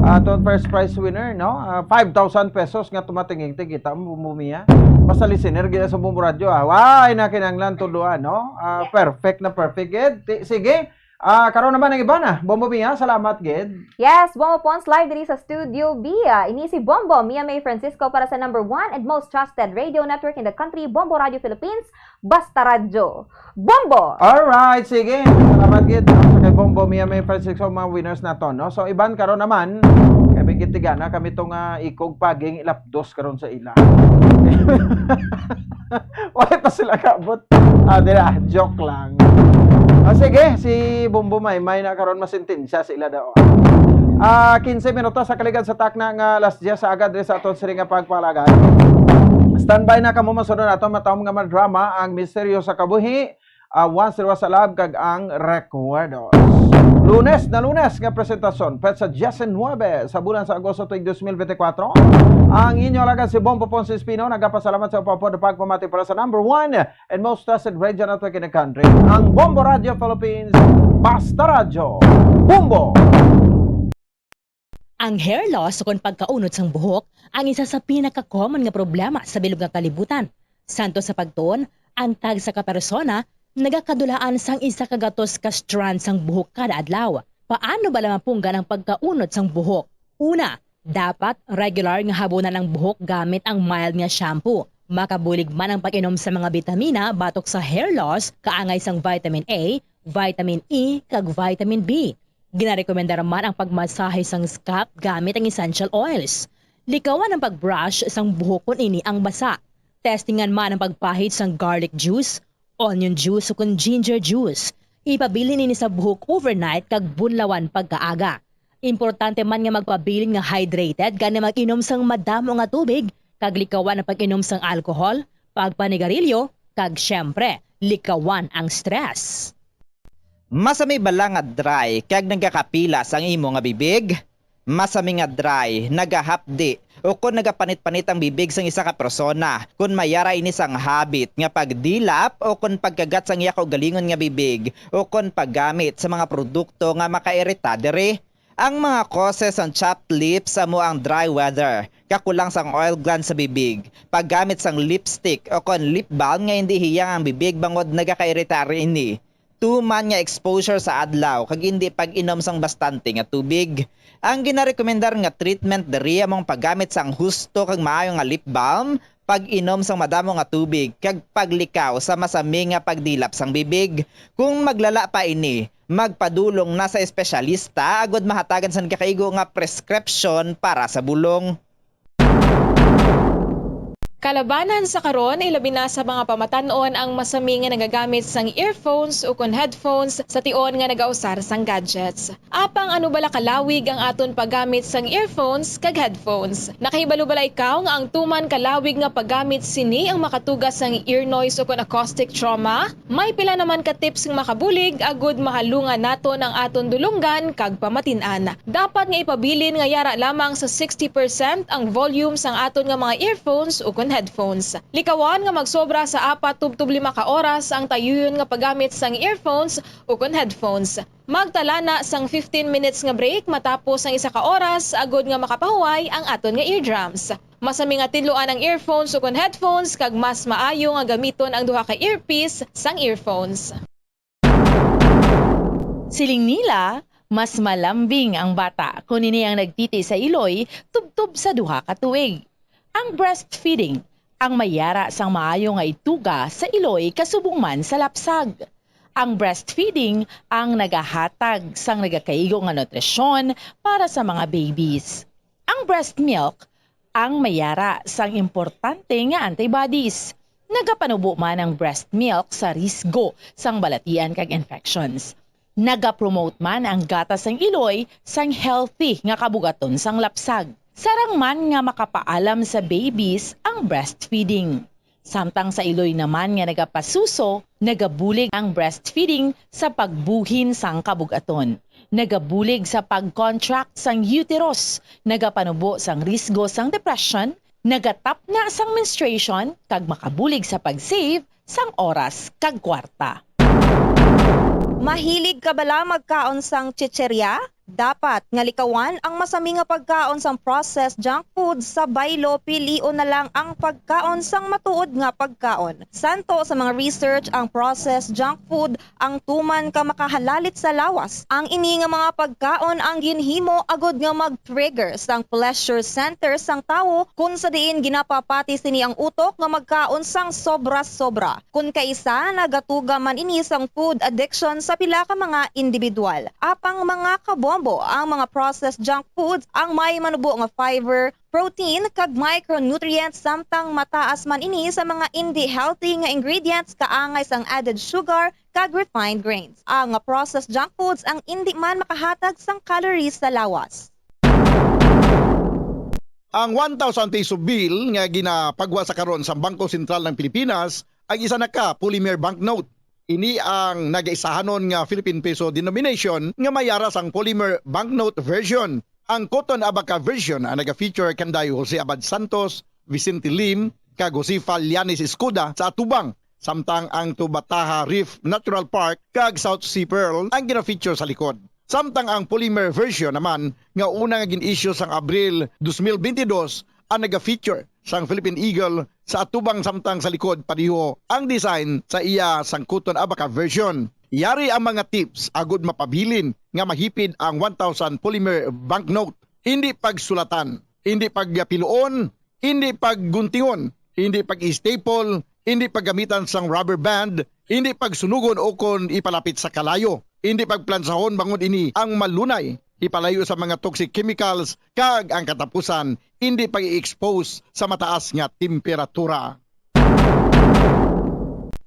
Aton first prize winner, no? Ah, five thousand pesos nga tumatingting kita mo, Bombo Mia. Basta listener gid sa Bombo Radyo, ah. Way na kinahanglan tudloan, no? Ah, perfect na perfect gid. Ti-, sige. Ah, karon naman ang iba na. Bombo Mia, salamat gid. Yes, Bombo Pons live diri sa Studio B. Ah, ini si Bombo Mia May Francisco para sa number one and most trusted radio network in the country, Bombo Radio Philippines, Basta Radyo. Bombo! Alright, sige. Salamat gid sa kay Bombo Mia May Francisco, mga winners naton, no? So, iban karon naman, kami gitiga na kami tong, ah, ikog paging ilapdos karon sa ila. Wala pa sila kaabot. Ah, dira, joke lang. Ah, sige, si Bombo May, may na karon masentensya sa ila daw. Ah, quince minutos sa kaligad sa takna nga alas diyes sa agad diri sa aton sini nga pagpalagay. Standby na kamo, masunod naton matahom nga mga drama, Ang Misteryo sa Kabuhi, ah, Once There Was a Love, kag Ang Recuerdos. Lunes na Lunes nga presentasyon, petsa diyesinuebe sa bulan sa Agosto tuig dos mil benti kwatro. Ang inyo alagad si Bombo Ponce Espino, nagapasalamat sa upapod pagpamati para sa number one and most trusted radio network in the country, ang Bombo Radio Philippines, Basta Radyo. Bombo! Ang hair loss ukon pagkaunod sang buhok ang isa sa pinaka-common nga problema sa bilog nga kalibutan. Santo sa pagtuon, ang tagsa ka persona nagakadulaan sang isa ka gatos ka strand sang buhok kada adlaw. Paano bala mapunggan ang pagkaunod sang buhok? Una, dapat regular nga habunan ang buhok gamit ang mild nga shampoo. Makabulig man ang pag-inom sa mga bitamina batok sa hair loss, kaangay sang vitamin A, vitamin E, kag vitamin B. Ginarekomendar man ang pagmasahe sang scalp gamit ang essential oils. Likawan ang pag-brush sang buhok kon ini ang basa. Testingan man ang pagpahid sang garlic juice, onion juice, ukon ginger juice. Ipabilin ini sa buhok overnight kag bunlawan pagkaaga. Importante man nga magpabilin nga hydrated, gani mag-inom sang madamo nga tubig, kag likawan ang pag-inom sang alcohol, pagpanigarilyo, kag, siyempre, likawan ang stress. Masami bala nga dry kag nagakapilas ang imo nga bibig? Masami nga dry, nagahapdi, ukon nagapanit-panit ang bibig sang isa ka persona, kon may ara ini sang habit nga pagdilap ukon pagkagat sang iya kaugalingon nga bibig, ukon paggamit sa mga produkto nga makairita diri. Ang mga causes sang chapped lips amo ang dry weather, kakulang sang oil gland sa bibig, paggamit sang lipstick ukon lip balm nga indi hiyang ang bibig bangod nagakairita ini. Tuman nga exposure sa adlaw kag indi pag-inom sang bastante nga tubig. Ang ginarekomendar nga treatment diri amo ang paggamit sang husto kag maayo nga lip balm, pag-inom sang madamo nga tubig, kag paglikaw sa masami nga pagdilap sang bibig. Kung maglala pa ini, magpadulong na sa espesyalista agud mahatagan sang gakaigo nga prescription para sa bulong. Kalabanan sa karon, ilabi na sa mga pamatan-on ang masami nga nagagamit sang earphones ukon headphones sa tion nga nagausar sang gadgets. Apang ano bala kalawig ang aton paggamit sang earphones kag headphones? Nakahibalo bala ikaw nga ang tuman kalawig nga paggamit sini ang makatuga sang ear noise ukon acoustic trauma? May pila naman ka tips nga makabulig agud mahalungan naton ang aton dulonggan kag pamatin-an. Dapat nga ipabilin nga yara lamang sa sixty percent ang volume sang aton nga mga earphones ukon headphones. Likawan nga magsobra sa apat tubtob lima ka oras ang tayuyon nga paggamit sang earphones ukon headphones. Magtala na sang fifteen minutes nga break matapos ang isa ka oras agud nga makapahuway ang aton nga eardrums. Masami nga tidloan ang earphones ukon headphones kag mas maayo nga gamiton ang duha ka earpiece sang earphones. Siling nila, mas malambing ang bata kon ini ang nagtiti sa iloy tubtob sa duha ka tuig. Ang breastfeeding ang may yara sang maayo nga ituga sa iloy kasubong man sa lapsag. Ang breastfeeding ang nagahatag sang nagakaigo nga nutrisyon para sa mga babies. Ang breast milk ang may yara sang importante nga antibodies. Nagapanubo man ang breast milk sa risgo sang balatian kag infections. Nagapromote man ang gatas sang iloy sang healthy nga kabugaton sang lapsag. Sarang man nga makapaalam sa babies ang breastfeeding. Samtang sa iloy naman nga nagapasuso, nagabulig ang breastfeeding sa pagbuhin sang kabugaton. Nagabulig sa pag-contract sang uterus, nagapanubo sang risgo sang depression, nagatapna sang menstruation, kag makabulig sa pag-save sang oras kag kwarta. Mahilig ka bala magkaon sang chichirya? Dapat nga likawan ang masami nga pagkaon sang processed junk food sa baylo, pilion na lang ang pagkaon sang matuod nga pagkaon. Santo sa mga research, ang processed junk food ang tuman ka makahalalit sa lawas. Ang ini nga mga pagkaon ang ginhimo agud nga mag-trigger sang pleasure center sang tawo, kun sa diin ginapapati sini ang utok nga magkaon sang sobra-sobra. Kun kaisa, nagatuga man ini sang food addiction sa pila ka mga individual. Apang, mga kabombo, ang mga processed junk foods ang may manubo nga fiber, protein, kag micronutrients, samtang mataas man ini sa mga indi healthy nga ingredients, kaangay sang added sugar kag refined grains. Ang processed junk foods ang indi man makahatag sang calories sa lawas. Ang one thousand peso bill nga ginapagwa sa karon sa Bangko Sentral ng Pilipinas ang isa na ka polymer banknote. Ini ang nagaisahanon nga Philippine peso denomination nga may ara sang polymer banknote version. Ang Cotton Abaca version ang naga-feature kanday Jose Abad Santos, Vicente Lim, kag Josefa Llanes Escuda sa atubang, samtang ang Tubataha Reef Natural Park kag South Sea Pearl ang gina-feature sa likod. Samtang ang polymer version naman nga una nga gin-issue sang Abril dos mil bentidós ang naga-feature sang Philippine Eagle sa atubang, samtang sa likod padiho ang design sa iya sang Cotton Abaca version. Yari ang mga tips agud mapabilin nga mahipid ang one thousand polymer banknote. Hindi pagsulatan, hindi pagpiluon, hindi pagguntingon, hindi pag-staple, hindi paggamitan sang rubber band, hindi pagsunugon ukon ipalapit sa kalayo, hindi pagplansahon bangod ini ang malunay ipalayo sa mga toxic chemicals, kag ang katapusan, hindi pag-i-expose sa mataas nga temperatura.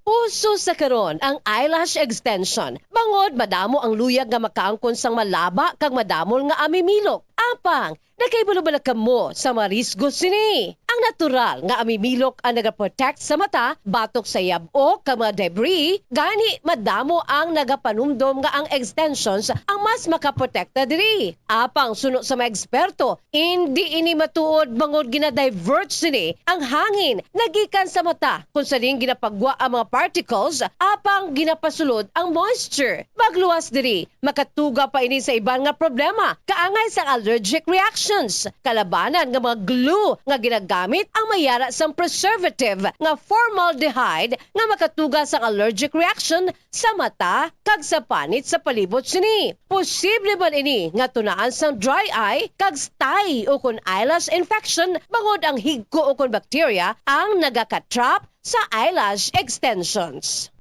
Uso sa karon ang eyelash extension, bangod madamo ang luyag nga makaangkon sang malaba kag madamol nga amimilok. Apang, nakahibalo bala kamo sa mga risgo sini? Ang natural nga amimilok ang nagaprotect sa mata batok sa yab-ok kag mga debris, gani madamo ang nagapanumdom nga ang extensions ang mas makaprotekta diri. Apang, suno sa mga eksperto, indi ini matuod, bangod gina-divert sini ang hangin nga gikan sa mata, kung sa diin ginapagwa ang mga particles, apang ginapasulod ang moisture. Magluwas diri, makatuga pa ini sa iban nga problema, kaangay sang allergic reactions. Kalabanan nga mga glue nga ginagamit ang may ara sang preservative nga formaldehyde nga makatuga sang allergic reaction sa mata kag sa panit sa palibot sini. Posible man ini nga tunaan sang dry eye kag stye ukon eyelash infection, bangod ang higko ukon bakterya ang nagaka-trap sa eyelash extensions.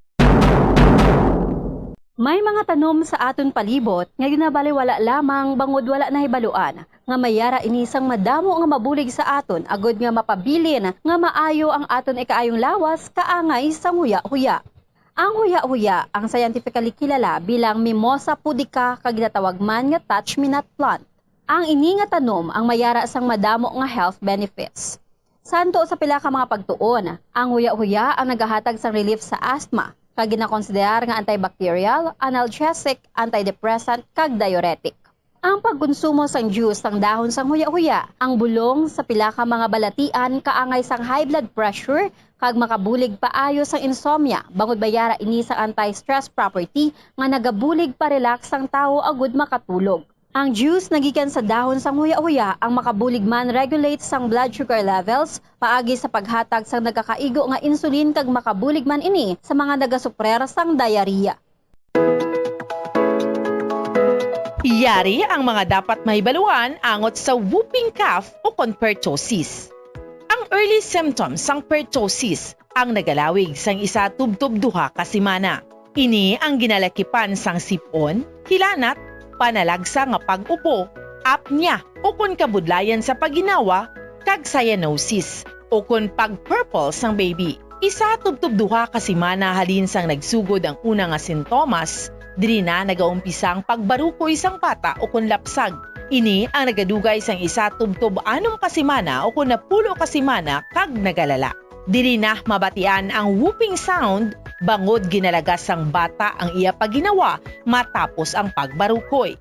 May mga tanom sa aton palibot nga ginabaliwala lamang bangod wala nahibaluan nga may ara ini sang madamo nga mabulig sa aton, agud nga mapabilin nga maayo ang aton ikaayong lawas kaangay sang huya-huya. Ang huya-huya ang scientifically kilala bilang Mimosa pudica kag ginatawag man nga touch-me-not plant. Ang ini nga tanom ang may ara sang madamo nga health benefits. Santo sa pila ka mga pagtuon, ang huya-huya ang nagahatag sang relief sa asthma, kag ginakonsiderar nga antibacterial, analgesic, antidepressant, kag diuretic. Ang pagkonsumo sang juice sang dahon sang huya-huya, ang bulong sa pila ka mga balatian kaangay sang high blood pressure, kag makabulig paayo sang insomnia, bangod may ara ini sang anti-stress property nga nagabulig pa-relax sang tawo agud makatulog. Ang juice nagikan sa dahon sang huya-huya ang makabulig man regulate sang blood sugar levels paagi sa paghatag sang nagakaigo nga insulin, kag makabulig man ini sa mga nagasuprer sang diarrhea. Yari ang mga dapat mahibaluan angot sa whooping cough ukon pertussis. Ang early symptoms sang pertussis ang nagalawig sang isa tubtob duha ka semana. Ini ang ginalakipan sang sip-on, hilanat, panalagsa nga pag-upo, apnea, ukon kabudlayan sa pagginawa, kag cyanosis, ukon pag-purple sang baby. Isa tubtob duha ka semana halin sang nagsugod ang una nga sintomas, diri na nagaumpisa ang pagbarukoy sang bata ukon lapsag. Ini ang nagadugay sang isa tubtob anom ka semana ukon napulo ka semana kag nagalala. Diri na mabatian ang whooping sound bangod ginalagas sang bata ang iya pagginawa matapos ang pagbarukoy.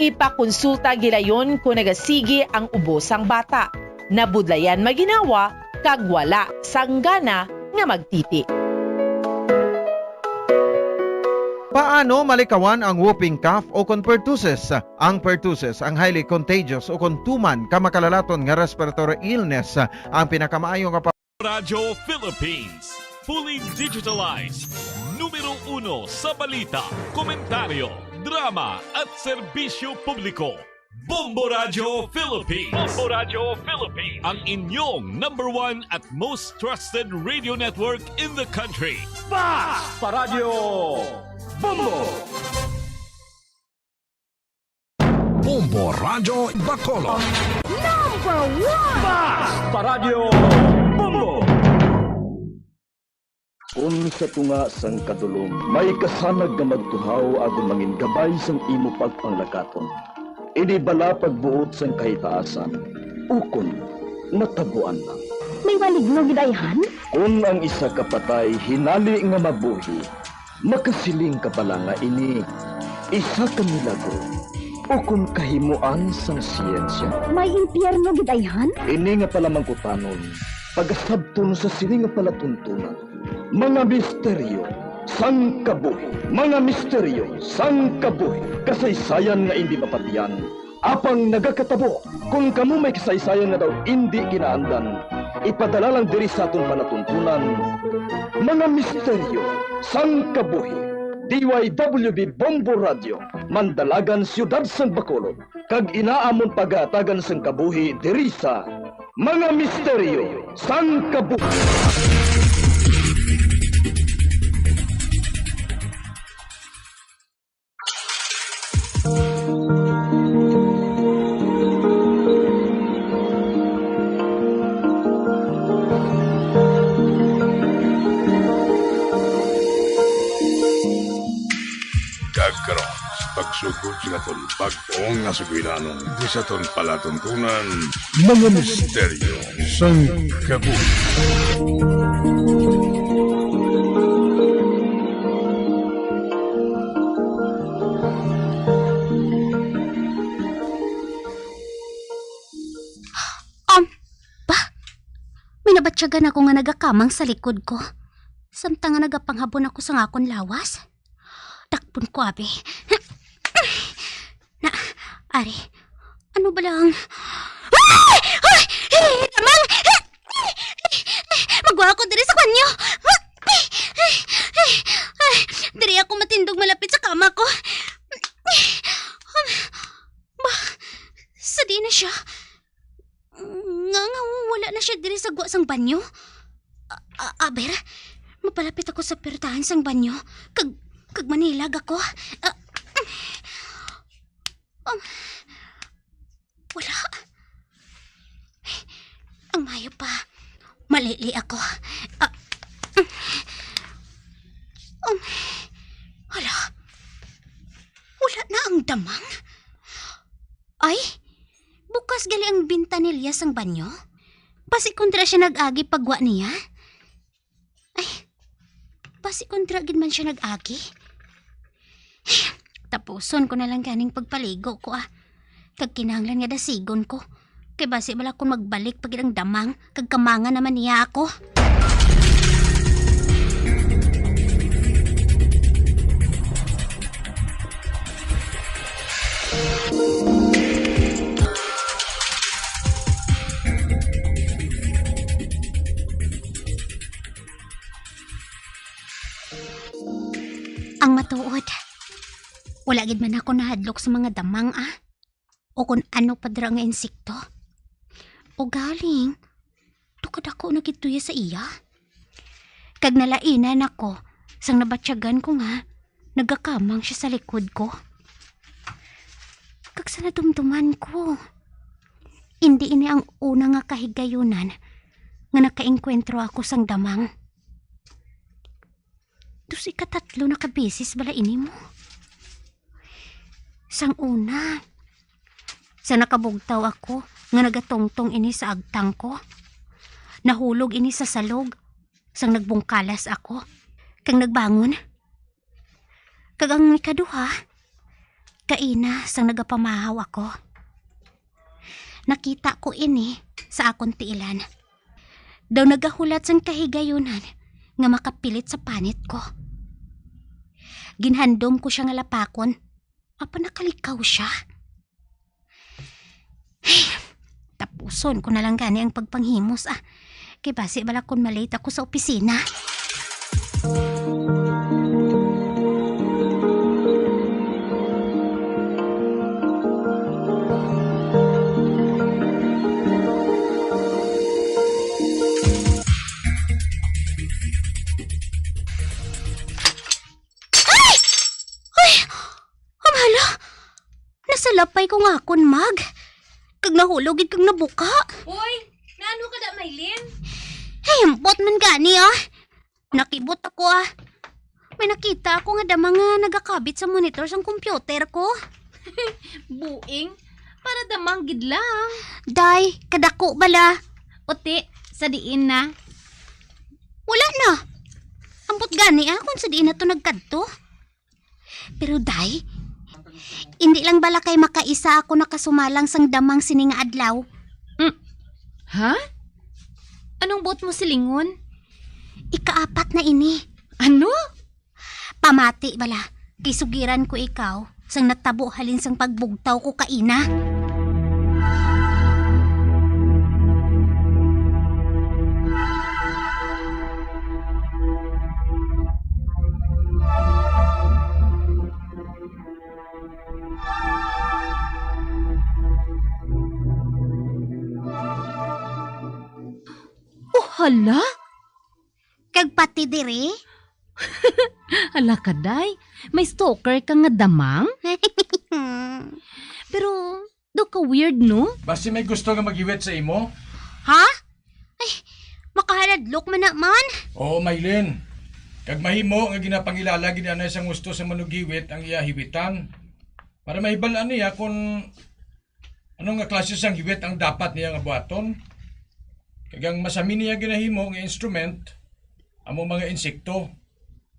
Ipakonsulta gilayon kon nagasigi ang ubo sang bata, nabudlayan maginawa, kag wala sang gana nga magtiti. Paano malikawan ang whooping cough o kon pertussis? Ang pertussis, ang highly contagious o kon tuman ka makalalaton nga respiratory illness, ang pinakamaayo nga pa- Radyo Philippines, fully digitalized, numero uno sa balita, komentaryo, drama at serbisyo publiko. Bombo Radyo Philippines. Bombo Radyo Philippines. Ang inyong number one at most trusted radio network in the country. Bas pa Radyo Bombo! Bombo Radyo Bacolod. Number one! Bas pa Radyo Bombo! Kon sa tunga sang kadulom may kasanag nga magtuhaw agod mangin gabay sang imo pagpanglakaton, ini bala pagbuot sang kahitaasan, ukon natabuan lang. May maligno gid ayhan? Kon ang isa ka patay hinali nga mabuhi, makasiling ka bala nga ini isa ka milagro ukon kahimoan sang siyensya? May impyerno gid ayhan? Ini nga palamangkutanon pagasabton sa sini nga palatuntunan. Mga misteryo sang kabuhi. Mga misteryo sang kabuhi. Kasaysayan nga indi mapatiyan, apang nagakatabo. Kon kamo may kasaysayan nga daw indi kinaandan, ipadala lang diri sa aton palatuntunan. Mga misteryo sang kabuhi. D Y W B Bombo Radio, Mandalagan, Siyudad sang Bacolod, kag ina amon pagahatagan sang kabuhi diri sa Mga Misteryo sang Kabuhi. Kag karon, sa pagsugod sa aton bag-o nga sugilanon, di sa aton palatuntunan, Mga Misteryo sang Kabuhi. Um, ba? May nabatyagan ako nga nagakamang sa likod ko, samtang nga nagapanghabo ako sang akon lawas. Dakpon ko, abi. Na, ari, ano ba lang? Ay! Ay! Ay! Damang! Magwa ako diri sa banyo! Diri ako matindog malapit sa kama ko. Ba, sa di na siya? Nga, nga wala na siya diri sa gwa sang banyo? A-, a-, aber, mapalapit ako sa pertahan sang banyo, kag, kag manilag ako. Ah, um, wala. Ang maayo pa, malili ako. Ah, um, hala, wala na ang damang. Ay, bukas gali ang bintanilya sang banyo. Basi kontra siya nag-agi pagwa niya. Ay, basi kontra gid man siya nag-agi. Tapuson ko na lang ganing pagpaligo ko, ah. Kag kinahanglan nga dasigon ko. Kay basi bala kon magbalik pa gid ang damang, kag kamangan naman niya ako. Ang matuod, wala gid man ako nahadlok sa mga damang, ah, o kon ano pa dira nga insekto. Ugaling, daw kadako na gid tuya sa iya. Kag nalainan ako sang nabatyagan ko nga nagakamang siya sa likod ko. Kag sa nadumduman ko, indi ini ang una nga kahigayunan nga nakaengkwentro ako sang damang. Dos ikatatlo na ka beses bala ini mo. Sang una, sa nakabugtaw ako nga nagatungtong ini sa agtang ko, nahulog ini sa salog sang nagbungkalas ako, kag nagbangon. Kag ang ikaduha, kaina sang nagapamahaw ako. Nakita ko ini sa akon tiilan. daw nagahulat sang kahigayunan nga makapilit sa panit ko. Ginhandom ko sia nga lapakon, apan nakalikaw sia. Tapuson ko na lang gani ang pagpanghimos, ah. Kay basi bala kon malate ako sa opisina. Ay! Ay! Amala! Nasalapay ko nga akon mag. Kag nahulog gid kag nabuka. Uy, naano ka da, Maylin? Ay, ambot man gani, ah. Nakibot ako, ah. May nakita ako nga damang nga nagakabit sa monitor sang computer ko. Buing, para damang gid lang. Day, kadako bala. Uti, sa diin na? Wala na. Ambot gani, ah, kung sa diin na to nagkadto. Pero, day, hindi lang bala kay makaisa ako nakasumalang sang damang sini nga adlaw. Mm. Ha? Anong buot mo silingon? Ikaapat na ini. Ano? Pamati bala, kay sugiran ko ikaw sang natabo halin sang pagbugtaw ko kaina. Oh, hala? Kag pati diri? Hala ka, day. May stalker ka nga damang? Pero, daw ka weird, no? Basi may gusto nga maghiwit sa imo? Ha? Ay, makahaladlok man na man. Oo, Maylin. Kag mahimo nga ginapangilala gid anay sang husto sa manughiwit ang iya hiwitan. Para mahibal-an niya kung ano nga klase sang hiwit ang dapat niya nga buhaton. Kag ang masami niya ginahimo nga instrument, amo mga insekto.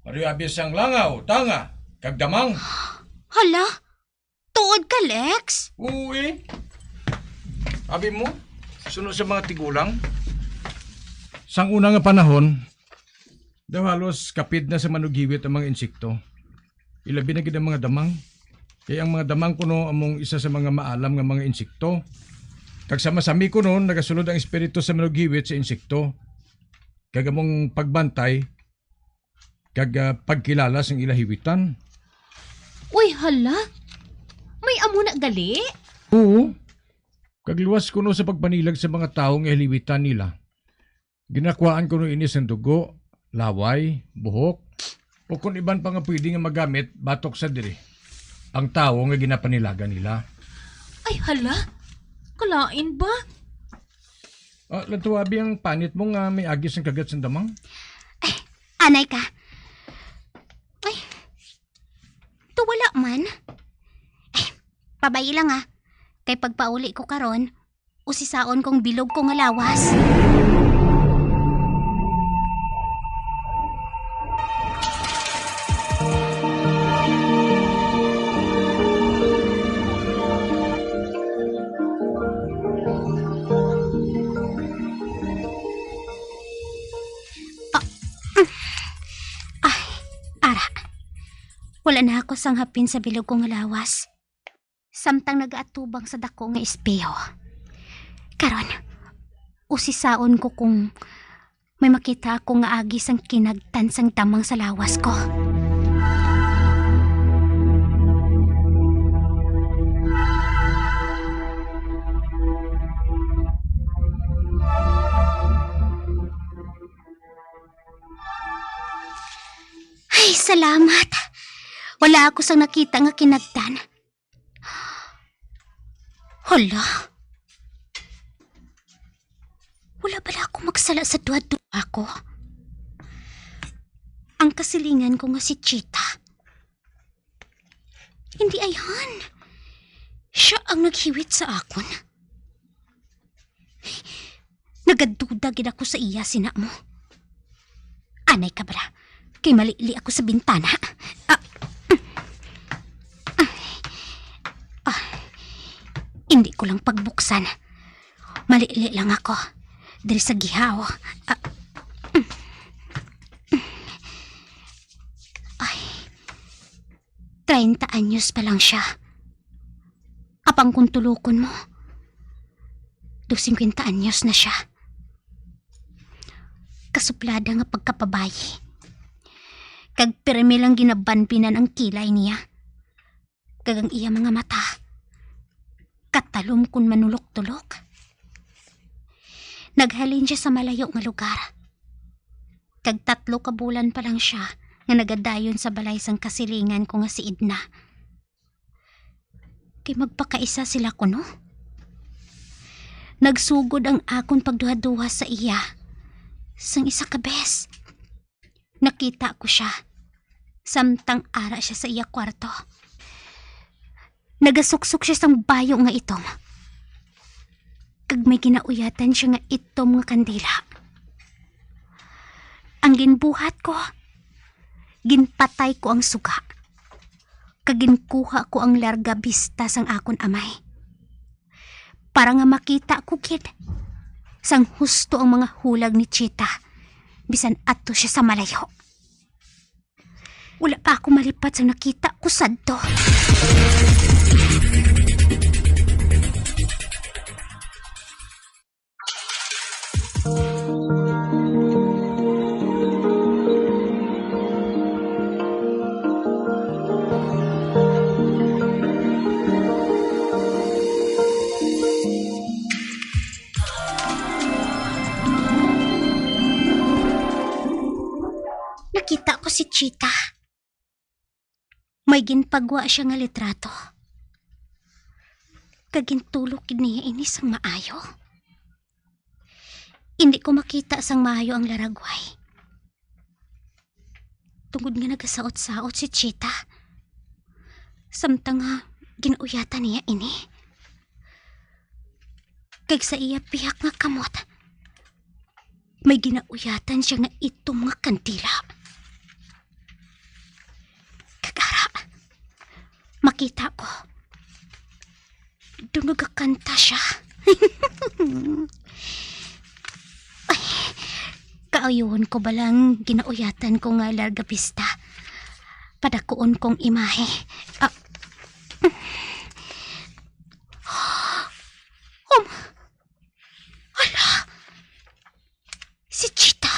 Pareho abi sang langaw, tanga, kag damang. Hala, tuod ka, Lex? Oo, eh. Abi mo, suno sa mga tigulang, sang una nga panahon, daw halos kapid na sa manughiwit ang mga insekto. Ilabi na gid ang mga damang. Kay ang mga damang kuno among isa sa mga maalam nga mga insekto. Kag sa masami kuno, nagasulod ang espiritu sa manughiwit sa insekto. Kag among pagbantay, kag, ah, pagkilala sang ila hiwitan. Uy, hala! May amo na gali? Oo. Kag luwas kuno sa pagpanilag sa mga tawo nga hiliwitan nila. Ginakuhaan kuno ini sang dugo, laway, buhok, o kon iban pa nga pwede nga magamit batok sa diri ang tawo nga ginapanilagan nila. Ay, hala! Kalain ba? Ah, lantaw abi ang panit mo nga may agi sang kagat sang damang. Ay, anay ka. Ay, to wala man. Ay, pabayi lang, ah. Kay pagpauli ko karon, usisaon kong bilog ko nga lawas. Ah, ay, ara. Wala na ako sang hapin sa bilog ko nga lawas. Samtang nagaatubang sa dako nga espeho. Karon, usisaon ko kung may makita ako nga agi sang kinagtan sang damang sa lawas ko. Ay, salamat. Wala ako sang nakita nga kinagtan. Hala. Wala bala ako magsala sa duha-duha ko? Ang kasilingan ko nga si Chita. Hindi ayhan. Siya ang naghiwit sa akon. Nagaduda gid ako sa iya, sina mo. Anay ka bala, kay maliili ako sa bintana. Ah. Ah. Hindi ko lang pagbuksan. Maliili lang ako. diri sa gihaw. Ah. Ay, treinta anyos pa lang siya. Apang kung tulokon mo, do singkwenta anyos na siya. Kasuplada nga pagkapabayi. Kag pirmi lang ginabanbinan ang kilay niya. Kag ang iya mga mata, katalom kun manulok-tulok. Naghalin siya sa malayo nga lugar. Kag tatlo ka bulan pa lang siya nga nagadayon sa balay sang kasilingan ko nga si Edna. Kay magpakaisa sila kuno. Nagsugod ang akon pagduhaduha sa iya sang isa ka bes. Nakita ko siya, samtang ara siya sa iya kwarto. Nagasuksok siya sang bayo nga itom. Kag may ginauyatan siya nga itom nga kandila. Ang ginbuhat ko, ginpatay ko ang suga. Kag ginkuha ko ang larga bista sang akon amay. Para nga makita ko gid sang husto ang mga hulag ni Chita, bisan adto siya sa malayo. Wala pa ako malipat sa nakita ko sadto. Nakita ko si Chita. May ginpagwa siya nga litrato. Kag gintulok gid niya ini sang maayo. Indi ko makita sang maayo ang laragway. Tungod nga nagasaot-saot si Chita. Samtang nga ginauyatan niya ini. Kag sa iya pihak nga kamot, may ginauyatan siya nga itom nga kandila. Kag ara, makita ko, do nagakanta siya. Ay, kaayuhon ko bala ang ginauyatan ko nga larga bista. Padakuon kong imahe. Ah. Um, Hala! Si Chita!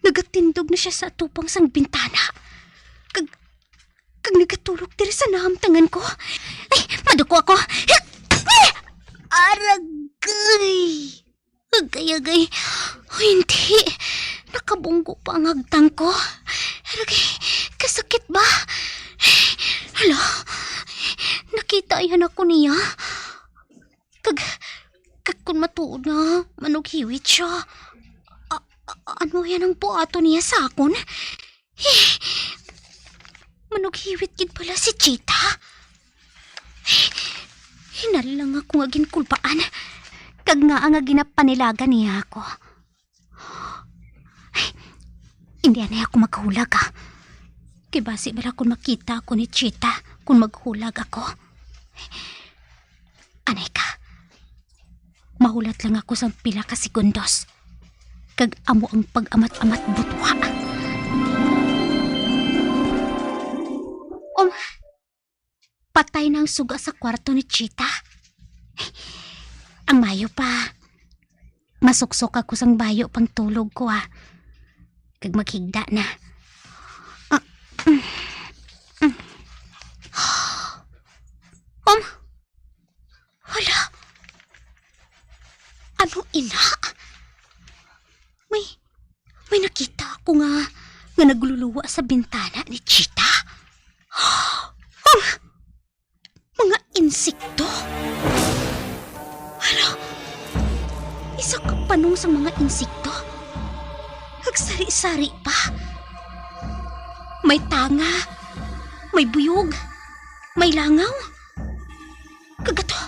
Nagatindog na siya sa atubang sang bintana. Kag, kag nagatulok diri sa nahamtangan ko. Ay, maduko ako! Aragay! Agay, agay. Ay, hindi. Nakabunggo pa ang hagtang ko. Aragay, kasakit ba? Hala, nakita yan ako niya. Kag, kag kun matuod nga manughiwit siya, a-, a-, ano yan ang buhaton niya sa akon? Eh, manughiwit gid pala si Chita. Hinala lang ako nga ginkulbaan, kag ngaa nga ginapanilagan niya ako. Ay, hindi anay ako maghulag, ah. Kay basi bala kung makita ako ni Chita, kung maghulag ako. Anay ka. Mahulat lang ako sang pila ka segundos. Kag amo ang pag-amat-amat butuha. Um, Patay na ang suga sa kwarto ni Chita. Ang mayo pa, masuksok ako sang bayo pang tulog ko, ah. Kag maghigda na. Ah, mm, mm. Um, hala. Ano ina? May, may nakita ako nga, nga nagluluwa sa bintana ni Chita. Um, mga insekto? Hala, isa ka panong sa mga insekto. Nagsari-sari pa. May tanga, may buyog, may langaw. Kag ato,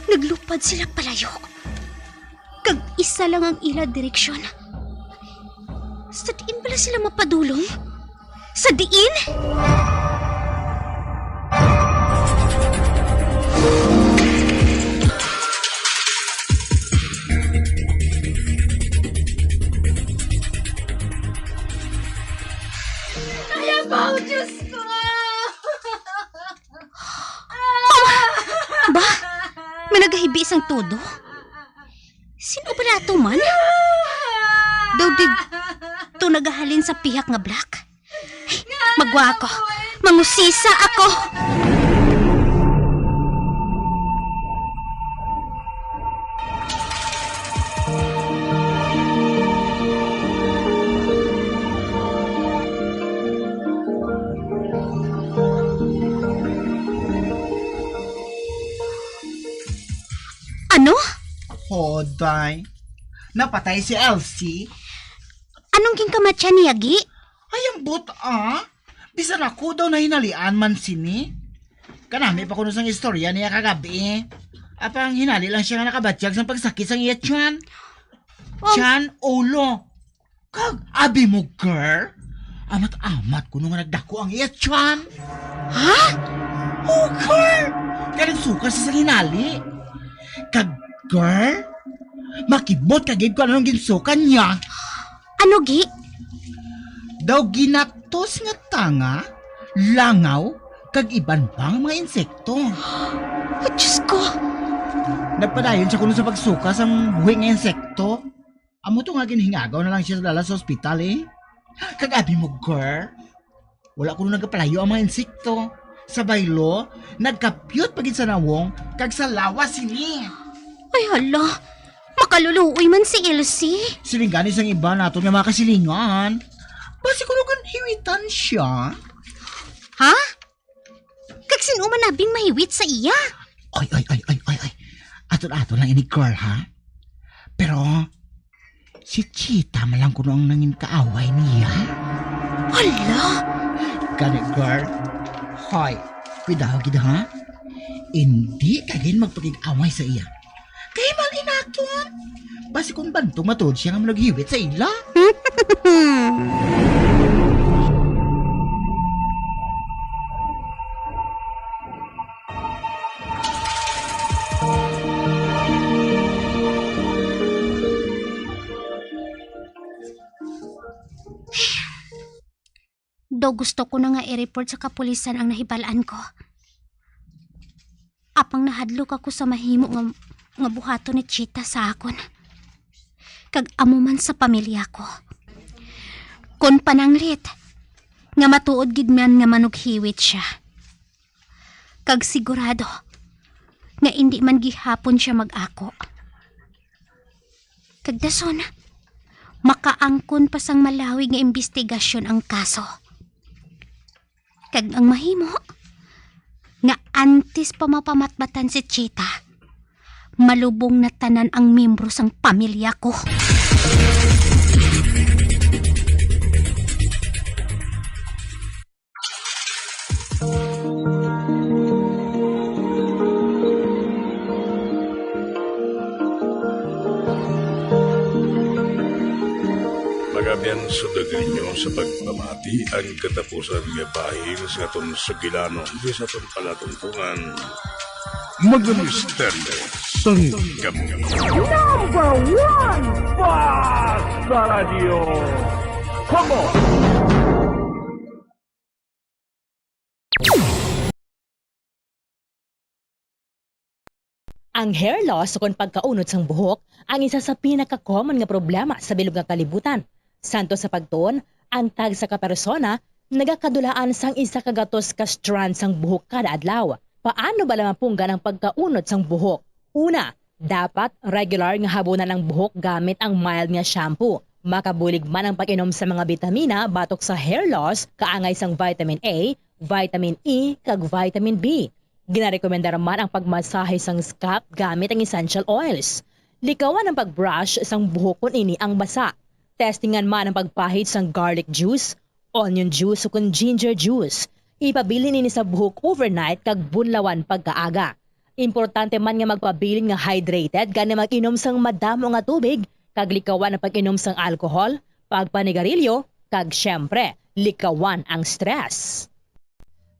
naglupad sila palayo. Kag isa lang ang ila direksyon. Sa diin bala sila mapadulong? Sa diin? Todo? Sin-o bala ato man? Daw didto nagahalin sa pihak nga black? Ay, magwa ako. Mangusisa ako. Ano? Hoday. Napatay si Elsie? Anong ginkamatyan niya, Gi? Ay, ambot, ah. Bisan ako daw nahinalian man sini. Kanami pa kuno sang istorya niya kagabi. Apang hinali lang siya nga nakabatyag sang pagsakit sang iya tiyan. Um, Tiyan, ulo. Kag abi mo, girl, amat-amat kuno nga nagdako ang iya tiyan. Ha? Oh, girl! Kaya nagsuka siya sa hinali. Kag, girl, makibot ka gid kung anong ginsuka niya. Ano, Gi? Daw ginatos nga tanga, langaw, kag iban pa nga mga insekto. Oh, Diyos ko! Nagpadayon siya kuno sa pagsuka sang buhi nga insekto. Amo to nga ginhingagaw na lang siya dala sa ospital, eh. Kag abi mo, girl, wala kuno nagapalayo ang mga insekto. Sa baylo, nagkapyot pa gid sa nawong kag sa lawas sini. Ay, hala. Makaluluoy man si Elsie. Siling gani sang iba naton nga mga kasilingan. Basi kuno ginhiwitan siya. Ha? Kag sin-o man abing mahiwit sa iya? Ay, ay, ay, ay, ay, ay. Aton-aton lang ini, girl, ha? Pero, si Chita man lang kuno ang nangin kaaway niya. Hala! Gani, girl. Hoy, kuidaw gid, ha? Indi ka gid magpakig-away sa iya. Kay mal-inaton. Basi kung bantog matuod siya nga managhiwit sa ila. Daw gusto ko na nga i-report sa kapulisan ang nahibal-an ko. Apang nahadlok ako sa mahimo nga, nga buhaton ni Chita sa akon. Kag amo man sa pamilya ko. Kon pananglit, nga matuod gid man nga manughiwit siya. Kag sigurado nga indi man gihapon siya mag-ako. Kag dason, makaangkon pa sang malawig nga imbestigasyon ang kaso. Kag ang mahimo, nga antes pa mapamatbatan si Chita, malubong na tanan ang miyembro sang pamilya ko. Magabian, sundog ninyo sa pagpamati ang katapusan nga bahin sa aton sugilanon sa aton palatuntungan. Mga misteryo sang kamot. Number one, Basta Radyo. Come on! Ang hair loss ukon pagkaunod sang buhok ang isa sa pinaka-common nga problema sa bilog nga kalibutan. Santo sa pagtuon, ang tagsa ka persona nagakadulaan sang isa ka gatos ka strand sang buhok kada adlaw. Paano bala mapunggan ang pagkaunod sang buhok? Una, dapat regular nga habunan ang buhok gamit ang mild nga shampoo. Makabulig man ang pag-inom sa mga bitamina batok sa hair loss, kaangay sang vitamin A, vitamin E, kag vitamin B. Ginarekomendar man ang pagmasahe sang scalp gamit ang essential oils. Likawan ang pag-brush sang buhok kon ini ang basa. Testingan man ang pagpahid sang garlic juice, onion juice, ukon ginger juice. Ipabilin ini sa buhok overnight kag bunlawan pagkaaga. Importante man nga magpabilin nga hydrated gani mag-inom sang madamo nga tubig kag likawan ang pag-inom sang alcohol, pagpanigarilyo, kag, siyempre, likawan ang stress.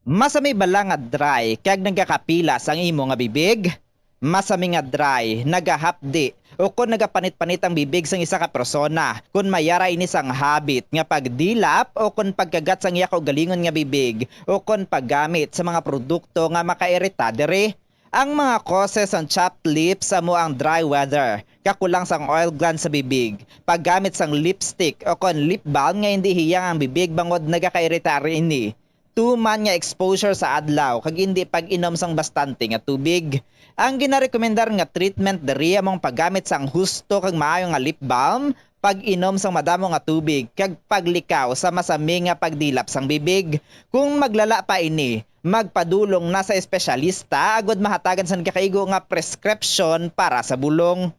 Masami bala nga dry kag nagakapila sang imo nga bibig? Masami nga dry, nagahapdi, ukon nagapanit-panit ang bibig sang isa ka persona. Kon mayara ini sang habit nga pagdilap ukon pagkagat sang iya kaugalingon nga bibig, ukon paggamit sa mga produkto nga makairita diri. Ang mga causes sang chapped lips amo ang dry weather, kakulang sang oil gland sa bibig, paggamit sang lipstick o kon lip balm nga hindi hiyang ang bibig bangod nagakairita rin ini. Tuman nga exposure sa adlaw kag indi pag-inom sang bastante nga tubig. Ang ginarekomendar nga treatment diri amo ang paggamit sang husto kag maayo nga lip balm, pag-inom sang madamo nga tubig, kag paglikaw sa masami nga pagdilap sang bibig. Kung maglala pa ini, magpadulong na sa espesyalista agud mahatagan sang gakaigo nga prescription para sa bulong.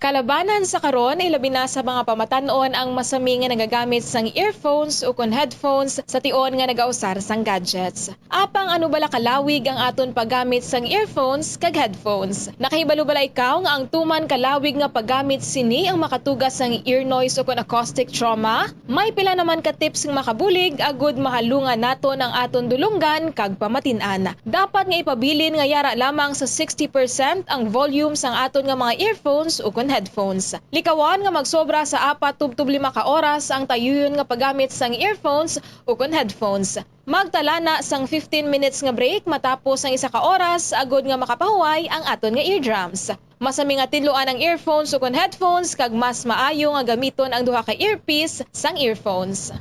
Kalabanan sa karon, ilabi na sa mga pamatan-on ang masami nga nagagamit sang earphones ukon headphones sa tion nga nagausar sang gadgets. Apang ano bala kalawig ang aton paggamit sang earphones kag headphones? Nakahibalo bala ikaw nga ang tuman kalawig nga paggamit sini ang makatuga sang ear noise ukon acoustic trauma? May pila naman ka tips nga makabulig agud mahalungan naton ang aton dulonggan kag pamatin-an. Dapat nga ipabilin nga yara lamang sa sixty percent ang volume sang aton nga mga earphones ukon headphones. Likawan nga magsobra sa apat tubtob lima ka oras ang tayuyon nga paggamit sang earphones ukon headphones. Magtala na sang fifteen minutes nga break matapos ang isa ka oras agud nga makapahuway ang aton nga eardrums. Masami nga tinluan ang earphones ukon headphones kag mas maayo nga gamiton ang duha ka earpiece sang earphones.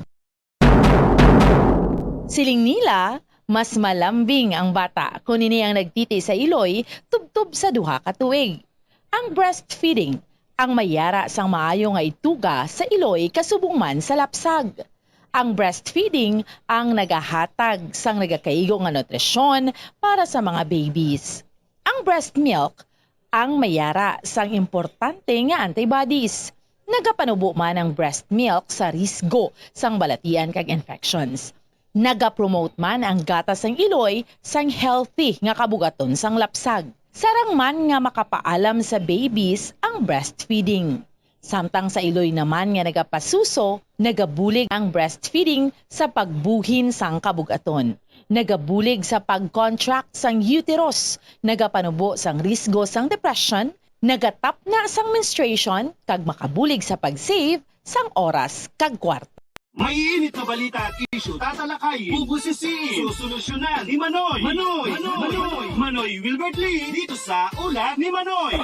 Siling nila, mas malambing ang bata kon ini ang nagtiti sa iloy tubtob sa duha ka tuig. Ang breastfeeding ang may yara sang maayo nga ituga sa iloy kasubong man sa lapsag. Ang breastfeeding ang nagahatag sang nagakaigo nga nutrisyon para sa mga babies. Ang breast milk ang may yara sang importante nga antibodies. Nagapanubo man ang breast milk sa risgo sang balatian kag infections. Nagapromote man ang gatas sang iloy sang healthy nga kabugaton sang lapsag. Sarang man nga makapaalam sa babies ang breastfeeding. Samtang sa iloy naman nga nagapasuso, nagabulig ang breastfeeding sa pagbuhin sang kabugaton. Nagabulig sa pag-contract sang uterus, nagapanubo sang risgo sang depression, nagatapna sang menstruation, kag makabulig sa pag-save sang oras kag kwarta. May init na balita at issue, tatalakay, pag-usisiin, susolusyonan ni Manoy. Manoy. Manoy. Manoy. Manoy Wilbert Lee dito sa Ulat ni Manoy.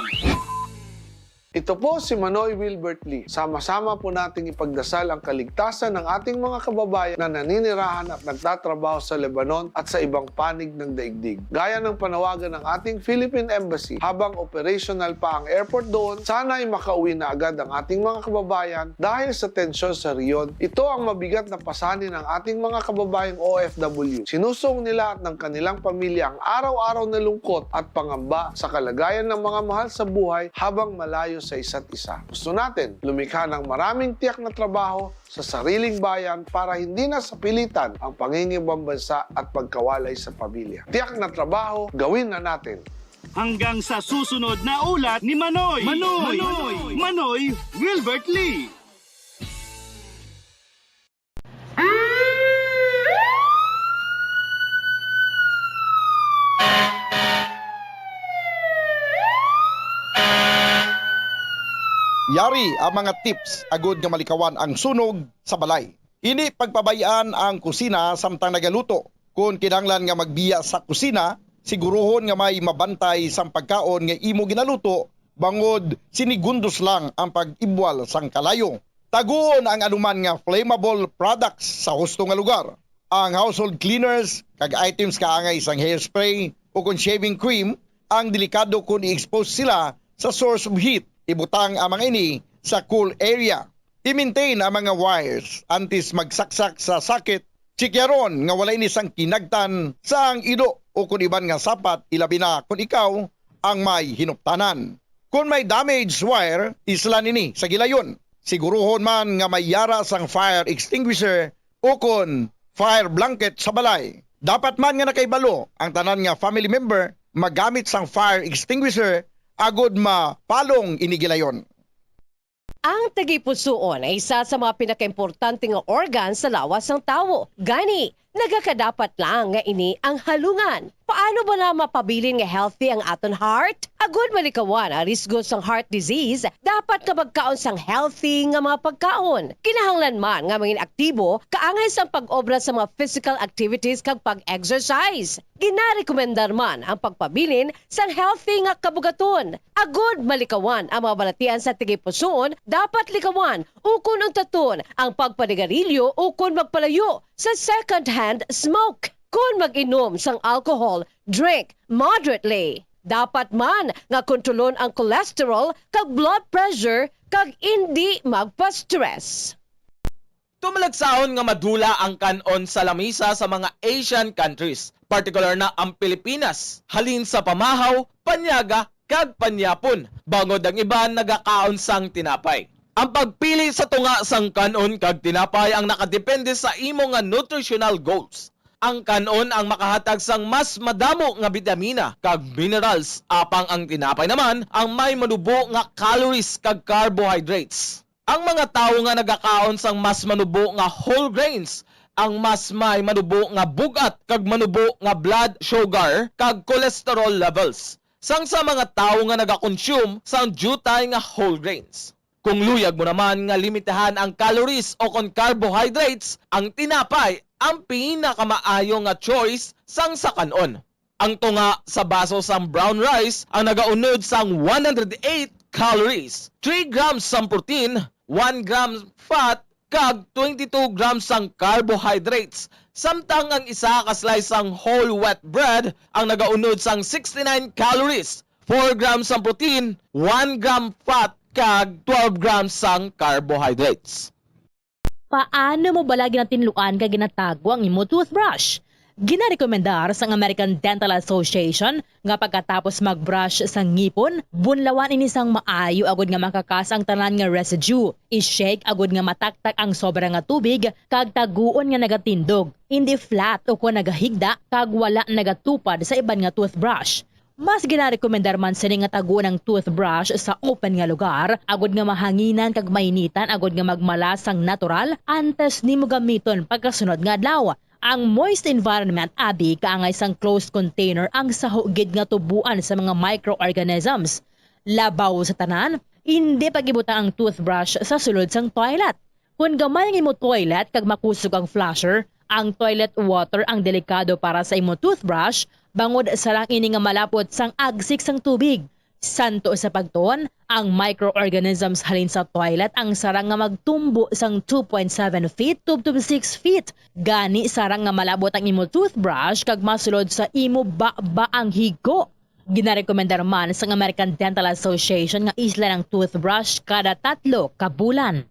Ito po si Manoy Wilbert Lee. Sama-sama po nating ipagdasal ang kaligtasan ng ating mga kababayan na naninirahan at nagtatrabaho sa Lebanon at sa ibang panig ng daigdig. Gaya ng panawagan ng ating Philippine Embassy, habang operational pa ang airport doon, sana ay makauwi na agad ang ating mga kababayan dahil sa tensyon sa rehiyon. Ito ang mabigat na pasanin ng ating mga kababayang O F W. Sinusong nila at ng kanilang pamilya ang araw-araw na lungkot at pangamba sa kalagayan ng mga mahal sa buhay habang malayo sa isa't isa. Gusto natin lumikha ng maraming tiyak na trabaho sa sariling bayan para hindi na sapilitan ang pangingibang bansa at pagkawalay sa pamilya. Tiyak na trabaho, gawin na natin. Hanggang sa susunod na ulat ni Manoy. Manoy. Manoy. Manoy Wilbert Lee. Yari ang mga tips agud nga malikawan ang sunog sa balay. Indi pagpabay-an ang kusina samtang nagaluto. Kon kinahanglan nga magbiya sa kusina, siguruhon nga may mabantay sang pagkaon nga imo ginaluto, bangod sinigundos lang ang pag-ibwal sang kalayo. Taguon ang anuman nga flammable products sa husto nga lugar. Ang household cleaners kag items kaangay sang hairspray o kon shaving cream ang delikado kon i-expose sila sa source of heat. Ibutang ang mga ini sa cool area. I-maintain ang mga wires antes magsaksak sa socket. Tsikyaron nga wala ini sang kinagtan sa ang ido o kon iban nga sapat, ilabi na kon ikaw ang may hinuptanan. Kon may damaged wire, islan ini sa gilayon. Siguruhon man nga may yara sang fire extinguisher o kon fire blanket sa balay. Dapat man nga nakahibalo ang tanan nga family member magamit sang fire extinguisher agud mapalong ini gilayon. Ang tagipusoon ay isa sa mga pinakaimportante nga organ sa lawas sang tawo. Gani, Nagakadapat lang nga ini ang halungan. Paano bala mapabilin nga healthy ang aton heart? Agud malikawan ang risgo sang heart disease, dapat nga magkaon sang healthy nga mga pagkaon. Kinahanglan man nga mangin aktibo kaangay sang pag-obra sa mga physical activities kag pag-exercise. Ginarekomendar man ang pagpabilin sang healthy nga kabugaton. Agud malikawan ang mga balatian sa tagipusoon, dapat likawan ukon untaton ang pagpanigarilyo ukon magpalayo sa second-hand smoke. Kon mag-inom sang alcohol, drink moderately. Dapat man nga kontrolon ang cholesterol kag blood pressure kag indi magpa-stress. Tumalagsahon nga madula ang kan-on sa lamisa sa mga Asian countries, partikular na ang Pilipinas, halin sa pamahaw, panyaga, kag panyapon, bangod ang iban nagakaon sang tinapay. Ang pagpili sa tunga sang kan-on kag tinapay ang nakadepende sa imo nga nutritional goals. Ang kan-on ang makahatag sang mas madamo nga bitamina kag minerals, apang ang tinapay naman ang may manubo nga calories kag carbohydrates. Ang mga tawo nga nagakaon sang mas manubo nga whole grains ang mas may manubo nga bug-at kag manubo nga blood sugar kag cholesterol levels sang sa mga tawo nga nagakonsume sang diutay nga whole grains. Kung luyag mo naman nga limitahan ang calories o kon carbohydrates, ang tinapay ang pinakamaayo nga choice sang sa kan-on. Ang tunga sa baso sang brown rice ang nagaunod sang one hundred eight calories, three grams sang protein, one gram fat, kag twenty-two grams sang carbohydrates, samtang ang isa ka slice sang whole wheat bread ang nagaunod sang sixty-nine calories, four grams sang protein, one gram fat, kag twelve grams sang carbohydrates. Paano mo bala ginatinluan kag ginatago ang imo toothbrush? Ginarekomendar sang American Dental Association nga pagkatapos mag-brush sa ngipon, bunlawan ini sang maayo agud nga makakas ang tanan nga residue. I-shake agud nga mataktak ang sobra nga tubig kag taguon nga nagatindog, indi flat ukon nagahigda kag wala nagatupad sa iban nga toothbrush. Mas ginarekomendar man sini nga taguon ang toothbrush sa open nga lugar, agud nga mahanginan kag mainitan agud nga magmala sang natural antes nimo gamiton pagkasunod nga adlaw. Ang moist environment abi kaangay sang closed container ang saho gid nga tuboan sa mga microorganisms. Labaw sa tanan, indi pag-ibutang ang toothbrush sa sulod sang toilet. Kon gamay ang imo toilet kag makusog ang flusher, ang toilet water ang delikado para sa imo toothbrush, bangod sarang ini nga malapot sang agsik sang tubig. Santo sa pagtuon, ang microorganisms halin sa toilet ang sarang nga magtumbo sang two point seven feet tubtob six feet. Gani, sarang nga malabot ang imo toothbrush kag masulod sa imo baba ang higo. Ginarekomendar man sang American Dental Association nga islan ang toothbrush kada tatlo ka bulan.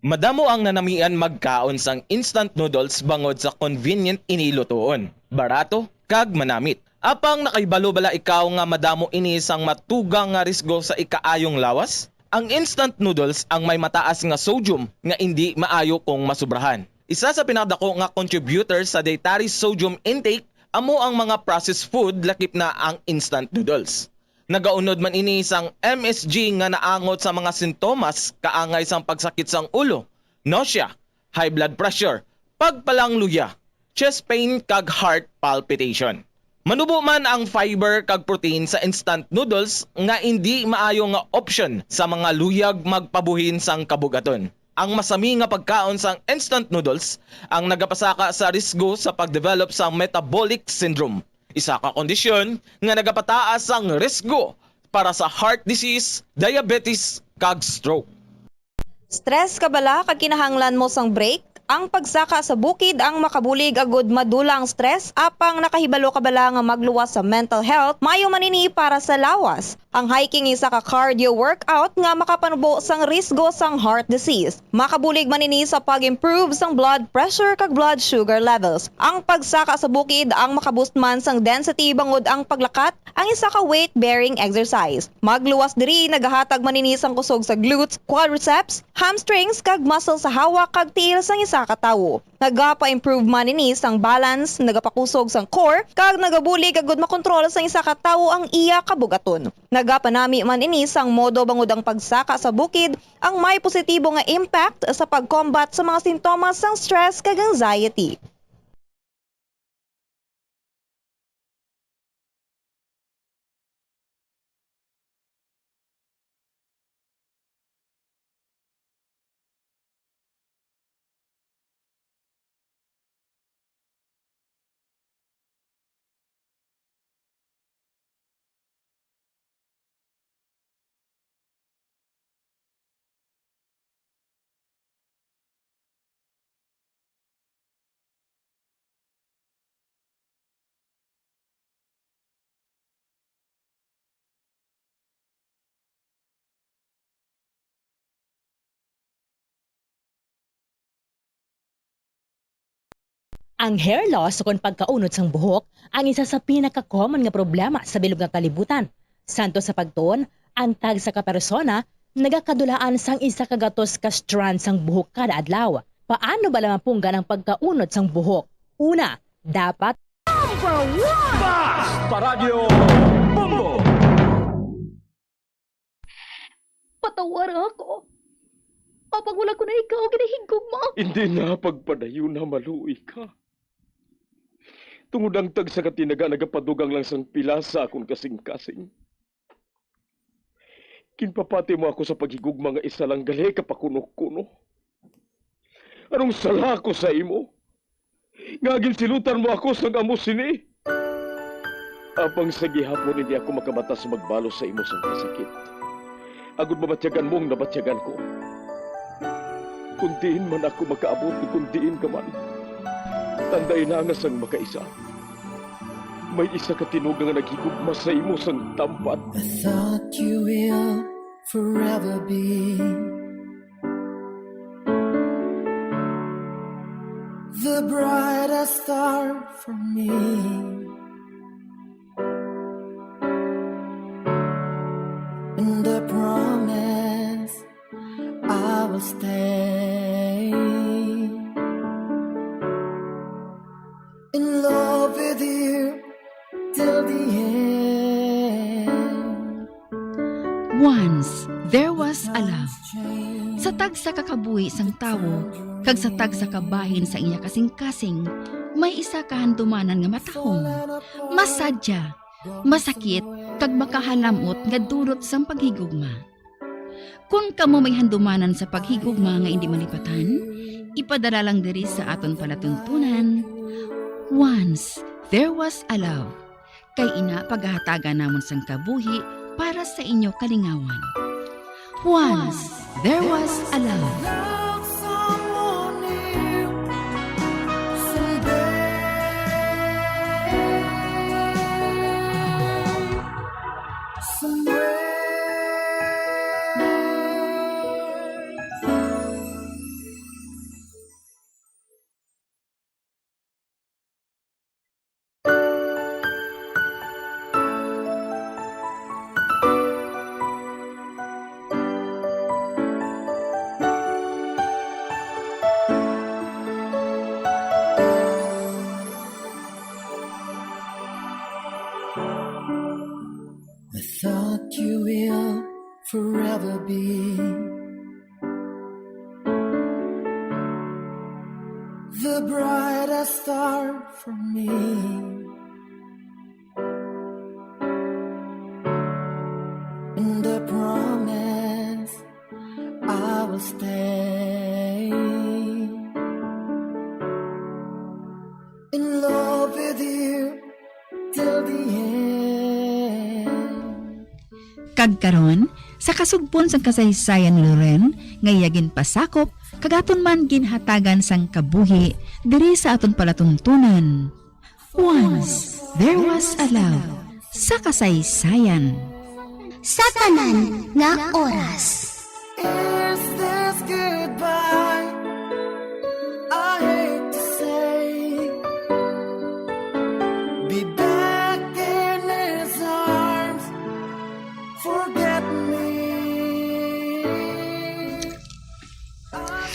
Madamo ang nanamian magkaon sang instant noodles bangod sa convenient ini lutoon, barato, kag manamit. Apang nakahibalo bala ikaw nga madamo ini sang matugang nga risgo sa ikaayong lawas? Ang instant noodles ang may mataas nga sodium nga indi maayo kung masubrahan. Isa sa pinakadako nga contributor sa dietary sodium intake amo ang mga processed food, lakip na ang instant noodles. Nagaunod man ini sang M S G nga naangot sa mga sintomas kaangay sang pagsakit sang ulo, nausea, high blood pressure, pagpalangluya, chest pain, kag heart palpitation. Manubo man ang fiber kag protein sa instant noodles nga indi maayo nga option sa mga luyag magpabuhin sang kabugaton. Ang masami nga pagkaon sang instant noodles ang nagapasaka sa risgo sa pag-develop sang metabolic syndrome, isa ka kondisyon nga nagapataas sang risgo para sa heart disease, diabetes, kag stroke. Stress ka bala kag kinahanglan mo sang break? Ang pagsaka sa bukid ang makabulig agud madula ang stress, apang nakahibalo ka bala nga magluwas sa mental health? Maayo man ini para sa lawas. Ang hiking isa ka cardio workout nga makapanubo sang risgo sang heart disease. Makabulig man ini sa pag-improve sang blood pressure kag blood sugar levels. Ang pagsaka sa bukid ang makaboost man sang density, bangod ang paglakat ang isa ka weight-bearing exercise. Magluwas diri, nagahatag man ini sang kusog sa glutes, quadriceps, hamstrings, kag muscle sa hawak kag tiil sang isa singkwenta ka tawo. Nagapa-improve man ini sang balance, nagapakusog sang core, kag nagabulig agud makontrol sang isa ka tawo ang iya kabugaton. Nagapanami man ini sang modo bangod ang pagsaka sa bukid ang may positibo nga impact sa pag-combat sa mga sintomas sang stress kag anxiety. Ang hair loss, ukon pagkaunod sang buhok, ang isa sa pinaka-common nga problema sa bilog nga kalibutan. Santo sa pagtuon, ang tagsa ka persona nagakadulaan sang isa ka gatos ka strand sang buhok kada adlaw. Paano bala mapunggan ang pagkaunod sang buhok? Una, dapat Number one! Basta Radyo Bombo! Patawara ako. Apang wala ko na ikaw ginahigugma. Hindi na pagpadayon na maluoy ka. Tungod ang tagsa ka tinaga nagapadugang lang sang pila sa akon kasing-kasing. Ginpapati mo ako sa paghigugma nga isa lang gali ka pakuno-kuno. Anong sala ako sa imo? Nga ginsilutan mo ako sang amo sini? Apang sa gihapon hindi ako makabatas magbalos sa imo sang kasakit, agod mabatyagan mo ang nabatyagan ko. Kung diin man ako makaabot, kung diin ka man, tandai na nga sang makaisa, may isa ka tinuga nga naghigugma sa imo sang tampat. I thought you will forever be the brightest star for me. And I promise I will stay in love with you till the end. Once, there was a love. Sa tagsa ka kabuhi sang tawo, kag sa tagsa ka bahin sang iya kasing-kasing, may isa ka handumanan nga matahom, masadya, masakit, kag makahalamot nga dulot sang paghigugma. Kon kamo may handumanan sa paghigugma nga indi malipatan, ipadala lang diri sa aton palatuntunan, Once There Was a Love. Kay ina pagahatagan namon sang kabuhi para sa inyo kalingawan. Once there was a love. Love someone new someday. Somewhere. I thought you will forever be the brightest star for me. And I promise I will stay in love with you till the end. Kag karon, sa kasugpon sang kasaysayan ni Loren, nga iya ginpasakop, kag aton man ginhatagan sang kabuhi diri sa aton palatuntunan. Once there was a love sa kasaysayan. Sa tanan nga oras. Is this goodbye? I hate to say. Be back in his arms. Forget me. Ay,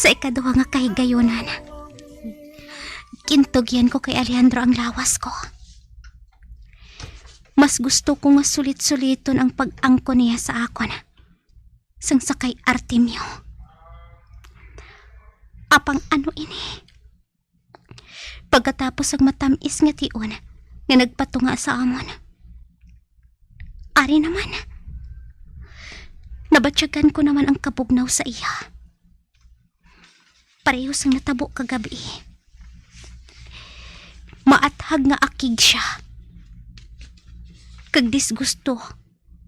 Sa ikaduha nga kahigayunan, gintugyan ko kay Alejandro ang lawas ko. Mas gusto ko nga sulit-suliton ang pag-angkon niya sa akon sang sa kay Artemio. Apang ano ini? Pagkatapos sang matamis nga tion nga nagpatunga sa amon, ari naman, nabatyagan ko naman ang kabugnaw sa iya. Pareho sang natabo kagabi. Maathag nga akig siya, kag disgusto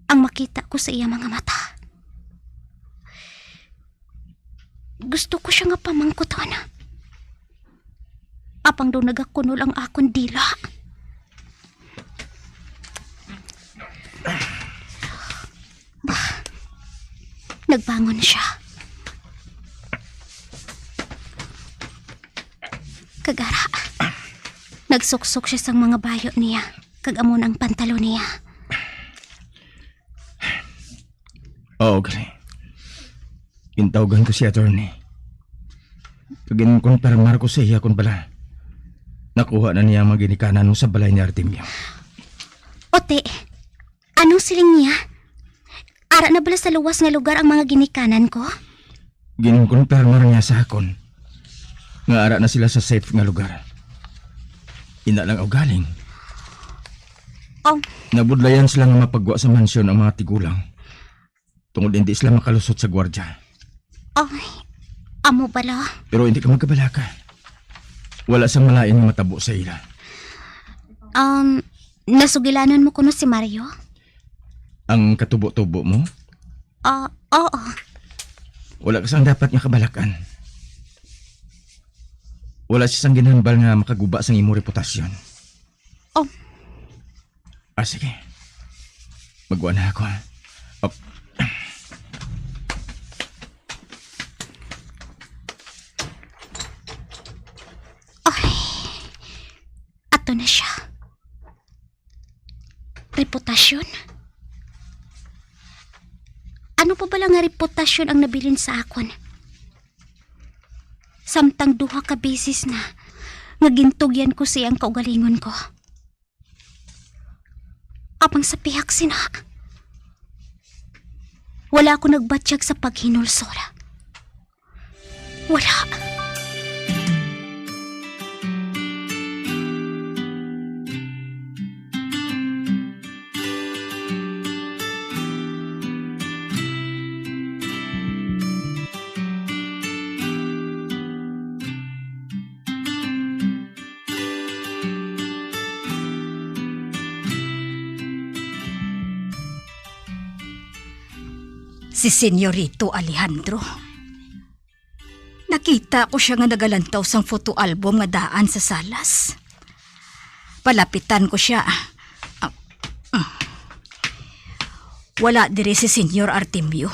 ang makita ko sa iya mga mata. Gusto ko siya nga pamangkuton, apang daw nagakunol ang akon dila. Bah, nagbangon siya. Kag ara, nagsuksok siya sang mga bayo niya, kag amo na ang pantalon niya. Oo, gali. Gintawgan ko si attorney. Kag ginkonpermar ko sa iya kon bala nakuha na niya ang mga ginikanan mo sa balay ni Artemio. Ote, anong siling niya? Ara na bala sa luwas nga lugar ang mga ginikanan ko? Ginkonpermar niya sa akon nga ara na sila sa safe nga lugar. Ina lang ugaling. Oh. Nabudlayan sila nga mapagwa sa mansyon ang mga tigulang, tungod hindi sila makalusot sa gwardya. Ay, amo bala? Pero hindi ka magkabalaka. Wala sang malain nga matabo sa ila. Um, nasugilanon mo kuno si Mario? Ang katubo-tubo mo? Ah, oo. Wala ka sang dapat nga kabalakan. Wala siya sang ginhambal nga makaguba sang imo reputasyon. Oh. Ah, sige. Magwa na ako, ha? Oh. Ay, ato na siya. Reputasyon? Ano pa bala nga reputasyon ang nabilin sa akon? Samtang duha ka beses na nga gintugyan ko siya ang kaugalingon ko. Apang sa pihak sina, wala ako nagbatyag sa paghinulsol. Wala. Si Senyorito Alejandro. Nakita ko sia nga nagalantaw sang photo album nga daan sa salas. Palapitan ko sia. Ah, ah. Wala diri si Senyor Artemio.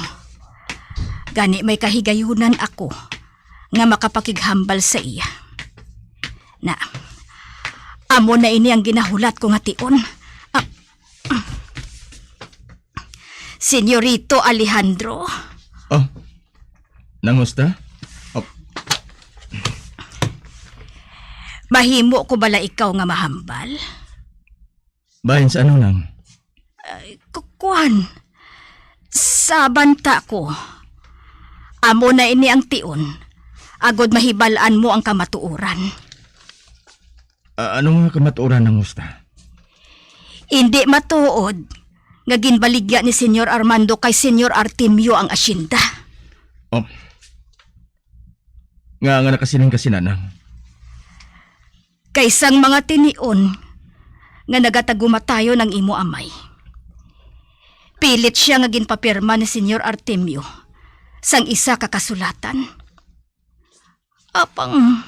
Gani may kahigayunan ako nga makapakighambal sa iya. Na, amo na ini ang ginahulat ko nga tion. Ah, ah. Senyorito Alejandro. Oh, Nang Husta? Oh. Mahimo ko bala ikaw nga mahambal? Bahin sa ano, Nang? Ay, ku-, kuwan. Sa banta ko, amo na ini ang tion, agod mahibal-an mo ang kamatuoran. Ah, ano nga kamatuoran, Nang Husta? Indi matuod nga ginbaligya ni Senyor Armando kay Senyor Artemio ang asyenda. Oh. Nga, nga nakasiling ka sina, Nang? Kay sang mga tinion nga nagatagumatayon ang imo amay, pilit sia nga ginpapirma ni Senyor Artemio sang isa ka kasulatan. Apang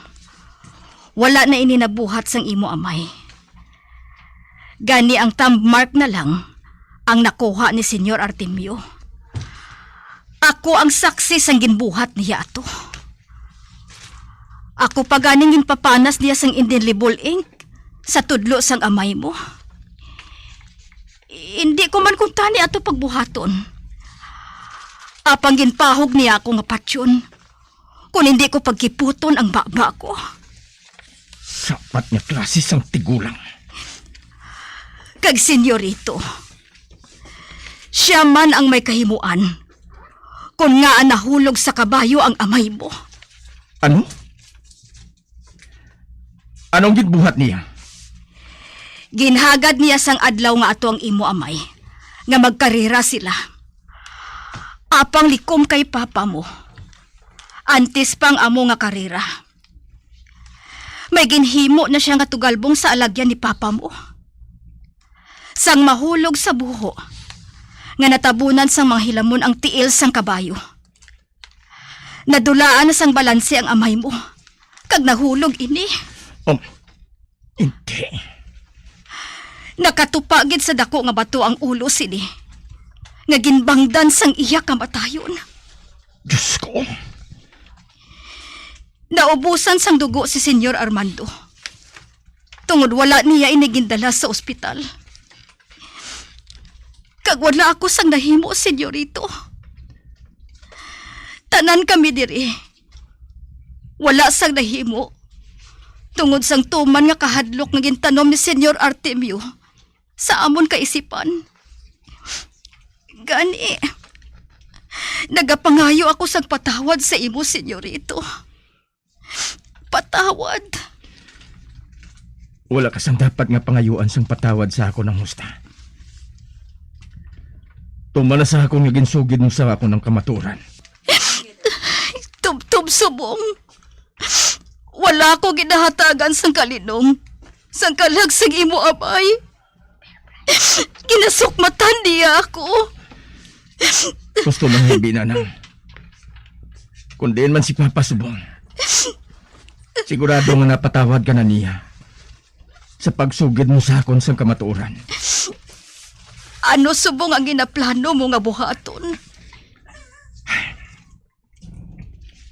wala na ini nabuhat sang imo amay. Gani ang thumb mark na lang ang nakuha ni Senyor Artemio. Ako ang saksi sang ginbuhat niya ato. Ako pa ganing ginpapanas niya sang indelible ink sa tudlo sang amay mo. Hindi ko man kuntani ato pagbuhaton. Apang ginpahog niya ako nga patyon. kon hindi ko pagkiputon ang baba ko. Sapat nga klase sang tigulang. Kag, Senyorito, sia man ang may kahimuan kon ngaa nahulog sa kabayo ang amay mo. Ano? Anong ginbuhat niya? Ginhagad niya sang adlaw nga ato ang imo amay, nga magkarera sila. Apang likom kay papa mo, antes pa ang amo nga karera, may ginhimo na sia nga tugalbong sa alagyan ni papa mo. Sang mahulog sa buho, nga natabunan sang mga hilamon ang tiil sang kabayo, nadulaan na sang balanse ang amay mo, kag nahulog ini. Um, hindi. Nakatupa gid sa dako nga bato ang ulo sini, nga ginbangdan sang iya kamatayon. Diyos ko! Naubusan sang dugo si Senyor Armando, tungod wala niya ini gindala sa ospital. Kag wala ako sang nahimo, Senyorito. Tanan kami diri wala sang nahimo, tungod sang tuman nga kahadlok nga gintanom ni Senyor Artemio sa amon kaisipan. Gani, nagapangayo ako sang patawad sa imo, Senyorito. Patawad. Wala ka sang dapat nga pangayuan sang patawad sa akon, Nang Husta. Tuman na sa akon nga ginsugid mo sa akon ang kamaturan. Tubtob, Subong. Wala ko ginahatagan sang kalinong sang kalag sang imo amay. Ginasukmatan niya ako. Gusto man hibi na, Nang. Kung diin man si Papa, Subong, sigurado nga napatawad ka na niya sa pagsugid mo sa akon sang kamatuoran. Ano subong ang ginaplano mo nga buhaton?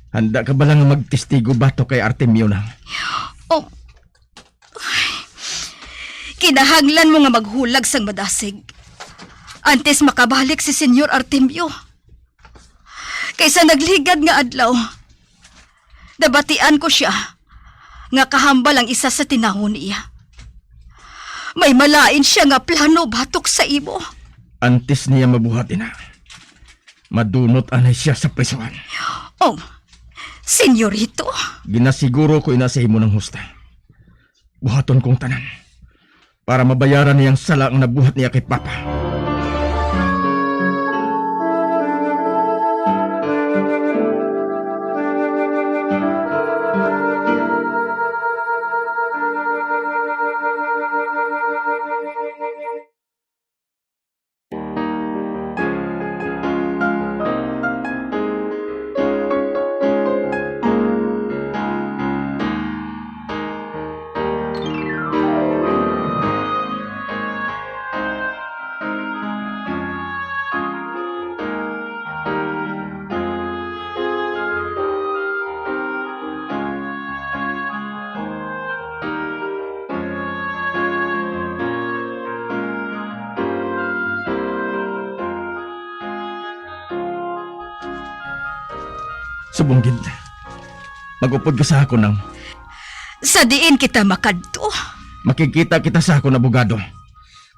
Handa ka bala nga magtestigo batok kay Artemio, Nang? Oh. Kinahanglan mo nga maghulag sang madasig antes makabalik si Senyor Artemio. Kay sa nagligad nga adlaw, nabatian ko sia nga kahambal ang isa sa tinahon niya. May malain sia nga plano batok sa imo. Antes niya mabuhat ina, madunot anay sia sa prisuhan. Oh, Senyorito. Ginasiguro ko ina sa imo, Nang Husta. Buhaton kong tanan para mabayaran niya ang sala nga nabuhat niya kay Papa. Subong gid. Mag-upod ka sa akon, Nang. Sa diin kita makadto? Makigkita kita sa akon abogado,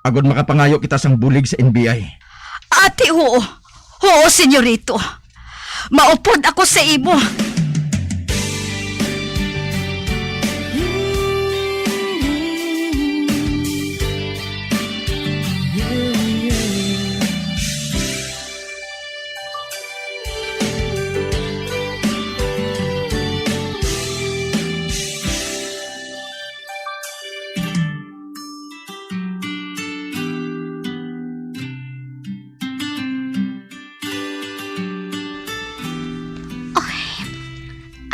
agod makapangayo kita sang bulig sa N B I. Ati, huo. Huo, senyorito. Maupod ako sa imo. Oy,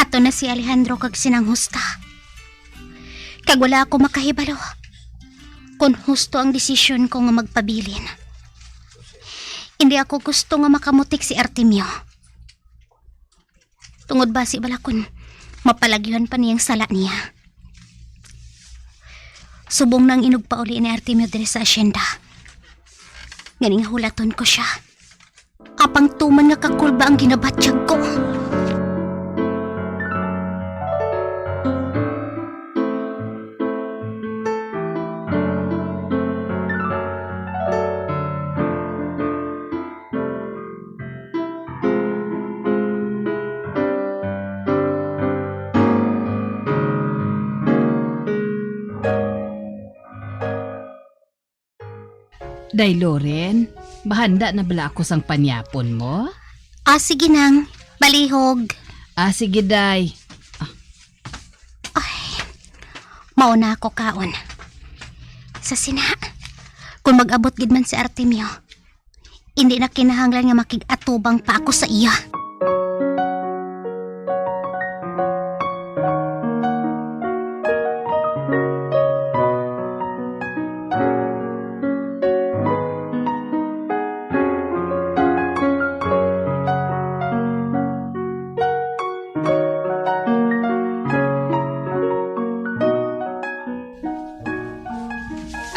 ato na si Alejandro kag si Nang Husta. Kag wala ako makahibalo kon husto ang desisyon ko nga magpabilin. Hindi ako gusto nga makamutik si Artemio. Tungod basi bala kon mapalagyuhan pa niya ang sala niya. Subong na ang inugpauli ni Artemio diri sa asyenda. Gani nga hulaton ko sia. Apang tuman nga kakulba ang ginabatyag ko. Day Loren, mahanda na bala ako sang panyapon mo? Ah, sige nang, balihog. Ah, sige, day. Ah, Ay, mao na ako kaon. Sa sina, kung mag-abot gid man si Artemio, hindi na kinahanglan nga makig-atubang pa ako sa iya.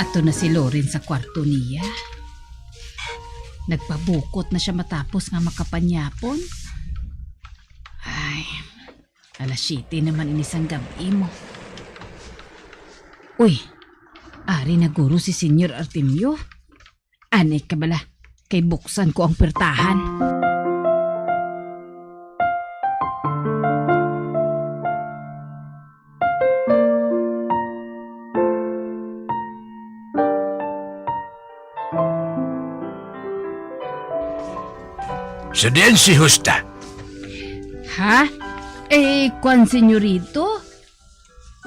Ato na si Loren sa kwarto niya. Nagpabukot na siya matapos nga makapanyapon. Ay, alas siyete naman ini sang gab-i mo. Uy, ari na guro si Senyor Artemio. Ani ka bala, kay buksan ko ang pertahan. Sa diin si Justa? Ha? Eh, kwan, senyorito?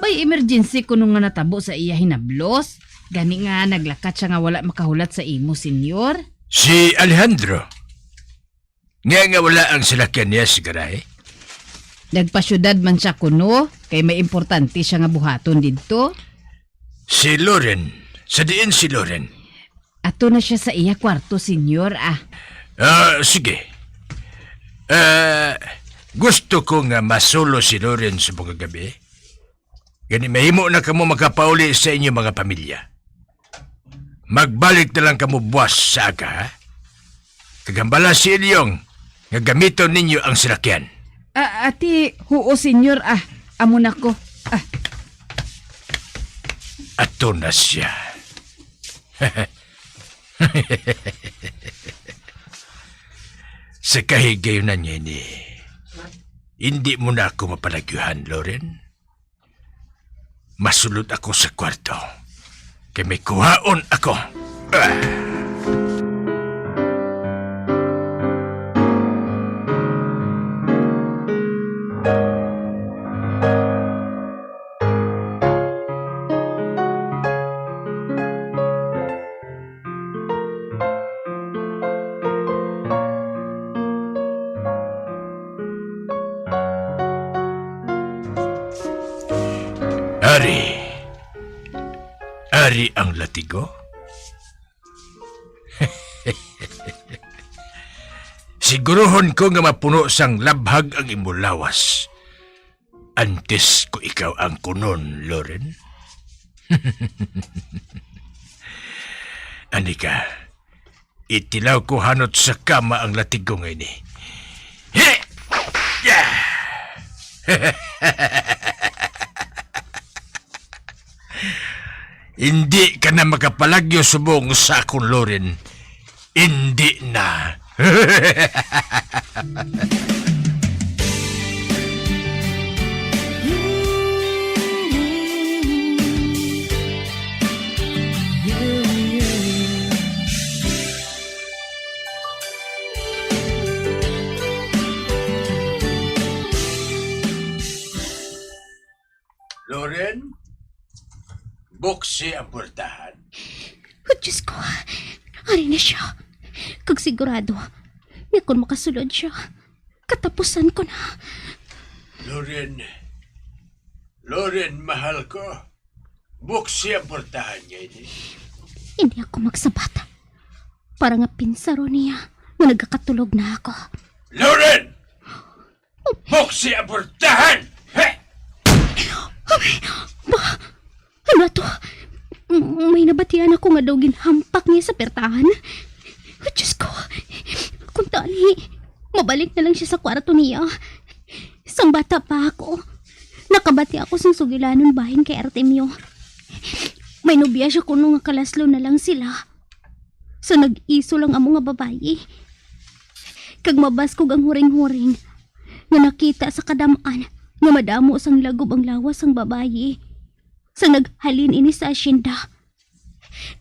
May emergency kuno nga natabo sa iya hinablos. Gani nga naglakat siya nga wala makahulat sa imo, senyor. Si Alejandro. Nga nga wala ang salakyan niya sa garahe? Nagpasyudad man siya kuno, kay may importante siya nga buhaton didto. Si Loren. Sa diin si Loren? Ato na siya sa iya kwarto, senyor, ah. Ah, sige. Ah, gusto ko nga masulo si Loren sa mga gabi. Gani mahimo na kamo makapauli sa inyo mga pamilya. Magbalik na lang kamo buwas sa aga, ha? Kag hambala si Ilyong nga gamiton ninyo ang salakyan. Ah, ati, huo, senyor, ah. Amo na ko. Ah. Ato na siya. Sa kahigayunan niya ini, hindi mo na ako mapalagyuhan, Loren. Masulod ako sa kwarto, kay may kuhaon ako. Ah! Ari. Ari ang latigo? Siguruhon ko nga mapuno sang labhag ang imo lawas. Antes ko ikaw angkunon, Loren. Ani ka, itilaw ko hanot sa kama ang latigo nga ini. He! Ya! Hindi ka na makapalagyo subong sa akon, Loren. Indi na. Loren, buksi ang puertahan. Oh, Diyos ko. Ari na siya. Kag sigurado, nga kon makasulod siya, katapusan ko na. Loren, Loren, mahal ko. Buksi ang puertahan niya ini. Hindi ako magsabat. Para nga pinsaron niya nga nagakatulog na ako. Loren! Buksi ang puertahan! He! Ba, ano to? M-, may nabatian ako nga daw ginhampak niya sa pertahan. Oh, Diyos ko. Kung tani, mabalik na lang siya sa kwarto niya. Sang bata pa ako, nakabati ako sang sugilanon bahin kay Artemio. May nobya siya kuno nga kalaslo na lang sila. Sa nag-iso lang amo nga babayi. Kag mabaskog ang huring-huring nga nakita sa kadam-an nga madamo sang lagob ang lawas sang babayi. Sa naghalin ini sa asyenda,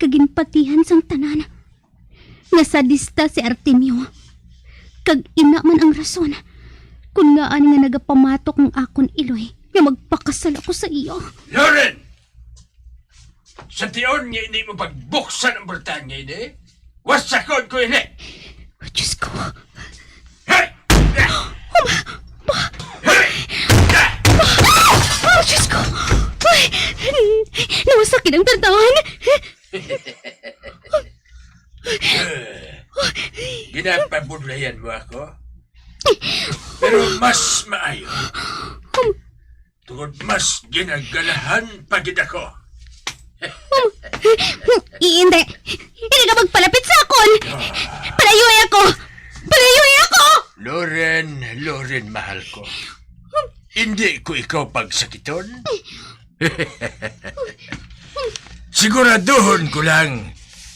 kag ginpatihan sang tanan, nga sadista si Artemio. Kag ina man ang rason kon ngaa nga nagapamatok ang akon iloy nga magpakasal ako sa iya. Lauren! Sa tion nga hindi mo pagbuksan ang portahan nga ini, wasakon ko ini! Oh, Diyos ko! Hey! Oh, Diyos ko! Ay! Nawasak ang portahan! Ginapabudlayan mo ako? Pero mas maayo. Tungod mas ginagalahan pa gid ako. Hindi. Hindi ka magpalapit sa akon. Palayuhi ako. Palayuhi ako. Loren, Loren, mahal ko. Hindi ko ikaw pagsakiton. Siguraduhon ko lang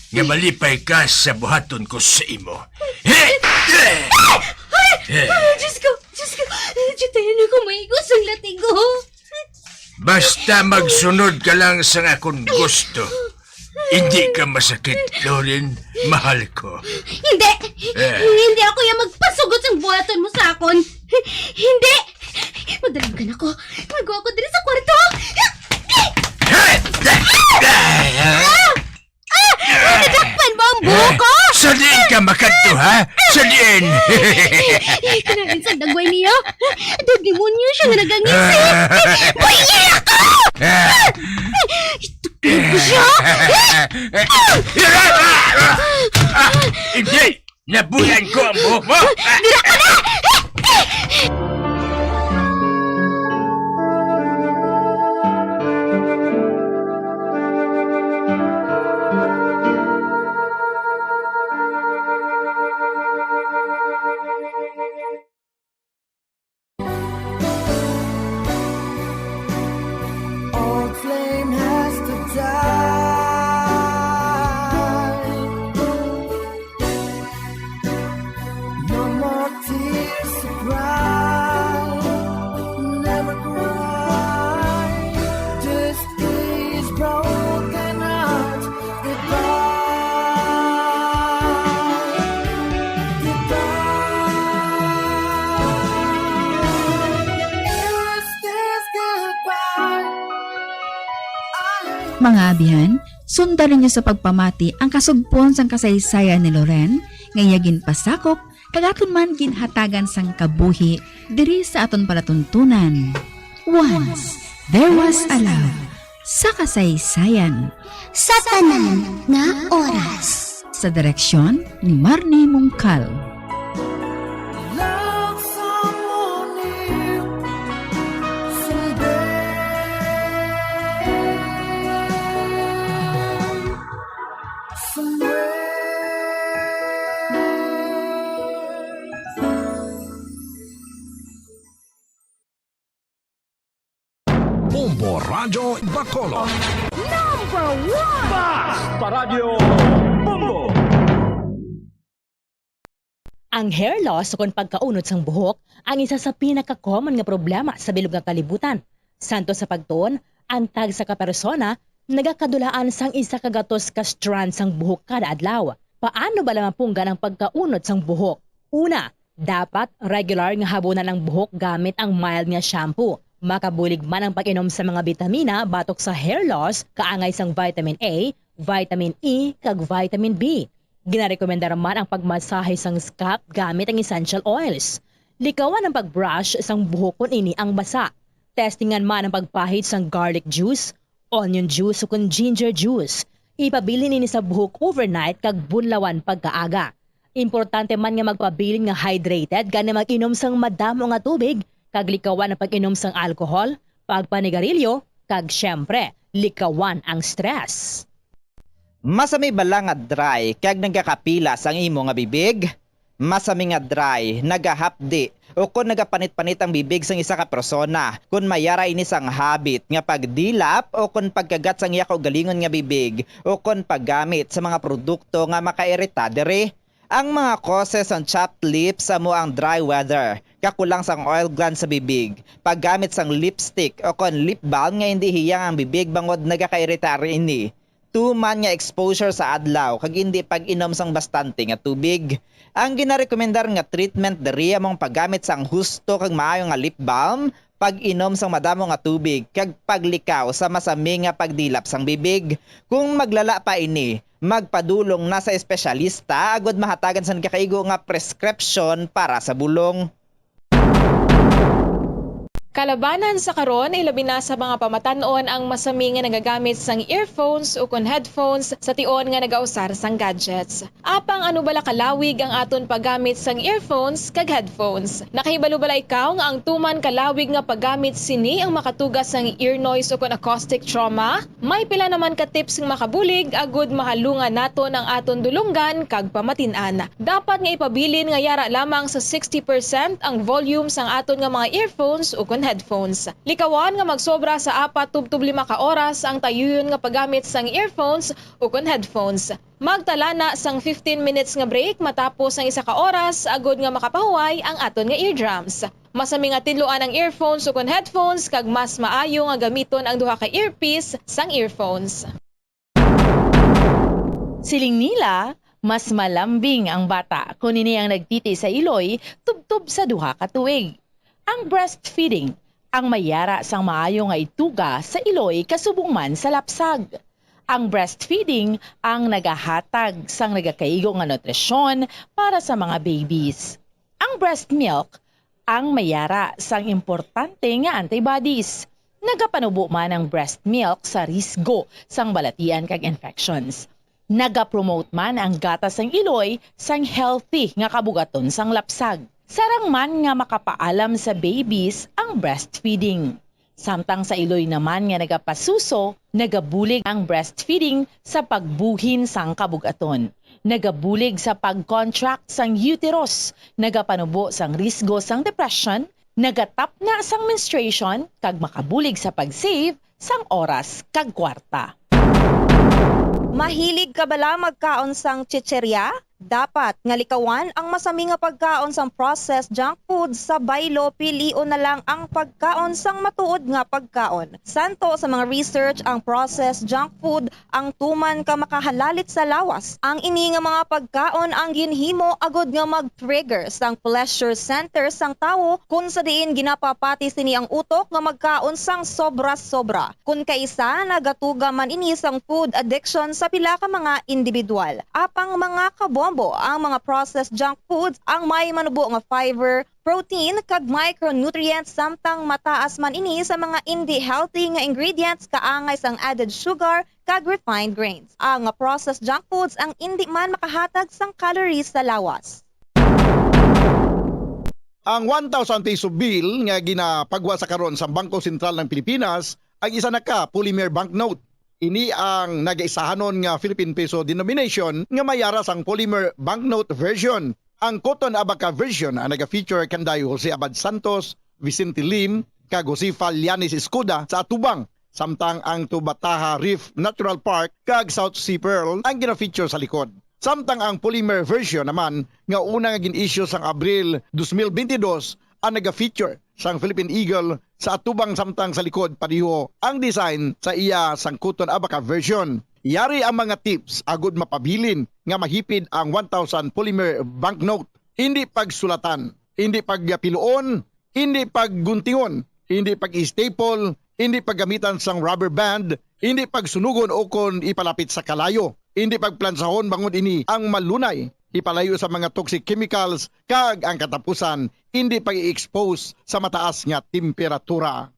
nga malipay ka sa buhaton ko sa imo. Ay! Ay! Diyos ko! Diyos ko! Diyos ko! Diyos ko! Basta magsunod ka lang sa akon gusto. Hindi ka masakit, Loren, mahal ko. Hindi! Eh. Hindi ako yung magpasugot sang buhaton mo sa akon. Hindi! Madaligan ako. Mago ako diri sa kwarto. Ah! Ah! Nadakpan mo ang buhok ko? Sa diin ka makadto, ha? Sa diin? Ay, kanagin sa dagway niyo. Daw demonyo siya nga nagangisi. Buhi niya ako! Itukod ko siya. Hindi! Nabuyan ko ang buhok mo! Dira ka na! Old flame has to die. No more tears to cry. Never cry. This is broken heart. Goodbye. Goodbye. Is this goodbye? Mga abihan, sunda ninyo sa pagpamati ang kasugpon sang kasaysayan ni Loren nga iya ginpasakop kag aton man ginhatagan sang kabuhi diri sa aton palatuntunan. Once there was a love sa kasaysayan. Sa tanan nga oras. Sa direksyon ni Marnie Mungkal. Love someone new someday. Somewhere. Bombo Radyo Bacolod. Number one! Basta Radyo Bombo! Ang hair loss ukon pagkaunod sang buhok ang isa sa pinaka-common nga problema sa bilog nga kalibutan. Santo sa pagtuon, ang tagsa ka persona nagakadulaan sang isa ka gatos ka strand sang buhok kada adlaw. Paano bala mapunggan ang pagkaunod sang buhok? Una, dapat regular nga habunan ang buhok gamit ang mild nga shampoo. Makabulig man ang pag-inom sa mga bitamina batok sa hair loss, kaangay sang vitamin A, vitamin E, kag vitamin B. Ginarekomendar man ang pagmasahe sang scalp gamit ang essential oils. Likawan ang pag-brush sang buhok kon ini ang basa. Testingan man ang pagpahid sang garlic juice, onion juice, ukon ginger juice. Ipabilin ini sa buhok overnight kag bunlawan pagkaaga. Importante man nga magpabilin nga hydrated, gani mag-inom sang madamo nga tubig, kag likawan ang pag-inom sang alcohol, pagpanigarilyo, kag, siyempre, likawan ang stress. Masami bala nga dry kag nagakapilas ang imo nga bibig? Masami nga dry, nagahapdi, ukon nagapanit-panit ang bibig sang isa ka persona. Kon may ara ini sang habit nga pagdilap ukon pagkagat sang iya kaugalingon nga bibig, ukon paggamit sa mga produkto nga makairita diri. Ang mga causes sang chapped lips amo ang dry weather, kakulang sang oil gland sa bibig, paggamit sang lipstick ukon lip balm nga indi hiyang ang bibig bangod nagakairita ini. tuman nga exposure sa adlaw kag indi pag-inom sang bastante nga tubig. Ang ginarekomendar nga treatment diri amo ang paggamit sang husto kag maayo nga lip balm, pag-inom sang madamo nga tubig, kag paglikaw sa masami nga pagdilap sang bibig. Kung maglala pa ini, magpadulong na sa espesyalista agud mahatagan sang gikakaigo nga prescription para sa bulong. Kalabanan sa karon, ilabi na sa mga pamatan-on ang masami nga nagagamit sang earphones ukon headphones sa tion nga nagausar sang gadgets. Apang ano bala kalawig ang aton paggamit sang earphones kag headphones? Nakahibalo bala ikaw nga ang tuman kalawig nga paggamit sini ang makatuga sang ear noise ukon acoustic trauma? May pila naman ka tips nga makabulig agud mahalungan naton ang aton dulonggan kag pamatin-an. Dapat nga ipabilin nga yara lamang sa sixty percent ang volume sang aton nga mga earphones ukon headphones. Likawan nga magsobra sa apat tubtob lima ka oras ang tayuyon nga paggamit sang earphones ukon headphones. Magtala na sang fifteen minutes nga break matapos ang isa ka oras agud nga makapahuway ang aton nga eardrums. Masami nga tinluan ang earphones ukon headphones kag mas maayo nga gamiton ang duha ka earpiece sang earphones. Siling nila, mas malambing ang bata kon ini ang nagtiti sa iloy tubtob sa duha ka tuig. Ang breastfeeding ang may yara sang maayo nga ituga sa iloy kasubong man sa lapsag. Ang breastfeeding ang nagahatag sang nagakaigo nga nutrisyon para sa mga babies. Ang breast milk ang may yara sang importante nga antibodies. Nagapanubo man ang breast milk sa risgo sang balatian kag infections. Nagapromote man ang gatas sang iloy sang healthy nga kabugaton sang lapsag. Sarang man nga makapaalam sa babies ang breastfeeding. Samtang sa iloy naman nga nagapasuso, nagabulig ang breastfeeding sa pagbuhin sang kabugaton. Nagabulig sa pag-contract sang uterus, nagapanubo sang risgo sang depression, nagatapna sang menstruation, kag makabulig sa pag-save sang oras kag kwarta. Mahilig ka bala magkaon sang chicherya? Dapat nga likawan ang masami nga pagkaon sang processed junk food sa baylo, pilion na lang ang pagkaon sang matuod nga pagkaon. Santo sa mga research, ang processed junk food ang tuman ka makahalalit sa lawas. Ang ini nga mga pagkaon ang ginhimo agud nga mag-trigger sang pleasure center sang tawo, kun sa diin ginapapati sini ang utok nga magkaon sang sobra-sobra. Kun kaisa, nagatuga man ini sang food addiction sa pila ka mga individual. Apang mga kabombo, ang mga processed junk foods ang may manubo nga fiber, protein, kag micronutrients, samtang mataas man ini sa mga indi healthy nga ingredients kaangay sang added sugar kag refined grains. Ang processed junk foods ang indi man makahatag sang calories sa lawas. Ang one thousand peso bill nga ginapagwa sa karon sa Bangko Sentral ng Pilipinas ang isa na ka polymer banknote. Ini ang nagaisahanon nga Philippine peso denomination nga may yara sang polymer banknote version. Ang Cotton Abaca version ang naga-feature kanday Jose Abad Santos, Vicente Lim, kag Josefa Llanes Escuda sa atubang, samtang ang Tubataha Reef Natural Park kag South Sea Pearl ang gina-feature sa likod. Samtang ang polymer version naman nga una nga gin-issue sang Abril dos mil bentidós ang naga-feature sang Philippine Eagle sa atubang, samtang sa likod pareho ang design sa iya sang Cotton Abaca version. Yari ang mga tips agud mapabilin nga mahipid ang one thousand polymer banknote. Hindi pagsulatan, hindi pagpiluon, hindi pagguntingon, hindi pag-staple, hindi paggamitan sang rubber band, hindi pagsunugon o kon ipalapit sa kalayo, hindi pagplansahon bangod ini ang malunay ipalayo sa mga toxic chemicals, kag ang katapusan, hindi pag-i-expose sa mataas nga temperatura.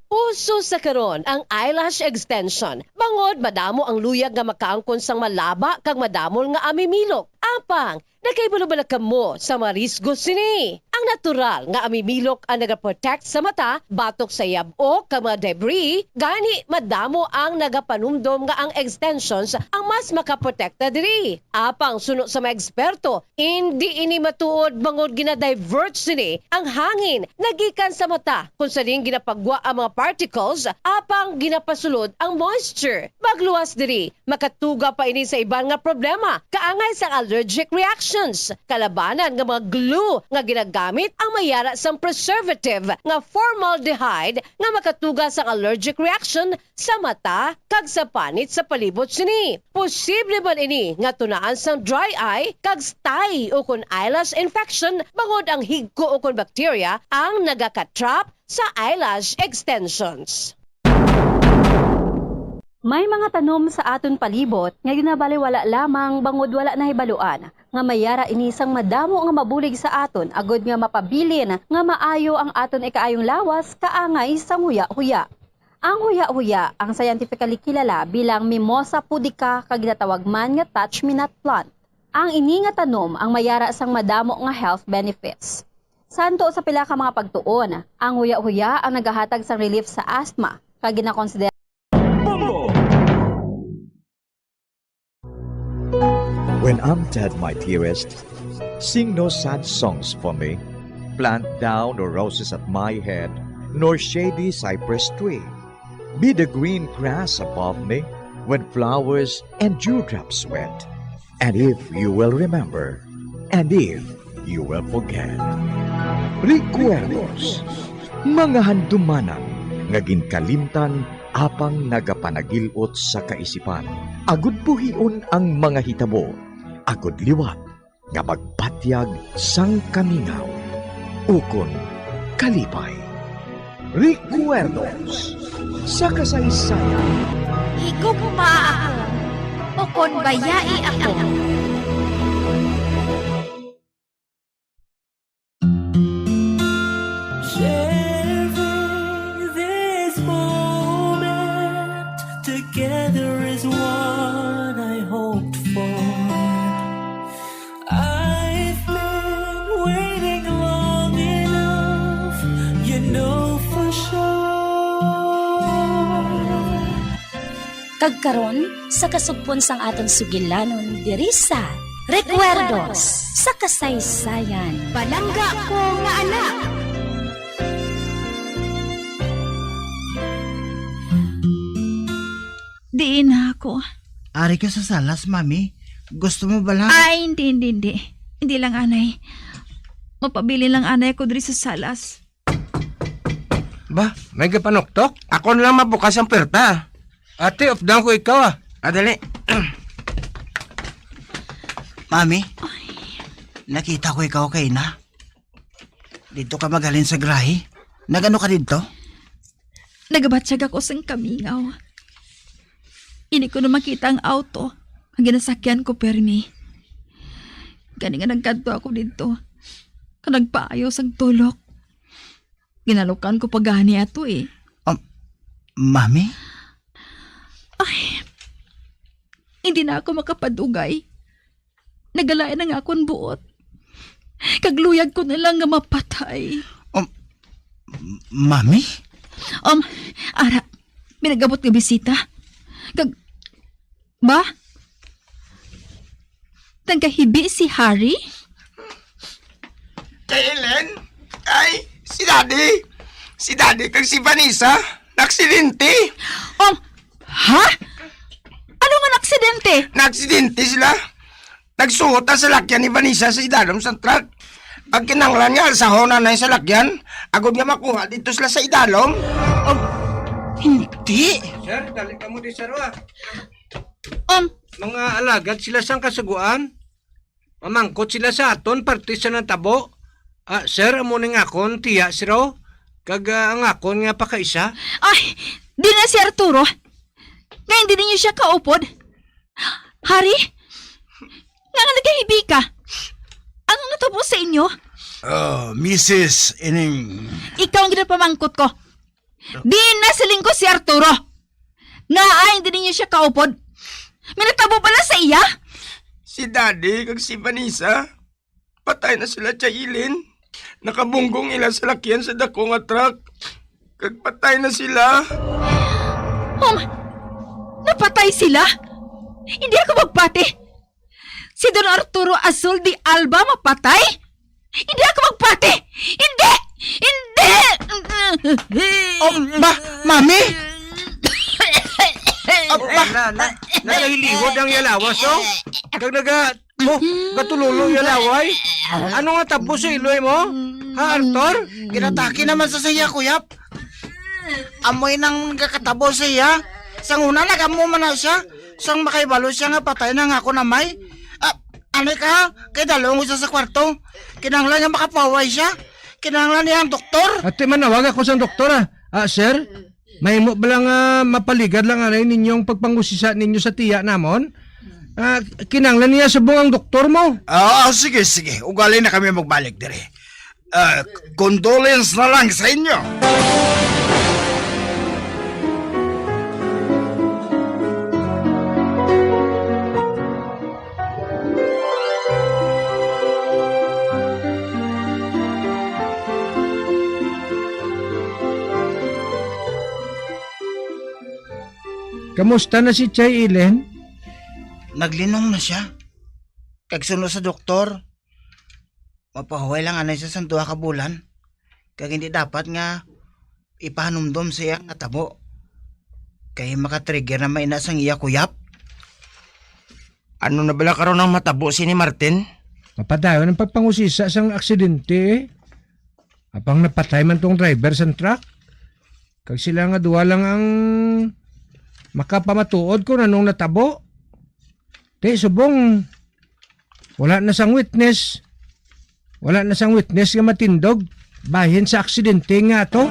Uso sa karon ang eyelash extension, bangod madamo ang luyag nga makaangkon sang malaba kag madamol nga amimilok. Apang, nakahibalo bala kamo sa mga risgo sini? Ang natural nga amimilok ang nagaprotect sa mata batok sa yab-ok kag mga debris, gani madamo ang nagapanumdom nga ang extensions ang mas makaprotekta diri. Apang suno sa mga eksperto, indi ini matuod bangod gina-divert sini ang hangin nagikan sa mata, kung sa diin ginapagwa ang mga particles apang ginapasulod ang moisture. Magluwas diri, makatuga pa ini sa iban nga problema, kaangay sang allergic reaction. detergents, kalabanan nga mga glue nga ginagamit ang may ara sang preservative nga formaldehyde nga makatuga sang allergic reaction sa mata kag sa panit sa palibot sini. Posible man ini nga tunaan sang dry eye kag stye ukon eyelash infection bangod ang higko ukon bakterya ang nagaka-trap sa eyelash extensions. May mga tanom sa aton palibot nga ginabaliwala lamang bangod wala nahibaluan nga may ara ini sang madamo nga mabulig sa aton agod nga mapabilin nga maayo ang aton ikaayong lawas kaangay sang huya-huya. Ang huya-huya ang scientifically kilala bilang Mimosa pudica kag ginatawag man nga touch-me-not plant. Ang ini nga tanom ang may ara sang madamo nga health benefits. Santo sa pila ka mga pagtuon, ang huya-huya ang nagahatag sang relief sa asthma, kag ginakonsidera Bombo! When I'm dead, my dearest, sing no sad songs for me. Plant thou no roses at my head, nor shady cypress tree. Be the green grass above me when flowers and dewdrops wet. And if you will remember, and if you will forget. Recuerdos, mga handumanan nga ginkalimtan apang nagapanagil-ot sa kaisipan. Agud buhion ang mga hitabo, agud liwat nga magpatyag sang kamingaw ukon kalipay. Recuerdos sa kasaysayan. Higugma ako, o kon bayai ako. Sharing this moment together is what I hoped for. I've been waiting long enough, you know for sure. Kag karon, sa kasugpon sang aton sugilanon diri sa Recuerdos sa Kasaysayan. Palangga ko nga anak. Diin na ako. Ari ka sa salas, Mami. Gusto mo bala? Ay, hindi, hindi, hindi. Hindi lang anay. Mapabilin lang anay ako diri sa salas. Ba, may gapanuktok? Ako na lang mabukas ang puwerta. Ate, updan ko ikaw, ah. Ah, dali. Mami, nakita ko ikaw kay na. Dito ka maghalin sa grahe. Nagano ka dito? Nagabatyag ako sang kamingaw. Hindi ko na makita ang auto nga ginasakyan ko, permi. Gani nga nagkadto ako didto, kag nagpaayo sang tulok. Ginalukan ko pa gani ato, eh. Um, Mami? Ay, hindi na ako makapadugay. Nagalain ang akon buot. Kag luyag ko na lang nga mapatay. Um, Mami? Um, ara, may nag-abot nga bisita. Kag, ba? Nagahibi si Harry? Kay Ellen? Ay, si Daddy. Si Daddy kag si Vanessa, naaksidente. Um, ha? Ano nga naaksidente? Naaksidente sila. Nagsuot ang salakyan ni Vanessa sa idalom sang truck. Ang kinahanglan nga alsahon na ang salakyan, agod nga makuha dito sila sa idalom. Um, hindi. Sir, dali kamo di, sir, ah. Um, Mga alagad sila sang Kasugoan. Mamangkot sila sa aton parte sa natabo. Ah, sir, amo ning akon tiya, sir, oh. Kag, ah, ang akon nga pakaisa. Ay, di na si Arturo. Nga hindi ninyo siya kaupod. Hari, nga nga nagahibi ka? Ano natabo sa inyo? Ah, Missus Ining. Ikaw ang ginapamangkot ko. Di na siling ko si Arturo. Nga ay, hindi ninyo siya kaupod. May natabo pala sa iya? Si Daddy kag si Vanessa, patay na sila, Chay Ellen. Nakabunggong ila salakyan sa dako nga truck. Kag patay na sila. Um, napatay sila? Hindi ako magpati. Si Don Arturo Azul de Alba mapatay? Hindi ako magpati! Hindi! Hindi! Oh, ma-, Mami? Oh, ma- Na, na, nagahiliwod ang iya lawas, oh. Kag naga-, Mo, gatulolo ya laway. Ano nga tabo sa iloy mo? Ha, Arthur? Ginatake naman sa iya, kuyap. Amoy nang gakatabo sa iya. Sang una, nagamo man na siya. Sang makahibalo siya nga patay na nga ako na may. Ah, ano ka? Kay dalong siya sa kwarto. Kinahanglan nga makapahuway siya. Kinahanglan niya ang doktor. Ate, manawag ako sang doktor, ah. Ah, sir, mahimo ba lang, ah, mapaligad lang anay ninyong pagpangusisa ninyo sa tiya namon? Ah, kinahanglan niya subong ang doktor mo. Ah, sige, sige. Ugali na kami magbalik dire. Ah, condolence na lang sa inyo. Kamusta na si Chay Ellen? Naglinong na siya. Kag suno sa doktor, mapahuway lang anay siya sang duha ka bulan. Kag hindi dapat nga ipahanumdom sa iya nga tabo. Kay makatrigger na maina sang iya kuyap. Ano na bala karon ang matabo sini, Martin? Mapadayon ang pagpangusisa sang aksidente, eh. Apang napatay man tong driver sang truck. Kag sila nga duha lang ang makapamatuod kung anong natabo. Ti, subong, wala na sang witness. Wala na sang witness nga matindog bahin sa aksidente nga ato.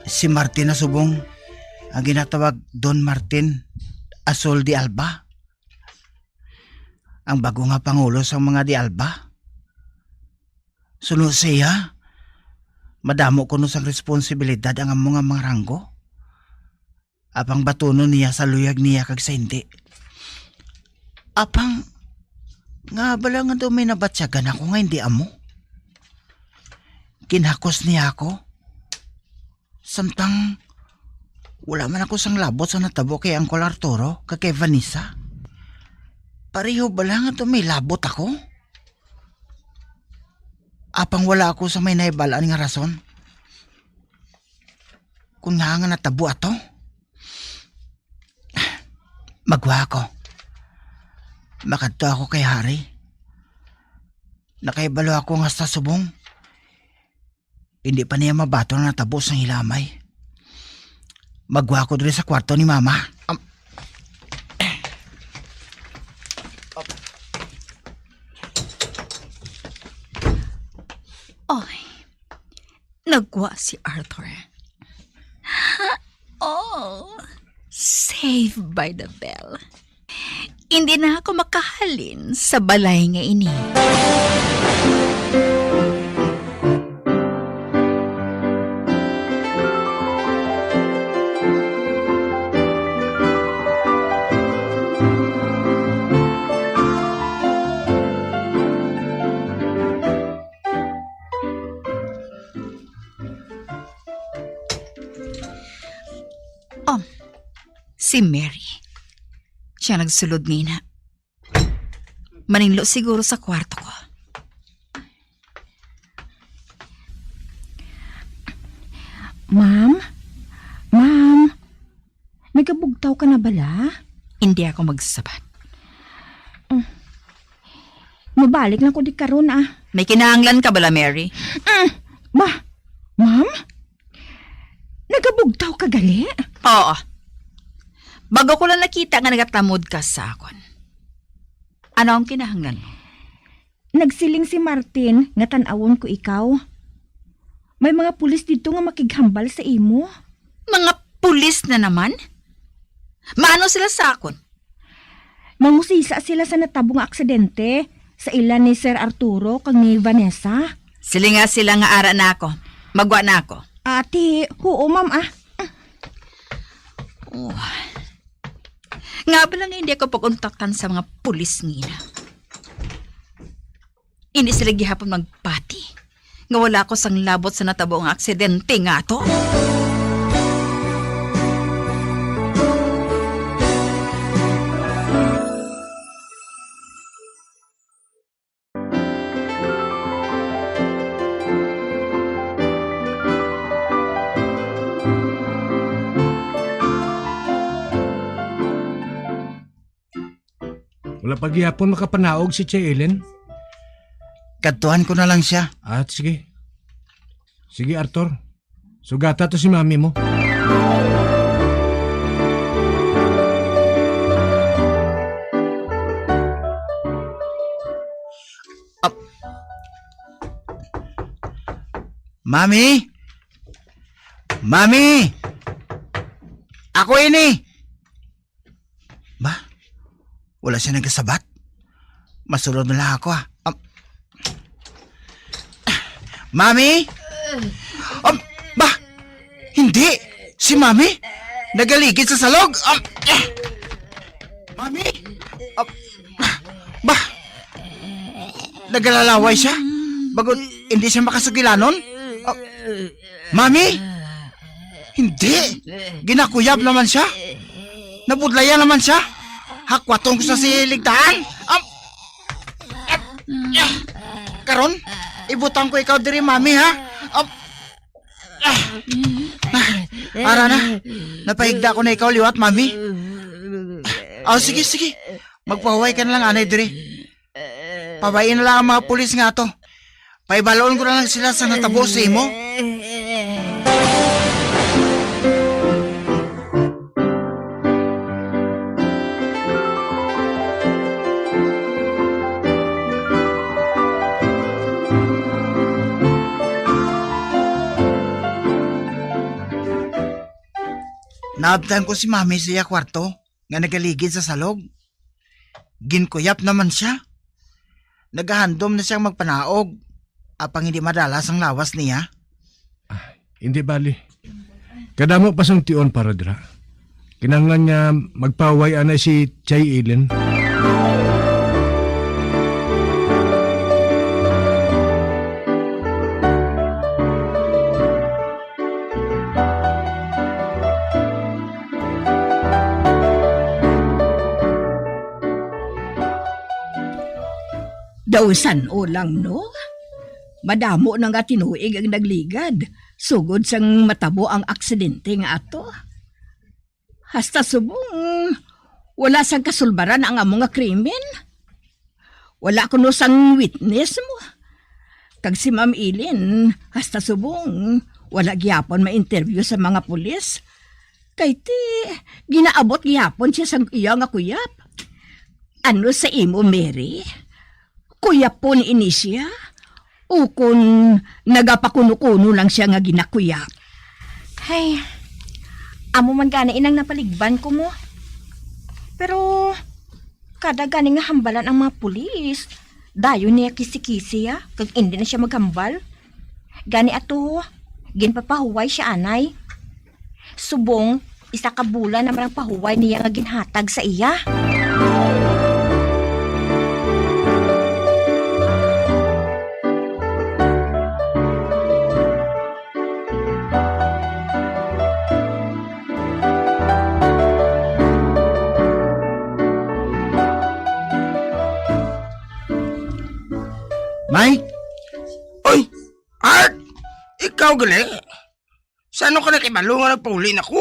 Si Martin na subong ang ginatawag Don Martin Asol de Alba, ang bago nga pangulo sang mga de Alba. Suno siya, madamo kuno sang responsibilidad ang amo nga mga ranggo. Apang batunon niya sa luyag niya kag sa hindi. Apang, nga bala nga daw may nabatyagan ako nga hindi amo? Ginhakos niya ako. Samtang wala man ako sang labot sa natabo kay Uncle Arturo kag kay Vanessa. Pareho bala nga daw may labot ako? Apang wala ako sa may nahibalaan nga rason. Kung nga nga natabo ato, magwa ako. Makadto ako kay Hari. Nakahibalo ako nga sa subong, hindi pa niya mabaton ang natabo sang ila amay. Magwa ako diri sa kwarto ni Mama. Am- Oy, nagwa si Arthur. Oh, saved by the bell. Hindi na ako makahalin sa balay nga ini. Oh, si Mary. Siya nagsulod nina. Maninlo siguro sa kwarto ko. Ma'am? Ma'am? Nagabugtaw ka na bala? Hindi ako magsabat. Mm. Mabalik lang ko di karon, ah. May kinahanglan ka bala, Mary? Mm. Ba? Ma'am? Nagabugtaw ka gali? Oo. Bago ko lang nakita nga nagatamod ka sa akon. Ano ang kinahanglan mo? Nagsiling si Martin nga tan-awon ko ikaw. May mga pulis didto nga makighambal sa imo. Mga pulis na naman? Maano sila sa akon? Mangusisa sila sa natabo nga aksidente sa ila ni Sir Arturo kag ni Vanessa. Silinga sila nga ara na ako. Magwa na ako. Ate, huo, ma'am, ah. Oh. Nga ba lang hindi ako pag-untakan sa mga pulis nila? Hindi sila gihapon magpati nga wala ako sang labot sa natabo nga aksidente nga ato. Wala pa gihapon makapanaog si Chay Ellen. Kadtuan ko na lang siya. Ah, sige. Sige, Arthur. Sugata to si mami mo. Ap-, Mami? Mami! Ako ini! Ba? Wala siya nagasabat? Masulod na lang ako, ah. Um, Mami? Um, ba? Hindi! Si Mami? Nagaligid sa salog? Um, Mami? Um, ba? Nagalalaway siya? Bago hindi siya makasugilanon? Um, Mami? Hindi. Ginakuyab naman siya. Nabudlayan naman siya. Hakwaton ko sa siligtaan. Am, am, ah, karon, ibutang ko ikaw diri, mami, ha? Am, ah, ah, ara na. Napahigda ko na ikaw liwat, mami. Oh, sige, sige. Magpahuway ka na lang anay diri. Pabayi na lang ang mga pulis nga ato. Pahibaloon ko na lang sila sa natabo sa imo. Naabtan ko si Mami sa iya kwarto nga nagaligid sa salog. Ginkuyap naman sia. Nagahandom na siyang magpanaog, apang hindi madalas ang lawas niya. Ah, hindi bali. Kadamo pa sang tion para dira. Kinahanglan nga magpahuway anay si Chay Ellen. Daw san-o lang, no? Madamo na nga tinuig ang nagligad sugod sang matabo ang aksidente nga ato. Hasta subong wala sang kasulbaran ang amo nga krimen. Wala kuno sang witness mo. Kag si Ma'am Ellen, hasta subong wala gyapon ma-interview sa mga pulis. Kay ti, ginaabot gyapon siya sang iya nga kuyap. Ano sa imo, Mary? Kuyapon ini siya? Ukon nagapakuno-kuno lang siya nga ginakuyap? Hay, amo man gani inang napaligban ko mo. Pero kada gani nga hambalan ang mga pulis, dayon niya kisi-kisi, ah, kag indi na siya maghambal. Gani ato, ginpapahuway siya anay. Subong, isa ka bulan naman ang pahuway niya nga ginhatag sa iya. Mike? Oy! Art! Ikaw gali? Sa ano ka nakibalo nga nagpauli na ko?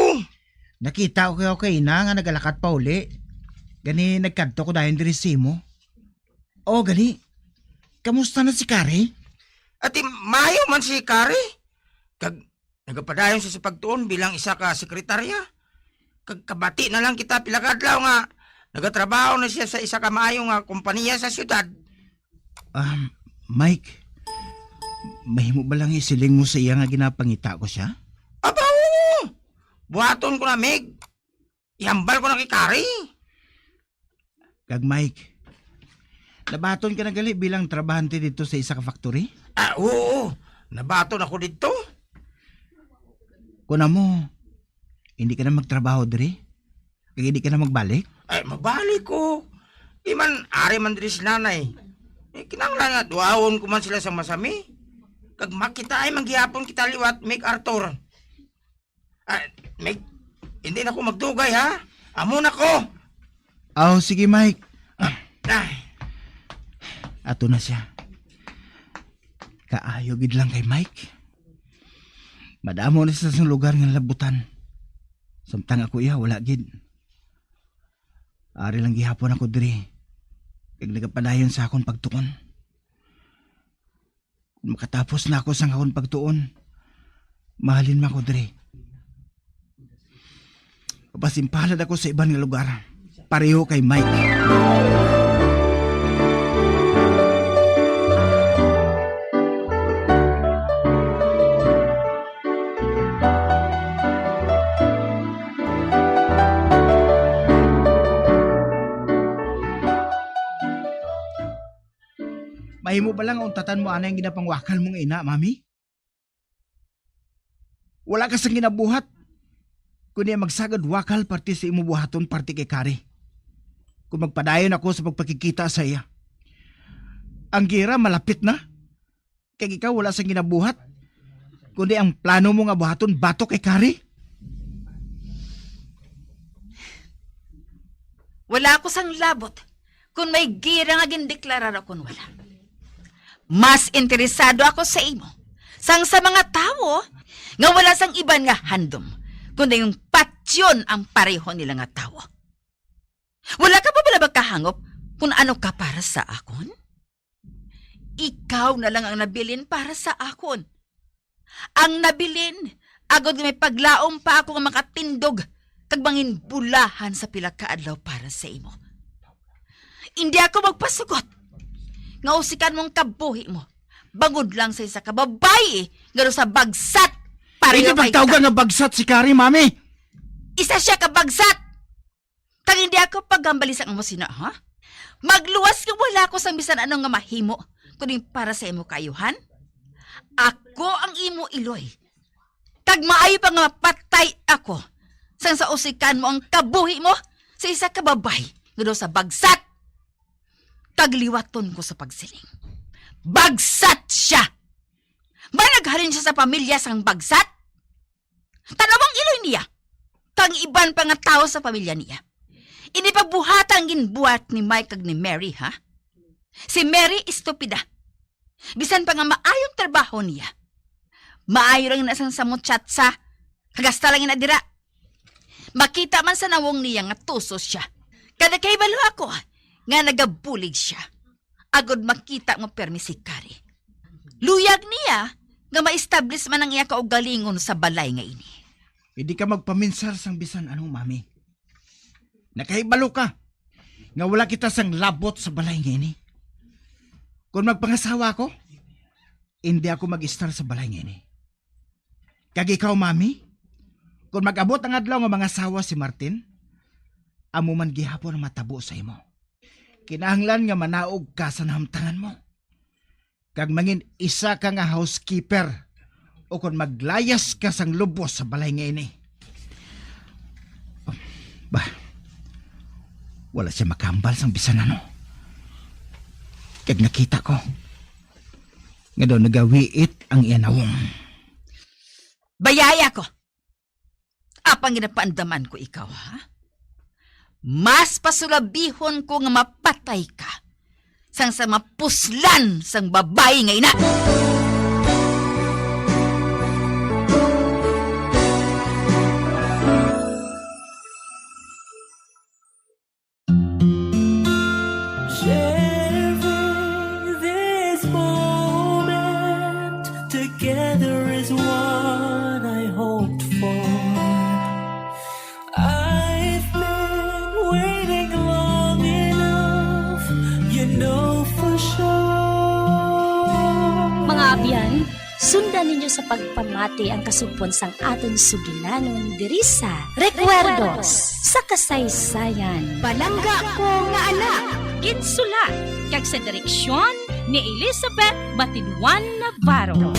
Nakita ko kayo kay ina nga nagalakat pa uli. Gani nagkadto ko dayon diri sa imo. O, gani. Kamusta na si Kari? Ati, maayo man si Kari. Kag nagapadayon siya sa pagtuon bilang isa ka sekretarya. Kag kabati na lang kita pila ka adlaw nga nagatrabaho na siya sa isa ka maayo nga kompanya sa siyudad. Um, Mike, mahimo ba lang isiling mo sa iya nga ginapangita ko siya? Aba, oo! Buhaton ko na, Mig. Ihambal ko na kay Kari. Kag Mike, nabaton ka na gali bilang trabahante dito sa isa ka factory? Ah, oo. Nabaton ako dito. Kuna mo, hindi ka na magtrabaho diri? Kag hindi ka na magbalik? Ay, mabalik ko. Di man, ari man diri si nanay. Eh, kinahanglan nga, duawon ko man sila sa masami. Kag makita ay manggihapon kita liwat, Mig Arthur. Ah, Mig, hindi na ko magdugay, ha? Amo na ko. Aw, sige, Mike. Ah, Ato na siya. Kaayo gid lang kay Mike. Madamo na siya sa lugar nga labutan. Samtang ako iya, wala gid. Ari lang gihapon ako diri. Kag nagapadayon sa akon pagtuon. Kung makatapos na ako sang akon pagtuon, mahalin mo ako diri. Papasimpalad ako sa iban nga lugar, pareho kay Mike. Mahimo bala nga untatan mo anay ang ginapangwakal mo nga ina, Mami? Wala ka sang ginabuhat, kundi ang magsagad wakal parte sa imo buhaton parte kay Kari. Kung magpadayon ako sa pagpakikita sa iya, ang gera malapit na. Kag ikaw wala sang ginabuhat, kundi ang plano mo nga buhaton batok kay Kari. Wala ako sang labot kung may gira nga gindeklarar o kon wala. Mas interesado ako sa imo sang sa mga tawo nga wala sang iban nga handom, kundi yung patyon ang pareho nila nga tawo. Wala ka pa bala magkahangop kung ano ka para sa akon? Ikaw na lang ang nabilin para sa akon. Ang nabilin, agod nga may paglaom pa ako nga makatindog kag mangin bulahan sa pila ka adlaw para sa imo. Hindi ako magpasugot nga usikan mo ang kabuhi mo bangod lang sa isa ka babayi nga daw sa bagsat. Pareho Hindi kay pagtawga ka. nga bagsat si Kari, Mami. Isa siya ka bagsat. Kag hindi ako paghambali sa amo sina, ha? Magluwas nga wala ko sang bisan ano nga mahimo, kuning para sa imo kaayuhan. Ako ang imo iloy. Kag maayo pa nga mapatay ako sang sa usikan mo ang kabuhi mo sa isa ka babay nga daw sa bagsat. Kag liwaton ko sa pagsiling. Bagsat siya! Ba naghalin siya sa pamilya sang bagsat? Tan-awa ang iloy niya, kag ang iban pa nga tawo sa pamilya niya. Ini pa buhata ang ginbuhat ni Mike kag ni Mary, ha? Si Mary estupida. Bisan pa nga maayong trabaho niya, maayo lang na sang sa muchatsa, kagasta lang ina dira. Makita man sa nawong niya nga tuso siya. Kada kahibalo ako nga nagabulig siya. Agod makita mo permi si Kari. Luyag niya nga ma-establish man ang iya kaugalingon sa balay nga ini. Hindi ka magpaminsar sang bisan ano, Mami. Nakahibalo ka nga wala kita sang labot sa balay nga ini. Kung magpangasawa ako, hindi ako mag-estar sa balay nga ini. Kag ikaw, Mami, kung mag-abot ang adlaw nga mangasawa si Martin, amo man gihapon ang matabo sa imo. Kinahanglan nga manaog ka sa nahamtangan mo, kag mangin isa ka nga housekeeper, o kon maglayas ka sang lubos sa balay nga ini. Bah, wala siya makahambal sang bisan ano. Kag nakita ko nga daw nagawiit ang iya nawong. Bayaya ko. Apang ginapaandaman ko ikaw, ha? Mas pasulabihon ko nga mapatay ka sang sa mapuslan sang babayi nga ina. Sharing this moment together is what I hoped for. I've been waiting long enough, you know for sure. Mga abyan, sundan ninyo sa pagpamati ang kasugpon sang aton sugilanon diri sa Recuerdos sa Kasaysayan. Palangga Ko Nga Anak. Ginsulat kag sa direksyon ni Elizabeth Batiduan Navarro.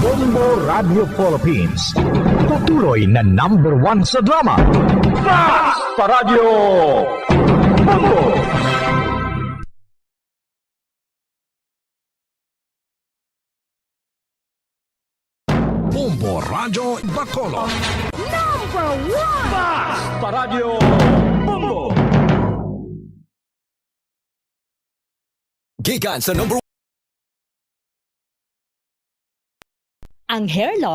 Bombo Radio Philippines, patuloy na number one sa drama. Basta Radyo Bombo! Bombo Radyo Bacolod. Number one! Basta Radyo Bombo! Gikan sa number Ang hair loss